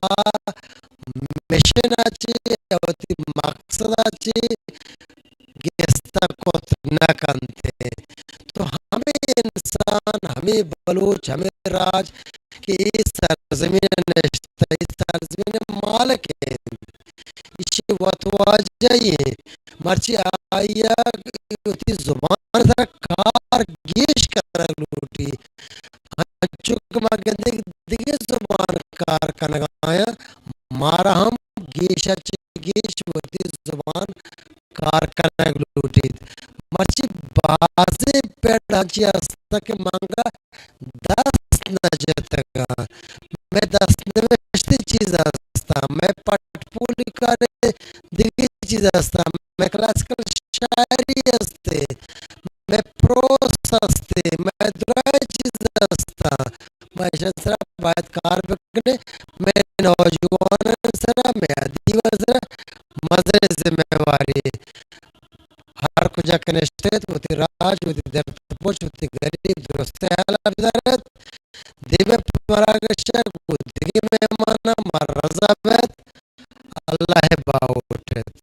مشن ءَ چہ یا وتی مقصد ءَ چہ گستا کت نہ کنت۔ تو ہمے انسان، ہمے بلوچ، ہمے راج کہ اے سرزمین ءَ نشتہ، اے سرزمین ءِ مالک انت، ایشی وت واجہی انت، مرچی آئی ءَ وتی زبان ءِ سرا کار گیش کنگ لوٹی۔ انچو کہ ما گندیں دگہ زبان کار کنگ ءَ آیاں، مارا ہم گیش ءَ چہ گیش وتی زبان کار کنگ لوٹیت۔ مرچی بازیں پڑ انچی ہستاں کہ مانگا دست نہ جتگاں۔ مئے دست نوشتیں چیز ہستاں، مئے پٹ پولی کارے دگہ چیز ہستاں، مئے کلاسیکل شاعری ہستے، مئے پروس ہستے، مئے درائیں چیز ہستاں۔ ما ایشاں سرا باید کار بکنیں۔ مئے نوجواناں سرا، مئے ادیباں سرا مزنیں ذمہ واری۔ ہر کجا کہ نشتگ ات، وتی راج، وتی درد پوچ، وتی گریب درستیں ہیالا بدار ات۔ دیمے مراگش ءَ گوں دگہ مہماناں ما رضا بیت۔ اللہ ءِ باہوٹ ات۔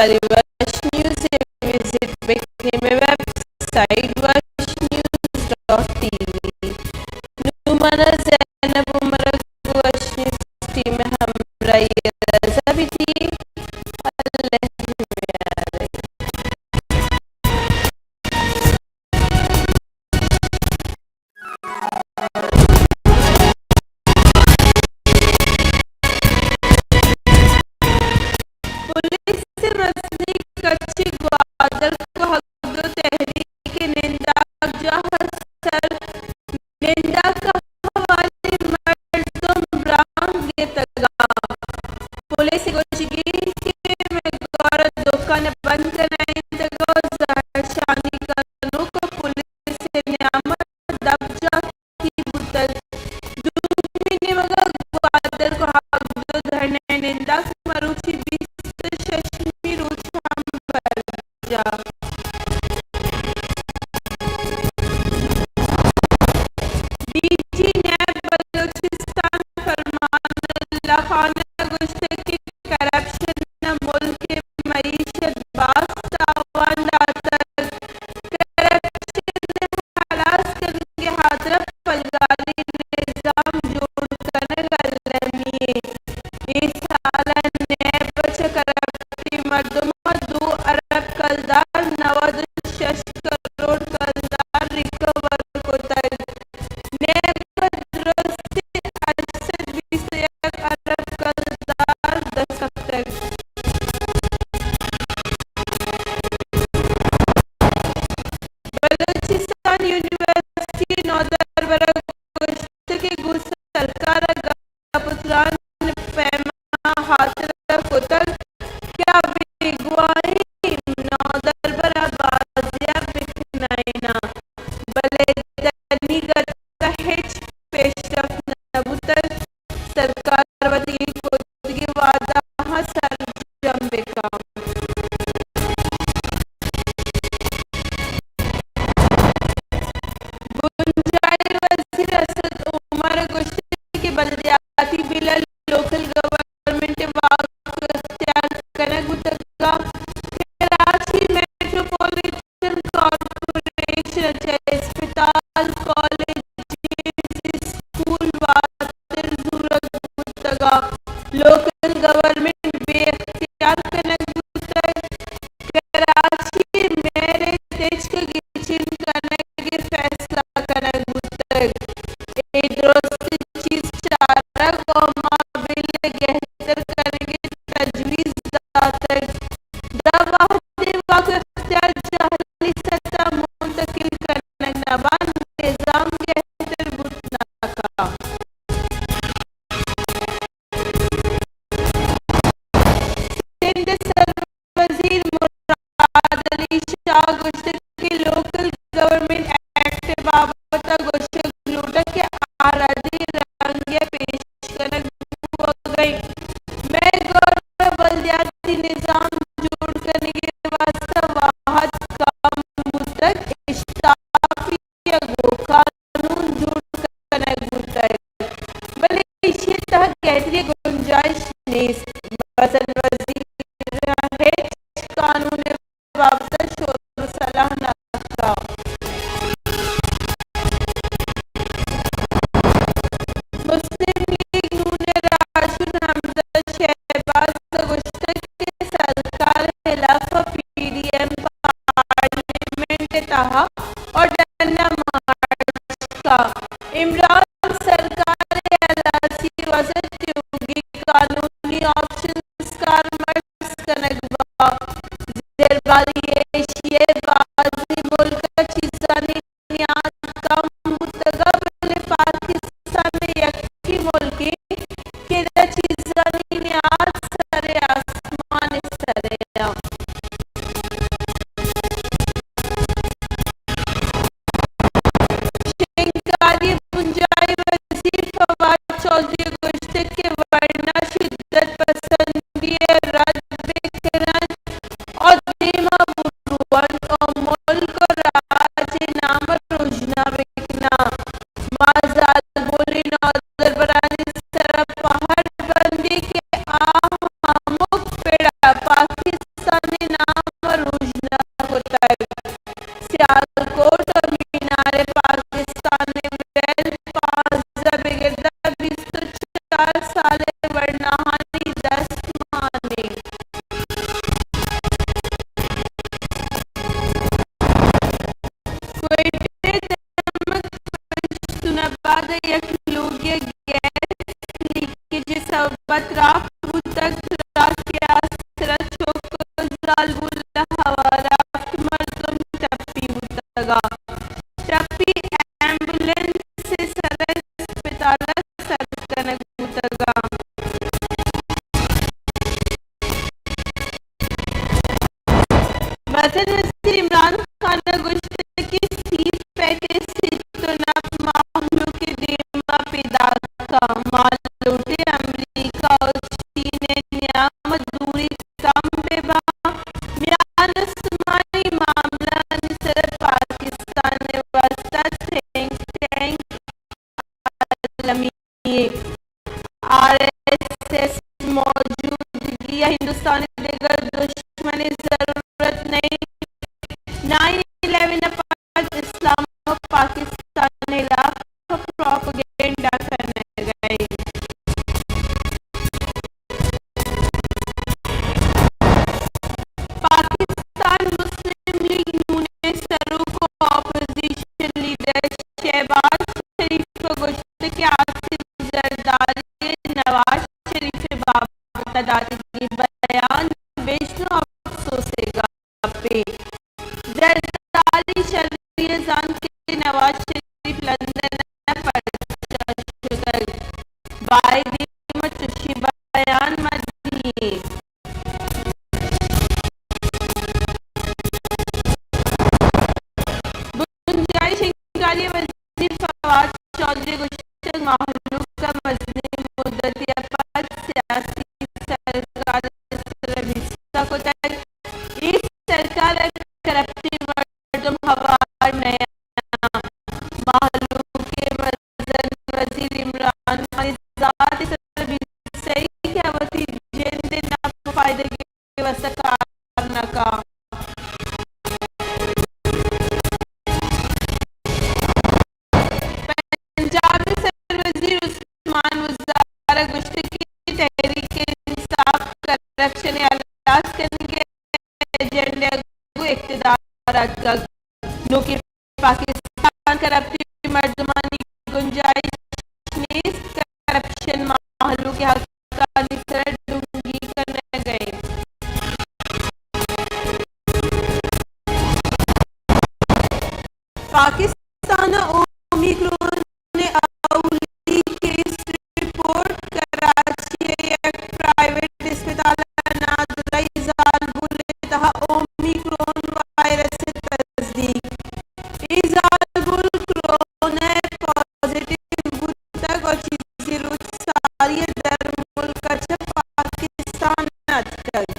بارے وش نیوز ءَ وزٹ بکنیں مئے ویب سائٹ وش نیوز ڈاٹ ٹی وی۔ نوں من ءَ زینب عمر ءَ گوں وش نیوز ٹیم ءِ ہمراہی ءَ رضا بیتی۔ اللہ ءِ میار ءَ۔ پولیس ءِ رسمی کچ ءَ گوادر ءِ کہگدو تحریک ءِ ننداگ جاہ ءِ سر ننداک ءِ ہوالیں مردم برانز گپتگ اَنت۔ پولیس ءِ گوشگ اِنت کہ مئے گور ءِ دکان بند کنائینتگ ءُ زہرشانی کنوک ءَ پولیس ءِ نیام ءَ دپ جاتی بوتگ۔ دومی نیمگ ءَ گوادر ءِ کہگدو دھرنے ءِ ننداک مروچی بیست ءُ ششمی روچ ہم برجاہ۔ ڈی جی نیب بلوچستان فرمان اللہ خان ءَ گوشتگ کہ کرپشن ءَ ملک ءِ معیشت باز تاوان داتگ۔ کرپشن ءِ ہلاس کنگ ءِ ہاترا پجگاریں نظام جوڑ کنگ المی اِنت۔ اے سال ءَ نیب ءَ چہ کرپٹیں مردماں دو ارب کلدار، نود ءُ شش کروڑ کلدار ریکور کتگ۔ نیب ءَ درستیں ہشت سد بیست ءُ یک ارب کلدار دست کپتگ۔ بلوچستان یونیورسٹی نودربر ءَ گوشتگ کہ گوں سرکار ءَ گپ ءُ تران ءِ پیما ہاتر کتگ کہ آ بیگواہیں نودربر ءَ بازیاب بکنائیناں، بلے تنیگت ءَ ہچ پیشرفت نہ بوتگ۔ سرکار وتی کتگیں وعدہاں سرجم بکن۔ بنجاہی وزیر اسد عمر ءَ گوشتگ کہ بلدیاتی بل ءَ لوکل گورنمنٹ ءِ واک اختیار کنگ بوتگ ءُ کراچی میٹروپولیٹن کارپوریشن ءَ چہ اسپتال، کالج، اسکول واتر زورگ بوتگ ءُ لوکل گورنمنٹ بے اختیار کنگ بوتگ۔ کراچی ءِ میئر ءِ تچک ءِ گچین کنگ ءِ فیصلہ کنگ بوتگ۔ اے درستیں چیز چارگ ءُ ما بل ءِ گہتر کنگ ءِ تجویز داتگ۔ داں وہدے واک اختیار جہلی سطح ءَ منتقل کنگ نہ بنت، نظام گہتر بوت نہ کنت۔ سندھ ءِ سروزیر مراد علی شاہ ءَ گوشتگ کہ لوکل گورنمنٹ ایکٹ ءِ بابت ءَ گوشگ لوٹاں کہ آ ردیں رنگے ءَ پیش کنگ بوگ ءَ اِنت۔ مئے گور ءَ بلدیاتی نظام جوڑ کنگ ءِ واستہ وہد کم بوتگ، اشتاپی ءَ گوں قانون جوڑ کنگ بوتگ، بلے ایشی ءِ تہ ءَ گہتری ءِ گنجائش نیست۔ مزن وزیر ءَ ہچ قانون ءِ بابت ءَ شور ءُ صلاح نہ کتگ۔ مسلم لیگ نون ءِ راہشون حمزہ شہباز ءَ گوشتگ کہ سرکار ءِ ہلاف ءَ پی ڈی ایم پارلیمنٹ ءِ تہا ءُ ڈنڈا مارچ کنت۔ عمران سرکار ءِ ہلاسی ءِ واستہ تیوگیں قانونی آپشنز کارمرز کنگ بنت۔ زیرباری ایشی ءِ بازیں ملک ءَ چیزانی نیاد کم بوتگ، بلے پاکستان ءِ یکیں ملکے کہ ادا چیزانی نیاد سر ءِ آسمان ءِ سر ءَ اِنت۔ شنگکاری ءِ بنجاہی وزیر فواد چوہدری ءَ گوشتگ کہ ورنا شدت پسندی ءَ رد بہ کن اَنت ءُ دیم ءَ وزیر عمران خان ءَ گوشت کہ سی پیک ءِ سیت ءُ نپ مہلوک ءِ دیم ءَ پیداک اَنت۔ ما لوٹ ایں امریکہ ءُ چین ءِ نیام ءَ دوری کم بہ باں۔ میان استمانی معاملہانی سر ءَ پاکستان ءِ واستہ تھنک ٹینک المی ایں۔ آر ایس ایس ءِ موجودگی ءَ ہندوستان ءَ دگہ دشمنے ضرورت نہ اِنت۔ نائن الیون ءَ پد اسلام ءُ پاکستان ءِ ہلاپ ءَ پروپیگنڈا کنگ ءَ اِنت۔ پاکستان مسلم لیگ نون ءِ سروک ءُ اپوزیشن لیڈر شہباز شریف ءَ گوشت کہ آصف زرداری ءِ نواز شریف ءِ بابت ءَ داتگیں بیان بژن ءُ افسوس ءِ گپے۔ زرداری شری ءَ زانت کہ نواز شریف لندن ءَ پرچا شتگ، بائدیں ما چشیں بیان مہ دئیں۔ بنجاہی شنگکاری ءِ وزیر فواد چوہدری ءَ گوشتگ مہلوک ءَ مزنیں مدتے ءَ پد سیاسی سرکار ءِ سر ءَ بیستہ کتگ، اے سرکار ءَ کرپٹیں مردم ہوار نہ اَنت۔ مہلوک ءِ مزن وزیر عمران خان ءِ ذات ءِ سر ءَ بیستہ اِنت کہ آ وتی جند ءِ نپ ءُ فائدگ ءِ واستہ کار نہ کنت۔ پنجاب ءِ سروزیر عثمان وزار ءَ گوشتگ کہ تحریک انصاف کرپشن ءِ ہلاس کنگ ءِ ایجنڈا ءَ گوں اقتدار ءَ اتکگ۔ نوکیں پاکستان ءَ کرپٹیں مردمانی گنجائش نیست، کرپشن مہلوک ءِ حقانی سر ءَ ڈونگی کنگ ءَ اِنت۔ پاکستان ءَ اومیکرون ءِ اولی کیس رپورٹ، کراچی ءِ یک پرائیویٹ اسپتال ءَ نادراہی زالبول ءِ تہا اومیکرون وائرس ءِ تصدیق۔ اے زالبول کرونا ءِ پازیٹیو بوتگ ءُ چیزے روچ ساری ءَ درملک ءَ چہ پاکستان اتکگ۔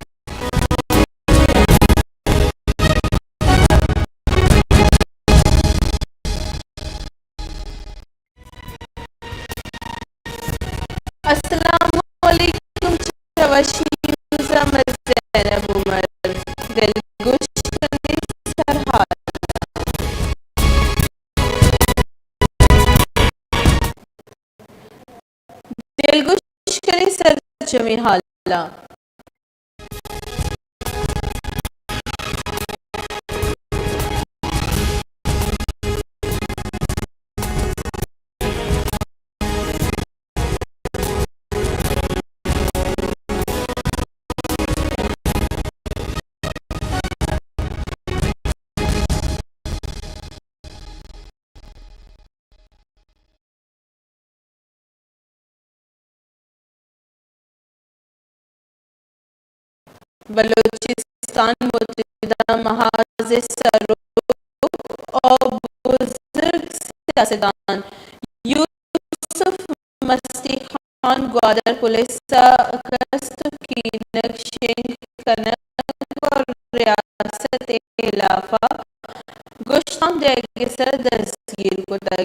السلام علیکم، چہ وش نیوز ءَ من زینب عمر۔ دلگوش کنیں سرحال۔ دلگوش کنیں سرجمیں حالاں۔ بلوچستان متحدہ محاذ ءِ سروک ءُ بزرگ سیاستدان یوسف مستی خان گوادر پولیس ءَ کست ءُ کینگ شنگ کنگ ءُ ریاست ءِ ہلاپ ءَ گشتانک دئیگ ءِ سر ءَ دستگیر کتگ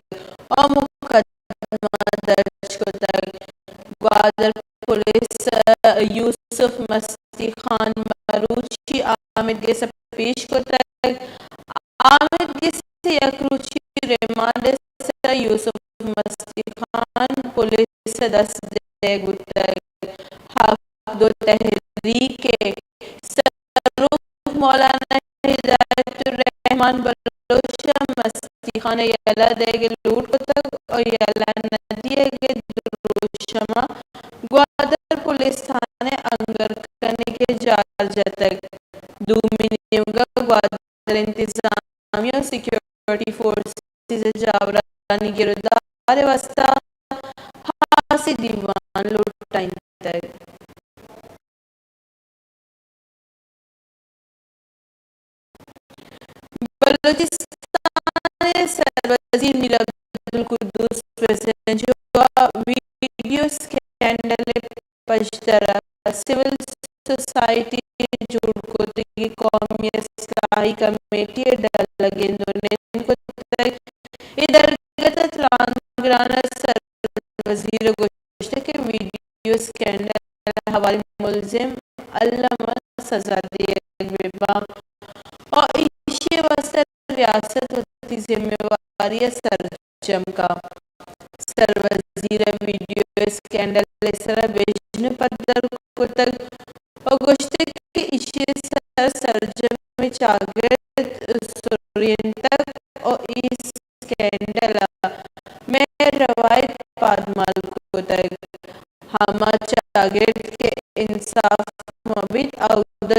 ءُ مقدمہ درج کتگ۔ گوادر پولیس ءَ یوسف مستی خان مروچی آمید گس ءَ پیش کتگ۔ آمید گس ءِ یک روچی ریمانڈ ءِ سر ءَ یوسف مستی خان پولیس ءَ دست دئیگ بوتگ۔ حق دو تحریک ءِ سروک مولانا ہدایت الرحمان بلوچ ءَ مستی خان ءِ یلہ دئیگ ءِ لوٹ کتگ ءُ یلہ نہ دیگ ءِ دروشم ءَ گوادر پولیس تھانہ ءَ انگر کنگ ءِ جال جتگ۔ دومی نیمگ ءَ گوادر انتظامیہ ءُ سیکورٹی فورسز ءِ جاورانی گرودار ءِ واستہ ہاسیں دیوان لوٹائینتگ۔ بلوچستان ءِ سروزیر میر عبدالقدوس پریزنٹ ءَ ویڈیو اسکینڈل ءِ پژدر ءَ سول سوسائٹی ءِ جوڑ کتگیں قومی اصلاحی کمیٹی ءِ ڈل ءَ گند ءُ نند کتگ۔ اے درگت ءَ تران گران ءَ سروزیر ءَ گوشتگ کہ ویڈیو اسکینڈل ءِ ہواریں ملزم الم ءَ سزا دیگ بہ باں ءُ ایشی ءِ واستہ ریاست وتی ذمہ واری ءَ سرجم کاں۔ سروزیر ءَ ویڈیو اسکینڈل ءِ سرا بژن پدر کتگ ءُ گوشتگ کہ ایشی ءِ سرا سرجمیں چاگرد سرینتگ ءُ اے اسکینڈل ءَ مئے روایت پادمال کتگ۔ ہما چاگرد کہ انصاف مہ بیت، آ اودا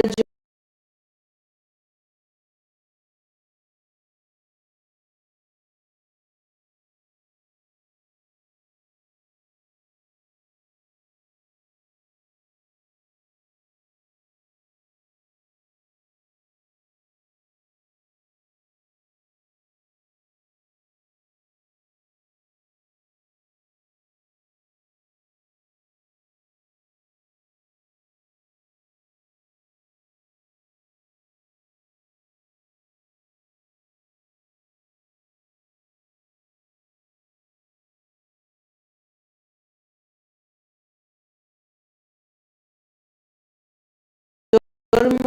جرم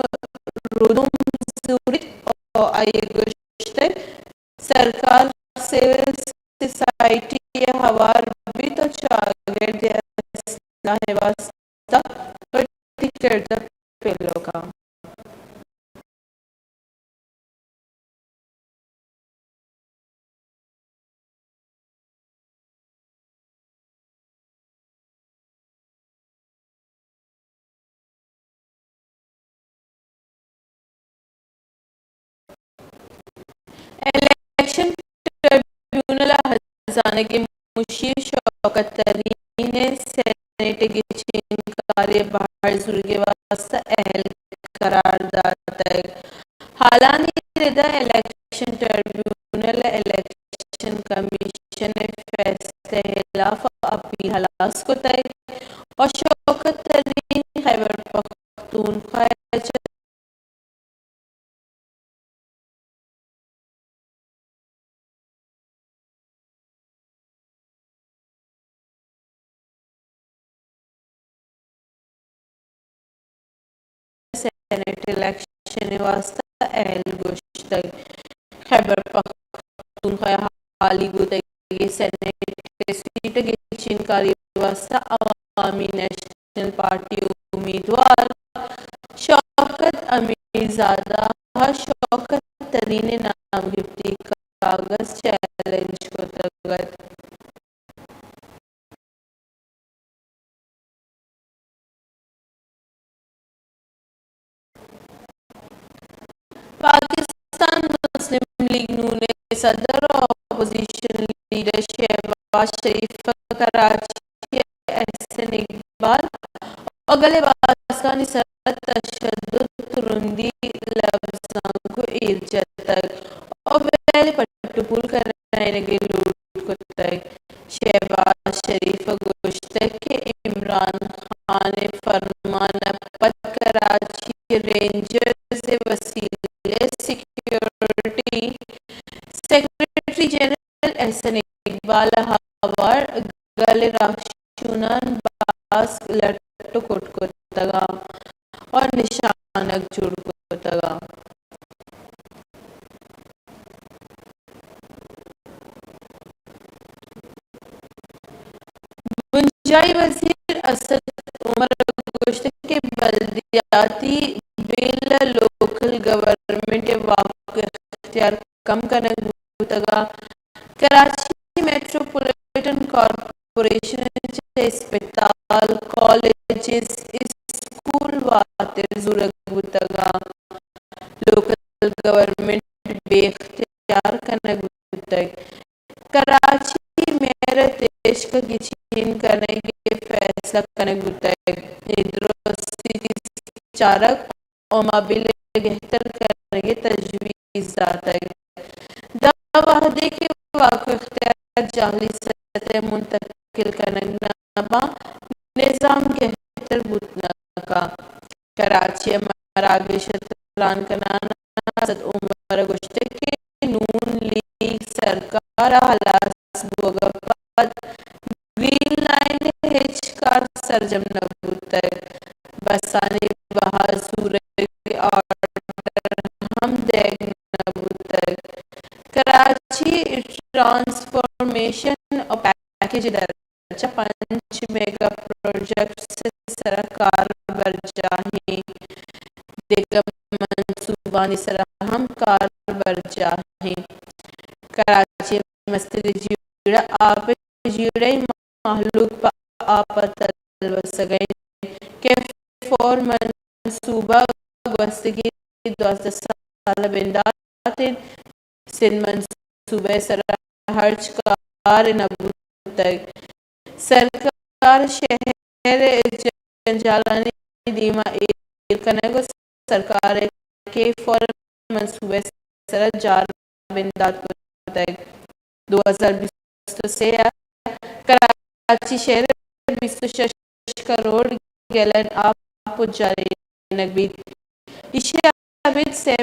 ردوم زوریت ءُ آئی ءَ گوشتگ، سرکار سول سوسائٹی ءَ ہوار بیت ءُ چاگرد ءِ اصلاح ءِ واستہ وتی کرد ءَ پیلو کاں۔ الیکشن ٹربیونل ءِ ہزانگیں مشیر شوکت ترین ءَ سینیٹ ءِ گچین کاری ءَ بہر زورگ ءِ واستہ اہل قرار داتگ۔ ہالانی ردا الیکشن ٹربیونل ءَ الیکشن کمیشن ءِ فیصلہ ءِ خلاف ءَ اپیل ہلاس کتگ ءُ شوکت ترین خیبر پختونخوا ءَ چہ سینیٹ الیکشن ءِ واستہ اہل گوشتگ۔ خیبر پختونخوا ءِ حالی بوتگیں سینیٹ ءِ سیٹ ءِ گچین کاری ءِ واستہ عوامی نیشنل پارٹی ءِ امیدوار شوکت امیرزادہ ءَ شوکت ترین ءِ نام گپتی کاگد چیلنج کتگ ات۔ پاکستان مسلم لیگ نون ءِ صدر ءُ اپوزیشن لیڈر شہباز شریف ءَ کراچی ءَ احسن اقبال ءُ گل ءِ باسکانی سر ءَ تشدد، ترندی، لبزانکو ایر جتگ ءُ ویل ءِ پٹ ءُ پول کنائینگ ءِ لوٹ کتگ۔ شہباز شریف ءَ گوشتگ کہ عمران خان ءِ فرمان ءَ پد کراچی ءِ رینجرز ءِ وسیلہ ءَ سیکورٹی سیکرٹری جنرل احسن اقبال ءَ ہوار گل ءِ راہشوناں باسک لٹ ءُ کٹ کتگ ءُ نشانگ جوڑ کتگ۔ بنجاہی وزیر اسد عمر ءَ گوشتگ کہ بلدیاتی بل ءَ لوکل گورنمنٹ ءِ واک ءُ اختیار کم کنگ بوتگ ءُ کراچی میٹروپولیٹن کارپوریشن ءَ چہ اسپتال، کالجز، اسکول واتر زورگ بوتگ ءُ لوکل گورنمنٹ بے اختیار کنگ بوتگ۔ کراچی میئر ءِ تیشک ءَ گچین کنگ ءِ فیصلہ کنگ بوتگ۔ اے درستی چارگ اوما بل ءِ گہتر کنگ ءِ تجویز داتگ۔ واک ءُ اختیار جعلی سطح ءَ منتقل کنگ نہ باں، نظام گہتر بوت نہ کنت۔ کراچی ءَ مراگش ءَ تران کنان ءَ اسد عمر ءَ گوشتگ کہ نون لیگ سرکار ءِ ہلاس بوگ ءَ پد گرین لائن ءِ ہچ کار سرجم نہ بوتگ، بسانی بہا زورگ ءِ آرڈر ہم دئیگ نہ بوتگ۔ کراچی ٹرانسفارمیشن ءُ پیکج ءِ درچ ءَ پنچ میگا پروجیکٹس ءِ سرا کار برجاہ ایں، دگہ منصوبانی سرا ہم کار برجاہ ایں۔ کراچی ءِ مستریں جیڑہ آپ ءِ جیڑہ ایں، مہلوک پہ آپ ءَ تلوسگ ءَ اِنت۔ کے فور منصوبہ گوستگیں دوازدہ سال ءَ بندات اِنت۔ سندھ منصوبہ ءِ سرا ہرچ کار نہ بوتگ۔ سرکار شہر ءِ جنجالانی دیما ایر کنگ ءُ سرکار ءِ کے فور منصوبہ ءِ سرا جار بندات کتگ۔ دو ہزار بیست ءُ سے ءَ کراچی شہر ءَ بیست ءُ شش کروڑ گیلن آپ پجارینگ بیت۔ ایشی ءَ ابید سئے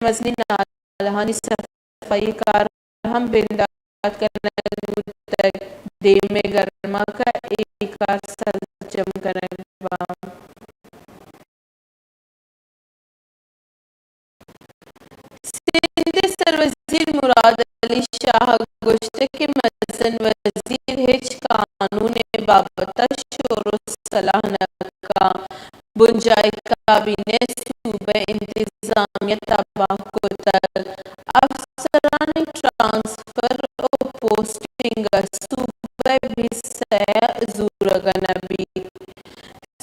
مزنیں نالہانی صفائی کار ہم بندات کنگ بوتگ، دیم ءَ گرماگ ءَ اے کار سرجم کنگ بنت۔ سندھ ءِ سروزیر مراد علی شاہ ءَ گوشتگ کہ مزن وزیر ہچ قانون ءِ بابت ءَ شور ءُ صلاح نہ کنت۔ بنجاہی کابینہ ءَ صوبہ ءِ انتظامیہ تباہ کتگ، افسرانی ٹرانسفر ءُ پوسٹنگ ءَ صوبہ ءِ بیست سئے ءَ زورگ ءَ نہ بیت۔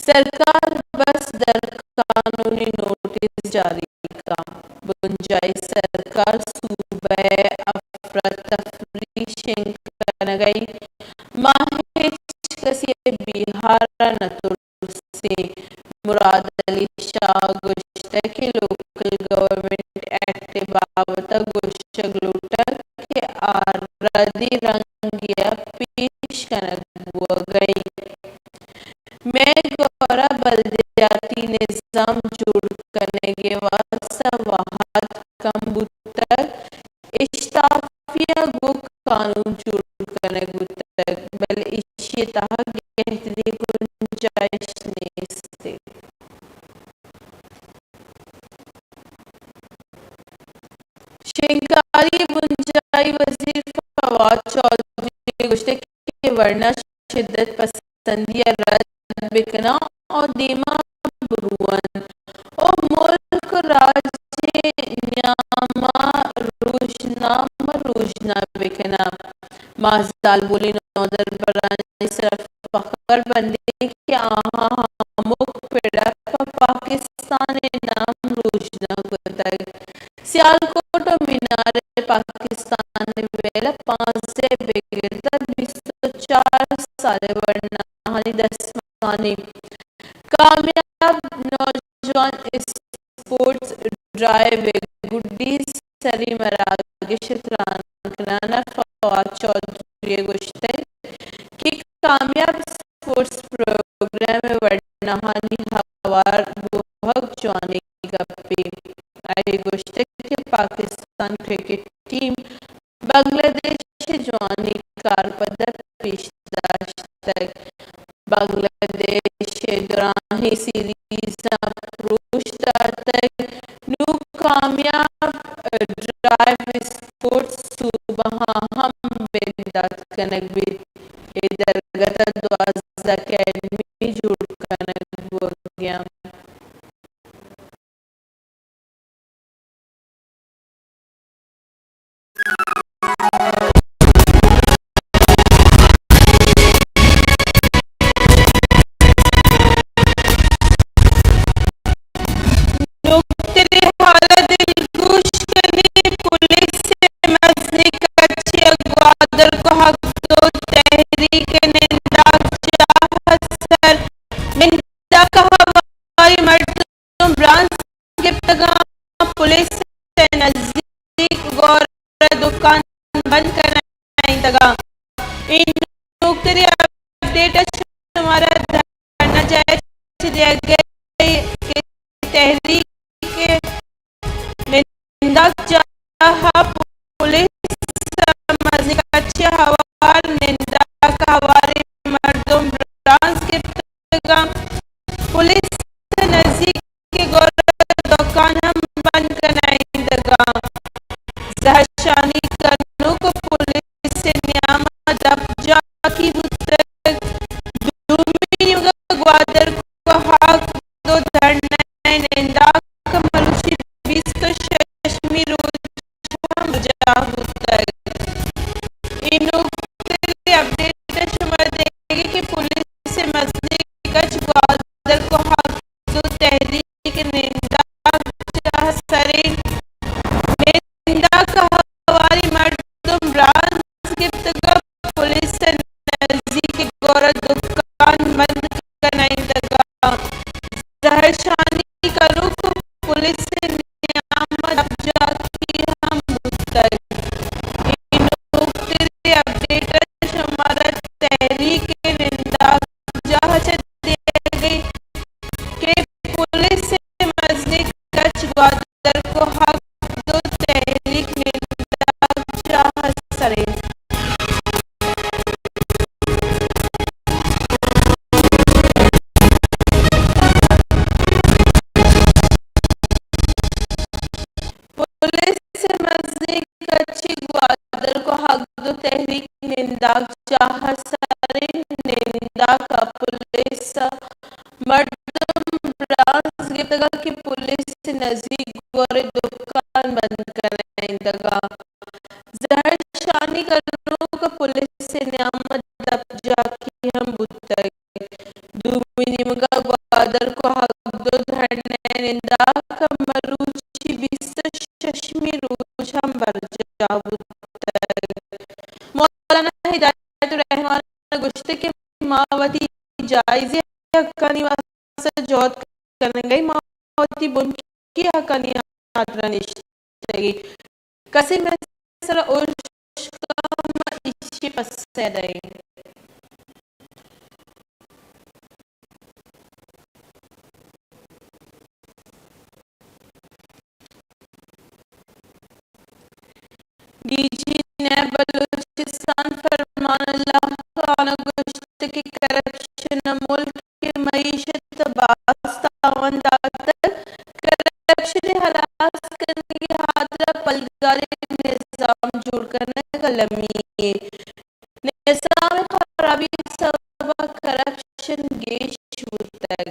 سرکار بس در قانونی نوٹس جاری کنت۔ بنجاہی سرکار صوبہ ءِ افراتفری شنگ کنگ ءَ اِنت، ما ہچ کسی ءِ بیہار ءَ نہ ترسیں۔ مراد علی شاہ ءَ گوشتگ کہ لوکل گورنمنٹ ایکٹ ءِ بابت ءَ گوشگ لوٹگ کہ آ ردی رنگے ءَ پیش کنگ بوگ ءَ اِنت۔ مئے گور ءَ بلدیاتی نظام جوڑ کنگ ءِ واستہ وہد کم بوتگ، اشتافی ءَ گوں قانون جوڑ کنگ بوتگ، بلے ایشی ءِ تہا گہتری گنجائش نیست۔ شنگکاری بنجاہی وزیر فواد چوہدری ءَ گوشتگ کہ ورنا شدت پسندی ءَ رد بکناں ءُ دیما برواں ءُ ملک ءُ راج ءِ نیاما روژنامہ روژنا بکناں۔ ما زالبولیں نودربرانی سرا فخر بندیں کہ آہاں ہمک پڑ ءَ پہ پاکستان ءِ نام روژنا کتگ۔ سیالکوٹ ءُ مینار ءَ پاکستان ءِ ویل ءَ پانزدہ بگر تاں بیست ءُ چار سال ءِ ورناہانی دستمانی کامیاب نوجوان اسپورٹس ڈرائیو ءِ گڈی سری مراگش ءَ تران کنان ءَ فواد چوہدری ءَ گوشتگ کہ کامیاب اسپورٹس پروگرام ءِ ورناہانی ہوار بوہگ جوانیں گپے۔ آئی ءَ گوشتگ کہ پاکستان کرکٹ ٹیم بنگلہ دیش ءَ جوانیں کارپد ءَ پیش داشتگ۔ بنگلہ دیش ءَ دراہیں سیریزاں پروش داتگ۔ نوں کامیاب ڈرائیو اسپورٹس صوبہاں ہم بندات کنگ بیت۔ اے درگت ءَ دوازدہ اکیڈمی جوڑ کنگ بوگ ءَ اَنت۔ نوکتریں حال ءَ دلگوش کنیں، پولیس ءِ مزنیں کچے ءَ گوادر ءِ کہک دو تحریک ءِ ننداگ جاہ ءِ سر ننداگ ءَ ہواریں مردم برانز گپتگ اَنت، پولیس ءِ نزیک گور ءِ دکان بند کنگ کنائینتگ ءَ۔ اے نوکتریں اپڈیٹ ءَ شمارا دھرنا جاہ ءَ چہ دیگ ءَ کہ تحریک ننداگ جاہ ءَ پولیس ءَ مزنیں کچے ءَ ہوار ننداک ءَ ہواریں مردم برانز گپتگ اَنت۔ پولیس ءِ نزیک ءَ گور ءِ دکان ہم بند کنائینتگ اَنت۔ زہرشانی کنوک پولیس ءِ نیام ءَ دپ جاکی بوتگ۔ دومی نیمگ ءَ گوادر کوہاگ دو دھرنا ءِ ننداک ءَ مروچی بیست ءُ ششمی روچ ہم برجاہ بوتگ۔ اے نوکتریں اپڈیٹ ءَ شمارا دئیگ ءَ کہ پولیس ءِ مزنیں کچ گوادر کوہاگ دو تحریک ننداک جاہ ءِ سریں ننداک ءَ ہواریں مردم برانز گپتگ ءُ پولیس ءِ نزیک ءَ گور ءِ دکان بند کنائینتگ ءَ۔ زہرشانی کنوک پولیس ءِ نیام ءَ دپ جاکی ہم بوتگ۔ اے نوکتریں اپڈیٹ ءَ شمارا تحریک ننداک جاہ ءَ چہ دئیگ ءَ کہ پولیس ءِ مزنیں کچ گوادر کوہاگ دو تحریک ننداک جاہ ءِ سریں۔ پولیس ءِ مزنیں کچے گوادر کوہاگ دو تحریک ننداک جاہ ءِ سریں ننداک ءَ پولیس ءَ مردم برانز گپتگ ءَ کہ پولیس ءِ نزیک گور ءِ دکان بند کنائینتگ ءَ۔ زہرشانی کنوک پولیس ءِ نیام ءَ دپ جاکی ہم بوتگ۔ دومی نیمگ ءَ گوادر کوہاگ دو دھرنا ءِ ننداک ءَ مروچی بیست ءُ ششمی روچ ہم برجاہ بوتگ۔ مولانا ہدایت الرحمان ءَ گوشتگ کہ ما وتی جائزیں حقانی واستہ جہد کنگ ءَ ایں، ما وتی بنکی حقانی ہاترا نشتگ ایں۔ کسے مئے سرا ارش کن، ما ایشی پسہ دئیں۔ ڈی جی نیب بلوچستان فرمان اللہ خان ءَ گوشت کہ کرپشن ءَ ملک ءِ معیشت ءَ باز تاوان داتگ، کرپشن ءِ ہلاس کنگ ءِ ہاترا پلگاریں نظام جوڑ کنگ المی ایں۔ نظام ءِ خرابی ءِ سبب ءَ کرپشن گیش بوتگ۔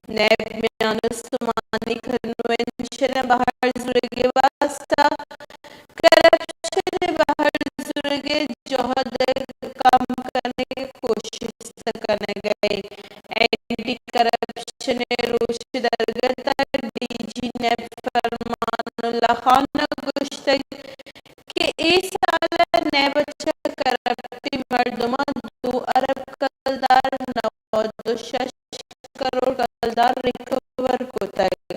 نیب میان استمانی کنونشن ءِ بہر زورگ ءِ واستہ کرپشن ءِ بہر زورگ ءِ جہد ءَ کم کنگ ءِ کوشست کنگ ءَ ایں۔ اینٹی کرپشن ءِ روچ ءِ درگت ءَ ڈی جی نیب فرمان اللہ خان ءَ گوشتگ کہ اے سال ءَ نیب ءَ چہ کرپٹیں مردماں دو ارب کلدار، نود ءُ شش کروڑ کلدار ریکور کتگ۔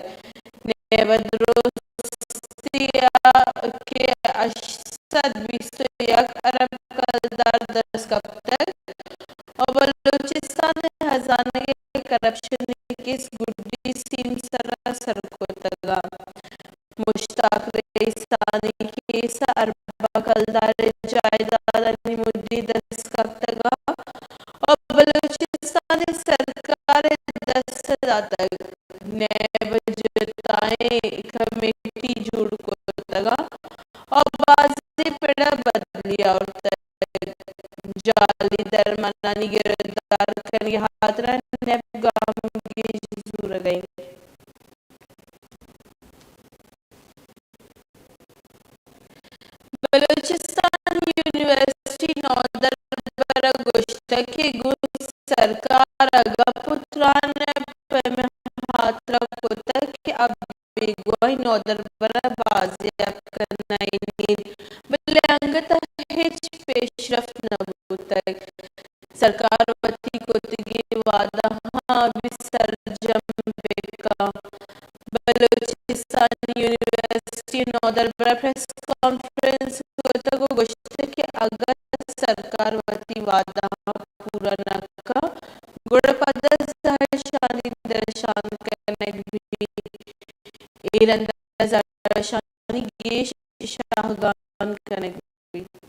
نیب ءَ درستی ءَ کہ ہشت سد بیست ءُ یک ارب کلدار دست کپتگ ءُ بلوچستان ءِ ہزانگ ءَ کرپشن ءِ کیس گڈی سیمسر ءَ سر کتگ۔ مشتاق رئیسانی کیس ءَ ارباں کلدار ءِ جائیدادانی مڈی دست کپتگ ءُ بلوچستان ءِ سرکار ءِ دست ءَ داتگ۔ نیب ءَ جتائیں کمیٹی جوڑ کتگ ءُ بازیں پڑ ءَ بدلی آورتگ۔ جعلی درمانانی گرندار کنگ ءِ ہاترا نیب گامگیج زورگ ءَ اِنت۔ بلوچستان یونیورسٹی نودربر ءَ گوشتگ کہ گوں سرکار ءَ گپ ءُ تران ءِ پیم ءِ ہاترا کتگ کہ آ بیگواہیں نودربر ءَ بازیاب کنائینیت، بلے انگت ءَ ہچ پیشرفت نہ بوتگ۔ سرکار وتی کتگیں وعدہاں بہ سرجم بہ کن۔ بلوچستان یونیورسٹی نودربر ءَ پریس کانفرنس کتگ ءُ گوشتگ کہ اگاں سرکار وتی وعدہاں پورا نہ کن، گڑا پدا زہرشانی درشان کنگ بیت۔ اے رندا زہرشانی گیش شاہگان کنگ بیت۔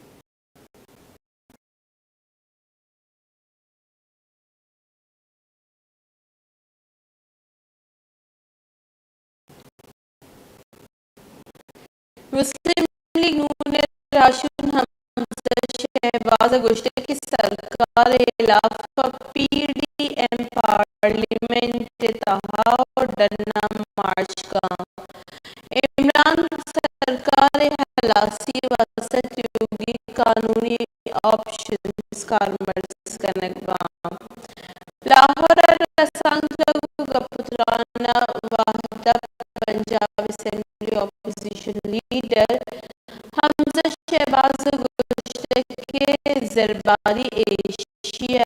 مسلم لیگ نون ء راہشون حمزہ شہباز ء گوشتگ کہ سرکار ء ہلاف ء پی ڈی ایم پارلیمنٹ ء تہا ء ڈن ء مارچ کن۔ عمران سرکار ء ہلاسی ء واستہ تیوگیں قانونی آپشنز کارمرز کنگ باں۔ لاہور ء رسانکداں گوں گپ ء تران ء وھد ء پنجاب اسمبلی اپوزیشن لیڈر حمزہ شہباز ء گوشتگ کہ زرباری ایشی ء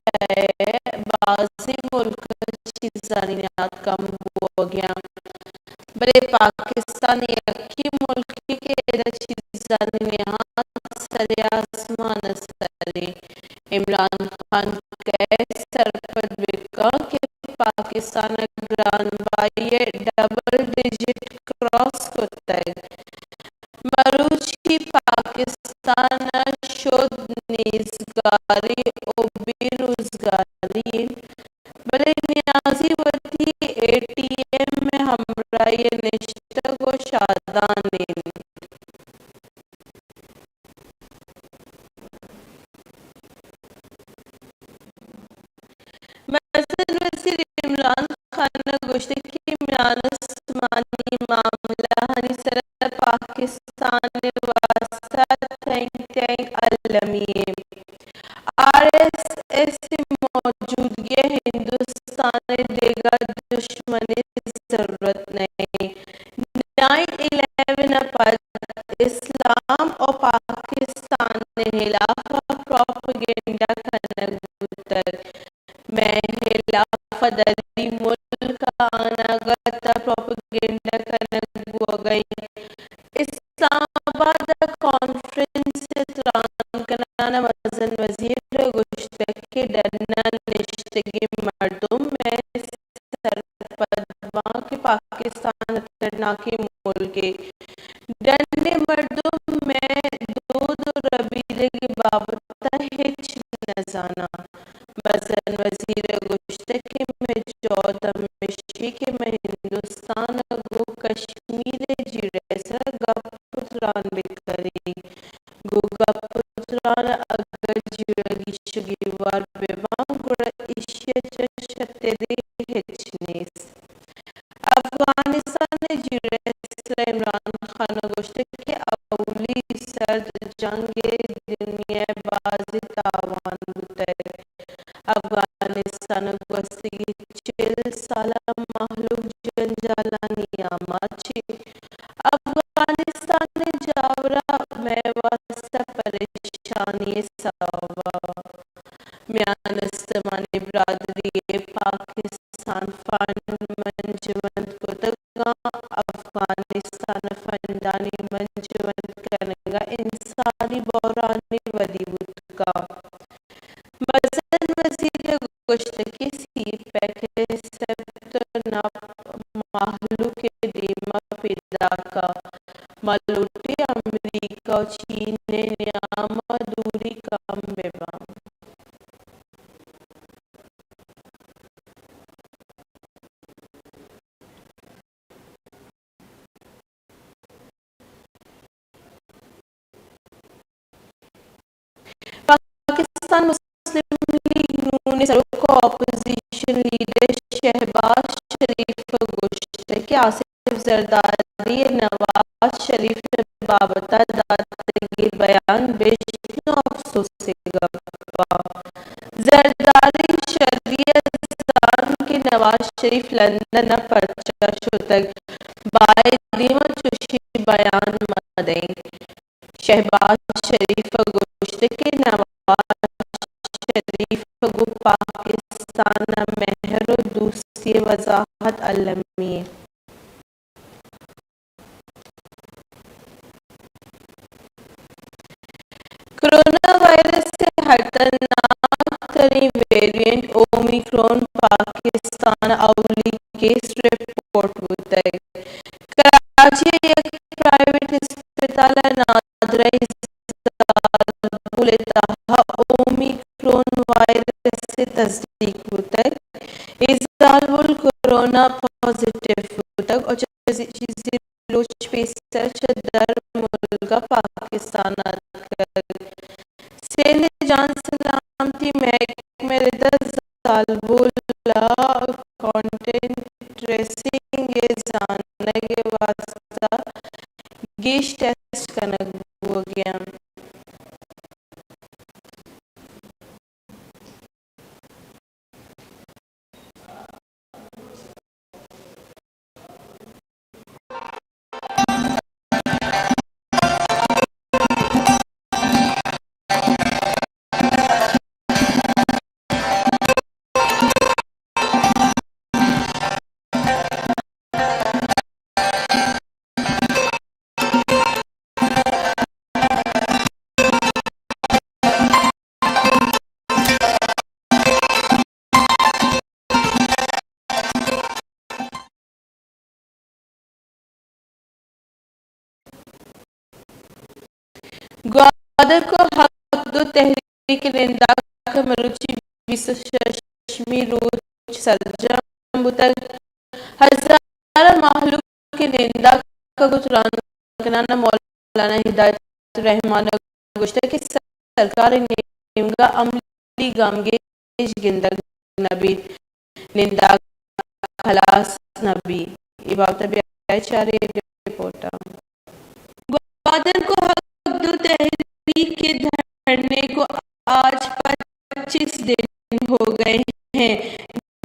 بازیں ملک ء چیزانی نیاد کم بوگ ء انت، بلے پاکستان یکیں ملکے کہ ادا چیزانی نیاد سر آسمان ء سر انت۔ عمران خان کئے سرپد بہ کن کہ پاکستان ء گران بہائی ء ڈبل ڈیجٹ کراس کتگ۔ مروچی پاکستان ء شد، نیزگاری ء بے روزگاری انت، بلے نیازی وتی اے ٹی ایم ء ہمراہی ء نشتگ ء شادان انت۔ مزن وزیر عمران خان ء گوشتگ کہ میان استمانی معاملہانی سر ء پاکستان ء واستہ تھنک ٹینک المی انت۔ آر ایس ایس ء موجودگی ء ہندوستان ء دگہ دشمنے ضرورت نہ انت۔ نائن الیون ء پد اسلام ء پاکستان ء ہلاف ء پروپیگنڈا کنگ بوتگ۔ مئے ہلاف ء دری ملک ء اناگت ء پروپیگنڈا کنگ بوگ ء انت۔ اسلام آباد ء کانفرنس ء تران کنان ء مزن وزیر ء گوشتگ کہ ڈن ء نشتگیں مردم مئے سرپد باں کہ پاکستان خطرناکیں ملکے۔ ڈن ء مردم مئے دود ء ربیدگ ء بابت ء ہچ نہ زاناں۔ مزن وزیر ء گوشتگ کہ مئے جہد ہمیش انت کہ مئے ہندوستان ء گوں کشمیر ء جیڑہ ء سرا گپ ء تران بہ کنیں۔ گوں گپ ء تران ء اگاں جیڑہ گیش ء گیوار بہ باں، گڑا ایشی ء چہ شتریں ہچ نیست۔ افغانستان ء جیڑہ ء سرا عمران خان ء گوشتگ کہ اولی سرد جنگ ء دنیا ء بازیں تاوان بوتگ۔ افغانستان ء گوستگیں چل سال ء مہلوک جنجالانی آماچ انت۔ افغانستان ء جاور ء مئے واستہ پریشانی ء سوب ء۔ میان استمانی برادری ء پاکستان فنڈ منجمند کتگ ء افغانستان ء فنڈانی منجمند کنگ ء انسانی بحرانے ودی بوت کنت۔ مزن وزیر ء گوشتگ کہ سی پیک ء سبت ء نپ مہلوک ء دیم ء پیداک ء ما لوٹیں امریکہ ء چین ء نیام ء دوری کم بہ باں۔ پاکستان مسلم لیگ نون ء سروک ء اپوزیشن لیڈر شہباز شریف ء گوشتگ کہ آصف زرداری ء نواز شریف ء بابت ء داتگیں بیان بژن ء افسوس ء گپ ء۔ زرداری شری ء زانت کہ نواز شریف لندن ء پرچا شتگ، باید دیم ء چوشیں بیان مہ دئیں۔ شہباز شریف ء گوشت کہ نواز شریف ء گوں پاکستان ء مہر ء دوستی ء وضاحت المی انت۔ کرونا وائرس ء کہ خطرناک تریں ویریئنٹ اومیکرون پاکستان ءَ اولی کیس رپورٹ بوتگ۔ کراچی ءِ یک پرائیویٹ اسپتال ءَ نادراہی زالبول ءِ تہا اومیکرون وائرس ءِ تصدیق بوتگ۔ اے زالبول کورونا پازیٹیو بوتگ ءُ چہ چیزے روچ پیسر چہ در ملک ءَ پاکستان ءَ اتکگ۔ سندھ ءِ جان سلامتی محکمہ ءِ رد ءَ زالبول ءِ کانٹیکٹ ٹریسنگ ءِ زانگ ءِ واستہ گیش ٹیسٹ کنگ بوگ ءَ انت۔ گوادر کو حق دو تحریک ننداک مروچی بیست و ششمی روچ سرجم بوتگ۔ ہزاراں مہلوک کہ ننداک ءَ گوں تران کنان ءَ مولانا ہدایت الرحمان ءَ گوشتگ کہ سرکار ءِ نیمگ ءَ عملی گامگیج گندگ نہ بیت، ننداک ہلاس نہ بیت۔ اے بابت ءَ بیا چاریں رپورٹ ءَ۔ گوادر کو حق دو تحریک کے دھرنے کو آج پچیس دن ہو گئے ہیں۔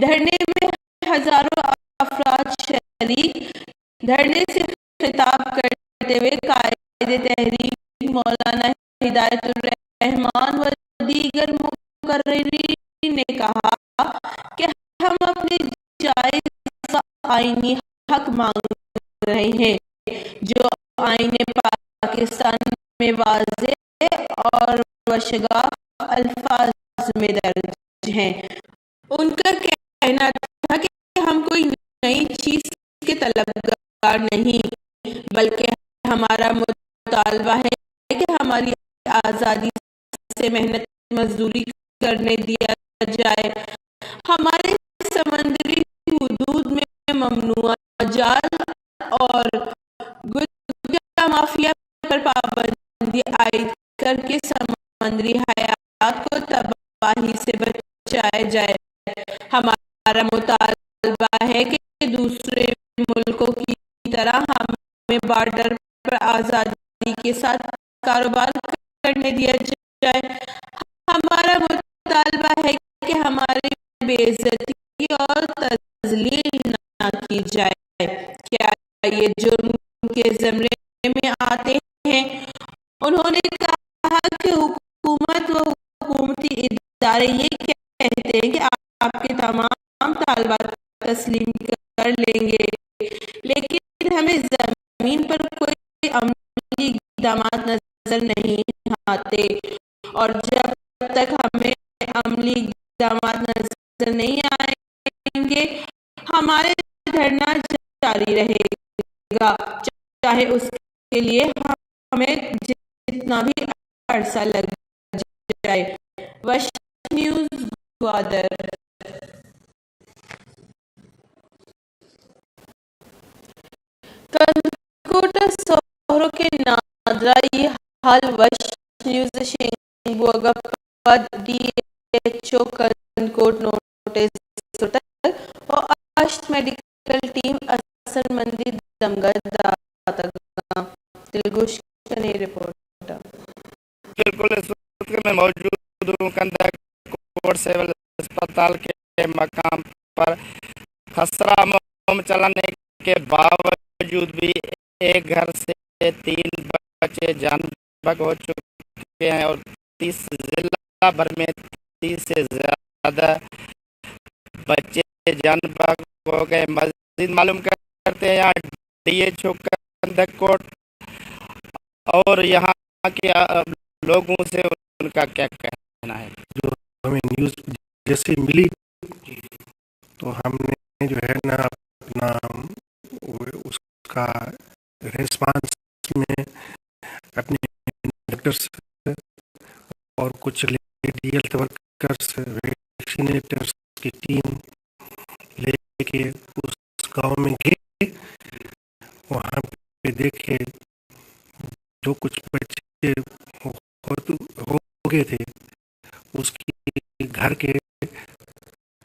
دھرنے میں ہزاروں افراد شریک۔ دھرنے سے خطاب کرتے ہوئے قائد تحریک مولانا ہدایت الرحمان و دیگر مقررین نے کہا کہ ہم اپنے جائز و آئینی حق مانگ رہے ہیں، جو آئین پاکستان میں واضح اور وشگاف الفاظ میں درج ہیں۔ ان کا کہنا تھا کہ ہم کوئی نئی چیز کے طلبگار نہیں، بلکہ ہمارا مطالبہ ہے کہ ہماری آزادی سے محنت مزدوری کرنے دیا جائے۔ ہمارے سمندری حدود میں ممنوعہ جال اور گٹکا مافیا پر پابندی عائد کر کے سمندری حیات کو تباہی سے بچایا جائے۔ ہمارا مطالبہ ہے کہ دوسرے ملکوں کی طرح ہمیں بارڈر پر آزادی کے ساتھ کاروبار کرنے دیا جائے۔ ہمارا مطالبہ ہے کہ ہماری بے عزتی اور تذلیل نہ کی جائے۔ کیا یہ جرم کے زمرے میں آتے ہیں؟ انہوں نے کہا کہ حکومت و حکومتی ادارے یہ کہتے ہیں کہ آپ کے تمام طالبات تسلیم کر لیں گے، لیکن ہمیں زمین پر کوئی عملی اقدامات نظر نہیں آتے، اور جب تک ہمیں عملی اقدامات نظر نہیں آئیں گے، ہمارے دھرنا جاری رہے گا، چاہے اس کے لیے ہمیں جتنا بھی عرصہ لگ جائے۔ وش نیوز گوادر۔ کنکوٹ ءِ سہرک ءِ نادراہی حال۔ وش نیوز ءِ شنگ بوگ ءَ پد ڈی ایچ او کنکوٹ نوٹس زرتگ ءُ ہشت میڈیکل ٹیم اثرمندی دمگ ءَ داتگ اَنت۔ دلگوش کنیں رپورٹ ءَ۔ بالکل، اس وقت میں موجود ہوں کندہ کوٹ سول اسپتال کے مقام پر۔ خسرہ موم چلانے کے باوجود بھی ایک گھر سے تین بچے جان بحق ہو چکے ہیں اور تیس، ضلع بھر میں تیس سے زیادہ بچے جان بحق ہو گئے۔ مزید معلوم کرتے ہیں یہاں ڈی ایچ او کندہ کوٹ اور یہاں کے، آ، لوگوں سے ان کا کیا کہنا۔ कहना है? जो हमें न्यूज़ जैसे मिली, तो हमने जो है ना, अपना वो, उसका रिस्पांस में अपने डॉक्टर्स और कुछ लेडी हेल्थ वर्कर्स, वैक्सीनेटर्स की टीम लेके उस गांव में गए। वहाँ पे देखे, जो कुछ बच्चे हो, हो, हो गए थे, उसकी घर के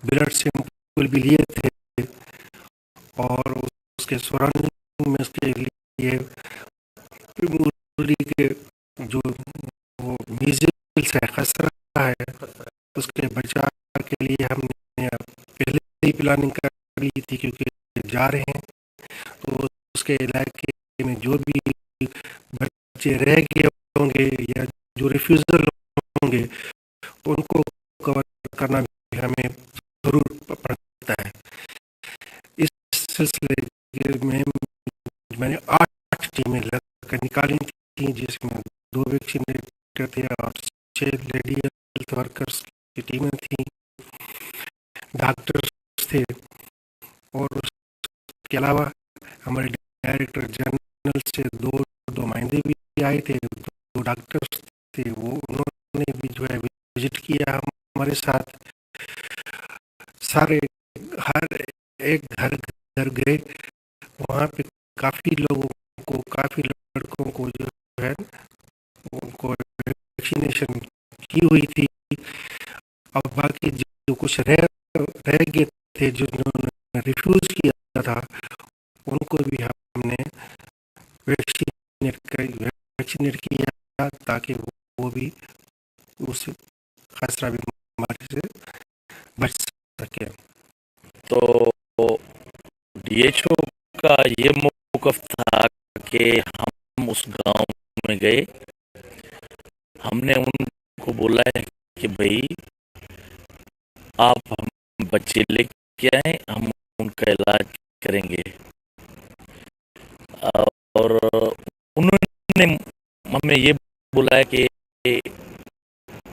ब्लड सैंपल भी लिए थे और उसके सराउंडिंग में उसके लिए पूरी के जो वो मीजल्स है, खसरा है, उसके बचाव के लिए हमने पहले ही प्लानिंग कर ली थी, क्योंकि जा रहे हैं, तो उसके इलाके में जो भी बच्चे रह गए होंगे या जो रिफ्यूजल होंगे, उनको कवर करना भी हमें जरूर पड़ता है। इस सिलसिले में मैंने आठ टीमें लग कर निकाली थी, जिसमें दो वैक्सीनेटर थे और छह लेडी हेल्थ वर्कर्स की टीमें थी, डॉक्टर्स थे, और उसके अलावा हमारे डायरेक्टर जनरल से दो नुमाइंदे भी आए थे, दो डॉक्टर्स थे, वो, उन्होंने भी जो है विजिट किया हमारे साथ। सारे, हर एक घर घर गए, वहाँ पे काफ़ी लोगों को, काफ़ी लड़कों को जो है, उनको वैक्सीनेशन की हुई थी। अब बाकी जो कुछ रह, रह गए थे, जिन्होंने रिफ्यूज किया था, उनको भी हमने वैक्सीनेट कर, वैक्सीनेट किया, ताकि वो भी उस खसरा बीमारी से बच सके। तो डीएचओ का ये मौकफ था कि हम उस गांव में गए, हमने उनको बोला है कि भाई, आप हम बच्चे लेके आए, हम उनका इलाज करेंगे। और उन्होंने हमें ये बोला है कि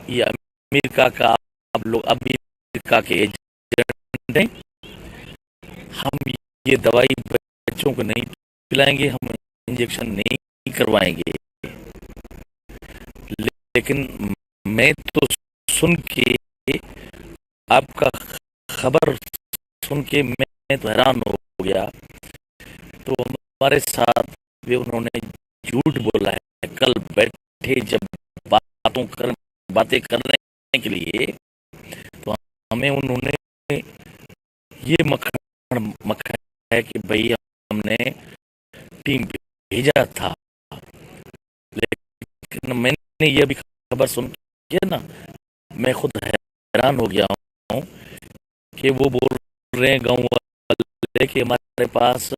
ये अमेरिका का, आप लोग अमेरिका के एजेंट हैं, हम ये दवाई बच्चों को नहीं पिलाएंगे, हम इंजेक्शन नहीं करवाएंगे। लेकिन मैं तो सुन के, आपका खबर सुन के मैं तो हैरान हो गया। तो हमारे साथ भी उन्होंने झूठ बोला है। कल बैठे जब बातों कर, बातें करने के लिए, तो हमें उन्होंने ये मक्खन मक्खन है कि भाई, हमने टीम भेजा था, लेकिन मैंने ये अभी खबर सुन के ना, मैं खुद हैरान हो गया हूँ कि वो बोल रहे हैं, गाँव वाले, कि हमारे पास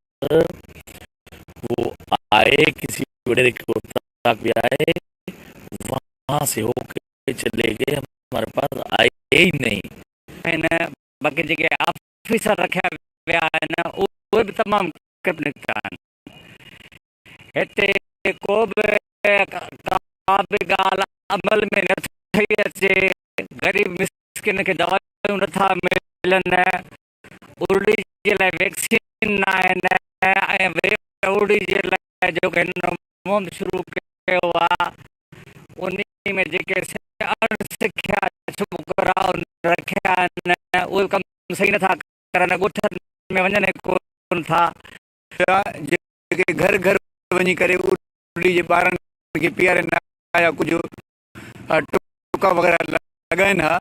वो आए, किसी वडेरे के उताक भी आए, वहाँ से होके चले गए, हमारे पास आए ही नहीं। ۽ باقي جيڪي آفيسر رکيا ويا آهن، اهي به تمام ڪرپٽ نڪتا آهن. هتي ڪو به، ڪا به ڳالهه عمل ۾ نه ٿي اچي. غريب مسڪين کي دوائيون نٿا ملن، ارڙي جي لاءِ ويڪسين نه آهن، ۽ وري ارڙي جي لاءِ جو هن موم شروع ڪيو آهي، ان ۾ جيڪي اڻ سکيا ڇوڪرا رکيا آهن، اهي ڪم صحيح نٿا ڪرن، ڳوٺن ۾ وڃن ئي ڪونه ٿا. جيڪي گهر گهر وڃي ڪري اردي جي ٻارن کي پيئارين ها يا ڪجهه، ا، ٽڪا وغيره لڳائين ها.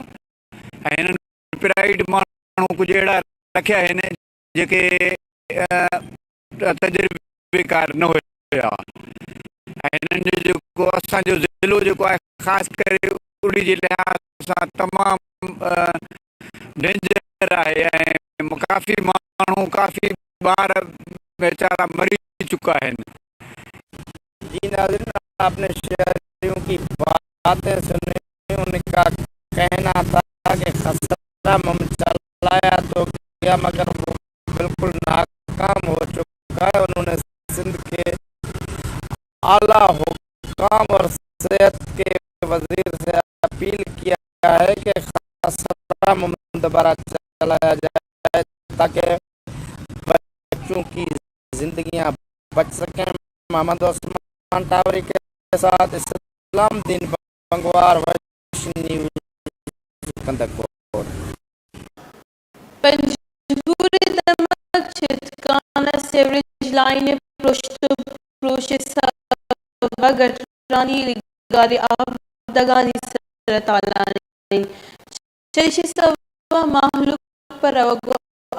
۽ هنن پرائيڊ ماڻهو ڪجهه اهڙا رکيا آهن جيڪي، ا، تجربيڪار نه هئا. ۽ هنن جو جيڪو اسان جو ضلعو جيڪو آهي، خاص ڪري اڙي جي لحاظ سان تمام، ا، ڊينجر آهي ۽ ڪافي ماڻهو، ڪافي ٻار ويچارا مري چڪا آهن. جي ناظرين، آپ نے شهريون ڪي باتين سني، ان ڪا ڪهنا ٿا ڪي خسرا مم چلايا تو ڪيا، مگر هو بلڪل ناڪام هو چڪا آهي. انهون سنڌ کي اعليٰ حڪام اور صحت کي وزير سي اپيل ڪيا چاہے کہ خاص طرح ممد برا چلایا جائے، تاکہ بچوں کی زندگیاں بچ سکیں۔ محمد عثمان ٹاوری کے ساتھ اسلام دین بنگوار، ویش نیوز، کندکوٹ۔ پنجگور ءِ دمگ چتکان ءَ سیوریج لائن ءِ پرشت ءُ پروش ءِ سبب ءَ گٹرانی گار ءِ آب دگانی سر ءَ تالان اِنت۔ چریشی ءِ سبب ءَ مہلوک پہ روگ ءُ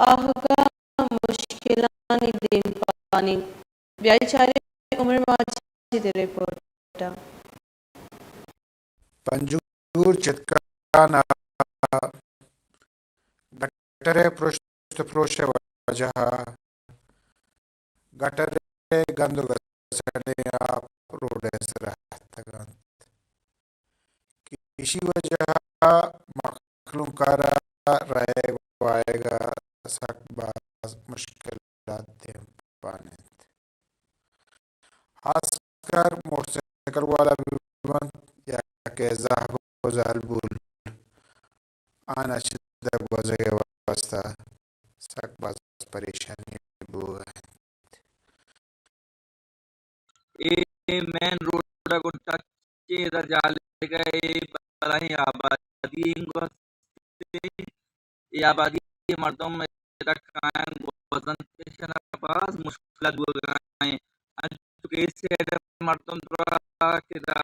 آہگ ءَ مشکلانی دیمپان اِنت۔ بیا چاریں عمر ماجد ءِ رپورٹ ءَ۔ پنجگور چتکان ءَ گٹر ءِ پرشت ءُ پروش ءِ وجہ ءَ گٹر ءِ گند ءُ گسڑیں آپ روڈ ءِ سر ءَ اتکگ اَنت کہ ایشی ءِ وجہ ءَ مخلوق ءَ را رہگ ءُ آیگ ءَ سک باز مشکلات دیمپان اَنت۔ خاص کر موٹر سائیکل والا بہ بنت یا کہ زہگ ءُ زالبول، آناں چہ در گوزگ ءِ واستہ سک باز پریشانی بوگ ءَ اِنت۔ اے مین روڈ ءَ گوں ٹچ ایں، ادا جالگہ اے بلاہیں آبادی ایں گوستیں۔ اے آبادی ءِ مردم ادا کایاں گوزنت، ایشاں باز مشکلات بوگ ءَ ایں۔ انچو کہ اے سائیڈ ءِ مردم درا کہ ادا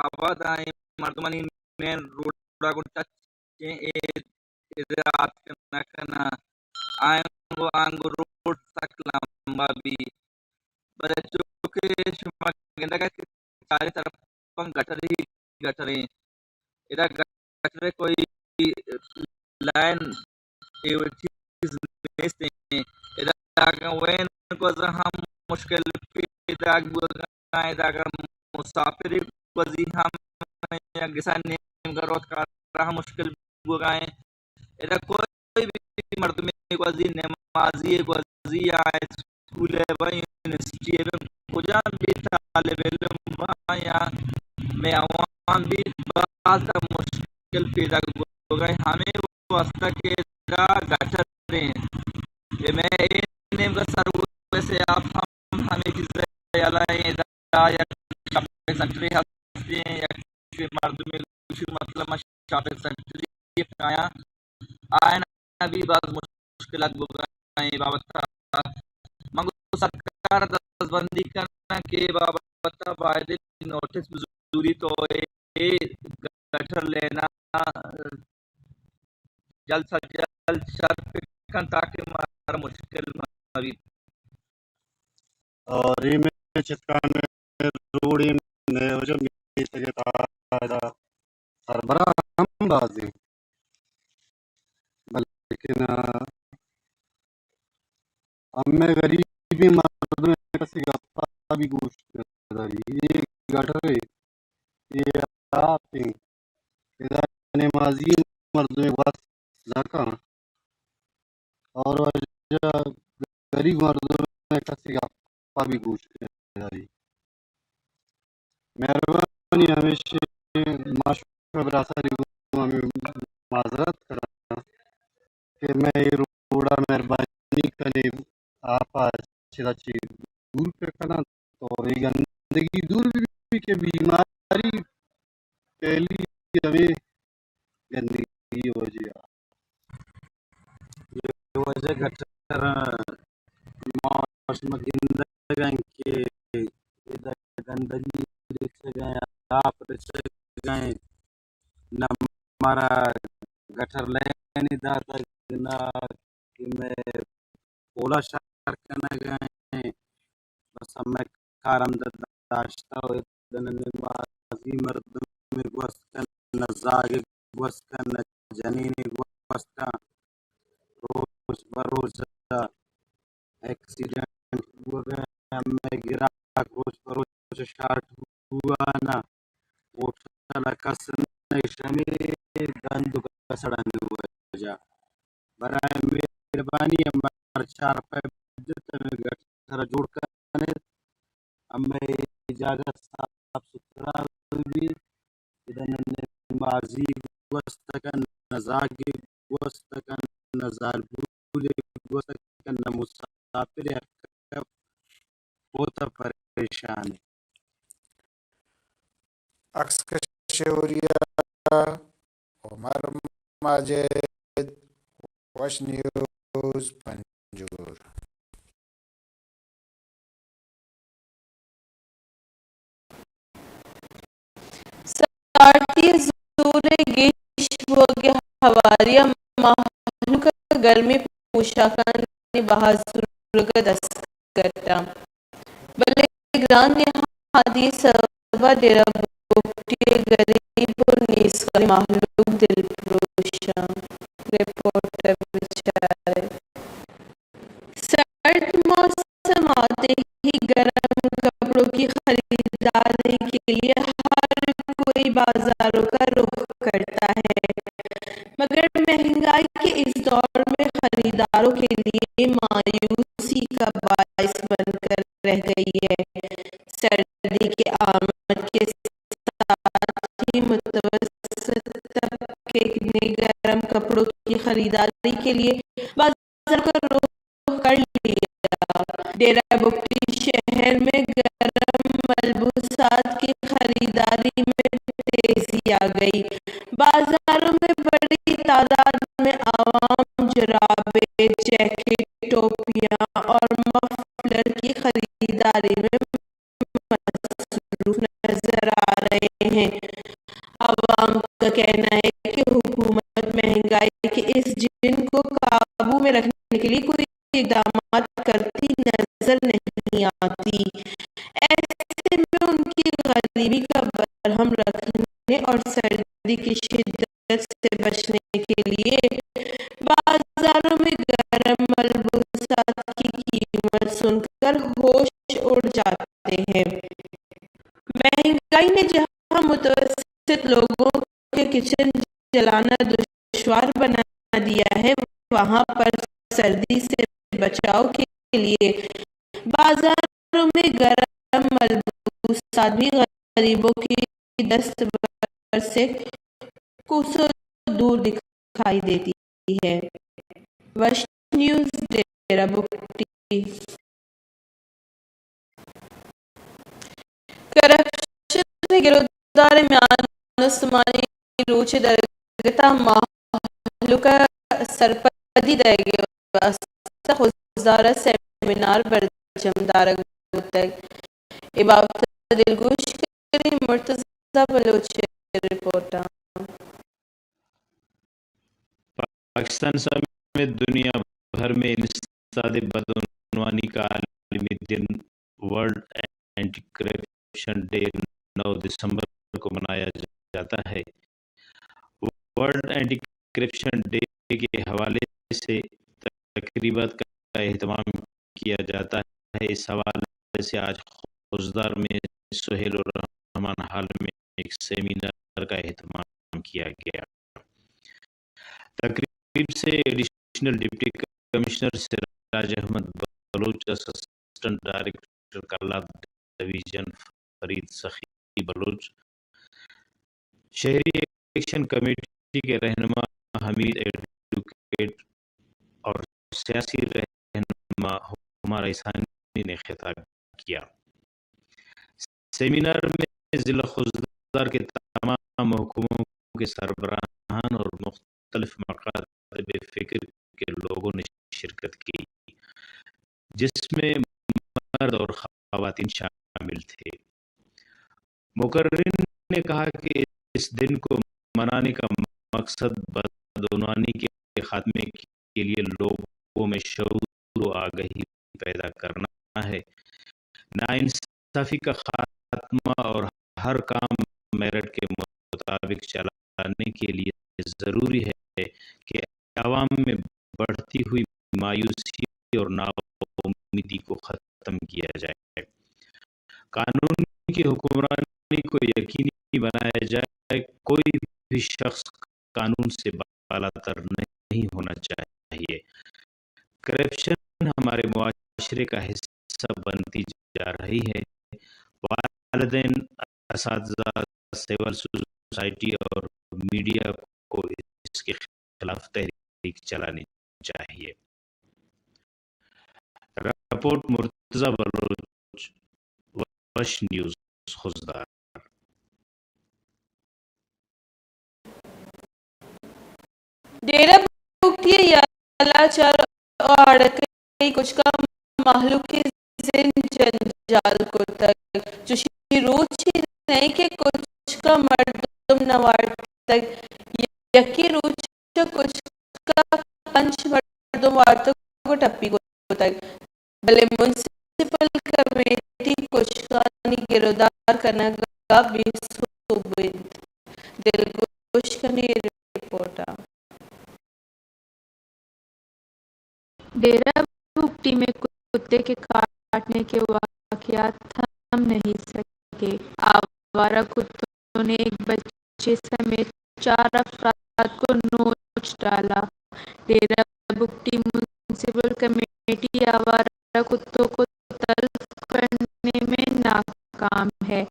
آباد ایں، مردمانی مین روڈ ءَ گوں ٹچ ایں، اے ادا آتک نہ کناں۔ آنگو آنگو روڈ سک لمبا بی۔ بلے چو کہ شما گندگ ءَ کہ چاریں طرفاں گٹر ہی گٹر ایں۔ ادا گٹر ءِ کوئی لائن اے چیز نیست ایں۔ ادا اگاں وین گوزاں ہم مشکل پیداک بوگ ءَ ایں۔ ادا اگاں مسافرے گوزی ہم یا گسا نیمگ ءَ روت کار ءَ ہم مشکل بوگ ءَ ایں۔ ادا کوئی بھی مردمے گوزی، نمازی گوزی یا اسکول ءَ بہ، یونیورسٹی ءَ بہ، کجام بھی طالب علم بہ یا مئے عوام بھی باز مشکل پیدا بوگ ءَ ایں۔ ہمے واسطہ کہ ادا گٹر ایں۔ اے مئے اے نیمگ ءَ سروس ءِ آپ ہم ہمے چیز ءِ یلہ ایں۔ ادا یک شاپنگ سینٹرے ہست ایں، یک مردمے گوشی مطلب ما شاپنگ سینٹرے ءَ کایاں، آیاں بھی باز مشکلات بوگ ءَ ایں۔ اے بابت ءَ من گوں سرکار ءَ دزبندی کناں کہ اے بابت ءَ باید نوٹس بزوری تو اے گٹر لین ءَ جلد سے جلد شر بکن تاکہ مارا مشکل مہ بیت۔ اور اے مئے چتکان ءِ روڈ ایں، مئے وجہ میتگ ءِ تہا ادا ہربرا ہم باز ایں، بلکن ہمے غریبیں مردم ءِ کسی گپا بھی گوش نہ داری۔ اے گٹر ایں، اے آپ ایں، ادا نمازی مردم ءِ وس نہ کن اور واجہ غریب مردم ءِ کسی گپا بھی گوش نہ داری۔ مہربانی ہمیش ایں، ما شما براسانی گوں ہمے معذرت کناں کہ مئے اے روڈ ءَ مہربانی کن ئے آپ ءَ چدا چہ دور بہ کن اَنت اور اے گندگی دور بہ بیت کہ بیماری پہلی ہمے گندگی ءِ وجہ ءَ۔ اے وجہ گٹر ما شما گندگ ءَ ایں کہ ادا گندگی رچگ ءَ ایں، آپ رچگ ءَ ایں، نہ مارا گٹر لائن داتگ، نہ کہ مئے پولا شر کنگ ءَ ایں۔ بس ہمے کار ہمدا داشتہ و ادا نہ نمازی مردم ءِ گوست کن، نہ زاگ ءِ گوست کن، نہ جنین ءِ گوست کن۔ روچ بہ روچ ءَ ایکسیڈنٹ بوگ ءَ، ہمے گراک روچ بہ روچ شارٹ بوان ءَ، ہوٹل ءَ کس نہ اِش، ہمے گند ءُ گسڑانی وجہ۔ برائے مہربانی ہمے چارپائی بدت، ہمے گٹر ءَ جوڑ کن اِت، ہمے جاگہ صاف ستھرا بہ بیت۔ ادا نمازی گوست کنت، نہ زاگے گوست کنت، نہ زالبولے گوست کنت، نہ مسافرے اتکگ، بوتہ پریشانے۔ عکس کش اوریا، عمر ماجد، وش نیوز، پنجگور۔ سارتی ءِ زور ءِ گیش بوگ ءِ ہواری ءَ مہلوک ءَ گرمیں پوشاکانی بہا زورگ ءَ دست کپتہ، بلے گران نہادی ءِ سبب ءَ ڈیرہ بگٹی ءِ گریب ءُ نیزگاریں مہلوک دلپروش اَنت۔ رپورٹ ءَ بچار ات۔ سرد موسم آتے ہی گرم کپڑوں کی خریداری کے لیے ہر کوئی بازاروں کا رخ کرتا ہے، مگر مہنگائی کے اس دور میں خریداروں کے لیے مایوسی کا باعث بن کر رہ گئی ہے۔ سردی کے آمد کے ساتھ ہی متوسط طبقے نے گرم کپڑوں کی خریداری کے لیے بازار کا رخ کر لیا۔ ڈیرہ بگٹی شہر میں گرم ملبوسات کی خریداری میں تیزی آ گئی۔ بازاروں میں بڑی تعداد میں عوام جرابے، جیکٹ، ٹوپیاں اور مفلر کی خریداری میں مصروف نظر آ رہے ہیں۔ عوام کا کہنا ہے کہ حکومت مہنگائی کے اس جن کو قابو میں رکھنے کے لیے کوئی اقدامات کرتی نظر نہیں آتی۔ ایسے میں ان کی غریبی کا برہم رکھنے اور سردی کی شدت سے بچنے کے لیے بازاروں میں گرم ملبوسات کی قیمت سن کر ہوش اڑ جاتے ہیں۔ مہنگائی نے جہاں متوسط لوگوں کے کچن جلانا دشوار بنا دیا ہے، وہاں پر سردی سے بچاؤ کے لیے بازاروں میں گرم ملبوسات بھی غریبوں کی دستبر سے کوسوں دور دکھائی دیتی ہے۔ وش نیوز، ڈیرہ بگٹی۔ کرپشن ءِ گرودار ءِ میان استمانی روچ ءِ درگت ءَ مہلوک ءَ سرپدی دئیگ ءِ واستہ خضدار ءَ سیمینار برجم دارگ بوتگ۔ اے بابت ءَ دلگوش کنیں مرتضی بلوچ ءِ رپورٹ ءَ۔ پاکستان سمیت دنیا بھر میں انسداد بدعنوانی کا عالمی دن ورلڈ اینٹی کرپشن ڈے نو دسمبر کو منایا جاتا ہے۔ ورلڈ اینٹی کرپشن ڈے کے حوالے سے تقریبات کا اہتمام کیا جاتا ہے۔ اس حوالے سے آج خضدار میں سہیل الرحمان ہال میں ایک سیمینار کا اہتمام کیا گیا۔ تقریب سے ایڈیشنل ڈپٹی کمشنر سراج احمد بلوچ، اسسٹنٹ ڈائریکٹر کلات ڈویژن فرید سخی بلوچ، شہری ایکشن کمیٹی کے رہنما حمید ایڈوکیٹ اور سیاسی رہنما ہما رئیسانی نے خطاب کیا۔ سیمینار میں ضلع خضدار کے تمام محکموں کے سربراہان اور مختلف مکاتب فکر کے لوگوں نے شرکت کی، جس میں مرد اور خواتین شامل تھے۔ مقررین نے کہا کہ اس دن کو منانے کا مقصد بدعنوانی کے خاتمے کے لیے لوگوں میں شعور و آگہی پیدا کرنا ہے۔ ناانصافی کا خاتمہ اور ہر کام میرٹ کے مطابق چلانے کے لیے ضروری ہے کہ عوام میں بڑھتی ہوئی مایوسی اور ناامیدی کو ختم کیا جائے۔ قانون کی حکمرانی کو یقینی بنایا جائے، کوئی بھی شخص قانون سے بالاتر نہیں ہونا چاہیے۔ کرپشن ہمارے معاشرے کا حصہ بنتی جا رہی ہے۔ والدین، اساتذہ، سول سوسائٹی اور میڈیا کے خلاف تحریک چلانی چاہیے۔ رپورٹ مرتضی بلوچ، وش نیوز، خضدار۔ ڈیرہ بگٹی ء یلہ چار ء آڑکئی کچکا مہلوک ء زند جنجال کتگ۔ چوشی روچے نئے کہ کچکا مردم نہ وارتگ۔ یکے روچ ء کچکا پنچ مردم وارتگ ء ٹپی کتگ۔ بلے میونسپل کمیٹی کچکانی گرودار کنگ ء بے سوب انت۔ دلگوش کنیں رپورٹ ء۔ ڈیرہ بگٹی میں کتے کے کاٹنے کے واقعات تھم نہیں سکے۔ آوارہ کتوں نے ایک بچے سمیت چار افراد کو نوچ ڈالا۔ ڈیرہ بگٹی میونسپل کمیٹی آوارہ کتوں کو تلف کرنے میں ناکام ہے۔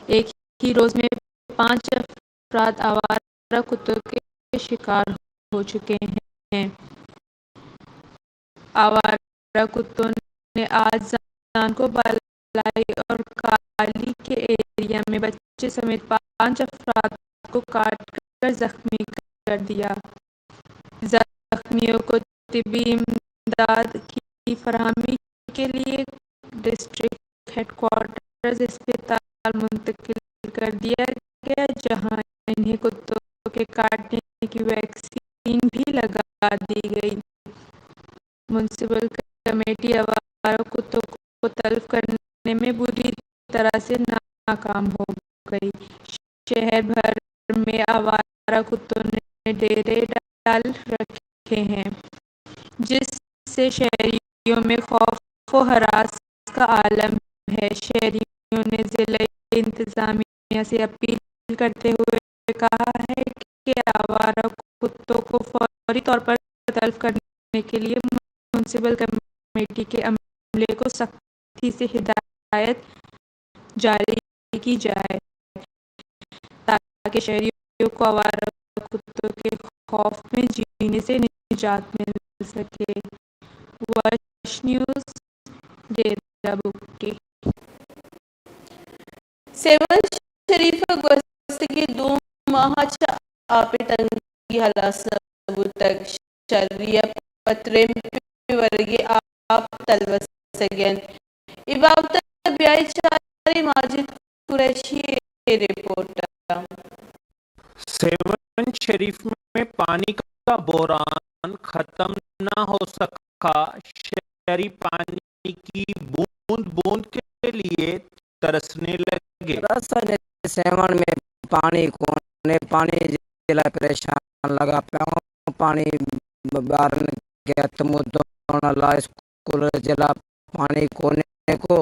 ایک ہی روز میں پانچ افراد آوارہ کتوں کے شکار ہو چکے ہیں۔ آوارہ کتوں نے آج زان کو بالائی اور کالی کے ایریا میں بچے سمیت پانچ افراد کو کاٹ کر زخمی کر دیا۔ زخمیوں کو طبی امداد کی فراہمی کے لیے ڈسٹرکٹ ہیڈ کوارٹرز اسپتال منتقل کر دیا گیا، جہاں انہیں کتوں کے کاٹنے کی ویکسین بھی لگا دی گئی۔ میونسپل کمیٹی آوارہ کتوں کو تلف کرنے میں بری طرح سے ناکام ہو گئی۔ شہر بھر میں آوارہ کتوں نے ڈیرے ڈال رکھے ہیں، جس سے شہریوں میں خوف و ہراس کا عالم ہے۔ شہریوں نے ضلع انتظامیہ سے اپیل کرتے ہوئے کہا ہے کہ آوارہ کتوں کو فوری طور پر تلف کرنے کے لیے میونسپل کمیٹی کے عملے کو سختی سے ہدایت جاری کی جائے، تاکہ شہریوں کو آوارہ کتوں کے خوف میں جینے سے نجات مل سکے۔ وش نیوز، ڈیرہ بگٹی۔ سیون شریف ء گوستگیں دو ماہ ء چہ آپ ء تنگی ہلاس نہ بوتگ۔ شری ء پتریں پہ ورگے آپ تلوسگ ء انت۔ اے بابت ء بیائے چاریں ماجد قریشی ء رپورٹ ء۔ سیون شریف میں پانی کا بحران ختم نہ ہو سکا، شہری پانی کی بوند بوند کے لیے ترسنے لگے۔ راسا نے سیوان میں پانی کونے، پانی جلا پریشان لگا پیا ہوں، پانی بارن گیت مدون لا اسکول جلا پانی کونے کو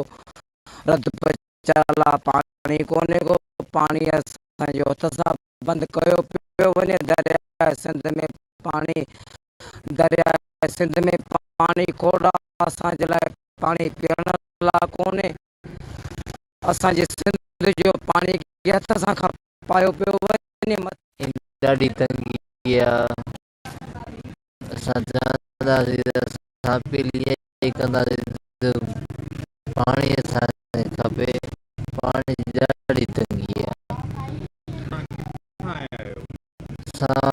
رد پچالا پانی کونے کو پانی اساں جو تسا بند کیو پیو ونے دریا سندھ میں پانی، دریا سندھ میں پانی کوڑا اساں جلائے پانی پیڑن لا کونے۔ اساں جی سندھ جو پانی گیا تساں کھا پایو پیو ونے مت۔ ڈاڈی تنگی آ اساں چاہنداسیں اساں اپیل اے کنداسیں پانی اساں کھپے، پانی ڈاڈی تنگی آ۔ اساں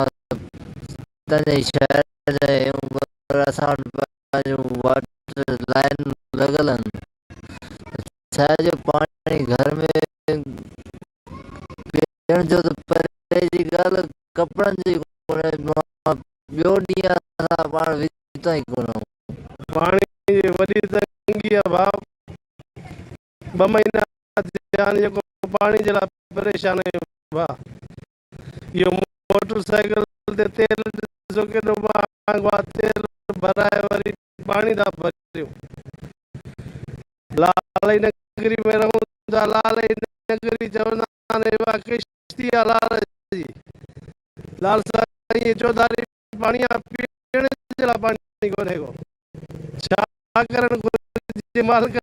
تنے شہر جائے، اساں جو واٹر لائن لگل انت، شاید جو پانی گھر میں پیݨ جو تو پرے جی ڳالھ، کپڑاں جی کونے، ٻیو ݙینہہ اساں پاݨ وچ تائیں کونے۔ پاݨی جی وݙی تنگی ہے بھاؤ، ٻہ مہینہ تھیا آن جیکو پاݨی جیلا پریشان ہے بھا۔ اهو موٽر سائيڪل تي تيل ڏسو ڪيڏو مهانگو آهي، تيل ڀرائي وري پاڻي ٿا ڀريو. لالي نگري ۾ رهون ٿا، لالي نگري چوندا آهن اها ڪشتي آهي لال جي. لال سائين چوڌاري پاڻي آهي، پيئڻ جي لاءِ پاڻي ڪونهي ڪو. ڇا ڪرڻ گهرجي؟ مالڪ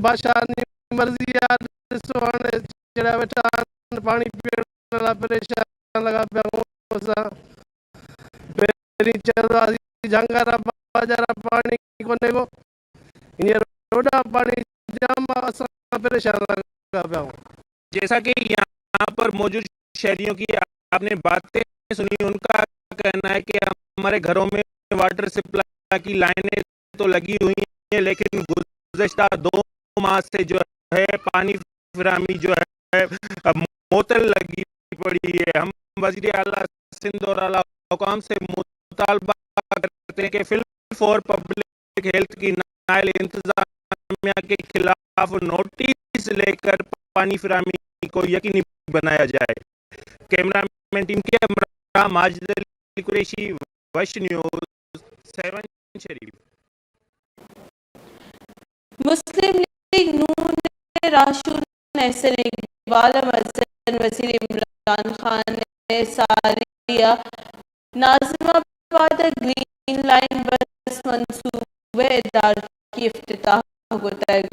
بادشاهه جي مرضي آهي. ڏسو هاڻي چڙيا ويٺا آهن، پاڻي پيئڻ لاءِ پريشان لڳا پيا آهيون اسان. چرواسی جھنگ ءَ را باجار ءَ پانی کنگ ءَ، انچیں روڈ ءَ پانی جام ءَ اساں پریشان لگا پہ آں۔ جیسا کہ یہاں پر موجود شہریوں کی آپ نے باتیں سنی، ان کا کہنا ہے کہ ہمارے گھروں میں واٹر سپلائی کی لائنیں تو لگی ہوئی ہیں، لیکن گزشتہ دو ماہ سے جو ہے پانی فراہمی جو ہے معطل لگی پڑی ہے۔ ہم وزیر اعلیٰ سندھ اور اعلیٰ حکام سے مطالبہ کرتے ہیں کہ فل فور پبلک ہیلتھ کی نااہل انتظامیہ کے خلاف نوٹس لے کر پانی فراہمی کو یقینی بنایا جائے۔ کیمرہ مین ٹیم کے ہمراہ ماجد علی قریشی، وش نیوز، سیون شریف۔ مسلم لیگ نون ءِ راہشون احسن اقبال ءَ مزن وزیر عمران خان ءِ ساری ءَ ناظم آباد ءَ گرین لائن بس منصوبہ ءِ ادارکی افتتاح کتگ۔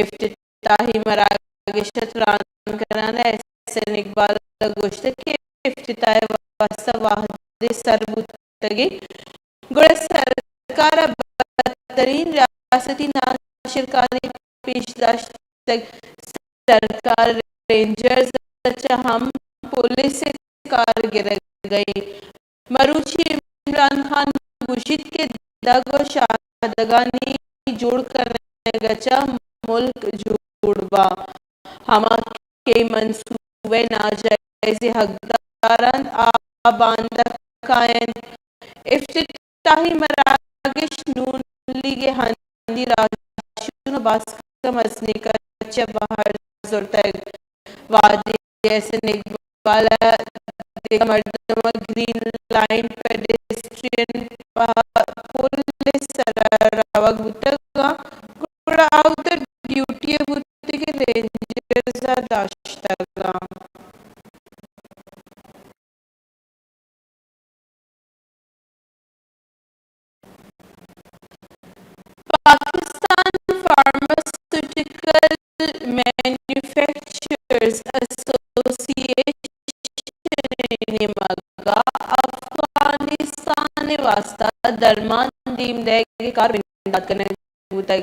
افتتاحی مراگش ءَ تران کنان ءَ احسن اقبال ءَ گوشتگ کہ افتتاح ءِ واستہ وھدے سر بوتگ ئے، گڑا سرکار ءَ بدترین ریاستی ناشرکاری پیش داشتگ۔ سرکار رینجرز ءَ چہ ہم پولیس ءِ کار گرگ ءَ اِنت۔ مروچی عمران خان گوشیت کہ دگ ءُ شاہدگانی جوڑ کنگ ءَ چہ ملک جوڑ باں۔ ہما کہ منصوبہ ءِ ناجائزیں حقدار اَنت، آ باندا کاینت۔ افتتاحی مراگش نون لیگ ءِ ہندی راہشون ءُ باسک ءَ مزنیں کچ ءَ بہر زرتگ۔ وھدے احسن اقبال ءَ دگہ مردماں گرین لائن پیڈسٹرین پول ءِ سرا روگ بوتگ اَنت، گڑا آ اودا ڈیوٹی ءَ بوتگ ءُ رینجرز ءَ داشتگ اَنت۔ پاکستان فارماسیوٹیکل مینوفیکچررز ایسوسی ایشن ءِ نیمگ ءَ افغانستان ءِ واستہ درمان دیم دئیگ ءِ کار بندات کنگ بوتگ۔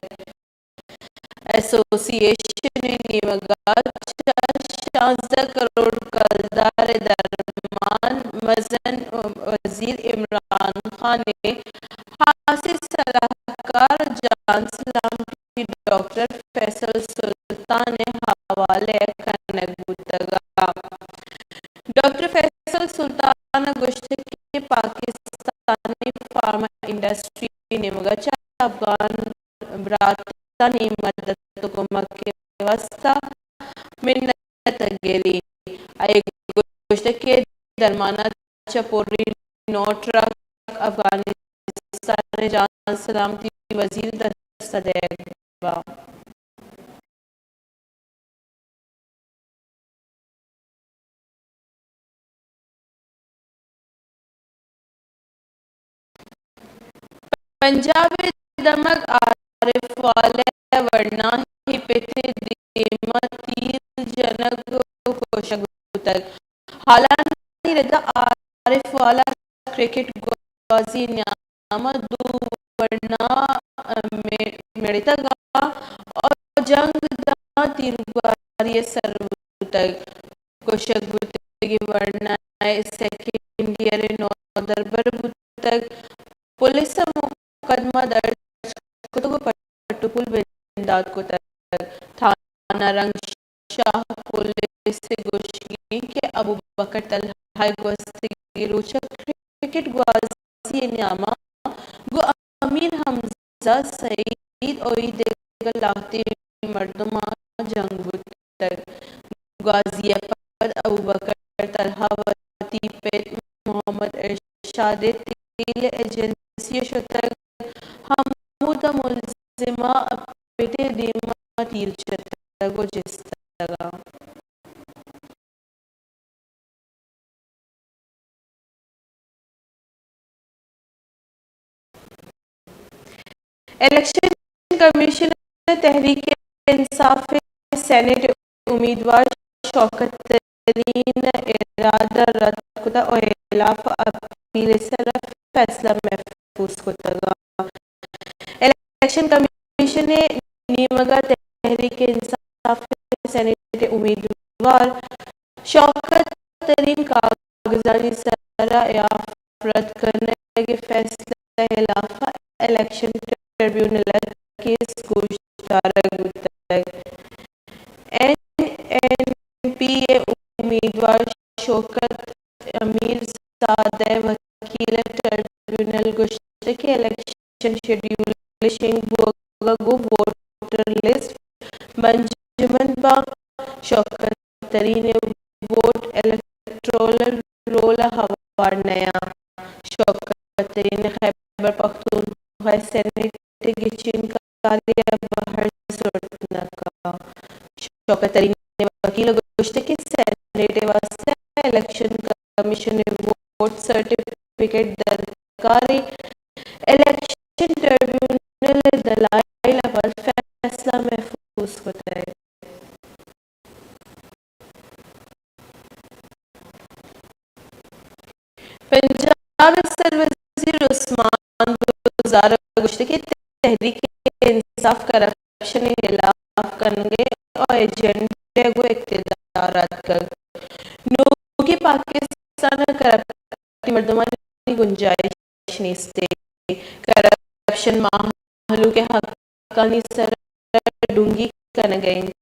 ایسوسی ایشن ءِ نیمگ ءَ چہ شانزدہ کروڑ کلدار ءِ درمان مزن وزیر عمران خان ءِ خاصیں سلاہکار جان سلامتی ڈاکٹر فیصل سلطان ءِ حوالہ ءَ کنگ بوتگ۔ ڈاکٹر فیصل سلطان ءَ گوشتگ کہ پاکستانی فارما انڈسٹری ءِ نیمگ ءَ چہ افغان براتانی مدد ءُ کمک ءِ واستہ منت ءَ گلیں۔ آئی ءَ گوشتگ کہ درمان ءَ چہ پوری نو ٹرک افغانستان ءِ جان سلامتی وزیر ءِ دست ءَ دئیگ باں۔ پنجاب ءِ دمگ عارف والا ءِ ورناہیں پت ءِ دیم ءَ تیر جنگ ءُ کشگ بوتگ۔ حالانی رد ءَ عارف والا کرکٹ گوازی ءِ نیام ءَ دو ورنا م-، مڑتگ اَنت ءُ جنگ داں تیرگواری ءَ سر بوتگ۔ کشگ بوتگیں ورنا ءِ سیکنڈ ایئر ءِ نودربر بوتگ۔ پولیس ءَ مقدمہ درج کتگ ءُ پٹ ءُ پول بندات کتگ۔ تھانہ رنگ شاہ پولیس ءِ گوشگ اِنت کہ ابوبکر طلحہ ءِ گوستگیں روچ ءَ کرکٹ گوازی ءِ نیام ءَ گوں امیر حمزہ سعید ءُ دگہ لہتیں مردماں جنگ بوتگ۔ گوازی ءَ پد ابوبکر طلحہ وتی پت محمد ارشاد ءِ تیل ایجنسی ءَ شتگ، ہمودا ملزم ءَ پت ءِ دیم ءَ تیر جتگ ءُ جستگ اَنت۔ الیکشن کمیشن ءَ تحریک انصاف ءِ سینیٹ امیدوار شوکت ترین ءِ ارادہ رد کتگ ءُ ایلاف ءَ اپیل ءِ سرا فیصلہ محفوظ کتگ۔ الیکشن کمیشن ءِ نیمگ ءَ تحریک انصاف ءِ سینیٹ ءِ امیدوار شوکت ترین کاغذانی سر ءَ اعاف رد کنگ ءِ فیصلہ ءِ ہلاف ءَ الیکشن ٹریبیونل ءَ کیس گوش دارگ بوتگ۔ این این پی ءِ امیدوار شوکت امیرزادہ ءِ وکیل ءَ ٹریبیونل ءَ گوشتگ کہ الیکشن شیڈیول ءِ شنگ بوگ ءَ گوں ووٹر لسٹ منجمند باں، شوکت ترین ءِ ووٹ الیکٹورل رول ءَ ہوار نیاں۔ شوکت ترین ءَ خیبر پختونخوا ءِ سینیٹ ءِ گچین کاری ءَ بہر زرت نہ کنت۔ شوکت ترین ءِ وکیل ءَ گوشتگ کہ سینیٹ ءِ واستہ الیکشن کمیشن ءِ ووٹ سرٹیفکیٹ درکار اِنت۔ الیکشن ٹریبیونل ءِ دلائل ءَ پد فیصلہ محفوظ کتگ۔ پنجاب ءِ سروزیر عثمان بزدار ءَ گوشتگ کہ تحریک انصاف کرپشن ءِ ہلاف کنگ ءِ ایجنڈا ءَ گوں اقتدار ءَ اتکگ۔ نوکیں پاکستان ءَ کرپٹ مردمانی گنجائش نیست۔ کرپشن مہلوک ءِ حقانی سر ءَ ڈونگی کنگ ءَ اِنت۔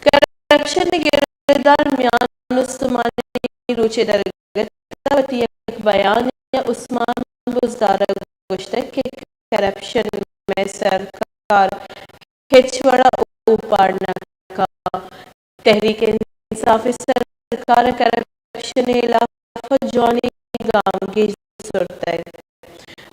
کرپشن ءِ گردار میان استمانی روچ ءِ درگت ءَ وتی یک بیان ءَ عثمان بزدار ءَ گوشتگ کہ کرپشن مئے سرکار ہچ وڑ ءَ اوپار نہ کنت۔ تحریک انصاف ءِ سرکار ءَ کرپشن ءِ ہلاف ءَ جوانیں گامگیج زرتگ۔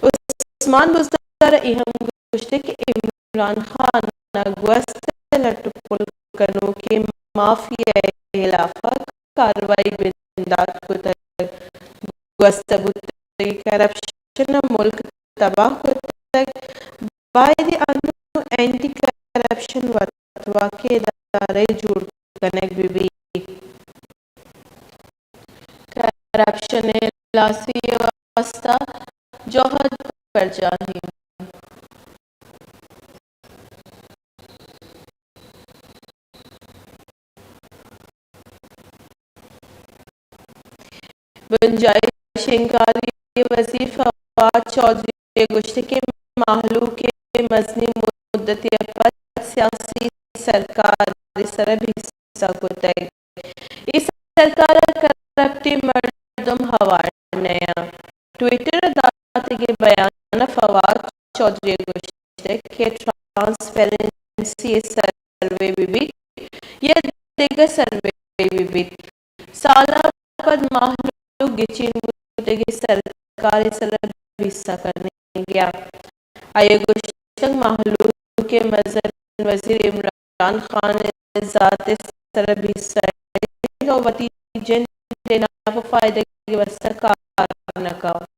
عثمان بزدار ءَ اے ہم گوشتگ کہ عمران خان ءَ گوست ءِ لٹ ءُ پل کنوکیں مافیا ءِ ہلاف ءَ کارروائی بندات کتگ۔ گوست ءَ بوتگیں کرپشن ءَ ملک تباہ کتگ۔ باید انوں اینٹی کرپشن وتواکیں ادارہ جوڑ کنگ بہ بیت۔ کرپشن ءِ ہلاسی ءِ واستہ جہد برجاہ اِنت۔ بنجاہی شنگکاری ءِ وزیر فواد چوہدری ءَ گوشتگ کہ مہلوک ءِ مزنیں مدتے ءَ پد سیاسی سرکار ءِ سر ءَ بھیسہ کتگ۔ اے سرکار ءَ کرپٹیں مردم ہوار نیاں۔ ٹویٹر ءَ داتگیں بیان ءَ فواد چوہدری ءَ گوشتگ کہ ٹرانسپیرنسی ءِ سروے بہ بیت یا دگہ سروے بہ بیت، سالاں پد مہلوک گچین بوتگیں سرکار ءِ سر ءَ بھیسہ کنگ ءَ اَنت۔ آئی ءَ گوشتگ مہلوک ءِ مزن وزیر عمران خان ءِ ذات ءِ سر ءَ بھیسہ اِنت ءُ وتی جند ءِ نپ ءُ فائدگ ءِ واستہ کار نہ کنت۔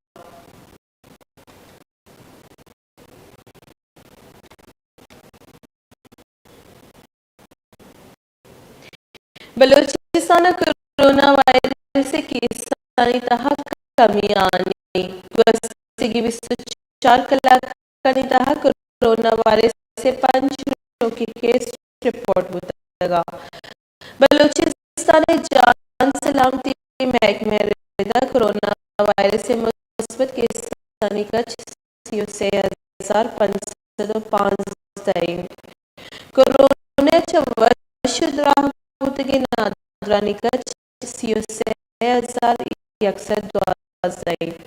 بلوچستان ءَ کرونا وائرس ءِ کیسانی تہا کمی آنی، گوستگیں بیست ءُ چار کلاکانی تہا کرونا وائرس ءِ پنچ نوکیں کیس رپورٹ بوتگ۔ بلوچستان ءِ جان سلامتی محکمہ ءِ ردا کرونا وائرس ءِ مثبت کیسانی کچ سی ءُ سے ہزار پنچ سد ءُ پانزدہ اِنت۔ کرونا ءَ چہ وش ءُ دراہ بوتگیں نادراہانی کچ سی ءُ سے ہزار یک سد دوازدہ اِنت۔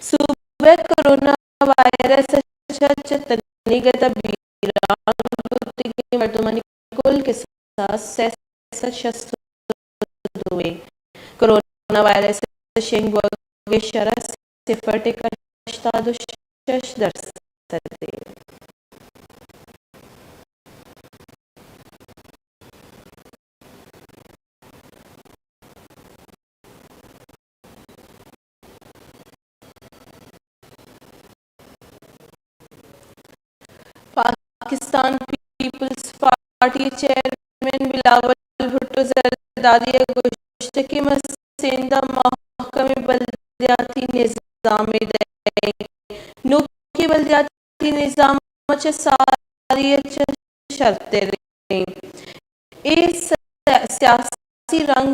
صوبہ ءَ کرونا وائرس ءَ چہ، چہ تنیگت ءَ بیران بوتگیں مردمانی کل کساس سئے سد شست ءُ دو اِنت۔ کرونا وائرس ءِ شنگ بوگ ءِ شرح صفر ٹکا ہشتاد ءُ شش درسد اِنت۔ پاکستان پیپلز پارٹی ءِ چیئرمین بلاول بھٹو زرداری ءَ گوشتگ کہ مسیندہ محکمہ بلدیاتی نظام ءِ نوکیں بلدیاتی نظام ءَ چہ ساری ءَ چہ شرتریں۔ اے س-، سیاسی رنگ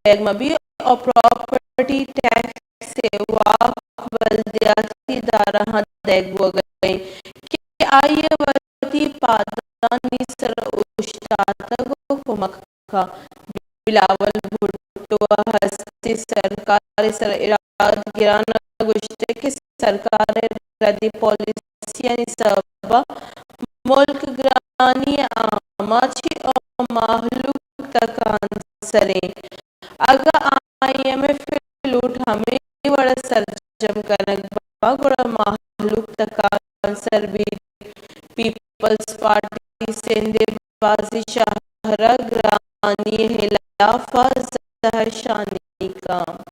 دیگ مہ بیت ءُ پراپرٹی ٹیکس ءِ واک بلدیاتی ادارہاں دیگ بوگ ءَ انت کہ آئی ءَ وتی پادانی سر ءَ اوشتاتگ ءُ کمک بلاول بھٹو ءَ ہستیں سرکار ءِ سر ءَ ارادہ گران ءَ گوشتگ کہ سرکار ءِ ردی پالیسیانی سبب ءَ ملک گرانی ءِ آماچ ءُ مہلوک تکانسر انت۔ اگاں آئی ایم ایف ءِ لوٹ ہمے وڑ ءَ سرجم کنگ بنت گڑا مہلوک تکانسر بیت۔ پیپلز پارٹی سندھ ءِ بازیں شہر ءَ گرانی ءِ ہلاپ ءَ زہرشانی کنت۔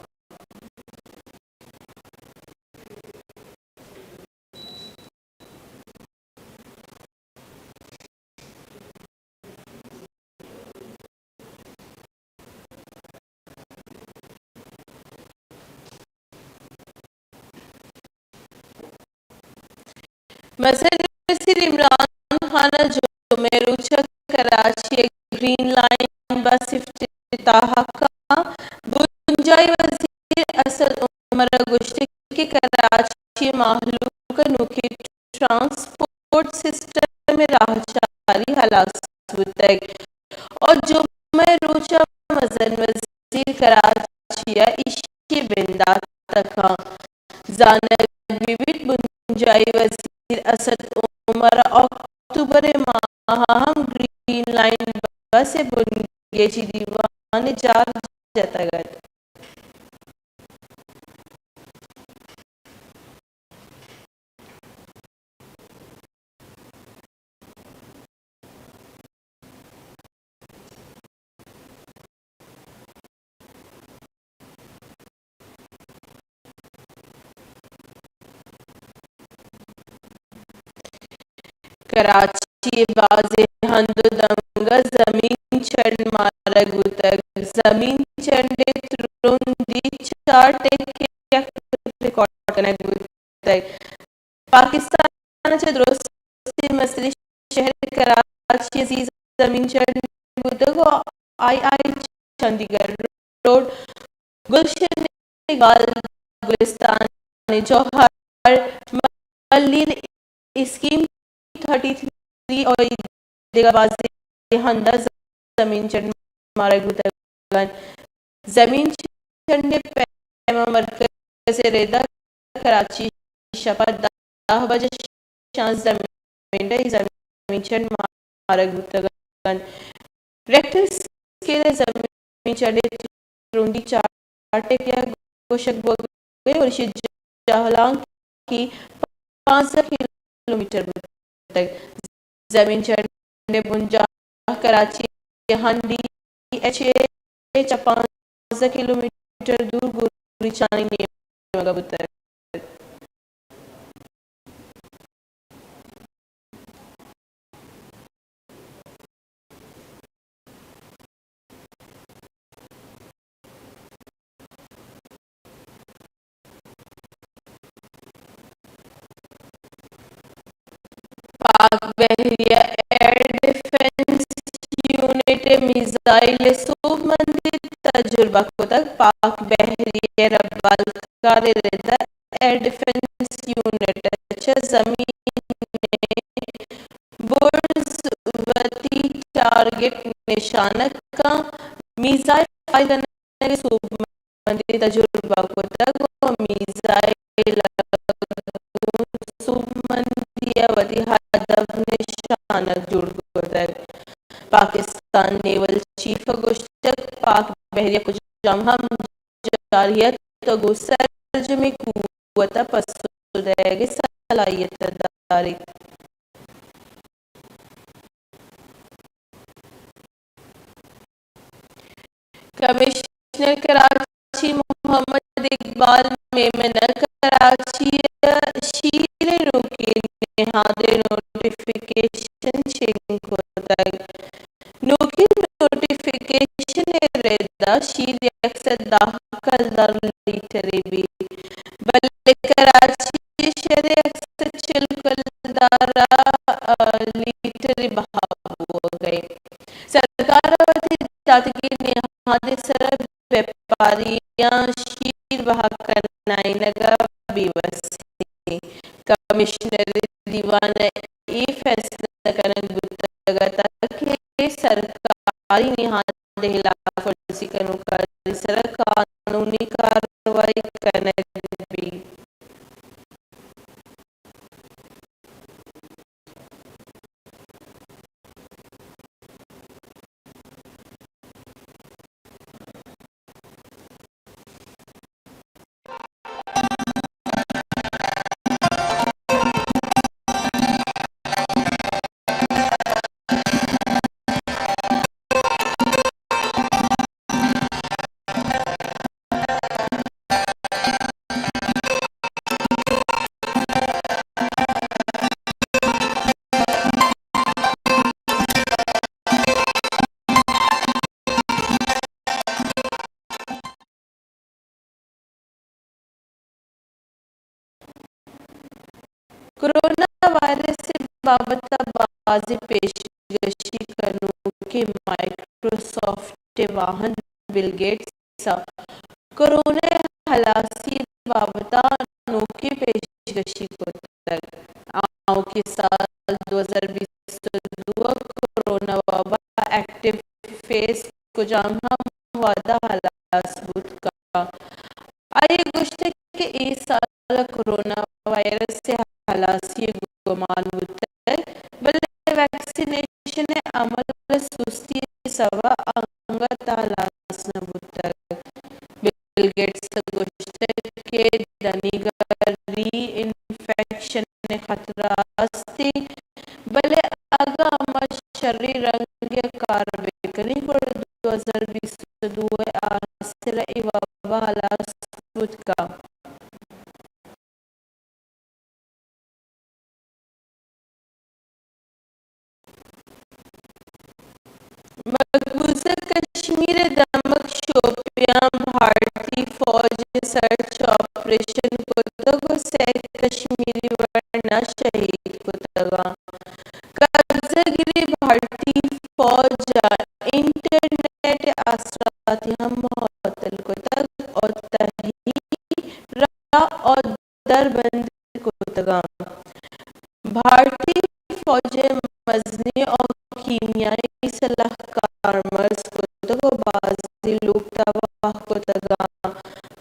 مزن وزیر عمران خان ءَ جمعہ ءِ روچ ءَ کراچی ءِ گرین لائن بس افتتاح کنت۔ بنجاہی وزیر اسد عمر ءَ گوشت کہ کراچی ءِ مہلوک ءَ نوکیں ٹرانسپورٹ سسٹم ءِ راہچاری ہلاس بوتگ ءُ جمعہ ءِ روچ ءَ مزن وزیر کراچی ءَ ایشی ءِ بندات ءَ کنت۔ زانگ بہ بیت، بنجاہی وزیر اسد عمر ءَ اکتوبر ءِ ماہ ءَ ہم گرین لائن بس ءِ بنگیجی دیوان ءِ جار جتگ ات۔ کراچی ءِ بازیں ہند ءُ دمگ ءَ زمین چنڈ مارگ بوتگ۔ زمین چنڈ ءِ ترندی چار ٹیک ءِ یک ریکارڈ کنگ بوتگ۔ پاکستان ءَ چہ درستیں مستریں شہر کراچی ءَ زی زمین چنڈ بوتگ ءُ آئی آئی چندیگڑھ روڈ، گلشن اقبال، گلستان جوہر، ملیر اسکیم تھرٹی تھری ءُ دگہ بازیں ہند ءَ زمین چنڈ مارگ بوتگ انت۔ زمین چنڈ ءِ پیما مرکز ءِ رد ءَ کراچی ءَ شپ ءَ دہ بج ءَ شانزدہ منٹ ءَ زمین چنڈ مارگ بوتگ انت۔ ریکٹر اسکیل ءِ زمین چنڈ ءِ ترندی چار ٹیک ءَ گوشگ بوگ ءَ انت ءُ ایشی ءِ جہلانکی پانزدہ کلومیٹر بوتگ۔ زمین چنڈ ءِ بنجاہ کراچی ءِ ہند ڈی ایچ اے ءَ چہ پانزدہ کلومیٹر دور گوریچانی نیمگ ءَ بوتگ۔ پاک بحریہ ایئر ڈیفنس یونٹ ءَ میزائل ءِ سوبمندی تجربہ کتگ۔ پاک بحریہ ءِ ربالکار ءِ رد ءَ ایئر ڈیفنس یونٹ ءَ چہ زمین ءِ برز وتی ٹارگٹ نشانگ کنت۔ میزائل فائر کنگ ءِ سوبمندی تجربہ کتگ ءُ میزائل ءَ گوں سوبمندی ءَ وتی ہدف نشانگ جوڑ کتگ۔ پاکستان نیول چیف ءَ گوشتگ، پاک بحریہ کجام ہم جارحیت ءَ گوں سرجمیں قوت ءَ پسو دئیگ ءِ صلاحیت ءَ داریت۔ کمشنر کراچی محمد اقبال میمن ءَ کراچی ءَ شیر ءِ نوکیں نہاد ءِ نوٹیفکیشن شنگ کتگ۔ نوکیں نوٹیفکیشن ءِ رد ءَ شیر یک سد دہ کلدار لیٹرے بیت، بلے کراچی کراچی شہر ءَ یک سد چل کلدار ءَ، آ، لیٹر بہا بوگ ءَ۔ سرکار ءَ وتی داتگیں نہاد ءِ سرا بیپاریاں شیر بہا کنائینگ ءَ بے وسی۔ کمشنر دیوان ءَ اے فیصلہ کنگ بوتگ ات کہ سرکاری نہاد ءِ ہلاپ ورزی کنوکانی سرا قانونی کارروائی کنگ بیت۔ کرونا وائرس ءِ بابت ءَ بازیں پیشگشی کنوکیں مائیکروسافٹ ءِ واہند بل گیٹس ءَ کرونا ءِ ہلاسی ءِ بابت ءَ نوکیں پیشگشی کتگ۔ آؤکیں سال دو ہزار بیست ءُ دو ءَ کرونا وبا ءِ ایکٹیو فیس کجام ہم وہد ءَ ہلاس بوت کنت۔ آئی ءَ گوشتگ کہ اے سال ءَ کرونا وائرس ءِ ہلاسی ءِ گمان بوتگ، بلے ویکسینیشن ءِ عمل ءِ سستی ءِ سبب ءَ انگت ءَ ہلاس نہ بوتگ۔ بل گیٹس ءَ گوشتگ کہ دنیگہ ری انفیکشن ءِ خطرہ است انت، بلے اگاں ما شریں رنگ ءَ کار بہ کنیں گڑا دو ہزار بیست ءُ دو ءِ آسر ءَ اے وبا ہلاس بوت کنت۔ مقبوضہ کشمیر ءِ دمگ شوپیاں بھارتی فوج ءَ سرچ آپریشن کتگ ءُ سئے کشمیری ورنا شہید کتگ انت۔ قبضہ گریں بھارتی فوج ءَ انٹرنیٹ ءِ آسراتی ہم معطل کتگ ءُ تہی راہ ءُ در بند کتگ انت۔ بھارتی فوج ءِ مزنیں ءُ کیمیائی سلاہ کارمرز کتگ ءُ بازیں لوگ تباہ کتگ انت۔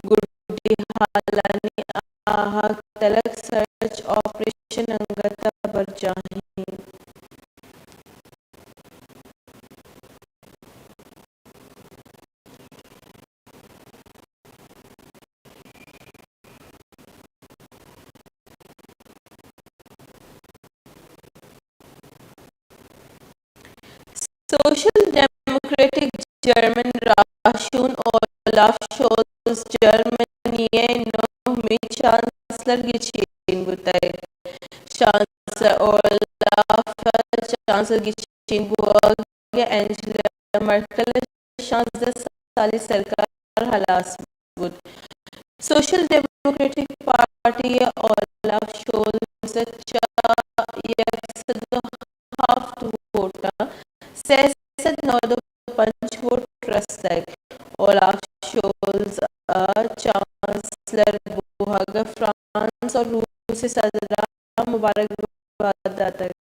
گڈی ہالانی آہگ تلگ سرچ آپریشن انگت ءَ برجاہ انت۔ سوشل ڈیموکریٹک جرمن راہشون اولاف شولز جرمنی ءِ نہمی چانسلر گچین بوتگ۔ چانسلر اولاف ءِ چانسلر گچین بوگ ءَ اینجلا مرکل ءِ شانزدہ سالی سرکار ہلاس بوت۔ سوشل ڈیموکریٹک پارٹی ءَ اولاف شولز ءَ چہ یک سد ءُ ہفت ووٹاں سئے سد نود ءُ پنچ ووٹ رستگ۔ اولاف شولز ءِ چانسلر بوہگ ءَ فرانس ءُ روس ءِ صدراں مبارکباد داتگ۔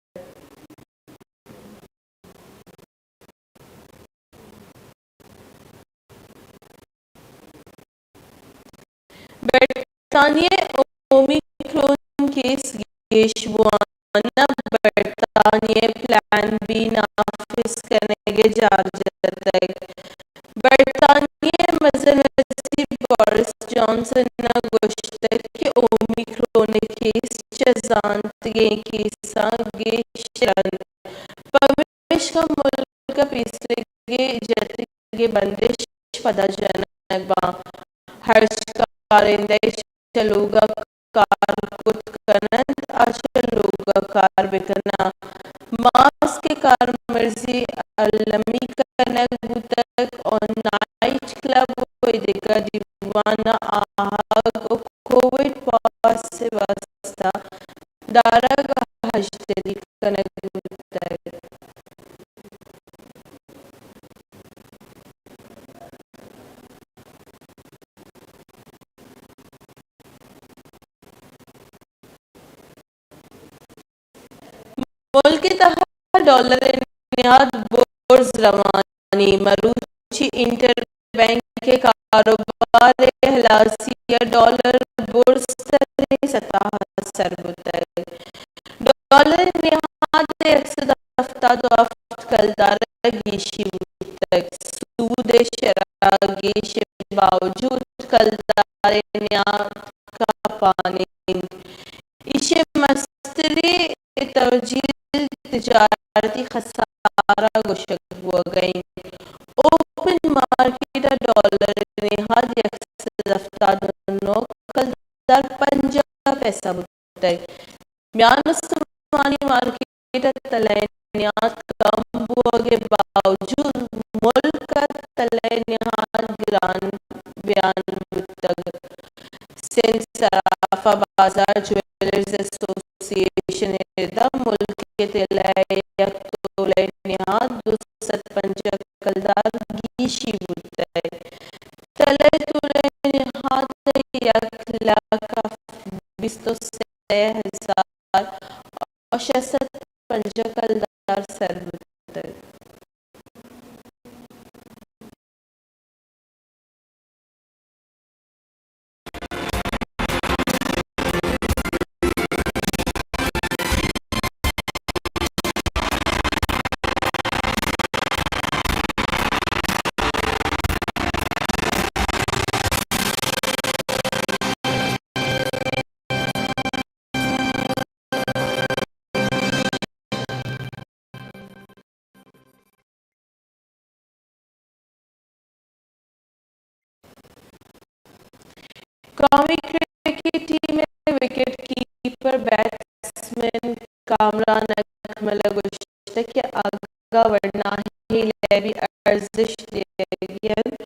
برطانیہ ءَ اومیکرون کیس گیش بوان ءَ برطانیہ ءَ پلان بی نافذ کنگ ءِ جار جتگ۔ برطانیہ ءِ مزن وزیر بورس جانسن ءَ گوشتگ کہ اومیکرون ءِ کیس چہ زانتگیں کیساں گیشتر انت، پمیشکا ملک ءَ پیسریگیں جتگیں بندش پدا جنگ باں۔ ہرچ کارندہ ءَ چہ لوگ ءَ کار کت کن انت، آ چہ لوگ ءَ کار بہ کن انت۔ ماسک ءِ کارمرزی المی کنگ بوتگ ءُ نائٹ کلب ءُ دگہ دیوان ءِ آہگ ءَ کووڈ پاس ءِ واستہ چارگ ءَ ہژدری کنگ بوتگ۔ ملک ءِ تہا ڈالر ءِ نہاد برز روان اِنت۔ مروچی انٹر بینک ءِ کاروبار ءِ ہلاسی ءَ ڈالر برزتریں سطح ءَ سر بوتگ۔ ڈالر ءِ نہاد ءِ یک سد ہفتاد ءُ ہفت کلدار ءَ گیشی بوتگ۔ سود ءِ شرح ءِ گیش ءِ باوجود کلدار ءِ نہاد کپان اِنت۔ ایشی ءِ مستریں توجیل تجارتی خسارہ گوشگ بوگ ءَ اِنت۔ اوپن مارکیٹ ءَ ڈالر ءِ نہاد یک سد ہفتاد ءُ نو کلدار پنجاہ پیسہ بوتگ۔ میان استمانی مارکیٹ ءَ تلہ ءِ نہاد کم بوگ ءِ باوجود ملک ءَ تلہ ءِ نہاد گران بیان بوتگ۔ سندھ صرافہ بازار جویلرز ایسوسی ایشن ءِ ردا ملک ءِ تلہ ءِ یک تولہ ءِ نہاد دو سد پنجاہ کلدار گیشی بوتگ۔ تلہ ءِ تولہ ءِ نہاد یک لکھ بیست ءُ سئے ہزار ءُ شش سد پنجاہ کلدار سر بوتگ۔ قومی کرکٹ ٹیم ءِ وکٹ کیپر بیٹسمین کامران اکمل ءَ گوشتگ کہ آگاہ وڑ نااہلی لیبی ارزشت دیگ انت،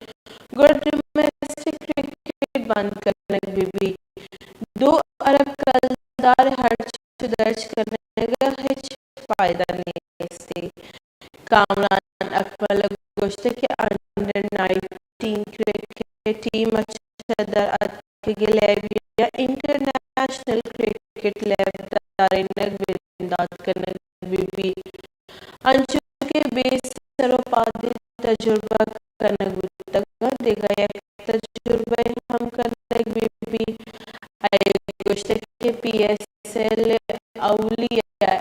گڑا ڈومیسٹک کرکٹ بند کنگ بہ بیت۔ دو ارب کلدار ءِ ہرچ ءُ درچ کنگ ءَ ہچ فائدہ نیست۔ کامران اکمل ءَ گوشتگ کہ انڈر نائنٹین کرکٹ ٹیم ءَ چہ در اتکگیں لیبی ءَ انٹرنیشنل کرکٹ لیب دارینگ بندات کنگ بہ بیت، انچو کہ بے سر ءُ پادیں تجربہ کنگ بوتگ ءُ دگہ یک تجربہ ءَ ہم کنگ بہ بیت۔ آئی ءَ گوشتگ کہ پی ایس ایل ءِ اولی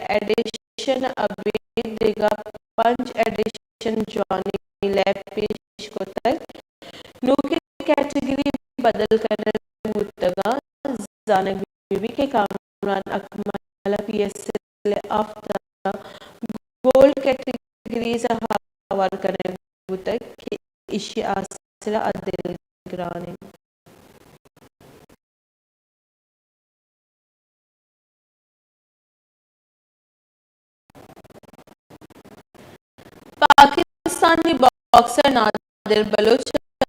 ایڈیشن ءَ ابید دگہ پنچ ایڈیشن جوانیں لیب پیش کتگ۔ نوکیں کیٹگری بدل کنگ بوتگ ءُ زانگ بہ بیت کہ کامران اکمل ءَ پی ایس ایل ءِ ہفت گولڈ کیٹگریز ءَ ہوار کنگ بوتگ کہ ایشی ءِ حاصلہ ءَ دل گران انت۔ پاکستانی باکسر نادر بلوچ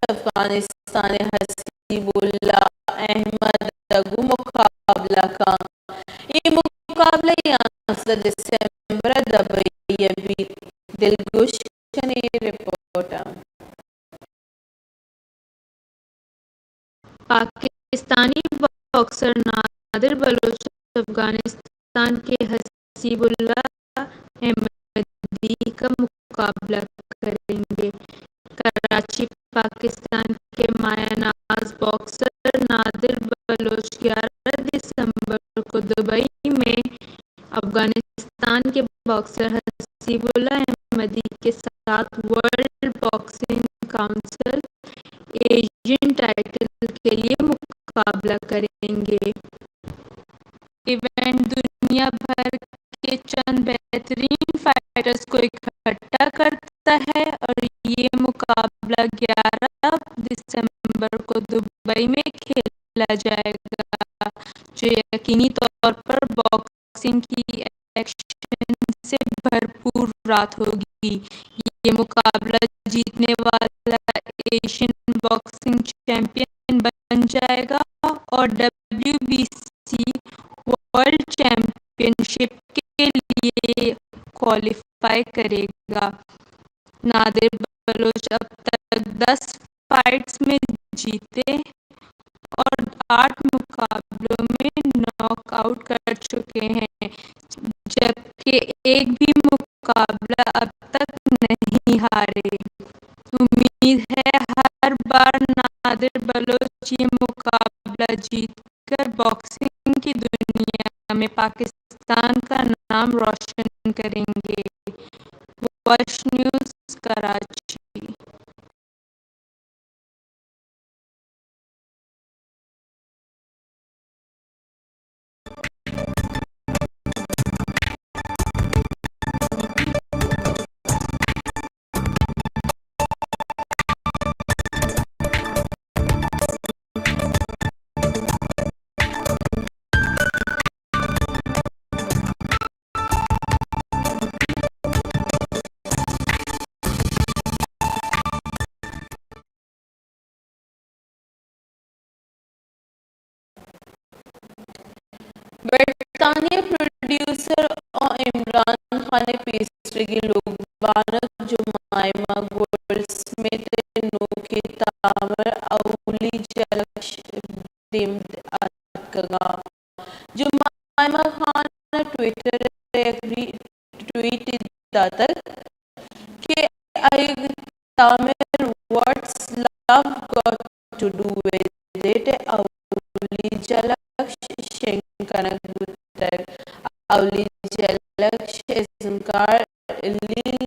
افغانستان ءِ حسیب اللہ احمد ءَ گوں مقابلہ کنت۔ اے مقابلہ یانزدہ دسمبر ءَ دبئی ءَ بیت۔ دلگوش کن اے رپورٹ ءَ۔ پاکستانی باکسر نادر بلوچ افغانستان کے حسیب اللہ احمدی کا مقابلہ کریں گے۔ کراچی، پاکستان کے مایہ ناز باکسر نادر بلوچ گیارہ دسمبر کو دبئی میں افغانستان کے باکسر حسیب اللہ احمدی کے ساتھ world boxing council Asian title کے لیے مقابلہ کریں گے۔ ایونٹ دنیا بھر کے چند بہترین فائٹرز کو اکٹھا کرتا ہے اور یہ مقابلہ گیارہ دسمبر کو دبئی میں کھیلا جائے گا، جو یقینی طور پر باکسنگ کی ایکشن سے بھرپور رات ہوگی۔ یہ مقابلہ جیتنے والا ایشین باکسنگ چیمپئن بن جائے گا اور W B C world champion championship کے لیے کوالیفائی کرے گا۔ نادر بلوچ اب تک دس فائٹس میں جیتے اور آٹھ مقابلوں میں ناک آؤٹ کر چکے ہیں، جبکہ ایک بھی مقابلہ اب تک نہیں ہارے۔ امید ہے ہر بار نادر بلوچ یہ مقابلہ جیت کر باکسنگ کی دنیا میں پاکستان کا نام روشن کریں گے۔ وش نیوز، کراچی۔ برطانیہ پروڈیوسر ءُ عمران خان ءِ پیسریگیں لوگ بانک جمائمہ گولڈ سمتھ ءِ نوکیں تامر اولی جلک ءَ دیم اتکگ اَنت۔ جمائمہ خان ءَ ٹویٹر ءَ یک ری-، ٹویٹ داتگ کہ آئی ءِ تامر What's Love Got to Do With It ءِ اولی جلک شنگ کنگ بوتگ۔ اولی جلک ءِ ازمکار لیلی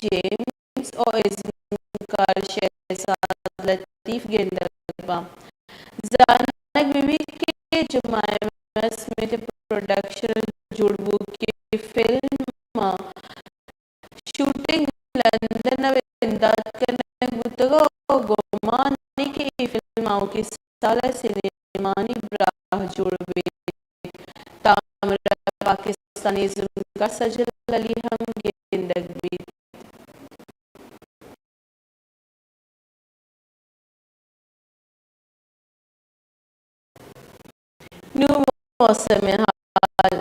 جیمز ءُ ازمکار شہزاد لطیف گندگ بنت۔ زانگ بہ بیت کہ جمائمہ سمتھ ءِ پروڈکشن ءَ جوڑ بوگی فلم ءِ شوٹنگ لندن ءَ بندات کنگ بوتگ ءُ گمان اِنت کہ اے فلم آؤکیں سال ءَ سینمانی براہ جوڑ بیت۔ تامر ءَ پاکستانی ازمکار سجل علی ہم گندگ بیت۔ نوں موسم ءِ حال۔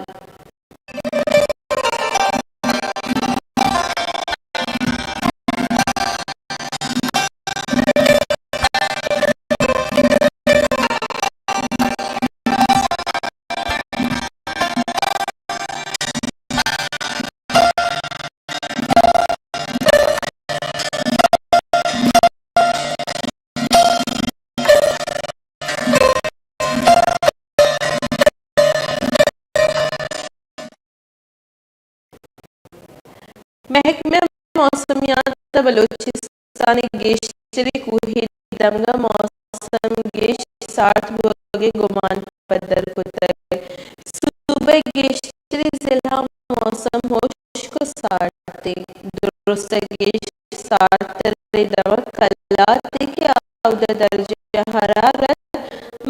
محکمہ موسمیات ءَ بلوچستان ءِ گیشتریں کوھی دمگ ءَ موسم گیش سارت بوگ ءِ گمان پدر کتگ۔ صوبہ ءِ گیشتریں ضلع موسم ہشک ءُ سارت اِنت۔ درست ءَ گیش سارتریں دمگ قلات اِنت کہ اودا درجہ حرارت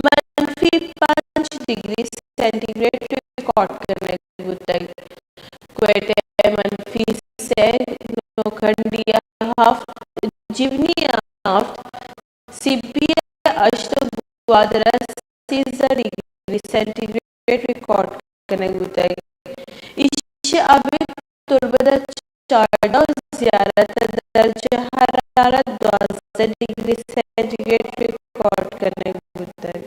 منفی پنچ ڈگری سینٹی گریڈ ریکارڈ کنگ بوتگ۔ کوئٹہ ءَ منفی سئے، نوکھنڈی ءَ ہفت، جیونی ءَ ہفت، سبی ءَ ہشت ءُ گوادر ءَ سیزدہ ڈگری سینٹی گریڈ ریکارڈ کنگ بوتگ۔ ایشی ءَ ابید تربت ءَ چاردہ ءُ زیارت ءَ درجہ حرارت دوازدہ ڈگری سینٹی گریڈ ریکارڈ کنگ بوتگ۔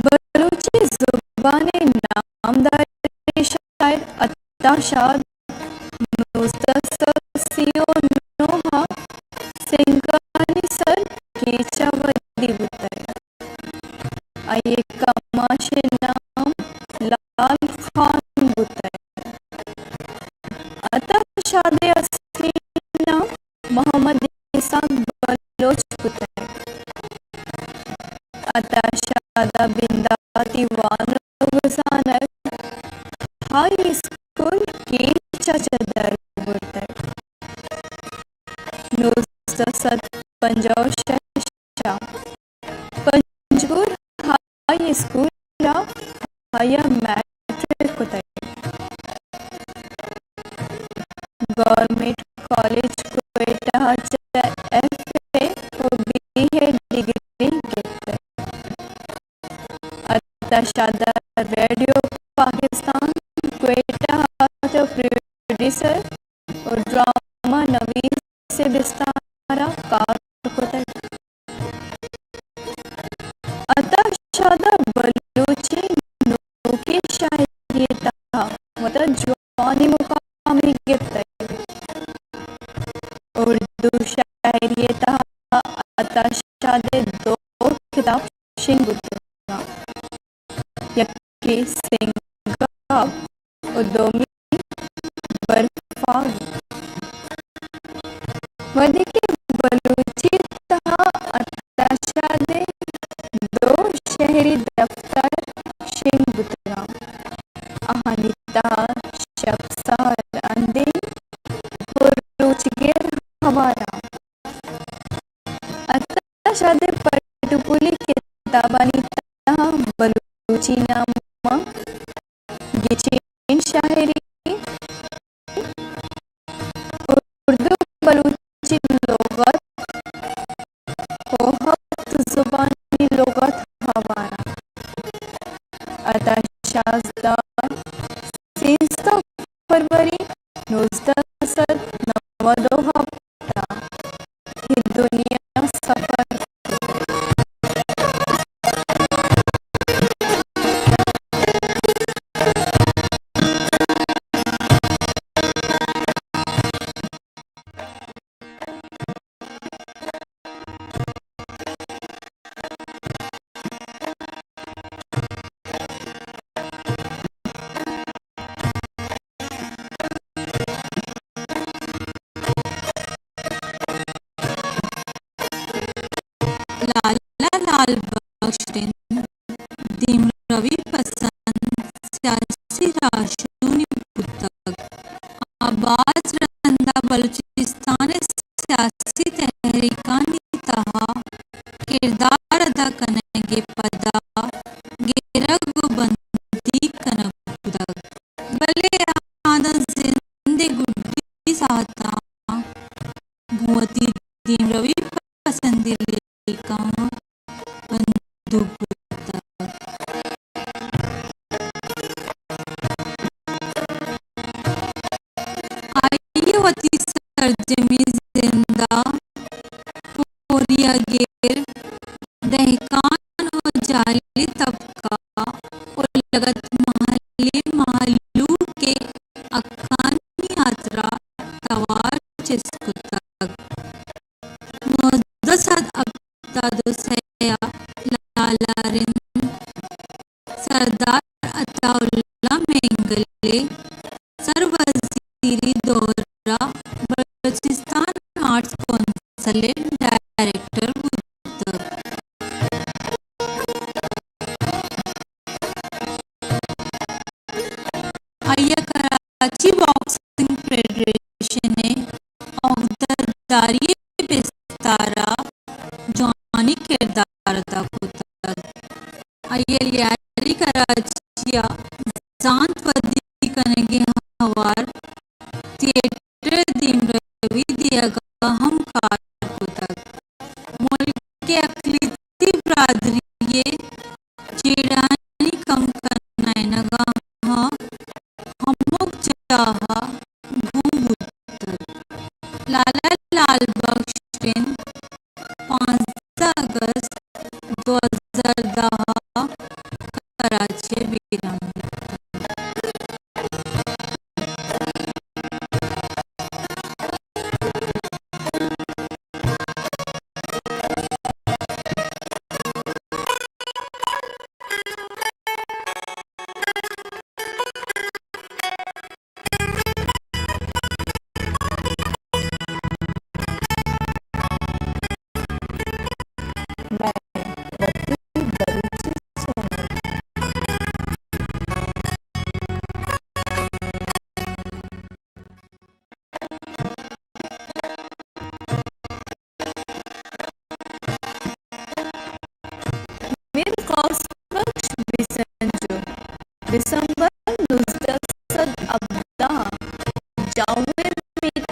بلوچی زبان ءِ نامداریں شاعر عطا شاد نوزدہ سد سی ءُ نو ءَ سنگانی سر کیچ ءَ ودی بوتگ۔ آئی ءِ کماش ءِ نام لال خان بوتگ۔ عطا شاد ءِ اصلی نام محمد اسحاق بلوچ بوتگ۔ عطا شاد ءَ بنداتی وانگ ءُ زانگ ہائی اسکول کیچ ءَ چہ در برتگ۔ نوزدہ سد پنجاہ ءُ شش ءَ پنجگور ہائی اسکول ءَ آئی ءَ میٹرک گورنمنٹ کالج کوئٹہ ءَ چہ ایف اے ءُ بی اے ڈگری گپتگ۔ عطا شاد ءَ ریڈیو پاکستان کوئٹہ ءَ چہ پروڈیوسر ءُ ڈرامہ نویس ءِ بستار ءَ کار کتگ۔ عطا شاد ءَ بلوچی نوکیں شاعری ءِ تہا وتا جوانیں مقامے گپتگ۔ اردو شاعری ءِ تہا عطا شاد ءِ دو کتاب شنگ بوتگ۔ یکے سنگاب ءُ دومی برفاگ۔ وھدے کہ بلوچی ءِ تہا عطا شاد ءِ دو شعری دفتر شنگ بوتگ اَنت، آہانی تہا شپ سحر اندیم ءُ روچگر ہوار اَنت۔ عطا شاد ءِ پٹ ءُ پولی کتابانی تہا بلوچی نام ءَ گچین شاعری، اردو بلوچی لغت ءُ ہپت زبانی لغت ہوار اَنت۔ عطا شاد ءَ سیزدہ فروری نوزدہ سد نود ءُ ہپت ءَ اے دنیا ءَ سفر کت۔ لالا لال بخش ٹن دیمروی پسند سیاسی راہشونے بوتگ۔ آ باز رندا بلوچستان ءِ سیاسی تحریکانی تہا کردار ادا کنگ ءِ پدا گرگ ءُ بندیگ کنگ بوتگ، بلے آ داں زند ءِ گڈی ساعتاں گوں وتی دیمروی پسندیں لیکہاں بندوک بوتگ۔ آئی ءَ وتی سرجمیں زند ءَ کوریا گر، دہکان ءُ جاہلی طبقہ ءُ لگت محلیں مہلوک ءِ حقانی ہاترا توار چست کتگ۔ نوزدہ سد ہپتاد ءُ سئے ءَ لالا رند سردار عطا اللہ مینگل ءِ سر وزیری دور ءَ بلوچستان آرٹس کونسل ءِ ڈائریکٹر بوتگ۔ آئی ءَ کراچی باکسنگ فیڈریشن ءِ عہدہ داری ءِ بستار ءَ جوانیں کردار ادا کتگ۔ آئی ءَ لیاری کراچی ءَ زانت ودی کنگ ءِ ہوار تھیٹر ءِ دیمروی دیگ ءَ ہم کار کتگ۔ ملک ءِ اقلیتی برادری ءِ جیڑہانی کم کنائینگ ءَ ہمک جاہ ءَ گون بوتگ۔ لالا لال بخش ٹن پانزدہ اگست دو ہزار دہ ءَ کراچی ءَ بیران بوتگ۔ میر غوث بخش بزنجو، دسمبر نوزدہ سد ہبدہ ءَ جاور میر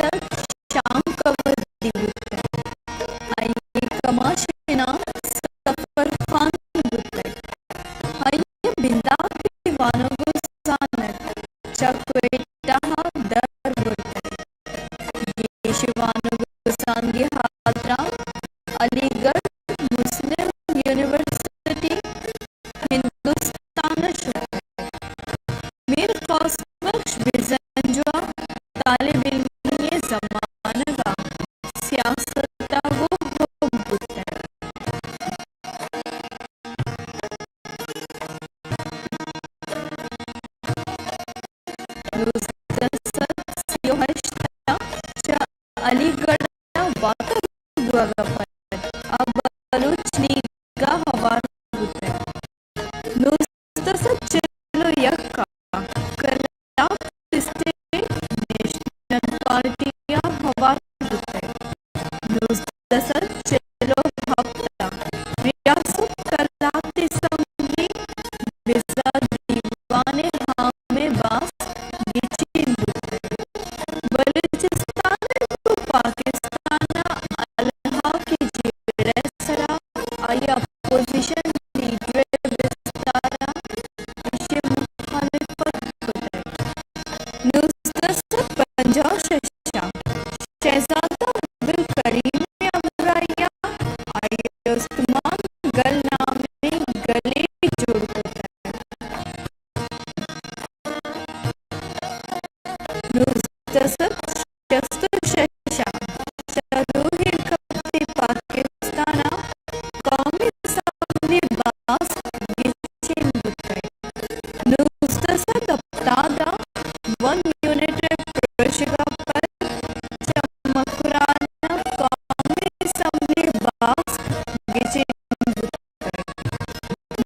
گچین بوتگ۔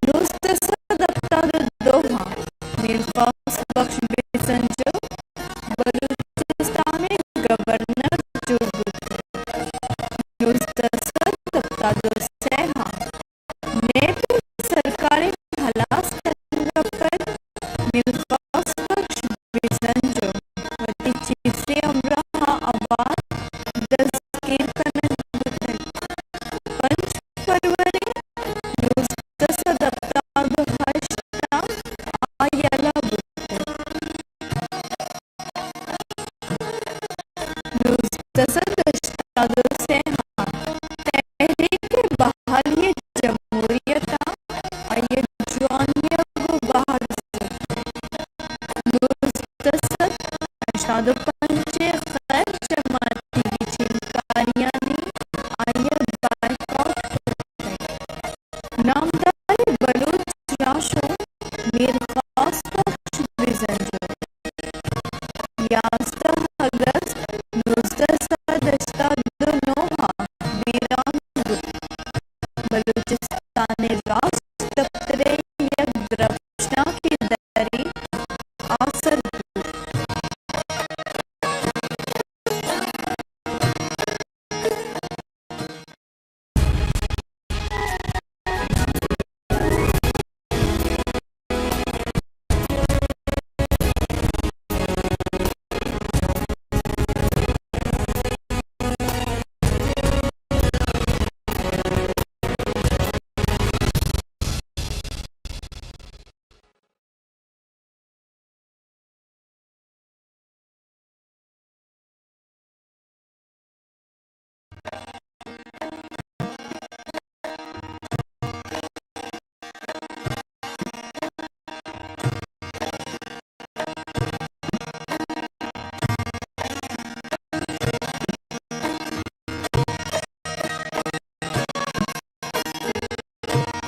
نوزدہ سد ہپتاد ءُ دو ءَ میر غوث بخش بزنجو بلوچستان ءِ گورنر جوڑ بوتگ۔ نوزدہ سد ہپتاد ءُ سئے ءَ نیب ءِ سرکار ءِ ہلاس کنگ ءَ پد میر غوث بخش بزنجو وتی چیزے ہمراہ ءَ آوار دزگیر کنگ بوتگ۔ پنچ فروری نوزدہ سد ہپتاد ءُ ہشت ءَ آئی یلہ بوتگ۔ نوزدہ سد ہشتاد ءُ سئے ءَ تحریک بحالی جمہوریت ءَ آئی ءِ جوانی ءَ گوں بہر زرت۔ نوزدہ سد ہشتاد ءُ پنچ ءِ خیر جماعتی گچینکاریانی آئی ءَ بائیکاٹ کرتگ۔ نامداریں بلوچ راہشون میر غوث بخش بزنجو یازدہ اگست نوزدہ سد ہشتاد ءُ نو ءَ بیران بوت۔ بلوچستان ءِ راج دپتر ءِ یک درپشتانکیں دری آسر بوت۔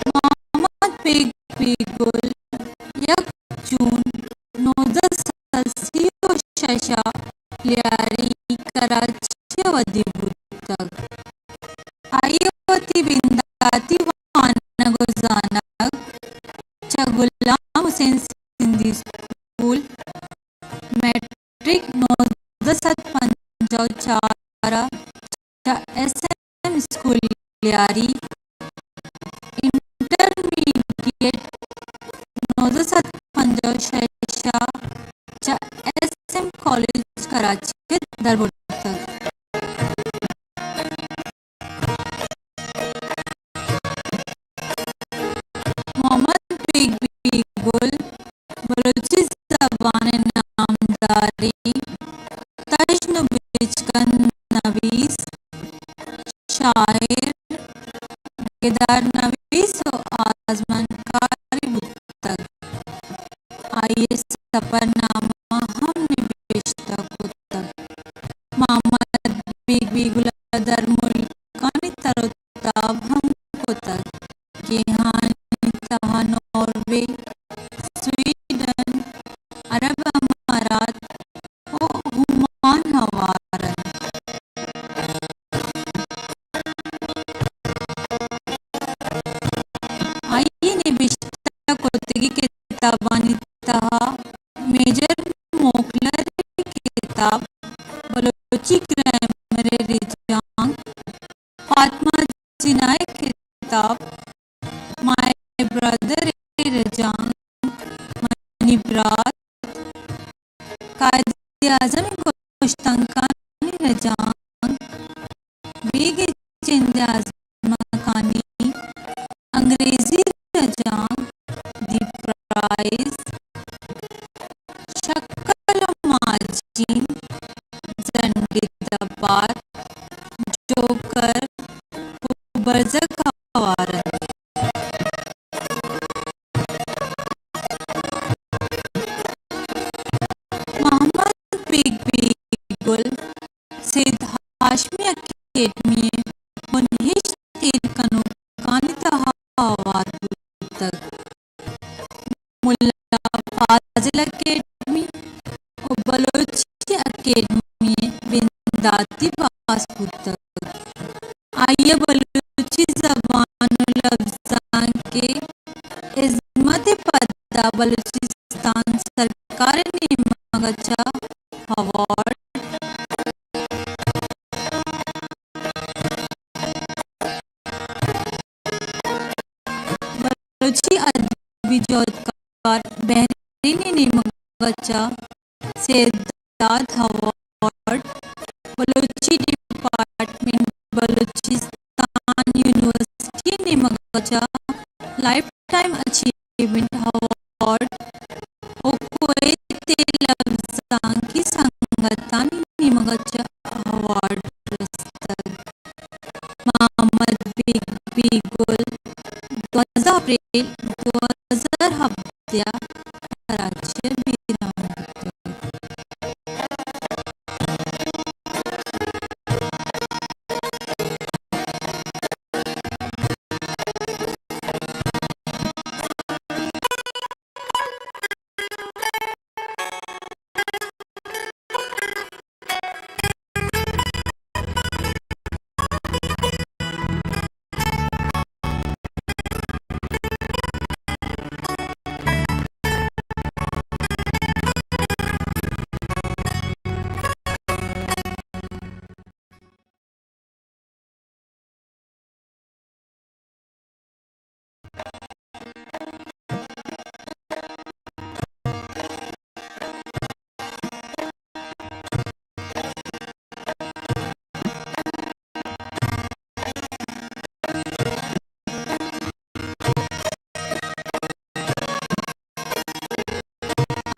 محمد بیگ بیگل، یک جون نوزدہ سد سی ءُ شش ءَ لیاری، کراچی ءَ ودی بوتگ۔ آئی ءَ وتی بنداتی وانگ ءُ زانگ چہ غلام حسین سندھی اسکول، میٹرک نوزدہ سد پنجاہ ءُ چار ءَ چہ ایس ایم اسکول لیاری، انٹرمیڈیٹ نوزدہ سد پنجاہ ءُ شش ءَ چہ ایس ایم کالج کراچی ءَ دربرتگ۔ محمد بیگ بیگل بلوچی زبان ءِ نامداریں تژن ءُ بچکند نویس، شاعر، گدار نویس ءُ آزمانکارے بوتگ۔ آئی ءِ سپرنامہ ہم نبشتہ کتگ۔ محمد بیگ بیگل ءَ درملکانی تر ءُ تاب ہم کتگ کہ آہانی تہا ناروے، سویڈن، عرب امارات ءُ عمان ہوار انت۔ آئی ءِ نبشتہ کتگیں کتابانی تہا میجر موکلر ءِ کتاب بلوچی گرامر ءِ رجانک، فاطمہ جناح ءِ کتاب مائی برادر ءِ رجانک، منی برات، قائد اعظم ءِ گوشتنکانی رجانک، بیگ ءِ جند ءِ آزمانکانی انگریزی رجانک، دی پرائز، شکل ءُ ماجین، زنڈی دپار، جوکر ءُ برزک ہوار انت۔ محمد بیگ بیگل سید ہاشمی اکیڈمی ءِ بنہشت ایر کنوکانی تہا ہوار بوتگ۔ ملا فاضل اکیڈمی ءُ بلوچی اکیڈمی ءِ بنداتی پاس بوتگ۔ آئی ءَ بلوچی زبان ءَ بلوچستان سرکار ءِ نیمگ ءَ چہ اوارڈ، بلوچی ادبی جہدکار بحرین ءِ نیمگ ءَ چہ سید داد اوارڈ، بلوچی ڈیپارٹمنٹ بلوچستان یونیورسٹی ءِ نیمگ ءَ چہ لائف ٹائم اچیومنٹ اوارڈ ءُ کویت ءِ لبزانکی سنگتانی نیمگ ءَ چہ اوارڈ رستگ۔ محمد بیگ بیگل دوازدہ اپریل دو ہزار ہبدہ ءَ کراچی ءَ بیران بوتگ۔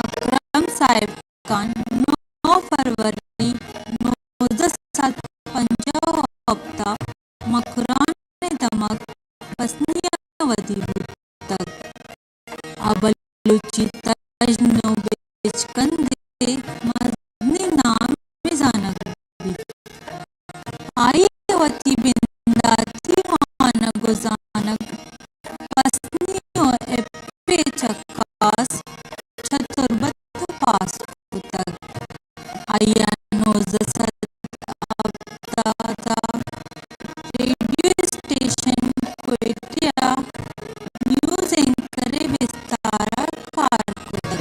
اکرم صاحب خان نو فروری نوزدہ سد پنجاہ ءُ ہپت ءَ مکران ءِ دمگ پسنی ءَ ودی بوتگ۔ آ بلوچی تژن ءُ بچکند ءِ مزنیں نامے زانگ بیت۔ آئی ءَ وتی بنداتی وانگ ءُ زانگ پسنی ءُ ایپ ءِ چکاس چہ تربت ءَ پاس کتگ۔ آئی ءَ نوزدہ سد ہپتاد ءَ ریڈیو اسٹیشن کوئٹہ ءَ نیوز اینکر ءِ بستار ءَ کار کتگ۔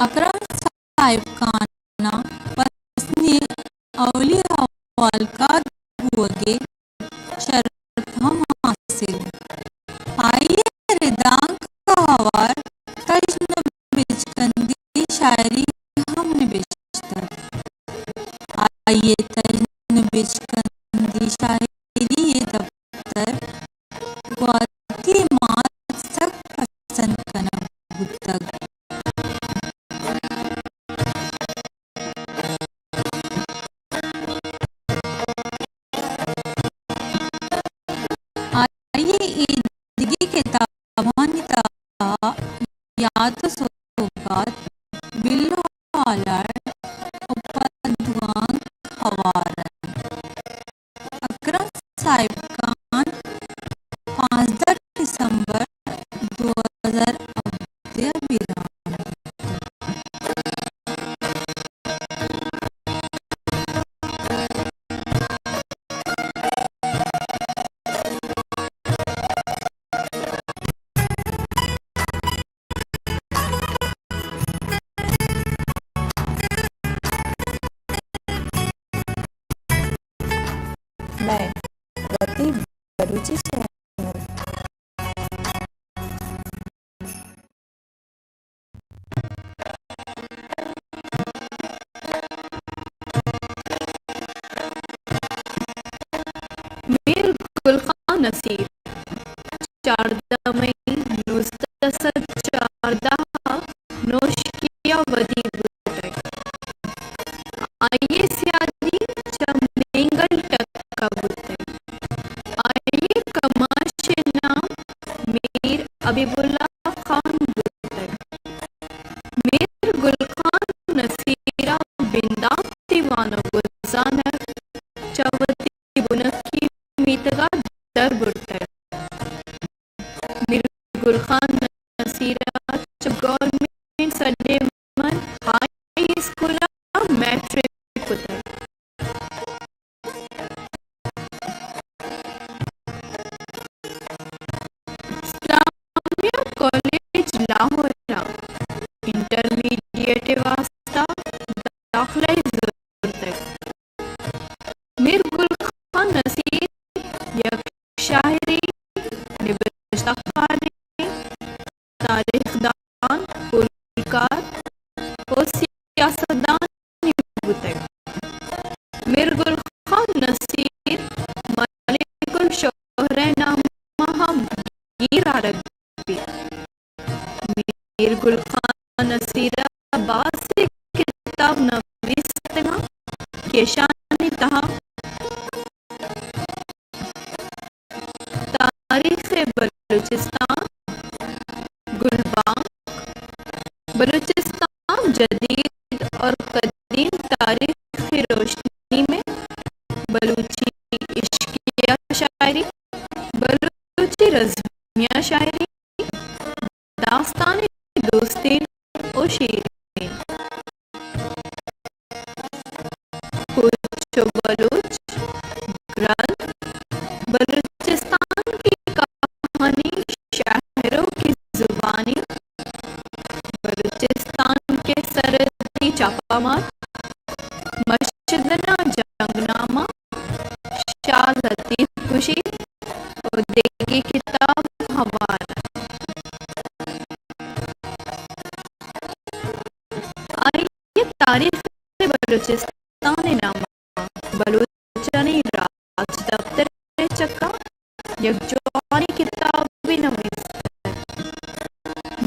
اکرم صاحب خان ءَ پسنی ءِ اولی احوالکار بوگ ءِ شرپ ہم حاصل۔ آئی ءِ ردانک ءَ ہوار تژن ءُ بچکندی شاعری ہم نبشتگ۔ آئی ءِ تژن ءُ بچکندی شاعری ءِ دپتر گواتی ءِ مات سک پسند کنگ بوتگ۔ آئی ءِ اے دگہ کتابانی تہا یات ءُ سوگات، بل ءُ ہالارڈ ءُ پدوانک ہوار انت۔ اکرم صاحب خان پانزدہ دسمبر دو ہزار ہبدہ ءَ بیران بوت۔ مئے وتی بلوچی چینل۔ میر گل خان نصیر، چاردہ مئی نوزدہ سد چاردہ ءَ نوشکی ءَ ودی بوتگ۔ آئی ءِ سیادی چہ مینگل ٹک ءَ بوتگ۔ آئی ءِ کماش ءِ نام میر حبیب اللہ خان بوتگ۔ میر گل خان نصیر ءَ بنداتی وانگ ءُ زانگ چہ وتی بنکی میتگ ءَ در برتگ۔ میر گل خان نصیر ءَ چہ گورنمنٹ سنڈے من ہائی اسکول ءَ میٹرک کتگ۔ بلوچ لاہور ءَ انٹرمیڈیٹ ءِ واستہ داخلہ ءِ زرتگ۔ میر گل خان نصیر یک شاعرے، نبشتہ کارے، تاریخ دان، پولکار ءُ سیاستدان بوتگ۔ میر گل خان نصیر ملک الشعراء ءِ نام ءَ ہم گیر آرگ بیت۔ میر گل خان نصیر ءَ بازیں کتاب نویستگ انت کہ اشانی تہا تاریخ بلوچستان، گلبانگ، بلوچستان جدید اور قدیم تاریخ کی روشنی میں، بلوچی عشقیہ شاعری، بلوچی رزمیہ شاعری، داستان دوستین و شیرین، کوچ و بلوچ گرنتھ، بلوچستان کی کہانی شہروں کی زبانی، بلوچستان کے سرحدی چھاپہ مار، مشدنا جنگ نامہ، شاہ لطیف کشی و دگہ کتاب ہوار انت۔ آئی ءَ تاریخ بلوچستان ءِ نام ءَ بلوچانی راجدپتر ءِ چکا یک جوانیں کتابے نویستگ۔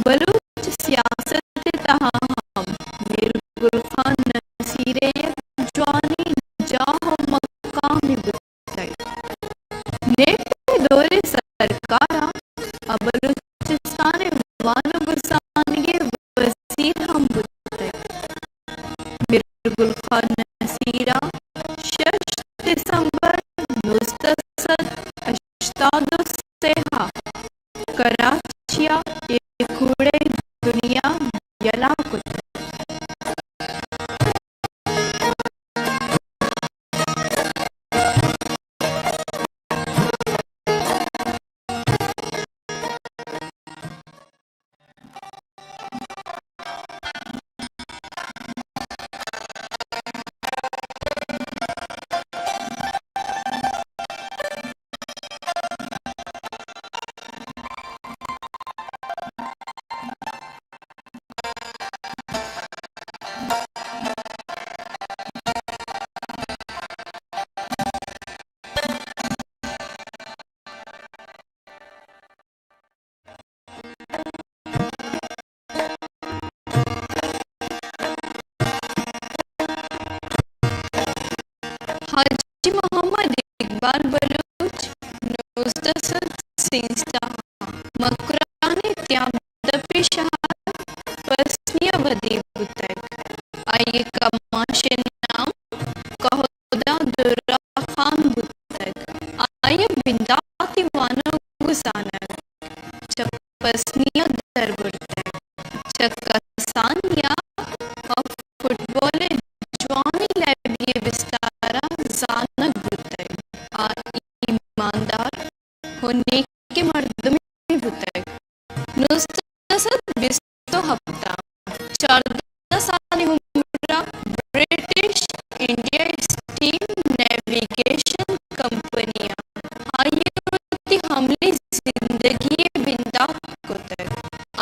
بلوچ سیاست ءِ تہا ہم میر گل خان نصیر ءِ یک جوانیں جاہ ءُ مقامے بوتگ۔ نیپ ءِ دور ءِ سرکار ءَ بلوچستان ءِ وانگ ءُ زانگ ءِ وزیر ہم بوتگ۔ میر گل خان نصیر ءَ شش دسمبر نوزدہ سد ہشتاد ءُ سئے ءَ کراچی ءَ اے کوڑئے دنیا یلہ کتگ۔ حاجی محمد اقبال بلوچ نوزدہ سد سیزدہ ءَ مکران ءِ تیاب دپ ءِ شہر پسنی ءَ ودی بوتگ۔ آئی ءِ کماش ءِ نام کہدا درا خان بوتگ۔ آئی ءَ بنداتی وانگ ءُ زانگ چہ پسنی ءَ در برتگ۔ چہ کسانی ءَ فٹبال ءِ جوانیں لیبی ءِ بستار ءَ زانگ بوتگ۔ آ ایماندار ءُ نیکیں مردمے بوتگ۔ نوزدہ سد بیست ءُ ہپت ءَ چاردہ سالیں عمر ءَ British India steam navigation company ءَ آئی ءَ وتی عملی زندگی ءِ بندات کتگ۔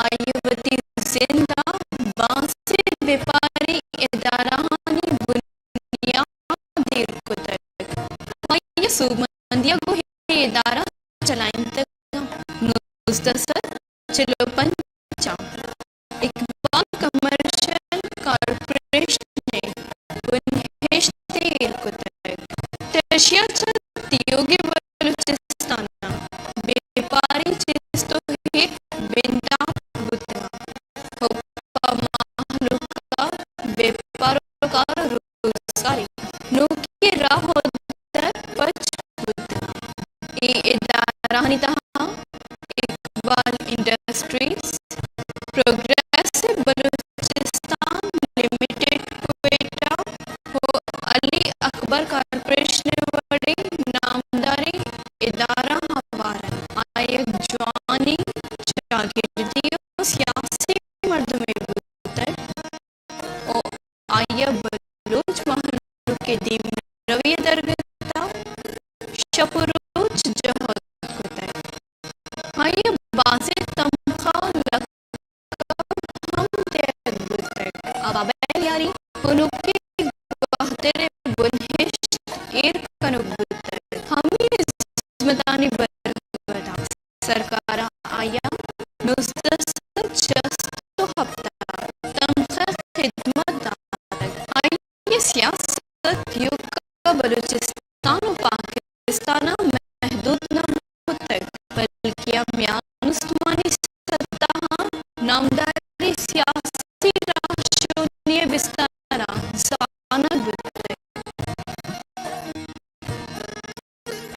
آئی ءَ وتی زند ءَ بازیں بیپاری ادارہانی بنیاد ایر کتگ۔ آئی ءَ سوبمندی ءَ گوں اے ادارہ چلائینتگ۔ نوزدہ سد چل ءُ پنچ ءَ اقبال کمرشل کارپوریشن ءِ بنہشت ایر کتگ۔ ایشی ءَ چہ تیوگیں بلوچستان ءَ بیپاری چست ءُ ہک بندات بوتگ ءُ پہ مہلوک ءَ بیپار ءُ کار ءُ روزگارے نوکیں راہ ءُ در پچ بوتگ۔ اے ادارہانی تہا اقبال انڈسٹریز، پروگریسو بلوچستان لمیٹڈ کوئٹہ ءُ علی اکبر کارپوریشن ءِ وڑیں نامداریں ادارہ ہوار انت۔ آ یک جوانیں چاگردی ءُ آئی ءَ بلوچ مہلوک ءِ دیمروی ءِ درگت ءَ شپ ءُ روچ جہد کتگ۔ آئی ءَ بازیں تنخواہ ءُ لقب ہم دئیگ بوتگ۔ آ بابا یاری ہنوکیں گوادر ءِ بنہشت ایر کنگ بوتگ۔ ہمے ہزمتانی برکت ءَ سرکار ءَ آئی ءَ نوزدہ سد شست ءُ ہپت ءَ تنخواہ خدمت داتگ۔ آئی ءِ سیاست ایوک ءَ بلوچستان ءُ پاکستان ءَ محدود نہ بوتگ، بلکیں آ میان استمانی سطح ءَ نامداریں سیاسی راہشونی ءِ بستار ءَ زانگ بوتگ۔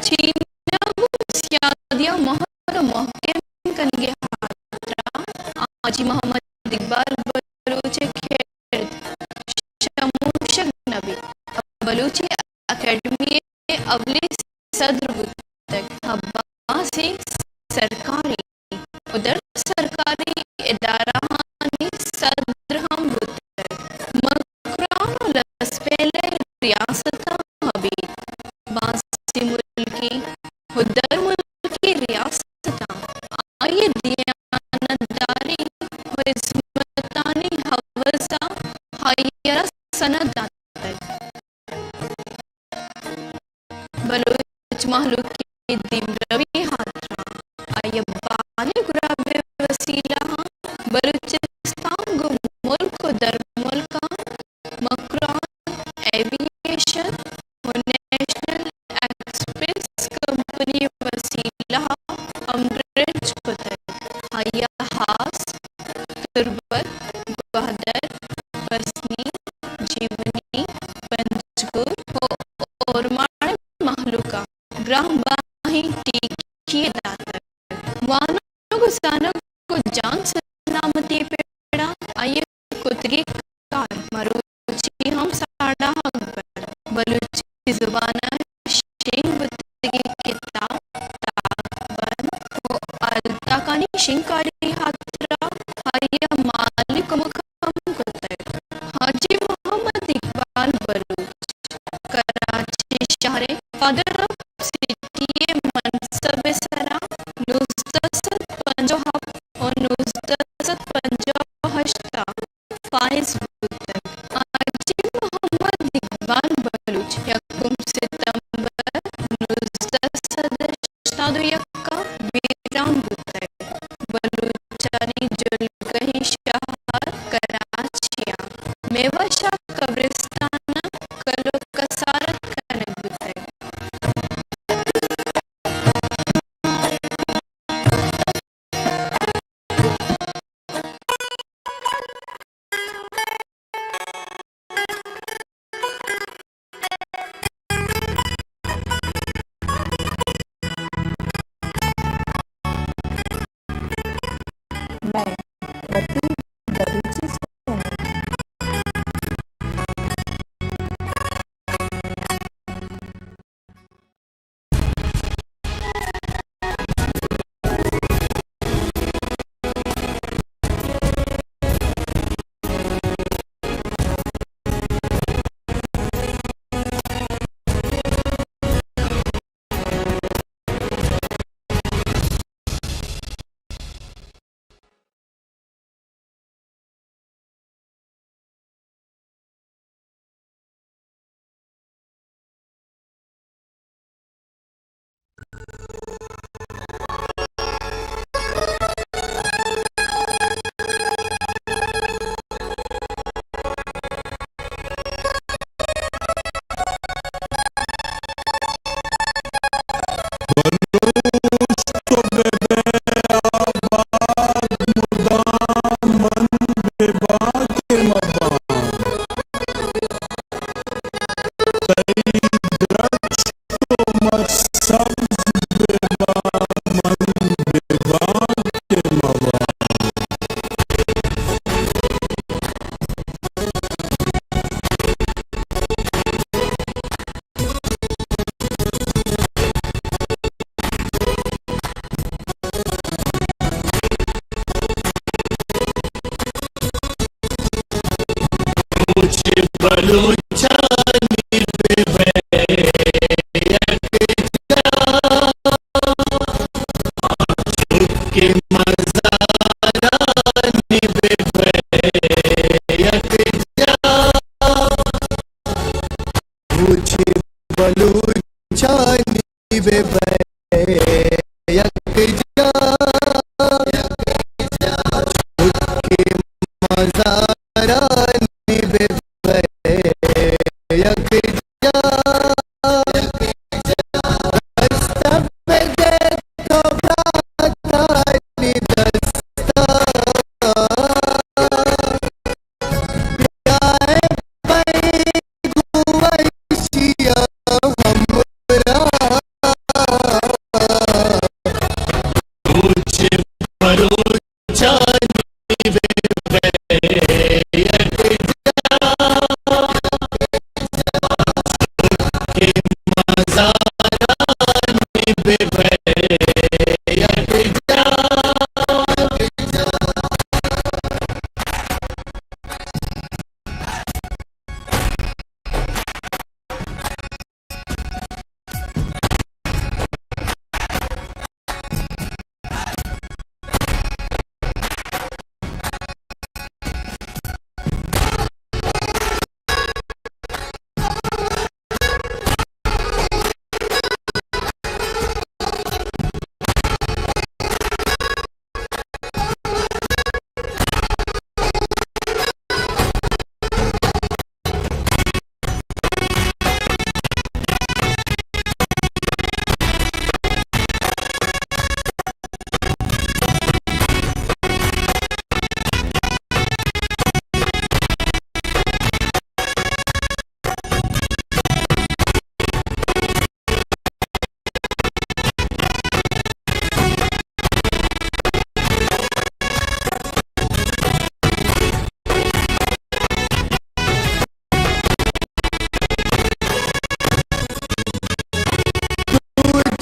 چینگ ءُ سیادی ءَ مہر ءُ مہکم کنگ ءِ ہاترا حاجی محمد اقبال بلوچ ءِ کرد شموشگ نہ بیت۔ بلوچی اکیڈمی ءِ اولی صدر بوتگ۔ بازیں سرکاری ءُ در سرکاری ادارہانی صدر ہم بوتگ۔ مکران ءُ لسبیلہ ریاستاں ابید بازیں ملکی ءُ درملکی ریاستاں آئی ءِ دیانتداری ءُ ہزمتانی ہوس ءَ آئی ءَ را سند داتگ۔ بلوچ مہلوک ءِ دیمروی ءِ ہاترا آئی ءَ بالیں گراب ءِ وسیلہ ءَ بلوچستان گوں ملک ءُ درملکاں مکران ایوی ایشن ءُ نیشنل ایکسپریس کمپنی ءِ وسیلہ ءَ ہمگرنچ کتگ۔ آئی ءَ ہاس، تربت، گوادر، بسنی، جیونی، پنجگور ءُ اورماڑہ ءِ مہلوک ءَ گرانباہیں ٹیکی یے داتگ۔ وانگ ءُ زانگ ءُ جان سلامتی ءِ پڑا آئی ءِ کتگیں کار مروچی ہم ساڑاہگ بنت۔ بلوچی زبان ءِ شنگ بوتگیں کتاب، تاکبند ءُ التاکانی شنگ کاری ءِ ہاترا آئی ءَ مالی کمک ہم کتگ۔ حاجی محمد اقبال بلوچ کراچی شہر ءِ فادر آف سٹی ءِ منصب ءِ سرا نوزدہ سد پنجاہ ءُ ہپت ءُ نوزدہ سد پنجاہ ءُ ہشت ءَ فائز بوتگ۔ حاجی محمد اقبال بلوچ یکم ستمبر نوزدہ سد ہشتاد ءُ یک ءَ بیران بوتگ۔ بلوچانی جلگہیں شہر کراچی ءَ میوہ شاہ قبرستان ءَ کلو کسارت کنگ بوتگ۔ بلوچانی بہ بئے یکجا، چک ءِ مزارانی بہ بئے یکجا، روچے بلوچانی بہ بئے یکجا، چک ءِ مزارانی بہ بئے یکجا، دست بدئے تو براتانی دستا، بیا ءُ بئے گوں وشی ءَ ہمراہ، روچے بلوچانی بہ بئے یکجا، چک ءِ مزارانی بہ بئے یکجا،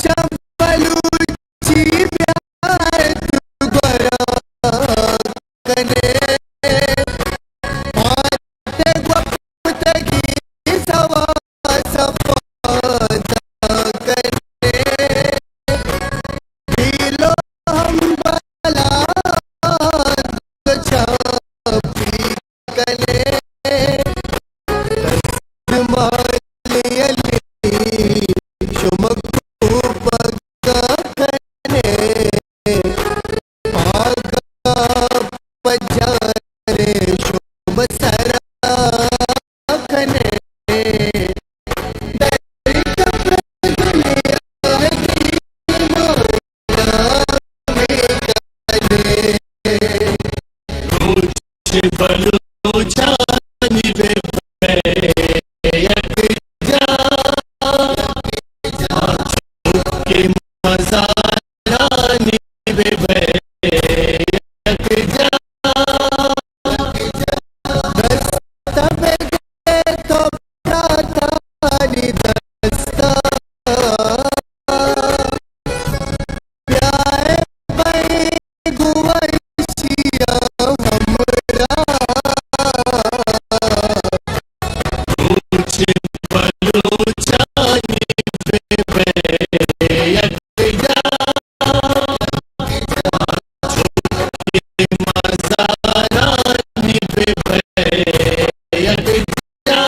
چمپلو چی بیا تو گورا کنے، مات گوپتگی سوا سپا کنے، پیلو ہم بلا چاپی کنے، دست مالی علی شمک پگا کنے، پاگا پجارے شب سرا کنے، در کپ دنیا دی مولا کنے، روچے بلوچانی بہ بئے یکجا، چک ءِ مزارانی بہ بئے یکجا، دست بدئے تو براتانی دستا، بیا ءُ بئے گوں وشی ءَ ہمراہ، روچے بلوچانی بہ بئے یکجا، چک ءِ مزارانی بہ بئے یکجا۔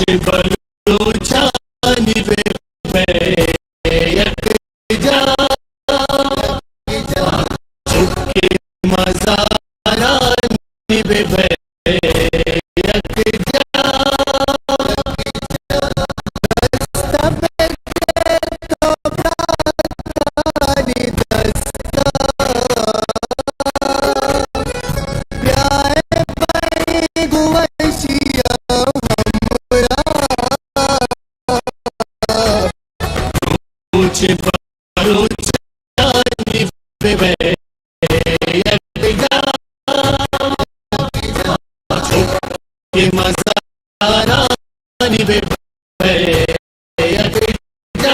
بلوچانی بہ بئے یکجا، چکے مزارانی بہ بئے یکجا، دست بگر تو براتانی دستا، بیائے بئے گوں وشیا ہمراہ، روچ بلوچانی بہ بئے یکجا، چکے مزارانی بہ بئے یکجا۔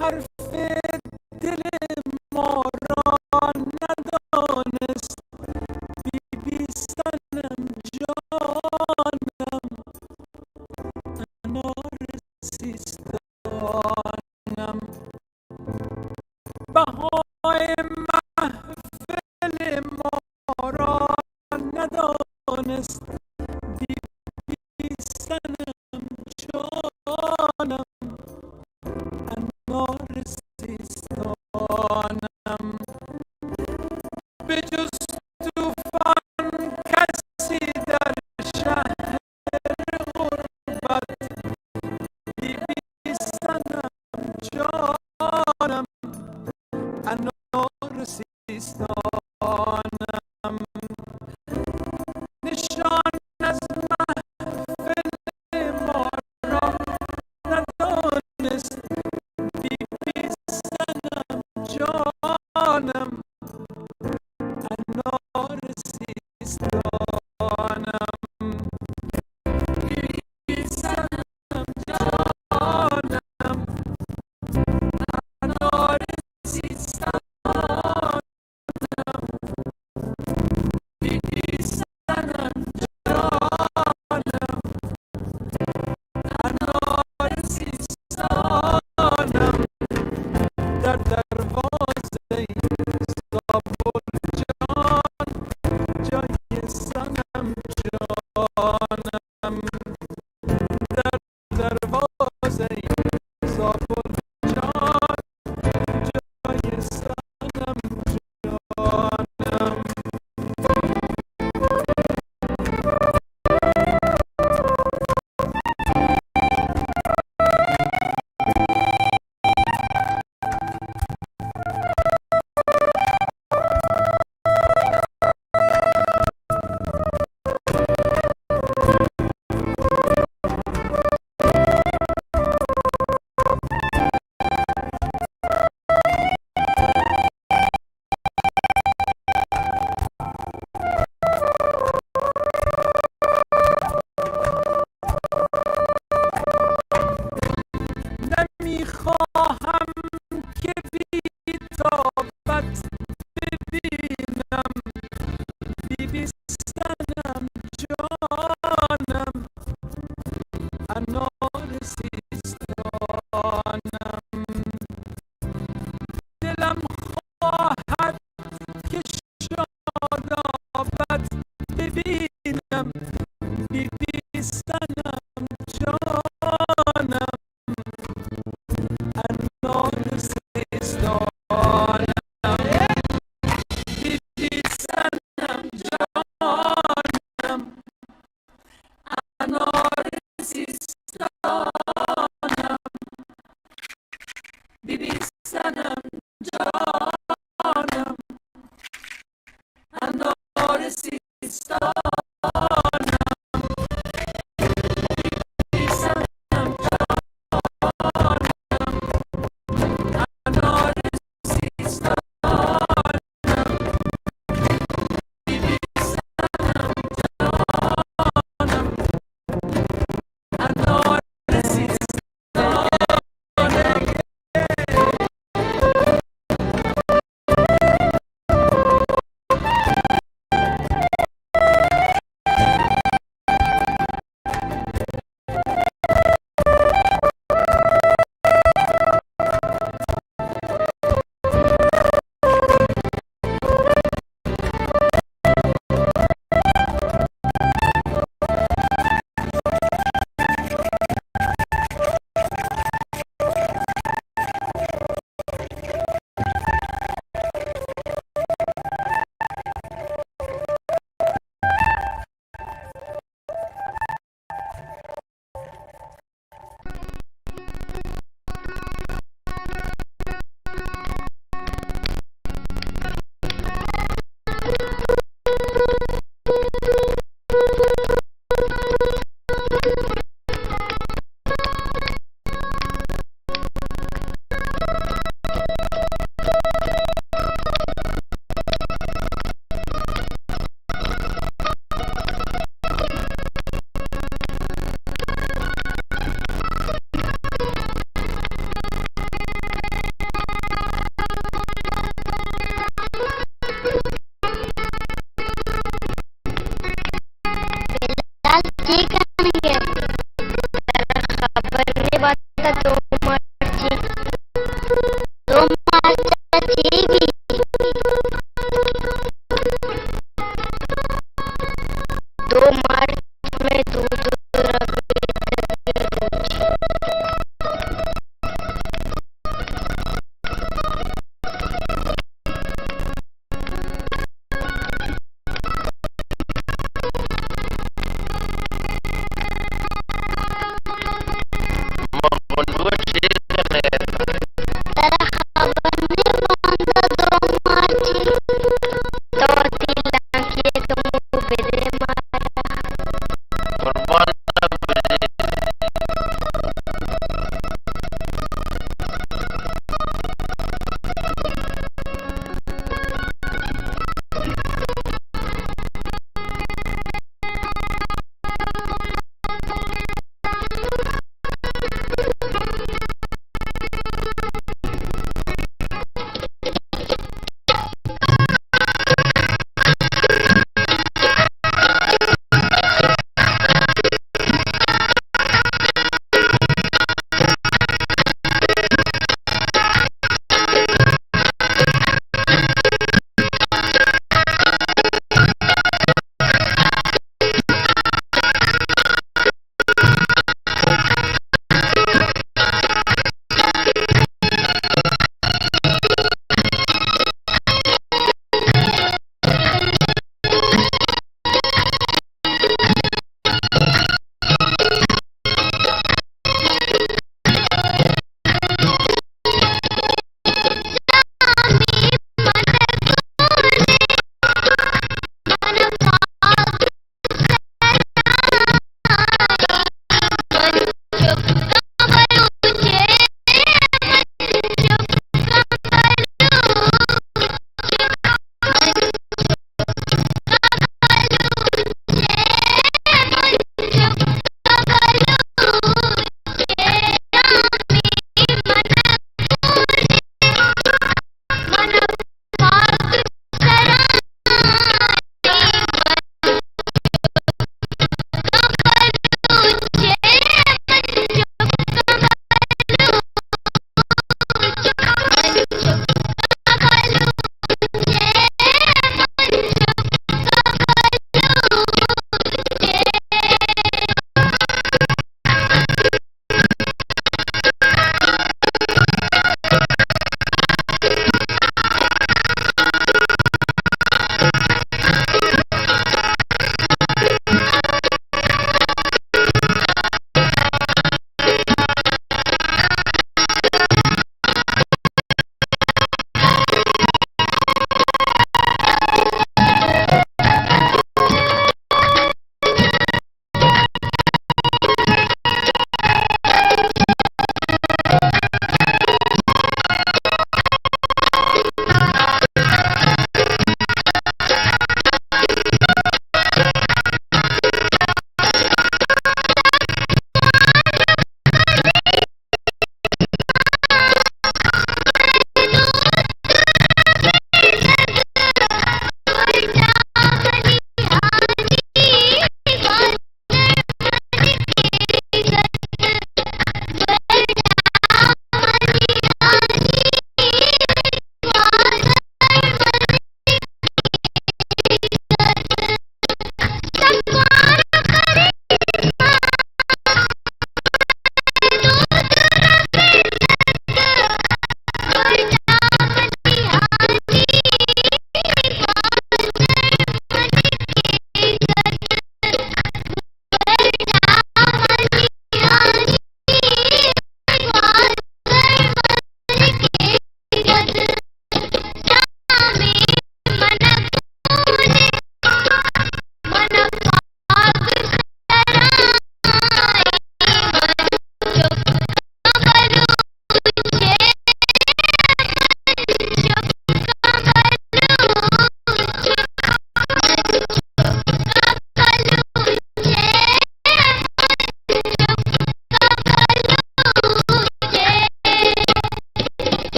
حرف دل ما را ندانست، بی بی صنم جانم، انار سیستانم. بهای محفل ما را ندانست، بی بی صنم جانم، انار سیستانم. به جز طوفان کسی در شهر غربت، بی بی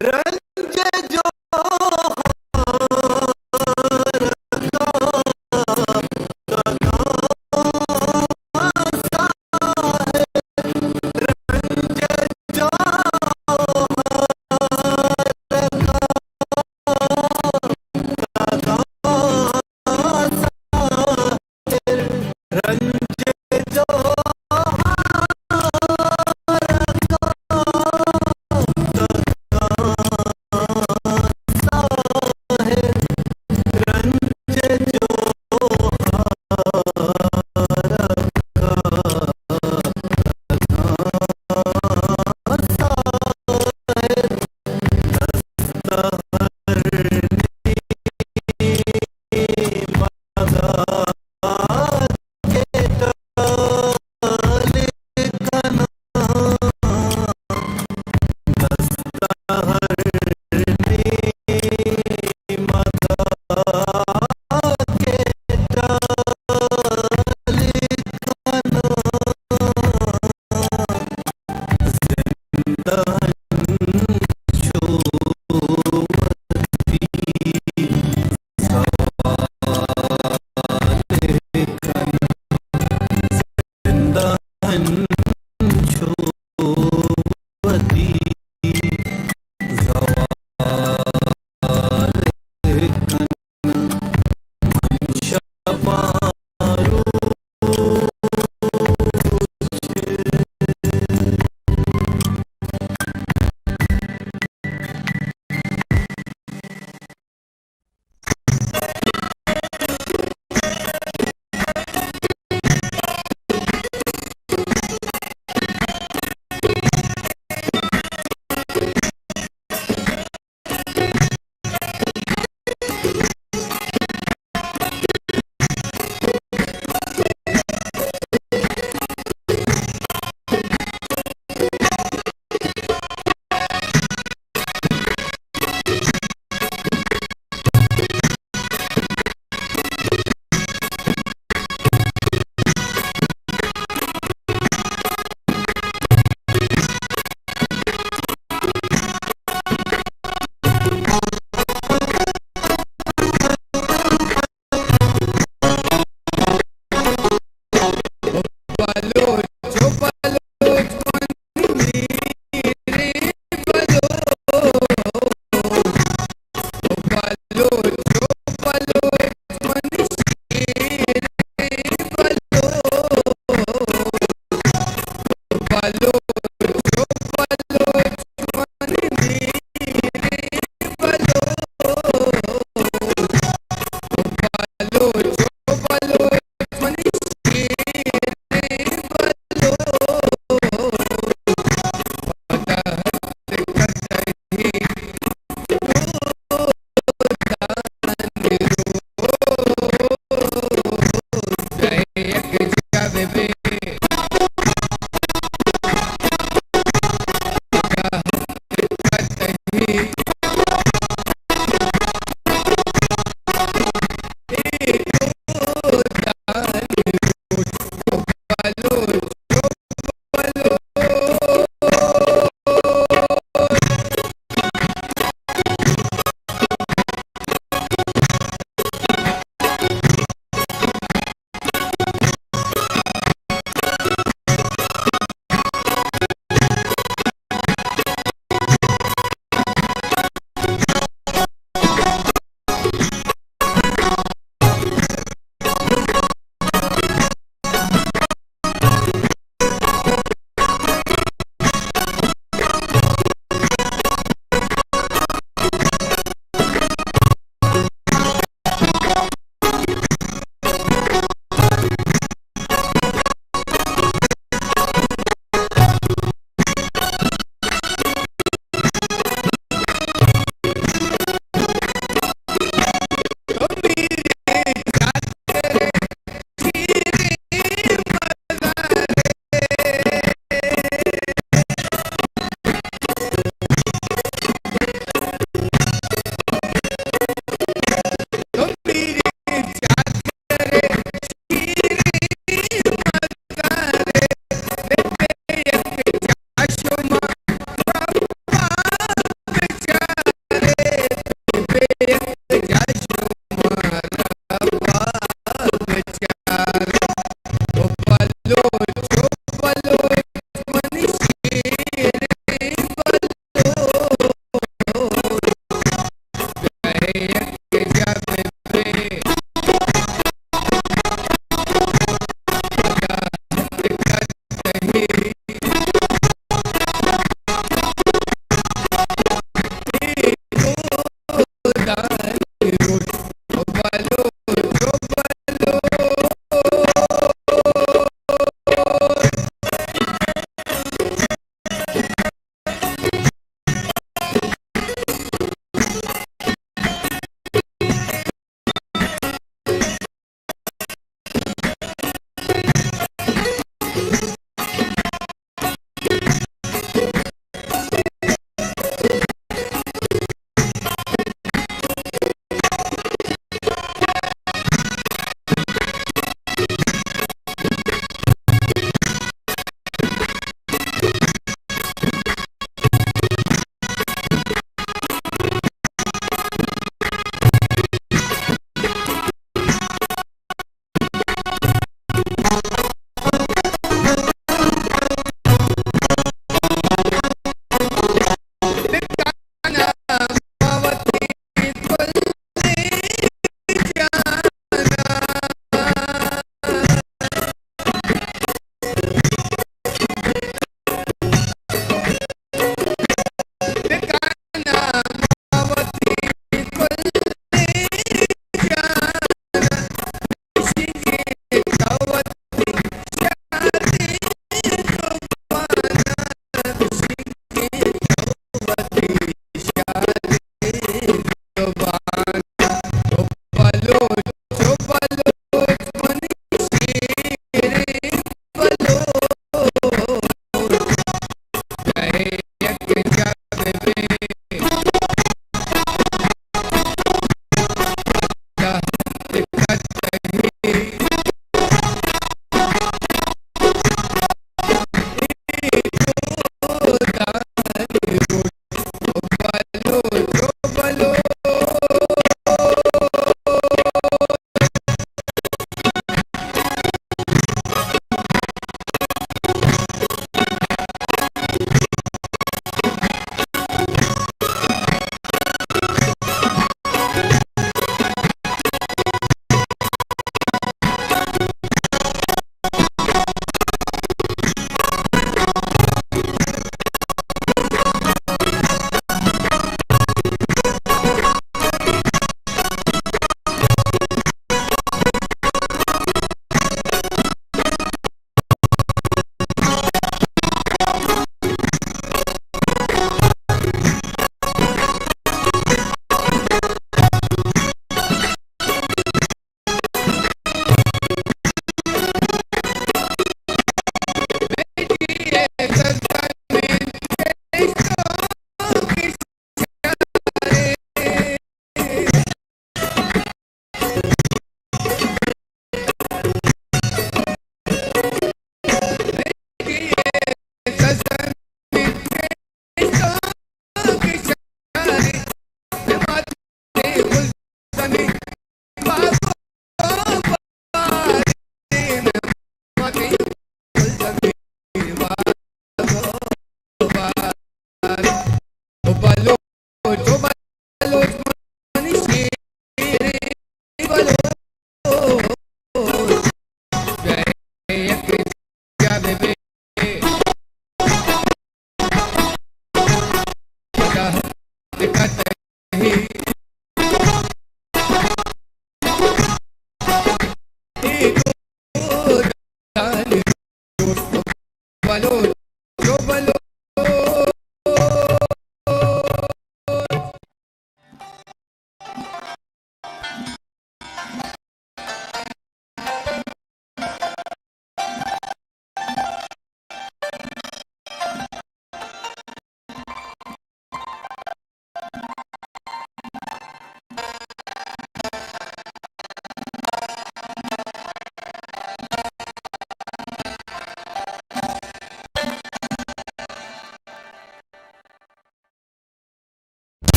رنج جوہر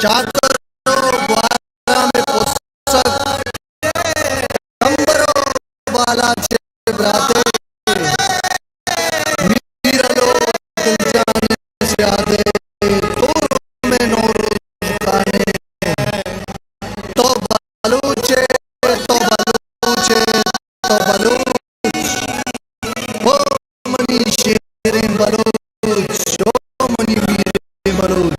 چاکر ءُ گوارام ءِ پسگ، کمبر ءُ بالاچ ءِ براتے، میر الو دلجان ءِ سیادے، تو مئے نوروز خان ئے، تو بلوچ ئے، تو بلوچ ئے، تو بلوچ، او منی شیریں بلوچ، او منی میریں بلوچ۔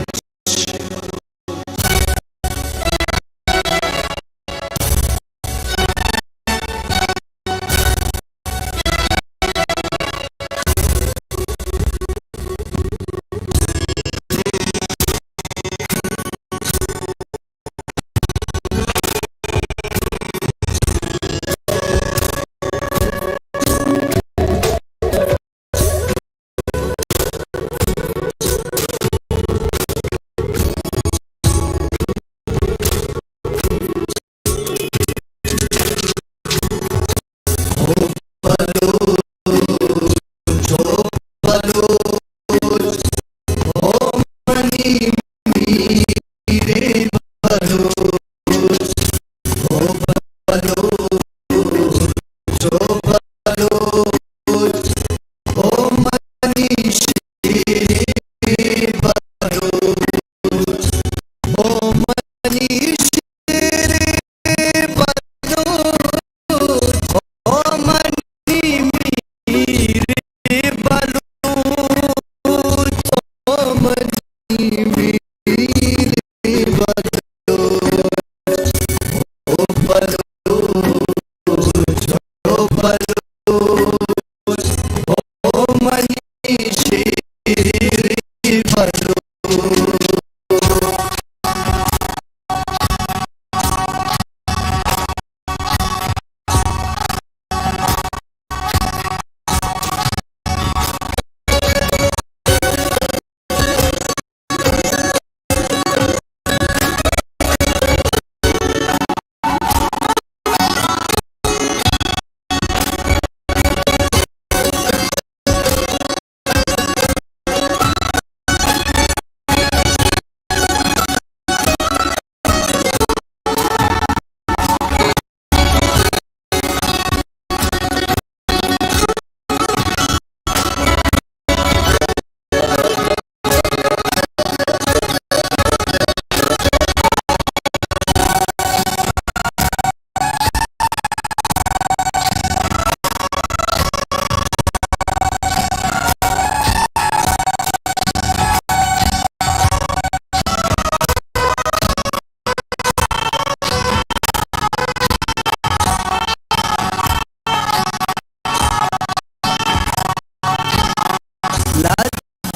لج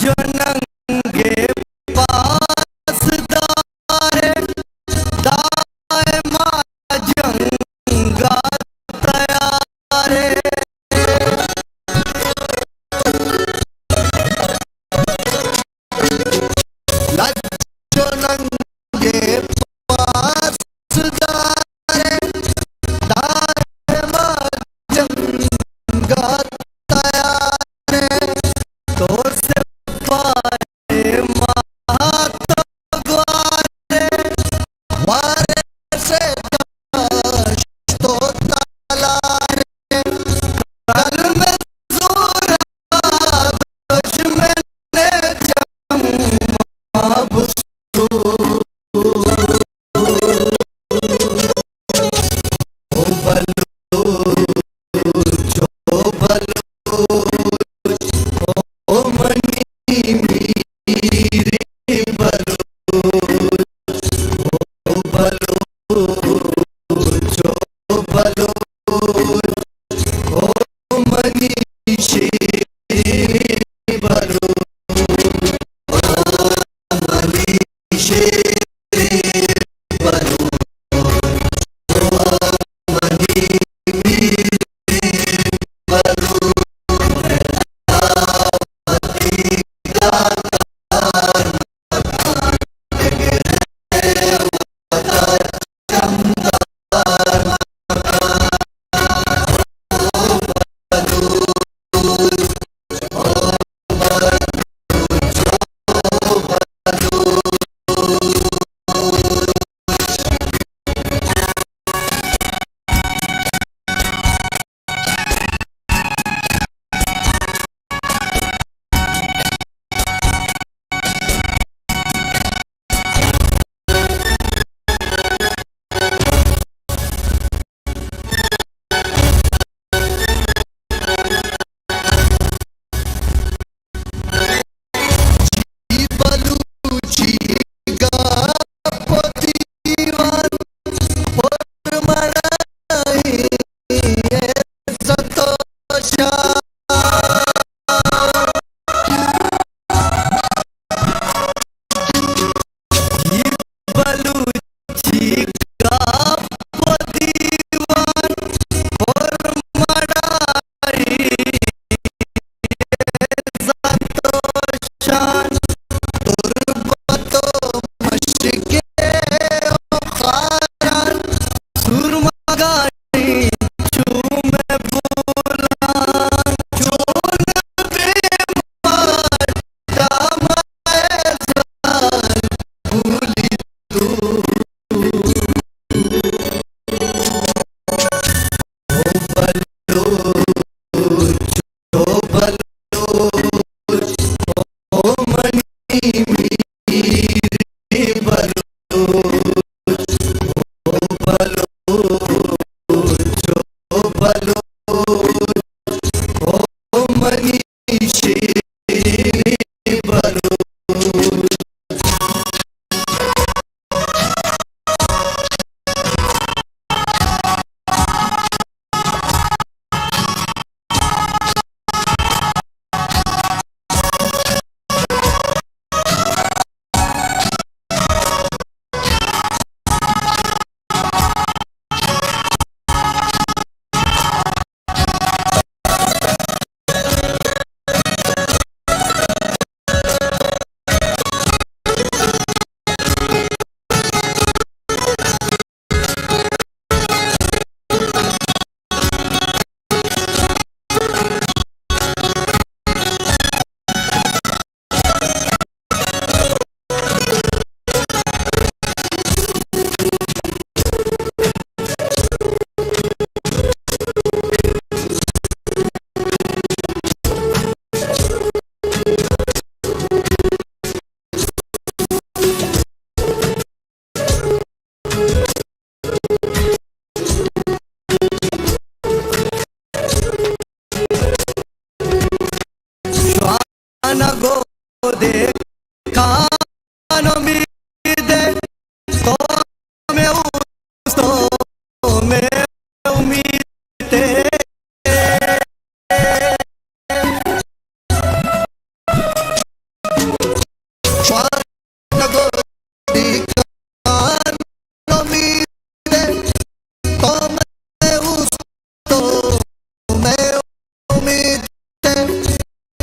ءُ ننگ ءِ پاسدار، دائما جنگ ءَ تیار۔ لج ءُ ننگ ءِ پاسدار، دائما جنگ ءَ تیار۔ تو سپاہ مات گوارے، وارث دشت و تالارے، ظلم زورا دشمن چم بستو۔ او بلوچ، او بلوچ، او منی میریں بلوچ، او بلوچ، او بلوچ، او منی شیریں بلوچ، او منی شیریں بلوچ، او منی میریں بلوچ۔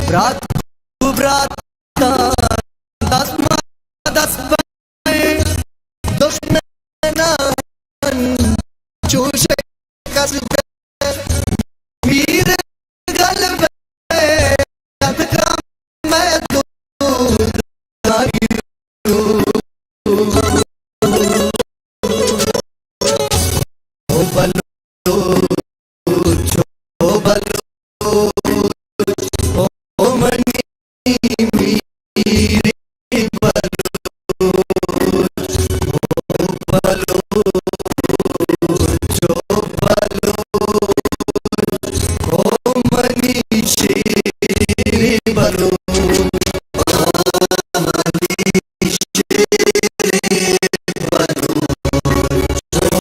برات گوں براتاں دست ماں دست بئیں، دشمناں چو شکست دئیں۔ میر گل بئے اتکا مئے دودانی رو۔ او بلوچ، او بلوچ، او منی میر بلوچ، او بلوچ، او بلوچ، او منی شیر بلوچ، او منی شیر بلوچ، او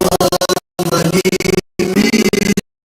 منی میر بلوچ۔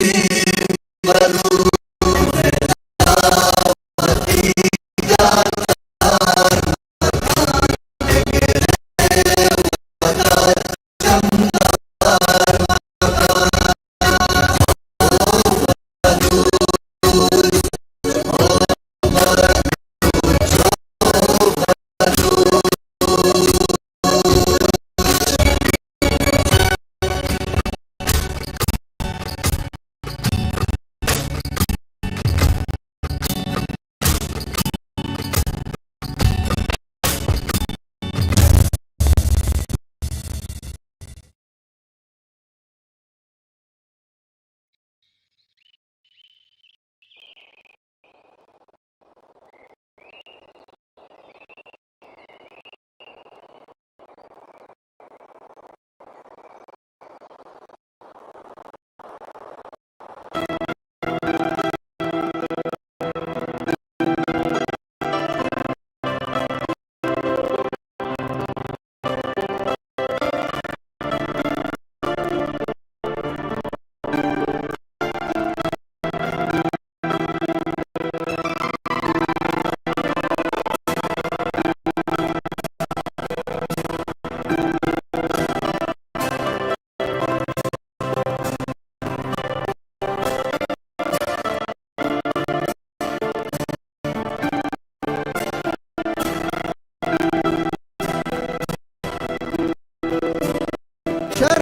شر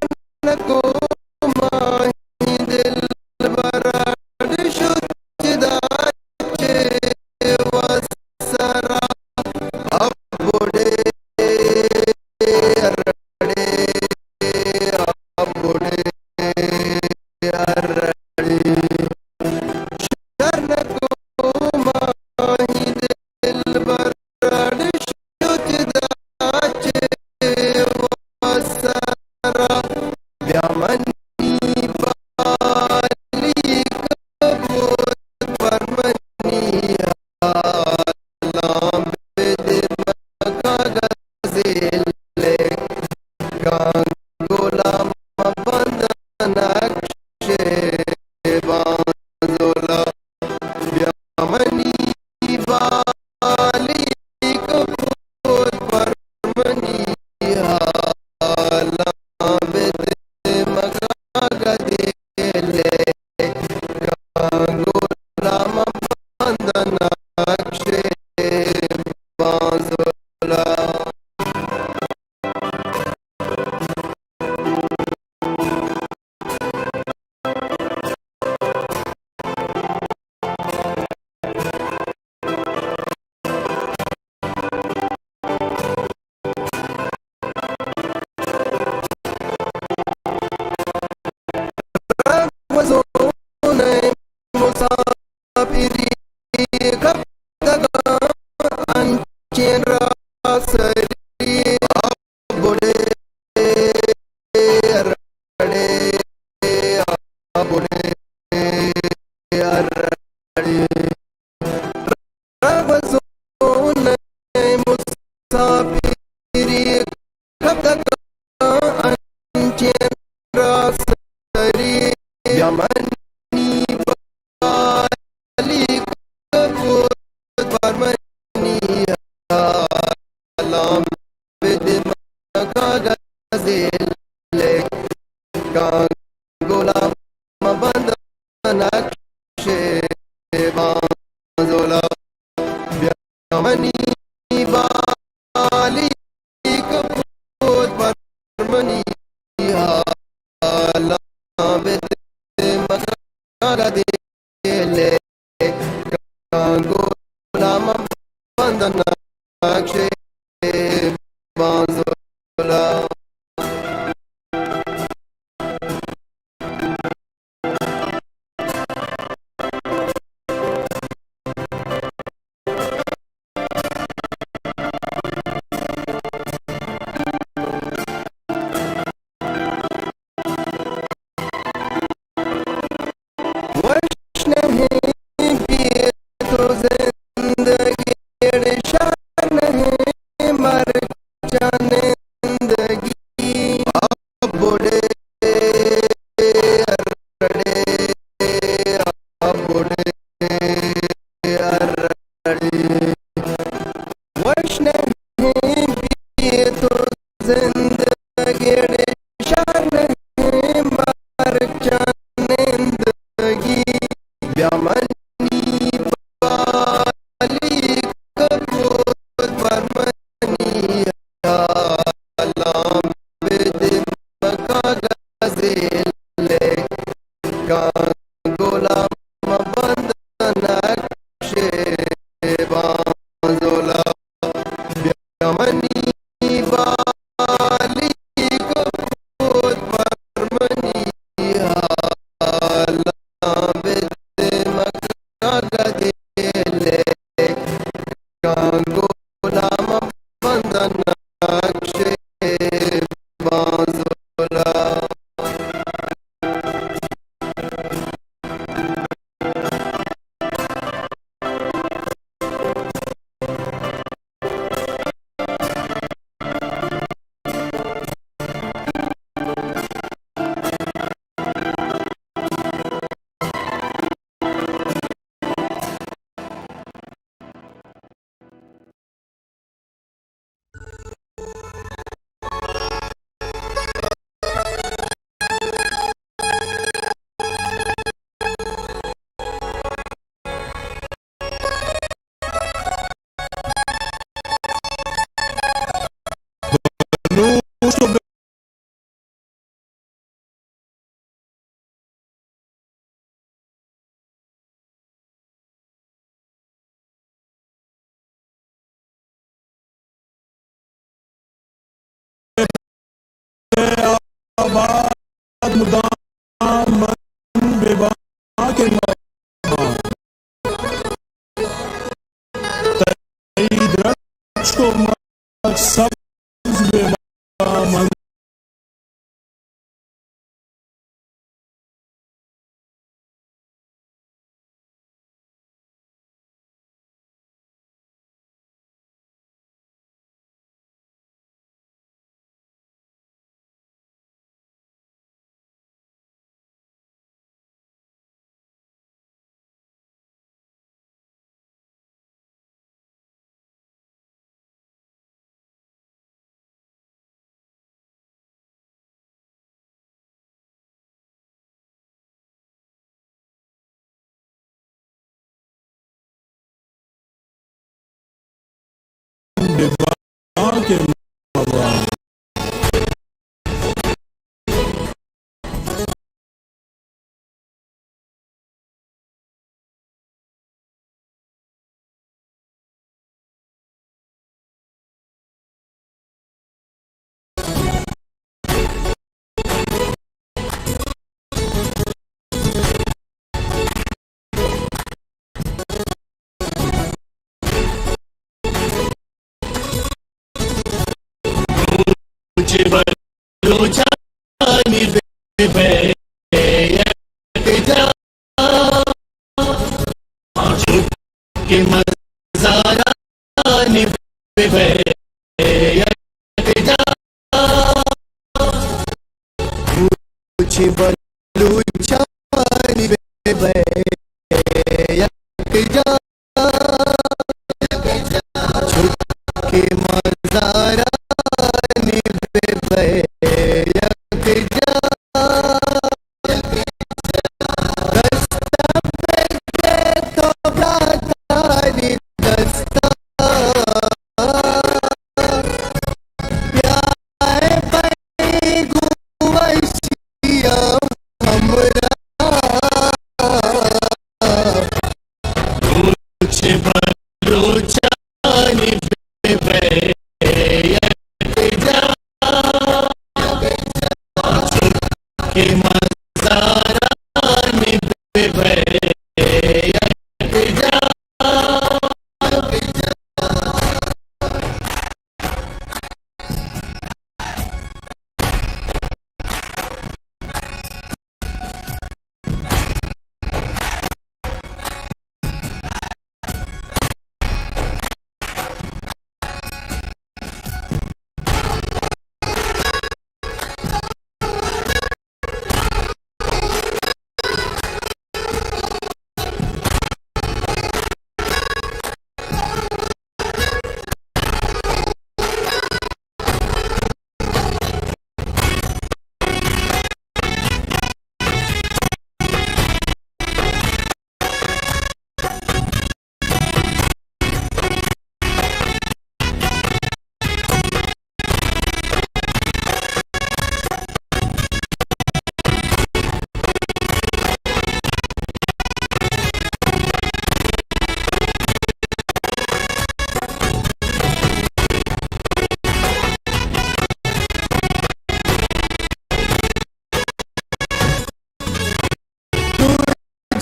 نکو ماہی دلبر، اڈ شت چدا چے وسرا، ابوڑے ارڑے، ابوڑے ارڑے۔ شر نکو ماہی دلبر، اڈ شت چدا چے وسرا، بیا منی بالی کپوت پر منی حالاں بدے مکا گزیلے، گانگولا مبند نقشے بانزولا۔ بیا منی بالی کپوت پر منی حالاں بدے مکا گزیلے، گانگولا مبند نقشے بانزولا۔ مساپری کپتگاں انچیں راسری، ابوڑے ارڑے، ابوڑے ارڑے۔ روزون مساپری کپتگاں انچیں راسری، بیا منی بالی کپوت پر منی حالاں بدے مکا گزیلے، گانگولا مبند نقشے بانزولا۔ نقش بانزلا۔ وش نہیں بی تو زندگی، اڑ شر نہیں مرچاں نندگی۔ آ بوڑے ارڑے، آ بوڑے ارڑے۔ وش نہیں بی تو زندگی، اڑ شر نہیں مرچاں نندگی۔ بیا منی بالی کپوت، پر منی حالاں بدے مکاگدے لکاں، گلام بند نقش بانزلا۔ بیا منی بالی کپوت، پر منی حالاں بدے مکاگدے لکاں، گلام بند نقش بانزلا۔ آباد مدام من بے باکیں آباد۔ تئی درچک ءُ ماگ سبز بہ باں من۔ چہ بلوچانی بہ بئے یکجا، چک ءُ مزارانی بہ بئے یکجا۔ چہ بلوچانی بہ بئے یکجا، چک ءُ مزارانی بہ بئے یکجا۔ دست بگے تو براتانی دستا، بیا اے پہ گوں وشی ءَ ہمراہ۔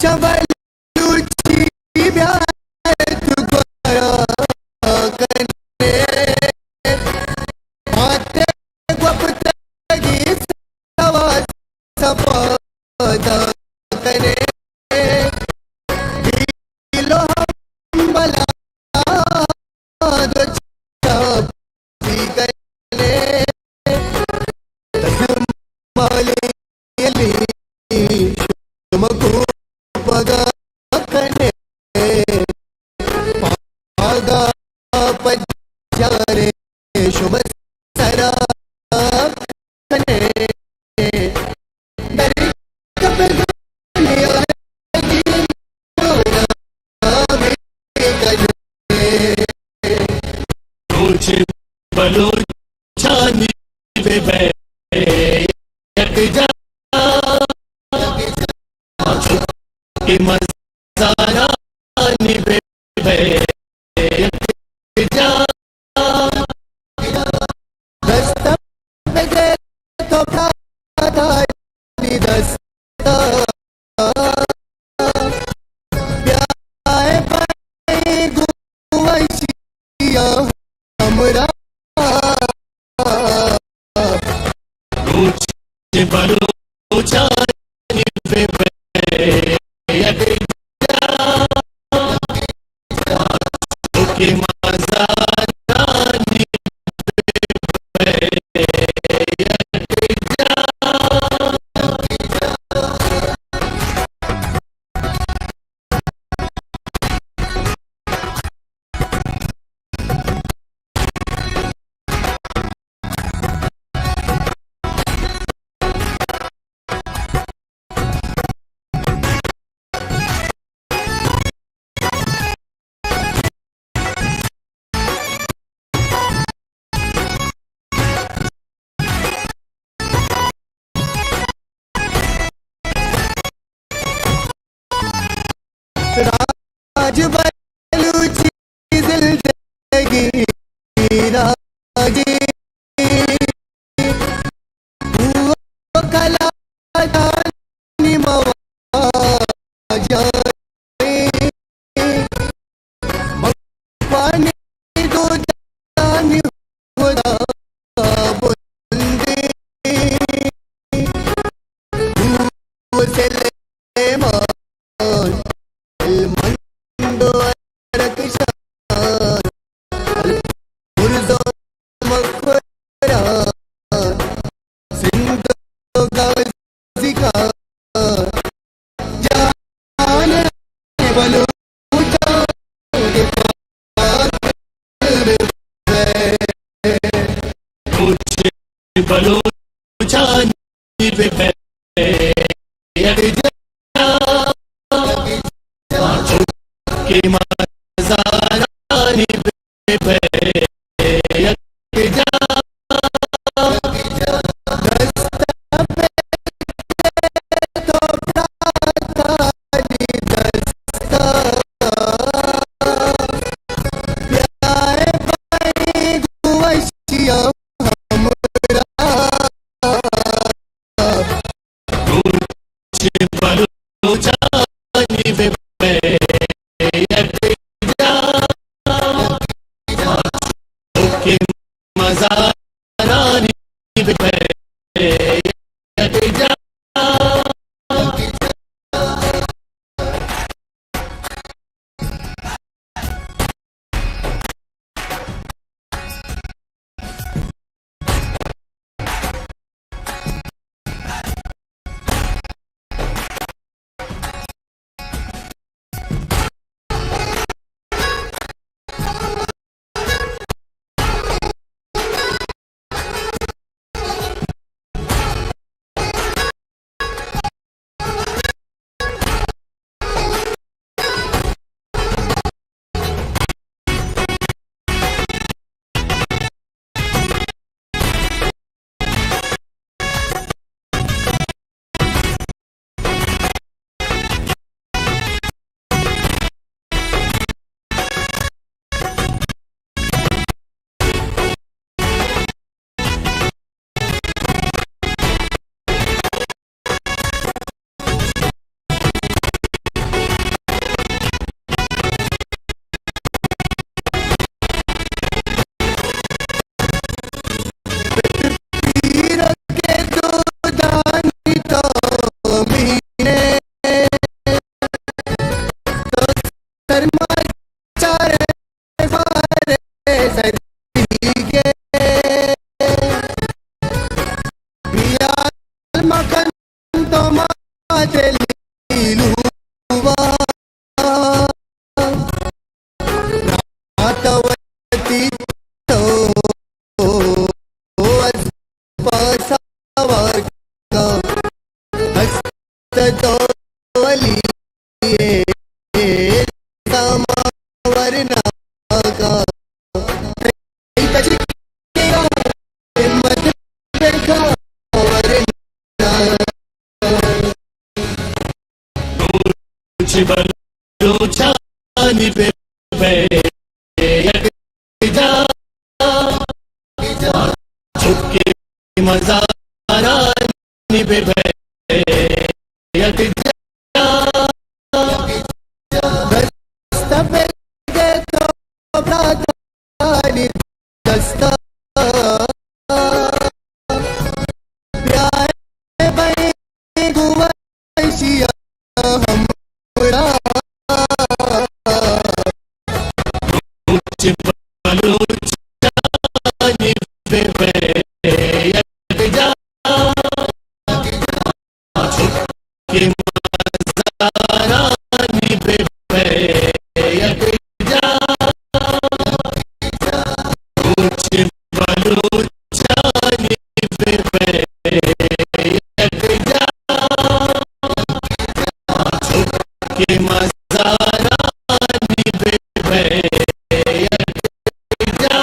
چہ بلوچی بیائے تو گورا کنے، ماتے گوپتگی سوا سپادا کنے، دیلو ہم بلا دو چاپ کنے، دست مالی علی شما کوپگا کنے، پاگا پجارے شما سرا کنے، در کپ دنیا روچ بلوچانی بہ بئے یکجا، کہ مزارانی بہ بئے یکجا، دست بگے تو براتانی دستا، بیائے پائے گوں وشیا ہمراہ، روچ بلوچانی بہ بئے یکجا، کہ مزارانی بہ بئے یکجا۔ راج بلوچی زندگی راجی، کلا دانی مواجہ، مکوانی دو جانی خدا بندے، سلیمان، المند و رکشان، البرز و مکران، سندھ و غازی خان، جان بلوچ، روچ بلوچانی بہ بئے یکجا، کہ مزارانی بہ بئے یکجا۔ دست بگے تو براتانی دستا، بیائے پائے گوں وشیا ہمراہ، روچ بلوچانی بہ بئے یکجا، کہ مزارانی بہ بئے یکجا۔ چہ بلوچانی بہ بئے یکجا، چکیں مزارانی بہ بئے یکجا، دست بگے تو براتانی دستا، بیائے بئے گوں وشیا ہمراہ، چہ بلوچانی بہ بئے یکجا، چکیں مزارانی بہ بئے یکجا، چہ بلوچانی بہ بئے یکجا، چکیں مزارانی بہ بئے یکجا۔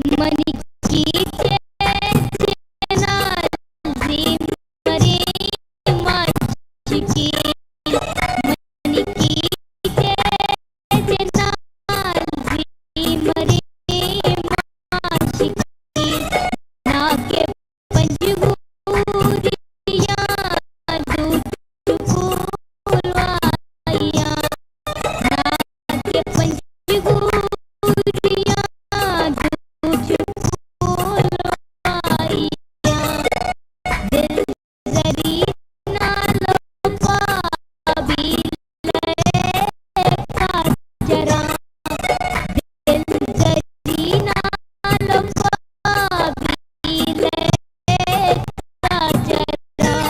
منی کیچ ءِ چنال زی مرے ماشکی، منی کیچ ءِ چنال زی مرے ماشکی، ناکہ پنجگوریاں دوچ کولوائیاں، ناکہ پنجگوریاں دوچ کولوائیاں، دل زرینہ لوپا بی لئے کاجراں، دل زرینہ لوپا بی لئے کاجراں،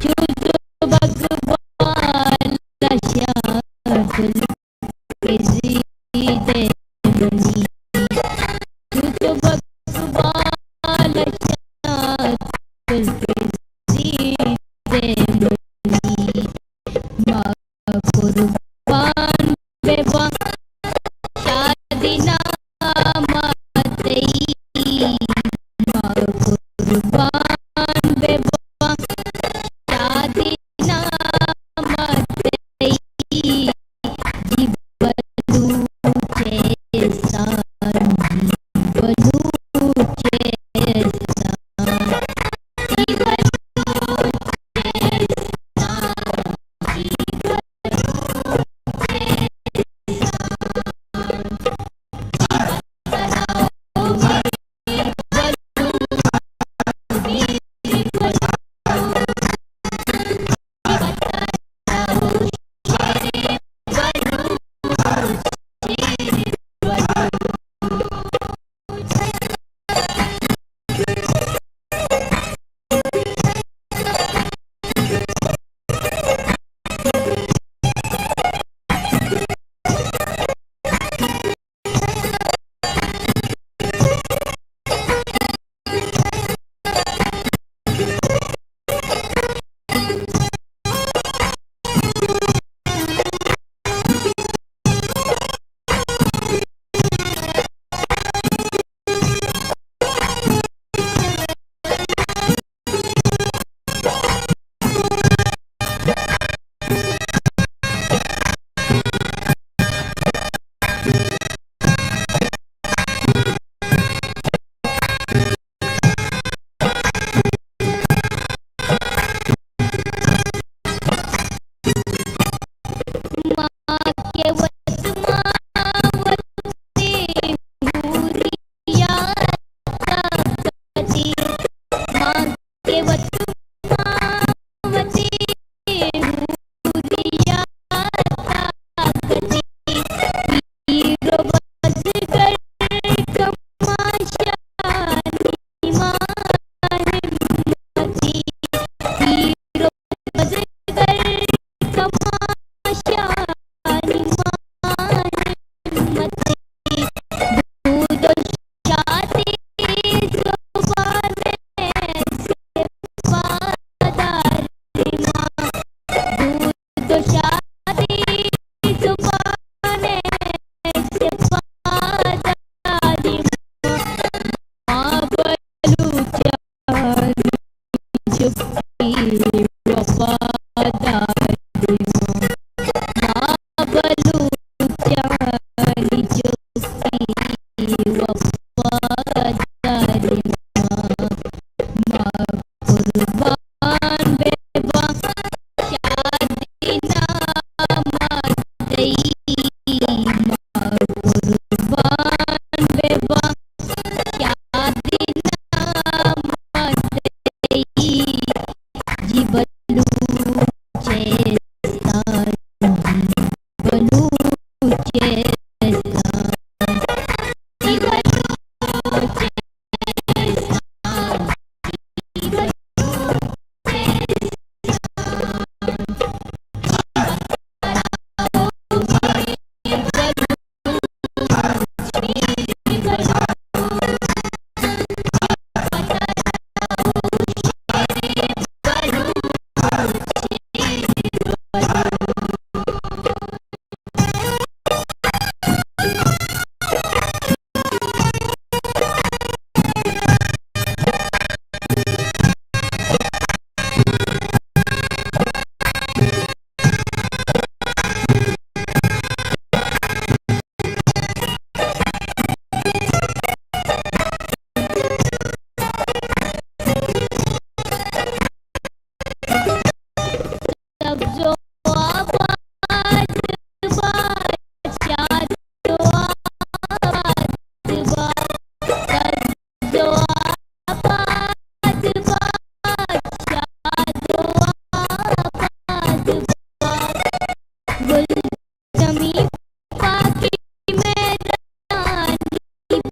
چو زبگ بالا شاتل پزی دے منی، چو زبگ بالا شاتل پزی دے منی۔ ما قربان بباں شادی نامہ تئی، ما قربان بباں شادی نامہ تئی، جی بلوچستان، جی بلوچستان، جی بلوچستان۔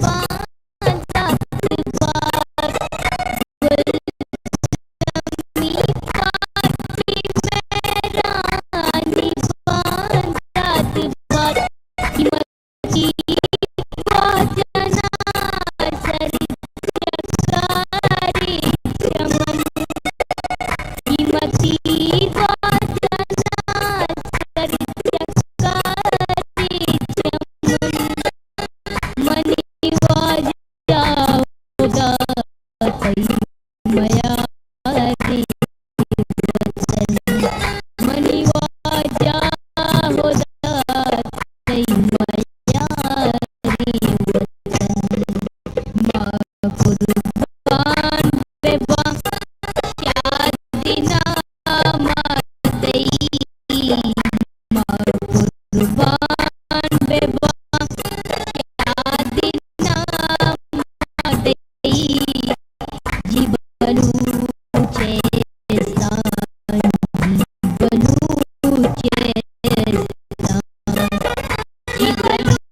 بانزات باگ، گل چمی پاکی مہرانی بانزات باگ، قیمتی واجہ نا سر چکاری چمن، قیمتی واجہ نا سر چکاری چمن، منی واجہ خدا تئی میاری وطن، منی واجہ خدا تئی میاری وطن، ما قربان بباں شادی نام تئی، ما قربان بباں شادی نام تئی، جی بلوچستان، جی بلوچستان، جی بلوچستان، جی بلوچستان۔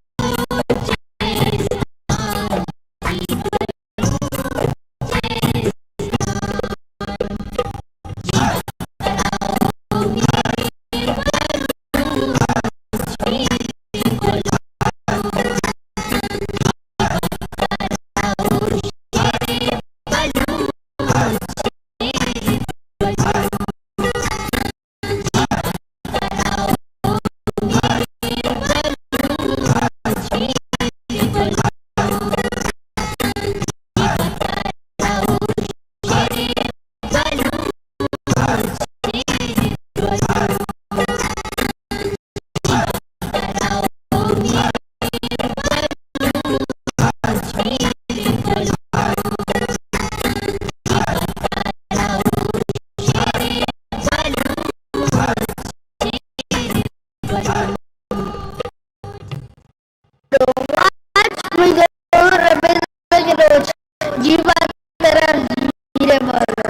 لوماچ منی گلور ربیدگ روچ، جی باتران زیرے بلوچ۔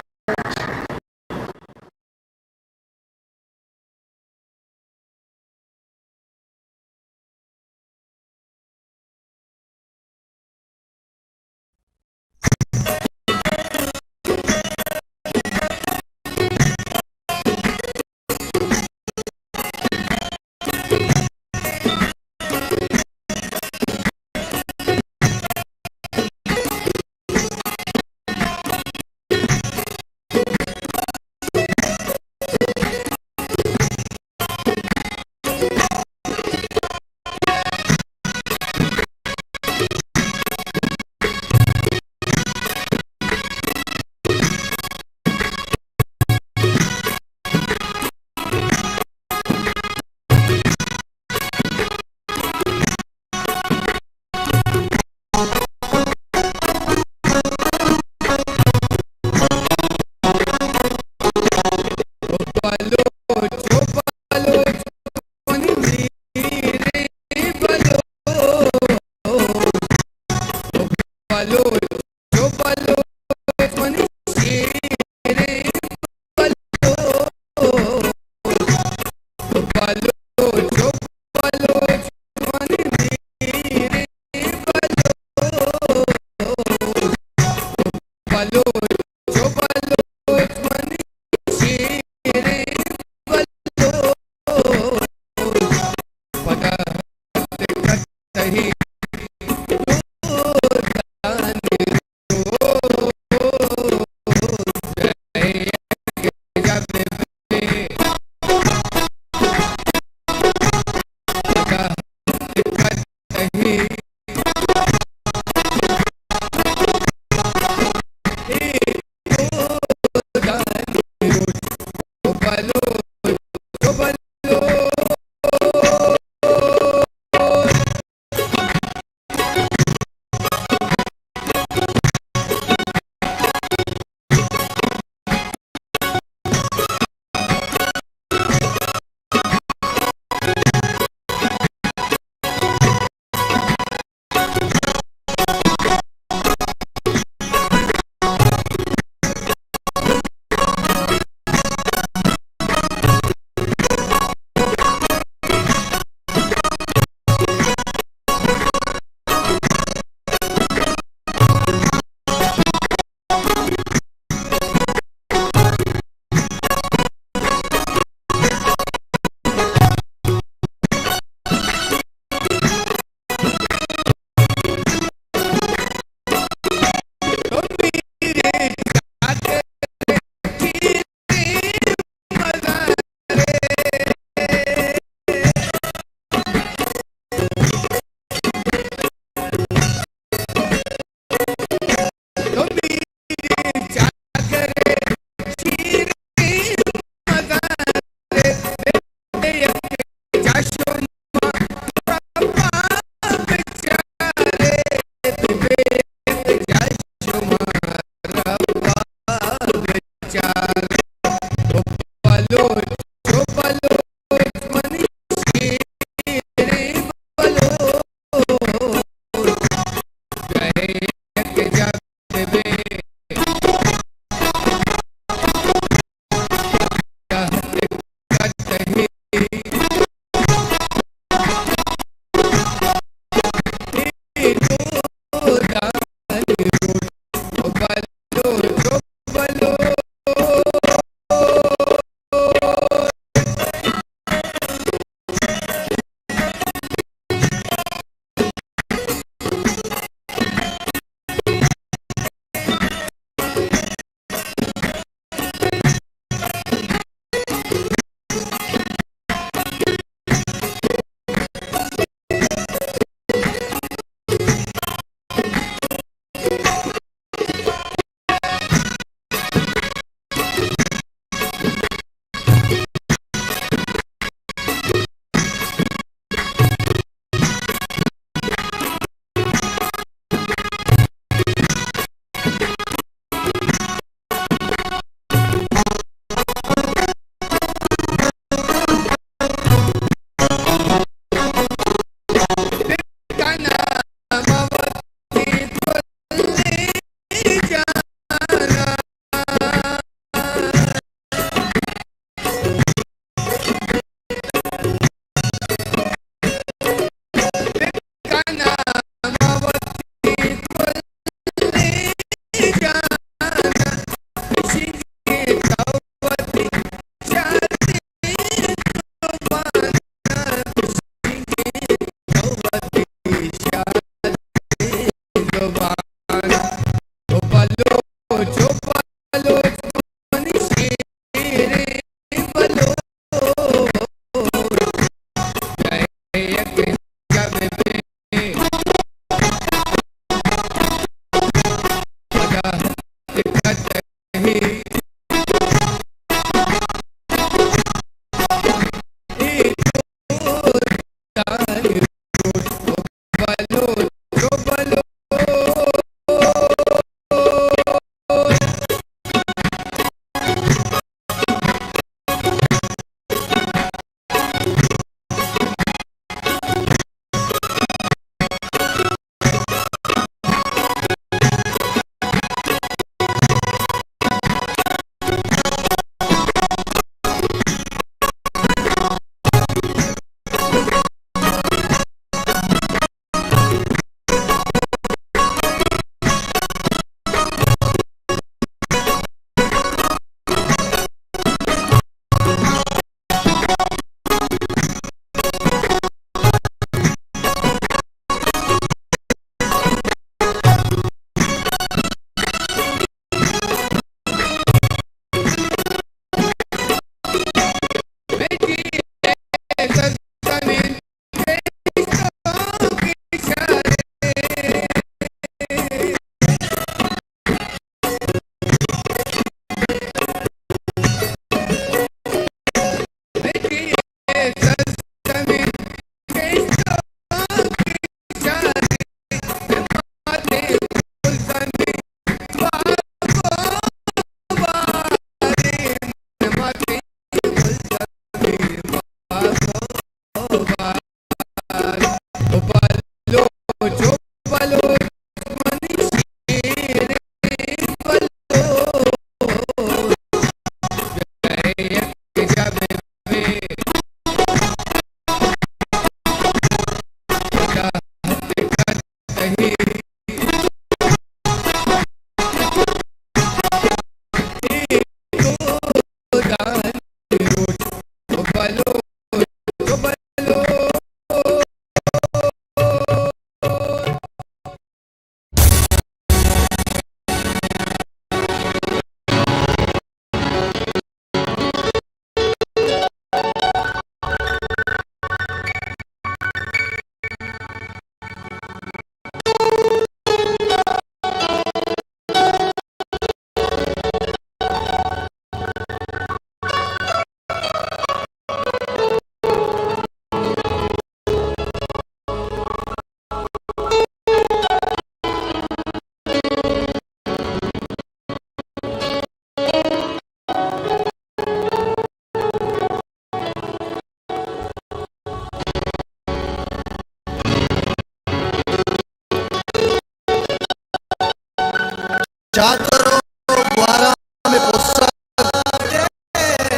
چاکر ءُ گوارام ءِ پسگ،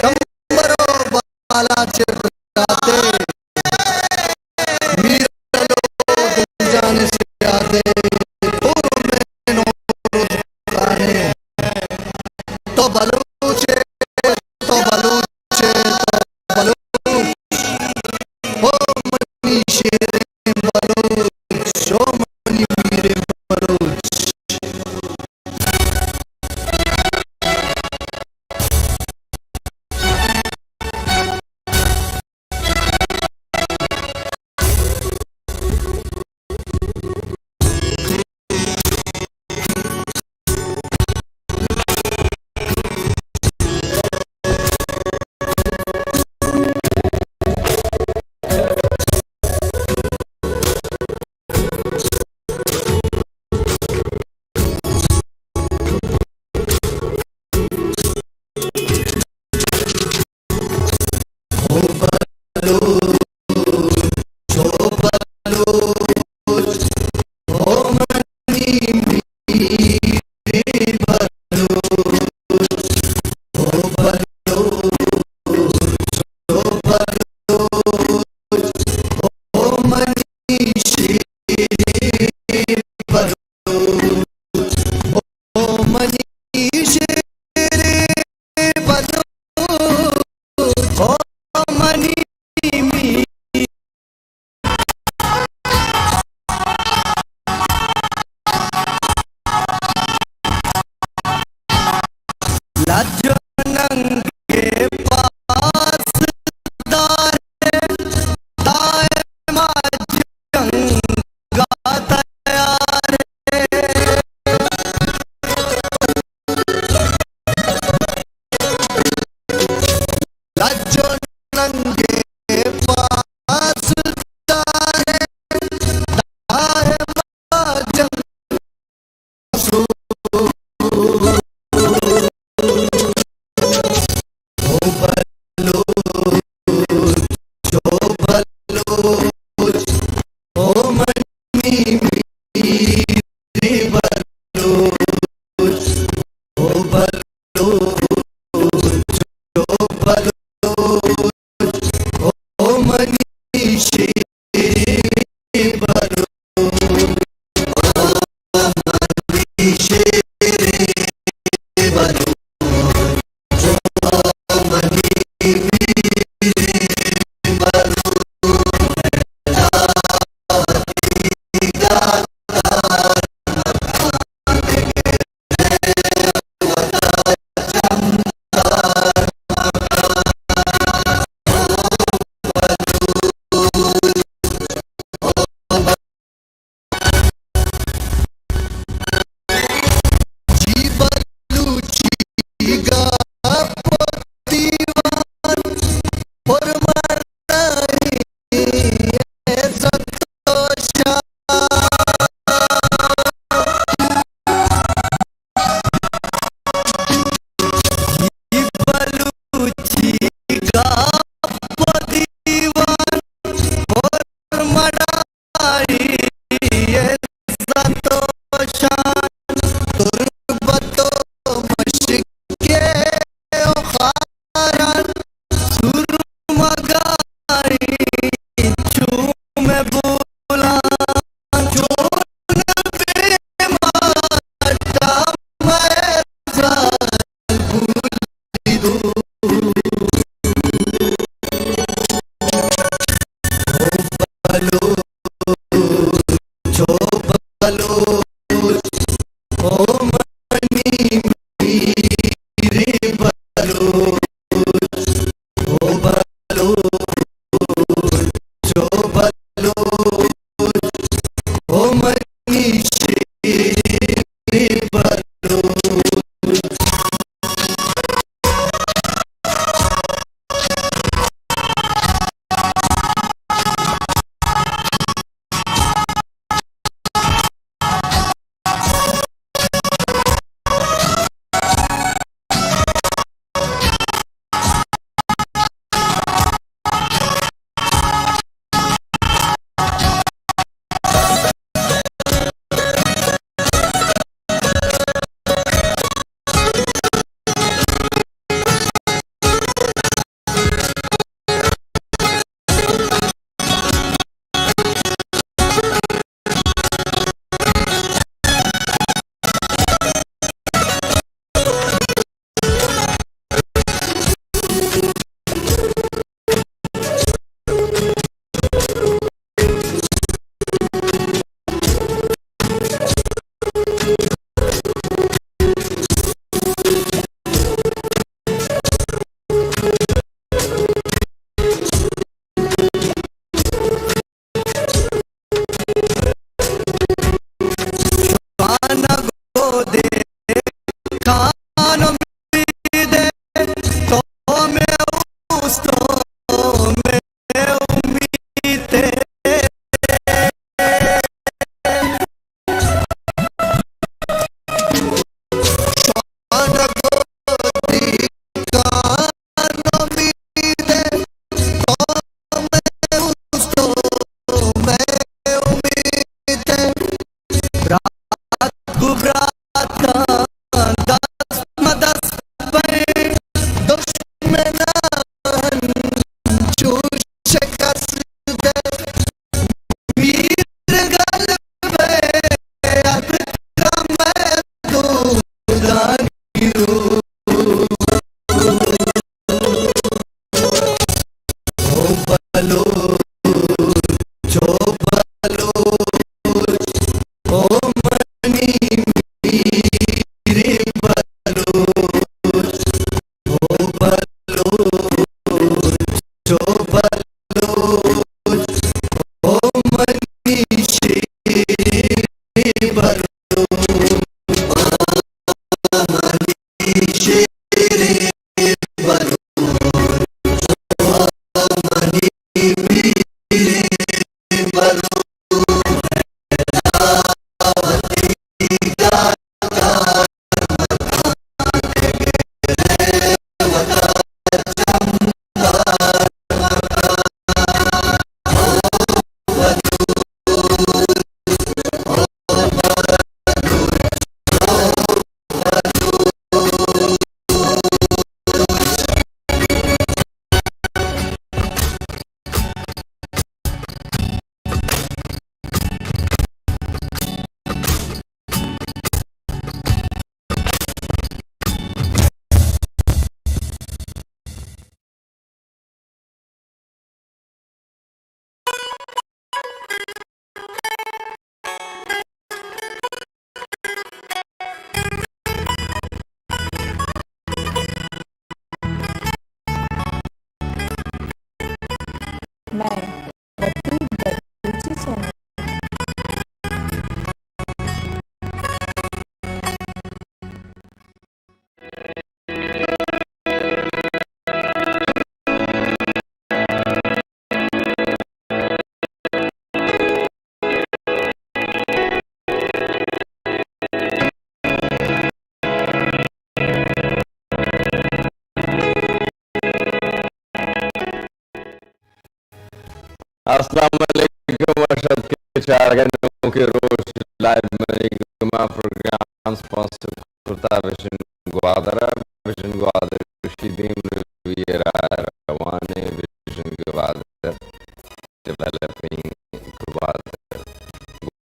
کمبر ءُ بالاچ ءِ براتے، میر لو دلجان ءِ سیادے، تو مئے نوروز خان ئے، تو بلوچ ئے، تو بلوچ ئے، تو بلوچ، او منی شیریں بلوچ، او منی میریں بلوچ۔ مئے وتی بلوچی چینل۔ السلام علیکم، وش اتک چارگ ءَ نوکیں روچ لائیو منی گما پروگرام سپانسر کرتا ویژن گوادر ءَ۔ ویژن گوادر اشی دیم روی ءَ را روان ایں۔ ویژن گوادر ڈیولپنگ گوادر،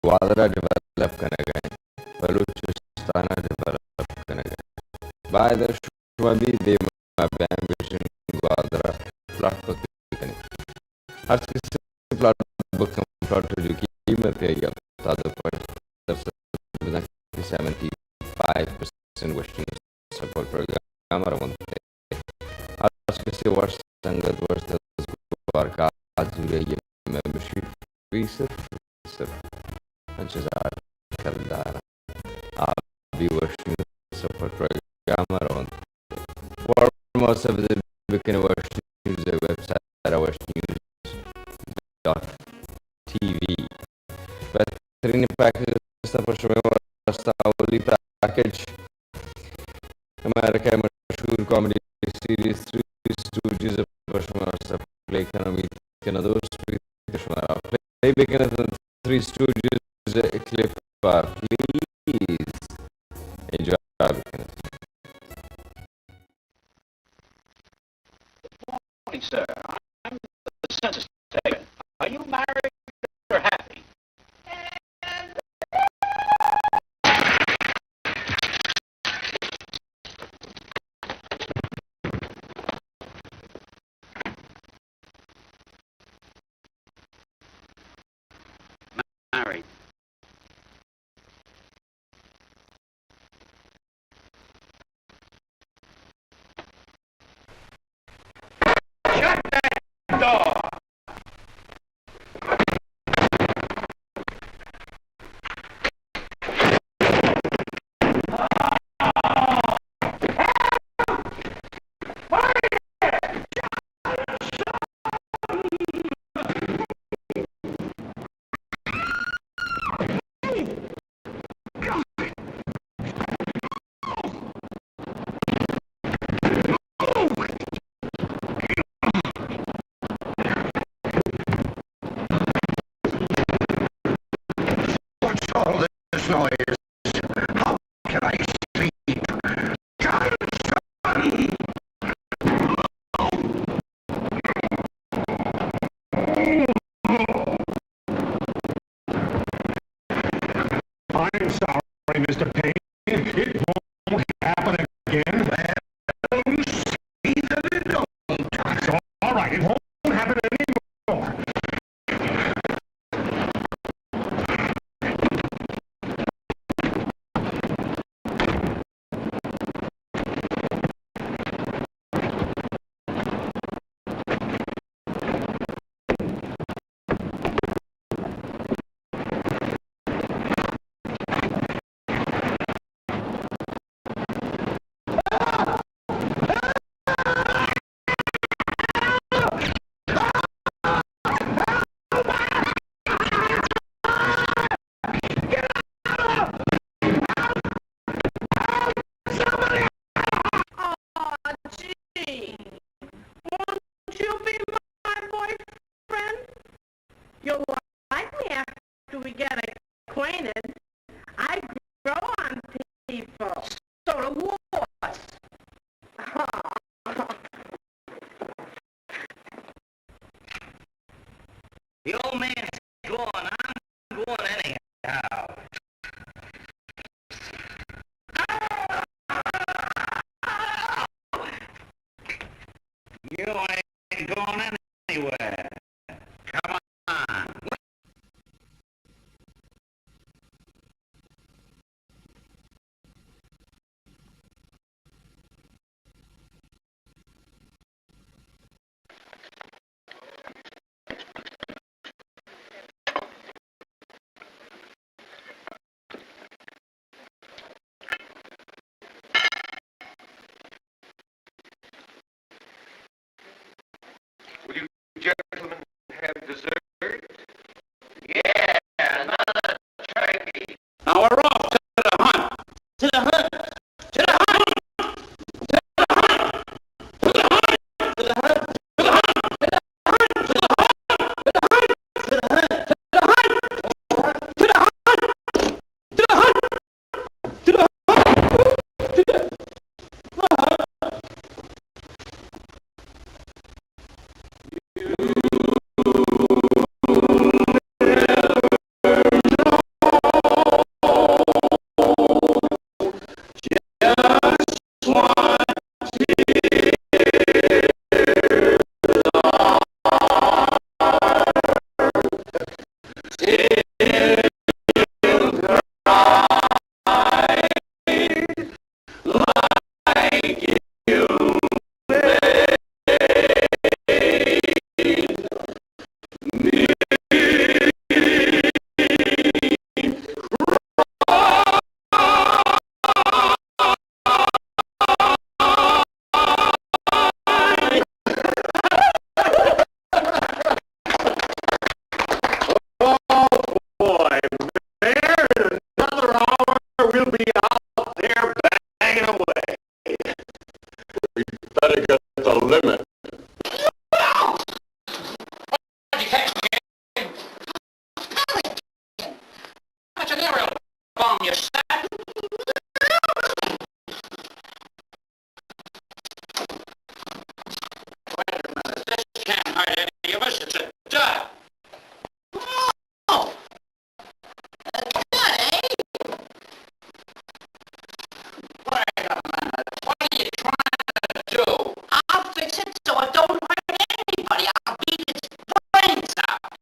گوادر ءَ ڈیولپ کنگ ءَ ایں، بلوچستان ءَ ڈیولپ کنگ ءَ ایں۔ باید شما بھی دیما بیاں، ویژن گوادر ءَ پلاٹ بکنیں۔ ہرچ کسی پلاٹ بکن، پلاٹ ءِ جو قیمت ہے یا ہفتاد و پنچ درصد بزاں کہ سیونٹی فائیو پرسنٹ وشی سپورٹ پروگرام ءَ رونت۔ ہرچ کسی وش سنگت، وش دزگوار کاج زورے یہ ممبرشپ بیست، بیست انچ ہزار کلدار آ بی وشی سپورٹ پروگرام ءَ رونت۔ فارم ءَ سبزی بکن وش نیوز ءِ ویب سائٹ ءَ، وش نیوز ڈاٹ ٹی وی۔ بہترین پیکج است پر شمئے واسطہ۔ اولی پیکج امریکہ ءِ مشہور کامیڈی سیریز تھری اسٹوجز پر شمئے واسطہ پلے کناں۔ امید کناں دوست بیت، شمارا پلے بکنت۔ تھری اسٹوجز کلپ ءَ پلیز انجوائے بکنت۔ Morning, sir. I'm the census taker. Are you married or happy? Married. Shut that door. What's all this noise? How can I sleep? Johnson! I'm sorry, Mister Payne. It won't happen again. Well, you see that it don't. It's all right. It won't happen anymore. people. So do wars. The old man's gone. I'm going anyhow. You ain't going anywhere. Come on. Will you gentlemen have dessert? Yeah, another turkey. Now we're off to the hunt. To the hunt. To the hunt. Oh boy, man, in another hour we'll be out there banging away. We better get the limit. What'd you catch, Jim? Pelican. That's an aerial bomb, you sack. Wait a minute. This can't hurt any of us. It's a duck. Oh! A duck, eh? Wait a minute. What are you trying to do? I'll fix it so it don't hurt anybody. I'll beat its brains out.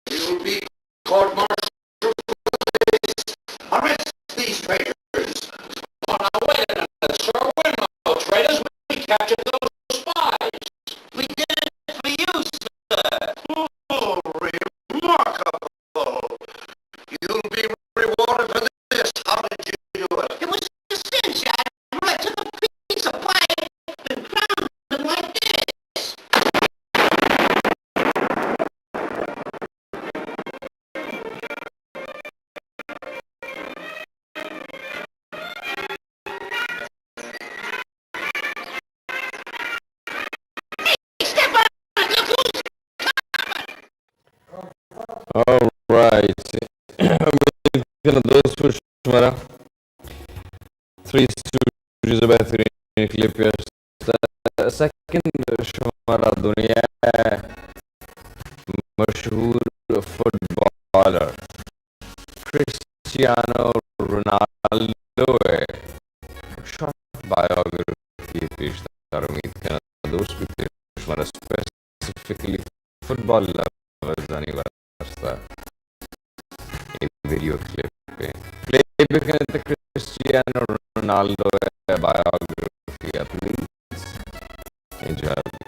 You'll be court-martialed for this. Arrest these traitors. Oh, now wait a minute, sir. We're no traitors. We captured those spies. We did it for you, sir. Oh, remarkable. You'll be rewarded for this. How did you do it? It was a cinch. I went to the piece of pipe and crowned him like this. All right. امید کناں دوست بوت شمارا۔ تھری اسٹوجز ءِ بہترین کلپے است۔ سیکنڈ شمارا دنیا ءِ مشہور فٹبالر کرسٹیانو رونالڈو ءِ شارٹ بایوگرافی ءَ پیش دار۔ امید کناں دوست بیت شمارا اسپیسیفکلی فٹبال لورزانی واستہ اے ویڈیو کلپ ءَ پلے بکنت۔ کرسٹیانو رونالڈو ءِ بایوگرافی ءَ پلیز انجوائے بکنت۔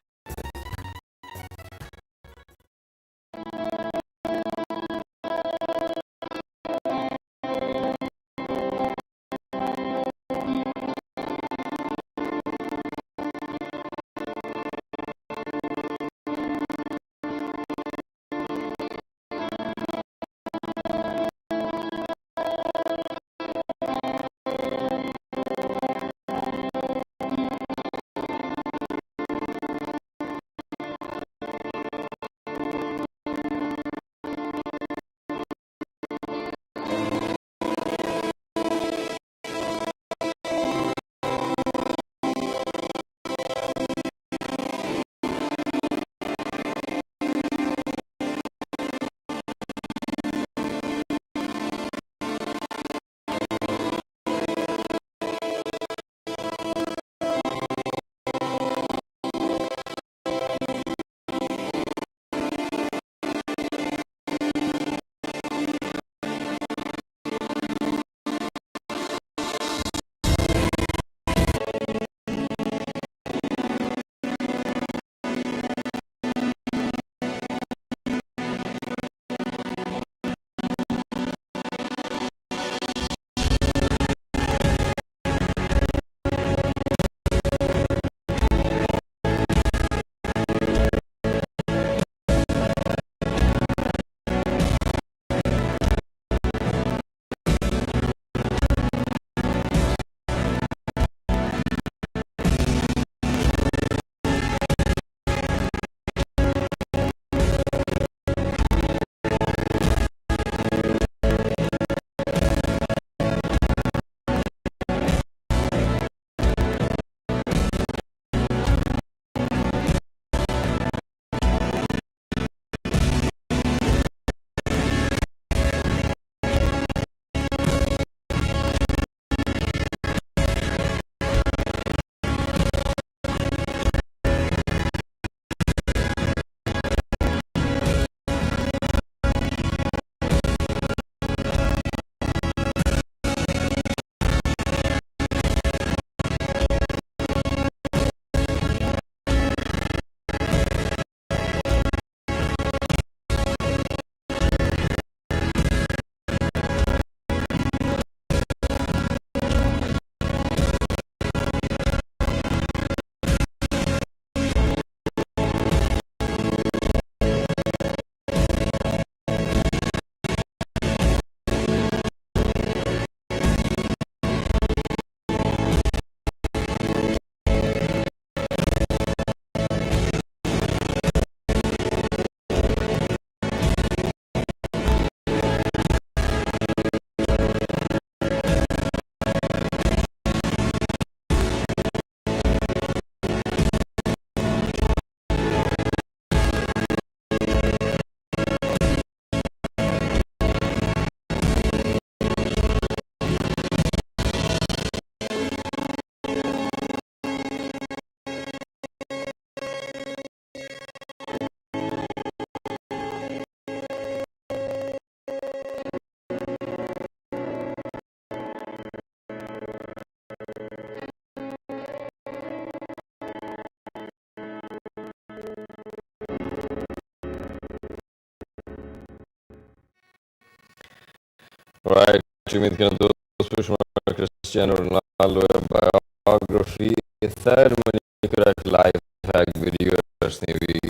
رائٹ، امید کناں دوست، پہ شما کرسٹیانو رونالڈو ءِ بایوگرافی ءِ سر منی کرا یک لائف ہیک ویڈیو رسینی بی،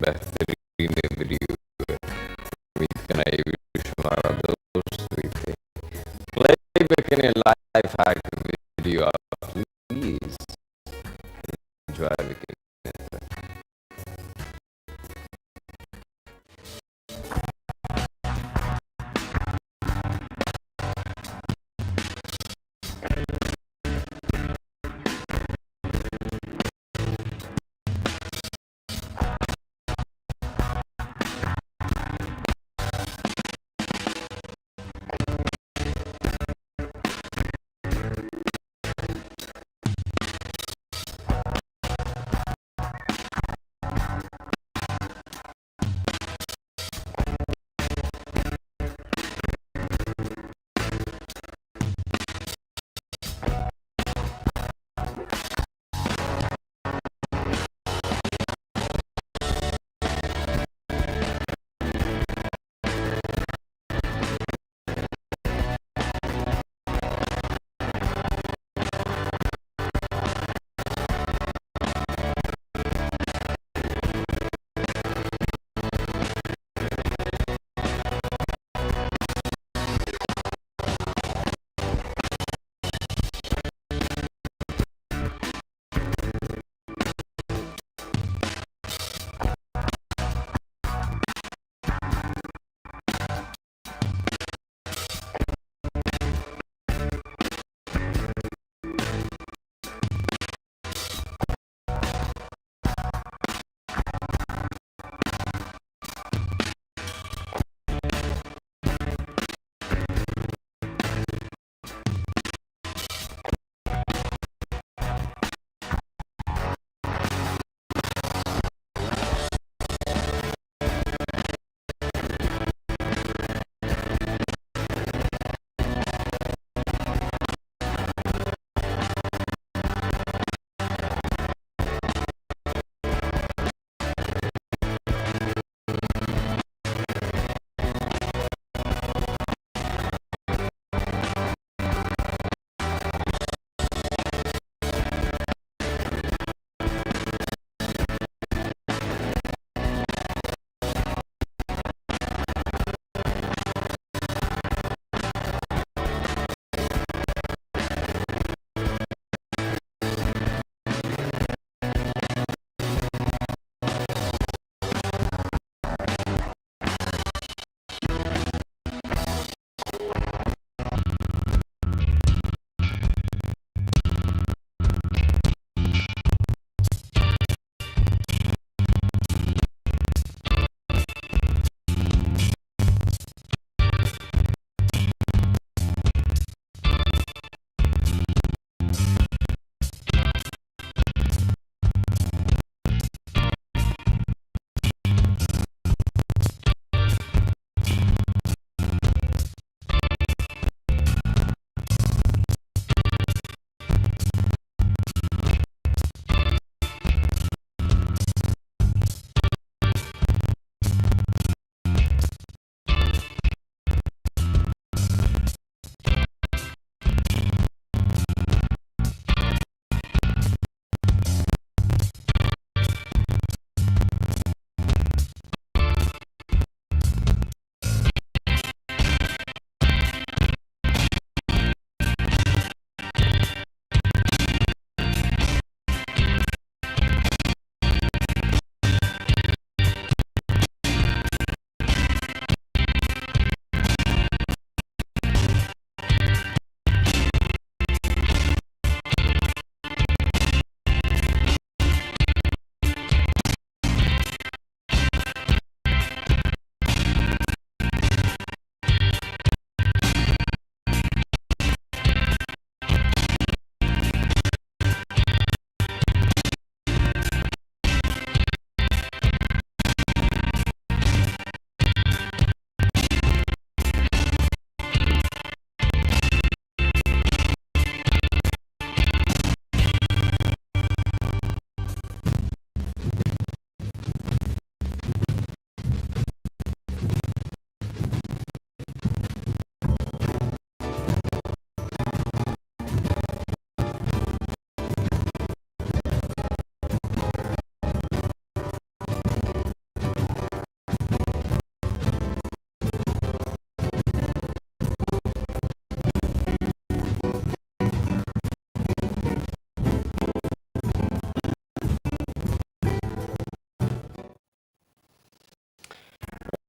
بہترین ویڈیو۔ امید کناں اے ویڈیو شمارا دوست بیت۔ پلے بکنیں life hack video, please enjoy بکنیں۔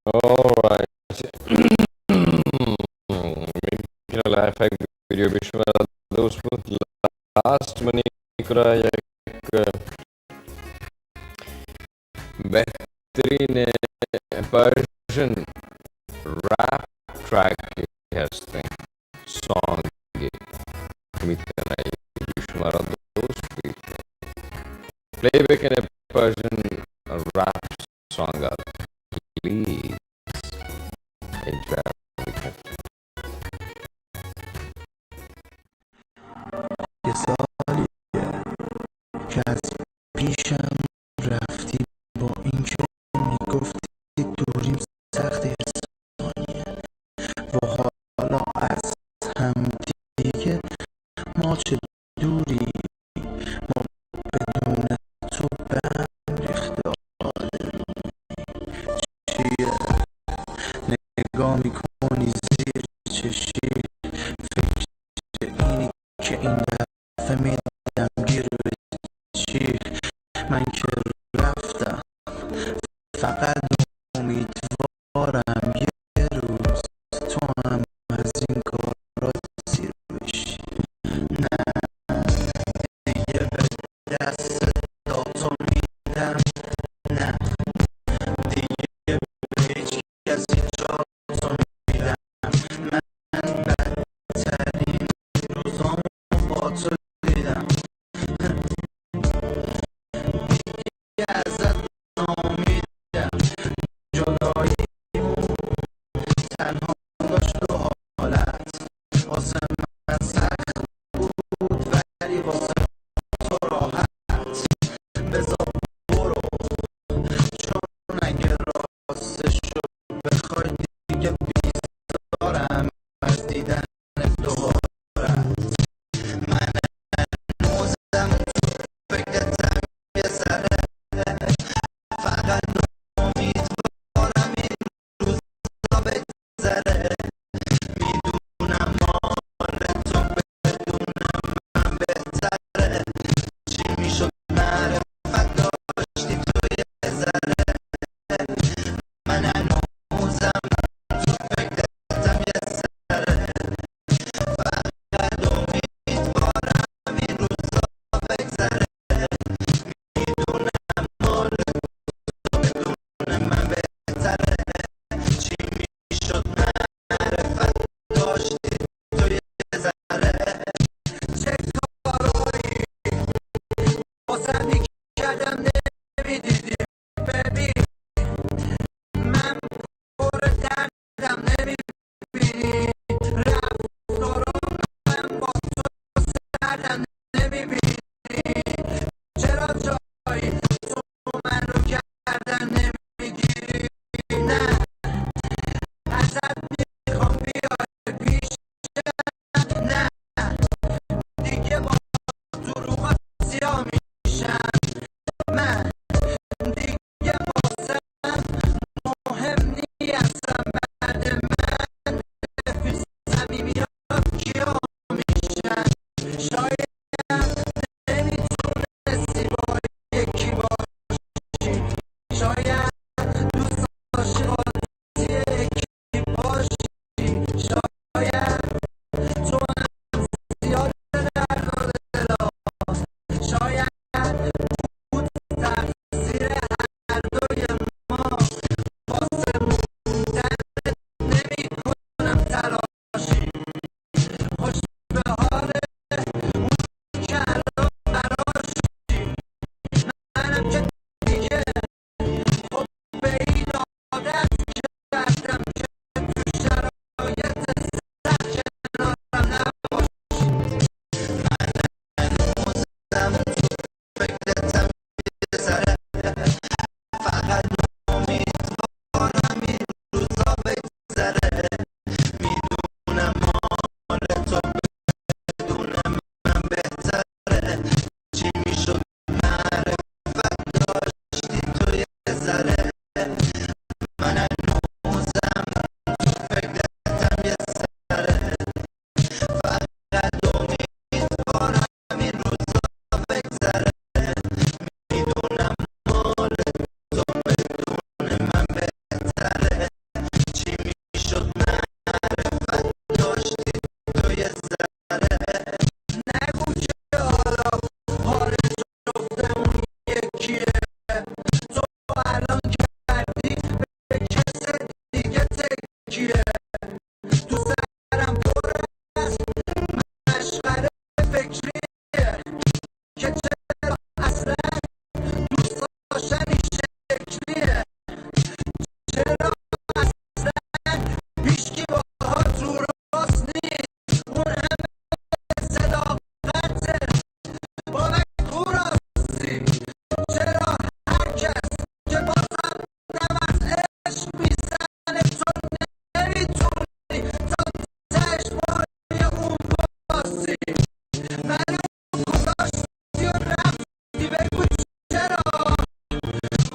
Alright. ممکن لائف ہیک ویڈیو بھی شما دوست بود. لاسٹ منی کرا یک بہترین پرشین ریپ ٹریک ہستیں، سانگ، امیت کناں شمارا دوست بیت. پلے بکنے پرشین ریپ سانگ ءَ، پلیز انجوائے بکن. یه سالیه که از پیشم رفتی، با اینکه می‌گفتی دوریم سخت، یه سالیه و حالا از همدیگه ما چه دوری، ما بدون تو به هم ریخته آدمی. چیه نگاه می‌کنی زیر چشی؟ فکر اینی که این دفعه می‌دم گیر به چی؟ من که رفتم، فقط امیدوارم یه روز تو هم از این کارا سیر بشی. نه، کیه؟ تو سرم پر است مشغله فکریه که چرا اصلاً دوست داشتن این شکلیه؟ چرا اصلاً هیچکی باهات رو راست نیست؟ اون همه صداقت با من کو راستی؟ چرا هر کس که بازم دم از عشق می‌زنه تو نمی‌تونی تا تهش پای اون واستی؟ منو گذاشتی و رفتی، بگو چرا؟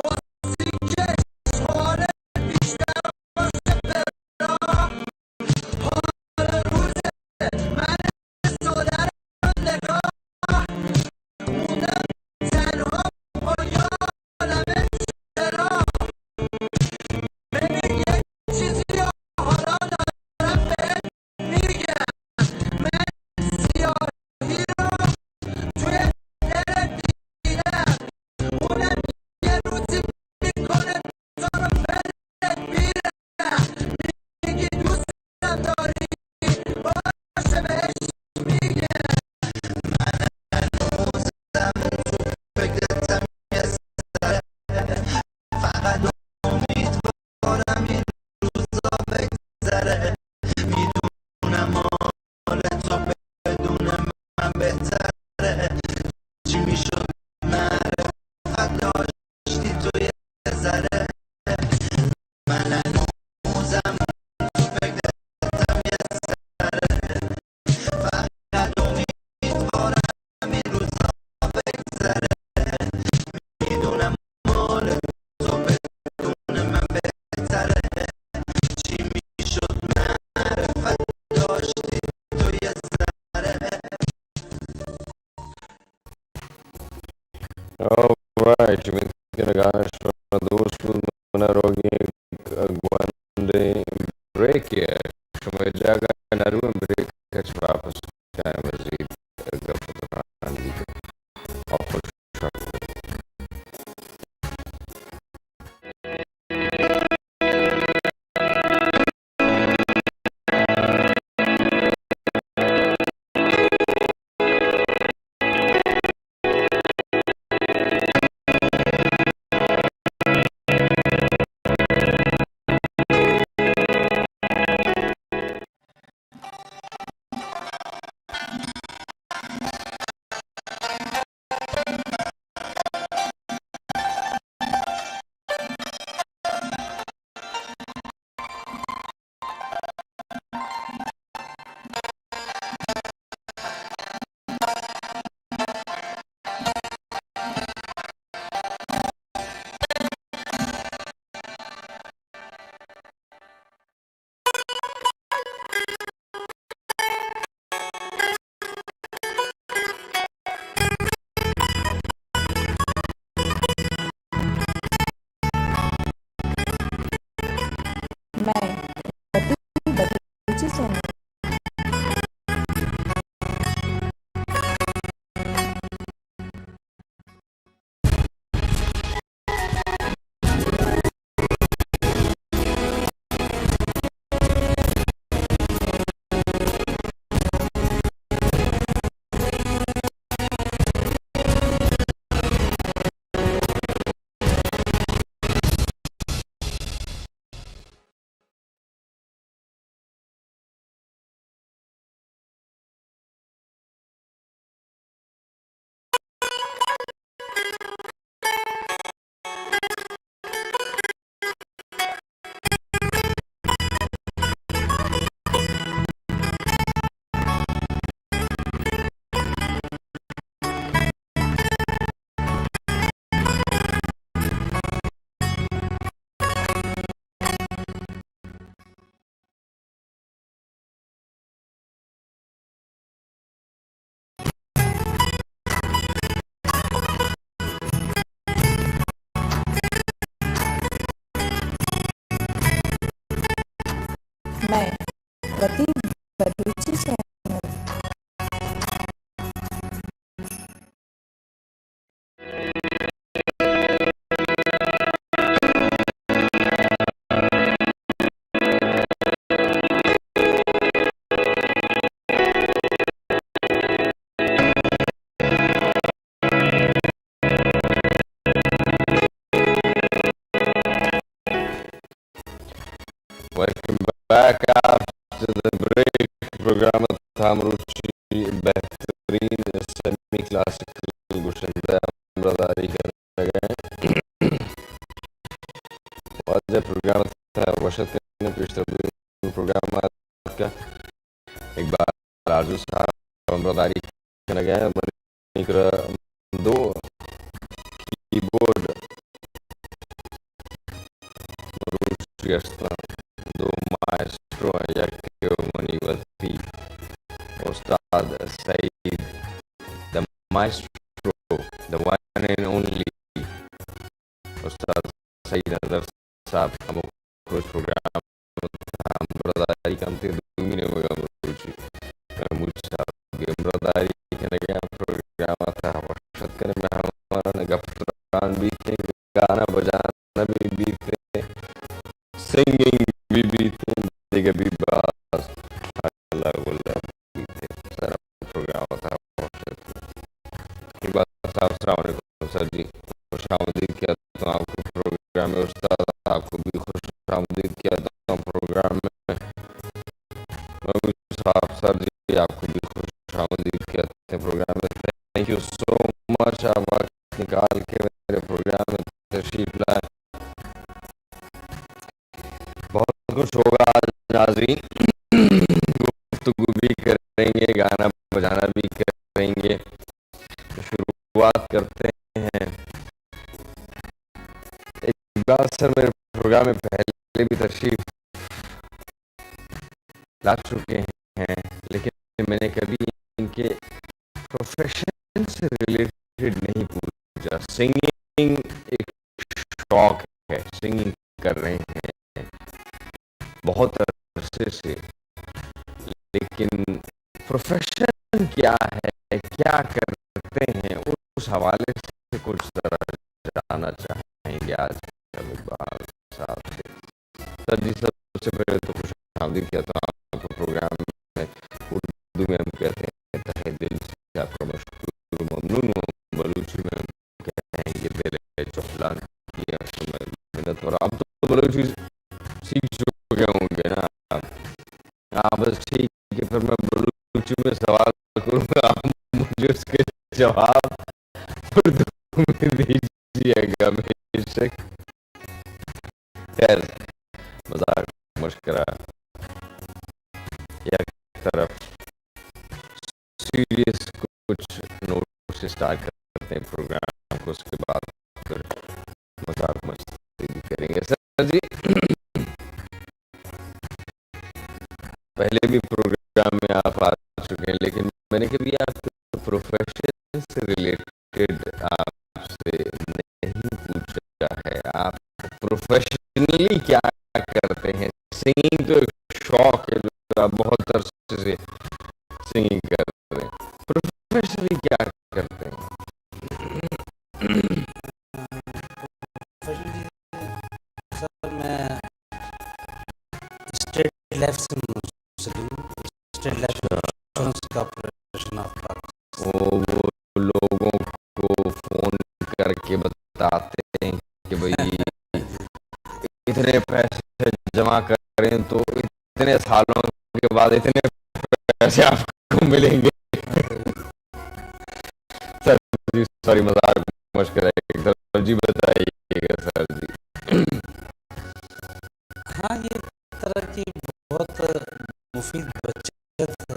واستی که عشق حاله بیشتر باشه برا؟ حال روز من ساده رو نگاه، موندم تنها با یه عالمه چرا. ببین یه چیزی رو حالا دارم بهت می‌گم، من سیاهی رو توی دلت دیدم، اونم یه روزی می‌کنه تو رو ولت می‌ره، می‌گی دوستم داری، باشه بهش می‌گه. من هنوزم تو فکرتم یه ذره، فقط امیدوارم این روزا بگذره. می‌دونم حال تو بدون من بهتره. چی می‌شد معرفت داشتی تو یه ذره. من هنوزم تو فکرتم یه ذره، فقط امیدوارم این روزا بگذره. می‌دونم حال تو بدون من بهتره. چی می‌شد معرفت داشتی تو یه ذره. آل رائٹ، امید کناں گانا شما دوست بوت، منا روگی گونڈیں بریکے، شما جاگہ نہ رویں، بریک ءَ چہ واپس کائیں مزید گپ ءُ تران دیگ ءَ۔ آ خوش۔ مئے وتی بلوچی چینل۔ مئے وتی Balochi channel. Back after the break programme ءِ تہا مروچی بہترین سیمی کلاسیکل گشندہ ہمراہداری کنگ ءَ انت۔ واجہ پروگرام ءِ تہا وش اتک کنیں، پیشتر بوتگیں پروگرام ءَ اتکگ اقبال آرزو صاحب ہمراہداری کنگ ءَ انت۔ منی کرا دو کیبورڈ مروچی است انت، دو مائسٹرو، یکے منی وتی استاد سعید، the maestro, the one and only استاد سعید اظہر صاحب ہمک روچ پروگرام ءِ تہا ہمراہداری کنت، دومی نیمگ ءَ مروچی کرموچ صاحب ءِ ہمراہداری کنگ ءَ انت۔ پروگرام ءِ تہا وش اتک کنیں، مہمانان ءَ گپ تران بیت، گانا بجانا بھی بیت، سنگنگ بھی بیت، دگہ بھی باز ہلا گلا بیت۔ سر پروگرام ءِ تہا وش اتک کنیں۔ اقبال صاحب، السلام علیکم سر جی، خوش آمدید کہتا ہوں آپ کو پروگرام میں۔ استاد، آپ کو بھی خوش آمدید کہتا ہوں پروگرام میں۔ محبوب صاحب، سر جی، آپ کو بھی خوش آمدید کہتے ہیں پروگرام میں۔ Thank you so much، آپ وقت نکال کے میرے پروگرام میں تشریف لائے۔ بہت کچھ ہوگا آج ناظرین، گفتگو بھی کریں گے، گانا بجانا بھی کریں گے۔ تو شروعات کرتے ہیں۔ اقبال سر میرے پروگرام میں پہلے بھی تشریف لا چکے ہیں، لیکن میں نے کبھی ان کے پروفیشن سے ریلیٹڈ نہیں پوچھا۔ سنگنگ ایک شوق ہے، سنگنگ کر رہے ہیں بہت عرصے سے، لیکن پروفیشن کیا ہے، کیا کرتے ہیں، اس حوالے سے کچھ ذرا جاننا چاہیں گے آج ہم اقبال صاحب سے۔ سر جی، سب سے پہلے تو خوش آمدید کہتا ہوں آپ کو پروگرام میں۔ اردو میں ہم کہتے ہیں، تہہ دل سے آپ کا مشکور و ممنون ہوں۔ بلوچی میں ہم کہیں گے، دل چپلان کی شمئے منت۔ اور آپ تو بلوچی سیکھ چکے ہوں گے نا؟ ہاں، بس ٹھیک ہے، پھر میں بلوچی میں سوال کروں گا، آپ مجھے اس کے جواب اردو میں دیجیے گا، بے شک۔ خیر، مذاق مسکرا یک طرف، سیریس کچھ نوٹ سے سٹارٹ کرتے ہیں پروگرام کو، اس کے بعد پھر مذاق مستی بھی کریں گے۔ سر جی، پہلے بھی پروگرام میں آپ آ چکے ہیں، لیکن میں نے کبھی آپ کے پروفیشن سے ریلیٹڈ آپ سے نہیں پوچھا ہے۔ آپ پروفیشنلی کیا کرتے ہیں؟ سنگنگ تو ایک شوق ہے جو آپ بہت عرصے سے سنگنگ کر رہے ہیں، پروفیشنلی کیا کرتے ہیں؟ پروفیشنلی سر، میں اسٹیٹ لائف سے منسلک ہوں۔ State life insurance corporation of Pakistan. وہ، وہ لوگوں کو فون کر کے بتاتے ہیں کہ بھائی اتنے پیسے جمع کریں تو اتنے سالوں کے بعد اتنے پیسے آپ کو ملیں گے۔ سر جی، سوری، مذاق مسکرا ایک طرف۔ جی بتائیے گا سر جی۔ ہاں، یہ طرح کی بہت مفید بچت ہے۔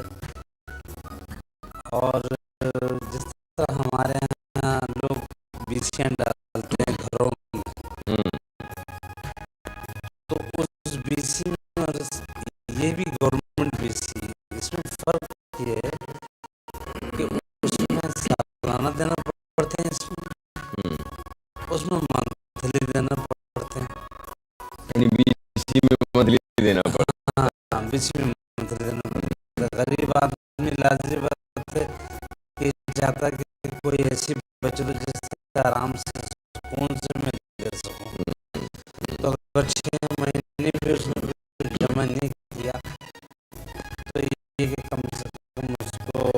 اور جس طرح ہمارے یہاں لوگ بیسیاں ڈالتے ہیں گھروں میں، ہوں۔ تو اس بیسی میں اور اس، یہ بھی گورنمنٹ بیسی ہے، اس میں فرق یہ ہے کہ اس میں سالانہ دینا پڑتے ہیں، اس میں، ہوں۔ اس میں منتھلی دینا پڑتے ہیں۔ یعنی بیسی میں منتھلی دینا پڑتا ہے۔ ہاں، بیسی میں منتھلی دینا پڑتا ہے۔ غریب آدمی، لاظاہر بات ہے کہ چاہتا ہے کہ کوئی ایسی بچت ہو جس سے آرام سے سکون سے میں دے سکوں۔ تو اگر چھ مہینے بھی اس نے کچھ جمع نہیں کیا، تو یہ کہ کم سے کم اس کو،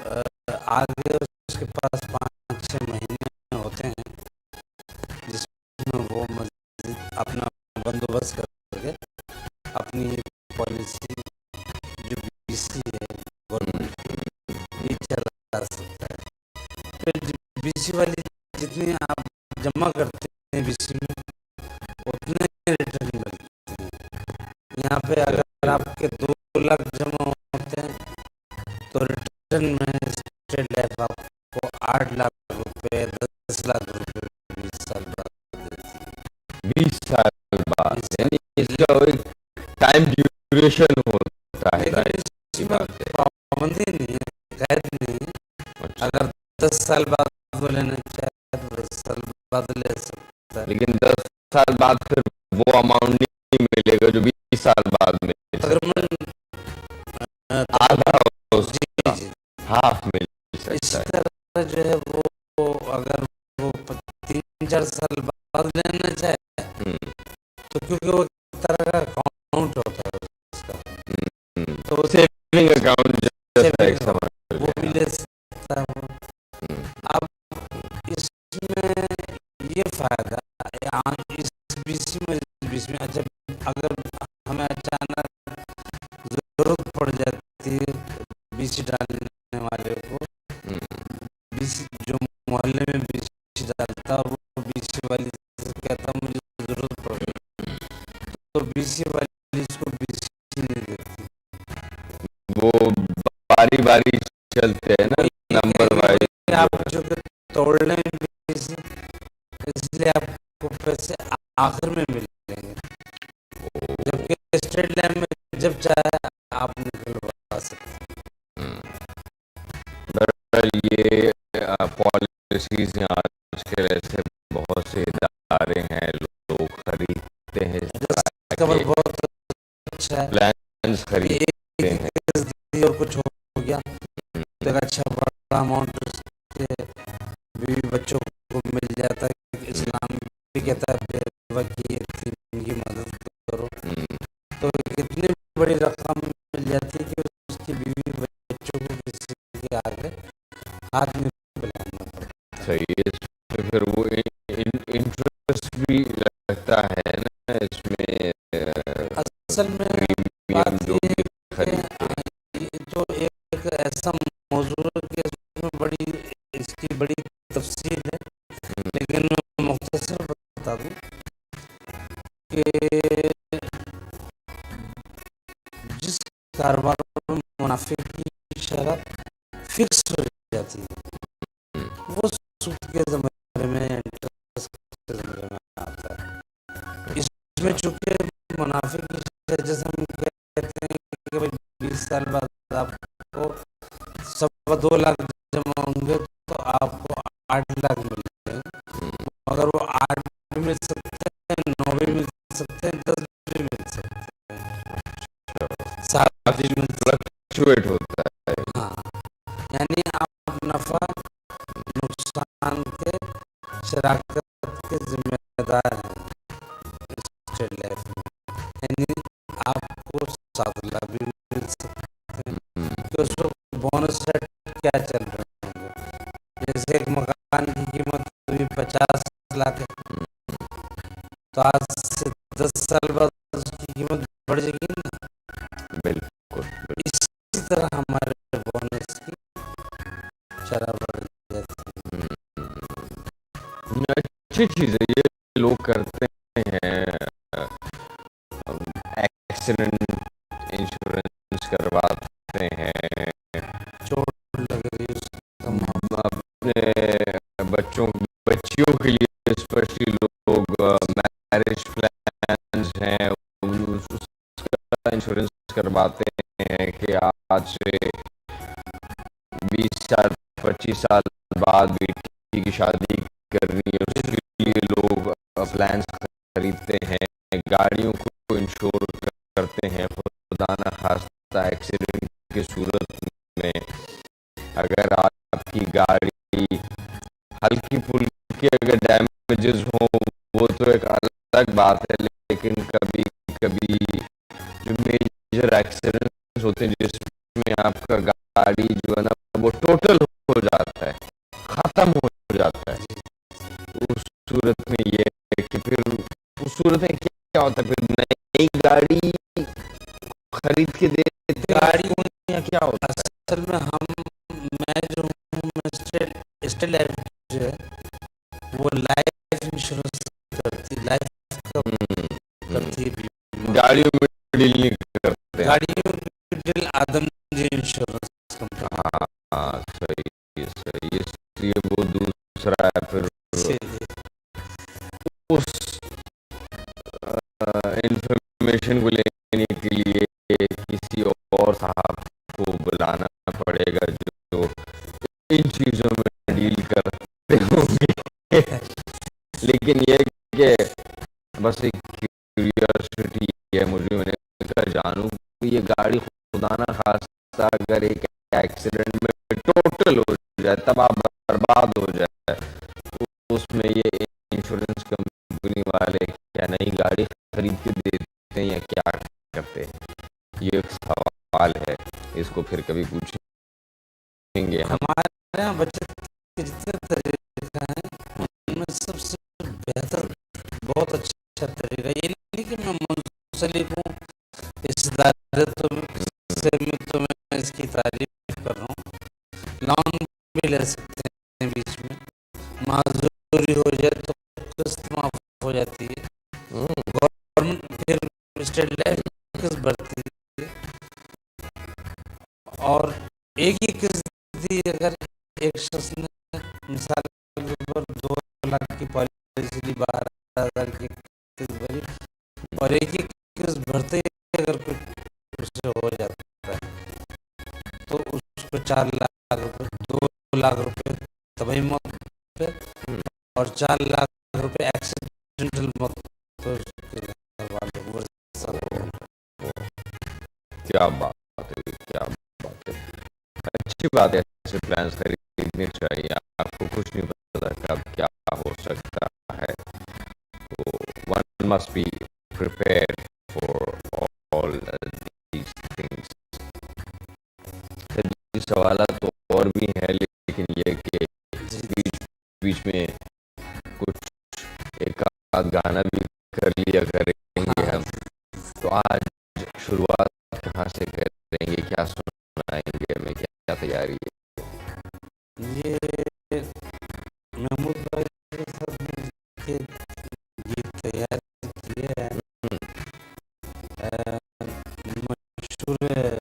آ، آگے اس کے پاس پانچ چھ مہینے ہوتے ہیں، جس میں وہ مزید اپنا بندوبست کر کے اپنی बीसी में, उतने रिटर्न मिलते हैं। यहाँ पे अगर आपके दो लाख जमा होते हैं, तो रिटर्न में स्टेट लाइफ आपको आठ लाख रुपए, दस लाख रुपए बीस साल बाद देती है। बीस साल बाद, यानी इसका एक टाइम ड्यूरेशन होता है, लेकिन जाहिर सी इसमें बात है। पाबंदी नहीं है, कैद नहीं है। अच्छा। अगर दस साल बाद वो लेना चाहे तो दस साल बाद ले सकता है। लेकिन दस साल बाद फिर वो अमाउंट नहीं मिलेगा जो बीस साल बाद मिल सकता है। तकरीबन, अ, आधा उसका, जी, जी। हाफ मिल सकता है। इसी तरह जो है वो, अगर वो प-, तीन चार साल बाद लेना चाहे, हम्म। तो क्योंकि वो एक तरह का अकाउंट होता है उसका। हम्म। तो वो सेविंग अकाउंट जैसा एक समझ लो, वो भी ले सकता है वो। हम्म। अब इसमें ये फायदा है, आ, इस बीसी में, बीसी में, अच्छा, अगर हमें अचानक जरूरत पड़ जाती है बीसी डालने वाले को, हम्म। बीसी जो मोहल्ले में बीसी डालता, वो बीसी वाली से कहता, "मुझे जरूरत पड़ गई।" तो बीसी वाली इसको बीसी नहीं देती। वो बारी-बारी चलते हैं ना, वही नंबर कह रही है वाइज। कि आप जो कि तोड़ लें बीसी, इसलिए आपको पैसे आखिर में मिलेंगे। जबकि स्टेट लाइफ में जब चाहे आप निकलवा सकते हैं। हम्म। बहरहाल, ये, अ, पॉलिसीज हैं, आजकल ऐसे बहुत से इदारे हैं, लोग खरीदते हैं इस तरह के। बहुत अच्छा है। प्लान्स खरीदते हैं। एक और कुछ हो गया, तो एक अच्छा बड़ा अमाउंट उसके बीवी बच्चों को मिल जाता है। इस्लाम भी कहता है, बेवा की यतीम की मदद करो। हम्म। तो इतनी बड़ी रकम मिल जाती है कि उसकी बीवी बच्चों को किसी के आगे हाथ नहीं फैलाना पड़ता। सही है, इसमें फिर वो इन-, इन-, इंटरेस्ट भी लगता है ना इसमें, अ, असल में प्रीमियम बात जो ये भी है कि खरीदते हैं। ये तो एक ऐसा मौजू है कि इसमें बड़ी, इसकी बड़ी तफसील है, हम्म। लेकिन मैं मुख्तसर बता दूं कि जिस कारोबार में मुनाफे की शरह फिक्स हो जाती है, वो सूद के ज़मरे में, इंटरेस्ट के ज़मरे में आता है। इसमें चूंकि मुनाफे की शरह, जैसे हम कहते हैं कि भाई, बीस साल बाद आपको सवा दो लाख जमा होंगे, तो आपको आठ लाख मिलेंगे। हम्म। मगर वो आठ भी मिल सकते हैं, नौ भी मिल सकते हैं, दस भी मिल सकते हैं। अच्छा। सात भी मिल सकते हैं। फ्लक्चुएट होता है। हाँ, यानी आप नफा नुकसान के शराकत के जिम्मेदार हैं स्टेट लाइफ में। यानी आपको सात लाख भी मिल सकते हैं। हम्म। तो उस वक्त बोनस रेट क्या चल रहे होंगे? जैसे एक मकान की कीमत अभी पचास लाख है, हम्म। तो आज से दस साल बाद उसकी कीमत बढ़ जाएगी ना? बिल्कुल, बिल्कुल। इसी तरह हमारे बोनस की शरह बढ़ जाती है। हम्म। अच्छी चीज़ है, ये लोग करते हैं, एक्सीडेंट इंश्योरेंस करवाते हैं, चोट लग रही है उसका मुआवजा। अपने बच्चों, बच्चियों के लिए स्पेशली लोग, अ, मैरिज प्लान्स हैं, उस, उसका इंश्योरेंस करवाते हैं कि आज से बीस साल, पच्चीस साल बाद बेटी की शादी करनी है, उसके लिए लोग प्लान्स खरीदते हैं, गाड़ियों को इंश्योर करते हैं, खुदा ना खास्ता एक्सीडेंट की सूरत में अगर आपकी गाड़ी हल्की फुल्की अगर डैमेजेस हो, वो तो एक अलग बात है, लेकिन कभी कभी जो मेजर एक्सीडेंट्स होते हैं, जिसमें आपका गाड़ी जो है ना, वो टोटल हो जाता है, खत्म हो जाता है, उस सूरत में ये है कि फिर उस सूरत में क्या होता है, फिर नई गाड़ी खरीद के देते हैं गाड़ी आपको, या क्या होता है? असल में हम, मैं जो हूँ, मैं स्टेट, स्टेट लाइफ जो है, वो लाइफ इंश्योरेंस گاڑیوں میں ڈیل نہیں کرتے ہیں۔ گاڑیوں کی ڈیل آدم جی انشورنس کمپنی۔ हाँ, हाँ, सही है, सही है। इसलिए वो दूसरा है, फिर जी, जी। उस, अ, इन्फॉर्मेशन को लेने के लिए किसी और साहब को बुलाना पड़ेगा, जो इन चीजों में डील करते होंगे। लेकिन ये कि बस एक क्यूरियोसिटी है मुझे, मैंने कहा, जानूं कि ये गाड़ी खुदा ना खास्ता अगर एक एक्सीडेंट में टोटल हो जाए, तबाह बर्बाद हो जाए, तो उसमें ये इंश्योरेंस कंपनी वाले क्या नई गाड़ी खरीद के देते हैं या क्या करते हैं? ये एक सवाल है, इसको फिर कभी पूछेंगे हम। हमारे यहाँ बचत के जितने तरीके हैं, उनमें सबसे बेहतर, बहुत अच्छा तरीका, ये नहीं कि मैं मुंसलिक हूँ, इस दायरे तो से मैं, तो मैं इसकी तारीफ कर रहा हूँ। लोन भी ले सकते हैं बीच में, माजूरी हो जाए तो किस्त माफ हो जाती है। हम्म। गवर्नमेंट फिर स्टेट लाइफ किस्त भरती है। और एक ही किस्त दी, अगर एक शख्स ने मिसाल के तौर पर दो लाख की पॉलिसी ली, बारह हजार की किस्त भरी और एक ही किस्त भरते ही अगर कुछ उससे हो जाता है, तो उसको चार लाख रुपए, दो लाख रुपए तबाही मौत पे हम्म। और चार लाख रुपए एक्सीडेंटल मौत पे उसके घर वाले को, वो सब। क्या बात है, क्या बात है। अच्छी बात है, ऐसे प्लान्स खरीदने चाहिए। आपको कुछ नहीं पता कब क्या हो सकता है। तो one must be prepared for all these things। Sir ji, सवाल तो और भी है, लेकिन ये कि बीच, बीच में कुछ एक आध गाना भी कर लिया करेंगे हाँ। हम। तो आज शुरुआत कहाँ से करेंगे, क्या सुनाएंगे हमें, क्या तैयारी है? ये महमूद भाई के साथ में के गीत तैयार किए हैं। हम्म। अ, मशहूर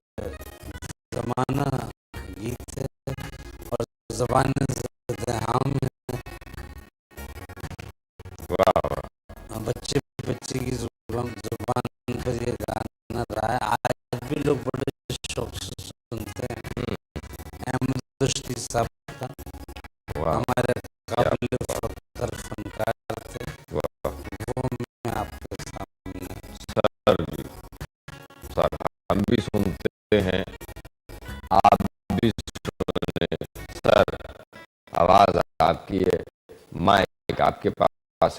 जमाना गीत है और जबान ज़द हम है। वाह, वाह। हाँ, बच्चे बच्चे की जुबान, जुबान पर ये गाना रहा है, आज भी लोग बड़े शौक से सुनते हैं। हम्म। अहमद रश्दी साहब का, वाह। हमारे क्या काबिल बात। फख्र फनकार थे। वाह। वो मैं आपके सामने सर जी, सर, हम भी सुनते हैं, आप भी सुने। सर, आवाज आपकी है, माइक आपके पास।